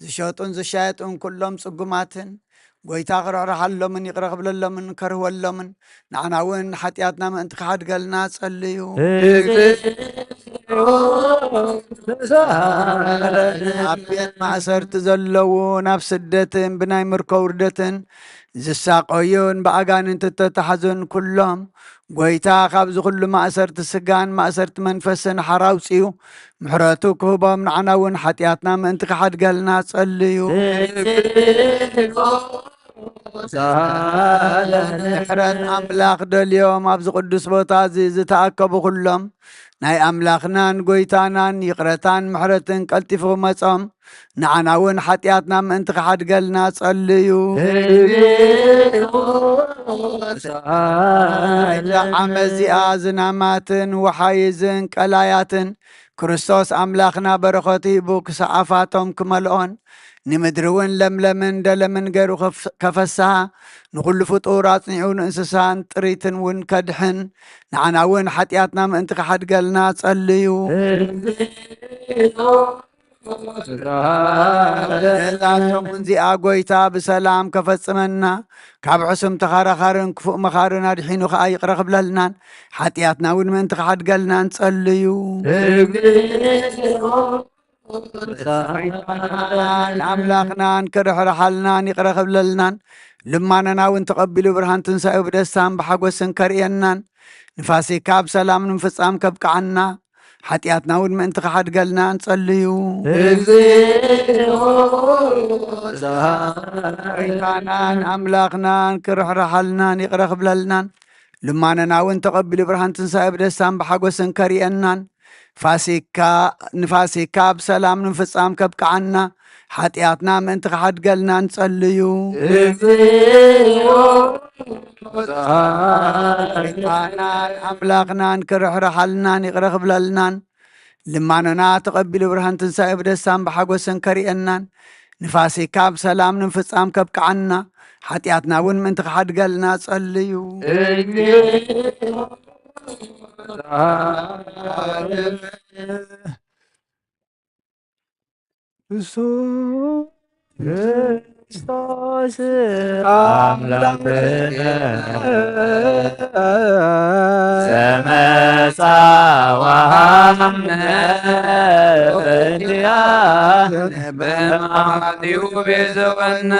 ዝሸጡን ዝሻየጡን ኩሎም ጽጉማትን፣ ጎይታ ክርሕርሓሎምን ይቕረ ክብለሎምን ከርህወሎምን፣ ንዓና እውን ሓጢኣትና ምእንቲ ክሓድገልና ጸልዩ። ኣብ ቤት ማእሰርቲ ዘለዉ፣ ናብ ስደትን ብናይ ምርኮ ውርደትን ዝሳቆዩን ብኣጋንንቲ እተታሕዙን ኩሎም፣ ጎይታ ካብዚ ኩሉ ማእሰርቲ ስጋን ማእሰርቲ መንፈስን ሓራ ኣውጽኡ ምሕረቱ ክህቦም፣ ንዓና እውን ሓጢኣትና ምእንቲ ክሓድገልና ጸልዩ። ምሕረት ኣምላኽ ደልዮም ኣብዚ ቅዱስ ቦታ እዚ ዝተኣከቡ ኩሎም፣ ናይ ኣምላኽናን ጎይታናን ይቕረታን ምሕረትን ቀልጢፉ ክመጾም፣ ንዓና እውን ሓጢኣትና ምእንቲ ክሓድገልና ጸልዩ። እዛ ዓመት እዚኣ ዝናማትን ወሓይዝን ቀላያትን ክርስቶስ ኣምላኽና በረኸቱ ሂቡ ክሳዕ ኣፋቶም ክመልኦን፣ ንምድሪ እውን ለምለምን ደለምን ገይሩ ከፍ-፣ ከፈስሃ፣ ንኹሉ ፍጡር ኣጽኒዑ ንእንስሳን ጥሪትን እውን ከድሕን፣ ንዓና እውን ሓጢኣትና ምእንቲ ክሓድገልና ጸልዩ። እዛ ሰሙን እዚኣ ጎይታ ብሰላም ከፈጽመና፣ ካብ ሕሱም ተኻራኻርን ክፉእ መኻርን ኣድሒኑ ከኣ ይቕረ ክብለልናን፣ ሓጢኣትና እውን ምእንቲ ክሓድገልና ንጸልዩ። ኣምላኽናን ክርሕርሓልናን ይቕረ ክብለልናን፣ ልማኖና እውን ተቐቢሉ ብርሃን ትንሳኤኡ ብደስታን ብሓጎስን ከርእየናን፣ ንፋሲካ ብሰላም ንምፍጻም ከብቅዓና፣ ሓጢኣትና እውን ምእንቲ ክሓድገልና ንጸልዩ። ጎይታናን ኣምላኽናን ክርሕርሓልናን ይቕረ ክብለልናን፣ ልማኖና እውን ተቐቢሉ ብርሃን ትንሳኤ ብደስታን ብሓጎስን ከርእየናን፣ ፋሲካ፣ ንፋሲካ ብሰላም ንምፍጻም ከብቅዓና፣ ሓጢኣትና ምእንቲ ክሓድገልና ንጸልዩ። ጎይታናን ኣምላኽናን ክርሕርሓልናን ይቕረ ክብለልናን፣ ልማኖና ተቐቢሉ ብርሃን ትንሳኤ ብደስታን ብሓጎስን ከርእየናን፣ ንፋሲካ ብሰላም ንምፍጻም ከብቅዓና፣ ሓጢኣትና እውን ምእንቲ ክሓድገልና ጸልዩ። ክርስቶስ ኣምላኽነ ዘመጻ ወሃብነ እንዲያ ብማዕዲው ቤዘወነ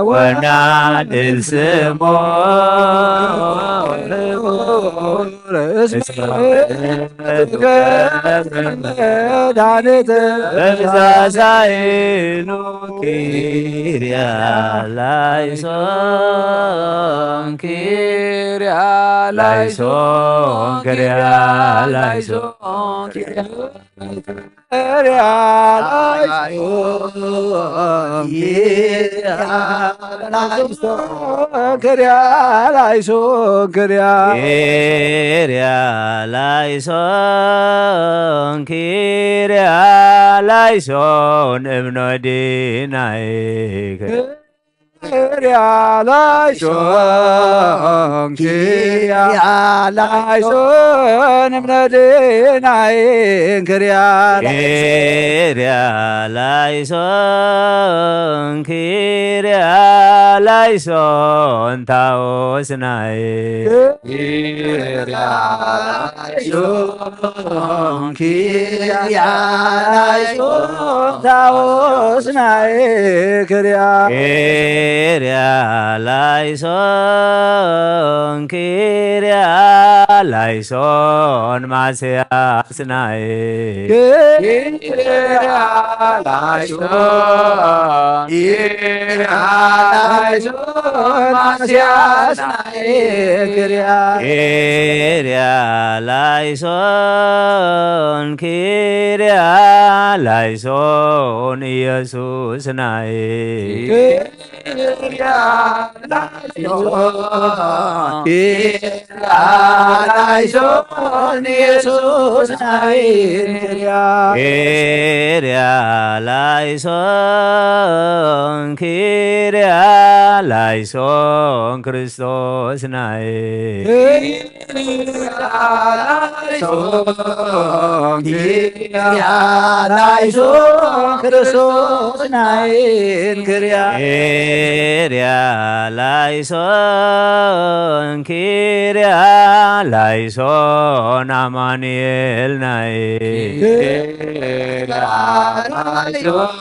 ወናድል ስሞ መድኃኒት በብዛዛይኑ ኪርያ ላይሶን ኪርያ ላይሶን ኪርያ ላይሶን ኪርያ ላይሶን ኪርያ ላይሶን ኪርያ ላይሶን ኪርያ ኪርያ ላይሶን ኪርያ ላይሶን እምኖዲናይ ኪርያ ላይሶን ኪርያ ላይሶን እምኖዲናይ ኪርያ ኪርያ ላይሶን ኪርያ ላይሶን ታኦስናይ ኪርያ ላይሶን ኪርያ ላይሶን ታኦስናይ ኪርያ ኪርያ ላይሶን ኪርያ ላይሶን ማስያስናይ ኪርያ ላይሶን ኪርያ ላይሶን ማስያስናይ ኪርያ ኪርያ ላይሶን ኪርያ ላይሶን ኢየሱስናይ ኪርያ ላይሶን ኪርያ ላይሶን ኢየሱስናይ ኪርያ ኪርያ ላይሶን ኪርያ ላይሶን ክርስቶስናይ ኪርያ ላይሶን ኪርያ ላይሶን ክርስቶስናይ ኪርያ ኪርያ ላይሶን ኪርያ ላይሶን አማኑኤልናይ ኪርያ ላይሶን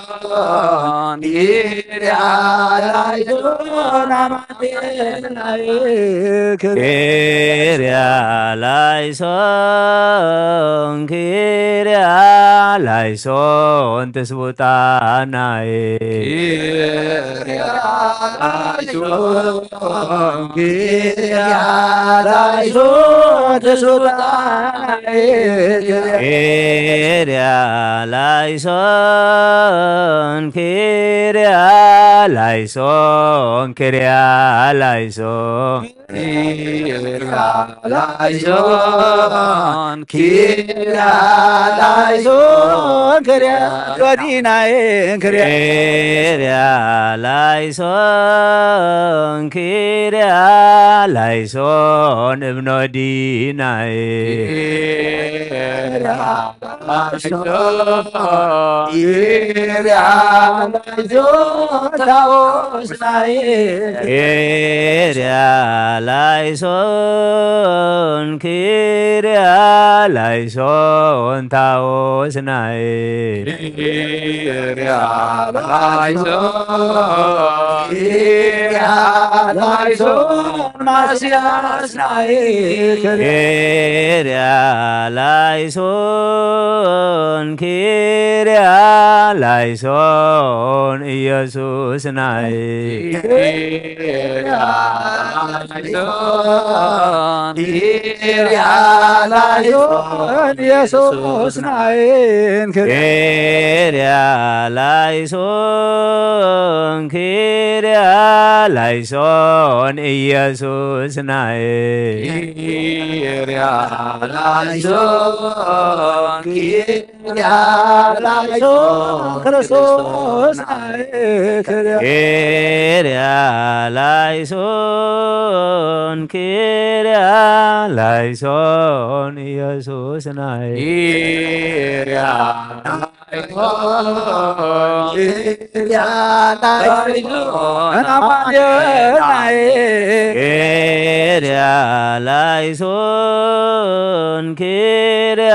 ኪርያ ላይሶን አማኑኤልናይ ኪርያ ኪርያ ላይሶን ኪርያ ላይሶን ትስቡታናይ ኪርያ ላይሶን ኪርያ ላይሶን ትስቡታናይ ኪርያ ኪርያ ላይሶን ኪርያ ላይሶን ኪርያ ላይሶን ኪርያ ላይሶን ኪርያ ላይሶን ኪርያ ዮዲናይ ኪርያ ኪርያ ላይሶን ኪርያ ላይሶን እብኖዲናይ ኪርያ ላይሶን ኪርያ ላይሶን ታኦስናይ ኪርያ ላይሶን ኪርያ ላይሶን ታኦስናይ ኪርያ ላይሶን ኪርያ ላይሶን ማስያስናይ ኪርያ ኪርያ ላይሶን ኪርያ ላይሶን ኢየሱስናይ ኪርያ ላይሶን ኪርያ ላይሶን ኢየሱስናይ ኪርያ ኪርያ ላይሶን ኪርያ ላይሶን ኢየሱስናይ ኪርያ ላይሶን ኪርያ ላይሶን ክርስቶስናይ ኪርያ ኪርያ ላይሶን ኪርያ ላይሶን ኢየሱስናይ ኪርያ ላይሶን ኪርያ ላይሶን አማኑኤልናይ ኪርያ ላይሶን ኪርያ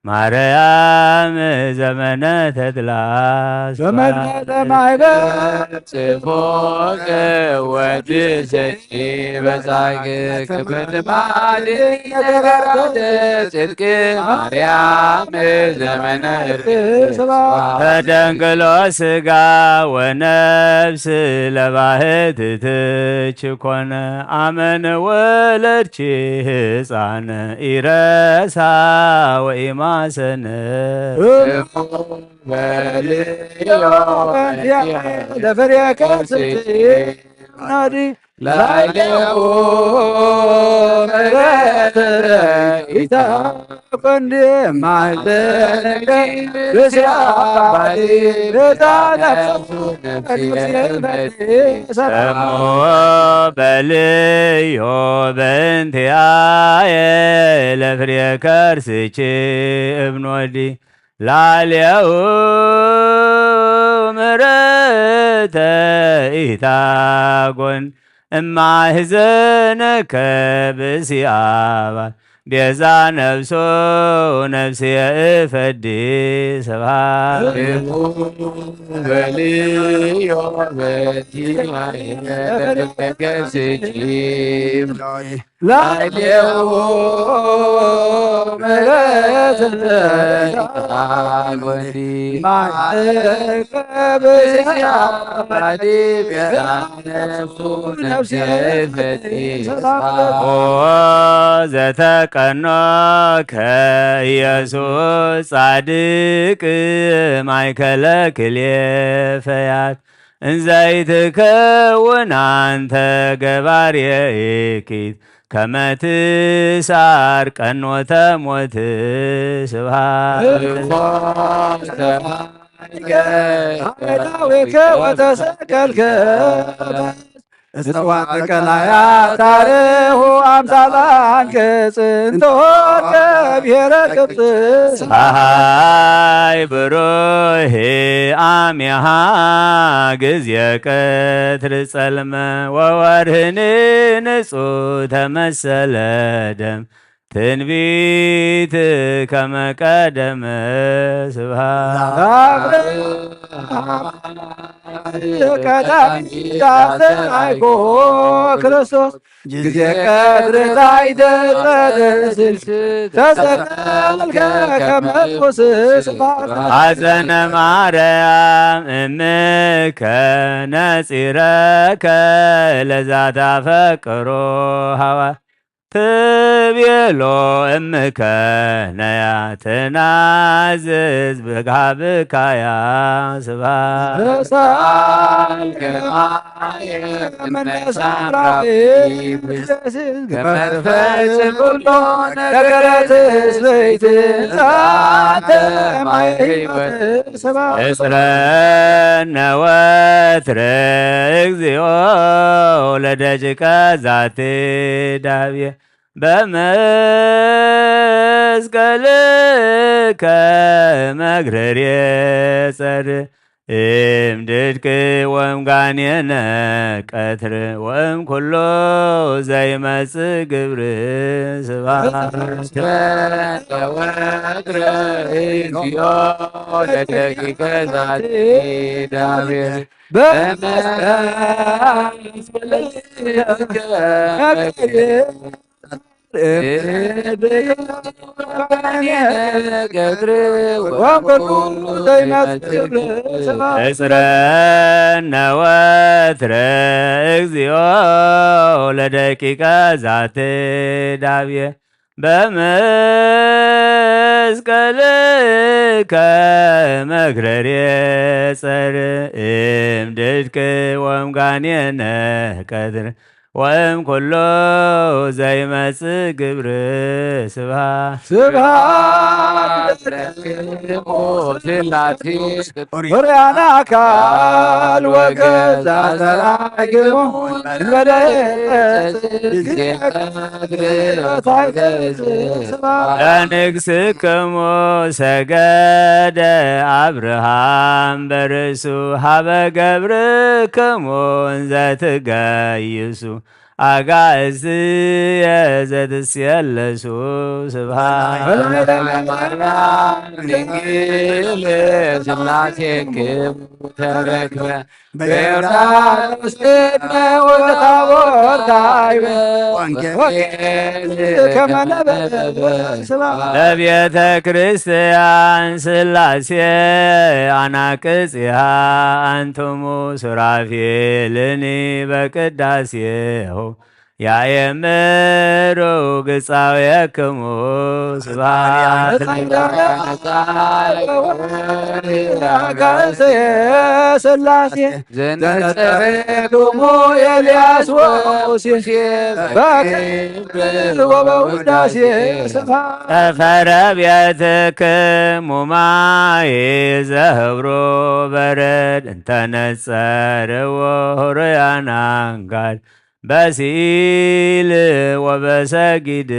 ማርያም ዘመነ ተድላ በመንፈቀ ማይበ ጽፎ ወድሰ በጻግ ክብርት ማድ ነገራተ ጽድቅ ማርያም ዘመነ እርቅ ተደንግሎ ስጋ ወነፍስ ለባህት ትች ኮነ አመን ወለድኪ ህፃን ኢረሳ ወኢማሰነ በልዮ ለፍሬ ከርስኪ ናዲ ላዕሌሁ ምሕረት ኢታ ኮንዲ ማይዘነቂ ብስያባዲ ለታነሱ ነፍሲ ሰሞ በልዮ በእንቲአየ ለፍሬ ከርስኪ እብኖዲ ላዕሌሁ ምሕረተ ኢታጎን እማሕዘነከ ብሲአባ ቤዛ ነፍሶ ነፍስየ እፈዲ ስብሐት በልዮ በእንቲአየ ለፍሬ ከርስኪ ላዕሌሁ ምሕረተ ኢታጎን ማይዘነቂ ብስያባዲ ቤዛ ነፍሱ ነፍስየ እፈዲ ስብሐት ዘተቀኖከ ኢየሱስ ጻድቅ ማእከለ ክልኤ ፈያት እንዘ ኢትከውን አንተ ገባሬ እኪት ከመ ትስዓር ቀኖተ ሞት ስብሐት እፎ ሰማይከ አርአይከ ወተሰቀልከ እጽዋት ቀላያት ታርሁ አምሳላን ቅጽ እንተ ሆርከ ብሔረ ቅብጽ ፀሐይ ብሩህ አሚሃ ጊዜ ቀትር ጸልመ ወወርህኒ ንጹህ ተመሰለ ደም ትንቢት ከመ ቀደመ ስብሐት ለአብ ቀዳሚ አስተርአይኮ ክርስቶስ ጊዜ ቀትር ዛይደ ጸደስስ ተሰቀልከ ከመ ንጉሥ ስብሐት ሐዘነ ማርያም እምከ ነጺረከ ለዛታ ፈቅሮ ሐዋ ትቤሎ እምከ ነያ ትናዝዝ ብግሃ ብካያ ስብሐት በሳልከ ማየ እምነ ሳምራዊ ብደስስ ገመርፈስ ኩሎ ነገረ ትስብእት ዛተ ማየ ሕይወት ስብሐት እጽረነ ወትረ እግዚኦ ለደቂቀ ዛቲ ዳብየ በመስቀልከ መግረርየ ጸር እምድድቅ ወእምጋኔነ ቀትር ወእምኩሉ ዘይመጽእ ግብር ስብሐት ለወትረ እግዚኦ ለደቂቀ ዛቲ ዳብየ በመስቀልከ እጽረነ ወትረ እግዚኦ ለደቂቀ ዛቲ ዳብየ በመስቀልከ መግረርየ ጸር እምድድቅ ወእምጋኔነ ቀትር ወእምኩሉ ዘይመጽእ ግብር ስብሐት ስብሐት ለክሙ ስላሴ ኦርያና አካል ወገዛ ዘራግሙ ለንግስክሙ ሰገደ አብርሃም በርእሱ ሀበ ገብርክሙ እንዘ ትገይሱ አጋእዝትየ ዘትስየለሱ። ስብሐት። ድንግል ሥላሴክሙ ተረክበ በዮርዳኖስ ቅድመ ወታቦር ዳይበ ወንጌል ከመ ነበበ። ስብሐት። ለቤተ ክርስቲያን ሥላሴ አናቅጽሃ አንትሙ ሱራፌልኒ በቅዳሴሁ ያኤምሩ ግጻዌክሙ። ስብሐት። ሥላሴ ዘንተጸረክሙ ኤልያስ ወሙሴ በክብር ወበውዳሴ። ስብሐት። ጠፈረ ቤትክሙ ማይ ዘህብሮ በረድ እንተነጸርዎ ሆሮያን አንጋል በስኢል ወበሰጊድ።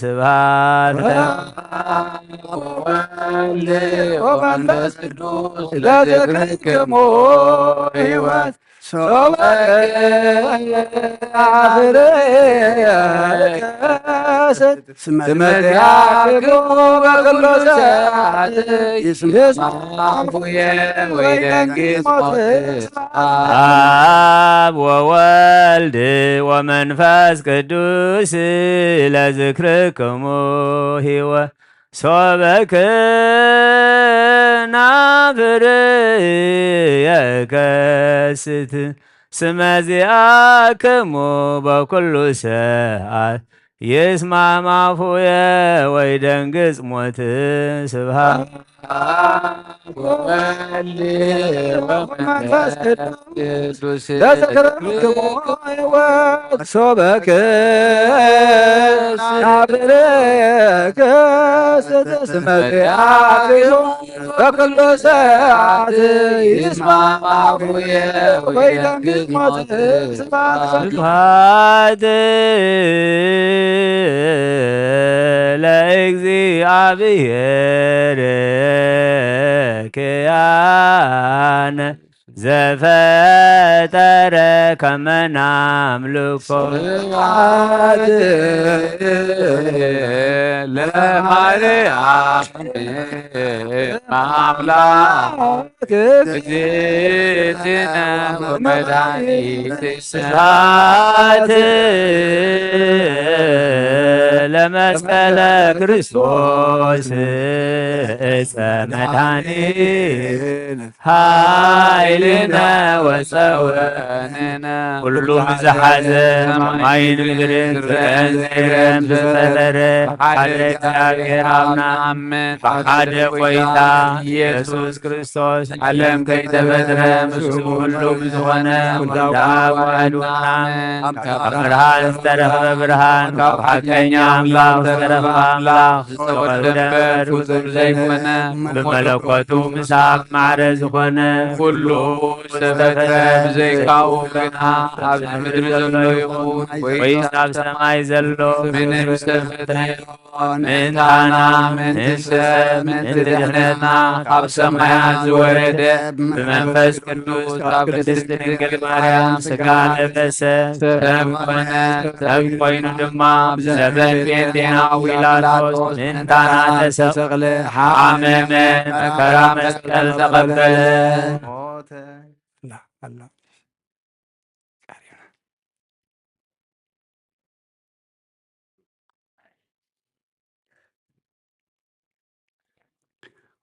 ስብሐት ለአብ ወወልድ ወመንፈስ ቅዱስ ለዝክርክሙ ሕይወት ሶበ አፍርየ ስመ ዚአክሙ በኩሉ ሰዓት ይስማ አፉየ ወይደንግጽ ሞት። አብ ወወልድ ወመንፈስ ቅዱስ ለዝክርክሙ ሕይወት ሶበ ክናፍር የከስት ስመ ዚአክሙ በኩሉ ሰዓት ይስማ አፉየ ወይደንግጽ ሞት። ስብሐት ወወልድ ወመንፈስ ቅዱስ ለዘክርክሙ ሕይወት ሶበ ክናፍር ክስት ስመ ዚአክሙ በኩሉ ሰዓት ይስማ አፉየ ወይደንግጽ ሞት። ስብሐት ስብሐት ለእግዚአብሔር ኪያነ ዘፈጠረ ከመ ናምልኮ። ስብሐት ለማርያም አምላክ እግዝእትነ ወመድኃኒትነ። ስብሐት ለመስቀለ ክርስቶስ እፀ መድኃኒት ኃይልነ ወፀወንነ። ሁሉም ዘሐዘ ሰማይን ምድርን ክልኤን ዘይረን ዝፈጠረ ሓደ እግዚአብሔር አብ ነአምን። በሐደ ጐይታ ኢየሱስ ክርስቶስ ዓለም ከይተፈጥረ ምስሉ ሁሉ ብዝኾነ ወልደ አብ ዋሕዱ ነአምን። ካብ ብርሃን ዝተረኽበ ብርሃን፣ ካብ ሐቀኛ አምላኽ ዝተረኽበ አምላኽ ዝተወደደ ፍጡር ዘይኮነ፣ ብመለኮቱ ምስ አብ ማዕረ ዝኾነ፣ ኩሉ ዝተፈጥረ ብዘይካኡ ግና፣ ኣብዚ ምድሪ ዘሎ ይኹን ወይስ ኣብ ሰማይ ዘሎ ምንም ዝተፈጥረ የልቦን። ምእንታና፣ ምእንቲ ሰብ፣ ምእንቲ ድሕነትና ካብ ሰማያት ዝወረደ ብመንፈስ ቅዱስ ካብ ቅድስት ድንግል ማርያም ሥጋ ለበሰ፣ ሰብ ኮነ። ሰብ ኮይኑ ድማ ብዘመን ጴንጤናዊ ጲላጦስ ምእንታና ተሰቅለ፣ ሓመመ፣ መከራ መስቀል ተቐበለ። ሞተ።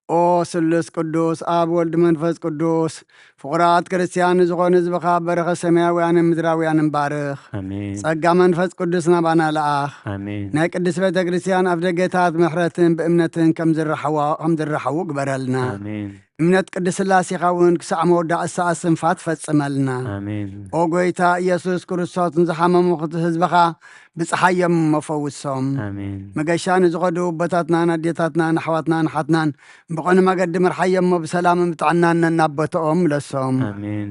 ኦ ስሉስ ቅዱስ፣ አብ ወልድ መንፈስ ቅዱስ፣ ፍቑራት ክርስቲያን ንዝኾኑ ህዝብኻ በርኸ፣ ሰማያውያንን ምድራውያንን ባርኽ። አሜን። ጸጋ መንፈስ ቅዱስ ናባና ለኣኽ። አሜን። ናይ ቅድስት ቤተ ክርስቲያን ኣፍደገታት ምሕረትን ብእምነትን ከም ዝረሓዋ-፣ ከም ዝረሓዉ ግበረልና። አሜን። እምነት ቅድስት ሥላሴኻ እውን ክሳዕ መወዳእታ ሰዓት ስንፋ ትፈጽመልና። አሜን። ኦ ጐይታ ኢየሱስ ክርስቶስ፣ ንዝሓመሙ ህዝብኻ ብጽሓዮም እሞ ፈውሶም። ኣሜን። መገሻ ንዝኸዱ ኣቦታትናን ኣዴታትናን ኣሕዋትናን ኣሓትናን ብቕኑዕ መገዲ ምርሓዮም እሞ ብሰላምን ብጥዕናን ነናብ ቦታኦም ምለሶም። ኣሜን።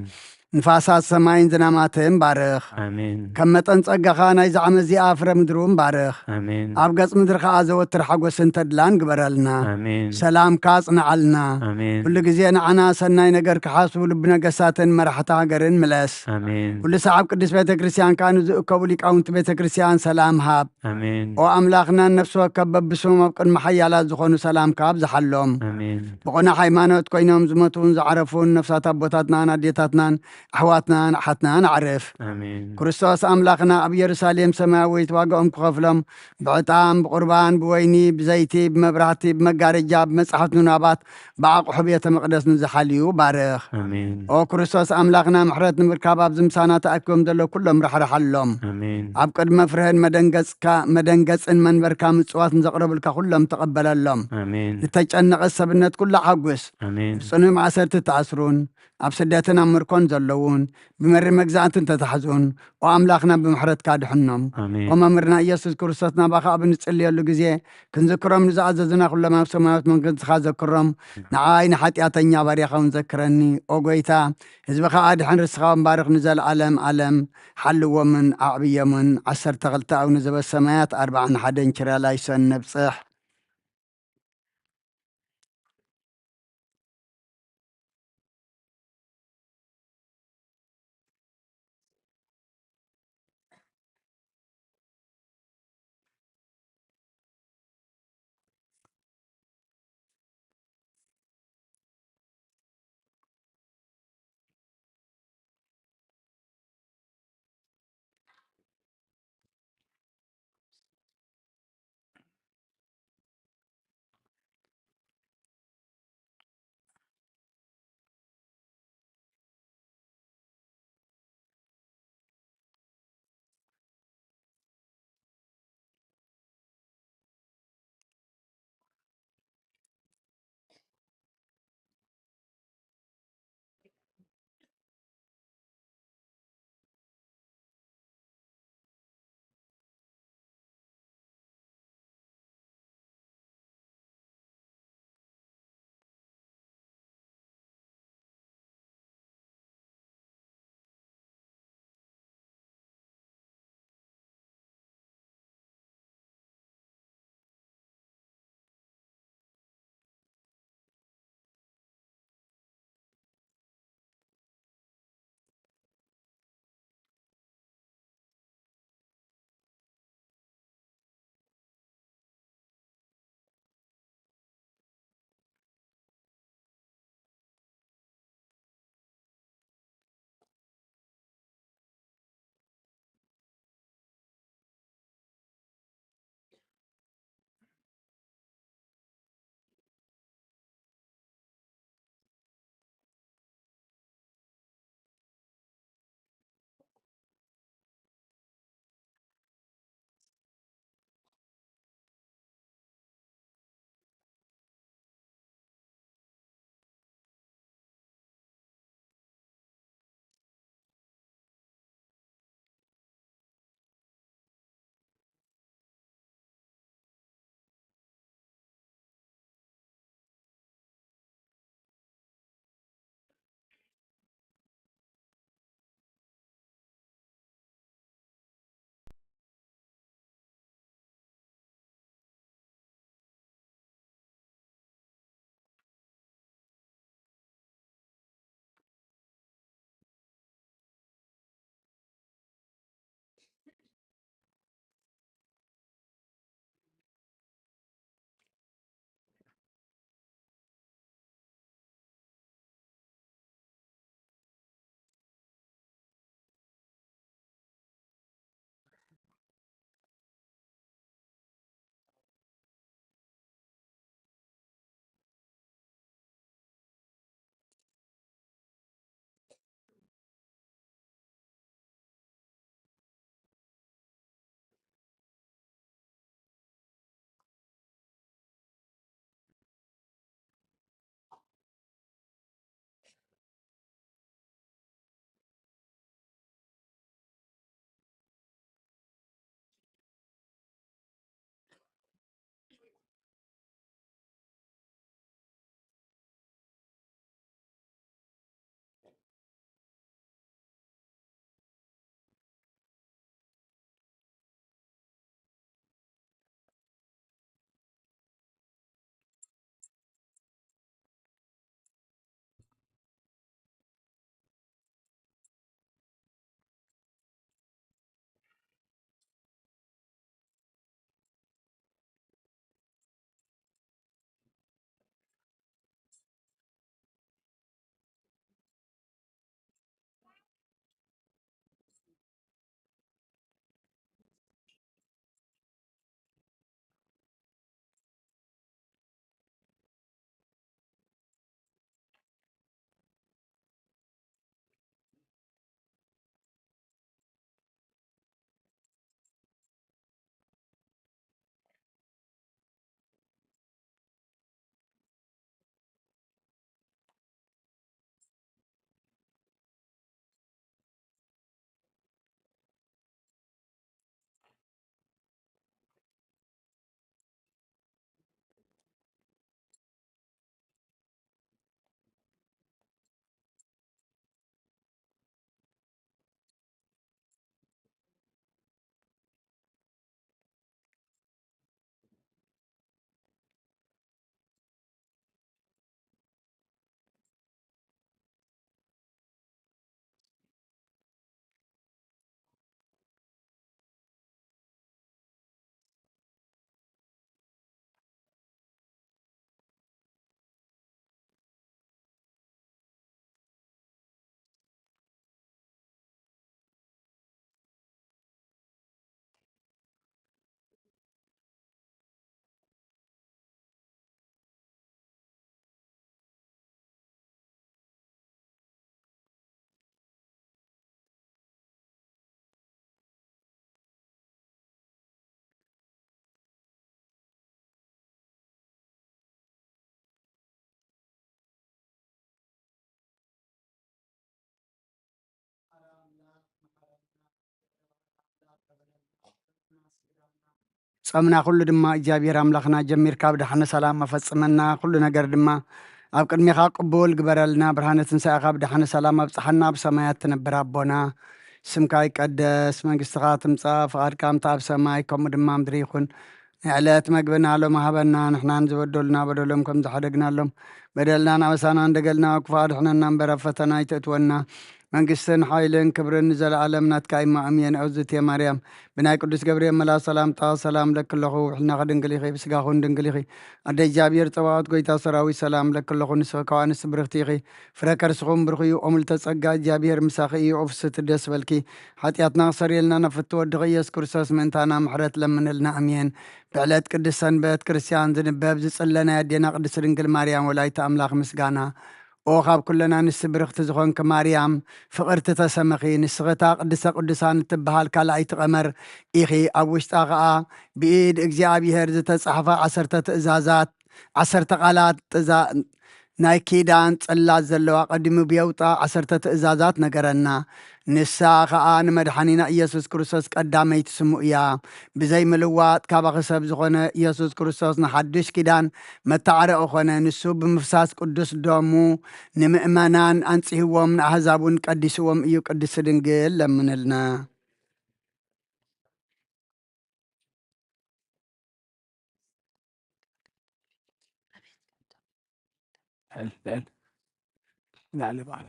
ንፋሳት ሰማይን ዝናማትን ባርኽ። ኣሜን። ከም መጠን ጸጋኻ ናይዚ ዓመት እዚኣ ፍረ ምድርውን ባርኽ። ኣሜን። ኣብ ገጽ ምድሪ ኸኣ ዘወትር ሓጎስን ተድላን ግበረልና። ኣሜን። ሰላምካ ኣጽንዓልና። ኣሜን። ኩሉ ግዜ ንዓና ሰናይ ነገር ክሓስቡ ልቢ ነገሳትን መራሕቲ ሃገርን ምለስ። ኣሜን። ኩሉ ሰዓብ ቅድስት ቤተ ክርስቲያን ከኣ ንዝእከቡ ሊቃውንቲ ቤተ ክርስቲያን ሰላም ሃብ። ኣሜን። ኦ ኣምላኽና፣ ነፍሲ ወከፍ በብስሞም ኣብ ቅድሚ ሓያላት ዝኾኑ ሰላምካ ኣብዝሓሎም። ኣሜን። ብቕኑዕ ሃይማኖት ኮይኖም ዝሞቱን ዝዓረፉን ነፍሳት ኣቦታትናን ኣዴታትናን ኣሕዋትናን ኣሓትናን ኣዕርፍ። ኣሜን። ክርስቶስ ኣምላኽና ኣብ ኢየሩሳሌም ሰማያዊት ዋጋኦም ክኸፍሎም ብዕጣን፣ ብቑርባን፣ ብወይኒ፣ ብዘይቲ፣ ብመብራህቲ፣ ብመጋረጃ፣ ብመጽሓፍት ንባባት፣ ብኣቑሑ ቤተ መቕደስ ንዝሓልዩ ባርኽ። ኣሜን። ኦ ክርስቶስ ኣምላኽና፣ ምሕረት ንምርካብ ኣብዚ ምሳና ተኣኪቦም ዘለዉ ኩሎም ራሕርሓሎም። ኣሜን። ኣብ ቅድመ ፍርህን መደንገጽካ፣ መደንገጽን መንበርካ ምጽዋት ንዘቕረቡልካ ኩሎም ተቐበለሎም። ኣሜን። ዝተጨነቐት ሰብነት ኩላ ሓጉስ። ኣሜን። ብጽኑዕ ማእሰርቲ ተኣስሩን ኣብ ስደትን ኣብ ምርኮን ዘለዉን፣ ብመሪር መግዛእትን ተታሕዙን፣ ኦ ኣምላኽና ብምሕረትካ ኣድሕኖም። ኣሜን። ኦ መምህርና ኢየሱስ ክርስቶስ፣ ናባኻ ኣብ እንጽልየሉ ግዜ ክንዝክሮም ንዝኣዘዙና ኩሎም ኣብ ሰማያዊት መንግስትኻ ዘክሮም። ንዓይ ንሓጢኣተኛ ባርያኻ እውን ዘክረኒ። ኦ ጎይታ፣ ህዝብኻ ኣድሕን፣ ርስኻ እውን ባርኽ ንዘለኣለም ኣለም። ሓልዎምን ኣዕብዮምን። ዓሰርተ ክልተ ኣቡነ ዘበሰማያት፣ ኣርብዓን ሓደን ኪርያላይሶን ነብጽሕ። ጾምና ኩሉ ድማ እግዚኣብሔር ኣምላኽና ጀሚርካ ብደሓነ ሰላም ኣፈጽመና። ኩሉ ነገር ድማ ኣብ ቅድሜኻ ቅቡል ግበረልና። ብርሃነ ትንሳኤኻ ብደሓነ ሰላም ኣብጽሓና። ኣብ ሰማያት ትነብር ኣቦና፣ ስምካ ይቀደስ፣ መንግስትኻ ትምጻእ፣ ፍቓድካ ከምቲ ኣብ ሰማይ ከምኡ ድማ ምድሪ ይኹን። ንዕለት መግብና ሎም ሃበና፣ ንሕናን ዝበደሉና በደሎም ከም ዝሓደግናሎም፣ በደልናን ኣበሳናን ደገልና፣ ክፉእ ኣድሕነና እምበር ኣብ ፈተና ኣይተእትወና። መንግስትን ሓይልን ክብርን ንዘለኣለም ናትካ እሞ ኣሜን። ኣውዝቴ ማርያም፣ ብናይ ቅዱስ ገብርኤል መልኣክ ሰላምታ ሰላም እለኪ ኣለኹ። ብሕልናኺ ድንግል ኢኺ፣ ብስጋኺ እውን ድንግል ኢኺ። ኣደ እግዚኣብሔር ጸባኦት፣ ጎይታ ሰራዊት፣ ሰላም እለኪ ኣለኹ። ንስኺ ካብ ኣንስቲ ብርኽቲ ኢኺ፣ ፍረ ከርስኺ እውን ብሩኽ እዩ። ኦም ልተጸጋ፣ እግዚኣብሔር ምሳኺ እዩ። ኦ ፍስሕቲ ደስ በልኪ፣ ሓጢኣትና ክሰርየልና ናብ ፍትው ወድኺ ኢየሱስ ክርስቶስ ምእንታና ምሕረት ለምንልና። ኣሜን። ብዕለት ቅድስት ሰንበት ክርስቲያን ዝንበብ ዝጽለ ናይ ኣዴና ቅድስት ድንግል ማርያም ወላዲተ ኣምላኽ ምስጋና። ኦ ካብ ኩለን ኣንስቲ ብርኽቲ ዝኾንኪ ማርያም፣ ፍቕርቲ ተሰምኺ፣ ንስኺ እታ ቅድስተ ቅዱሳን እትበሃል ካልኣይቲ ቀመር ኢኺ። ኣብ ውሽጣ ኸኣ ብኢድ እግዚኣብሔር ዝተጻሕፋ ዓሰርተ ትእዛዛት፣ ዓሰርተ ቃላት ጥዛ-፣ ናይ ኪዳን ጽላት ዘለዋ፣ ቀዲሙ ብየውጣ ዓሰርተ ትእዛዛት ነገረና። ንሳ ኸኣ ንመድሓኒና ኢየሱስ ክርስቶስ ቀዳመይቲ ስሙ እያ። ብዘይ ምልዋጥ ካባኺ ሰብ ዝኾነ ኢየሱስ ክርስቶስ ንሓድሽ ኪዳን መተዓረቒ ኾነ። ንሱ ብምፍሳስ ቅዱስ ደሙ ንምእመናን ኣንጽህዎም፣ ንኣህዛብ እውን ቀዲስዎም እዩ። ቅድስቲ ድንግል ለምንልና። ልዕሊ፣ ልዕሊ፣ ንላዕሊ በል።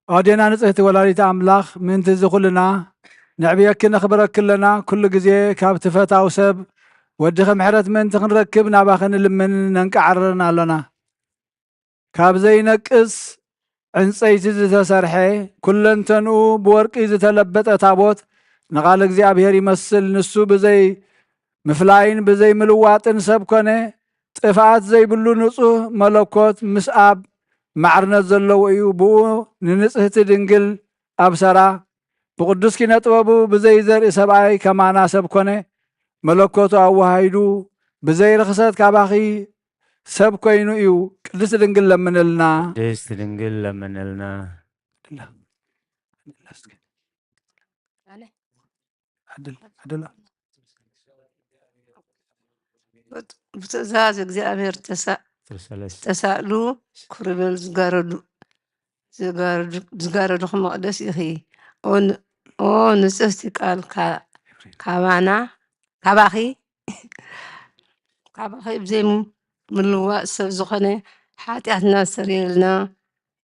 ኣዴና ንጽህቲ ወላዲተ ኣምላኽ፣ ምእንቲ እዚ ኩልና ነዕብየኪ ነኽብረኪ ኣለና። ኩሉ ግዜ ካብቲ ፈታው ሰብ ወድኺ ምሕረት ምእንቲ ክንረክብ ናባኺ ንልምን ነንቃዕርርን ኣሎና። ካብ ዘይነቅዝ ዕንጸይቲ ዝተሰርሐ፣ ኩለንተንኡ ብወርቂ ዝተለበጠ ታቦት ንቓል እግዚኣብሔር ይመስል። ንሱ ብዘይ ምፍላይን ብዘይ ምልዋጥን ሰብ ኮነ። ጥፍኣት ዘይብሉ ንጹህ መለኮት ምስ ኣብ ማዕርነት ዘለዎ እዩ። ብኡ ንንጽህቲ ድንግል ኣብሰራ። ብቅዱስ ኪነ ጥበቡ ብዘይ ዘርኢ ሰብኣይ ከማና ሰብ ኮነ። መለኮቱ ኣወሃሂዱ ብዘይ ርኽሰት ካባኺ ሰብ ኮይኑ እዩ። ቅድስት ድንግል ለምንልና። ቅድስት ድንግል ለምንልና። ብትእዛዝ እግዚኣብሔር ተሳ-፣ ዝተሳእሉ ክርበል ዝጋረዱ፣ ዝጋረዱ፣ ዝጋረዱኺ መቕደስ ኢኺ። ኦ ን-፣ ኦ ንጽህቲ ቃል ካ-፣ ካባና፣ ካባኺ፣ ካባኺ ብዘይ ም-፣ ምልዋጥ ሰብ ዝኾነ ሓጢኣትና ዝሰርየልና፣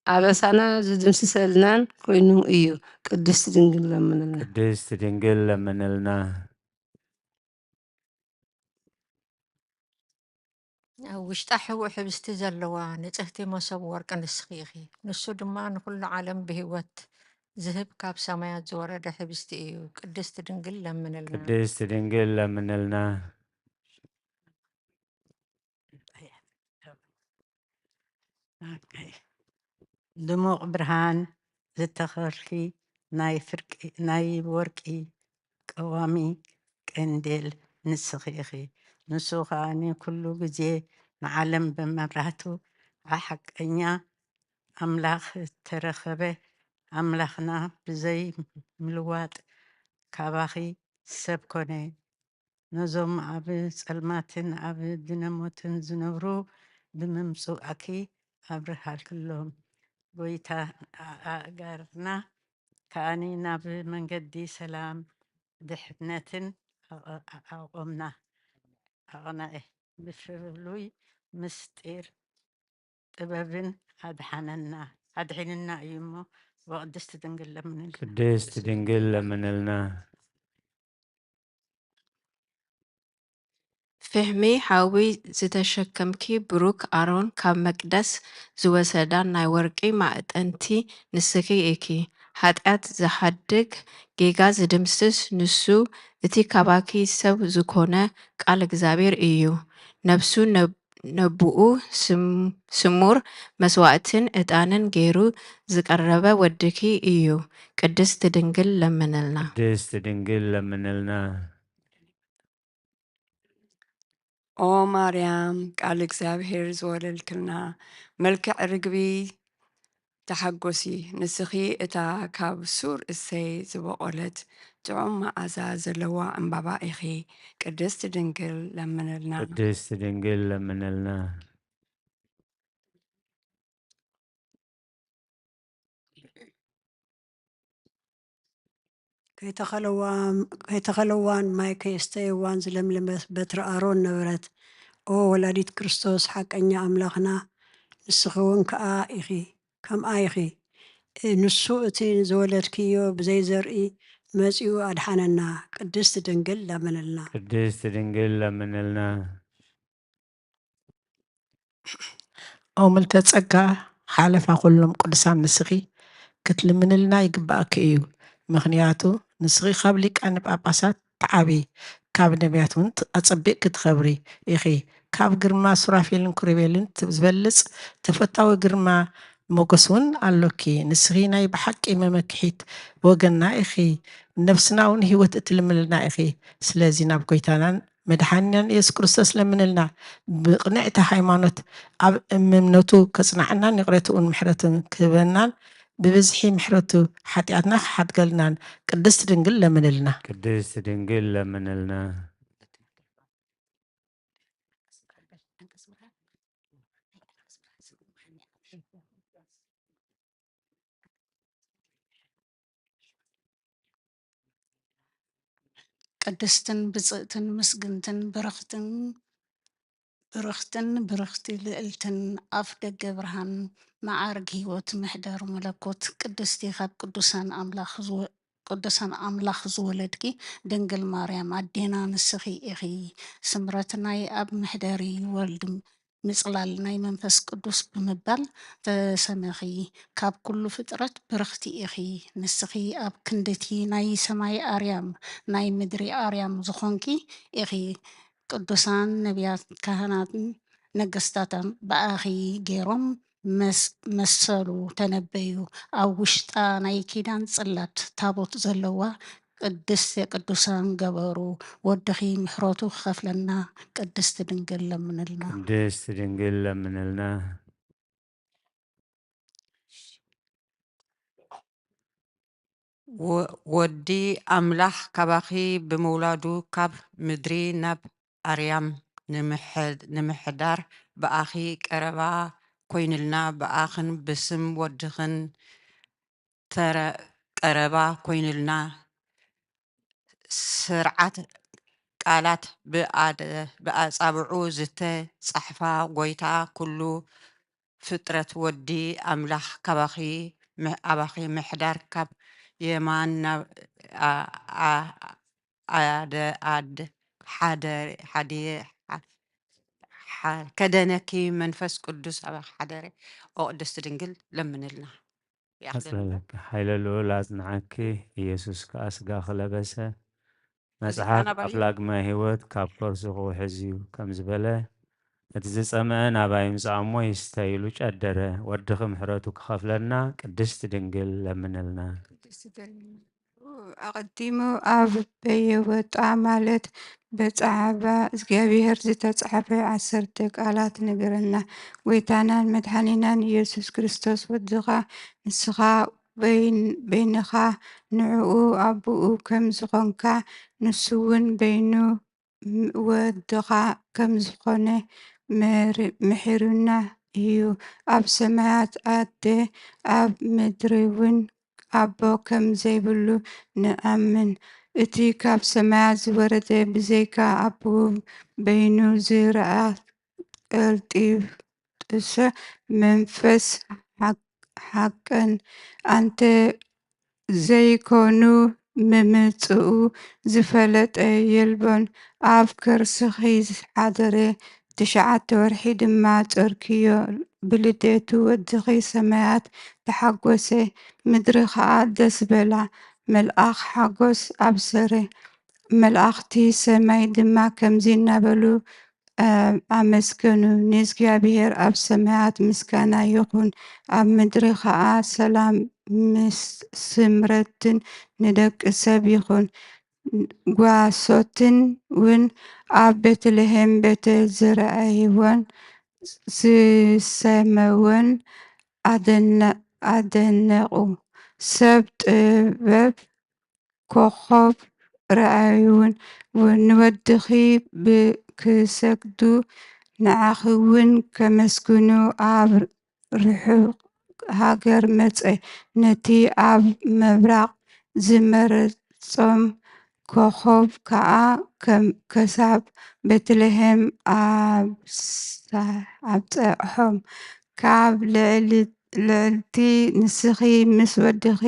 ኣበሳና ዝድምስሰልናን ኮይኑ እዩ። ቅድስቲ ድንግል ለምንልና። ቅድስቲ ድንግል ለምንልና። ኣብ ውሽጣ ሕቡእ ሕብስቲ ዘለዋ ንጽህቲ መሶብ ወርቂ ንስኺ ኢኺ። ንሱ ድማ ንኹሉ ዓለም ብህይወት ዝህብ ካብ ሰማያት ዝወረደ ሕብስቲ እዩ። ቅድስቲ ድንግል ለምንልና። ቅድስቲ ድንግል ለምንልና። ድሙቕ ብርሃን ዝተኸልኪ ናይ ፍርቂ፣ ናይ ወርቂ ቀዋሚ ቀንዴል ንስኺ ኢኺ። ንሱ ኸኣ ኩሉ ግዜ ንዓለም ብመብራህቱ፣ ሓቀኛ ኣምላኽ እተረኸበ፣ ኣምላኽና ብዘይ ምልዋጥ ካባኺ ሰብ ኮነ። ነዞም ኣብ ጸልማትን ኣብ ድነ ሞትን ዝነብሩ ብምምጽኣኪ ኣብርሃልክሎም። ጎይታ፣ ኣ-፣ ኣእጋርና ከኣ ናብ መንገዲ ሰላም ድሕነትን ኣቐ-፣ ኣቐምና፣ ኣቕንዐ። ብፍሉይ ምስጢር ጥበብን ኣድሓነና፣ ኣድሒንና እዩ እሞ፣ ብቅድስቲ ድንግል ለምንልና። ቅድስት ድንግል ለምንልና። ፍህሚ ሓዊ ዝተሸከምኪ ብሩክ ኣሮን ካብ መቅደስ ዝወሰዳ ናይ ወርቂ ማዕጠንቲ ንስኺ ኢኪ። ሓጢኣት ዝሓድግ ጌጋ ዝድምስስ ንሱ እቲ ካባኪ ሰብ ዝኾነ ቃል እግዚኣብሔር እዩ። ነብሱ ነብ-፣ ነብኡ ስም-፣ ስሙር መስዋእትን ዕጣንን ገይሩ ዝቀረበ ወድኪ እዩ። ቅድስት ድንግል ለምንልና። ቅድስት ድንግል ለምንልና። ኦ ማርያም፣ ቃል እግዚኣብሔር ዝወለድክልና፣ መልክዕ ርግቢ ተሐጎሲ፣ ንስኺ እታ ካብ ሱር እሰይ ዝበቆለት ጥዑም መዓዛ ዘለዋ ዕምባባ ኢኺ። ቅድስት ድንግል ለምንልና። ቅድስት ድንግል ለምንልና። ከይተኸለዋን፣ ከይተኸለዋን ማይ ከየስተየዋን ዝለምለመት በትረ ኣሮን ነበረት። ኦ ወላዲት ክርስቶስ ሓቀኛ ኣምላኽና፣ ንስኺውን ከኣ ኢኺ፣ ከምኣ ኢኺ። እ፣ ንሱ እቲ ዝወለድክዮ ብዘይ ዘርኢ መጺኡ ኣድሓነና። ቅድስት ድንግል ለምንልና። ቅድስት ድንግል ለምንልና። ኦ ምልእተ ጸጋ፣ ሓለፋ ኩሎም ቅዱሳን ንስኺ ክትልምንልና ይግባእኪ እዩ። ምኽንያቱ ንስኺ ካብ ሊቃነ ጳጳሳት ትዓቢ፣ ካብ ነቢያት እውን ት-፣ ኣጸቢቕኪ ትኸብሪ ኢኺ። ካብ ግርማ ሱራፌልን ኪሩቤልን ት-፣ ዝበልጽ ተፈታዊ ግርማ ሞገስ እውን ኣሎኪ። ንስኺ ናይ ብሓቂ መመክሒት ወገንና ኢኺ። ነፍስና እውን ህይወት እትልምንልና ኢኺ። ስለዚ ናብ ጎይታናን መድሓኒናን ኢየሱስ ክርስቶስ ለምንልና። ብቕንዕቲ ሃይማኖት ኣብ እምነቱ ከጽንዓናን ይቕረትኡን ምሕረቱን ክህበናን ብብዝሒ ምሕረቱ ሓጢኣትና ክሓድገልናን ቅድስት ድንግል ለምንልና። ቅድስት ድንግል ለምንልና። ቅድስትን ብጽእትን ምስግንትን ብርኽትን፣ ብርኽትን ብርኽቲ ልእልትን ኣፍ ደገ ብርሃን መዓርግ ህይወት መሕደር መለኮት ቅድስቲ ካብ ቅዱሳን ኣምላኽ ዝወ-፣ ቅዱሳን ኣምላኽ ዝወለድኪ ድንግል ማርያም ኣዴና ንስኺ ኢኺ። ስምረት ናይ ኣብ መሕደሪ ወልድ ምጽላል ናይ መንፈስ ቅዱስ ብምባል ተሰመኺ። ካብ ኩሉ ፍጥረት ብርኽቲ ኢኺ። ንስኺ ኣብ ክንድቲ ናይ ሰማይ ኣርያም ናይ ምድሪ ኣርያም ዝኾንኪ ኢኺ። ቅዱሳን ነቢያት፣ ካህናትን ነገስታትን ብኣኺ ገይሮም መስ-፣ መሰሉ ተነበዩ። ኣብ ውሽጣ ናይ ኪዳን ጽላት ታቦት ዘለዋ ቅድስተ ቅዱሳን ገበሩ። ወድኺ ምሕረቱ ክኸፍለና ቅድስት ድንግል ለምንልና። ቅድስት ድንግል ለምንልና። ወ-፣ ወዲ ኣምላኽ ካባኺ ብምውላዱ ካብ ምድሪ ናብ ኣርያም ንምሕ-፣ ንምሕዳር ብኣኺ ቀረባ ኮይንልና፣ ብኣኽን ብስም ወድኽን ተረ-፣ ቀረባ ኮይንልና። ስርዓት ቃላት ብኣድ-፣ ብኣጻብዑ ዝተጻሕፋ። ጎይታ ኩሉ ፍጥረት ወዲ ኣምላኽ ካባኺ ም-፣ ኣባኺ ምሕዳር ካብ የማን ናብ ኣ-፣ ኣ-፣ ኣደ-፣ ኣድ-፣ ሓደ-፣ ሓድየ-፣ ሓ-፣ ሓ-፣ ከደነኪ መንፈስ ቅዱስ ኣባኺ ሓደረ። ኦ ቅድስት ድንግል ለምንልና። ያክልልና። ኣጽለለኪ ኃይለ ልዑል ኣጽንዓኪ። ኢየሱስ ከኣ ሥጋኺ ለበሰ። እዚ መጽሓፍ ቃና ባይ- ኣፍላግ ማይ ሕይወት ካብ ከርሱ ክውሕዝ እዩ ከም ዝበለ፣ እቲ ዝጸምአ ናባይ ይምጻእ እሞ ይስተ ኢሉ ጨደረ። ወድኺ ምሕረቱ ክኸፍለልና ቅድስት ድንግል ለምንልና። ቅድስት ድንግል ኣቐዲሙ ኣብ በየወጣ ማለት በጻዕባ እግዚኣብሔር ዝተጻሕፈ ዓሰርተ ቃላት ነገረና። ጎይታናን መድሓኒናን ኢየሱስ ክርስቶስ ወድኻ ንስኻ በይን-፣ በይንኻ ንዕኡ ኣቦኡ ከም ዝኾንካ፣ ንሱ እውን በይኑ ም-፣ ወድኻ ከም ዝኾነ ምር-፣ ምሒሩና እዩ። ኣብ ሰማያት ኣደ፣ ኣብ ምድሪ እውን ኣቦ ከም ዘይብሉ ንኣምን። እቲ ካብ ሰማያት ዝወረደ ብዘይካ ኣቦኡ በይኑ ዝረኣ ቀልጢ ጥሰ መንፈስ ሓቅ-፣ ሓቀን ኣንተ ዘይኮኑ ምምጽኡ ዝፈለጠ የልቦን። ኣብ ከርስኺ ዝሓደረ ትሽዓተ ወርሒ ድማ ጾርክዮ። ብልደቱ ወድኺ ሰማያት ተሓጎሰ፣ ምድሪ ኸኣ ደስ በላ። መልኣኽ ሓጎስ ኣብሰረ። መላእኽቲ ሰማይ ድማ ከምዚ እናበሉ ኣ-፣ ኣመስገኑ፣ "ንእግዚኣብሔር ኣብ ሰማያት ምስጋና ይኹን፣ ኣብ ምድሪ ኸኣ ሰላም ምስ-፣ ስምረትን ንደቂ ሰብ ይኹን። ጓሶትን እውን ኣብ ቤተልሔም በተ ዝረኣይወን ዝሰመወን ኣደነ-፣ ኣደነቁ። ሰብ ጥበብ ኮኾብ ረኣዩን፣ ንወድኺ ብክሰግዱ ንዓኺውን ከመስግኑ ኣብ ርሑቕ ሃገር መጸ። ነቲ ኣብ ምብራቕ ዝመረጾም ኮኾብ ከኣ ከም ከሳብ ቤትልሔም ኣብሳ-፣ ኣብጸሖም። ካብ ልዕሊ ልዕልቲ ንስኺ ምስ ወድኺ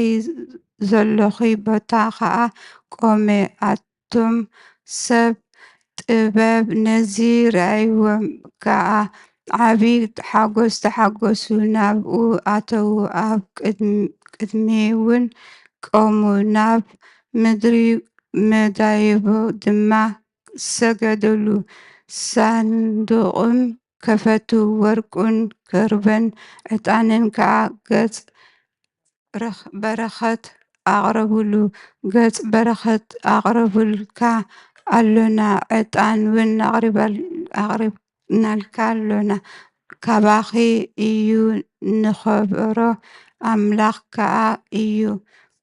ዘሎኺ ቦታ ኸኣ ቆመ። ኣቱም ሰብ ጥበብ ነዚ ረኣይዎም ከኣ ዓቢ ሓጎስ ተሓጎሱ፣ ናብኡ ኣተዉ፣ ኣብ ቅድም-፣ ቅድሚኡውን ቆሙ፣ ናብ ምድሪ መዳይቦ ድማ ሰገደሉ። ሳንዱቕም ከፈቱ፣ ወርቅን ከርበን ዕጣንን ከኣ ገጽ ረኽ-፣ በረኸት ኣቕረቡሉ። ገጽ በረኸት ኣቕረቡልካ ኣሎና፣ ዕጣን እውን ኣቕሪባል-፣ ኣቕሪብናልካ ኣሎና። ካባኺ እዩ፣ ንኸበሮ ኣምላኽ ከኣ እዩ።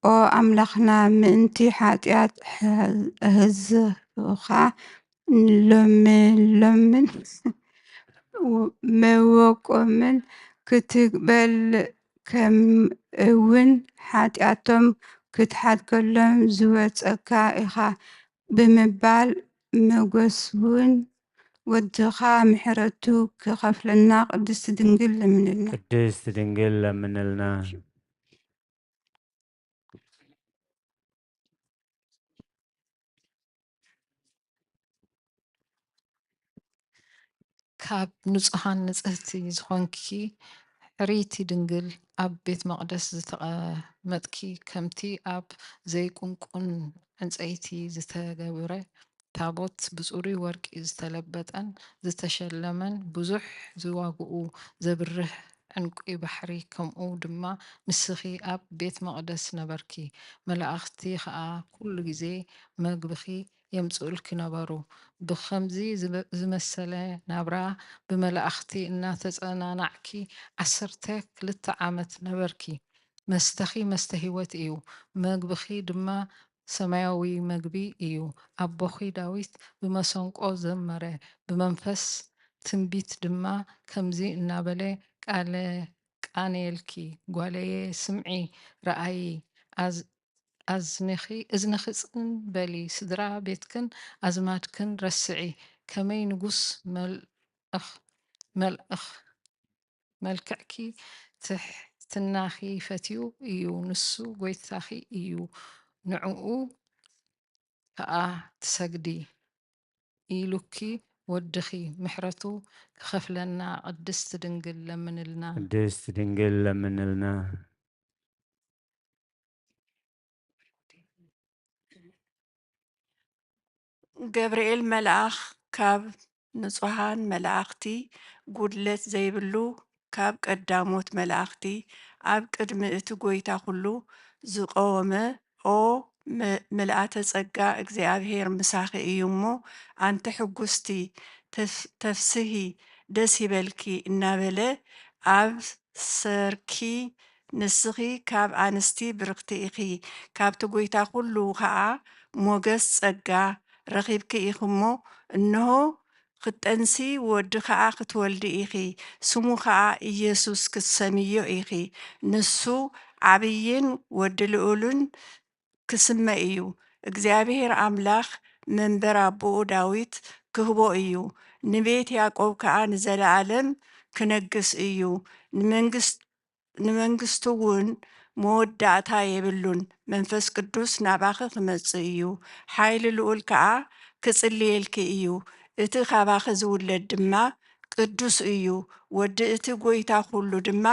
ኦ ኣምላኽና፣ ምእንቲ ሓጢኣት ሕ-፣ ህዝብኻ ሎምሎምን መወቆምን ክትቅበል፣ ከምኡውን ሓጢኣቶም ክትሓድገሎም ዝወጸካ ኢኻ ብምባል፣ መጎስውን ወድኻ ምሕረቱ ክኸፍለና ቅድስት ድንግል ለምንልና። ቅድስት ድንግል ለምንልና። ካብ ንጹሃን ንጽህቲ ዝኾንኪ ሕርይቲ ድንግል፣ ኣብ ቤት መቕደስ ዝተቐመጥኪ፣ ከምቲ ኣብ ዘይቁንቁን ዕንጸይቲ ዝተገብረ ታቦት ብጽሩይ ወርቂ ዝተለበጠን ዝተሸለመን ብዙሕ ዝዋግኡ ዘብርህ ዕንቁ ባሕሪ፣ ከምኡ ድማ ንስኺ ኣብ ቤት መቕደስ ነበርኪ። መላእኽቲ ኸኣ ኩሉ ግዜ መግብኺ የምጽኡልኪ ነበሩ። ብኸምዚ ዝመ-፣ ዝመሰለ ናብራ ብመላእኽቲ እናተጸናናዕኪ ዓሰርተ ክልተ ዓመት ነበርኪ። መስተኺ መስተ ህይወት እዩ፣ መግብኺ ድማ ሰማያዊ መግቢ እዩ። ኣቦኺ ዳዊት ብመሰንቆ ዘመረ፣ ብመንፈስ ትንቢት ድማ ከምዚ እናበለ ቃለ-፣ ቃነየልኪ፣ ጓለየ፣ ስምዒ፣ ረኣዪ፣ ኣዝ-፣ ኣዝንኺ፣ እዝንኺ ጽን በሊ፣ ስድራ ቤትክን ኣዝማድክን ረስዒ። ከመይ ንጉስ መልእኽ-፣ መልእኽ-፣ መልክዕኪ ትሕትናኺ ፈትዩ እዩ፣ ንሱ ጐይታኺ እዩ፣ ንዕኡ ከኣ ትሰግዲ ኢሉኪ ወድኺ ምሕረቱ ክኸፍለና ቅድስት ድንግል ለምንልና። ቅድስት ድንግል ለምንልና። ገብርኤል መልኣኽ ካብ ንጹሃን መላእኽቲ፣ ጉድለት ዘይብሉ፣ ካብ ቀዳሞት መላእኽቲ፣ ኣብ ቅድሚ እቲ ጐይታ ኵሉ ዝቐወመ፣ ኦ መ-፣ ምልኣተ ጸጋ፣ እግዚኣብሄር ምሳኺ እዩ እሞ፣ ኣንቲ ሕጉስቲ፣ ተፍ-፣ ተፍስሂ፣ ደስ ይበልኪ እናበለ፣ ኣብ ሰርኪ ንስኺ ካብ ኣንስቲ ብርኽቲ ኢኺ፣ ካብቲ ጐይታ ኵሉ ኸኣ ሞገስ ጸጋ ረኺብኪ ኢኺ እሞ፣ እንሆ፣ ክትጠንሲ ወዲ ኸኣ ክትወልዲ ኢኺ፣ ስሙ ኸኣ ኢየሱስ ክትሰምዮ ኢኺ። ንሱ ዓብይን ወዲ ልዑልን ክስመ እዩ። እግዚኣብሄር ኣምላኽ መንበር ኣቦኡ ዳዊት ክህቦ እዩ፣ ንቤት ያዕቆብ ከኣ ንዘለኣለም ክነግስ እዩ። ንመንግስ-፣ ንመንግስቱ እውን መወዳእታ የብሉን። መንፈስ ቅዱስ ናባኺ ክመጽእ እዩ። ሓይሊ ልዑል ከኣ ክጽልየልኪ እዩ። እቲ ካባኺ ዝውለድ ድማ ቅዱስ እዩ። ወዲ እቲ ጐይታ ኵሉ ድማ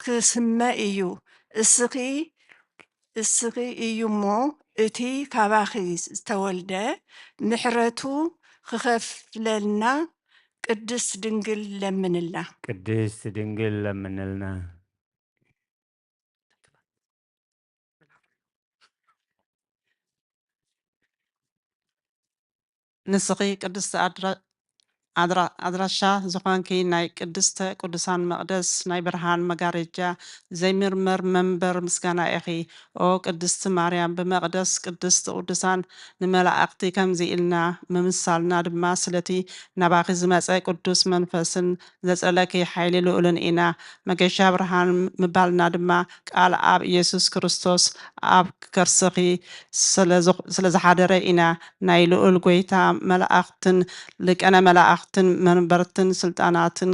ክስመ እዩ። እስኺ፣ እስኺ እዩ እሞ እቲ ካባኺ ዝተወልደ ምሕረቱ ክኸፍለልና ቅድስት ድንግል ለምንልና። ቅድስት ድንግል ለምንልና። ንስኺ ቅድስቲ ኣድራ-፣ ኣድራ-፣ ኣድራሻ ዝኾንኪ ናይ ቅድስተ ቅዱሳን መቕደስ ናይ ብርሃን መጋረጃ ዘይምርመር መንበር ምስጋና ኢኺ። ኦ ቅድስቲ ማርያም፣ ብመቕደስ ቅድስቲ ቅዱሳን ንመላእኽቲ ከምዚ ኢልና ምምሳልና ድማ ስለቲ ናባኺ ዝመጸ ቅዱስ መንፈስን ዘጸለኪ ሓይሊ ልዑልን ኢና። መገሻ ብርሃን ምባልና ድማ ቃል ኣብ ኢየሱስ ክርስቶስ ኣብ ከርስኺ ስለ ዝኽ-፣ ስለ ዝሓደረ ኢና። ናይ ልዑል ጐይታ መላእኽትን ሊቃነ መላእኽትን መንበርትን ስልጣናትን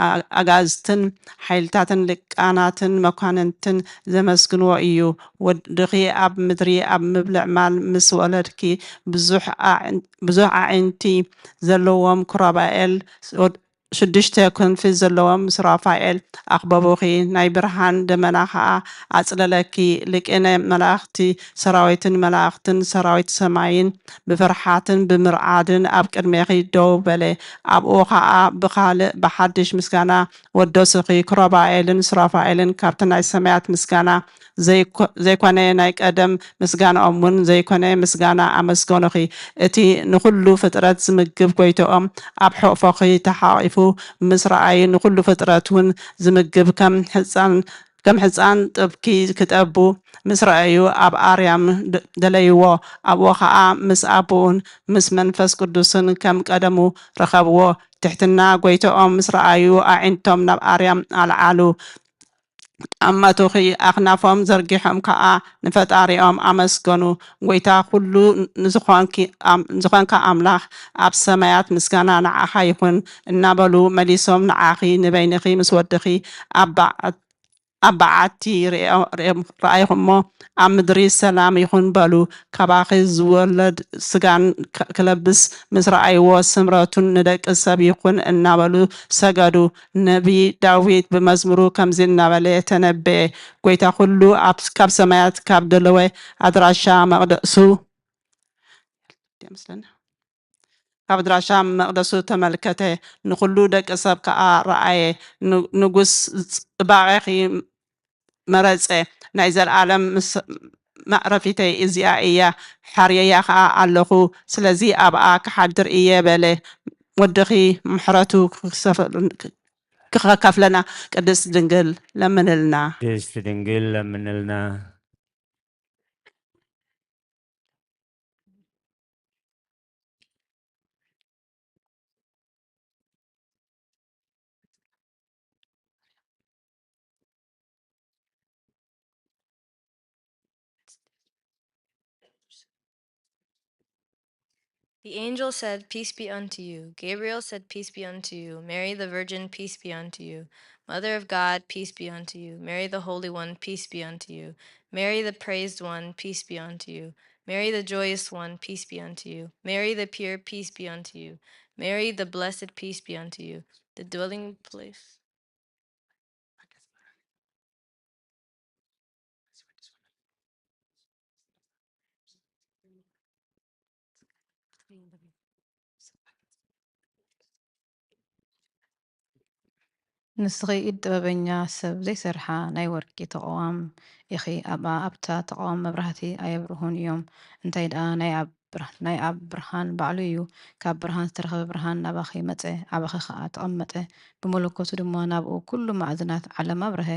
ኣ-፣ ኣጋዝትን ሓይልታትን ሊቃናትን መኳንንትን ዘመስግንዎ እዩ። ወድኺ ኣብ ምድሪ ኣብ ምብልዕ ማል ምስ ወለድኪ ብዙሕ ኣዕን-፣ ብዙሕ ኣዒንቲ ዘለዎም ሱራፋኤል ወድ-፣ ሽዱሽተ ክንፊ ዘለዎም ሱራፋኤል ኣኽበቡኺ። ናይ ብርሃን ደመና ኸኣ ኣጽለለኪ። ሊቃነ መላእኽቲ ሰራዊትን መላእኽትን ሰራዊት ሰማይን ብፍርሓትን ብምርዓድን ኣብ ቅድሜኺ ደው በለ። ኣብኡ ኸኣ ብኻልእ ብሓድሽ ምስጋና ወደሱኺ። ሱራፋኤልን ሱራፋኤልን ካብቲ ናይ ሰማያት ምስጋና ዘይኮ-፣ ዘይኮነ ናይ ቀደም ምስጋንኦም እውን ዘይኮነ ምስጋና ኣመስገኑኺ። እቲ ንኹሉ ፍጥረት ዝምግብ ጐይትኦም ኣብ ሕቑፎኺ ተሓቒፉ ምስ ረኣዩ፣ ንኹሉ ፍጥረት እውን ዝምግብ ከም ሕጻን፣ ከም ሕጻን ጥብኪ ክጠቡ ምስ ረኣዩ፣ ኣብ ኣርያም ደ-፣ ደለይዎ። ኣብኡ ኸኣ ምስ ኣቦኡን ምስ መንፈስ ቅዱስን ከም ቀደሙ ረኸብዎ። ትሕትና ጐይትኦም ምስ ረኣዩ፣ ኣዒንቶም ናብ ኣርያም ኣልዓሉ። ጠመቱኺ፣ ኣኽናፎም ዘርጊሖም ከኣ ንፈጣሪኦም ኣመስገኑ። ጐይታ ኹሉ ንዝኾንኪ ኣም-፣ ንዝኾንካ ኣምላኽ፣ ኣብ ሰማያት ምስጋና ንዓኻ ይኹን እናበሉ መሊሶም ንዓኺ ንበይንኺ ምስ ወድኺ ኣብ በዓ-፣ ኣብ በዓቲ ርእዮ-፣ ርእዮም-፣ ረኣይኹሞ፣ ኣብ ምድሪ ሰላም ይኹን በሉ። ካባኺ ዝወለድ ስጋን ክ-፣ ክለብስ ምስ ረኣይዎ፣ ስምረቱን ንደቂ ሰብ ይኹን እናበሉ ሰገዱ። ነቢ ዳዊት ብመዝሙሩ ከምዚ እናበለ ተነበየ፣ ጐይታ ኹሉ ኣብ፣ ካብ ሰማያት ካብ ደለወ ኣድራሻ መቕደሱ፣ ካብ ኣድራሻ መቕደሱ ተመልከተ፣ ንኹሉ ደቂ ሰብ ከኣ ረኣየ። ን-፣ ንጉስ ጽባቐኺ መረጸ። ናይ ዘለኣለም ምስ-፣ መዕረፊተይ እዚኣ እያ፣ ሓርየያ ኸኣ ኣለኹ፣ ስለዚ ኣብኣ ክሓድር እየ በለ። ወድኺ ምሕረቱ ክሰፍ-፣ ክኸፍለና ቅድስት ድንግል ለምንልና። ቅድስት ድንግል ለምንልና። The angel said, "Peace be unto you." Gabriel said, "Peace be unto you." Mary the Virgin, peace be unto you. Mother of God, peace be unto you. Mary the Holy One, peace be unto you. Mary the Praised One, peace be unto you. Mary the Joyous One, peace be unto you. Mary the Pure, peace be unto you. Mary the Blessed, peace be unto you. The dwelling place. ንስኺ ኢድ ጥበበኛ ሰብ ዘይሰርሓ ናይ ወርቂ ተቋም ኢኺ። ኣብኣ ኣብታ ተቋም መብራህቲ ኣየብርሁን እዮም። እንታይ ደኣ ናይ ኣብ ብርሃ-፣ ናይ ኣብ ብርሃን ባዕሉ እዩ። ካብ ብርሃን ዝተረኽበ ብርሃን ናባኺ መጸ፣ ኣባኺ ኸኣ ተቐመጠ። ብመለኮቱ ድማ ናብኡ ኩሉ ማዕዝናት ዓለም ኣብረሀ።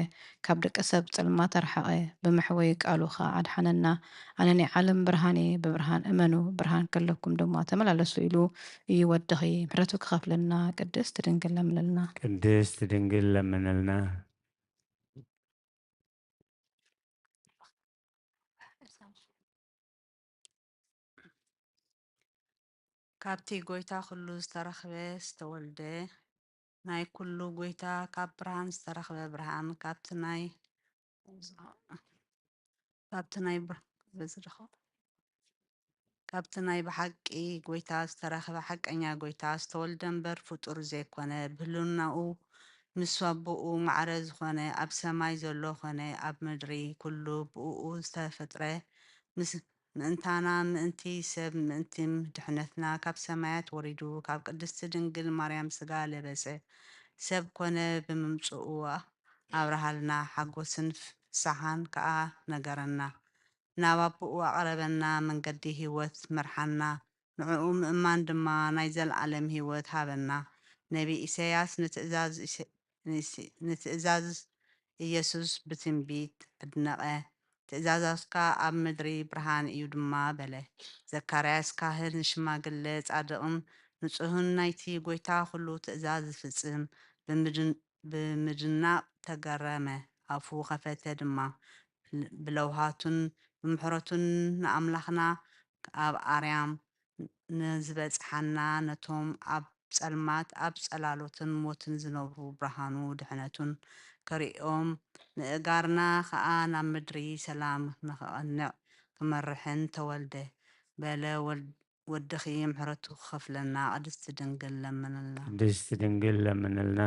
ካብ ደቂ ሰብ ጽልማት ኣርሓቐ፣ ብመሕወዪ ቃሉ ኸኣ ኣድሓነና። ኣነ ናይ ዓለም ብርሃን እየ፣ ብብርሃን እመኑ፣ ብርሃን ከለኩም ድማ ተመላለሱ ኢሉ እዩ ወድኺ። ምሕረቱ ክኸፍለና ቅድስት ድንግል ለምንልና። ቅድስት ድንግል ለምንልና። ካብቲ ጐይታ ኵሉ ዝተረኽበ ዝተወልደ፣ ናይ ኵሉ ጐይታ፣ ካብ ብርሃን ዝተረኽበ ብርሃን፣ ካብቲ ናይ፣ ካብቲ ናይ ብር-፣ በዚ ዶ፣ ካብቲ ናይ ብሓቂ ጐይታ ዝተረኽበ ሓቀኛ ጐይታ ዝተወልደ እምበር ፍጡር ዘይኮነ፣ ብህልውናኡ ምስ ኣቦኡ ማዕረ ዝኾነ፣ ኣብ ሰማይ ዘሎ ኾነ ኣብ ምድሪ ኩሉ ብእኡ ዝተፈጥረ፣ ምስ ምእንታና፣ ምእንቲ ሰብ፣ ምእንቲ ድሕነትና ካብ ሰማያት ወሪዱ፣ ካብ ቅድስቲ ድንግል ማርያም ሥጋ ለበሰ፣ ሰብ ኮነ፣ ብምምጽኡ ኣብርሃልና፣ ሓጎስን ፍስሓን ከኣ ነገረና። ናብ ኣቦኡ ኣቕረበና፣ መንገዲ ህይወት መርሓና፣ ንዕኡ ምእማን ድማ ናይ ዘለዓለም ህይወት ሃበና። ነቢ ኢሳያስ ንትእዛዝ ኢሰ-፣ ንስ-፣ ንትእዛዝ ኢየሱስ ብትንቢት ኣድነቐ። ትእዛዛትካ ኣብ ምድሪ ብርሃን እዩ ድማ በለ። ዘካርያስ ካህን ሽማግለ ጻድቕን ንጹህን ናይቲ ጐይታ ኹሉ ትእዛዝ ዝፍጽም ብምድን-፣ ብምድናቕ ተገረመ። ኣፉ ኸፈተ ድማ፣ ብለውሃቱን ብምሕረቱን ንኣምላኽና ኣብ ኣርያም ንዝበጽሓና ነቶም ኣብ ጸልማት፣ ኣብ ጸላሎትን ሞትን ዝነብሩ ብርሃኑ ድሕነቱን ከርእዮም፣ ንእጋርና ኸኣ ናብ ምድሪ ሰላም ንኸቐንዕ ክመርሕን ተወልደ በለ። ወል-፣ ወድኺ ምሕረቱ ክኸፍለና ቅድስቲ ድንግል ለምንልና። ቅድስቲ ድንግል ለምንልና።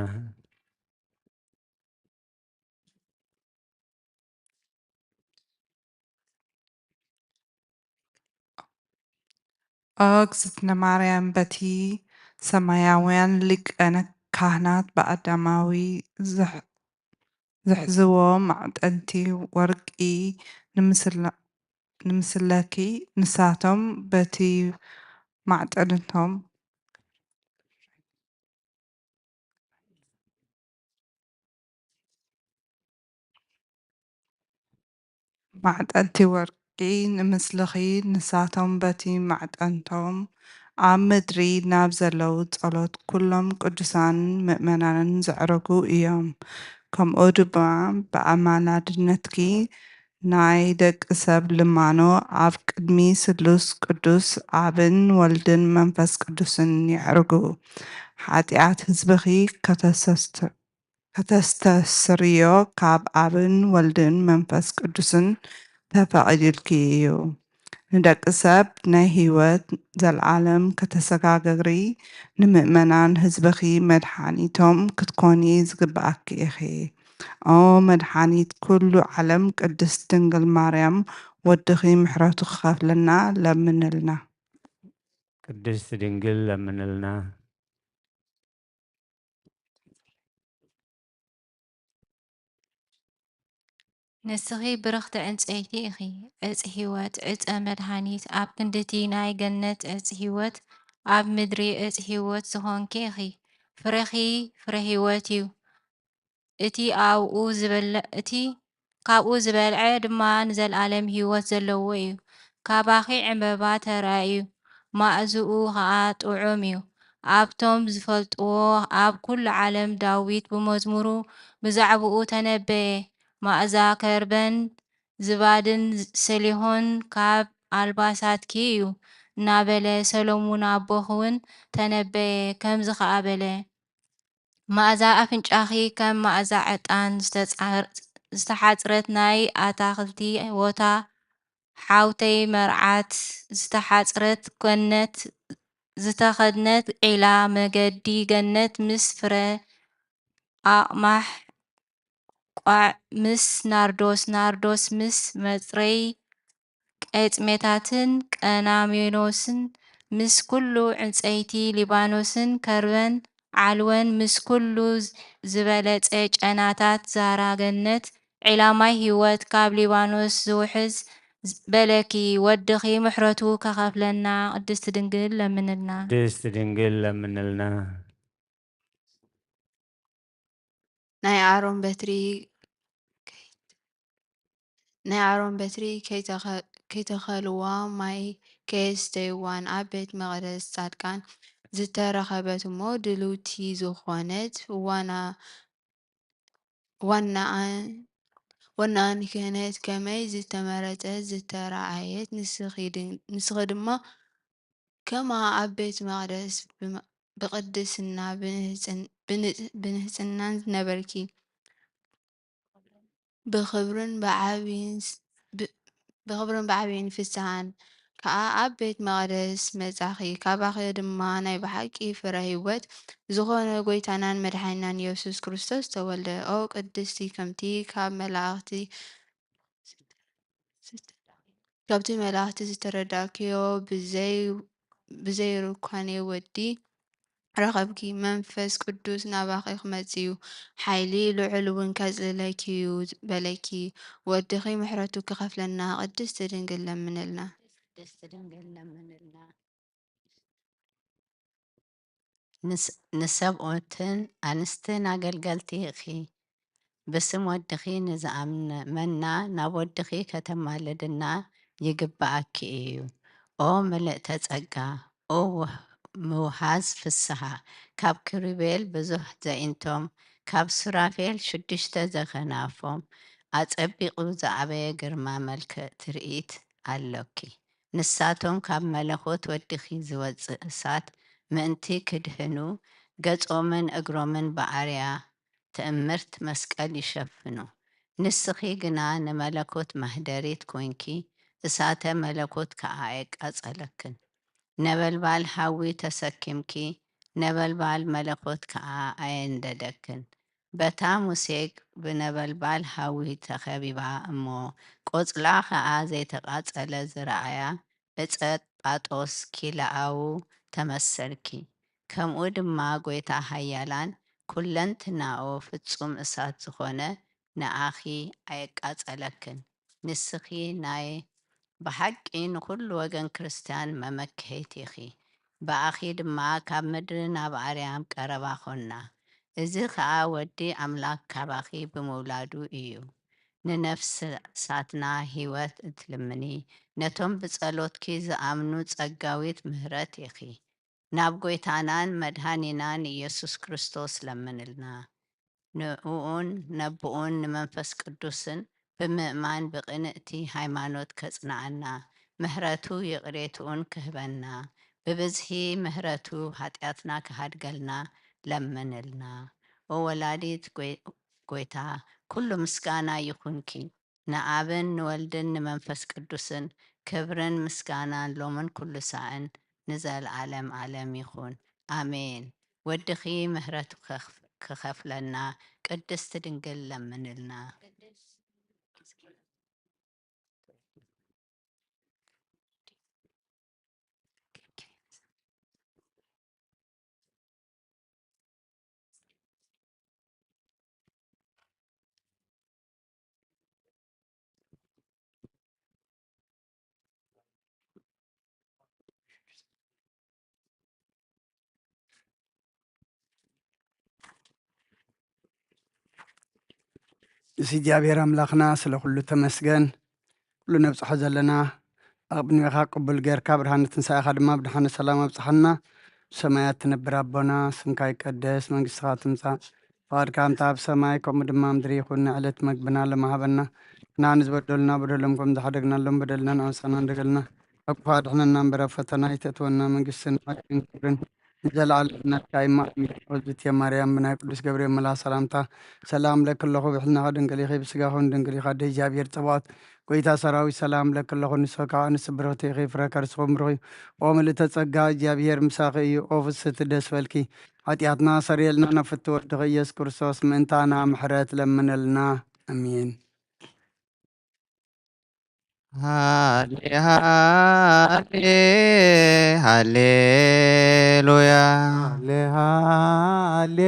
ኦ እግዝእትነ ማርያም፣ በቲ ሰማያውያን ሊቃነ ካህናት ብኣዳማዊ ዝሕ-፣ ዝሕዝዎ ማዕጠንቲ ወርቂ ንምስላ-፣ ንምስለኪ፣ ንሳቶም በቲ ማዕጠንቶም ማዕጠንቲ ወርቂ ንምስልኺ፣ ንሳቶም በቲ ማዕጠንቶም ኣብ ምድሪ ናብ ዘለዉ ጸሎት ኩሎም ቅዱሳን ምእመናንን ዘዕረጉ እዮም። ከምኡ ድማ ብኣማላድነትኪ ናይ ደቂ ሰብ ልማኖ ኣብ ቅድሚ ስሉስ ቅዱስ ኣብን ወልድን መንፈስ ቅዱስን የዕርጉ። ሓጢኣት ህዝብኺ ከተሰስት-፣ ከተስተስርዮ ካብ ኣብን ወልድን መንፈስ ቅዱስን ተፈቒዱልኪ እዩ። ንደቂ ሰብ ናይ ህይወት ዘልዓለም ከተሰጋግሪ፣ ንምእመናን ህዝብኺ መድሓኒቶም ክትኮኒ ዝግብኣኪ ኢኺ። ኦ መድሓኒት ኩሉ ዓለም፣ ቅድስት ድንግል ማርያም፣ ወድኺ ምሕረቱ ክኸፍለና ለምንልና። ቅድስት ድንግል ለምንልና። ንስኺ ብርኽቲ ዕንጸይቲ ኢኺ፣ ዕጽ ህይወት፣ ዕጸ መድሃኒት፣ ኣብ ክንድቲ ናይ ገነት ዕጽ ህይወት፣ ኣብ ምድሪ ዕጽ ህይወት ዝኾንኪ ኢኺ። ፍረኺ ፍረ ህይወት እዩ። እቲ ኣብኡ ዝበለ-፣ እቲ ካብኡ ዝበልዐ ድማ ንዘለኣለም ህይወት ዘለዎ እዩ። ካባኺ ዕምበባ ተራእዩ፣ ማእዝኡ ኸኣ ጥዑም እዩ። ኣብቶም ዝፈልጥዎ ኣብ ኩሉ ዓለም ዳዊት ብመዝሙሩ ብዛዕባኡ ተነበየ። ማእዛ ከርበን ዝባድን ሰሊሆን ካብ ኣልባሳትኪ እዩ እናበለ ሰሎሙን ኣቦኺ እውን ተነበየ። ከምዚ ኸኣ በለ፣ ማእዛ ኣፍንጫኺ ከም ማእዛ ዕጣን ዝተጻር-፣ ዝተሓጽረት ናይ ኣታኽልቲ ቦታ፣ ሓውተይ መርዓት ዝተሓጽረት ገነት፣ ዝተኸድነት ዒላ መገዲ ገነት ምስ ፍረ ኣቕማሕ ቋዕ ምስ ናርዶስ፣ ናርዶስ ምስ መጽረይ ቀጽሜታትን ቀናሜኖስን፣ ምስ ኩሉ ዕንጸይቲ ሊባኖስን ከርበን ዓልወን፣ ምስ ኩሉ ዝበለጸ ጨናታት ዛራ ገነት፣ ዒላ ማይ ህይወት ካብ ሊባኖስ ዝውሕዝ በለኪ፣ ወድኺ ምሕረቱ ከኸፍለና፣ ቅድስት ድንግል ለምንልና። ቅድስት ድንግል ለምንልና። ናይ ኣሮን በትሪ፣ ናይ ኣሮን በትሪ ከይተኸ-፣ ከይተኸልዋ ማይ ከየስተይዋን ኣብ ቤት መቕደስ ጻድቃን ዝተረኸበት እሞ ድልውቲ ዝኾነት ዋና፣ ዋናኣን፣ ዋናኣን ክህነት ከመይ ዝተመረጸት ዝተራእየት ንስኺ ድን-፣ ንስኺ ድማ ከማኣ ኣብ ቤት መቕደስ ብመ-፣ ብቕድስና ብንህጽን-፣ ብንጽ-፣ ብንህጽናን ነበርኪ። ብኽብርን ብዓቢን ስ-፣ ብ-፣ ብኽብርን ብዓቢን ፍስሃን ከኣ ኣብ ቤት መቕደስ መጻኺ። ካባኺ ድማ ናይ ብሓቂ ፍረ ህይወት ዝኾነ ጐይታናን መድሓኒናን ኢየሱስ ክርስቶስ ተወልደ። ኦ ቅድስቲ፣ ከምቲ ካብ መላእኽቲ፣ ካብቲ መላእኽቲ ዝተረዳእክዮ ብዘይ-፣ ብዘይርኳኔ ወዲ ረኸብኪ። መንፈስ ቅዱስ ናባኺ ክመጽእ እዩ፣ ሓይሊ ልዑል እውን ከጽልለኪ እዩ በለኪ። ወድኺ ምሕረቱ ክኸፍለና ቅድስት ድንግል ለምንልና። ቅድስት ድንግል ለምንልና። ንስ-፣ ንሰብኡትን ኣንስትን ኣገልገልቲ ኢኺ። ብስም ወድኺ ንዝኣምነና ናብ ወድኺ ከተማልድና ይግብኣኪ እዩ። ኦ ምልእተ ጸጋ፣ ኦ ውህ-፣ ምውሃዝ ፍስሃ፣ ካብ ኪሩቤል ብዙሕ ዘኢንቶም፣ ካብ ሱራፌል ሽዱሽተ ዘኸናፎም፣ ኣጸቢቑ ዝኣበየ ግርማ መልክዕ ትርኢት ኣሎኪ። ንሳቶም ካብ መለኮት ወድኺ ዝወጽእ እሳት ምእንቲ ክድህኑ፣ ገጾምን እግሮምን ብኣርያ ትእምርት መስቀል ይሸፍኑ። ንስኺ ግና ንመለኮት ማህደሪት ኮንኪ፣ እሳተ መለኮት ከኣ ኣየቃጸለክን። ነበልባል ሃዊ ተሰኪምኪ፣ ነበልባል መለኮት ከኣ ኣየንደደክን። በታ ሙሴ ብነበልባል ሃዊ ተኸቢባ እሞ፣ ቆጽላ ከኣ ዘይተቃጸለ ዝረኣያ፣ ዕጸ ጳጦስ ኪላኣው ተመሰልኪ። ከምኡ ድማ ጐይታ ኃያላን ኩለንትናኡ ፍጹም እሳት ዝኾነ ንኣኺ ኣየቃጸለክን። ንስኺ ናይ ብሓቂ ንኹሉ ወገን ክርስቲያን መመከሂት ኢኺ። ብኣኺ ድማ ካብ ምድሪ ናብ ኣርያም ቀረባ ኾንና። እዚ ኸኣ ወዲ ኣምላክ ካባኺ ብምውላዱ እዩ። ንነፍሳትና ሕይወት እትልምኒ፣ ነቶም ብጸሎትኪ ዝኣምኑ ጸጋዊት ምህረት ኢኺ። ናብ ጐይታናን መድኃኒናን ኢየሱስ ክርስቶስ ለምንልና። ንእኡን ነብኡን ንመንፈስ ቅዱስን ብምእማን ብቅንእቲ ሃይማኖት ከጽንዓና፣ ምህረቱ ይቅሬትኡን ክህበና፣ ብብዝሒ ምህረቱ ኃጢኣትና ክሃድገልና ለምንልና። ኦ ወላዲት ጐይ-፣ ጐይታ፣ ኩሉ ምስጋና ይኹንኪ። ንኣብን ንወልድን ንመንፈስ ቅዱስን ክብርን ምስጋናን ሎምን ኩሉ ሳዕን ንዘለዓለም ዓለም ይኹን። ኣሜን። ወድኺ ምህረቱ ክኸፍ-፣ ክኸፍለና ቅድስት ድንግል ለምንልና። እሲ እግዚኣብሔር ኣምላኽና ስለ ኩሉ ተመስገን። ኩሉ ነብጽሖ ዘለና ኣብ ቅድሜኻ ቅቡል ጌርካ፣ ብርሃነ ትንሳኤኻ ድማ ብደሓነ ሰላም ኣብጽሓና። ብሰማያት ትነብር ኣቦና፣ ስምካ ይቀደስ፣ መንግስትኻ ትምጻእ፣ ፍቓድካ ከምታ ኣብ ሰማይ ከምኡ ድማ ኣብ ምድሪ ይኹን። ንዕለት መግብና ሎሚ ሃበና፣ ንሕና ንዝበደሉና በደሎም ከም ዝሓደግናሎም በደልና ንኣምሳና እንደገልና፣ ካብ ክፉእ ኣድሕነና እምበር ኣብ ፈተና ኣይተእትወና፣ መንግስትን ሓይልን ክብርን ንዘለዓለም ናትካ እዩ። ኣሜን። ኦዝብቲ ማርያም ብናይ ቅዱስ ገብርኤል መልኣኽ ሰላምታ ሰላም እብለኪ ኣለኹ፣ ብሕልናኺ ድንግል ኢኺ፣ ብስጋኺ እውን ድንግል ኢኺ፣ ኣደ እግዚኣብሔር ጸባኦት ጐይታ ሰራዊት ሰላም እብለኪ ኣለኹ፣ ንስኺ ከኣ ንስብርኽቲ ኢኺ፣ ፍረ ከርስኺ እውን ብሩኽ እዩ። ኦ ምልእተ ጸጋ፣ እግዚኣብሔር ምሳኺ እዩ፣ ኦ ፍስህቲ ደስ በልኪ። ኃጢኣትና ሰርየልና፣ ናብ ፍትው ወድኺ ኢየሱስ ክርስቶስ ምእንታና ምሕረት ለምነልና። ኣሜን። ሃሌ ሃሌ ሃሌሉያ። ሃሌ ሃሌ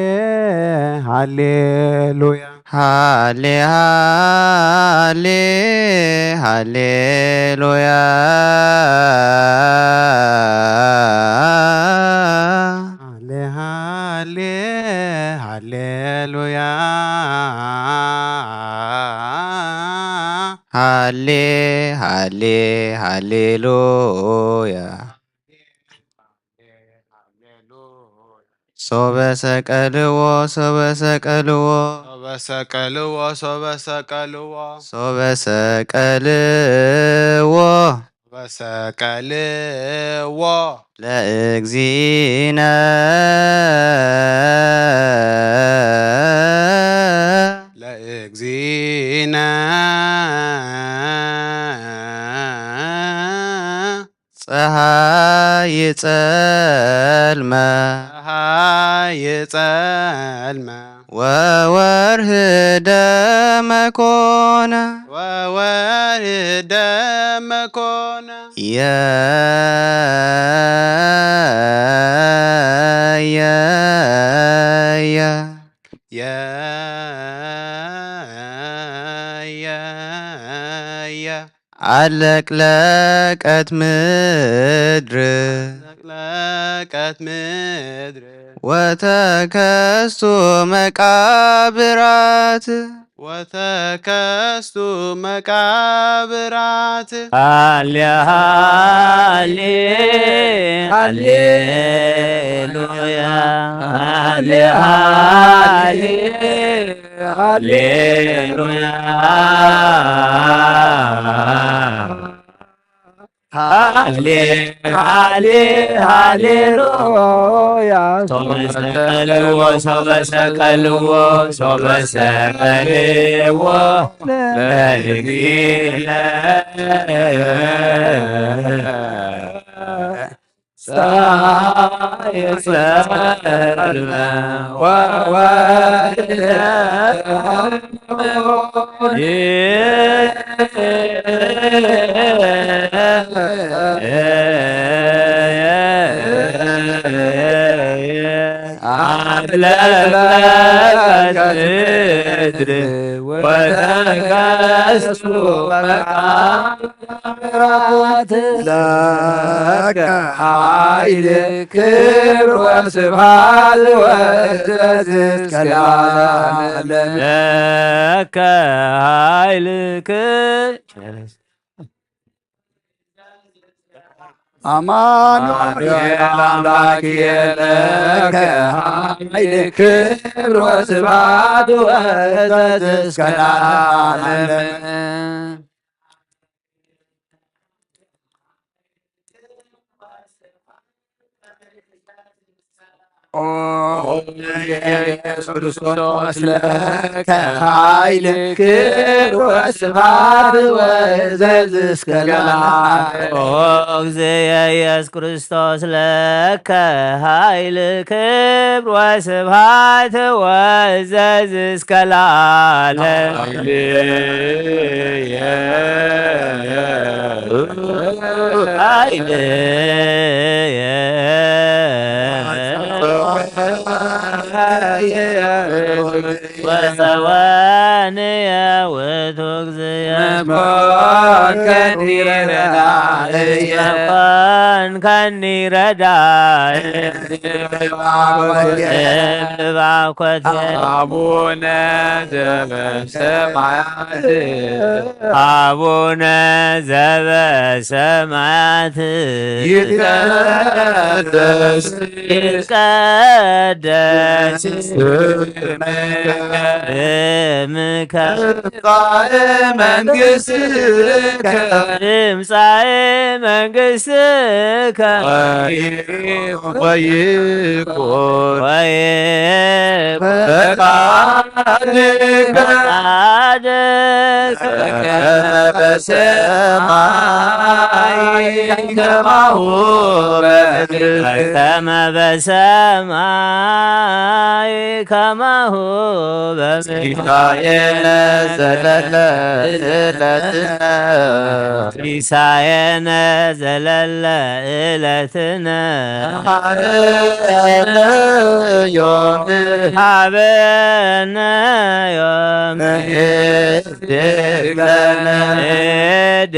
ሃሌሉያ። ሃሌ ሃሌ ሃሌሉያ። ሃሌ ሃሌ ሃሌሉያ። ሃሌ ሃሌ ሃሌሉያ። ሶበ ሰቀልዎ ሶበ ሰቀልዎ ሶበ ሰቀልዎ ሶበ ሰቀልዎ ሶበ ሰቀልዎ ሶበ ሰቀልዎ ለእግዚእነ ለእግዚእነ ጸሃይ ጸልመ ጸሃይ ጸልመ ወወርህ ደመ ኮነ ወወርህ ደመ ኮነ። የ የ የ የ የ የ አለቅለቀት ምድር ለቀት ምድር ወተከስቱ መቃብራት ወተከስቱ መቃብራት። ሃሌ ሃሌ ሃሌሉያ፣ ሃሌ ሃሌ ሃሌሉያ። ሃሌ ሃሌ ሃሌሉያ። ሶበ ሰቀልዎ፣ ሶበ ሰቀልዎ፣ ሶበ ሰቀልዎ ለእግዚእነ። አብለቅለቀት ምድር ወተከስቱ መቃብራት። ለከ ኃይል ክብር ወስብሐት ወእዘዝ እስከ ለዓለም። ለከ ኃይል ክብር አማኑኤል አምላክ ለከ ኃይል ክብር ወስብሐት ወእዘዝ እስከ ለዓለም። ኦ ኢየሱስ ክርስቶስ ለከ ኃይል ክብር ወስብሐት ወእዘዝ እስከ ለዓለም። ኦ እግዚእ ኢየሱስ ክርስቶስ ለከ ኃይል ክብር ወስብሐት ወእዘዝ እስከ ለዓለም። ኃይል ወጸዋንየ ውእቱ እግዚእ። መኮንከኒ ረዳእየ። መኮንከኒ ረዳእየ። እብል ባኮቴ። አቡነ ዘበሰማያት። አቡነ ዘበሰማያት። ይትቀደስ። ይትቀደስ። ስምከ። ስምከ። ትምጻእ መንግሥትከ። ትምጻእ መንግሥትከ። ወይኩን። ወይኩን። ፈቃድከ። ፈቃድከ። በከመ በሰማይ ከማሁ በምድር። በከመ በሰማይ ከማሁ በምድር። ሲሳየነ ዘለለ ዕለትነ። ሲሳየነ ዘለለ ዕለትነ። ሀበነ ዮም። ሀበነ ዮም። ህድግ ለነ። ህድግ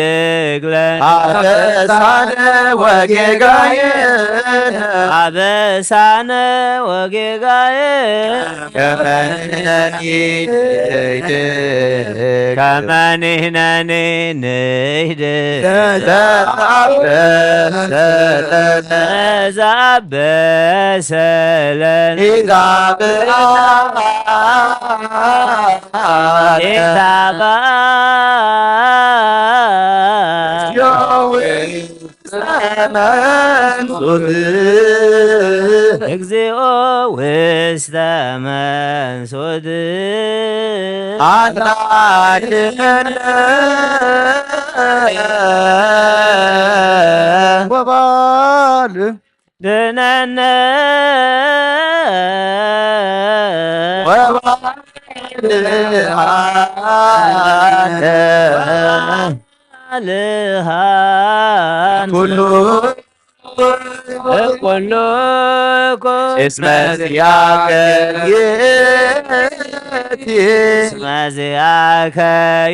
ለነ። አበሳነ ወጌጋየነ። አበሳነ ወጌጋየነ። ከመ ንሕነኒ ንህድግ። ከመ ንሕነኒ ንህድግ። ለዘአበሰ ለነ። ለዘአበሰ ለነ። ኢታብአነ። ኢታብአነ። እግዚኦ ውስተ መንሱት። እግዚኦ ውስተ መንሱት። አድነነ። ወባል ድነነ። ወባልሃነ። ልሃን ኩሉ ኩሉ እስመ ዚአከ ይእቲ። እስመ ዚአከ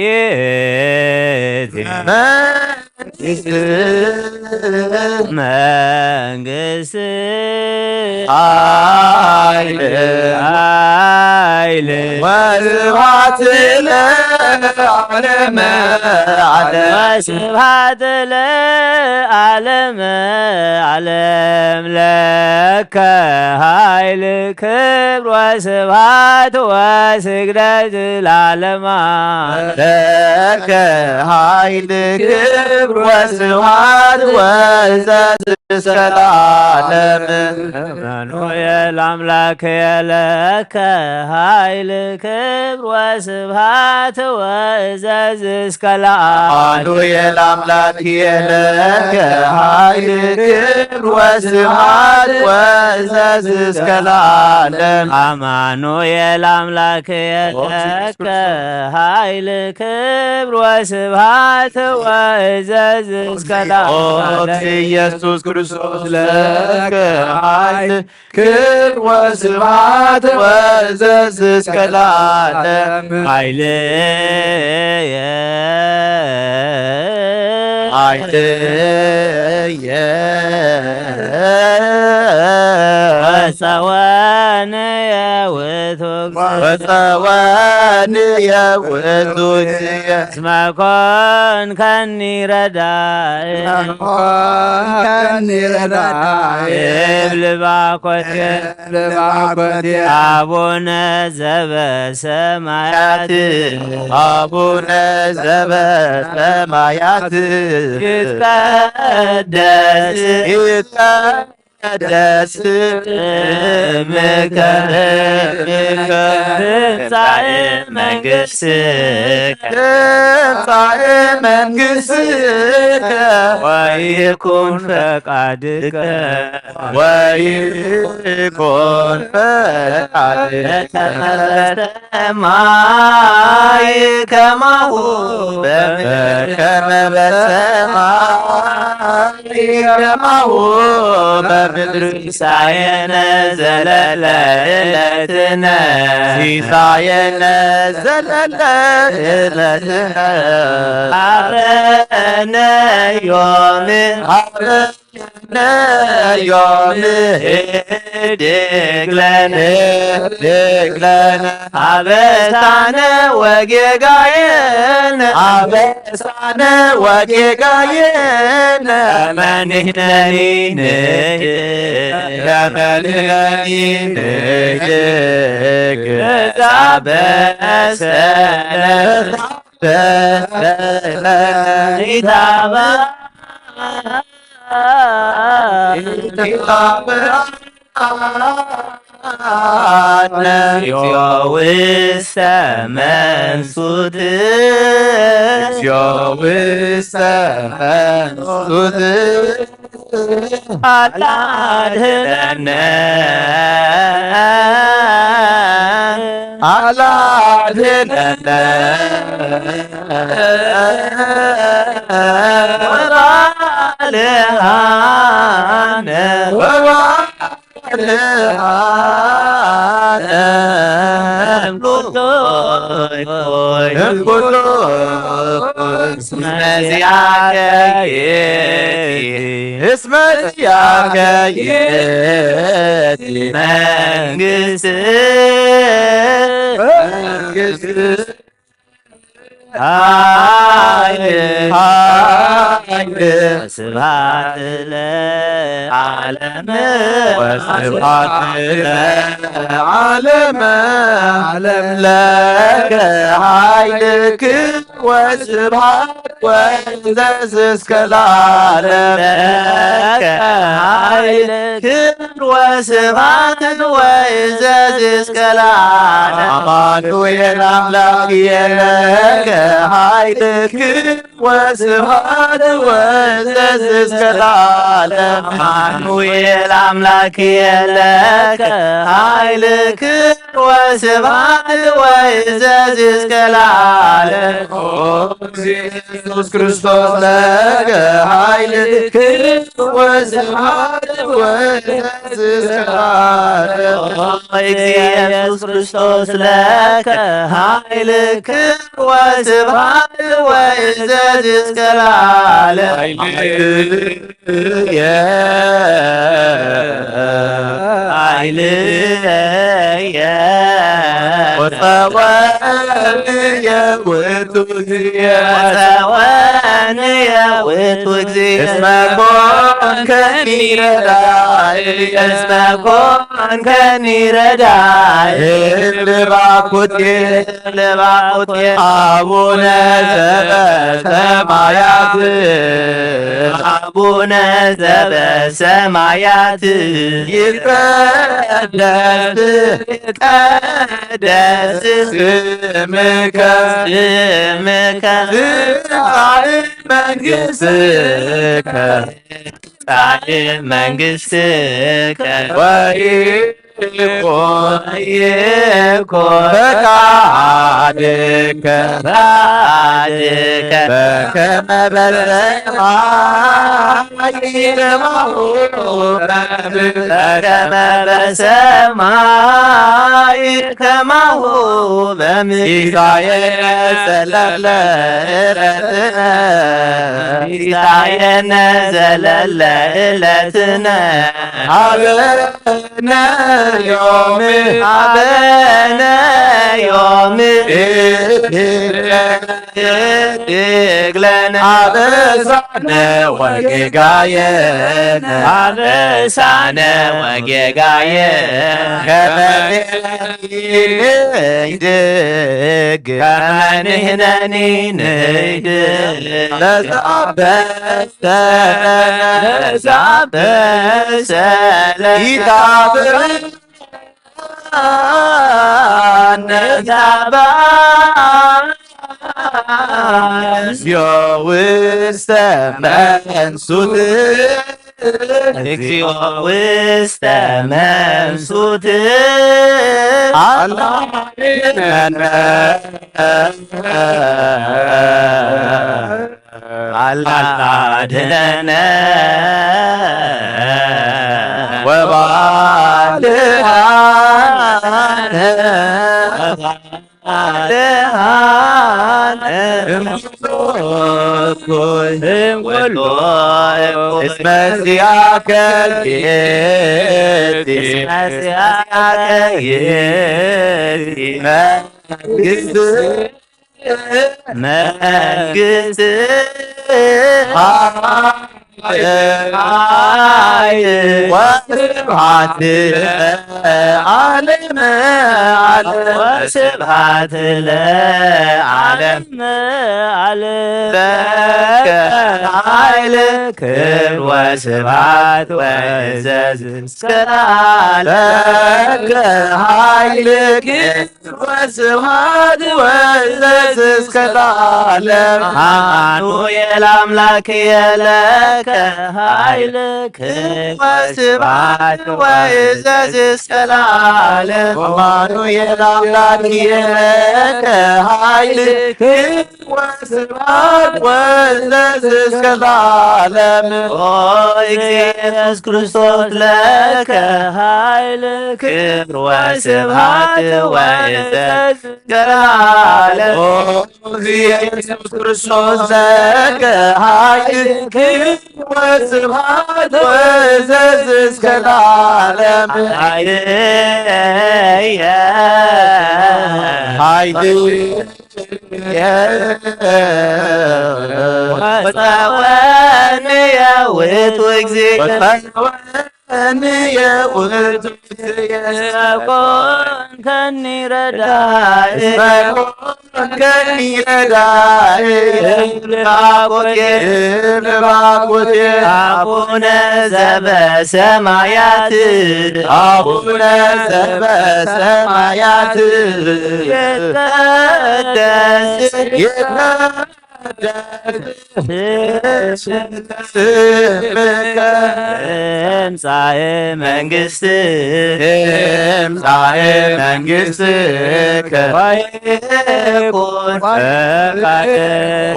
ይእቲ። መንግስት ኃይል ኃይል ወስብሐት ለዓለመ ዓለም። ወስብሐት ለዓለመ ዓለም። ለከ ኃይል ክብር ወስብሐት ወስግደት ለዓለመ ዓለም። ለከ ኃይል ክብር ወስብሐት ወዕዘዝ እስከ ለዓለም። አማኑኤል አምላክ ለከ ኃይል ክብር ወስብሐት ወዕዘዝ እስከ ለዓለም። አማኑኤል አምላክ ለከ ኃይል ክብር ወስብሐት ወዕዘዝ እስከ ለዓለም። አማኑኤል አምላክ ለከ ኃይል ክብር ወስብሐት ወዕዘዝ እስከ ለዓለም። ኢየሱስ ክርስቶስ ለከ ኃይል ክብር ወስብሐት ወዕዘዝ እስከ ለዓለም። ኃይልየ ኃይልየ ወጸወንየ ውእቱ ወጸወንየ ውእቱ እስመ ኮንከኒ ረዳኢ። ከኒ ረዳኢ። እብል ባኮቴ። እብል ባኮቴ። አቡነ ዘበሰማያት። አቡነ ዘበሰማያት። ይትቀደስ። ይትቀደስ ስምከ። ስምከ። ትምጻእ መንግስትከ። ትምጻእ መንግስትከ። ወይኩን ፈቃድከ። ወይኩን ፈቃድከ። በከመ በሰማይ ከማሁ በምድር። በከመ በሰማይ ከማሁ በምድር። ሲሳየነ ዘለለ ዕለትነ። ሲሳየነ ዘለለ ዕለትነ። ሀበነ ዮም። ሀበነ ዮም። ህድግ ለነ። ህድግ ለነ። አበሳነ ወጌጋየነ። አበሳነ ወጌጋየነ። ከመ ንሕነኒ ንህድግ። ከመ ንሕነኒ ንህድግ። ተጻበሰነ። ተጻበሰነ። ኢታብአነ። ኢታብአነ። እግዚኦ ውስተ መንሱት። እግዚኦ ውስተ መንሱት። አላ አድህነነ። አላ አድህነነ። ወባልሃነ። ወባልሃነ። እምኩሉ። እምኩሉ። እስመ ዚአከ ይእቲ። እስመ ዚአከ ይእቲ መንግስት። መንግስት። ኃይል። ኃይል። ወስብሐት ለዓለመ። ወስብሐት ለዓለመ ዓለም። ለከ ኃይል ክብር ወስብሐት ወዕዘዝ እስከ ለዓለም። ለከ ኃይል ክብር ወስብሐት ወዕዘዝ እስከ ለዓለም። አማኑኤል አምላክ ለከ ኃይል ክብር ወስብሐት ወዕዘዝ እስከ ለዓለም። አማኑኤል አምላክ ለከ ኃይል ክብር ወስብሐት ወዕዘዝ እስከ ለዓለም። ኦ ኢየሱስ ክርስቶስ ለከ ኃይል ክብር ወስብሐት ወዘዝ እስከ ለዓለም። ኦ እግዚእ ኢየሱስ ክርስቶስ ለከ ኃይል ክብር ወስብሐት ወእዘዝ እስከ ለዓለም። ኃይልየ ኃይልየ ወጸወንየ ውእቱ እግዚእ ወጸወንየ ውእቱ እግዚእ እስመ ኮንከኒ ረዳኢ እስመ ኮንከኒ ረዳኢ። እብል ባርኮትየ እብል ባርኮትየ አቡነ ዘበሰማያት አቡነ ዘበሰማያት ይትቀደስ ይትቀደስ ስምከ ስምከ ትምጻእ መንግሥትከ ትምጻእ መንግሥትከ ወይኩን ወይኩን ፈቃድከ ፈቃድከ በከመ በሰማይ ከማሁ በምድር በከመ በሰማይ ከማሁ በምድር። ሲሳየነ ዘለለ ዕለትነ ሲሳየነ ዘለለ ዕለትነ ሀበነ ዮም ሀበነ ዮም እድግ ለነ አበሳነ ወጌጋየነ አበሳነ ወጌጋየነ ከመ ንሕነኒ ንህድግ ከመ ንሕነኒ ንህድግ ለዘአበሰ ለዘአበሰ ለነ ኢታብአነ ኢታብአነ እግዚኦ ውስተ መንሱት እግዚኦ ውስተ መንሱት አላ አድነነ አላ አድነነ ወባልዓነ አለ አለ እምኩሉ እኩይ እምኩሉ እኩይ እስመ ዚአከ ይእቲ እስመ ዚአከ ይእቲ መንግስት መንግስት ኃይል ወስብሐት ለዓለመ ዓለም ወስብሐት ለዓለመ ዓለም። ለከ ኃይል ክብር ወስብሐት ወእዘዝ እስከ ለዓለም። ለከ ኃይል ክብር ወስብሐት ወእዘዝ እስከ ለዓለም። አማኑኤል አምላክየ ለከ ኃይል ክብር ወስብሐት ወእዘዝ እስከ ለዓለም። አማኑኤል አምላክየ ለከ ኃይል ክብር ወስብሐት ወእዘዝ እስከ ለዓለም። ኦ ኢየሱስ ክርስቶስ ለከ ኃይል ክብር ወስብሐት ወእዘዝ እስከ ለዓለም። ኦ ኢየሱስ ክርስቶስ ለከ ኃይል ክብር ወስብሐት ወእዘዝ እስከ ለዓለም። ኃይልየ ኃይልየ ወጸወንየ ውእቱ እግዚእ ወጸወንየ ውእቱ እግዚእ እስመ ኮንከኒ ረዳኢ እስመ ኮንከኒ ረዳኢ እብል ባርኮትየ እብል ባርኮትየ አቡነ ዘበሰማያት አቡነ ዘበሰማያት ይትቀደስ ይትቀደስ ስምከ ትምጻእ መንግስትከ ትምጻእ መንግስትከ ወይኩን ፈቃድከ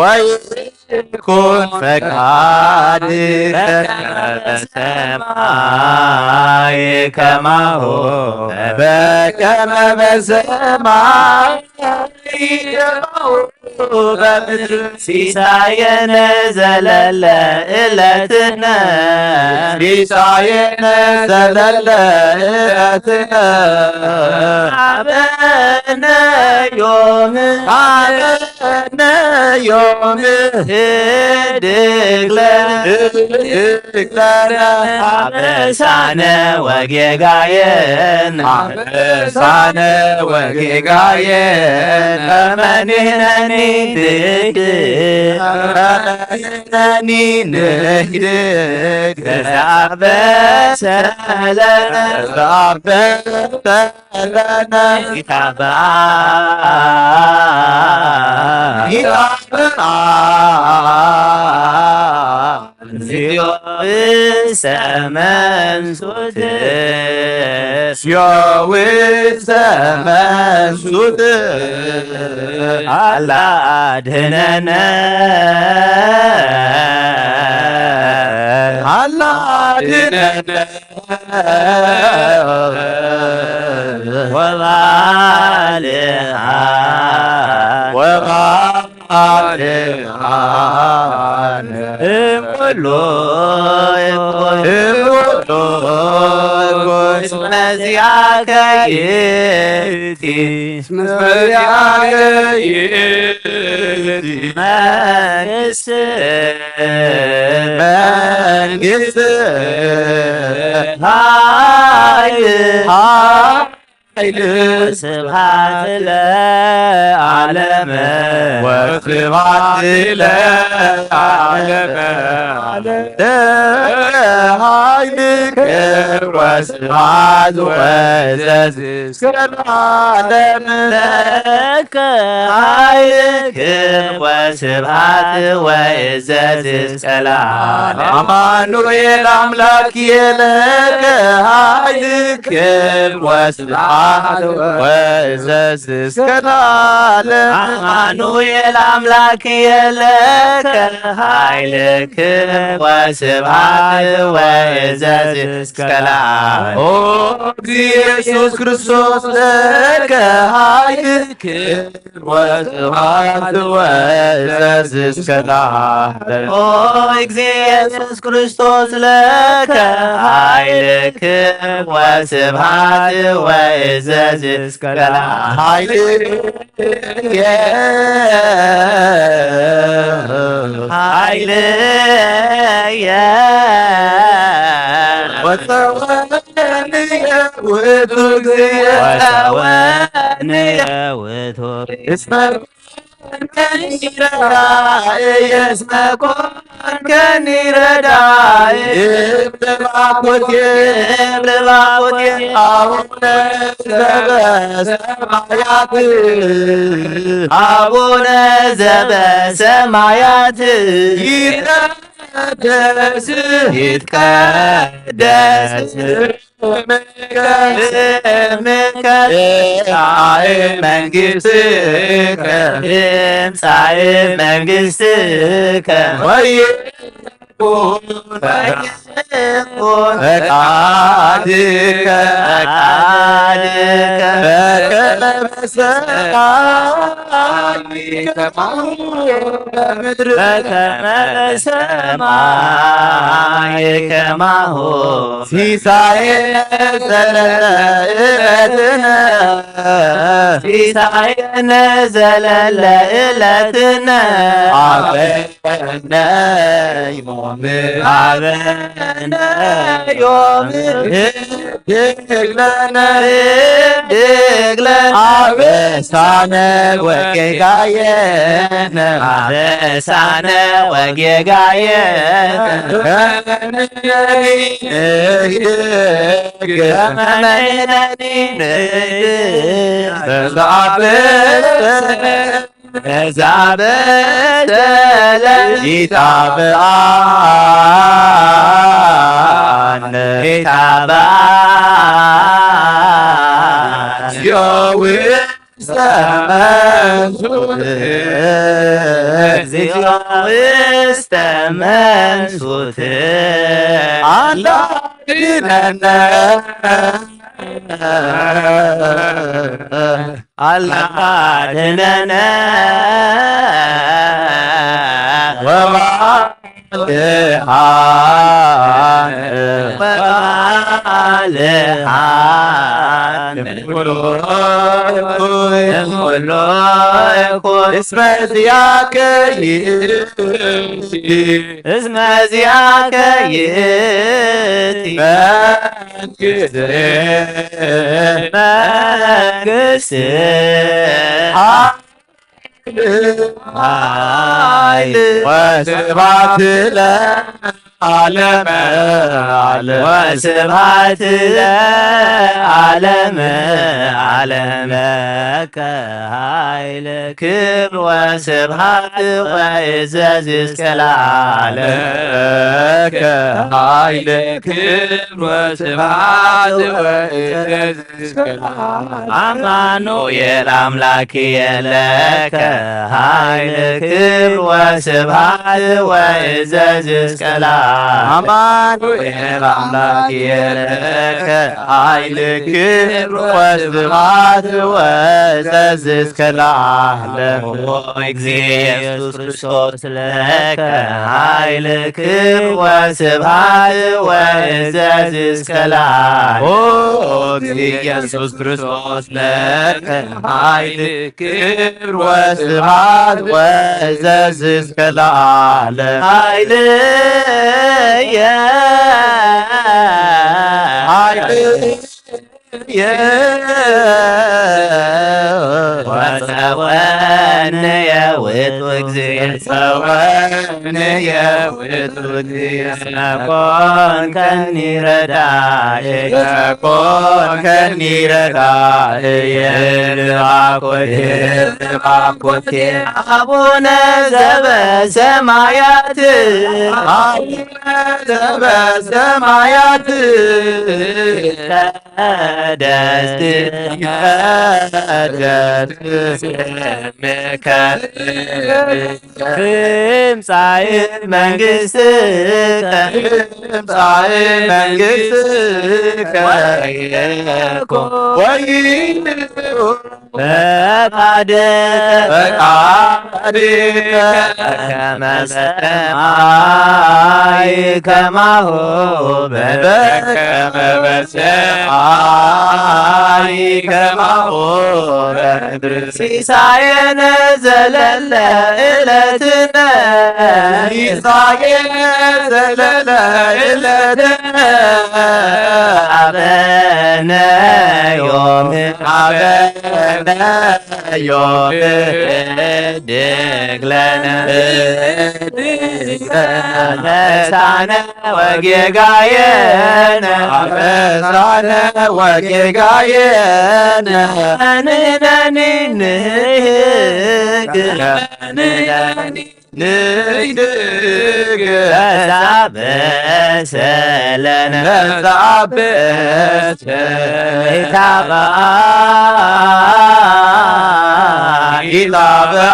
ወይ ይኩን ፈቃድከ በሰማይ ከማሁ በከመ በሰማይ ከማሁ በምድር። ሲሳየነ ዘለለ ዕለትነ፣ ሲሳየነ ዘለለ ዕለትነ፣ ሀበነ ዮም፣ ሀበነ ዮም፣ ህድግ ለነ፣ ህድግ ለነ፣ አበሳነ ወጌጋየነ፣ አበሳነ ወጌጋየነ፣ ከመ ንሕነኒ ንህድግ፣ ከመ ንሕነኒ ንህድግ፣ አበሰ ለነ፣ አበሰ ለነ፣ ኢታብአ፣ ኢታብአ እግዚኦ ውስተ መንሱት፣ እግዚኦ ውስተ መንሱት፣ አላ አድህነነ፣ አላ አድህነነ። ወባልዓ፣ ወባልዓ እምኩሉ፣ እምኩሉ እስመ ዚአከ ይእቲ፣ እስመ ዚአከ ይእቲ መንግስት፣ መንግስት ኃይል፣ ኃይል ወስብሐት ለዓለመ፣ ወስብሐት ለዓለመ። ለኃይልከ ወስብሐት ወዕዘዝ እስከ ለዓለም። ለከ ኃይልክን ወስብሐት ወዕዘዝ እስከ ለዓለም። አማኑኤል አምላክየ ለከ ኃይልክን ወስብሐት ወዕዘዝ እስከ ለዓለም። አማኑኤል አምላክየ ለከ ኃይልክን ወስብሐት ወዕዘዝ እስከ ለዓለም። ኦ እግዚእ ኢየሱስ ክርስቶስ ለከ ኃይልክን ወስብሐት ወዕዘዝ እስከ ለዓለም። ኦ እግዚእ ኢየሱስ ክርስቶስ ለከ ኃይልክን ወስብሐት ወዕዘዝ እስከ ለዓለም። ኃይልየ ኃይልየ ወጸወንየ ውእቱ እግዚእ። ወጸወንየ ውእቱ እስመ ኮንከኒ ረዳኢ፣ እስመ ኮንከኒ ረዳኢ። እብል ባኮቴ፣ እብል ባኮቴ አቡነ ዘበሰማያት፣ አቡነ ዘበሰማያት ይትቀደስ፣ ይትቀደስ ስምከ፣ ስምከ ትምጻእ መንግስትከ፣ ትምጻእ መንግስትከ ወይኩን፣ ወይኩን ፈቃድከ፣ ፈቃድከ በከመ በሰማይ ከማሁ በምድር፣ በከመ በሰማይ ከማሁ። ሲሳየነ ዘለለ ዕለትነ፣ ሲሳየነ ዘለለ ዕለትነ ሀበነ ዮም፣ ሀበነ ዮም። ህድግ ለነ፣ ህድግ ለነ አበሳነ ወጌጋየነ፣ አበሳነ ወጌጋየነ ከመ ንሕነኒ ንህድግ፣ ከመ ንሕነኒ ንህድግ ለዘአበሰ፣ ለዘአበሰ ለነ ኢታብአነ፣ ኢታብአነ። ውስተ መንሱት እግዚኦ ውስተ መንሱት። አላ አድነነ። አላ አድነነ። ወባልሃነ። ወባልሃነ። እምኩሉ እኩይ። እምኩሉ እኩይ። እስመ ዚአከ ይእቲ። እስመ ዚአከ ይእቲ። መንግስት። መንግስት። ኃይል። ኃይል። ወስብሐት ለዓለመ ዓለም። ወስብሐት ለዓለመ ዓለም። ለከ ኃይል ክብር ወስብሐት ወእዘዝ እስከ ለዓለም። ለከ ኃይል ክብር ወስብሐት ወእዘዝ እስከ ለዓለም። አማኑኤል አምላክየ ለከ ኃይል ክብር ወስብሐት ወእዘዝ እስከ ለዓለም። አማኑኤል አምላክየ ለከ ኃይል ክብር ወስብሐት ወእዘዝ እስከ ለዓለም። ኦ እግዚእ ኢየሱስ ክርስቶስ ለከ ኃይል ክብር ወስብሐት ወእዘዝ እስከ ለዓለም። ኦ እግዚእ ኢየሱስ ክርስቶስ ለከ ኃይል ክብር ወስብሐት ወእዘዝ እስከ ለዓለም። ኃይልየ ኃይልየ ወጸወንየ ውእቱ እግዚእ። ወጸወንየ ውእቱ እግዚእ። እስመ ኮንከኒ ረዳኤ። እስመ ኮንከኒ ረዳኤ። ልባኮቴ ልባኮቴ። አቡነ ዘበሰማያት። አቡነ ዘበሰማያት። ይትቀደስ ስምከ። ትምጻእ መንግስትከ። ትምጻእ መንግስትከ። ወይኩን። ወይኩን። ፈቃድከ። ፈቃድከ። በከመ በሰማይ ከማሁ በምድር። በከመ በሰማይ ከማሁ በምድር። ሲሳየነ ዘለለ ዕለትነ። ሲሳየነ ዘለለ ዕለትነ። ሀበነ ዮም። ሀበነ ዮም። ህድግ ለነ። ህድግ ለነ። አበሳነ ወጌጋየነ። አበሳነ ወጌጋየነ። ንሕነኒ ንህድግ። ንሕነኒ ንህድግ። በዛብእ ጸለነ። በዛብእ ጸለነ። ኢታብአነ።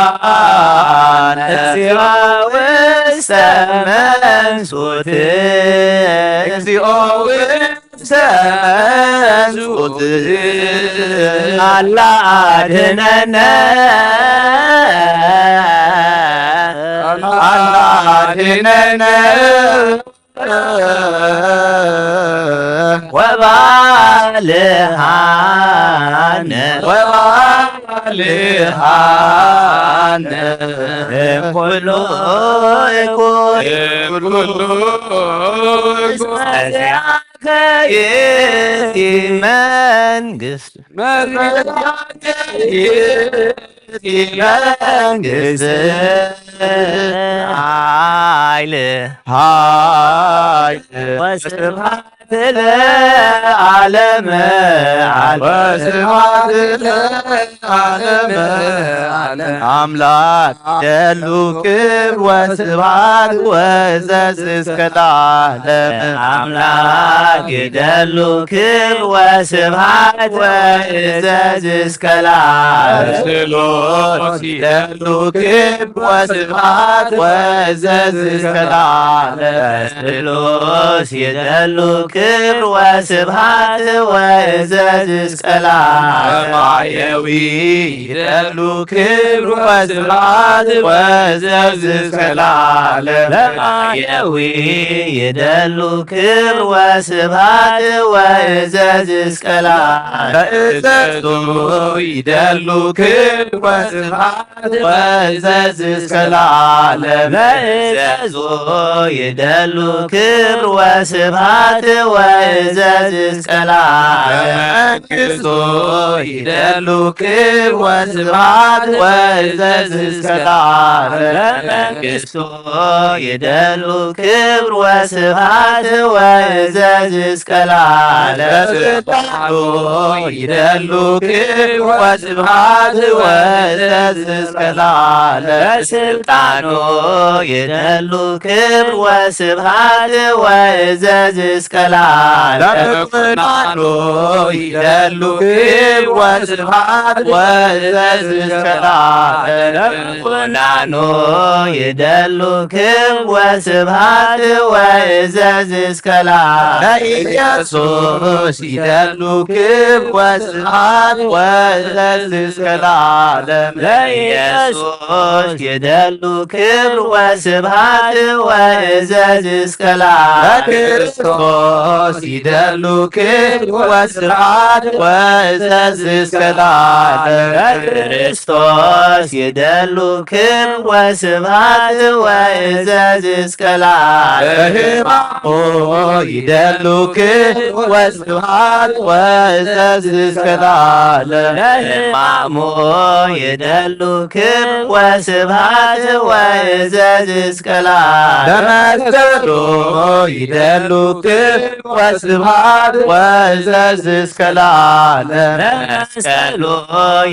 ኢታብአነ። እግዚኦ ውስተ መንሱት። እግዚኦ ውስተ መንሱት። አላ አድነነ። አላ አድነነ። ወባልሃነ። ወባልሃነ። እምኩሉ እኩይ። እምኩሉ እኩይ። እስመ ዚአከ ይእቲ መንግስት። እስመ ዚአከ ይእቲ መንግስት። ኃይል። ኃይል። ወስብሐት። ለዓለመ ዓለም። ወስብሐት ለዓለመ ዓለም። አምላክ ይደሉ ክብር ወስብሐት ወእዘዝ እስከ ለዓለም። አምላክ ይደሉ ክብር ወስብሐት ወእዘዝ እስከ ለዓለም። ስሉስ ይደሉ ክብር ወስብሐት ወእዘዝ እስከ ለዓለም። ስሉስ ይደሉ ክብር ወስብሐት ወእዘዝ እስከ ለዓለም። ማየዊ ይደሉ ክብር ወስብሐት ወእዘዝ እስከ ለዓለም። ለማየዊ ይደሉ ክብር ወስብሐት ወእዘዝ እስከ ለዓለም። ለእዘዙ ይደሉ ክብር ወስብሐት ወእዘዝ እስከ ለዓለም። ለእዘዙ ይደሉ ክብር ወስብሐት ወእዘዝ እስከ ለዓለም። ለመንግስቱ ይደሉ ክብር ወስብሐት ወእዘዝ እስከ ለዓለም። ለመንግስቱ ይደሉ ክብር ወስብሐት ወእዘዝ እስከ ለዓለም። ለስልጣኑ ይደሉ ክብር ወስብሐት ወእዘዝ እስከ ለዓለም። ለስልጣኑ ይደሉ ክብር ወስብሐት ወእዘዝ እስከ ለዓለም። ለምኩናኑ ይደሉ ክብር ወስብሐት ወእዘዝ እስከ ለዓለም። ለምኩናኑ ይደሉ ክብር ወስብሐት ወእዘዝ እስከ ለዓለም። ለኢየሱስ ይደሉ ክብር ወስብሐት ወእዘዝ እስከ ለዓለም። ለኢየሱስ ይደሉ ክብር ወስብሐት ወእዘዝ እስከ ለዓለም። ለክርስቶስ ይደሉ ክብር ወስብሐት ወእዘዝ እስከ ለዓለም። ለክርስቶስ ይደሉ ክብር ወስብሐት ወእዘዝ እስከ ለዓለም። ለሕማሙ ይደሉ ክብር ወስብሐት ወእዘዝ እስከ ለዓለም። ለሕማሙ ይደሉ ክብር ወስብሐት ወእዘዝ እስከ ለዓለም። ለመስቀሉ ይደሉ ክብር ወስብሐት ወእዘዝ እስከ ለዓለም። ለመስቀሉ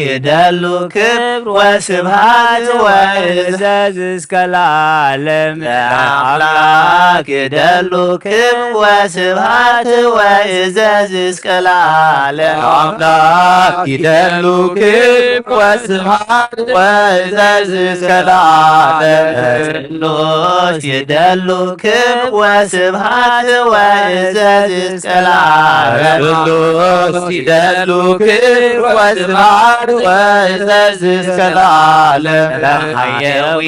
ይደሉ ክብር ወስብሐት ወእዘዝ እስከ ለዓለም። ለአምላክ ይደሉ ክብር ወስብሐት ወእዘዝ እስከ ለዓለም። ለአምላክ ይደሉ ክብር ወስብሐት ወእዘዝ እስከ ለዓለም። ለስሉስ ይደሉ ክብር ወስብሐት ወእዘዝ እስከ ለዓለም። ለስሉስ ይደሉ ክብር ወስብሐት ወእዘዝ እስከ ለዓለም። ለማየዊ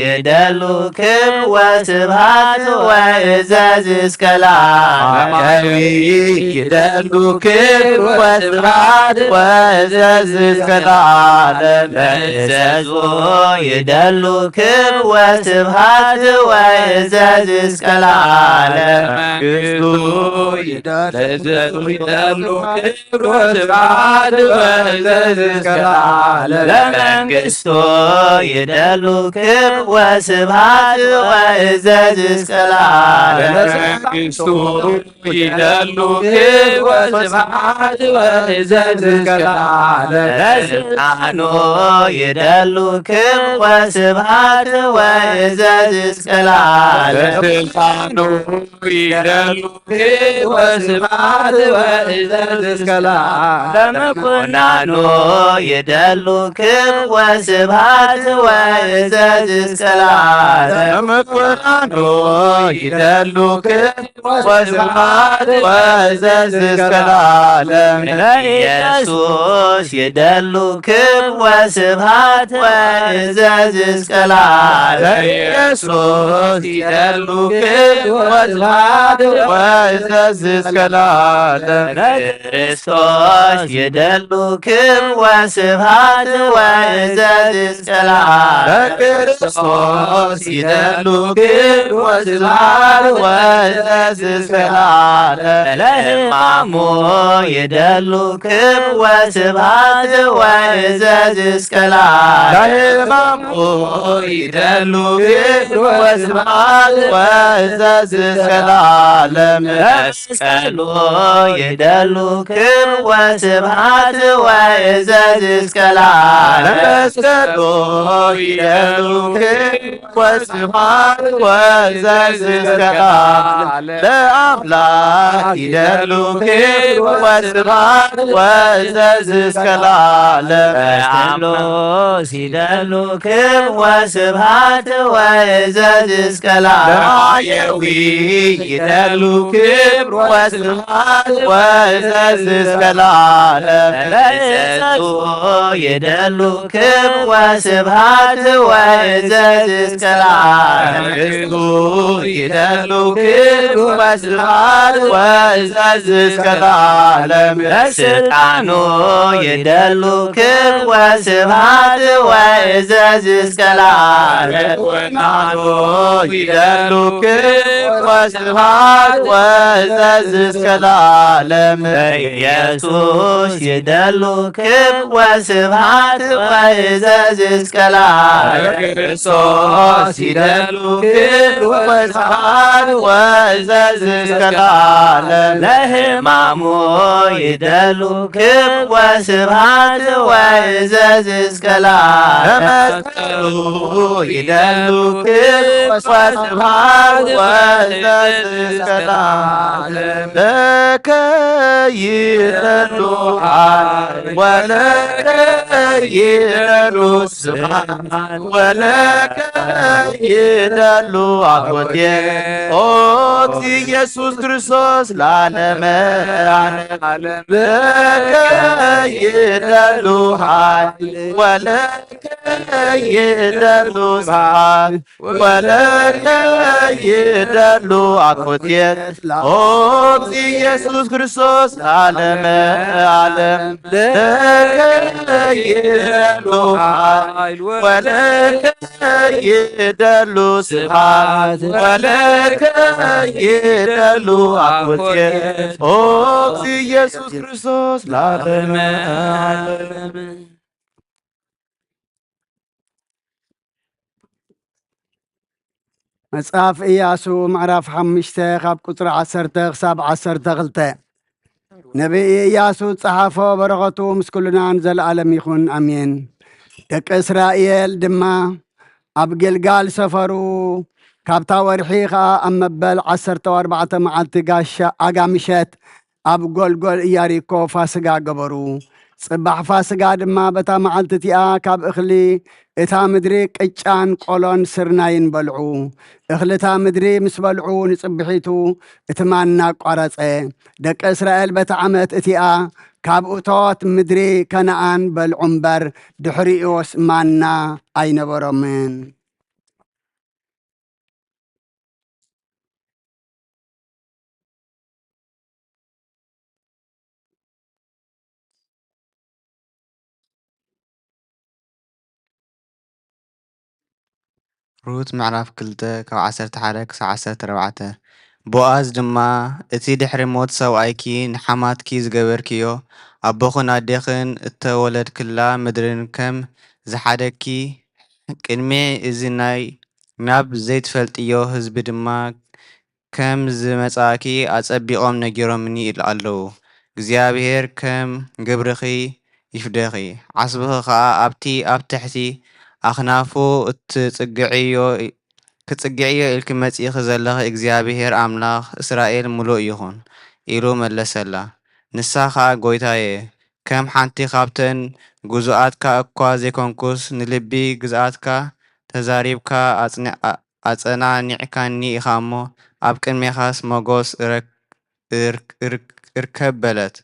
ይደሉ ክብር ወስብሐት ወእዘዝ እስከ ለዓለም። ለማየዊ ይደሉ ክብር ወስብሐት ወእዘዝ እስከ ለዓለም። ለእዘዙ ይደሉ ክብር ወስብሐት ወእዘዝ እስከ ለዓለም። ለመንግስቱ ይደሉ ክብር ወስብሐት ወእዘዝ እስከ ለዓለም። ለመንግስቱ ይደሉ ክብር ወስብሐት ወእዘዝ እስከ ለዓለም። ለመንግስቱ ይደሉ ክብር ወስብሐት ወእዘዝ እስከ ለዓለም። ለስልጣኑ ይደሉ ክብር ወስብሐት ወእዘዝ እስከ ለዓለም። ለስልጣኑ ይደሉ ክብር ወስብሐት ወእዘዝ እስከ ለዓለም። ለመኮንኑ ይደሉ ክብር ወስብሐት ወእዘዝ እስከ ለዓለም። ለመኮንኑ ይደሉ ክብር ወስብሐት ወእዘዝ እስከ ለዓለም። ለኢየሱስ ይደሉ ክብር ወስብሐት ወእዘዝ እስከ ለዓለም። ለኢየሱስ ይደሉ ክብር ወስብሐት ወእዘዝ እስከ ለዓለም። ለክርስቶስ ይደሉ ክብር ወስብሐት ወእዘዝ እስከ ለዓለም። ለክርስቶስ ይደሉ ክብር ወስብሐት ወእዘዝ እስከ ለዓለም። ለሕማሙ ይደሉ ክብር ወስብሐት ወእዘዝ እስከ ለዓለም። ለሕማሙ ይደሉ ክብር ወስብሐት ወእዘዝ እስከ ለዓለም። ለዓለም። ለመስቀሉ ይደሉ ክብር ወስብሐት ወእዘዝ እስከ ለዓለም። ለመስቀሉ ይደሉ ክብር ወስብሐት ወእዘዝ እስከ ለዓለም። ለአምላክ ይደሉ ክብር ወስብሐት ወእዘዝ እስከ ለዓለም። ለአምላክ ይደሉ ክብር ወስብሐት ወእዘዝ እስከ ለዓለም። ለማየዊ ይደሉ ክብር ወስብሐት ወእዘዝ እስከ ለዓለም። ለእጸቱ ይደሉ ክብር ወስብሐት ወእዘዝ እስከ ለዓለም። ለእጸቱ ይደሉ ክብር ወስብሐት ወእዘዝ እስከ ለዓለም። ለስልጣኑ ይደሉ ክብር ወስብሐት ወእዘዝ እስከ ለዓለም። ለወናኑ ይደሉ ክብር ወስብሐት ወእዘዝ እስከ ለዓለም። ለኢየሱስ ይደሉ ክብር ወስብሐት ወእዘዝ እስከ ለዓለም። ለክርስቶስ ይደሉ ክብር ወስብሐት ወእዘዝ እስከ ለዓለም። ለሕማሙ ይደሉ ክብር ወስብሐት ወእዘዝ እስከ ለዓለም። ለመስቀሉ ይደሉ ክብር ወስብሐት ወእዘዝ እስከ ለዓለም። ለከ ይደሉ ኃይል ወለከ ይደሉ ስብሐት ወለከ ይደሉ አኮቴት። ኦ ኢየሱስ ክርስቶስ ለዓለመ ዓለም። ለከ ይደሉ ኃይል ወለከ ይደሉ ስብሐት ወለከ ይደሉ አኮቴት። ኦ ኢየሱስ ክርስቶስ ለዓለመ ዓለም። ለከ ይደሉ ኃይል ወለከ ይደሉ ስብሐት ወለከ ይደሉ አኮቴት። ኦ ኢየሱስ ክርስቶስ ለዓለመ ዓለም። መጽሐፍ ኢያሱ ምዕራፍ ሐምሽተ ካብ ቁጽሪ ዐሰርተ ክሳብ ዐሰርተ ክልተ። ነብይ ኢያሱ ዝጸሓፎ፣ በረኸቱ ምስ ኩልና ንዘለኣለም ይኹን፣ ኣሜን። ደቂ እስራኤል ድማ ኣብ ጊልጋል ሰፈሩ። ካብታ ወርሒ ኸኣ ኣብ መበል ዐሰርተ ወኣርባዕተ መዓልቲ ጋሻ ኣጋ ምሸት ኣብ ጎልጎል ኢያሪኮ ፋስጋ ገበሩ። ጽባሕ ፋስጋ ድማ በታ መዓልቲ እቲኣ ካብ እኽሊ እታ ምድሪ ቅጫን ቆሎን ስርናይን በልዑ። እኽሊ እታ ምድሪ ምስ በልዑ ንጽብሒቱ እቲ ማና ኣቋረጸ። ደቂ እስራኤል በታ ዓመት እቲኣ ካብ እቶት ምድሪ ከነኣን በልዑ እምበር ድሕሪኡስ ማና ኣይነበሮምን። ሩት ምዕራፍ ክልተ ካብ ዐሰርተ ሓደ ክሳብ ዐሰርተ ኣርባዕተ። ቦኣዝ ድማ፣ እቲ ድሕሪ ሞት ሰብኣይኪ ንሓማትኪ ዝገበርክዮ፣ ኣቦኽን ኣዴኽን እተወለድክላ ምድርን ከም ዝሓደግኪ፣ ቅድሚ እዚ ናይ ናብ ዘይትፈልጥዮ ህዝቢ ድማ ከም ዝመጻእኪ ኣጸቢቖም ነጊሮምኒ ኢል-፣ ኣለዉ። እግዚኣብሄር ከም ግብርኺ ይፍደኺ፣ ዓስብኺ ኸኣ ኣብቲ ኣብ ትሕቲ ኣኽናፉ እትጽግዕዮ፣ ክትጽግዕዮ ኢልኪ መጺእኺ ዘለኺ እግዚኣብሄር ኣምላኽ እስራኤል ምሉእ ይኹን፣ ኢሉ መለሰላ። ንሳ ኸኣ፣ ጐይታየ፣ ከም ሓንቲ ካብተን ግዙኣትካ እኳ ዘይኮንኩስ፣ ንልቢ ግዝኣትካ ተዛሪብካ ኣጽኒ-፣ ኣ-፣ ኣጸናኒዕካኒ ኢኻ እሞ፣ ኣብ ቅድሜኻስ ሞገስ እረክ-፣ እርክ-፣ እርክ-፣ እርከብ በለት።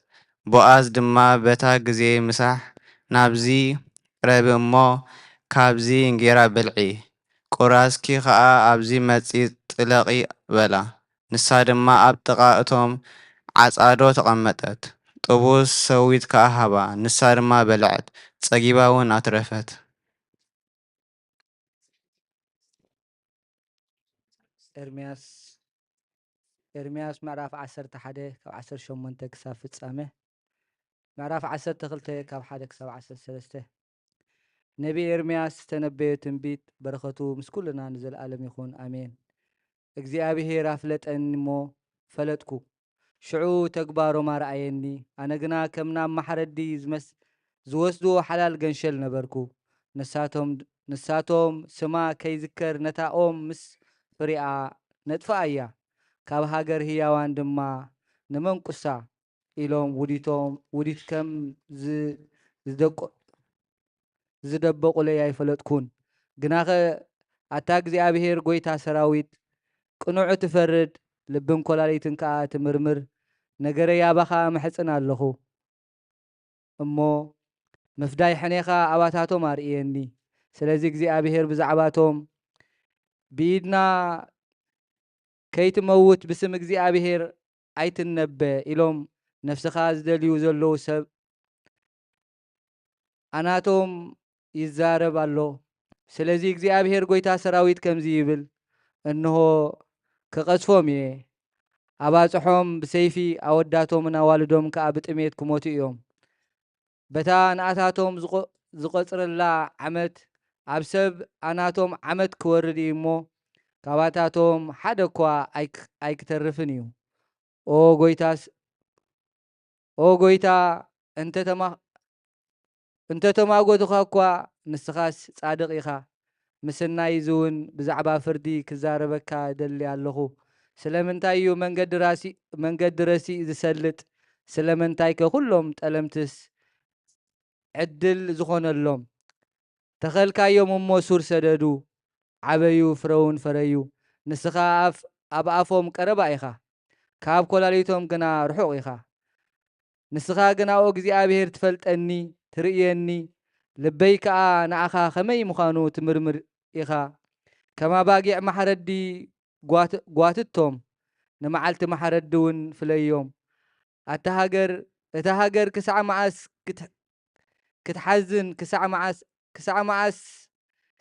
ቦኣዝ ድማ በታ ግዜ፣ ምሳሕ ናብዚ ቅረቢ እሞ ካብዚ እንጌራ ብልዒ፣ ቁራስኪ ኸኣ ኣብዚ መጺ ጥለቒ በላ። ንሳ ድማ ኣብ ጥቓ እቶም ዓጻዶ ተቐመጠት። ጥቡስ ሰዊት ከኣ ሃባ፣ ንሳ ድማ በልዐት፣ ጸጊባውን ኣትረፈት። ኤርምያስ፣ ኤርምያስ ምዕራፍ ዐሰርተ ሓደ ካብ ዐሰርተ ሸሞንተ ክሳብ ፍጻመ፣ ምዕራፍ ዐሰርተ ክልተ ካብ ሓደ ክሳብ ዐሰርተ ሰለስተ። ነቢ ኤርምያስ ዝተነበዮ ትንቢት፣ በረኸቱ ምስ ኩልና ንዘለኣለም ይኹን፣ ኣሜን። እግዚኣብሄር ኣፍለጠኒ እሞ፣ ፈለጥኩ። ሽዑ ተግባሮም ኣርኣየኒ። ኣነ ግና ከም ናብ ማሕረዲ ዝመስ-፣ ዝወስድዎ ሓላል ገንሸል ነበርኩ። ንሳቶም፣ ንሳቶም ስማ ከይዝከር ነታ ኦም ምስ ፍሬኣ ነጥፍኣያ፣ ካብ ሃገር ህያዋን ድማ ንመንቁሳ ኢሎም ውዲቶም፣ ውዲት ከም ዝ-፣ ዝደቆ-፣ ዝደበቁለይ ኣይፈለጥኩን። ግናኸ ኣታ እግዚኣብሄር ጐይታ ሰራዊት፣ ቅኑዕ እትፈርድ፣ ልብን ኰላሊትን ከኣ እትምርምር፣ ነገረይ ኣባኻ እምሕጽን ኣለኹ እሞ፣ ምፍዳይ ሕኔኻ ኣባታቶም ኣርእየኒ። ስለዚ እግዚኣብሄር ብዛዕባቶም፣ ብኢድና ከይትመውት ብስም እግዚኣብሄር ኣይትነበ ኢሎም ነፍስኻ ዝደልዩ ዘለዉ ሰብ ኣናቶም ይዛረብ ኣሎ። ስለዚ እግዚኣብሄር ጐይታ ሰራዊት ከምዚ ይብል፣ እንሆ፣ ክቐዝፎም እየ፣ ኣባጽሖም ብሰይፊ፣ ኣወዳቶምን ኣዋልዶም ከኣ ብጥሜት ክሞቱ እዮም። በታ ንኣታቶም ዝቖ-፣ ዝቖጽረላ ዓመት፣ ኣብ ሰብ ኣናቶም ዓመት ክወርድ እዩ እሞ፣ ካባታቶም ሓደ እኳ ኣይክ-፣ ኣይክተርፍን እዩ። ኦ ጐይታስ-፣ ኦ ጐይታ፣ እንተ ተማ-፣ እንተ ተማጎትኻ እኳ፣ ንስኻስ ጻድቕ ኢኻ። ምስናይ እዚ እውን ብዛዕባ ፍርዲ ክዛረበካ እደሊ ኣለኹ። ስለምንታይ እዩ መንገዲ ራሲ-፣ መንገዲ ረሲእ ዝሰልጥ? ስለምንታይከ ኩሎም ጠለምትስ ዕድል ዝኾነሎም? ተኸልካዮም እሞ ሱር ሰደዱ፣ ዓበዩ፣ ፍረውን ፈረዩ። ንስኻ ኣፍ-፣ ኣብ ኣፎም ቀረባ ኢኻ፣ ካብ ኰላሊቶም ግና ርሑቕ ኢኻ። ንስኻ ግና፣ ኦ እግዚኣብሄር፣ ትፈልጠኒ፣ ትርእየኒ፣ ልበይ ከኣ ንኣኻ ኸመይ ምዃኑ ትምርምር ኢኻ። ከም ኣባጊዕ ማሕረዲ ጓት-፣ ጓትቶም፣ ንመዓልቲ ማሕረዲ እውን ፍለዮም። ኣታ ሃገር፣ እታ ሃገር ክሳዕ መዓስ ክት-፣ ክትሓዝን፣ ክሳዕ መዓስ፣ ክሳዕ መዓስ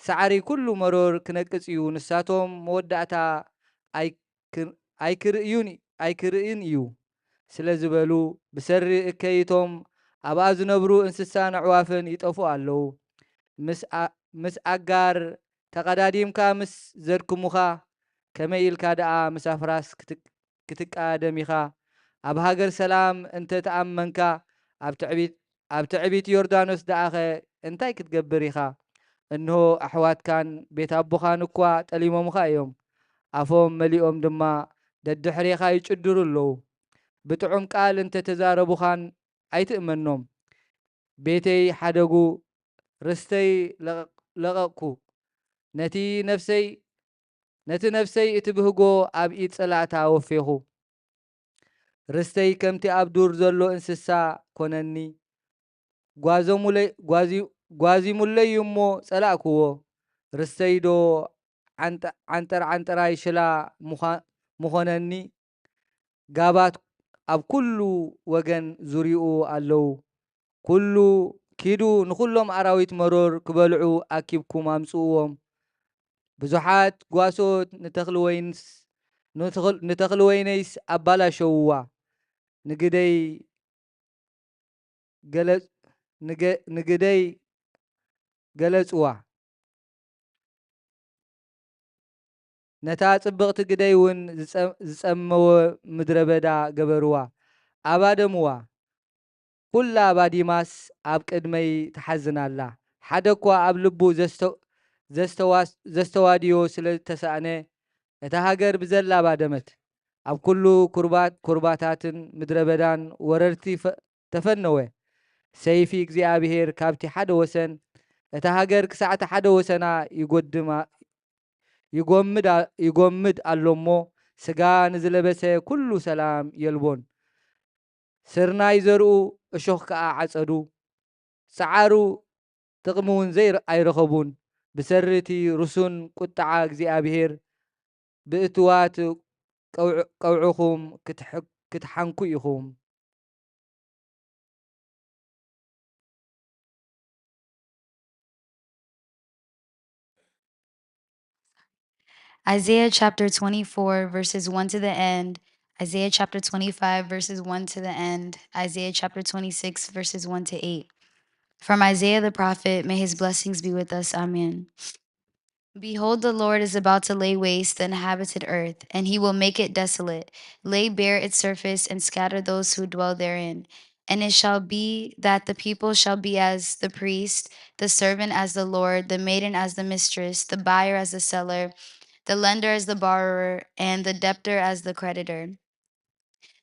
ሳዕሪ ኩሉ መሮር ክነቅጽ እዩ? ንሳቶም መወዳእታ ኣይክ-፣ ኣይክርእዩን፣ ኣይክርእይን እዩ ስለ ዝበሉ፣ ብሰሪ እከይ እቶም ኣብኣ ዝነብሩ እንስሳን ኣዕዋፍን ይጠፍኡ ኣለዉ። ምስ ኣ-፣ ምስ ኣጋር ተቐዳዲምካ ምስ ዘድክሙኻ፣ ከመይ ኢልካ ደኣ ምስ ኣፍራስ ክት-፣ ክትቃደም ኢኻ? ኣብ ሃገር ሰላም እንተ ተኣመንካ፣ ኣብ ትዕቢት፣ ኣብ ትዕቢት ዮርዳኖስ ደኣኸ እንታይ ክትገብር ኢኻ? እንሆ፣ ኣሕዋትካን ቤት ኣቦኻን እኳ ጠሊሞምኻ እዮም። ኣፎም መሊኦም ድማ ደድሕሬኻ ይጭድሩ ኣለዉ። ብጥዑም ቃል እንተ ተዛረቡኻን ኣይትእመኖም። ቤተይ ሓደጉ፣ ርስተይ ለቐ-፣ ለቐቕኩ። ነቲ ነፍሰይ፣ ነቲ ነፍሰይ እትብህጎ ኣብ ኢድ ጸላእታ ኣወፌኹ። ርስተይ ከምቲ ኣብ ዱር ዘሎ እንስሳ ኮነኒ። ጓዞሙለይ-፣ ጓዚ-፣ ጓዚሙለይ እሞ ጸላእክዎ። ርስተይዶ ዓንጠ-፣ ዓንጠር ዓንጠራይ ሽላ ምዃ-፣ ምኾነኒ? ጋባት ኣብ ኩሉ ወገን ዙርይኡ ኣለዉ። ኩሉ ኪዱ ንኹሎም ኣራዊት መሮር ክበልዑ ኣኪብኩም ኣምጽእዎም። ብዙሓት ጓሶት ንተኽሊ ወይንስ፣ ንተኽል-፣ ንተኽሊ ወይነይስ ኣባላሸውዋ። ንግደይ ገለ-፣ ንገ-፣ ንግደይ ገለጽዋ። ነታ ጽብቕቲ ግደይ እውን ዝጸ-፣ ዝጸመወ ምድረ በዳ ገበርዋ፣ ኣባደምዋ። ኩላ ባዲማስ ኣብ ቅድመይ ትሓዝን ኣላ። ሓደ እኳ ኣብ ልቡ ዘስተ-፣ ዘስተዋስ-፣ ዘስተዋድዮ ስለ እተሳእነ፣ እታ ሃገር ብዘላ ባደመት። ኣብ ኩሉ ኩርባት-፣ ኩርባታትን ምድረ በዳን ወረርቲ ፈ-፣ ተፈነወ። ሰይፊ እግዚኣብሄር ካብቲ ሓደ ወሰን እታ ሃገር ክሳዕቲ ሓደ ወሰና ይጎድማ-፣ ይጎምድ ኣ-፣ ይጎምድ ኣሎ እሞ፣ ስጋ ንዝለበሰ ኩሉ ሰላም የልቦን። ስርናይ ዘርኡ፣ እሾኽ ከኣ ዓጸዱ። ጸዓሩ ጥቕሚ እውን ዘይረ-፣ ኣይረኸቡን። ብሰሪ እቲ ርሱን ቁጥዓ እግዚኣብሄር ብእትዋት ቀውዕ-፣ ቀውዕኹም ክትሕ-፣ ክትሓንኩ ኢኹም። Isaiah chapter twenty-four, verses one to the end. Isaiah chapter twenty-five, verses one to the end. Isaiah chapter twenty-six, verses one to eight. From Isaiah the prophet, may his blessings be with us. Amen. Behold, the Lord is about to lay waste the inhabited earth, and he will make it desolate, lay bare its surface, and scatter those who dwell therein. And it shall be that the people shall be as the priest, the servant as the lord, the maiden as the mistress, the buyer as the seller, the lender as the borrower, and the debtor as the creditor.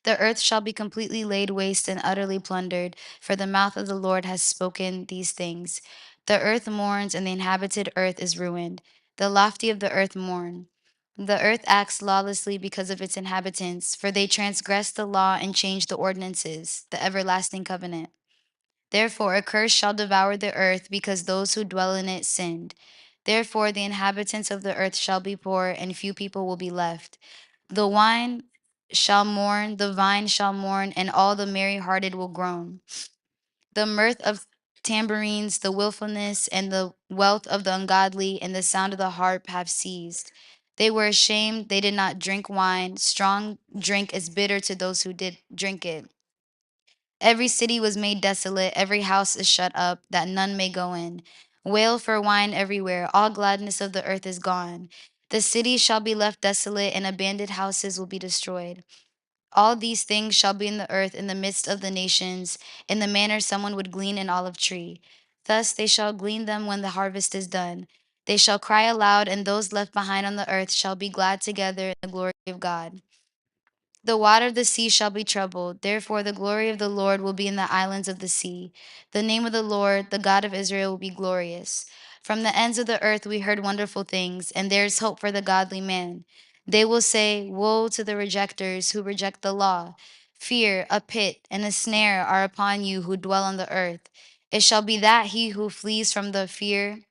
The earth shall be completely laid waste and utterly plundered, for the mouth of the Lord has spoken these things. The earth mourns, and the inhabited earth is ruined. The lofty of the earth mourn. The earth acts lawlessly because of its inhabitants, for they transgressed the law and changed the ordinances, the everlasting covenant. Therefore, a curse shall devour the earth, because those who dwell in it sinned. Therefore, the inhabitants of the earth shall be poor, and few people will be left. The wine shall mourn, the vine shall mourn, and all the merry-hearted will groan. The mirth of tambourines, the willfulness, and the wealth of the ungodly, and the sound of the harp have ceased. They were ashamed, they did not drink wine. Strong drink is bitter to those who did drink it. Every city was made desolate, every house is shut up, that none may go in. Wail for wine everywhere, all gladness of the earth is gone. The city shall be left desolate, and abandoned houses will be destroyed. All these things shall be in the earth, in the midst of the nations, in the manner someone would glean an olive tree. Thus they shall glean them when the harvest is done. They shall cry aloud, and those left behind on the earth shall be glad together in the glory of God. The water of the sea shall be troubled. Therefore, the glory of the Lord will be in the islands of the sea. The name of the Lord, the God of Israel, will be glorious. From the ends of the earth we heard wonderful things, and there is hope for the godly man. They will say, "Woe to the rejectors who reject the law! Fear, a pit, and a snare are upon you who dwell on the earth." It shall be that he who flees from the fear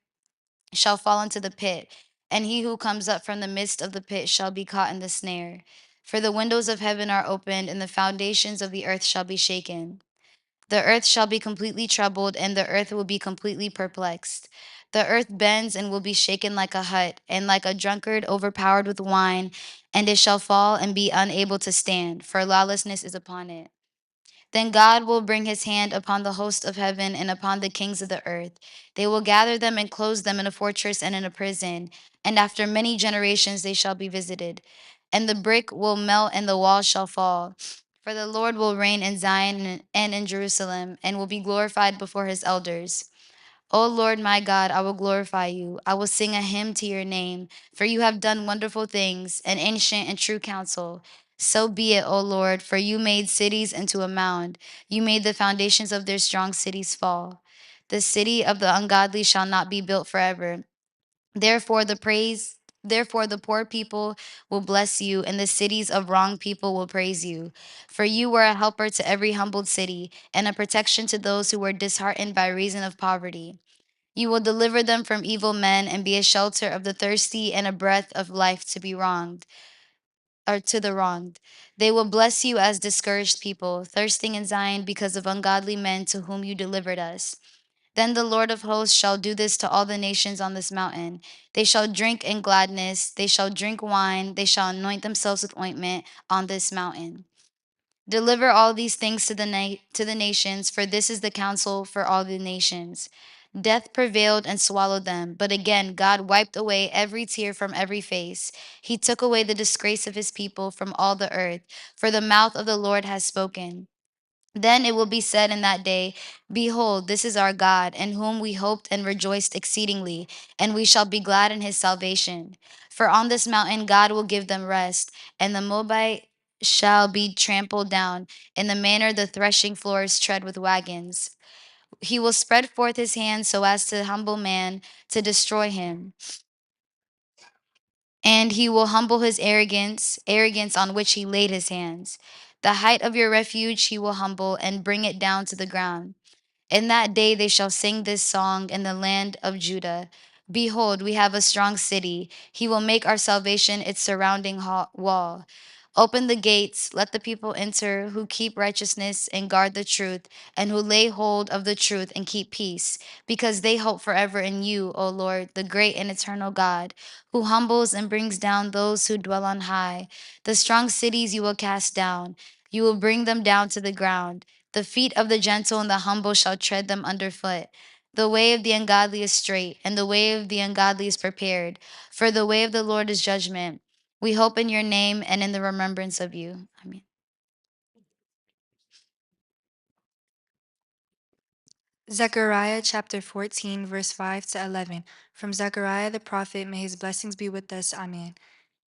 shall fall into the pit, and he who comes up from the midst of the pit shall be caught in the snare. For the windows of heaven are opened, and the foundations of the earth shall be shaken. The earth shall be completely troubled, and the earth will be completely perplexed. The earth bends and will be shaken like a hut, and like a drunkard overpowered with wine, and it shall fall and be unable to stand, for lawlessness is upon it. Then God will bring his hand upon the host of heaven and upon the kings of the earth. They will gather them and close them in a fortress and in a prison, and after many generations they shall be visited. And the brick will melt and the wall shall fall. For the Lord will reign in Zion and in Jerusalem, and will be glorified before his elders. O Lord my God, I will glorify you. I will sing a hymn to your name, for you have done wonderful things, an ancient and true counsel. So be it, O Lord, for you made cities into a mound. You made the foundations of their strong cities fall. The city of the ungodly shall not be built forever. Therefore the praise, therefore the poor people will bless you, and the cities of wrong people will praise you. For you were a helper to every humbled city, and a protection to those who were disheartened by reason of poverty. You will deliver them from evil men and be a shelter of the thirsty and a breath of life to be wronged, or to the wronged. They will bless you as discouraged people, thirsting in Zion because of ungodly men to whom you delivered us. Then the Lord of hosts shall do this to all the nations on this mountain. They shall drink in gladness, they shall drink wine, they shall anoint themselves with ointment on this mountain. Deliver all these things to the na-, to the nations, for this is the counsel for all the nations. Death prevailed and swallowed them, but again God wiped away every tear from every face. He took away the disgrace of his people from all the earth, for the mouth of the Lord has spoken. Then it will be said in that day, "Behold, this is our God, in whom we hoped and rejoiced exceedingly, and we shall be glad in his salvation." For on this mountain God will give them rest, and the Moabite shall be trampled down in the manner the threshing floors tread with wagons. He will spread forth his hand so as to humble man, to destroy him. And he will humble his arrogance, arrogance on which he laid his hands. The height of your refuge he will humble and bring it down to the ground. In that day they shall sing this song in the land of Judah. "Behold, we have a strong city. He will make our salvation its surrounding ha-, wall." Open the gates, let the people enter who keep righteousness and guard the truth, and who lay hold of the truth and keep peace, because they hope forever in you, O Lord, the great and eternal God, who humbles and brings down those who dwell on high. The strong cities you will cast down. You will bring them down to the ground. The feet of the gentle and the humble shall tread them underfoot. The way of the ungodly is straight, and the way of the ungodly is prepared. For the way of the Lord is judgment. We hope in your name and in the remembrance of you. Amen. Zechariah chapter fourteen, verse five to eleven. From Zechariah the prophet, may his blessings be with us. Amen.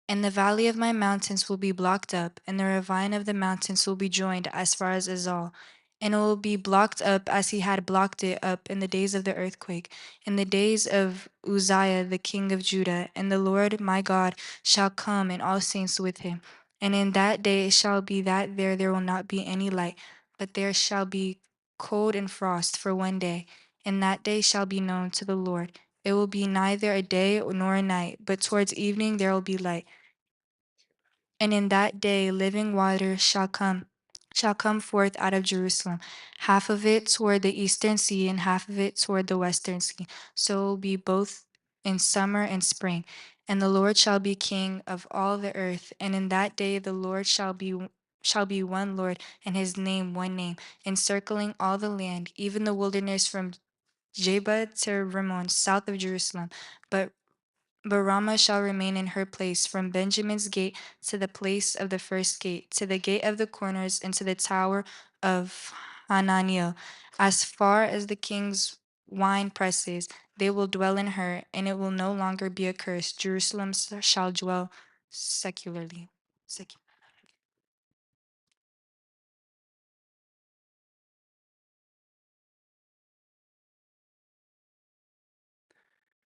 And the valley of my mountains will be blocked up, and the ravine of the mountains will be joined as far as Azal. And it will be blocked up as he had blocked it up in the days of the earthquake, in the days of Uzziah the king of Judah. And the Lord my God shall come, and all saints with him. And in that day it shall be that there, there will not be any light, but there shall be cold and frost for one day, and that day shall be known to the Lord. It will be neither a day nor a night, but towards evening there will be light. And in that day living water shall come, shall come forth out of Jerusalem, half of it toward the eastern sea and half of it toward the western sea. So it will be both in summer and spring. And the Lord shall be king of all the earth. And in that day the Lord shall be, shall be one Lord, and his name one name, encircling all the land, even the wilderness from Jeba to Rimmon, south of Jerusalem. But, but Ramah shall remain in her place, from Benjamin's gate to the place of the first gate, to the gate of the corners, and to the tower of Hananel, as far as the king's wine presses. They will dwell in her, and it will no longer be a curse. Jerusalem s-, shall dwell secularly. Secu-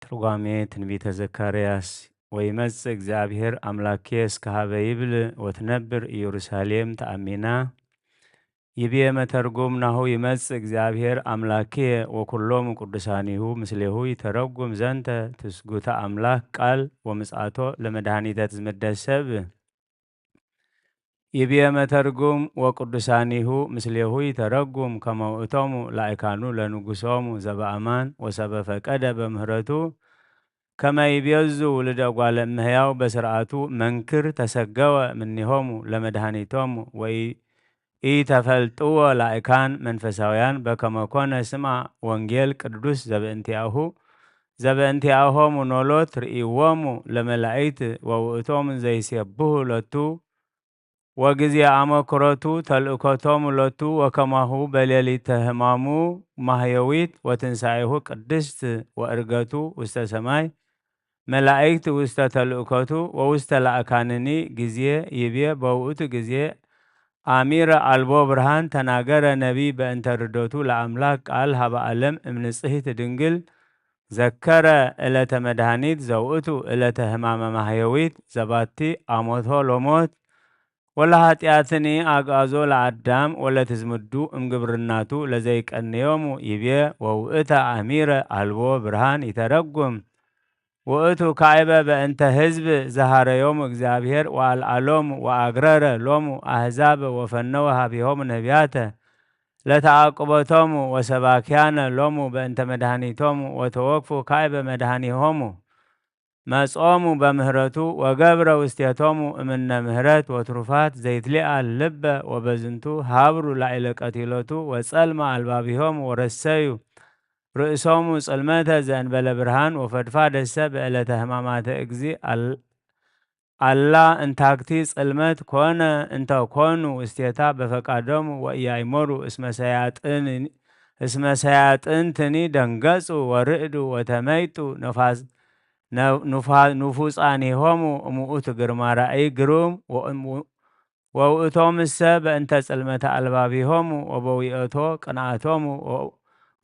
ትርጓሜ ትንቢተ ዘካርያስ። ወይመጽእ እግዚኣብሔር አምላክየ እስከ ሀበ ይብል ወትነብር ኢየሩሳሌም ተአሚና። ይቤ መተርጉም፣ ናሁ ይመጽእ እግዚኣብሔር አምላክየ ወኩሎሙ ቅዱሳኒሁ ምስሌሁ ይተረጉም ዘንተ ትስጉተ አምላክ ቃል ወምጽአቶ ለመድኃኒተ ትዝምደ ሰብ። ይቤ መተርጉም፣ ወቅዱሳኒሁ ምስሌሁ ይተረጉም ከመ ውእቶሙ ላእካኑ ለንጉሶሙ ዘበአማን ወሰበ ፈቀደ በምህረቱ፣ ከመ ይቤዙ ውሉደ እጓለ እመሕያው በስርዓቱ መንክር ተሰገወ እምኔሆሙ ለመድኃኒቶሙ ወኢ-፣ ኢተፈልጥዎ ላእካን መንፈሳውያን በከመ ኮነ ስምዐ ወንጌል ቅዱስ ዘበእንቲአሁ፣ ዘበእንቲአሆሙ ኖሎት ርእይዎሙ ለመላእክት ወውእቶሙ ዘይሴብሑ ሎቱ ወግዜ አመክሮቱ ተልእኮቶሙ ሎቱ ወከማሁ በሌሊተ ህማሙ ማህየዊት ወትንሳኤሁ ቅድስት ወእርገቱ ውስተ ሰማይ መላእክት ውስተ ተልእኮቱ ወውስተ ላእካንኒ ግዜ ይቤ በውእቱ ግዜ አሚረ አልቦ ብርሃን ተናገረ ነቢይ በእንተ ርደቱ ለአምላክ ቃል ሀበ አለም እምንጽሕት ድንግል ዘከረ እለተ መድኃኒት ዘውእቱ እለተ ህማመ ማህየዊት ዘባቲ አሞቶ ሎሞት ወለሃጢአትኒ አግአዞ ለአዳም ወለትዝምዱ እምግብርናቱ ለዘይቀንዮሙ ይቤ ወውእተ አሚረ አልቦ ብርሃን ይተረጉም። ውእቱ ካዕበ በእንተ ህዝብ ዘሃረዮሙ እግዚኣብሔር ወአልዓሎሙ ወአግረረ ሎሙ አሕዛብ ወፈነወ ሀቤሆሙ ነቢያተ ለተአቅቦቶሙ ወሰባክያነ ሎሙ በእንተ መድኃኒቶሙ ወተወክፉ ካዕበ መድኃኒሆሙ መጾሙ በምህረቱ ወገብረ ውስቴቶሙ እምነ ምህረት ወትሩፋት ዘይትሊአል ልበ ወበዝንቱ ሀብሩ ላዕለ ቀቲሎቱ ወጸልመ አልባቢሆሙ ወረሰዩ ርእሶሙ ጽልመተ ዘእንበለ ብርሃን ወፈድፋደሰ በእለተ ህማማተ እግዚእ አል-፣ አላ እንታክቲ ጽልመት ኮነ እንተ ኮኑ ውስቴታ በፈቃዶሙ ወኢያእመሩ እስመ ሰያጥን-፣ እስመ ሰያጥንትኒ ደንገጹ ወርዕዱ ወተመይጡ ነፋስ-፣ ነ-፣ ኑፋ-፣ ኑፉጻኒሆሙ እምውእቱ ግርማ ራእይ ግሩም ወእም-፣ ወውእቶምሰ በእንተ ጽልመተ አልባቢሆሙ ወበዊኦቶ ቅንአቶሙ ወ-፣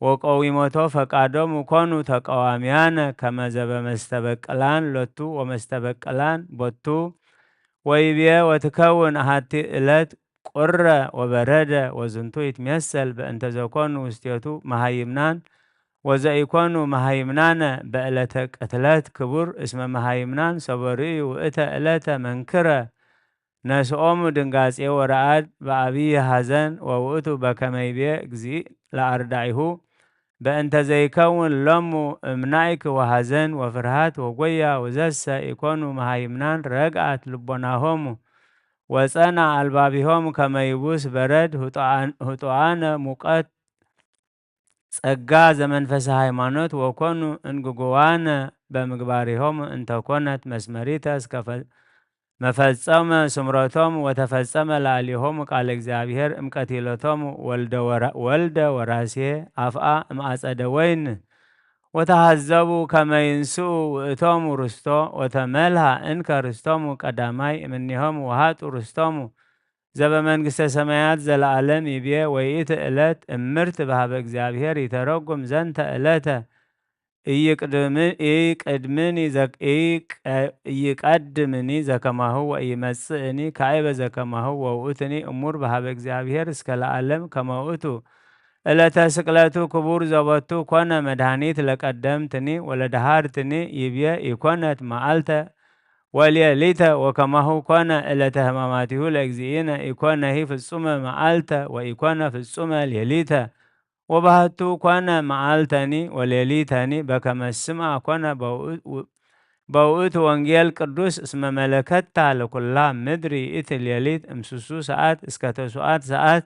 ወቀዊሞቶ ፈቃዶሙ ኮኑ ተቀዋሚያነ ከመ ዘበመስተበቅላን ሎቱ ወመስተበቅላን ቦቱ። ወይቤ ወትከውን አሐቲ እለት ቁረ ወበረደ ወዝንቱ ይትሜሰል በእንተ ዘኮኑ ውስቴቱ መሃይምናን ወዘኢኮኑ መሃይምናነ በእለተ ቅትለት ክቡር እስመ መሃይምናን ሰበ ርእዩ ውእተ እለተ መንክረ ነስኦሙ ድንጋጼ ወረዓድ በአብይ ሐዘን ወውእቱ በከመ ይቤ እግዚእ ለአርዳኢሁ በእንተ ዘይከውን ሎሙ እምናእክ ወሐዘን ወፍርሃት ወጎያ ወዘሰ ኢኮኑ መሃይምናን ረግአት ልቦናሆሙ ወጸንዐ አልባቢሆሙ ከመ ይቡስ በረድ ህጡአን-፣ ህጡአነ ሙቀት ጸጋ ዘመንፈስ ሃይማኖት ወኮኑ እንጉጉዋነ በምግባሪሆሙ እንተ ኮነት መስመሪተ እስከ ፈ-፣ መፈጸመ ስምረቶም ወተፈጸመ ለአሊሆሙ ቃለ እግዚአብሔር እምቀቲለቶም ወልደ ወራ-፣ ወልደ ወራስየ አፍአ እምአጸደ ወይን ወተሃዘቡ ከመ ይንስኡ ውእቶሙ ርስቶ ወተመልሃ እንከ ርስቶሙ ቀዳማይ እምኔሆሙ ወሃጡ ርስቶሙ ዘበመንግስተ ሰማያት ዘለዓለም ይቤ ወይእቲ እለት እምርት በሀበ እግዚአብሔር ይተረጉም ዘንተ እለተ ኢይቅድም-፣ ኢይቅድምኒ ዘ-፣ ኢይቀ-፣ ኢይቀድምኒ ዘከማሁ ወኢይመጽእኒ ካዕበ ዘከማሁ ወውእቱኒ እሙር በሀበ እግዚአብሔር እስከ ለዓለም ከመ ውእቱ። እለተ ስቅለቱ ክቡር ዘቦቱ ኮነ መድኃኒት ለቀደምትኒ ወለደሃርትኒ ይብየ ኢኮነት መዓልተ ወሌሊተ ወከማሁ ኮነ እለተ ህማማቲሁ ለእግዚእነ ኢኮነሂ ፍጹመ መዓልተ ወኢኮነ ፍጹመ ሌሊተ። ወበህቱ ኮነ መዓልተኒ ወሌሊተኒ በከመ ስምዐ ኮነ በውእ-፣ በውእቱ ወንጌል ቅዱስ እስመ መለከታ ለኩላ ምድር ይእቲ ሌሊት እምስሱ ሰዓት እስከ ተሱዓት ሰዓት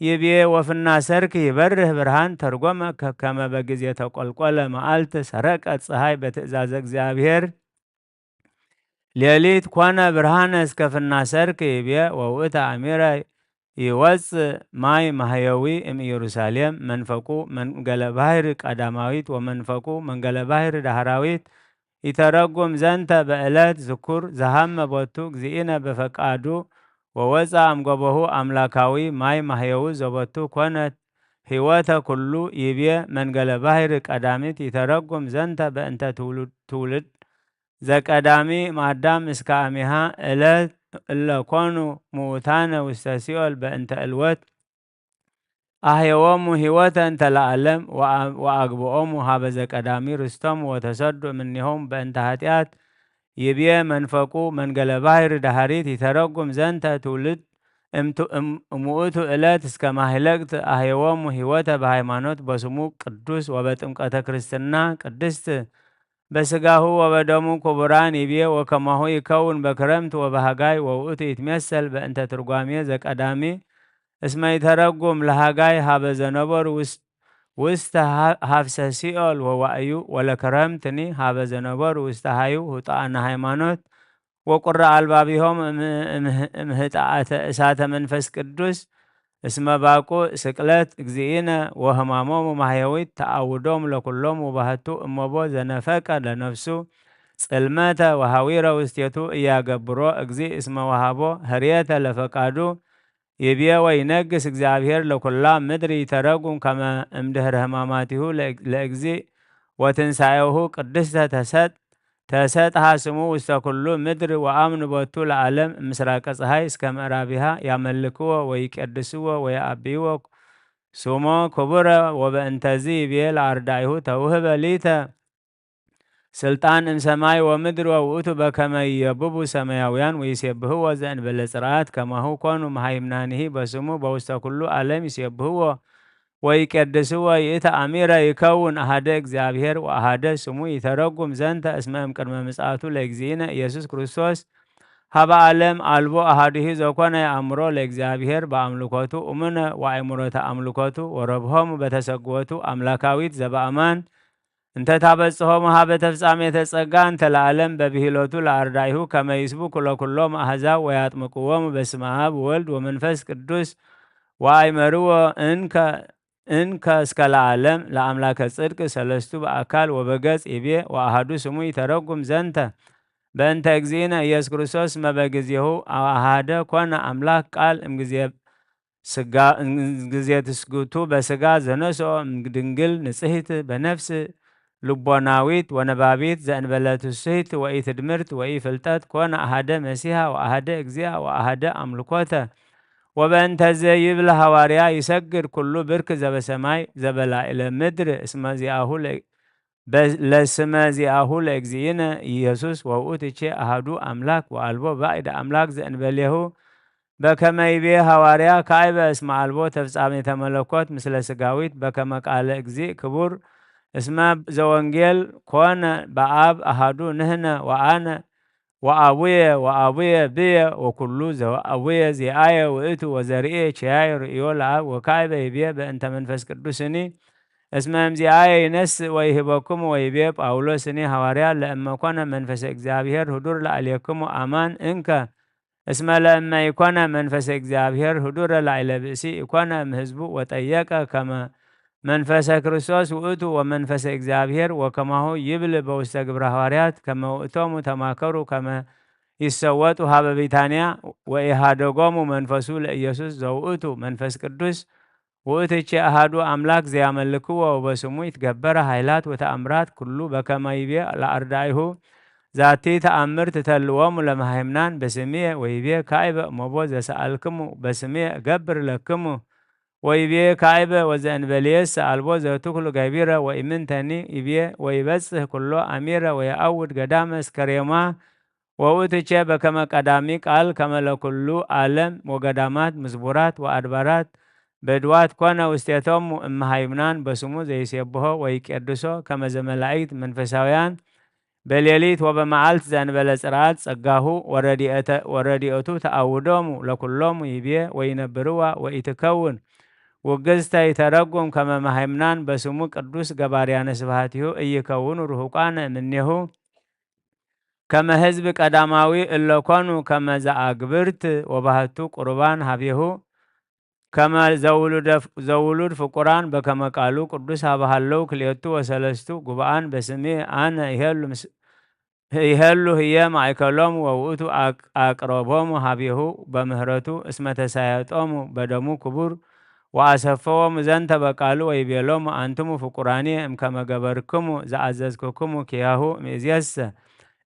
ይቤ ወፍና ሰርክ ይበርህ ብርሃን ተርጎመ ከ-፣ ከመ በጊዜ ተቆልቆለ መዓልት ሰረቀት ፀሐይ በትእዛዘ እግዚአብሔር ሌሊት ኮነ ብርሃነ እስከ ፍና ሰርክ ይቤ ወውእተ አሚረ ይወፅእ ማይ ማህየዊ እምኢየሩሳሌም መንፈቁ መንገለ ባሕር ቀዳማዊት ወመንፈቁ መንገለ ባሕር ዳህራዊት ይተረጉም ዘንተ በእለት ዝኩር ዘሃመ ቦቱ እግዚእነ በፈቃዱ ወወፅአ እምገቦሁ አምላካዊ ማይ ማህየዊ ዘቦቱ ኮነት ህይወተ ኩሉ ይቤ መንገለ ባሕር ቀዳሚት ይተረጉም ዘንተ በእንተ ትውልድ፣ ትውልድ ዘቀዳሚ እምአዳም እስከ አሚሃ እለ፣ እለ ኮኑ ምውታነ ውስተ ሲኦል በእንተ እልወት አህየዎሙ ህይወተ እንተ ለዓለም ወአ-፣ ወአግብኦሙ ሀበ ዘቀዳሚ ርስቶም ወተሰዱ እምኔሆሙ በእንተ ኃጢአት ይብዬ መንፈቁ መንገለ ባሕር ዳህሪት ይተረጉም ዘንተ ትውልድ እምቱ-፣ እም-፣ እምውእቱ እለት እስከ ማህለቅት አህየዎሙ ህይወተ በሃይማኖት በስሙ ቅዱስ ወበጥምቀተ ክርስትና ቅድስት በስጋሁ ወበደሙ ክቡራን ይቤ ወከማሁ ይከውን በክረምት ወበሃጋይ ወውእቱ ይትሜሰል በእንተ ትርጓሜ ዘቀዳሚ እስመ ይተረጉም ለሃጋይ ሀበ ዘነበሩ ውስ-፣ ውስተ ሀ-፣ ሀፍሰ ሲኦል ወዋእዩ ወለክረምትኒ ሀበ ዘነበሩ ውስተ ሃዩ ሁጣአነ ሃይማኖት ወቁራ አልባቢሆም እም-፣ እም-፣ እምህጣአተ እሳተ መንፈስ ቅዱስ እስመ ባቁ ስቅለት እግዚእነ ወህማሞሙ ማህየዊት ተአውዶም ለኩሎም ውባህቱ እመቦ ዘነፈቀ ለነፍሱ ጽልመተ ወሃዊረ ውስቴቱ እያገብሮ እግዚእ እስመ ወሃቦ ህርየተ ለፈቃዱ ይብዬ ወይነግስ እግዚአብሔር ለኩላ ምድር ይተረጉም ከመ እምድህረ ህማማቲሁ ለእግ-፣ ለእግዚእ ወትንሳኤሁ ቅድስተ ተሰጥ-፣ ተሰጥሃ ስሙ ውስተ ኩሉ ምድር ወአምኑ ቦቱ ለዓለም እምስራቀ ፀሐይ እስከ ምዕራቢሃ ያመልክዎ ወይቄድስዎ ወየአብይዎ ስሞ ክቡረ ወበእንተዚ ይብዬ ለአርዳኢሁ ተውህበ ሊተ ስልጣን እምሰማይ ወምድር ወውእቱ በከመ ይየብቡ ሰማያውያን ወይሴብህዎ ዘእንበለ ጽርዓት ከማሁ ኮኑ መሃይምናኒሂ በስሙ በውስተ ኩሉ ዓለም ይሴብህዎ ወይቄድስዎ ይእተ አሚረ ይከውን አሃደ እግዚአብሔር ወአሃደ ስሙ ይተረጉም ዘንተ እስመ እምቅድመ ምጽአቱ ለእግዚእነ ኢየሱስ ክርስቶስ ሀበ ዓለም አልቦ አሃዱሂ ዘኮነ የአምሮ ለእግዚአብሔር በአምልኮቱ እሙነ ወአእምሮተ አምልኮቱ ወረብሆሙ በተሰግወቱ አምላካዊት ዘበአማን እንተ ታበጽሖሙ ሀበ ተፍጻሜተ ጸጋ እንተ ለዓለም በብሂሎቱ ለአርዳኢሁ ከመ ይስብኩ ለኩሎም አሕዛብ ወያጥምቅዎሙ በስመ አብ ወወልድ ወመንፈስ ቅዱስ ወአእመርዎ እንከ፣ እንከ እስከ ለዓለም ለአምላከ ጽድቅ ሰለስቱ በአካል ወበገጽ ይቤ ወአሐዱ ስሙ ይተረጉም ዘንተ በእንተ እግዚእነ ኢየሱስ ክርስቶስ እመ በጊዜሁ አሐደ ኮነ አምላክ ቃል እምጊዜ ስጋ፣ እም-፣ ጊዜ ትስግቱ በስጋ ዘነስኦ እምድንግል ንጽሕት በነፍስ ልቦናዊት ወነባቢት ዘእንበለ ትስሕት ወኢትድምርት ወኢፍልጠት ኮነ አሐደ መሲሐ ወአሐደ እግዚአ ወአሐደ አምልኮተ። ወበእንተዘ ይብል ሐዋርያ ይሰግድ ኩሉ ብርክ ዘበሰማይ ዘበላዕለ ምድር እስመ ዚአሁ ለ-፣ በ-፣ ለስመ ዚአሁ ለእግዚእነ ኢየሱስ ወውእቱ ቼ አሐዱ አምላክ ወአልቦ ባዕድ አምላክ ዘእንበሌሁ በከመ ይቤ ሐዋርያ ካዕበ እስመ አልቦ ተፍጻሜተ መለኮት ምስለ ስጋዊት በከመ ቃለ እግዚእ ክቡር እስመ ዘወንጌል ኮነ በአብ አሐዱ ንሕነ ወአነ ወአቡየ ወአቡየ ብየ ወኩሉ ዘወአቡየ ዚአየ ውእቱ ወዘርእየ ቼያየ ርእዮ ለአብ ወካዕበ ይቤ በእንተ መንፈስ ቅዱስኒ እስመ እምዚአየ ይነስእ ወይህበክሙ ወይቤ ጳውሎስ እኒ ሐዋርያ፣ ለእመ ኮነ መንፈሰ እግዚኣብሔር ህዱር ለአሌክሙ አማን እንከ። እስመ ለእመ ኢኮነ መንፈሰ እግዚኣብሔር ህዱረ ላዕለ ብእሲ ኢኮነ እምህዝቡ ወጠየቀ ከመ መንፈሰ ክርስቶስ ውእቱ ወመንፈሰ እግዚኣብሔር ወከማሁ ይብል በውስተ ግብረ ሐዋርያት ከመ ውእቶሙ ተማከሩ ከመ ይሰወጡ ሀበ ቢታንያ ወኢሃደጎሙ መንፈሱ ለኢየሱስ ዘውእቱ መንፈስ ቅዱስ ውእትቼ አሃዱ አምላክ ዘያመልክዎ ወበስሙ ይትገበረ ኃይላት ወተአምራት ኩሉ በከመ ይቤ ለአርዳኢሁ። ዛቲ ተአምር ትተልዎሙ ለመሃይምናን በስምየ ወይቤ ካዕበ እሞቦ ዘሰአልክሙ በስምየ እገብር ለክሙ ወይቤ ካዕበ ወዘእንበሌሰ አልቦ ዘትኩል ገቢረ ወኢምንተኒ ይቤ ወይበጽሕ ኩሎ አሚረ ወየአውድ ገዳመ እስከ ሬማ ወውእትቼ በከመ ቀዳሚ ቃል ከመ ለኩሉ ዓለም ወገዳማት ምስቡራት ወአድባራት በድዋት ኮነ ውስቴቶሙ እመ ሃይምናን በስሙ ዘይሴብሖ ወይቄድሶ ከመ ዘመላእክት መንፈሳውያን በሌሊት ወበመዓልት ዘእንበለ ጽርዓት ጸጋሁ ወረድኤተ-፣ ወረድኤቱ ተአውዶሙ ለኩሎሙ ይቤ ወይነብርዋ ወኢትከውን ውግዝተ ይተረጉም ከመ መሃይምናን በስሙ ቅዱስ ገባርያነ ስብሐቲሁ ኢይከውኑ ርሁቃነ እምኔሁ ከመ ሕዝብ ቀዳማዊ እለ ኮኑ ከመ ዘአግብርት ወባህቱ ቁርባን ሀቤሁ ከመ ዘውሉደ-፣ ዘውሉድ ፍቁራን በከመ ቃሉ ቅዱስ ሀበ ሀለው ክልኤቱ ወሰለስቱ ጉባአን በስሜ አነ ይሄሉ ምስ-፣ ይሄሉ ህዬ ማእከሎሙ ወውእቱ አቅ-፣ አቅረቦሙ ሀቤሁ በምህረቱ እስመ ተሳየጦሙ በደሙ ክቡር ወአሰፈዎሙ ዘንተ በቃሉ ወይቤሎሙ አንትሙ ፍቁራንየ እምከመ ገበርክሙ ዘአዘዝኩክሙ ኪያሁ እምይእዜሰ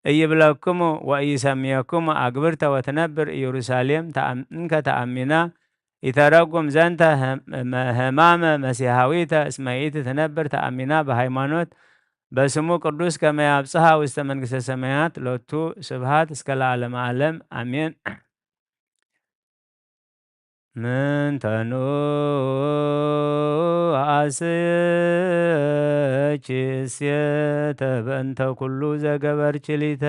ኢይብለክሙ ወኢይሰምየክሙ አግብርተ ወትነብር ኢየሩሳሌም ተአም-፣ እንከ ተአሚና ኢተረጉም ዘንተ ህም-፣ ህማመ መሲሐዊተ እስመ ይእቲ ትነብር ተአሚና በሃይማኖት በስሙ ቅዱስ ከመ ያብጽሐ ውስተ መንግስተ ሰማያት ሎቱ ስብሐት እስከ ለዓለመ ዓለም አሜን። ምንተኑ አስእኪ እሴተ በእንተ ኩሉ ዘገበርኪ ሊተ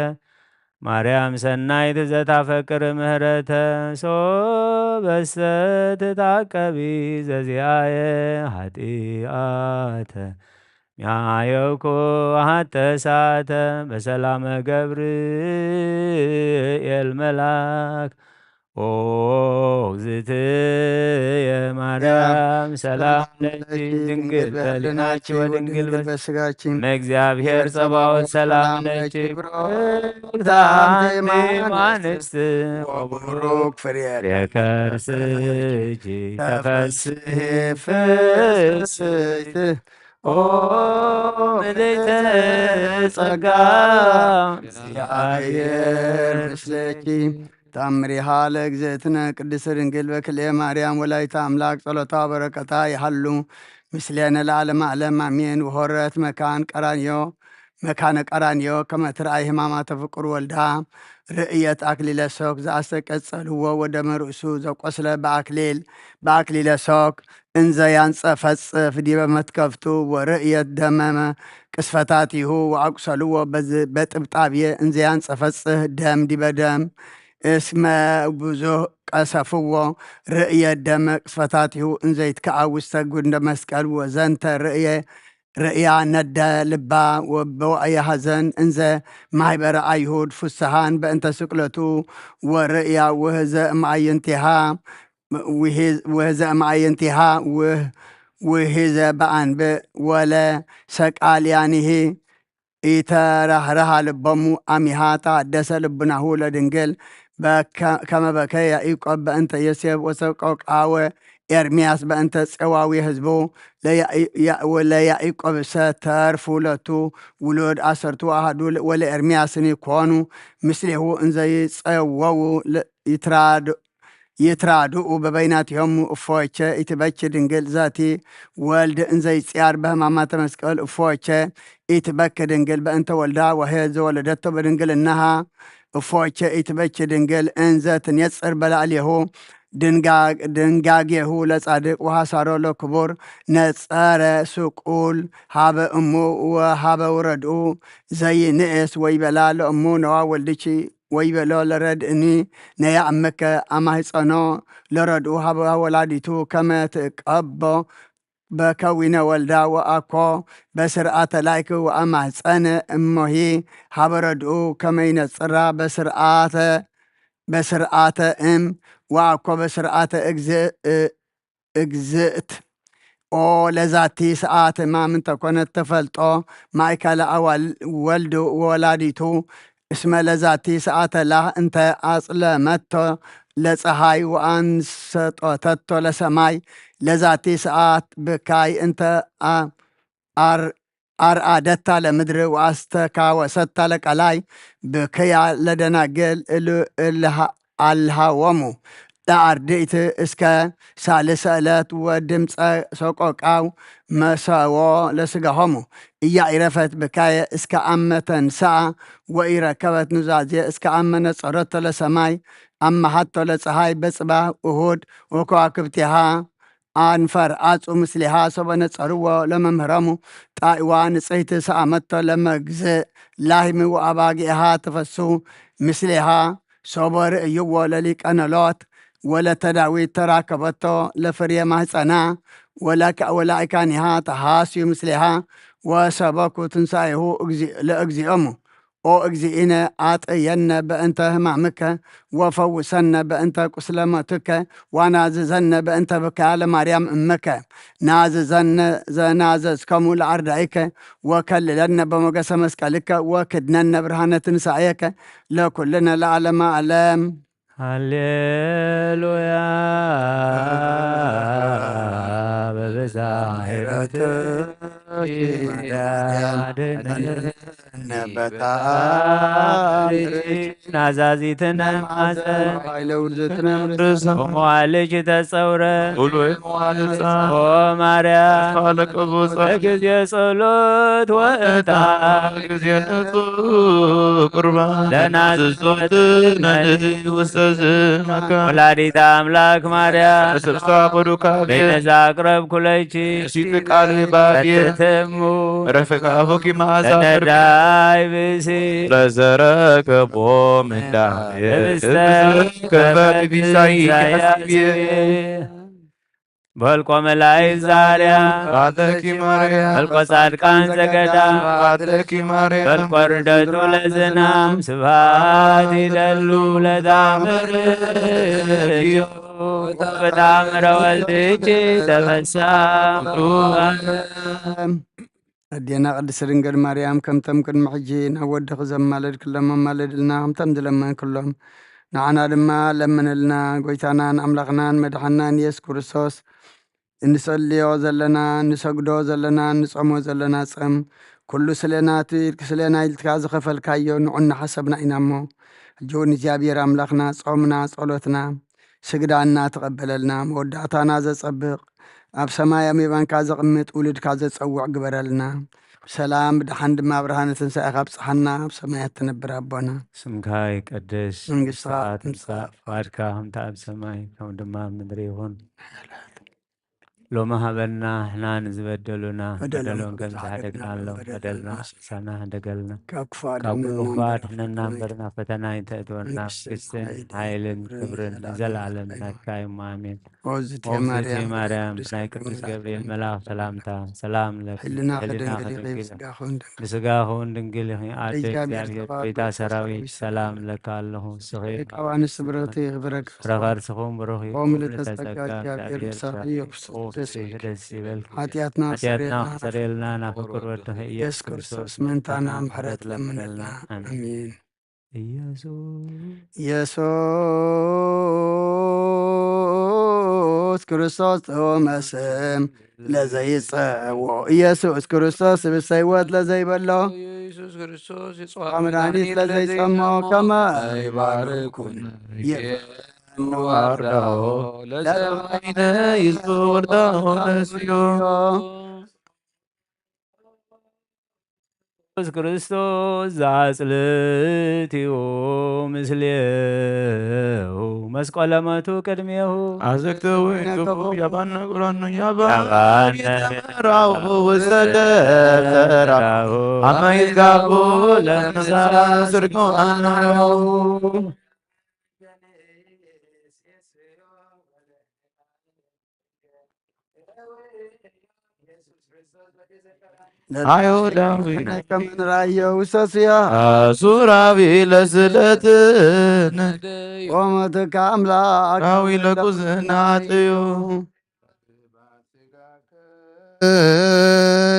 ማርያም ሰናይት ዘታፈቅር ምህረተ ሶበሰ ትታቀቢ ዘዚአየ ኃጢአተ ሚያየኩ ሀተሳተ በሰላመ ገብርኤል መልአክ ኦ እግዝእትየ ማርያም ሰላም ለኪ ድንግል በህሊናኪ ወድንግል በስጋኪ እመእግዚአብሔር ጸባኦት ሰላም ለኪ ብሩክት አንቲ እምአንስት ወቡሩክ ፍሬ ከርስኪ ተፈስሒ ፍስሕት ኦ ምልዕተ ጸጋ እግዚአብሔር ምስሌኪ። ተአምሪሃ ለእግዝእትነ ቅድስት ድንግል በክልኤ ማርያም ወላዲተ አምላክ ጸሎታ በረከታ ይሃሉ ምስሌነ ለዓለመ ዓለም አሜን። ወሆረት መካን ቀራንዮ መካነ ቀራንዮ ከመ ትርአይ ህማማተ ፍቁር ወልዳ ርእየት አክሊለ ሶክ ዘአስተቀጸልዎ ወደመ ርእሱ ዘቆስለ በአክሊል በአክሊለ ሶክ እንዘ ያንጸፈጽፍ ዲበ መትከፍቱ ወርእየት ደመ ቅስፈታቲሁ ወአቁሰልዎ በዝ-፣ በጥብጣብየ እንዘ ያንጸፈጽፍ ደም ዲበ ደም እስመ ብዙህ ቀሰፍዎ ርእየት ደመ ቅስፈታቲሁ እንዘ ይትከአ ውስተ ጉንደ መስቀል ወዘንተ ርእየ ርእያ ነደ ልባ ወበወዕየ ሐዘን እንዘ ማህበረ አይሁድ ፍስሃን በእንተ ስቅለቱ ወርእያ ውህዘ እምአይንቲሃ ውህዝ-፣ ውህዘ እምአይንቲሃ ውህ-፣ ውህዘ በአንብዕ ወለ ሰቃልያኒሂ ኢተራህረሃ ልቦሙ አሚሃ ተአደሰ ልቡናሁ ለድንግል በከ-፣ ከመ በከየ ያኢቆብ በእንተ ዮሴፍ ወሰቆቃወ ኤርምያስ በእንተ ጼዋዊ ህዝቡ ለያኢ-፣ ያ-፣ ወለያኢቆብሰ ተርፉ ለቱ ውሉድ አሰርቱ አሐዱ ወለኤርምያስኒ ኮኑ ምስሌሁ እንዘ ይጼወው ለ-፣ ይትራድ-፣ ይትራድኡ በበይናቲሆሙ እፎቼ ኢትበኪ ድንግል ዛቲ ወልድ እንዘ ይጽያር በህማማተ መስቀል እፎቼ ኢትበኪ ድንግል በእንተ ወልዳ ወሄ ዘወለደቶ በድንግልናሃ እፎቼ ኢትበኪ ድንግል እንዘ ትኔጽር በላዕሌሁ ድንጋ-፣ ድንጋጌሁ ለጻድቅ ወሐሳሮ ለክቡር ነጸረ ስቁል ሀበ እሙ ወሀበ ወረድኡ ዘይንእስ ወይቤላ ለእሙ ነዋ ወልድኪ ወይቤሎ ለረድእኒ ነያ እምከ አማህጸኖ ለረድኡ ሀበ ወላዲቱ ከመ ትቀቦ በከዊነ ወልዳ ወአኮ በስርዓተ ላይክ ወአማህጸነ እሞሂ ሀበ ረድኡ ከመ ይነጽራ በስርዓተ፣ በስርዓተ እም ወአኮ በስርዓተ እግዝእ-፣ እግዝእት። ኦ ለዛቲ ሰዓት ማም እንተ ኮነት ተፈልጦ ማእከለ አዋል ወልድ ወወላዲቱ። እስመ ለዛቲ ሰዓተ ላህ እንተ አጽለመቶ ለፀሐይ ወአንሰጦተቶ ለሰማይ። ለዛቲ ሰዓት ብካይ እንተ አ-፣ አር-፣ አርአደታ ለምድር ወአስተካወሰታ ለቀላይ። ብክያ ለደናግል እሉ እልሃ-፣ አልሃወሙ ለአርድእት እስከ ሳልሰ ዕለት ወድምፀ ሰቆቃው መሰዎ ለስጋሆሙ። እያኢረፈት ብካየ እስከ አመ ተንሰአ ወኢረከበት ኑዛዜ እስከ አመ ነጸረቶ ለሰማይ። አመሃቶ ለፀሐይ በጽባህ እሁድ ወከዋክብቲሃ አንፈር አጹ ምስሌሃ ሶበ ነጸርዎ ለመምህረሙ። ጣኢዋ ንጽሕት ሰአመቶ ለመግዝእ ላህም ወአባጊእሃ ተፈሱ ምስሌሃ ሶበ ርእይዎ ለሊቀ ኖሎት። ወለተ ዳዊት ተራከበቶ ለፍሬ ማህጸና። ወለከ-፣ ወላእካኒሃ ተሃስዩ ምስሌሃ ወሰበኩ ትንሳኤሁ እግዚ-፣ ለእግዚኦሙ። ኦ እግዚእነ፣ አጥየነ በእንተ ህማምከ፣ ወፈውሰነ በእንተ ቁስለ ሞትከ፣ ወናዝዘነ በእንተ ብካያ ለማርያም እምከ። ናዝዘነ ዘናዘዝከሙ ለአርዳኢከ፣ ወከልለነ በሞገሰ መስቀልከ፣ ወክድነነ ብርሃነ ትንሳኤከ፣ ለኩልነ ለዓለመ ዓለም። ሃሌሉያ። በብዝኃ ምሕረትኪ ማርያም አድኅነነ። በተአምርኪ ናዛዚትነ ማዘ ኃይለ ውርዝትነ ርእሰ ወመዋልጅ ተጸውረ። ሁሉ የመዋልጻ ኦ ማርያም ቃለ ቅቡጸ ጊዜ ጸሎት ወዕጣን ጊዜ ንጹሕ ቁርባን ለናዝዞት ለናዝዞት ነኒ ውስተ ዝመካ። ወላዲተ አምላክ ማርያም ስብሳ በዱካቤ በይነዛ አቅረብ ኩለቺ ሲት ቃል ባቤ ተትሙ ረፈቃ ሆኪ ማዛ ለነዳይ ብሲ ለዘረከቦ ምንዳ ህብስተ ከፈ ቢሳይ ያስቤ። በልቆ መላእክት ዛሪያ ባተኪ ማርያም በልቆ ጻድቃን ዘገዳ ባተኪ ማርያም በልቆ ርደቱ ለዝናም ስብሐት ይደሉ ለታምር በታምረ ወልድኪ ተፈሳ። አዴና ቅድስት ድንግል ማርያም፣ ከም ተም ቅድሚ ሕጂ ናብ ወድኺ ዘማለድክሎም ኣማልድልና፣ ከም ተም ዝለመንክሎም ንዓና ድማ ለምንልና። ጎይታናን ኣምላኽናን መድሓናን ኢየሱስ ክርስቶስ፣ እንጸልዮ ዘለና፣ እንሰግዶ ዘለና፣ እንጸሞ ዘለና ጸም፣ ኩሉ ስለ ናቱ ኢልክ፣ ስለ ናይ ኢልትካ ዝኸፈልካዮ ንዑ እናሓሰብና ኢና እሞ፣ ሕጂ እውን እግዚኣብሔር ኣምላኽና ጾምና፣ ጸሎትና፣ ስግዳና ተቐበለልና። መወዳእታና ዘጸብቕ፣ ኣብ ሰማይ ኣሜባንካ ዘቕምጥ፣ ውሉድካ ዘጸውዕ ግበረልና። ብሰላም ብደሓን ድማ ብርሃነ ትንሳኤኻ ኣብጽሓና፣ ኣብ ሰማያት ትነብር ኣቦና። ስምካ ይቀደስ፣ መንግስትኻ መንግስትኻ ትምጻእ፣ ትምጻእ፣ ፍቃድካ ከምቲ ኣብ ሰማይ ከም ድማ ኣብ ምድሪ ይኹን። ሎሚ ሀበና ንሕና ንዝበደሉና በደሎም በደሎም ከም ከም ዝሓደግናሎም ዝሓደግናሎም በደልና በደልና ንስሳና ሕደገልና። ካብ ክፉእ ካብ ኣድሕነና ክፉእ እምበር ኣድሕነና እምበር ናብ ፈተና ኣይተእትወና። መንግስትን መንግስትን ሓይልን ሓይልን ክብርን ክብርን ንዘለዓለም ንዘለዓለም ናትካ እዩ። ኣሜን። ኦዝቴ ኦዝቴ ማርያም፣ ማርያም፣ ቅድስት ናይ ቅዱስ ገብርኤል ገብርኤል መልኣክ ሰላምታ፣ ሰላም ለኪ፣ ህሊናኺ ህሊናኺ ድንግል ኢኺ፣ ድንግል ኢኺ፣ ስጋኺ እውን ድንግል ኢኺ። ኣደ ኣደ እግዚኣብሔር እግዚኣብሔር፣ ተባረኪ፣ ቤታ ሰራዊት፣ ሰላም ለኪ ኣለኹ። ንስኺ ካብ ኣንስቲ ብርኽቲ ኢኺ፣ ፍረ ከርስኺ ፍረ ከርስኺ እውን ብሩኽ እዩ። ኦ ምልዕተ ጸጋ፣ ጸጋ፣ እግዚኣብሔር ምሳኺ እዩ። ኦ ፍስሕቲ ደስ ይበልኪ። ሓጢኣትና ሓጢኣትና ኣስተሰርየልና፣ ኣስተሰርየልና፣ ናብ ፍቁር ወድኺ ኢየሱስ ኢየሱስ ክርስቶስ ክርስቶስ ምእንታና ምሕረት ምሕረት ለምነልና። ለምነልና። ኣሜን። ኣሜን። ኢየሱስ ኢየሱስ ክርስቶስ ጥዑመ ስም ለዘይጸውዖ፣ ኢየሱስ ክርስቶስ ስብስተ ሕይወት ለዘይበሎ፣ ኢየሱስ ክርስቶስ የጽዋ መድኃኒት መድኃኒት ለዘይጸሞ ለዘይጸሞ ከመ ይባርኩነ ይባርኩነ ይባርካዎ ለዘባይነ ይዞ ወርዳሆ ነስዮ። ኢየሱስ ክርስቶስ ዘአጽልእትዮ ምስሌሁ መስቀለ ሞቱ ቅድሜሁ። አዘክተ ወይንቱ ያባነ ቁራኑ ያባነ ያባነ ተራሁ ወሰደ ተራሁ አመ ይትጋቡ ለምሳ ስርቆ አናሁ። አይሁዳዊ ከመንራዮ ውሰስያ አሱራዊ ለስለትን ወመትከ አምላክ አዊ ለጉዝና ጥዩ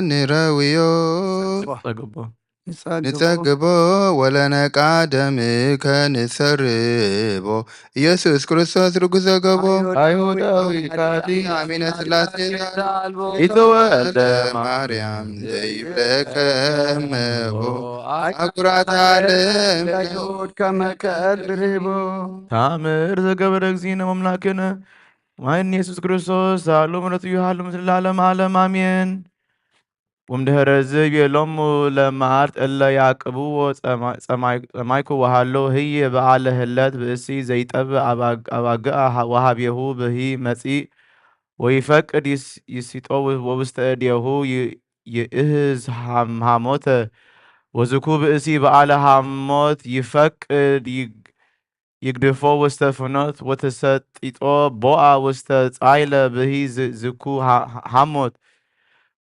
ንረውዮ ጸግቦ ንጸግቦ ወለነቃ ደምከ ንሰርቦ። ኢየሱስ ክርስቶስ ርጉዘ ገቦ አይሁዳዊ ካዲ አሚነ ሥላሴ ኢተወልደ ማርያም ዘይብለከ እመቦ አኩራት ዓለም ከይሁድ ከመ ከል ብርህቦ። ታምር ዘገበረ እግዚእነ ወአምላክነ ማይን ኢየሱስ ክርስቶስ ዛሉ ምረቱ ይሃሉ ምስለ ለዓለመ ዓለም አሜን። ወምድህረዝ ይቤሎሙ ለመዓርት እለ ያዕቅብዎ ጸማ-፣ ጸማይ-፣ ጸማይኩ ወሀሎ ህዬ በዐለ ህለት ብእሲ ዘይጠብእ አባግ-፣ አባግዓ ሀ-፣ ወሀቤሁ ብሂ መጺእ ወይፈቅድ ይስ-፣ ይሲጦ ወ-፣ ወውስተ እዴሁ ይ-፣ ይእህዝ ሀም-፣ ሀሞተ። ወዝኩ ብእሲ በዐለ ሀሞት ይፈቅድ ይግ-፣ ይግድፎ ውስተ ፍኖት ወተሰጢጦ ቦአ ውስተ ጻይለ ብሂ ዝ-፣ ዝኩ ሀ-፣ ሀ-፣ ሀሞት።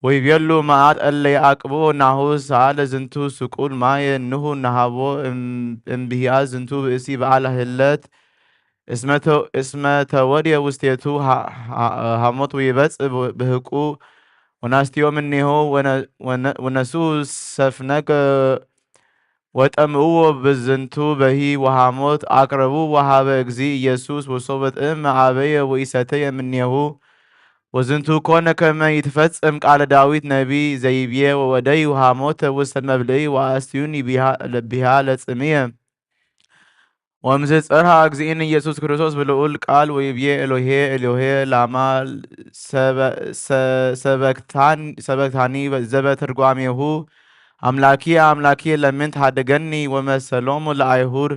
ወይቤሉ መዓት እለ ያዕቅብዎ ናሁ ሰአለ ዝንቱ ስቁል ማየ ንሁ ነሀቦ እም-፣ እምብህያት ዝንቱ ብእሲ በዐለ ህለት እስመ ተ-፣ እስመ ተወድየ ውስቴቱ ሀ-፣ ሀ-፣ ሀሞት ወይበጽእ ብ-፣ ብህቁ ወናስቲዮ ምኔሁ ወነ-፣ ወነ-፣ ወነስኡ ሰፍነገ ወጠምእዎ ብዝንቱ በሂ ወሐሞት አቅረብዎ ሀበ እግዚእ ኢየሱስ ወሶበ ጥእመ አበየ ወኢሰተየ እምኔሁ። ወዝንቱ ኮነ ከመ ይትፈጸም ቃለ ዳዊት ነቢይ ዘይብዬ ወወደዩ ሐሞተ ውስተ መብልዒ ወአስትዩኒ ቢሃ ለጽምየ። ወእምዝ ጸርሃ እግዚእነ ኢየሱስ ክርስቶስ ብልዑል ቃል ወይብዬ ኤሎሄ ኤሎሄ ላማ ሰበ-፣ ሰ-፣ ሰበክታን-፣ ሰበክታኒ ዘበትርጓሜሁ አምላኪ አምላኪ ለምን ትሐድገኒ። ወመሰሎሙ ለአይሁድ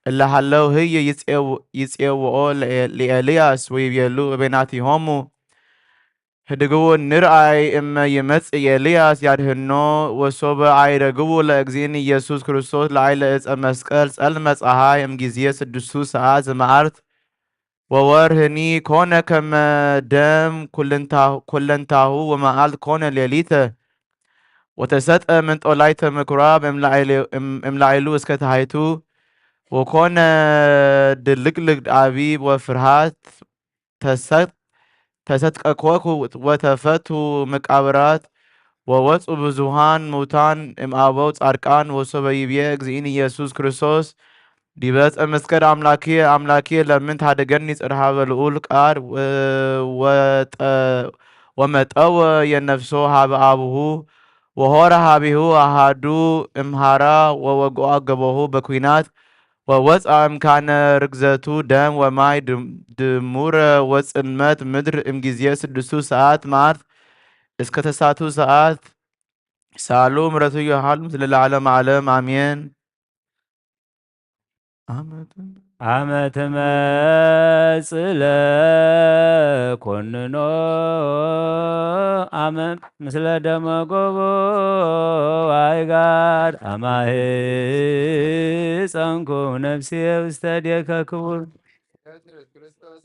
እለ ሀለው ህይ ይጼው-፣ ይጼውኦ ለኤ-፣ ለኤልያስ ወይቤሉ በበይናቲሆሙ ህድግው ንርአይ እመ ይመጽእ ኤልያስ ያድህኖ። ወሶበ አይረግው ለእግዚእነ ኢየሱስ ክርስቶስ ለአይለ እጸ መስቀል ጸልመ ጸሐይ እምጊዜ ስድስቱ ሰዓት ዘመዓርት ወወርህኒ ኮነ ከመ ደም ኩልንታ-፣ ኩለንታሁ ወመዓልት ኮነ ሌሊተ። ወተሰጠ ምንጦላይተ ምኩራብ እም-፣ እምላይሉ እስከ ታሕቱ ወኮነ ድልቅልቅ አቢብ ወፍርሃት ተሰጥ-፣ ተሰጥቀኮኩ ወተፈቱ መቃብራት ወወጹ ብዙሃን ሙታን እምአበው ጻድቃን። ወሶበ ይብዬ እግዚእነ ኢየሱስ ክርስቶስ ዲበ ዕፀ መስቀል አምላኬ አምላኬ ለምን ታደገኒ ጽርሃ በልዑል ቃል ወ-፣ ወጠ-፣ ወመጠወ የነፍሶ ሀበ አቡሁ ወሆረ ሀቤሁ አሃዱ እምሃራ ወወግኦ ገቦሁ በኩናት ወወፅአ እምካነ ርግዘቱ ደም ወማይ ድም-፣ ድሙረ ወፅልመት ምድር እምጊዜ ስድስቱ ሰዓት መዓልት እስከ ተሳቱ ሰዓት ሳሉ ምረቱ ይሃሉ ምስለ ለዓለመ ዓለም አሜን። አመ ትመጽእ ለኮንኖ አመ ምስለ ደመ ጎቦ አይጋር አማሄ ጸንኩ ነፍስየ ውስተ እዴከ ክቡር።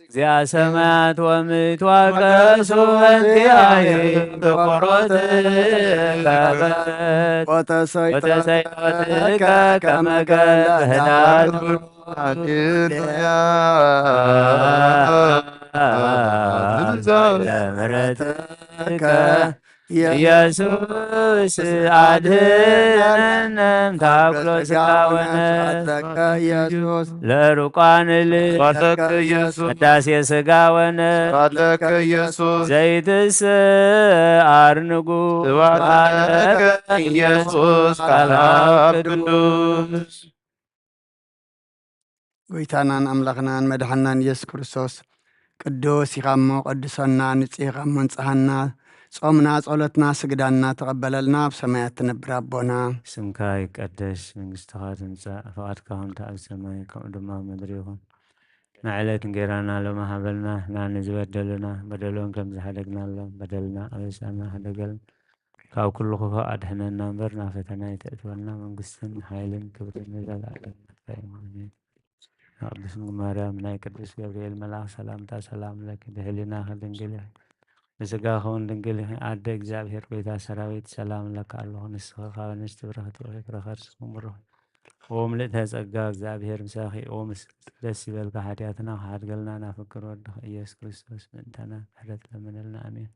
እግዚአ ሰማያት ወምድር ይትዋቀሱ በእንቲአየ ተቆሮት ለበት ወተሰይጦ ለትከ ከመ ገለ ህዳር ለምሕረትከ ኢየሱስ አድነነ እምታኩሎ ስጋ ወነፍስ። ለሩቃን እል ቅዳሴ ስጋ ወነፍስ። ዘይትስአር ንጉሥ ኢየሱስ ቃል አብ ቅዱስ። ጎይታናን አምላኽናን መድሓናን ኢየሱስ ክርስቶስ፣ ቅዱስ ኢኻ እሞ ቀድሰና፣ ንጹሕ ኢኻ እሞ አንጽሃና፣ ጾምና፣ ጸሎትና፣ ስግዳንና ተቐበለልና፣ ኣብ ሰማያት ትነብር ኣቦና። ስምካ ይቀደስ፣ መንግስትኻ ትምጻእ፣ ፍቓድካ ኮን ኣብ ሰማይ ከምኡ ድማ ኣብ ምድሪ ይኹን። ንዕለት እንጌራና ሎሚ ሃበልና፣ ናኒ ዝበደሉና በደሎም ከም ዝሓደግናሎም በደልና ኣበሳና ሓደገልና፣ ካብ ኩሉ ክፉእ ኣድሕነና እምበር፣ ናብ ፈተና ኣይተእትወና፣ መንግስትን ሓይልን ክብርን ንዘለኣለም ናትካ እዩ። ኣሜን። ናይ ቅድስት ድንግል ማርያም፣ ናይ ቅዱስ ገብርኤል መልኣኽ ሰላምታ፣ ሰላም ለኪ፣ ብህሊናኺ ድንግል ኢኺ፣ ምስጋና ይሁን ድንግል አደ እግዚአብሔር ቤታ ሰራዊት ሰላም ለከ አሎን ንስኻ ኻብ አንስት ብሩክት ወፍሬ ከርሥኪ ብሩክ። ኦ ምልእተ ጸጋ እግዚአብሔር ምሳኺ ኦ ምስለ ደስ ይበልካ ኃጢአትና ሐድግልና ናፍቅር ወድኻ ኢየሱስ ክርስቶስ ምእንታና ምሕረት ለምንልና አሜን።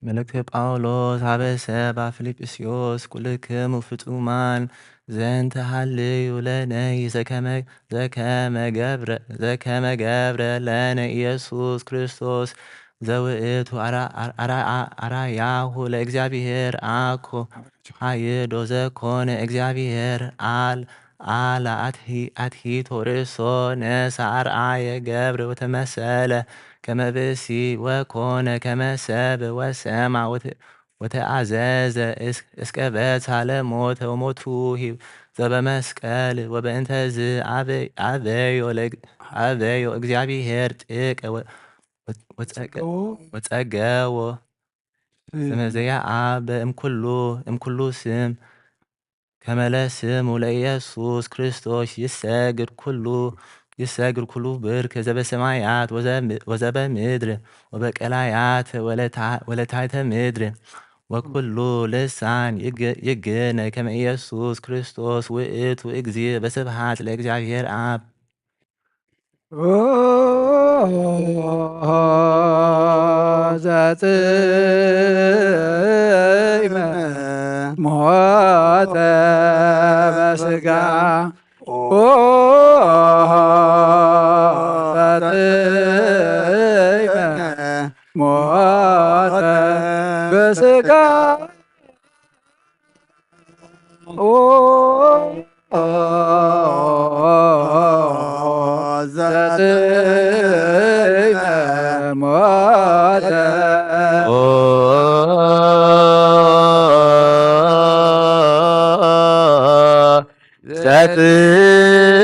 መልእክተ ጳውሎስ ሀበ ሰብአ ፊልጵስዩስ። ኩልክሙ ፍጹማን ዘንተ ሀልዩ ለነ ዘከመ፣ ዘከመ ገብረ፣ ዘከመ ገብረ ለነ ኢየሱስ ክርስቶስ ዘውእቱ አራ-፣ አራ-፣ አራያሁ ለእግዚአብሔር አኮ ሀይዶ ዘኮነ እግዚአብሔር አል አላ አትሂ-፣ አትሂቶ ርእሶ ነሳ አርአየ ገብረ ወተመሰለ ከመ ብእሲ ወኮነ ከመ ሰብ ወሰማ ወተ-፣ ወተአዘዘ እስ-፣ እስከ በጽሐ ለሞተ ወሞቱ ሂብ ዘበመስቀል። ወበእንተዝ አበ-፣ አበዮ ለግ-፣ አበዮ እግዚአብሔር ጥቀ ወ-፣ ወ-፣ ወጸገ-፣ ወጸገዎ። ስመ ዘያአበ እምኩሉ፣ እምኩሉ ስም ከመ ለስሙ ለኢየሱስ ክርስቶስ ይሰግድ ኩሉ፣ ይሰግድ ኩሉ ብርክ ዘበሰማያት ወዘ-፣ ወዘበምድር ወበቀላያት ወለታ-፣ ወለታሕተ ምድር። ወኩሉ ልሳን ይግ-፣ ይግነ ከመ ኢየሱስ ክርስቶስ ውእቱ እግዚእ በስብሐት ለእግዚአብሔር አብ። ዘጽእመ ሞተ በስጋ ዘጽእመ ሞተ በስጋ ዘጽእመ ሞተ።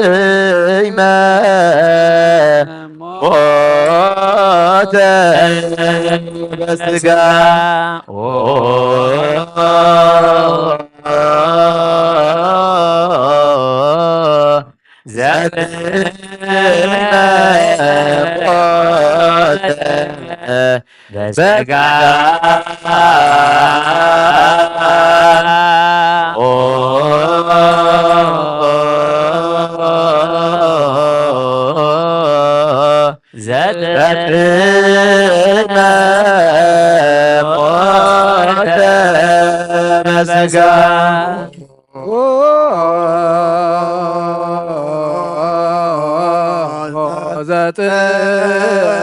ዘጽእመ ሞተ በስጋ ዘጽእመ ሞተ በስጋ ዘጠይመ ሞተ በስጋ።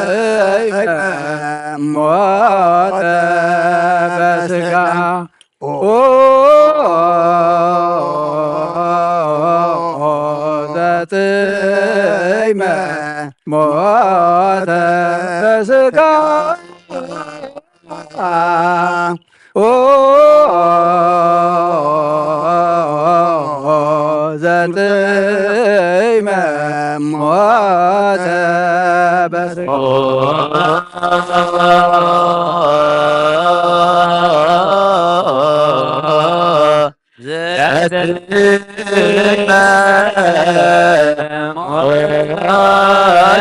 ዘጠይመ ሞተ በስጋ። ዘጠይመ ሞተ በስጋ። ዘጠይመ ሞተ በስጋ። ዘጠይመ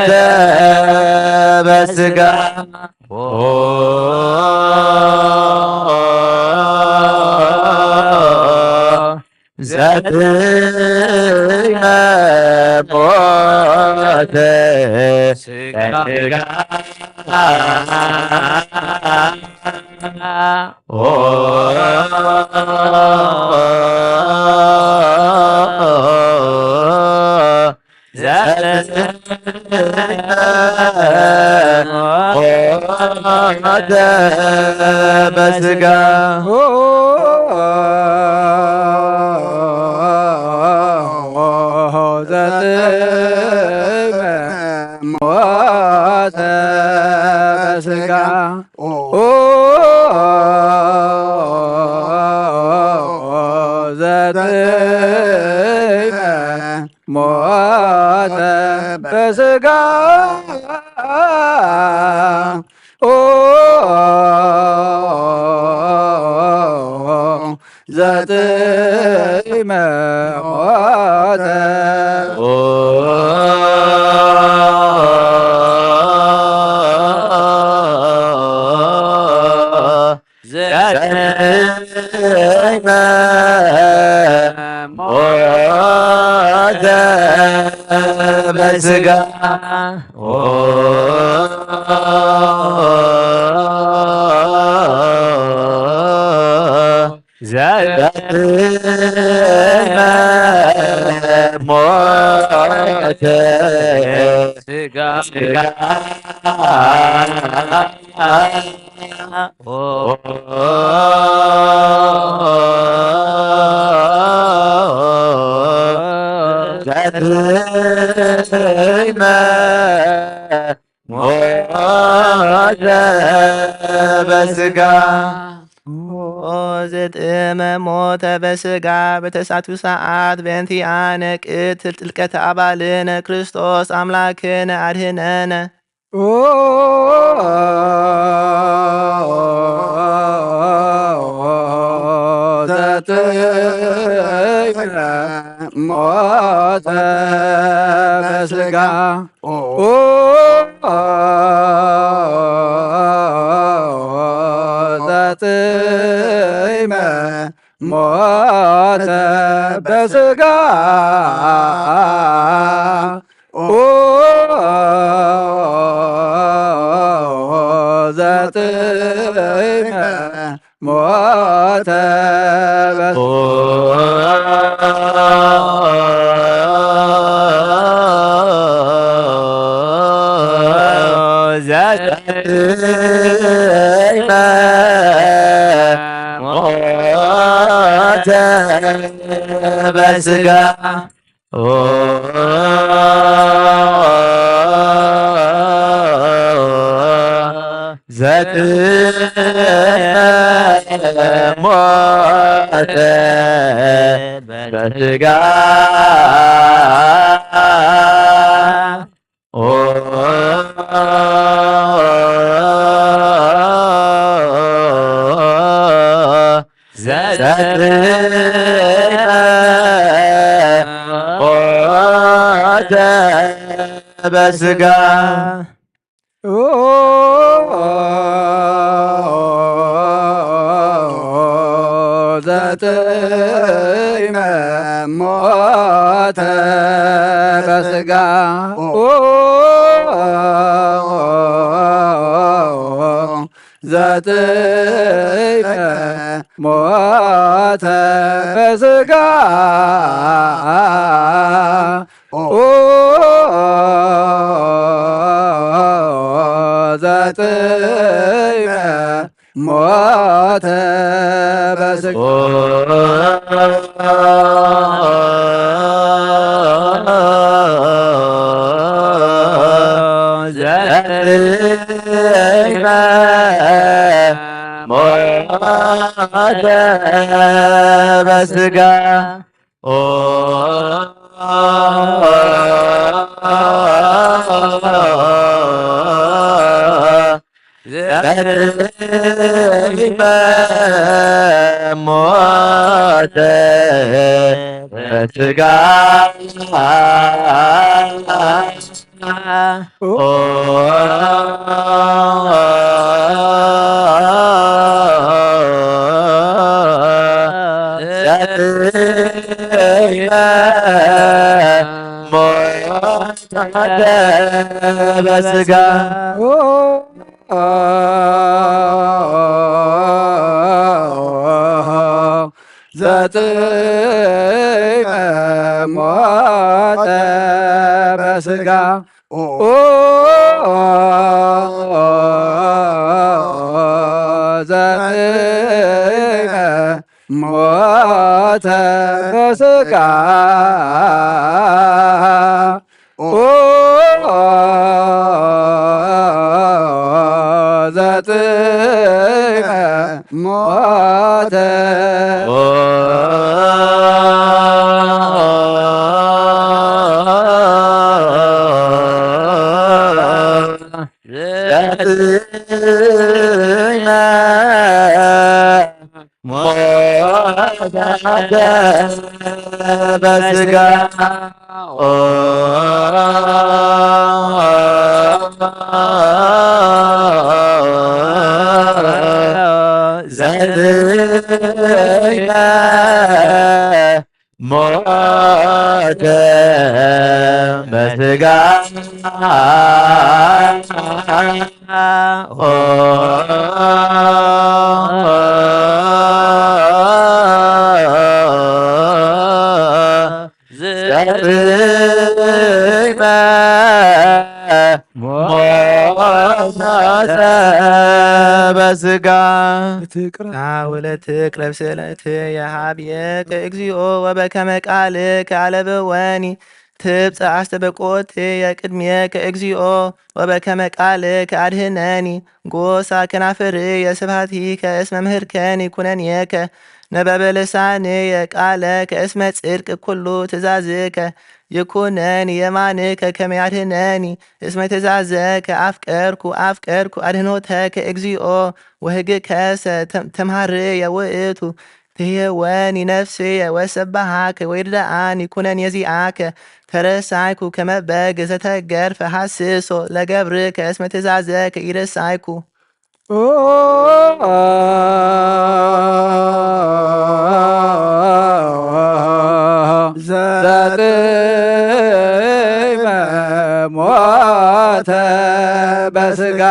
ሞተ በስጋ። ዘጠይመ ሞተ በስጋ። ዘጠይመ ሞተ በስጋ። ዘጠይመ ሞተ በስጋ። ዘጠይመ ሞተ በስጋ። ዘጠይመ ሞተ። ዘጠይመ ሞተ በስጋ። ዘጠይመ ሞተ በስጋ። ዘጠይመ ሞተ በስጋ። ዘጠይመ ሞተ በስጋ። በተስዓቱ ሰዓት በእንቲአነ ቅትል ጥልቀተ አባልነ ክርስቶስ አምላክነ አድህነነ። ዘጠይመ ሞተ በስጋ። ዘጠይመ ሞተ በስጋ። ዘጠይመ ሞተ በስጋ። ዘጠይመ ሞተ በስጋ። ዘጠይመ ሞተ በስጋ። ዘጠይመ ሞተ በስጋ። ዘጥዕመ ሞተ በስጋ። ዘጥዕመ ሞተ በስጋ። ዘጥዕመ ሞተ በስጋ። ዘጥዕመ ሞተ በስጋ። ዘጥዕመ ሞተ በስጋ። ዘጥዕመ ሞተ በስጋ። ዘጥዕመ ሞተ በስጋ። ዘጥዕመ ሞተ በስጋ። ዘጥዕመ ሞተ። ዘጥዕመ ሞተ በስጋ። ዘጥዕመ ሞተ በስጋ። ዘጥዕመ ሞተ በስጋ። ወለትቅረብ ስእለትየ ሀብየከ እግዚኦ ወበከመ ቃልከ አለብወኒ። ትብጽሕ አስተበቆትየ ቅድሜከ እግዚኦ ወበከመ ቃልከ አድህነኒ። ጎሳ ከናፍርየ ስብሐቲከ እስመ ምህርከኒ ኩነኔከ። ነበበ ልሳንየ ቃለከ እስመ ጽድቅ ኩሉ ትእዛዝከ። ይኩነኒ የማንከ ከመ ያድህነኒ እስመ ትእዛዘከ አፍቀርኩ አፍቀርኩ። አድህኖተከ እግዚኦ ወህግከሰ ተም-፣ ተምሃርየ ውእቱ። ትሄወኒ ነፍስየ ወሰብሐከ ወይርድኣኒ ኩነኔ ዚአከ። ተረሳይኩ ከመ በግ ዘተገርፈ ሐስሶ ለገብርከ እስመ ትእዛዘከ ኢረሳይኩ። ዘጥዕመ ሞተ በስጋ።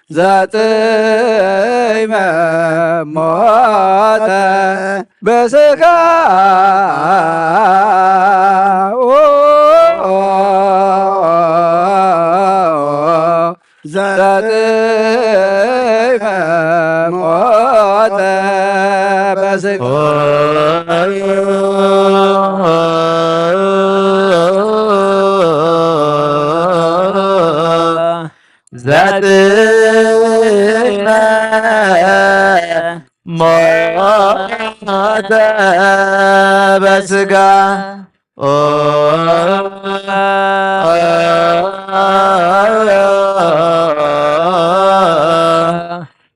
ዘጥዕመ ሞተ በስጋ። ዘጥዕመ ሞተ በስጋ። ዘጥዕመ ሞተ በስጋ።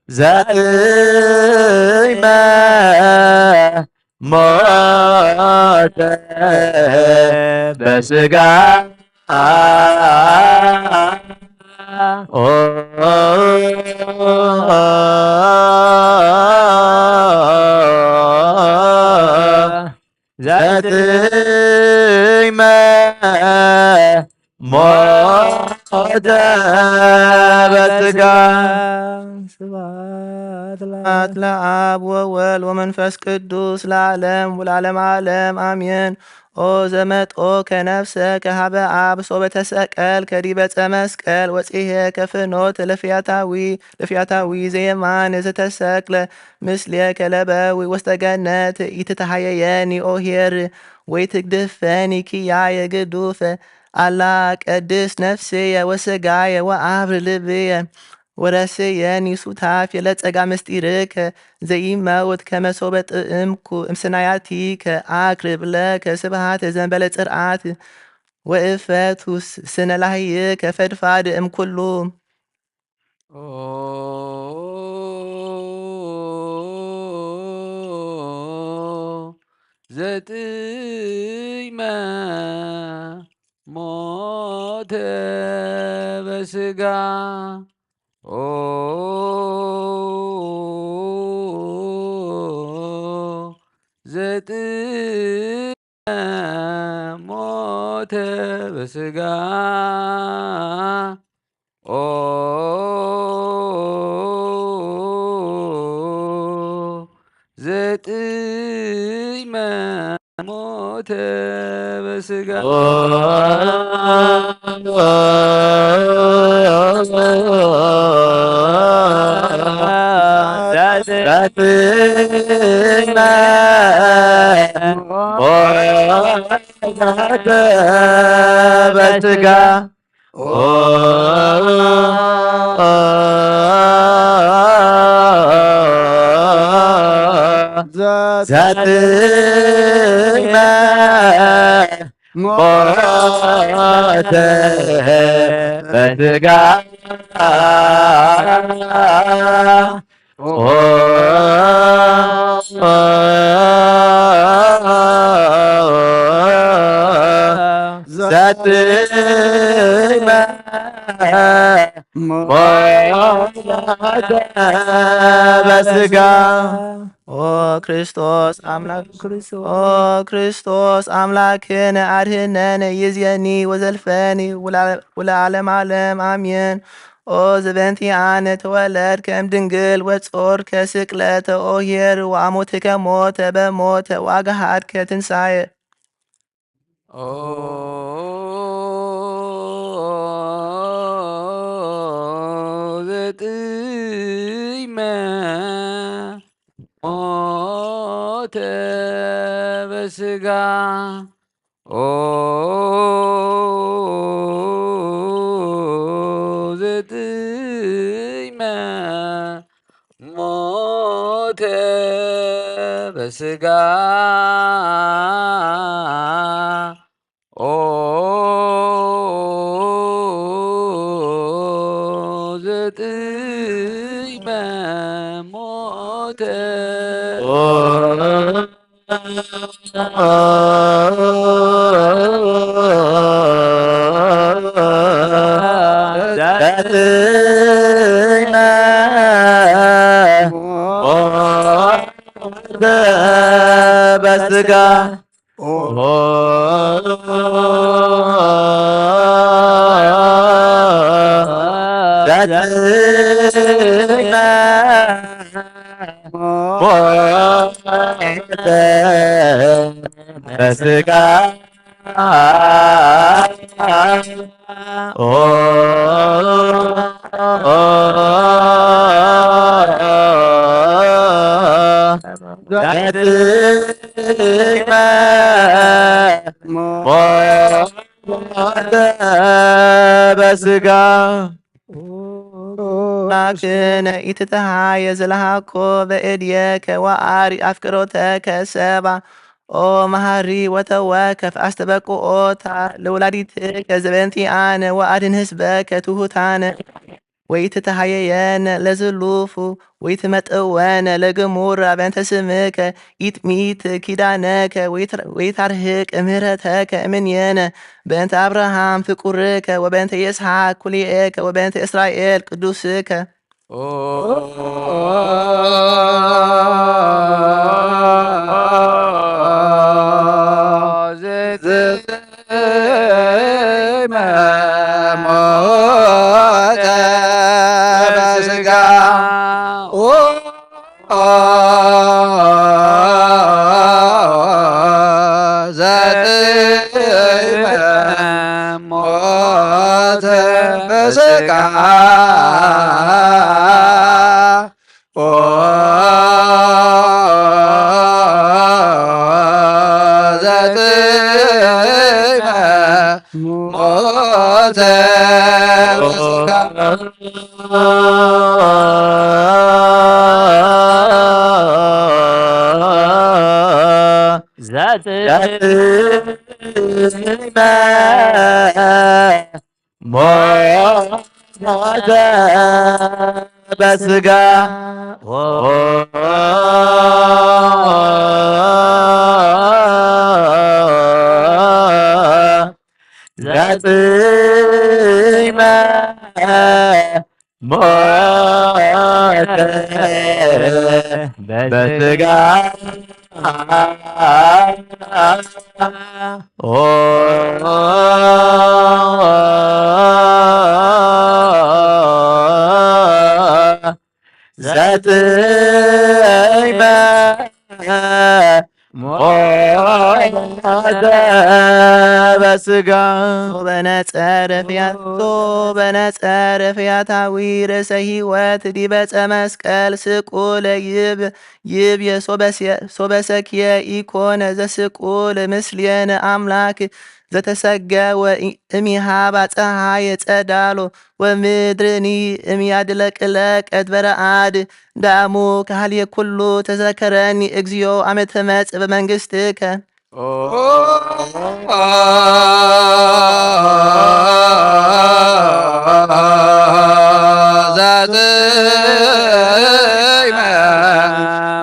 ዘጥዕመ ሞተ በስጋ። ዘጥዕመ ሞተ በስጋ። ስብሐት ለአብ ወወልድ ወመንፈስ ቅዱስ ለዓለም ወለዓለመ ዓለም አሜን። ኦ ዘመጥኦ ከነፍሰ ከሀበ አብ ሶበ ተሰቀል ከዲበ ዕፀ መስቀል ወጽሔ ከፍኖት ለፍያታዊ ለፍያታዊ ዘየማን ዘተሰቅለ ምስሌ ከለበዊ ወስተ ገነት ኢትትሃየየኒ ኦ ኄር ወይትግድፈኒ ኪያየ ግዱፈ አላ ቀድስ ነፍስየ ወስጋየ ወአብር ልብየ ወረስየኒ ሱታፌ ለጸጋ ምስጢርከ ዘኢመውት ከመ ሶበ ጥእምኩ እምስናያቲከ አቅርብ ለከ ስብሐተ ዘንበለ ጽርዓት ወእፈቱ ስነ ላህይከ ፈድፋድ እምኩሉ። ኦ ዘጥዕመ ሞተ በስጋ። ኦ ዘጥዕመ ሞተ በስጋ። ኦ ዘጥዕመ ሞተ በስጋ። ዘጥዕመ ሞተ በስጋ። ኦ ዘጥዕመ ሞተ በስጋ። ኦ ዘጥዕመ ሞተ በስጋ። ኦ ክርስቶስ አምላክ፣ ኦ ክርስቶስ አምላክነ አድህነነ ይእዜኒ ወዘልፈኒ ወለዓለመ ዓለም አሜን። ኦ ዘበንቲአነ ተወለድከ እምድንግል ወጾርከ ስቅለተ ኦ ኄር ወአሞትከ ሞተ በሞተ ወአግሃድከ ትንሳኤ። ኦ ዘጥዕመ ሞተ በስጋ። ኦ ዘጥዕመ ሞተ በስጋ። ኦ ዘጥዕመ ሞተ። ኦ ዘጥዕመ ሞተ በስጋ። ኦ ዘጥዕመ ሞተ በስጋ። ኦ ዘጥዕመ ሞተ በስጋ። አምላክነ ኢትትሃየ ዘለሃኮ በእድየከ ወአሪ አፍቅሮተከ ሰባ። ኦ መሐሪ ወተወከፍ አስተበቅዖታ ለወላዲትከ ዘበንቲአነ ወአድን ህዝበከ ትሁታነ። ወኢትትሃየየነ ለዝሉፉ ወኢትመጥወነ ለግሙራ በእንተ ስምከ። ኢትሚት ኪዳነከ ወኢት-፣ ወኢታርህቅ ምህረተከ እምኔነ። በእንተ አብርሃም ፍቁርከ ወበእንተ ይስሐቅ ኩልኤከ ወበእንተ እስራኤል ቅዱስከ። ሶበ ነጸረ ፍያት-፣ ሶበ ነጸረ ፍያታዊ ርእሰ ሕይወት ዲበ ዕጸ መስቀል ስቁለ ይብ-፣ ይብየ ሶበ ሲ-፣ ሶበ ሰክየ ኢኮነ ዘስቁል ምስሌነ አምላክ ዘተሰገወ እሚሃባ ጸሃየ ጸዳሎ ወምድርኒ እምያድለቅለቀት በረአድ ዳሙ ከሃልየ ኩሉ ተዘከረኒ እግዚኦ አመ ትመጽእ በመንግስትከ። ዘትመ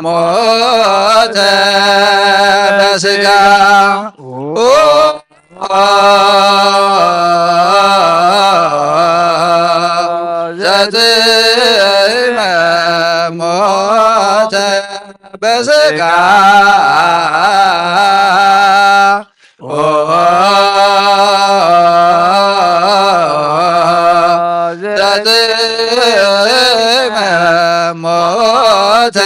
ሞተ በስጋ ዘትመ ሞተ በስጋ ዘትመ ሞተ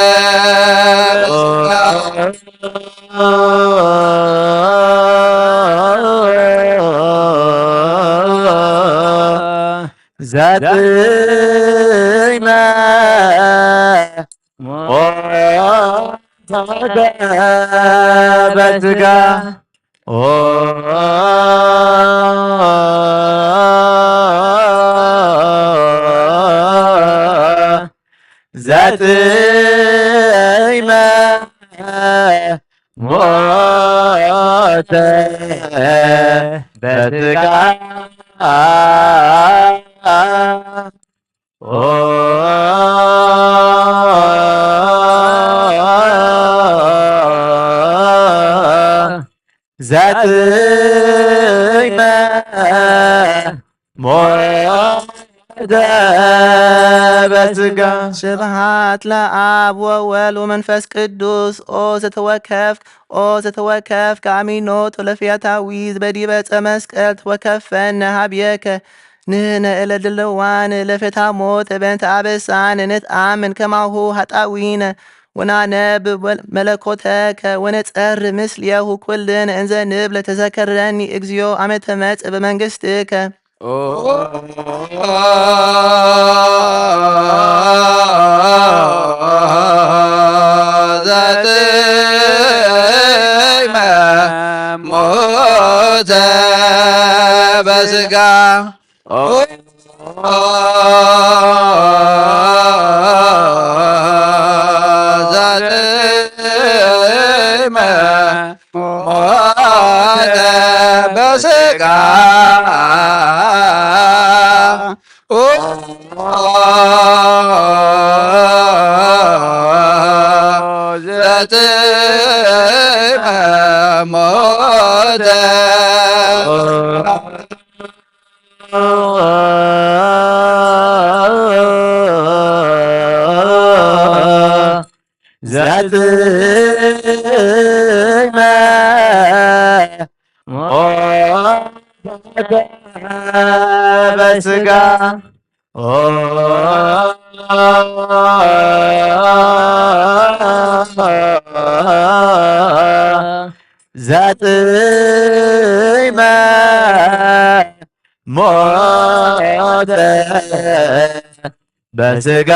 ዘትመ ሞተ በስጋ ዘትመ ሞተ በስጋ ዘትመ ሞተ በስጋ። ስብሐት ለአብ ወወልድ ወመንፈስ ቅዱስ። ኦ ዘተወከፍክ፣ ኦ ዘተወከፍክ አሚኖት ለፍያታዊ በዲበ ዕጸ መስቀል ተወከፈነ ሀብየከ። ንሕነ እለ ድልዋን ለፍትሐ ሞት በእንተ አበሳነ ንትአምን ከማሁ ኃጣዊነ ወናነብብ መለኮተከ ወነጸሪ ምስሌሁ ኩልነ እንዘ ንብል ተዘከረኒ እግዚኦ አመ ትመጽእ በመንግስትከ። ዘትመ ሞተ በስጋ ዘትመ ሞተ በስጋ ሞተ። ዘጽመ ሞተ በስጋ። ዘጽመ ሞተ በስጋ።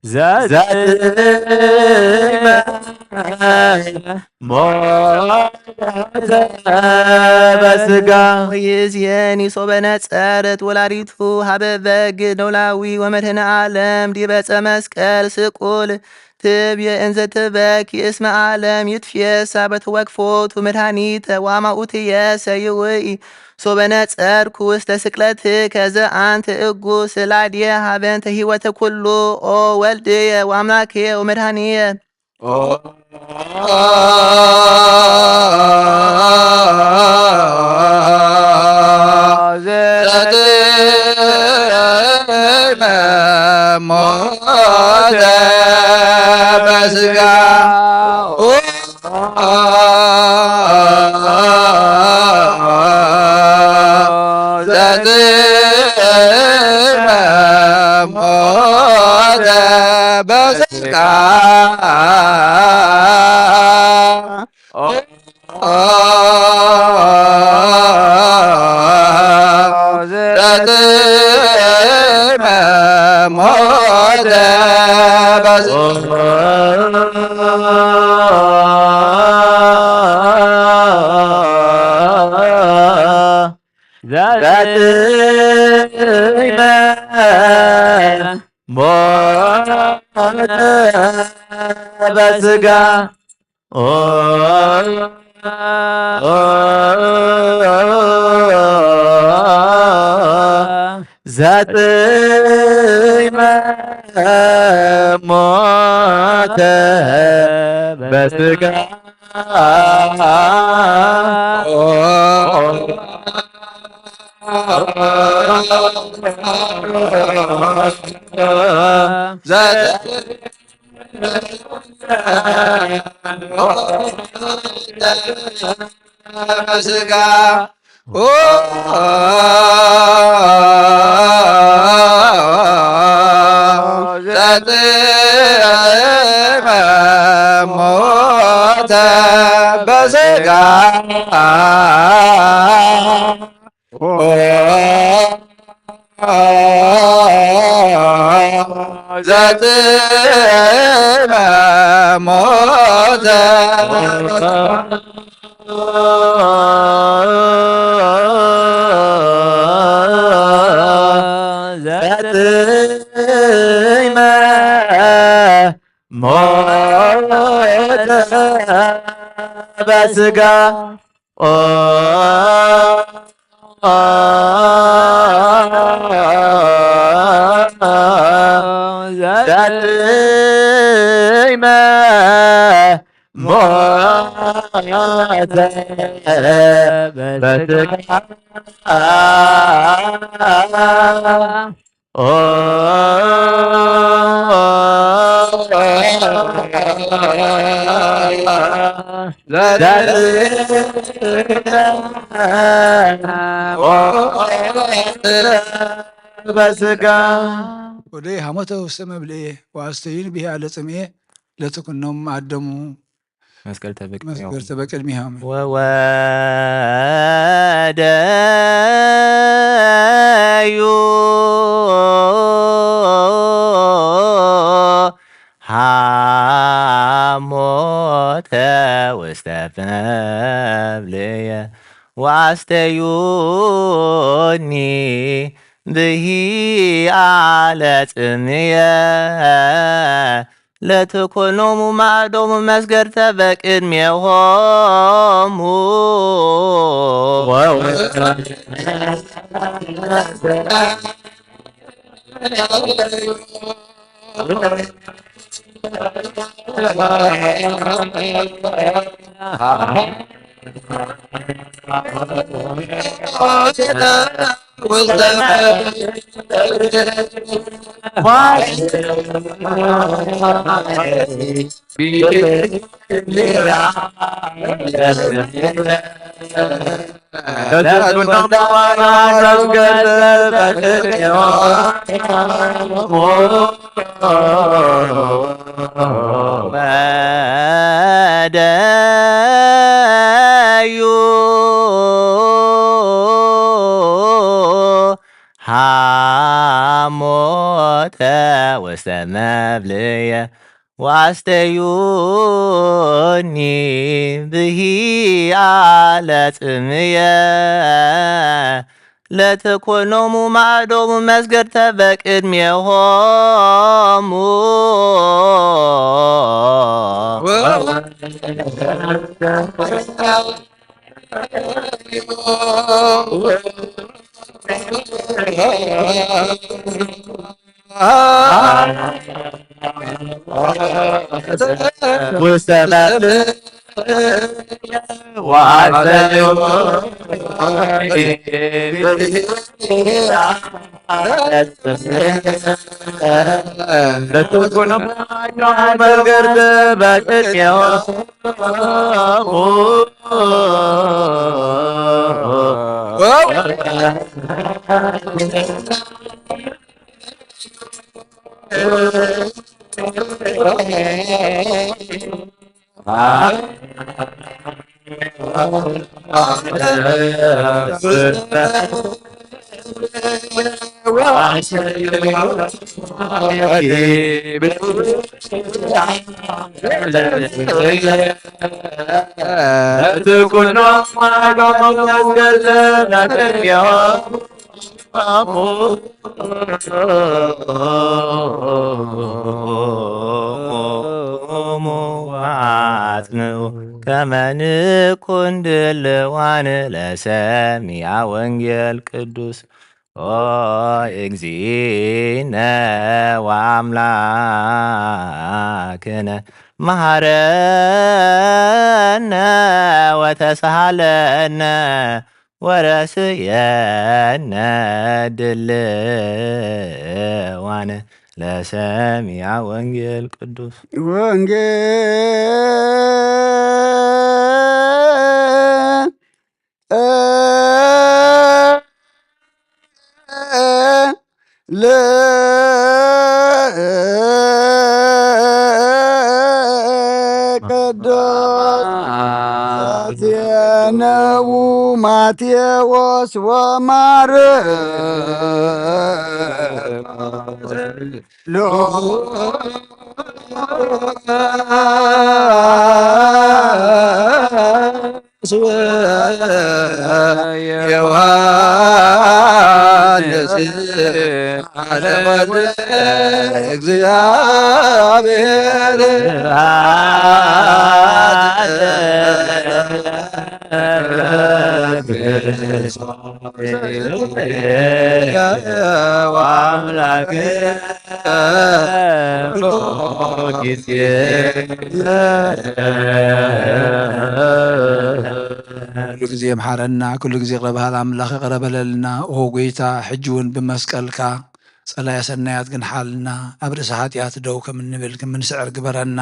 ዘጽመ ሞተ በስጋ። ወይእዜኒ ሶበ ነጸረት ወላዲቱ ሀበ በግ ኖላዊ ወመድኃኔ ዓለም ዲበ ዕጸ መስቀል ስቁል ትብየ እንዘ ትበኪ እስመ ዓለም ይትፌሳ በተወክፎቱ መድኃኒተ ወአማኡትየሰ ይውኢ። ሶበ ነጸርኩ ውስተ ስቅለትከ ዘአንተ እጉ ስላድየ ሀበንተ ህይወተ ኩሉ ኦ ወልድየ ወአምላክየ ወመድኃኒየ። ዘጽመ ሞተ በስጋ። ዘጽመ ሞተ በስጋ። ዘጽመ ሞተ በስጋ። ዘጽመ ሞተ በስጋ። ዘጽመ ሞተ በስጋ። ዘጽመ ሞተ በስጋ። ዘጽመ ሞተ በስጋ። ዘጽመ ሞተ። ዘጽመ ሞተ በስጋ። ዘጽመ ሞተ በስጋ። በስጋ። ወደ ሐሞተ ውስተ መብልዔ ወአስተዩኒ ብሂ አለ ጽምኤ ለትኩኖም አደሙ። መስቀል ተበቅድሚሆም። መስቀል ተበቅድሚሆም። ወወደዩ ሐሞተ ውስተ መብልዔ ወአስተዩኒ ብሂ አለ ጽምየ ለትኩኖሙ ማዕዶሙ መስገድተ በቅድሜሆሙ። ወደዩ ሐሞተ ውስተ መብልየ ወአስተዩኒ ብሂአ ለጽምየ። ለትኩኖሙ ማዕዶሙ መስገድተ በቅድሜሆሙ። አጽንዑ ከመ ንኩን ድልዋን ለሰሚዐ ወንጌል ቅዱስ። ኦ እግዚእነ ወአምላክነ መሐረነ ወተሳሃለነ ወረስየነ ድልዋነ ለሰሚዐ ወንጌል ቅዱስ። ወንጌል ለቅዱስ ዜነው ማቴዎስ ወማርቆስ። ዮሐንስ አለ ወልደ እግዚአብሔር። አምላክ ጊዜ ኩሉ ጊዜ ይምሐረና፣ ኩሉ ጊዜ ይቅረ በሀል አምላክ ይቅረ በለልና። ኦ ጌታ፣ ሕጂ እውን ብመስቀልካ ጸላእተ ሰናያት ግንሓልና፣ ኣብ ርእሲ ኃጢኣት ደው ከም እንብል ከም እንስዕር ግበረና።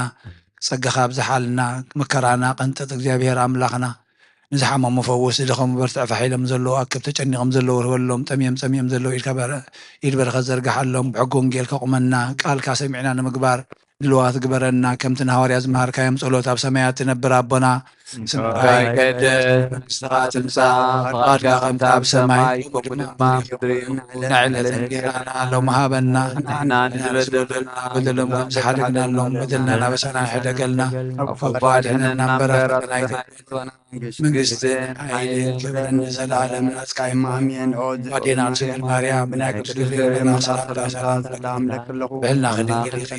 ጸጋኻ ኣብዝሓልና፣ መከራና ቀንጥጥ። እግዚኣብሔር ኣምላኽና፣ ንዝሓመሙ ፈውስ፣ ዝደኸሙ በርትዕ፣ ፋሕ ኢሎም ዘለዉ ኣክብ፣ ተጨኒቖም ዘለዉ ርህወሎም፣ ጠምዮም ጸሚኦም ዘለዉ ኢድካ በረ-፣ ኢድ በረኸት ዘርግሓሎም፣ ብሕጊ ወንጌልካ ቁመና፣ ቃልካ ሰሚዕና ንምግባር ድልዋት ግበረና። ከምቲ ንሃዋርያት ዝመሃርካዮም ጸሎት፣ ኣብ ሰማያት ትነብር ኣቦና፣ ስምካ ይቀደስ፣ መንግስትኻ ትምጻእ፣ ፍቃድካ ከምታ ኣብ ሰማይ ከምኡ ድማ ኣብ ምድሪ ትኹን። ንዕለትና እንጌራና ሎሚ ሃበና፣ ንሕና ንዝበደሉና በደሎም ከም ዝሓደግናሎም በደልናን ኣበሳናን ሕደገልና፣ ካብ ክፉእ ኣድሕነና እምበር ኣብ ፈተና ኣይተእትወና። መንግስትን ሓይልን ክብርን ንዘለዓለም ናትካ እዩ። ኣሜን። ኦ ኣዴና ድንግል ማርያም፣ ብናይ ቅድስት ድንግል ማርያም ሰላምታ ሰላም እብለኪ ኣለኹ። ብሕልናኺ ድንግል ኢኺ፣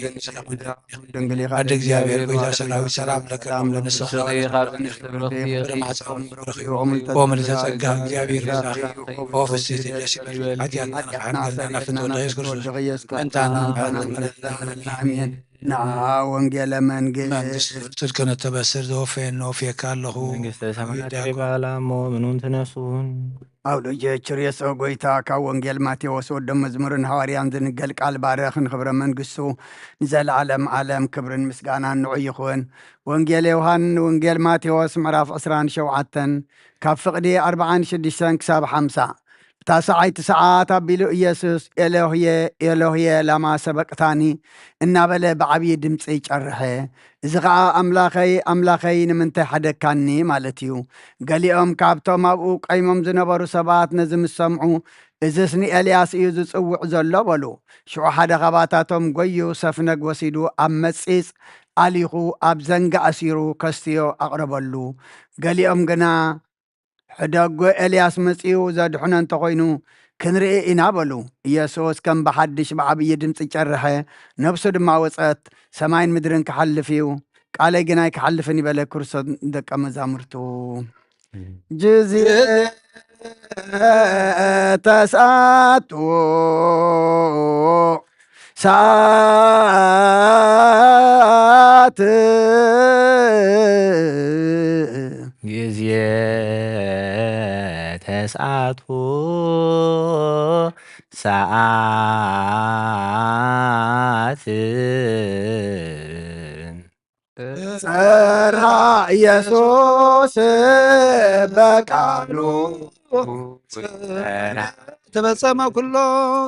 ድንግል ኢኺ። ኣደ እግዚኣብሔር፣ ጐይታ ሰራዊት፣ ሰላም ለኪ እብል። ንስኺ ኸብቲ ብሩኽቲ ኢኺ፣ ፍሬ ማህፀንኪ ብሩኽ እዩ። ኦ ምልዕተ ጸጋ፣ እግዚኣብሔር ምሳኺ እዩ። ኦ ፍስሕቲ፣ ደስ ይበልኪ። ሓጢኣትና ንኽሓድገልና ናብ ፍትወልደ ኢየሱስ ክርስቶስ፣ ምእንታና ንሓድግ መለለና። ኣሜን። ንዓ ወንጌለ መንግስት። መንግስት ጽድቅን እተበስር ዘወፈየኒ ወፍየካ ኣለኹ። መንግስተ ሰማያት ይዳጎ። ሪባ ላሞ ምኑን ትነሱን። አውሎ ጀችር የሰው ጎይታ ካብ ወንጌል ማቴዎስ ወደ መዝሙርን ሐዋርያን ዝንገል ቃል ባረኽን ክብረ መንግስቱ ንዘለዓለም ዓለም ክብርን ምስጋናን ንዑ ይኹን። ወንጌል ዮሐን፣ ወንጌል ማቴዎስ ምዕራፍ ዕስራን ሸውዓተን ካብ ፍቕዲ ኣርብዓን ሽዱሽተን ክሳብ ሓምሳ። ብታሰዓይቲ ሰዓት ኣቢሉ ኢየሱስ፣ "ኤሎህየ፣ ኤሎህየ፣ ላማ ሰበቅታኒ?" እናበለ ብዓብዪ ድምጺ ጨርሐ። እዚ ኸኣ፣ "ኣምላኸይ፣ ኣምላኸይ፣ ንምንታይ ሓደግካኒ?" ማለት እዩ። ገሊኦም ካብቶም ኣብኡ ቀይሞም ዝነበሩ ሰባት ነዚ ምስ ሰምዑ፣ "እዝስ ንኤልያስ እዩ ዝጽውዕ ዘሎ" በሉ። ሽዑ ሓደ ኻባታቶም ጎዩ ሰፍነግ ወሲዱ ኣብ መጺጽ ኣሊኹ ኣብ ዘንጊ ኣሲሩ ከስትዮ ኣቕረበሉ። ገሊኦም ግና፣ "ሕደጎ፣ ኤልያስ መጺኡ ዘድሕኖ እንተኾይኑ ክንርኢ ኢና" በሉ። ኢየሱስ ከም ብሓድሽ ብዓብዪ ድምጺ ጨርሐ፣ ነፍሱ ድማ ወጸት። "ሰማይን ምድርን ክሓልፍ እዩ፣ ቃለይ ግን ኣይክሓልፍን" ይበለ ክርስቶስ ንደቀ መዛሙርቱ። ጊዜ ተስዓቱ ሰዓት። ጊዜ ተስዓቱ ሰዓት። ጸርሃ ኢየሱስ በቃሉ ተፈጸመ ኩሎ።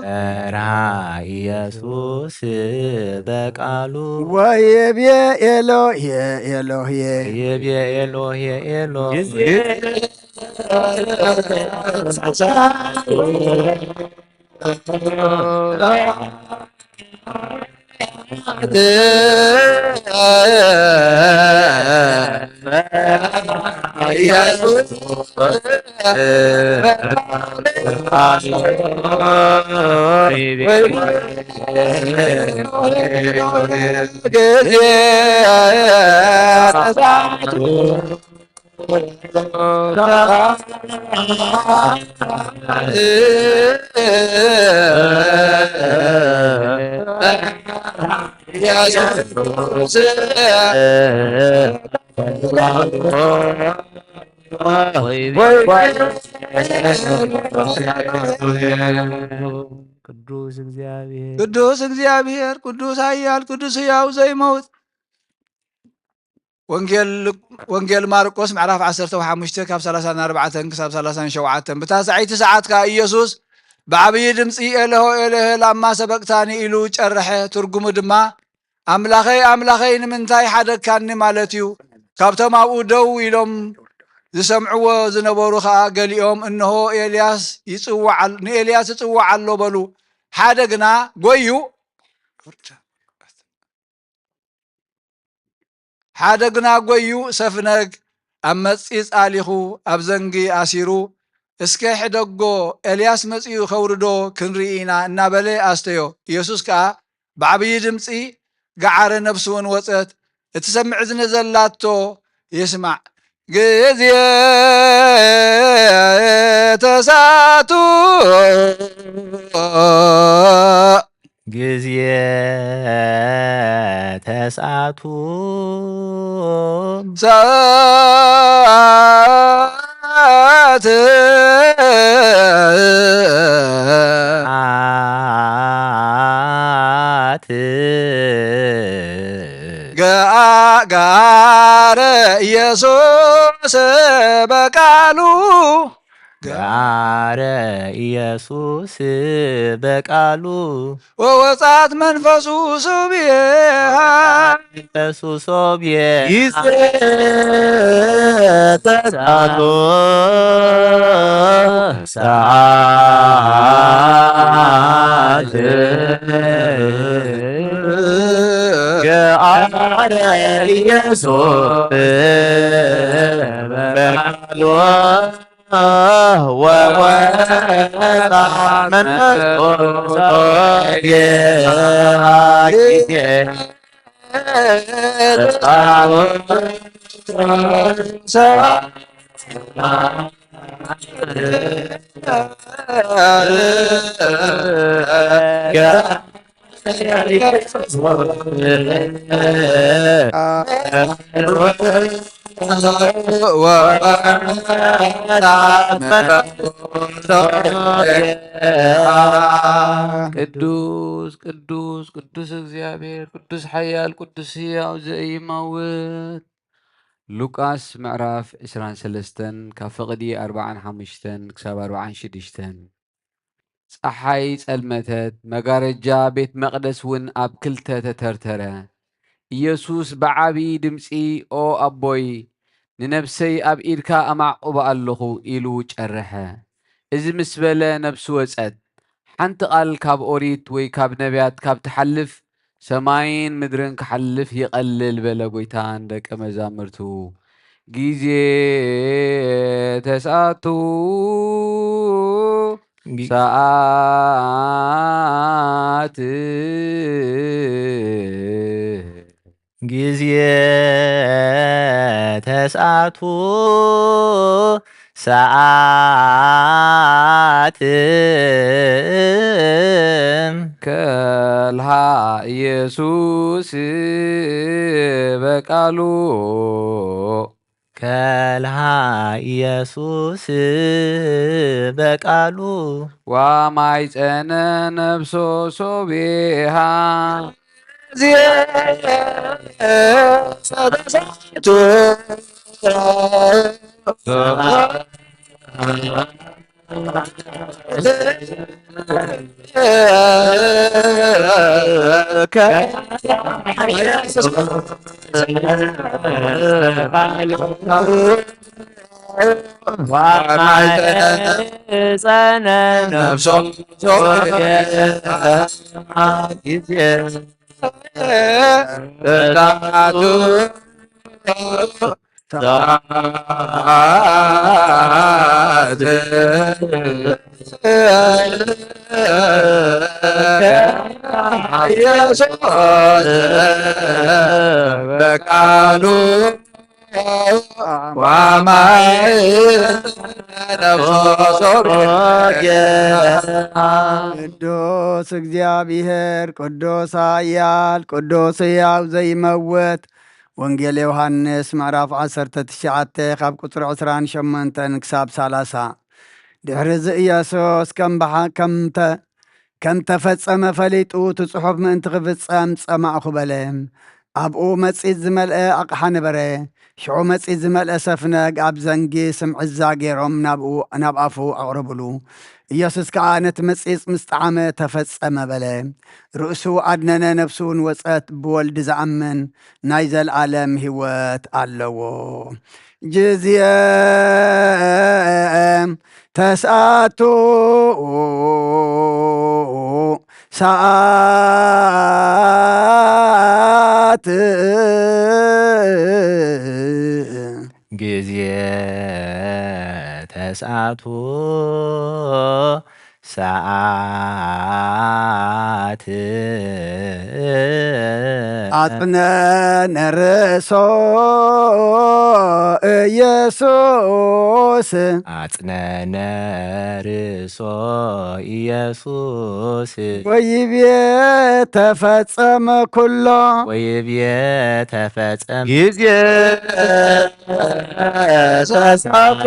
ጸርሃ ኢየሱስ በቃሉ ወይቤ ኤሎሄ ኤሎሄ ወይቤ ኤሎሄ ኤሎሄ። ቅዱስ እግዚአብሔር፣ ቅዱስ ኃያል፣ ቅዱስ ሕያው ዘይመውት። ወንጌል፣ ወንጌል ማርቆስ ምዕራፍ ዓሰርተ ወሓሙሽተ ካብ ሰላሳን ኣርባዕተን ክሳብ ሰላሳን ሸውዓተን። ብታስዐይቲ ሰዓት ከኣ ኢየሱስ ብዓብዪ ድምጺ፣ "ኤሎሄ፣ ኤሎሄ፣ ላማ ሰበቅታኒ?" ኢሉ ጨርሐ። ትርጉሙ ድማ፣ "ኣምላኸይ፣ ኣምላኸይ፣ ንምንታይ ሓደግካኒ?" ማለት እዩ። ካብቶም ኣብኡ ደው ኢሎም ዝሰምዕዎ ዝነበሩ ኸኣ ገሊኦም፣ "እንሆ፣ ኤልያስ ይጽውዕ ኣል-፣ ንኤልያስ ይጽውዕ ኣሎ" በሉ። ሓደ ግና ጎዩ፣ ሓደ ግና ጎዩ ሰፍነግ ኣብ መጺጽ ኣሊኹ ኣብ ዘንጊ ኣሲሩ፣ "እስከ ሕደጎ፣ ኤልያስ መጺኡ ኸውርዶ ክንርኢ ኢና" እናበለ ኣስተዮ። ኢየሱስ ከኣ ብዓብዪ ድምጺ ገዓረ፣ ነፍሱ እውን ወጸት። እትሰምዕ እዝኒ ዘላቶ ይስማዕ። ጊዜ ተስዓቱ ጊዜ ተስዓቱ ሰዓት። ሰዓት። ገአ-፣ ገአረ ኢየሱስ በቃሉ ገአረ ኢየሱስ በቃሉ ወወጻት መንፈሱ ሶብየ። ኢየሱስ ሶብየ። ጊዜ ተሳቱ ሰዓት ገአረ ኢየሱስ በቃሉ ወወጣ መንፈስ ቅዱስ ጊዜ ቅዱስ ቅዱስ ቅዱስ እግዚአብሔር ቅዱስ ኃያል ቅዱስ ሕያው ዘኢይመውት። ሉቃስ ምዕራፍ ዕስራን ሰለስተን ካብ ፍቕዲ ኣርብዓን ሓሙሽተን ክሳብ ኣርብዓን ሽዱሽተን። ጸሓይ ጸልመተት፣ መጋረጃ ቤት መቕደስ እውን ኣብ ክልተ ተተርተረ። ኢየሱስ ብዓቢ ድምጺ፣ "ኦ ኣቦይ፣ ንነፍሰይ ኣብ ኢድካ ኣማዕቁባ ኣለኹ" ኢሉ ጨርሐ። እዚ ምስ በለ ነፍሱ ወጸት። ሓንቲ ቃል ካብ ኦሪት ወይ ካብ ነቢያት ካብ ትሓልፍ ሰማይን ምድርን ክሓልፍ ይቐልል በለ ጎይታ ንደቀ መዛምርቱ። ጊዜ ተስዓቱ ጊ- ሰዓት ጊዜ ተስዓቱ ሰዓት ከልሃ ኢየሱስ በቃሉ ከልሃ ኢየሱስ በቃሉ ዋማይጸነ ነፍሶ ሶብየሃ። ጸነ ነፍሶ ጊዜ በቃሉ ቅዱስ እግዚአብሔር፣ ቅዱስ ኃያል፣ ቅዱስ ሕያው ዘይመውት። ወንጌል ዮሐንስ ምዕራፍ ዐሰርተ ትሽዓተ ካብ ቁጽሪ ዕስራን ሸሞንተን ክሳብ ሰላሳ። ድሕርዚ ኢየሱስ ከም በሓ-፣ ከም ተ-፣ ከም ተፈጸመ ፈሊጡ፣ እቲ ጽሑፍ ምእንቲ ክፍጸም ጸማእኩ በለ። ኣብኡ መጺጽ ዝመልአ ኣቕሓ ነበረ። ሽዑ መጺጽ ዝመልአ ሰፍነግ ኣብ ዘንጊ ስምዕዛ ገይሮም ናብኡ፣ ናብ ኣፉ ኣቕረቡሉ። ኢየሱስ ከኣ ነቲ መጺጽ ምስ ጠዓመ፣ "ተፈጸመ" በለ። ርእሱ ኣድነነ፣ ነፍሱ እውን ወጸት። ብወልድ ዝኣምን ናይ ዘልኣለም ህይወት ኣለዎ። ጊዜ ተስዓቱ ሰዓት ጊዜ ተስዓቱ ሰዓት ኣጽነነ ርእሶ ኢየሱስ። ኣጽነነ ርእሶ ኢየሱስ። ወይቤ ተፈጸመ ኩሎ። ወይቤ ተፈጸመ። ጊዜ ተስዓቱ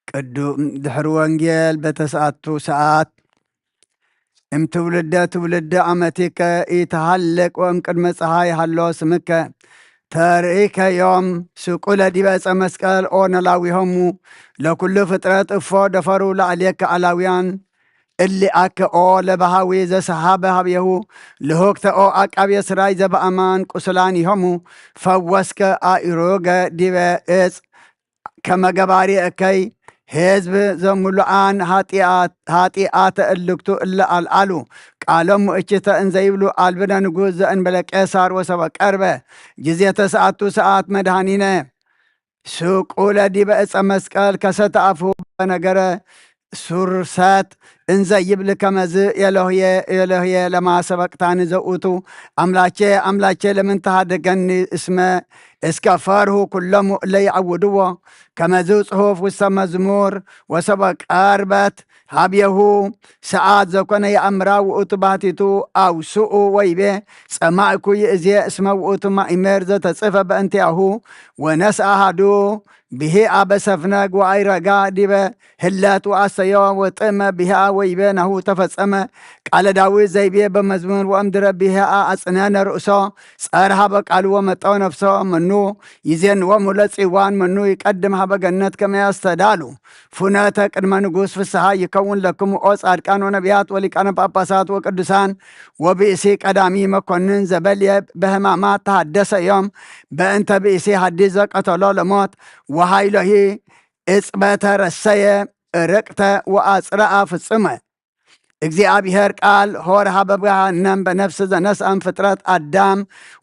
ቅዱም ድሕሪ ወንጌል በተሰኣቱ ሰዓት እም ትውልደ ትውልደ አመቲከ ኢተሃልቅ ወእም ቅድመ ጸሃይ ሀሎ ስምከ ተርእከ ዮም ስቁለ ዲበ ዕፀ መስቀል ኦ ነላዊሆሙ ለኩሉ ፍጥረት እፎ ደፈሩ ለአሌከ አላውያን እሊ አከ ኦ ለበሃዊ ዘሰሃበ ሀብየሁ ልሁክተ ኦ አቃብየ ስራይ ዘበአማን ቁሱላን ይሆሙ ፈወስከ አኢሩገ ዲበ እፅ ከመ ገባሪ እከይ ህዝብ ዘሙሉአን ሀጢአተ እልክቱ እለ አልአሉ ቃሎሙ እችተ እንዘ ይብሉ አልብነ ንጉስ ዘእንበለ ቄሳር ወሰበ ቀርበ ጊዜ ተሰአቱ ሰዓት መድኃኒነ ስቁለ ዲበ እፀ መስቀል ከሰተ አፉሁ በነገረ ሱርሰት እንዘ ይብል ከመዝ ኤሎህየ ኤሎህየ ለማ ሰበቅታኒ ዘውእቱ አምላኬ አምላኬ ለምን ተሃደገኒ እስመ እስከ ፈርሁ ኩሎሙ እለ ይዐውድዎ። ከመዝ ጽሑፍ ውስተ መዝሙር ወሰበ ቀርበት ሀብየሁ ሰዓት ዘኮነ የአምራ ውእቱ ባሕቲቱ አውስኡ ወይቤ ጸማእኩ ይእዜ እስመ ውእቱ ማእመር ዘተጽፈ በእንቲአሁ ወነስአ አሐዱ ብሂአ በሰፍነግ ወአይረጋ ዲበ ህለት ወአሰዮ ወጥእመ ብሂአ ወይቤ ናሁ ተፈጸመ። ቃለ ዳዊት ዘይቤ በመዝሙር ወእምድረ ብሂአ አጽነነ ርእሶ ጸር ሀበ ቃሉ ወመጠወ ነፍሶ መኑ ይዜንወሙ ለጽዋን መኑ ይቀድም ሀበ ገነት ከመ ያስተዳሉ። ፉነተ ቅድመ ንጉስ ፍስሃ ይከውን ለክሙ ኦ ጻድቃን ወነቢያት ወሊቃነ ጳጳሳት ወቅዱሳን። ወብእሲ ቀዳሚ መኮንን ዘበልየ በህማማት ተሐደሰ ዮም በእንተ ብእሲ ሐዲስ ዘቀተሎ ለሞት ወሃይሎሂ እጽበተ ረሰየ ርቅተ ወአጽረአ ፍጹመ። እግዚአብሔር ቃል ሆር ሀበ ገሃነም በነፍስ ዘነስአም ፍጥረት አዳም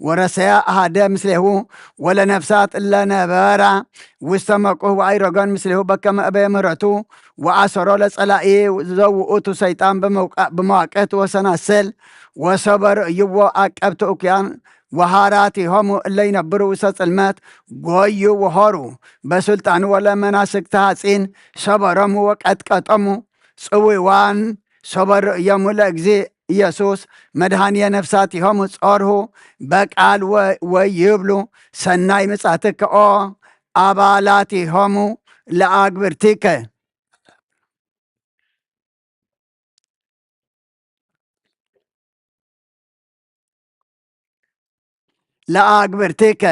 ወረሰያ አሃደ ምስሌሁ ወለነፍሳት እለ ነበራ ውስተ መቁህ ወአይረጎን ምስሌሁ በከመ እበየ ምህረቱ ወአሰሮ ለጸላኢ ዘውእቱ ሰይጣን በመዋቅህት ወሰናስል ወሰበ ርእይዎ አቀብት እኩያን ወሃራቲሆሙ እለ ይነብሩ ውስተ ጽልመት ጎዩ ወሆሩ በሱልጣኑ ወለመናስክተ ሐጺን ሰበሮሙ ወቀጥቀጦሙ ጽዊዋን ሶበ ርእዮሙ ለእግዚእ ኢየሱስ መድኃኒየ ነፍሳቲሆሙ ጾርሁ በቃል ወ-፣ ወይብሉ ሰናይ ምጻትከ ኦ አባላቲሆሙ ለአግብርቲከ። ለአግብርቲከ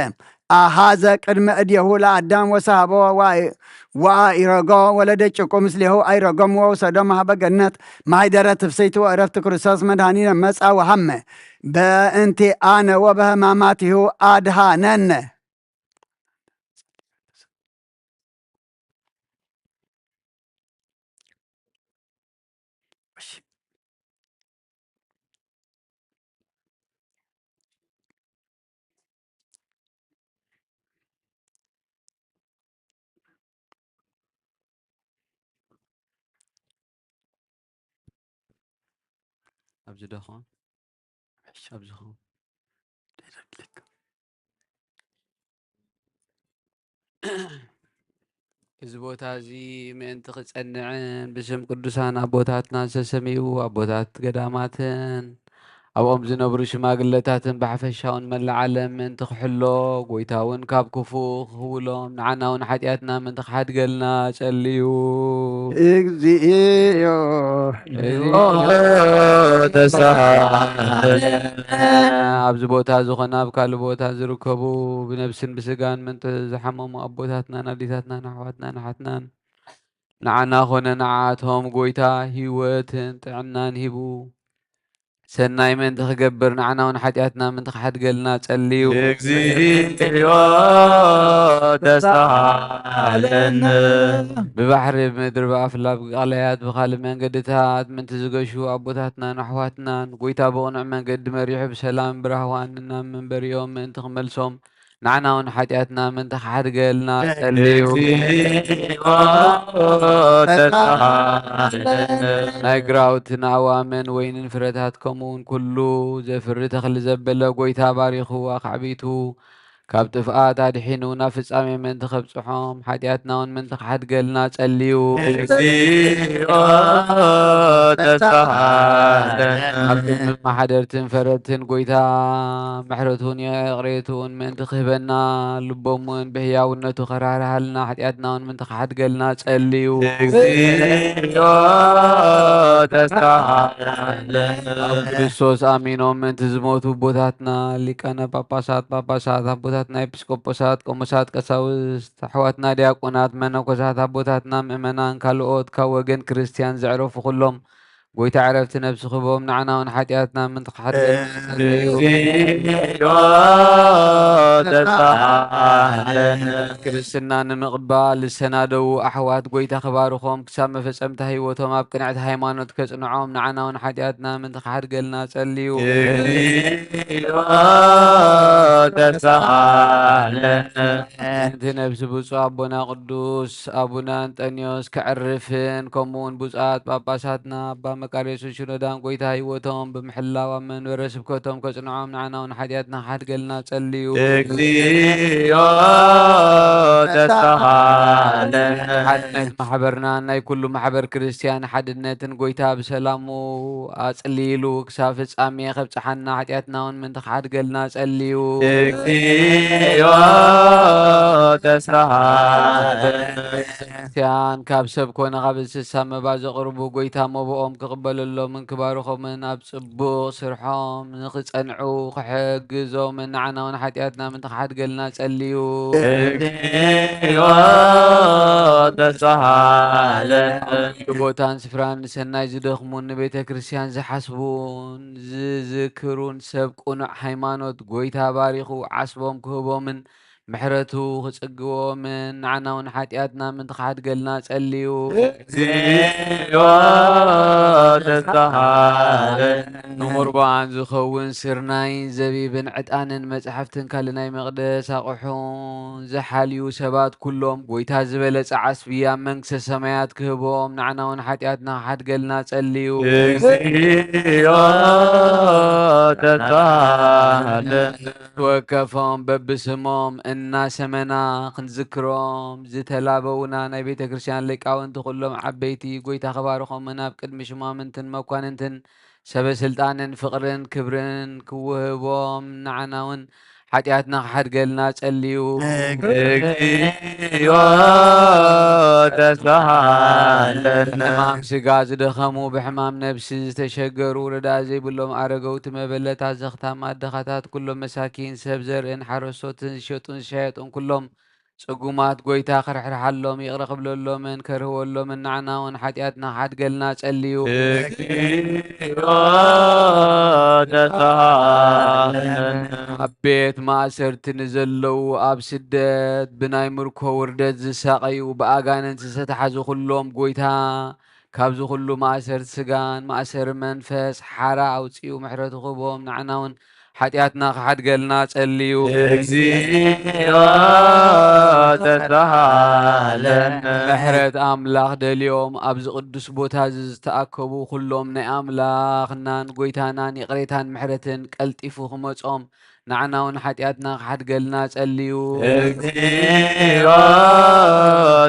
አሐዘ ቅድመ እዴሁ ለአዳም ወሰሐቦ ወአይ-፣ ወአኢረጎ ወለደቂቁ ምስሌሁ አይረጎም ወውሰዶም ሀበ ገነት ማይደረ ትፍስሕት ወዕረፍት ክርስቶስ መድኃኒነ መጽአ ወሐመ በእንቲአነ ወበህማማቲሁ አድኃነነ። ኣብዚ ዶ ኾን? እሺ፣ ኣብዚ ኾን። እዚ ቦታ እዚ ምእንቲ ክጸንዕን ብስም ቅዱሳን ኣቦታትና ዝተሰምዩ ኣቦታት ገዳማትን ኣብኦም ዝነብሩ ሽማግለታትን ብሓፈሻውን መላእ ዓለም ምእንቲ ክሕሎ፣ ጎይታ እውን ካብ ክፉእ ክህውሎም፣ ንዓና እውን ሓጢኣትና ምእንቲ ክሓድገልና ጸልዩ። እግዚኦ ተሳሃለነ። ኣብዚ ቦታ ዝኾነ ኣብ ካልእ ቦታ ዝርከቡ ብነብስን ብስጋን ምእንቲ ዝሓመሙ ኣቦታትናን ኣዴታትናን ኣሕዋትናን ኣሓትናን ንዓና ኮነ ንዓቶም ጎይታ ህይወትን ጥዕናን ሂቡ ሰናይ ምእንቲ ክገብር፣ ንዓና እውን ሓጢኣትና ምእንቲ ክሓድገልና ጸልዩ። እግዚኦ ተሳሃለነ። ብባሕሪ፣ ብምድሪ፣ ብኣፍላግ፣ ብቀላያት፣ ብኻልእ መንገድታት ምእንቲ ዝገሹ ኣቦታትናን ኣሕዋትናን፣ ጎይታ ብቕኑዕ መንገዲ መሪሑ ብሰላም ብራህዋን ናብ መንበሪኦም ምእንቲ ክመልሶም፣ ንዓና እውን ሓጢኣትና ምእንቲ ክሓድገልና ጸልዩ። እግዚኦ ተሳሃለነ። ናይ ግራውትን ኣእዋምን ወይንን ፍረታት፣ ከምኡ እውን ኩሉ ዘፍሪ ተኽሊ ዘበለ፣ ጎይታ ባሪኹ ኣኻዕቢቱ፣ ካብ ጥፍኣት ኣድሒኑ ናብ ፍጻሜ ምእንቲ ከብጽሖም፣ ሓጢኣትና እውን ምእንቲ ክሓድገልና ጸልዩ። እግዚኦ ተሳሃለነ። ኣብ ቅድሚ መሓደርትን ፈረድትን፣ ጎይታ ምሕረቱን ይቕሬቱን ምእንቲ ክህበና፣ ልቦም እውን ብህያውነቱ ከራህርሃልና፣ ሓጢኣትና እውን ምእንቲ ክሓድገልና ጸልዩ። እግዚኦ ተሳሃለነ። ኣብ ክርስቶስ ኣሚኖም ምእንቲ ዝሞቱ ኣቦታትና ሊቃነ ጳጳሳት፣ ጳጳሳት፣ ኣቦታትና ኤጲስቆጶሳት፣ ቆሞሳት፣ ቀሳውስት፣ ኣሕዋትና ዲያቆናት፣ መነኮሳት፣ ኣቦታትና ምእመናን፣ ካልኦት ካብ ወገን ክርስትያን ዘዕረፉ ኩሎም፣ ጎይታ ዕረፍቲ ነፍሲ ክህቦም፣ ንዓና እውን ሓጢኣትና ምእንቲ ክሓድገልና ጸልዩ። እግዚኦ ተሳሃለነ። ክርስትና ንምቕባል ዝሰናደዉ ኣሕዋት፣ ጎይታ ክባርኾም፣ ክሳብ መፈጸምታ ህይወቶም ኣብ ቅንዕቲ ሃይማኖት ከጽንዖም፣ ንዓና እውን ሓጢኣትና ምእንቲ ክሓድገልና ጸልዩ። እግዚኦ ተሳሃለነ። ምእንቲ ነብሲ ብፁዕ ኣቦና ቅዱስ ኣቡነ ኣንጠንዮስ ከዕርፍን፣ ከምኡ እውን ብፁዓት ጳጳሳትና ኣባ መቃርዮስን ሽኖዳን፣ ጎይታ ህይወቶም ብምሕላው ኣብ መንበረ ስብከቶም ከጽንዖም፣ ንዓና እውን ሓጢኣትና ክሓድገልና ጸልዩ። እግዚኦ ተሳሃለነ። ሓድነት ማሕበርናን ናይ ኩሉ ማሕበር ክርስትያን ሓድነትን፣ ጎይታ ብሰላሙ ኣጽሊሉ ክሳብ ፍጻሜ ከብጽሓና፣ ሓጢኣትና እውን ምእንቲ ክሓድገልና ጸልዩ። እግዚኦ ተሳሃለነ። ክርስትያን ካብ ሰብ ኮነ ካብ እንስሳ መባ ዘቕርቡ፣ ጎይታ መባኦም ክቕበለሎምን ክባርኾምን፣ ኣብ ጽቡቕ ስርሖም ንኽጸንዑ ክሕግዞምን፣ ንዓና እውን ሓጢኣትና ምእንቲ ክሓድገልና ጸልዩ። እግዚኦ ተሳሃለነ። ቦታን ስፍራን ንሰናይ ዝደኽሙን ንቤተ ክርስቲያን ዝሓስቡን ዝዝክሩን ሰብ ቅኑዕ ሃይማኖት፣ ጎይታ ባሪኹ ዓስቦም ክህቦምን ምሕረቱ ክጽግቦምን፣ ንዓና እውን ሓጢኣትና ምእንቲ ክሓድገልና ጸልዩ። እግዚኦ ተሳሃለነ። ንቑርባን ዝኸውን ስርናይን ዘቢብን ዕጣንን መጻሕፍትን ካልእ ናይ መቕደስ ኣቑሑን ዝሓልዩ ሰባት ኩሎም፣ ጎይታ ዝበለጸ ዓስቢ ኣብ መንግስተ ሰማያት ክህቦም፣ ንዓና እውን ሓጢኣትና ክሓድገልና ጸልዩ። እግዚኦ ተሳሃለነ። ወከፎም በብስሞም እናሰመና ክንዝክሮም ዝተላበውና ናይ ቤተ ክርስቲያን ሊቃውንቲ ኩሎም ዓበይቲ፣ ጎይታ ክባርኾምን ኣብ ቅድሚ ሹማምንትን መኳንንትን ሰበ ስልጣንን ፍቕርን ክብርን ክውህቦም፣ ንዓና እውን ሓጢኣትና ክሓድገልና ጸልዩ። እግዚኦ ተሳሃለነ። ሕማም ስጋ ዝደኸሙ፣ ብሕማም ነብሲ ዝተሸገሩ፣ ረዳኢ ዘይብሎም ኣረገውቲ፣ መበለታት፣ ዘኽታማት፣ ድኻታት፣ ኩሎም መሳኪን፣ ሰብ ዘርእን ሓረስቶትን፣ ዝሸጡን ዝሻየጡን ኩሎም ጽጉማት፣ ጎይታ ክርሕርሓሎም፣ ይቕረ ክብለሎምን ከርህወሎምን፣ ንዓና እውን ሓጢኣትና ክሓድገልና ጸልዩ። እግዚኦ ተሳሃለነ። ኣብ ቤት ማእሰርቲ ንዘለዉ፣ ኣብ ስደት ብናይ ምርኮ ውርደት ዝሳቐዩ፣ ብኣጋንንቲ ዝተታሕዙ ኩሎም፣ ጎይታ ካብዚ ኩሉ ማእሰርቲ ስጋን ማእሰሪ መንፈስ ሓራ ኣውጽኡ ምሕረቱ ክህቦም፣ ንዓና እውን ሓጢኣትና ክሓድገልና ጸልዩ። እግዚኦ ተሳሃለነ። ምሕረት ኣምላኽ ደልዮም ኣብዚ ቅዱስ ቦታ እዚ ዝተኣከቡ ኩሎም ናይ ኣምላኽናን ጎይታናን ይቕሬታን ምሕረትን ቀልጢፉ ክመጾም፣ ንዓና እውን ሓጢኣትና ክሓድገልና ጸልዩ። እግዚኦ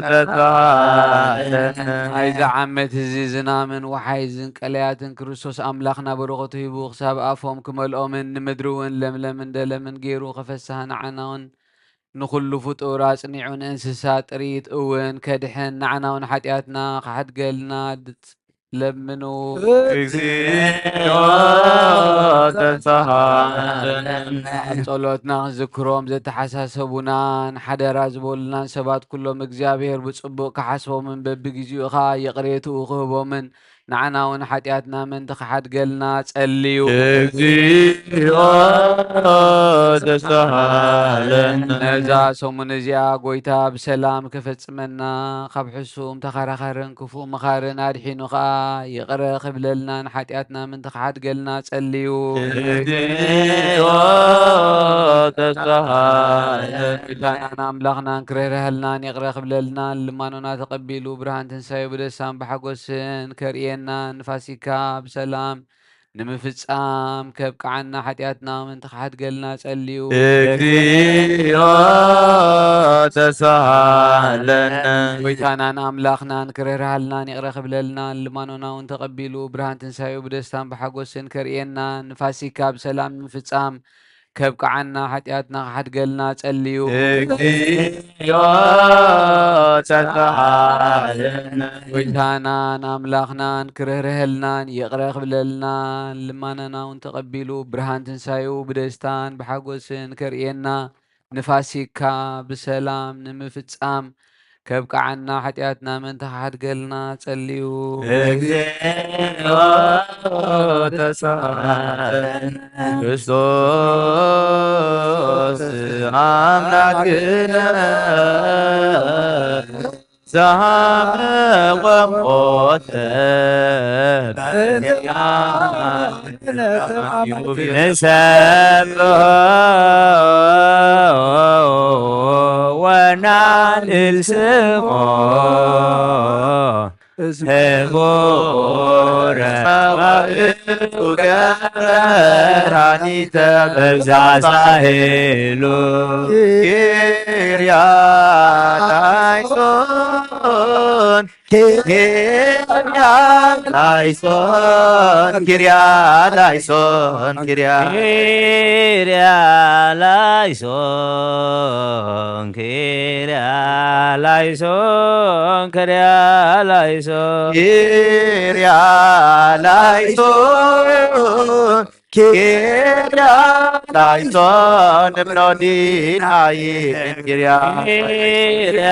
ተሳሃለነ። ናይዚ ዓመት እዚ ዝናምን ወሓይዝን ቀለያትን ክርስቶስ ኣምላኽና በረኸቱ ሂቡ ክሳብ ኣፎም ክመልኦምን ንምድሪ እውን ለምለምን ደለምን ገይሩ ከፈስሃ፣ ንዓና እውን ንኹሉ ፍጡር ኣጽኒዑ ንእንስሳ ጥሪት እውን ከድሕን፣ ንዓና እውን ሓጢኣትና ክሓድገልና ለምኑ። እግዚኦ ተሳሃለነ። ኣብ ጸሎትና ክንዝክሮም ዘተሓሳሰቡናን ሓደራ ዝበሉናን ሰባት ኩሎም፣ እግዚኣብሔር ብጽቡቕ ክሓስቦምን በብግዚኡ ኸኣ ይቕሬትኡ ክህቦምን፣ ንዓና እውን ሓጢኣትና ምእንቲ ክሓድገልና ጸልዩ። እግዚኦ ተሳሃለነ። ነዛ ሰሙን እዚኣ ጎይታ ብሰላም ከፈጽመና፣ ካብ ሕሱም ተኸራኸርን ክፉእ ምኻርን ኣድሒኑ ኸኣ ይቕረ ክብለልናን ሓጢኣትና ምእንቲ ክሓድገልና ጸልዩ። እግዚኦ ተሳሃለነ። ጎይታናን ኣምላኽናን ክርህርሀልናን ይቕረ ክብለልናን ልማኖና ተቐቢሉ ብርሃን ትንሳኤ ብደስታን ብሓጎስን ከርእየና ንፋሲካ ብሰላም ንምፍጻም ከብቅዓና ሓጢኣትና ምእንቲ ክሓድገልና ጸልዩ። እግዚኦ ተሳሃለነ። ጎይታናን ኣምላኽናን ክርህርሃልናን ይቕረ ክብለልናን ልማኖና እውን ተቐቢሉ ብርሃን ትንሳኤኡ ብደስታን ብሓጎስን ከርእየና ንፋሲካ ብሰላም ንምፍጻም ከብቅዓና ሓጢኣትና ክሓድገልና ጸልዩ። እግዚኦ ተሳሃለነ። ጎይታናን ኣምላኽናን ክርህርሀልናን ይቕረ ክብለልናን ልማኖና እውን ተቐቢሉ ብርሃን ትንሳኤኡ ብደስታን ብሓጎስን ከርእየና ንፋሲካ ብሰላም ንምፍጻም ከብቅዓና ሓጢኣትና ምእንቲ ክሓድገልና ጸልዩ። እግዚኦ ተሳሃለነ። ክርስቶስ ኣምላክነ ዘሃበ ቆሞተ ንሰብሖ ወናልዕል ስሞ። ህቡረ ጸዋዕቱ ገብረ መድኃኒተ በብዝኃ ኃይሉ። ኪርያ ላይሶን ኪርያ ላይሶን ኪርያ ላይሶን ኪርያ ኪርያ ላይሶን ኪርያ ላይሶን ኪርያ ላይሶን ኪርያ ላይሶን ኪርያ ላይሶን እብኖ ዲናይን ኪርያ ኪርያ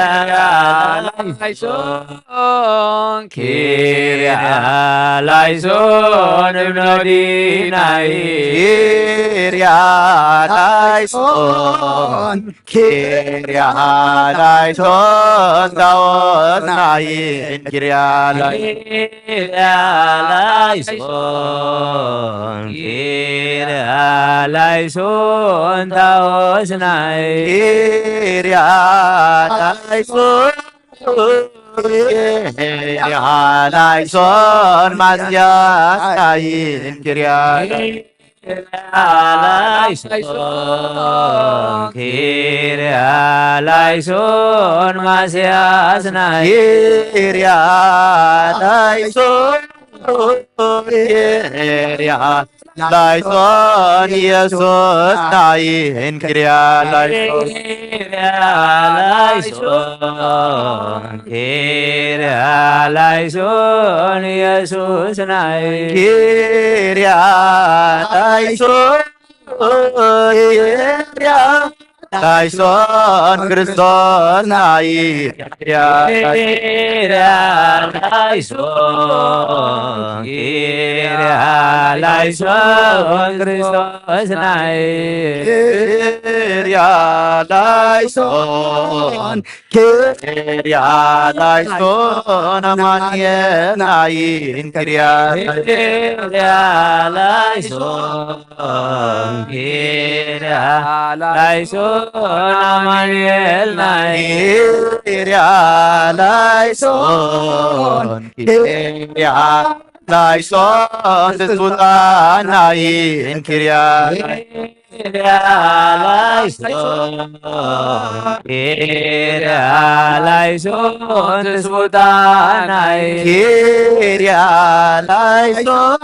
ላይሶን ኪርያ ላይሶን እብኖ ዲናይን ኪርያ ላይሶን ኪርያ ላይሶን ዳወት ናይን ኪርያ ላይሶን ኪርያ ላይሶን ኪርያ ላይሶን ዳወት ናይን ኪርያ ላይሶን ኪርያ ላይሶን ማስያስ ናይን ኪርያ ላይሶን ኪርያ ላይሶን ማስያስ ናይን ኪርያ ላይሶን ኪርያ ላይሶን ኢየሱስ ናይን ኪርያ ላይሶን ኪርያ ላይሶን ኪርያ ላይሶን ኢየሱስ ናይን ኪርያ ላይሶን ኪርያ ላይሶን ክርስቶስ ናይን ኪርያ ኪርያ ላይሶን ኪርያ ላይሶን ክርስቶስ ናይን ኪርያ ላይሶን ኪርያ ላይሶን አማኑኤል ናይን ኪርያ ኪርያ ላይሶን ኪርያ ላይሶን አማኑኤል ናይን ኪርያ ላይሶን ኪርያ ላይሶን ትስውታ ናይን ኪርያ ኪርያ ላይሶን ኪርያ ላይሶን ትስውታ ናይን ኪርያ ላይሶን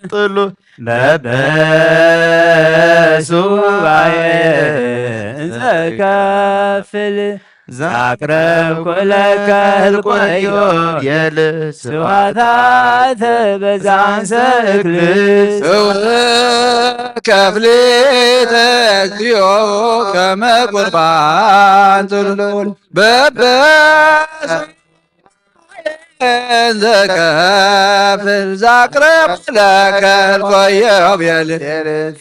ጥሉል በበሱባኤ እንዘ እከፍል ዘአቅረብኩ ለከ ህልቆ ኢዮቤል ስብሐታተ በዘአንሰ እክል። እወ ከፍልተ እግዚኦ ከመ ቁርባን ጥሉል በበ እንዘ ከፍል ዘአቅረብኩ ለከ ህልቆ ኢዮቤል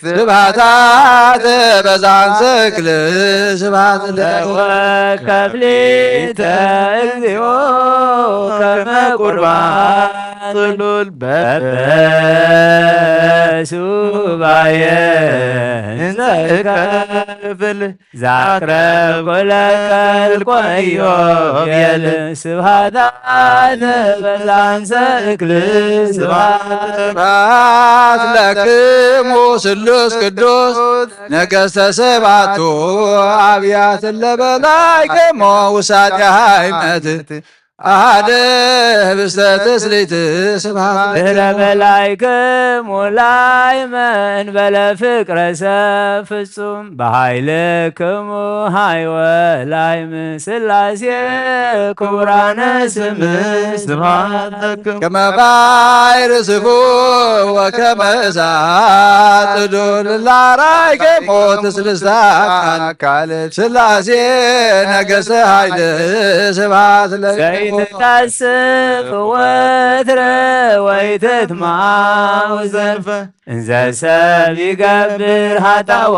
ስብሐታተ በዘአንሰ እክል። ስብሐት ለከ ወከፍልተ እግዚኦ ከመ ቁርባን ጥሉል በበ ሱባኤ እንዘ እከፍል ዘአቅረብኩ ለከ ህልቆ ኢዮቤል ስብሐታተ በዘአንሰ እክል። ስብሐት ለክሙ ስሉስ ቅዱስ ነገስተ ሰባቱ አብያት ለበላዕክሙ ውሳጤ ሃይመት አደ ህብስተ ትስሊት ስብሐት ለበላዕክሙ ላይመ እንበለ ፍቅረ ሰብ ፍጹም በኃይልክሙ ሀይወ ላይም ስላሴ ክቡራነ ስም ስብሐት ለክሙ ከመ ባሕር ስፉ ወከመ እሳት ጥሉል ላራይክሙ ትስልስታ አካል ስላሴ ነገስተ ኃይል ስብሐት ለክሙ። ዘይትቀስፍ ወትረ ወይትትማው ዘልፈ እንዘ ሰብ ይገብር ኃጣዋ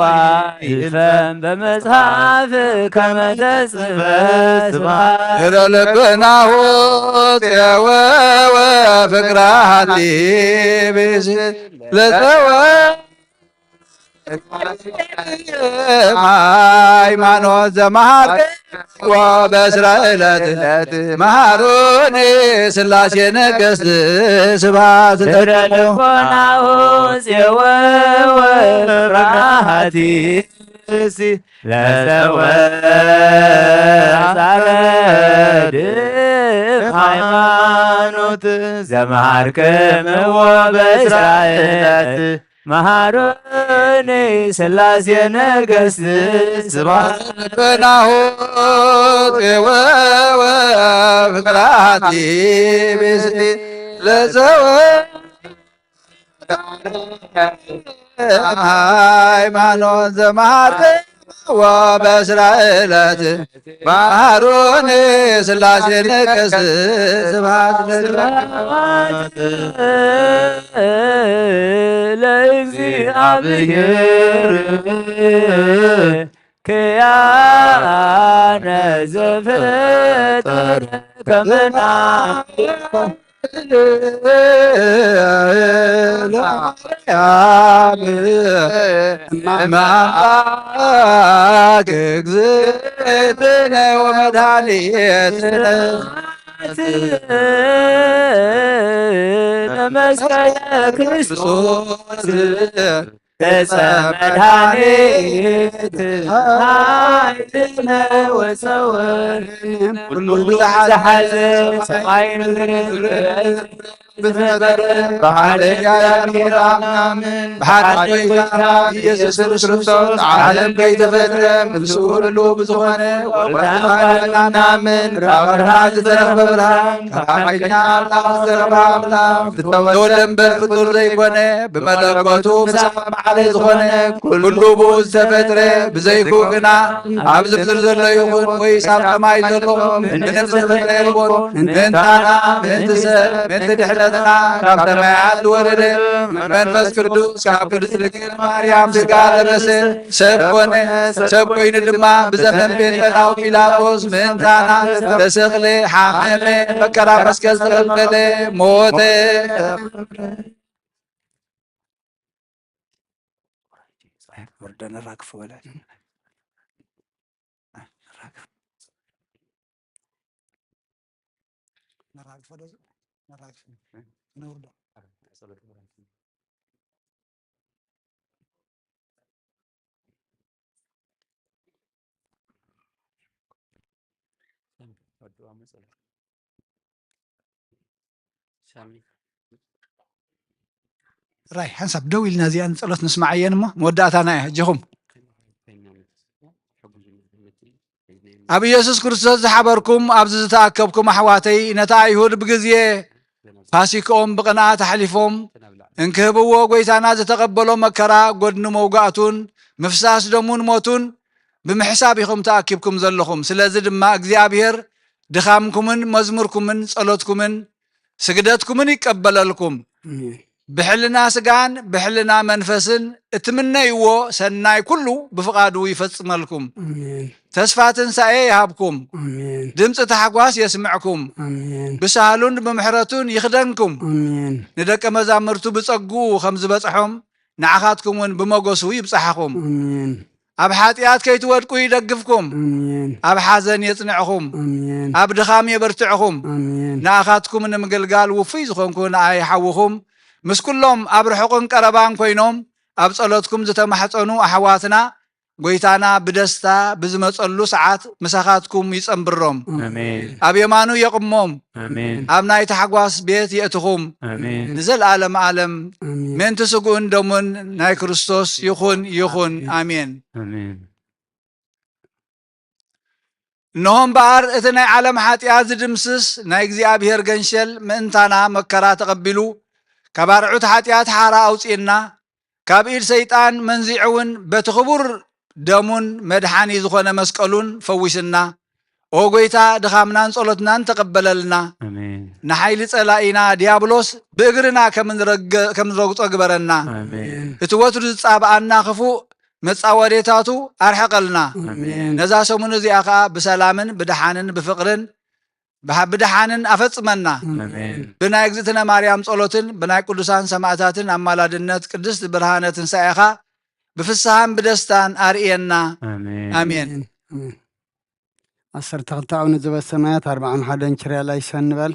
ይልፈም በመጽሐፍ ከመ ተጽፈ ስብሐት። እለ ልብናሁ ጼወወ ፍቅረ ሐቲ ብእሲ ለተወ ሃይማኖት ዘመሃር ወበስራ ዕለት መሃሩኒ ስላሴ ነገስት ስብሐት ለነ። ልቦናሁ ጼወወ ፍርሃቲ ለሰወ አሳረድ ሃይማኖት ዘመሃርክምዎ በስራ ዕለት መሃሩኒ ስላሴ ነገስት ስብሐት ለናሁ ጼወወ ፍቅራቲ ብእሲ ለዘወ ሃይማኖት ዘመሃርክምዎ በስራ ዕለት መሃሩኒ ስላሴ ነገስት ስብሐት ለስብሐት ለእግዚአብሔር ኪያነ ዘፈጠረ ከመና ለማምላክ እግዝእትነ ወመድኃኒትነ ለመስቀለ ክርስቶስ ዕፀ መድኃኒት ኃይልነ ወፀወርነ። ኩሉ ዘሐዘ ሰማይ ምድር በፈጠረ በኃይለ እግዚአብሔር አብ እናምን። በኃጢአት ጌታ ኢየሱስ ክርስቶስ ዓለም ከይተፈጥረ ምስሉ ሁሉ ብዝኾነ ወበአብ እናምን። ካብ ብርሃን ዝተረኽበ ብርሃን ካብ ሐቀኛ አምላክ ዝተረኽበ አምላክ ዝተወልደ እምበር ፍጡር ዘይኮነ ብመለኮቱ ምሳሌ ዝኾነ ኩሉ ብኡ ዝተፈጥረ ብዘይብኡ ግና ኣብዚ ምድር ዘሎ ይኹን ወይስ ኣብ ሰማይ ዘሎ ምንም ዝተፈጥረ የልቦን። ምእንታና፣ ምእንቲ ሰብ፣ ምእንቲ ድሕነትና ካብ ሰማያት ዝወረደ መንፈስ ቅዱስ ካብ ቅድስት ድንግል ማርያም ስጋ ለበሰ፣ ሰብ ኮነ። ሰብ ኮይኑ ድማ ብዘመን ጴንጠናዊ ጲላጦስ ምእንታና ተሰቕለ፣ ሓመመ፣ መከራ መስቀል ተቐበለ፣ ሞተ። ወርደን ራግፍ ወላጅ። ራይ፣ ሓንሳብ ደው ኢልና እዚኣን ጸሎት ንስማዓየን እሞ መወዳእታና እያ። ኣጆኹም። ኣብ ኢየሱስ ክርስቶስ ዝሓበርኩም፣ ኣብዚ ዝተኣከብኩም ኣሕዋተይ፣ ነቲ ኣይሁድ ብግዜ ፋሲክኦም ብቕንኣት ኣሕሊፎም እንክህብዎ፣ ጐይታና ዝተቐበሎ መከራ፣ ጐድኒ መውጋእቱን ምፍሳስ ደሙን ሞቱን ብምሕሳብ ኢኹም ተኣኪብኩም ዘለኹም። ስለዚ ድማ እግዚኣብሔር ድኻምኩምን መዝሙርኩምን ጸሎትኩምን ስግደትኩምን ይቀበለልኩም። ኣሜን። ብሕልና ስጋን ብሕልና መንፈስን እትምነይዎ ሰናይ ኩሉ ብፍቓዱ ይፈጽመልኩም። ኣሜን። ተስፋ ትንሳኤ ይሃብኩም። ኣሜን። ድምጺ ታሕጓስ የስምዕኩም። ኣሜን። ብሳህሉን ብምሕረቱን ይኽደንኩም። ኣሜን። ንደቀ መዛሙርቱ ብጸግኡ ከም ዝበጽሖም ንዓኻትኩም እውን ብመጎሱ ይብጽሓኹም። ኣሜን። ኣብ ሓጢኣት ከይትወድቁ ይደግፍኩም። ኣሜን። ኣብ ሓዘን የጽንዕኹም። ኣሜን። ኣብ ድኻም የበርትዕኹም። ኣሜን። ንኣኻትኩም ንምግልጋል ውፉይ ዝኾንኩ ንኣይ ሓውኹም ምስ ኩሎም ኣብ ርሑቕን ቀረባን ኮይኖም ኣብ ጸሎትኩም ዝተማሕጸኑ ኣሕዋትና፣ ጐይታና ብደስታ ብዝመጸሉ ሰዓት ምሳኻትኩም ይጸንብሮም። ኣሜን። ኣብ የማኑ የቕሞም። ኣሜን። ኣብ ናይ ታሕጓስ ቤት የእትኹም። ኣሜን። ንዘለዓለም ዓለም ኣሜን። ምእንቲ ስግኡን ደሙን ናይ ክርስቶስ ይኹን፣ ይኹን። ኣሜን። ኣሜን። እንሆ እምበኣር፣ እቲ ናይ ዓለም ሓጢኣት ዝድምስስ ናይ እግዚኣብሔር ገንሸል ምእንታና መከራ ተቐቢሉ፣ ካብ ኣርዑት ሓጢኣት ሓራ ኣውጽእና፣ ካብ ኢድ ሰይጣን መንዚዑ እውን በቲ ክቡር ደሙን መድሓኒ ዝኾነ መስቀሉን ፈዊስና። ኦ ጐይታ፣ ድኻምናን ጸሎትናን ተቐበለልና። ኣሜን። ንሓይሊ ጸላኢና ዲያብሎስ ብእግርና ከም ንረገ-፣ ከም ንረግጾ ግበረና። ኣሜን። እቲ ወትሩ ዝጻብኣና ክፉእ መጻወዴታቱ ኣርሕቐልና። ኣሜን። ነዛ ሰሙን እዚኣ ኸኣ ብሰላምን ብደሓንን ብፍቕርን ብሓ-፣ ብደሓንን ኣፈጽመና። ኣሜን። ብናይ እግዝእትነ ማርያም ጸሎትን ብናይ ቅዱሳን ሰማእታትን ኣማላድነት ቅድስት ብርሃነ ትንሳኤኻ ብፍስሃን ብደስታን ኣርእየና። ኣሜን። ኣሜን። ኣሜን። ኣሜን። ዓሰርተ ክልተ ኣቡነ ዘበሰማያት፣ ኣርብዓን ሓደን ችርያ ላይሰን ንበል።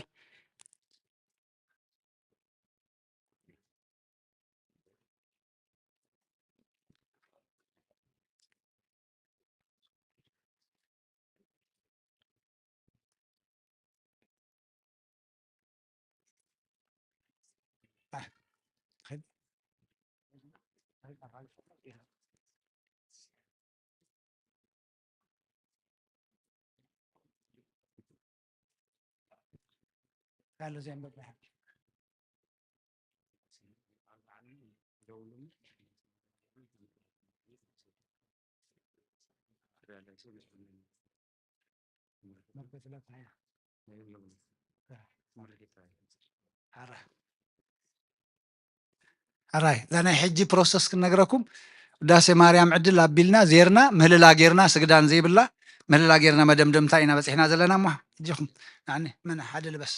ሕራይ፣ እዛ ናይ ሕጂ ፕሮሰስ ክንነግረኩም። ውዳሴ ማርያም ዕድል ኣቢልና፣ ዜርና፣ ምህልላ ጌርና፣ ስግዳን ዘይብላ፣ ምህልላ ጌርና መደምደምታ ኢና በጺሕና ዘለና እሞ፣ ሕጂ ኢኹም፣ ናኒ፣ መን ሓደ ልበስ።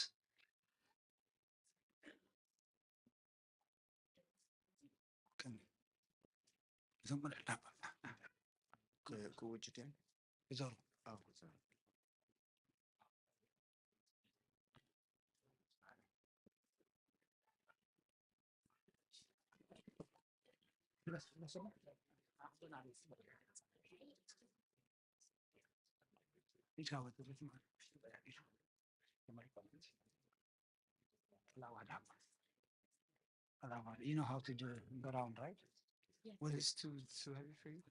You know how to do the round, right? Yes. Was it too, too heavy for you?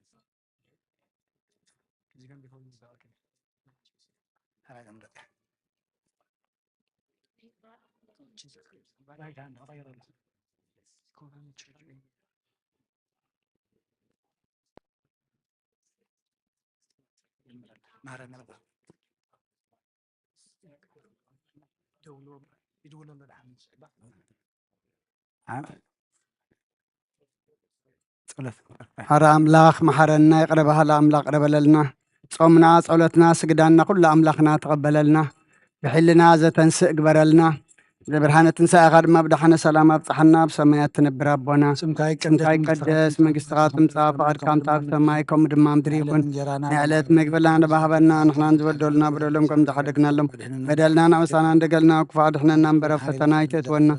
Is it gonna be holding this out? Okay. All right, I'm done. Jesus Christ. Right hand, right hand. ሐረ ኣምላኽ መሐረና፣ ይቅረ በሀላ ኣምላኽ ይቅረ በለልና። ጾምና፣ ጸሎትና፣ ስግዳንና ኩሉ ኣምላኽና ተቀበለልና። ብሕልና ዘተንስእ ግበረልና። ለብርሃነ ትንሳኤኻ ድማ ብደሓነ ሰላም ኣብጽሓና። ኣብ ሰማያት ትነብር ኣቦና፣ ስምካ ይቀደስ፣ ስምካ ይቀደስ፣ መንግስትኻ ትምጻእ፣ ፈቃድካ ከምታ ኣብ ሰማይ ከምኡ ድማ ኣብ ምድሪ ይኹን። ናይ ዕለት መግብና ንባህበና፣ ንሕናን ዝበደሉና በደሎም ከም ዝሓደግናሎም፣ በደልናን ኣበሳናን ደገልና፣ ክፉእ ኣድሕነና እምበር ኣብ ፈተና ኣይተእትወና።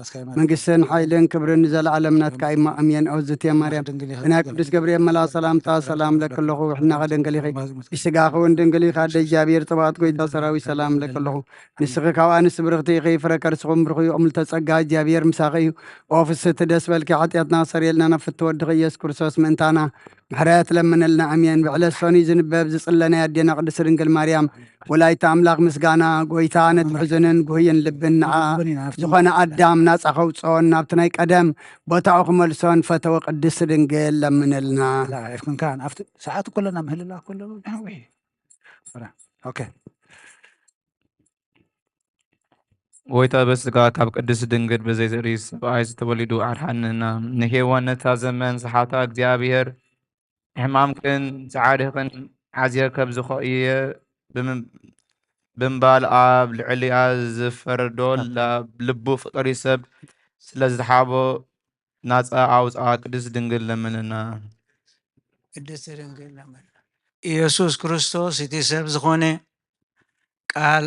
መንግስትን ሓይልን ክብርን ንዘለዓለም ናትካ እዩ፣ ኣሜን። ኦዝቴ ማርያም፣ ብናይ ቅዱስ ገብርኤል መልኣክ ሰላምታ ሰላም እለኪ ኣለኹ፣ ብሕልናኺ ድንግል ኢኺ፣ ብስጋኺ እውን ድንግል ኢኺ፣ ኣደ እግዚኣብሔር ጸባኦት፣ ጎይታ ሰራዊት ሰላም እለኪ ኣለኹ። ንስኺ ካብ ኣንስቲ ብርኽቲ ኢኺ፣ ፍረ ከርስኺ እውን ብሩኽ እምልተ ጸጋ እግዚኣብሔር ምሳኺ እዩ። ኦ ፍስህቲ ደስ በልኪ፣ ኃጢኣትና ኣሰርየልና፣ ናብ ፍትወ ወድኺ ኢየሱስ ክርስቶስ ምእንታና ምሕረት ለምንልና፣ ኣሜን። ብዕለት ሰኑይ ዝንበብ ዝጽለናይ ኣዴና ቅድስት ድንግል ማርያም ወላዲተ ኣምላኽ ምስጋና፣ ጎይታ ነቲ ሕዙንን ጉህይን ልብን ንዓ ዝኾነ ኣዳም ናጻ ከውጽኦን ናብቲ ናይ ቀደም ቦታኡ ክመልሶን ፈተወ። ቅድስት ድንግል ለምንልና። ላ፣ ይፍክንካ፣ ኣብቲ ሰዓት ኩለና ምህልላ ኩለና፣ ኦኬ። ጎይታ በስጋ ካብ ቅድስት ድንግል ብዘይ ዘርኢ ሰብኣይ ዝተወሊዱ ኣድሓነና። ንሔዋን ነታ ዘመን ዝሓታ እግዚኣብሔር፣ ሕማምክን ጻዕርኽን ሓዚረ ከብዝኾ እየ ብም-፣ ብምባል ኣብ ልዕሊኣ ዝፈረዶ ላብ ልቡ ፍጡር ሰብ ስለ ዝተሓቦ ናጻ ኣውጽኣ። ቅድስት ድንግል ለምንና። ቅድስት ድንግል ለምንና። ኢየሱስ ክርስቶስ እቲ ሰብ ዝኾነ ቃል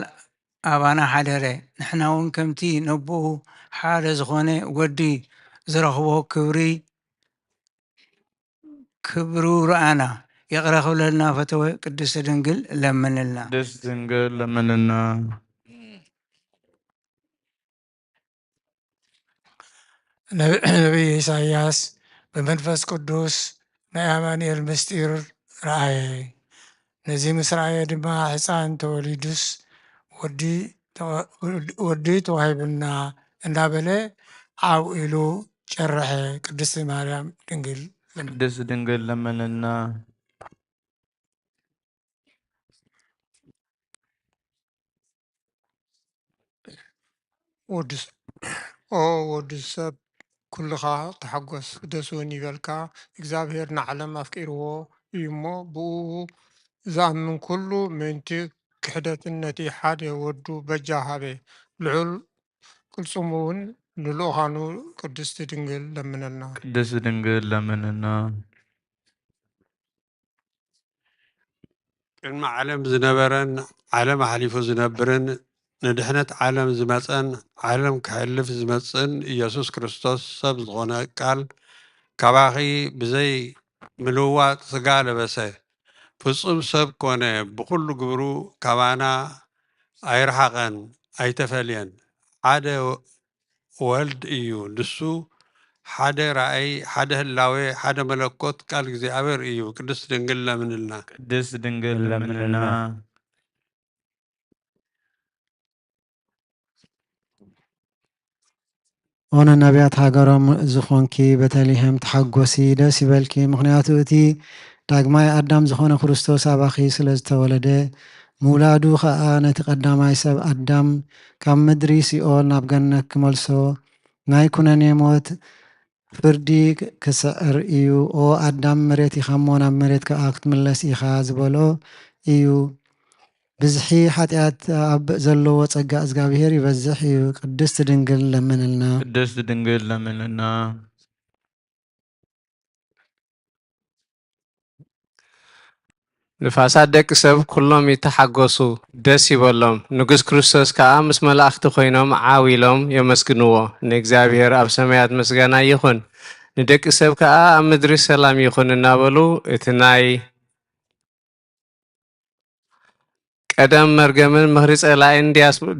ኣባና ሓደረ። ንሕና እውን ከምቲ ነቦኡ ሓደ ዝኾነ ወዲ ዝረኽቦ ክብሪ፣ ክብሩ ረኣና። ይቕረ ክብለልና ፈተወ። ቅድስት ድንግል ለምንልና። ቅድስት ድንግል ለምንልና። ነብ-፣ ነቢይ ኢሳይያስ ብመንፈስ ቅዱስ ናይ ኣማኑኤል ምስጢር ረኣየ። ነዚ ምስ ረኣየ ድማ፣ ሕፃን ተወሊዱስ ወዲ ተዋ-፣ ወዲ ተዋሂቡና እንዳበለ ዓው ኢሉ ጨረሐ። ቅድስት ማርያም ድንግል ለምን-፣ ቅድስት ድንግል ለምንልና። ወዲ ስ-፣ ኦ ወዲ ሰብ፣ ኩልኻ ተሓጎስ፣ ደስ እውን ይበልካ። እግዚኣብሔር ንዓለም ኣፍቂርዎ እዩ እሞ፣ ብእኡ ዝኣምን ኩሉ ምእንቲ ክሕደትን ነቲ ሓደ ወዱ በጃ ሃበ። ልዑል ቅልጽሙ እውን ንልኡኻኑ ቅድስት ድንግል ለምነልና። ቅድስት ድንግል ለምንልና። ቅድሚ ዓለም ዝነበረን ዓለም ኣሕሊፉ ዝነብርን ንድሕነት ዓለም ዝመጸን ዓለም ከሕልፍ ዝመጽእን ኢየሱስ ክርስቶስ ሰብ ዝኾነ ቃል ካባኺ ብዘይ ምልዋጥ ስጋ ለበሰ። ፍጹም ሰብ ኮነ፣ ብኹሉ ግብሩ ካባና ኣይረሓቐን ኣይተፈልየን። ሓደ ወልድ እዩ። ንሱ ሓደ ራእይ፣ ሓደ ህላዌ፣ ሓደ መለኮት ቃል እግዚኣብሔር እዩ። ቅድስት ድንግል ለምንልና። ቅድስት ድንግል ለምንልና። ኦነ ነቢያት ሃገሮም ዝኾንኪ ቤተልሔም ተሓጎሲ፣ ደስ ይበልኪ፣ ምኽንያቱ እቲ ዳግማይ ኣዳም ዝኾነ ክርስቶስ ኣባኺ ስለ ዝተወለደ፣ ምውላዱ ኸኣ ነቲ ቀዳማይ ሰብ ኣዳም ካብ ምድሪ ሲኦል ናብ ገነት ክመልሶ፣ ናይ ኩነኔ ሞት ፍርዲ ክስዕር እዩ። ኦ ኣዳም፣ መሬት ኢኻ እሞ ናብ መሬት ከኣ ክትምለስ ኢኻ ዝበሎ እዩ። ብዝሒ ሓጢኣት ኣብ ዘለዎ ጸጋ እግዚኣብሔር ይበዝሕ እዩ። ቅድስት ድንግል ለምንልና። ቅድስት ድንግል ለምንልና። ንፋሳት ደቂ ሰብ ኩሎም ይተሓጎሱ፣ ደስ ይበሎም። ንጉስ ክርስቶስ ከኣ ምስ መላእኽቲ ኮይኖም ዓው ኢሎም የመስግንዎ። ንእግዚኣብሔር ኣብ ሰማያት ምስጋና ይኹን፣ ንደቂ ሰብ ከኣ ኣብ ምድሪ ሰላም ይኹን እናበሉ እቲ ናይ ቀደም መርገምን ምኽሪ ጸላኢን ዲያስ-፣ ዲያ-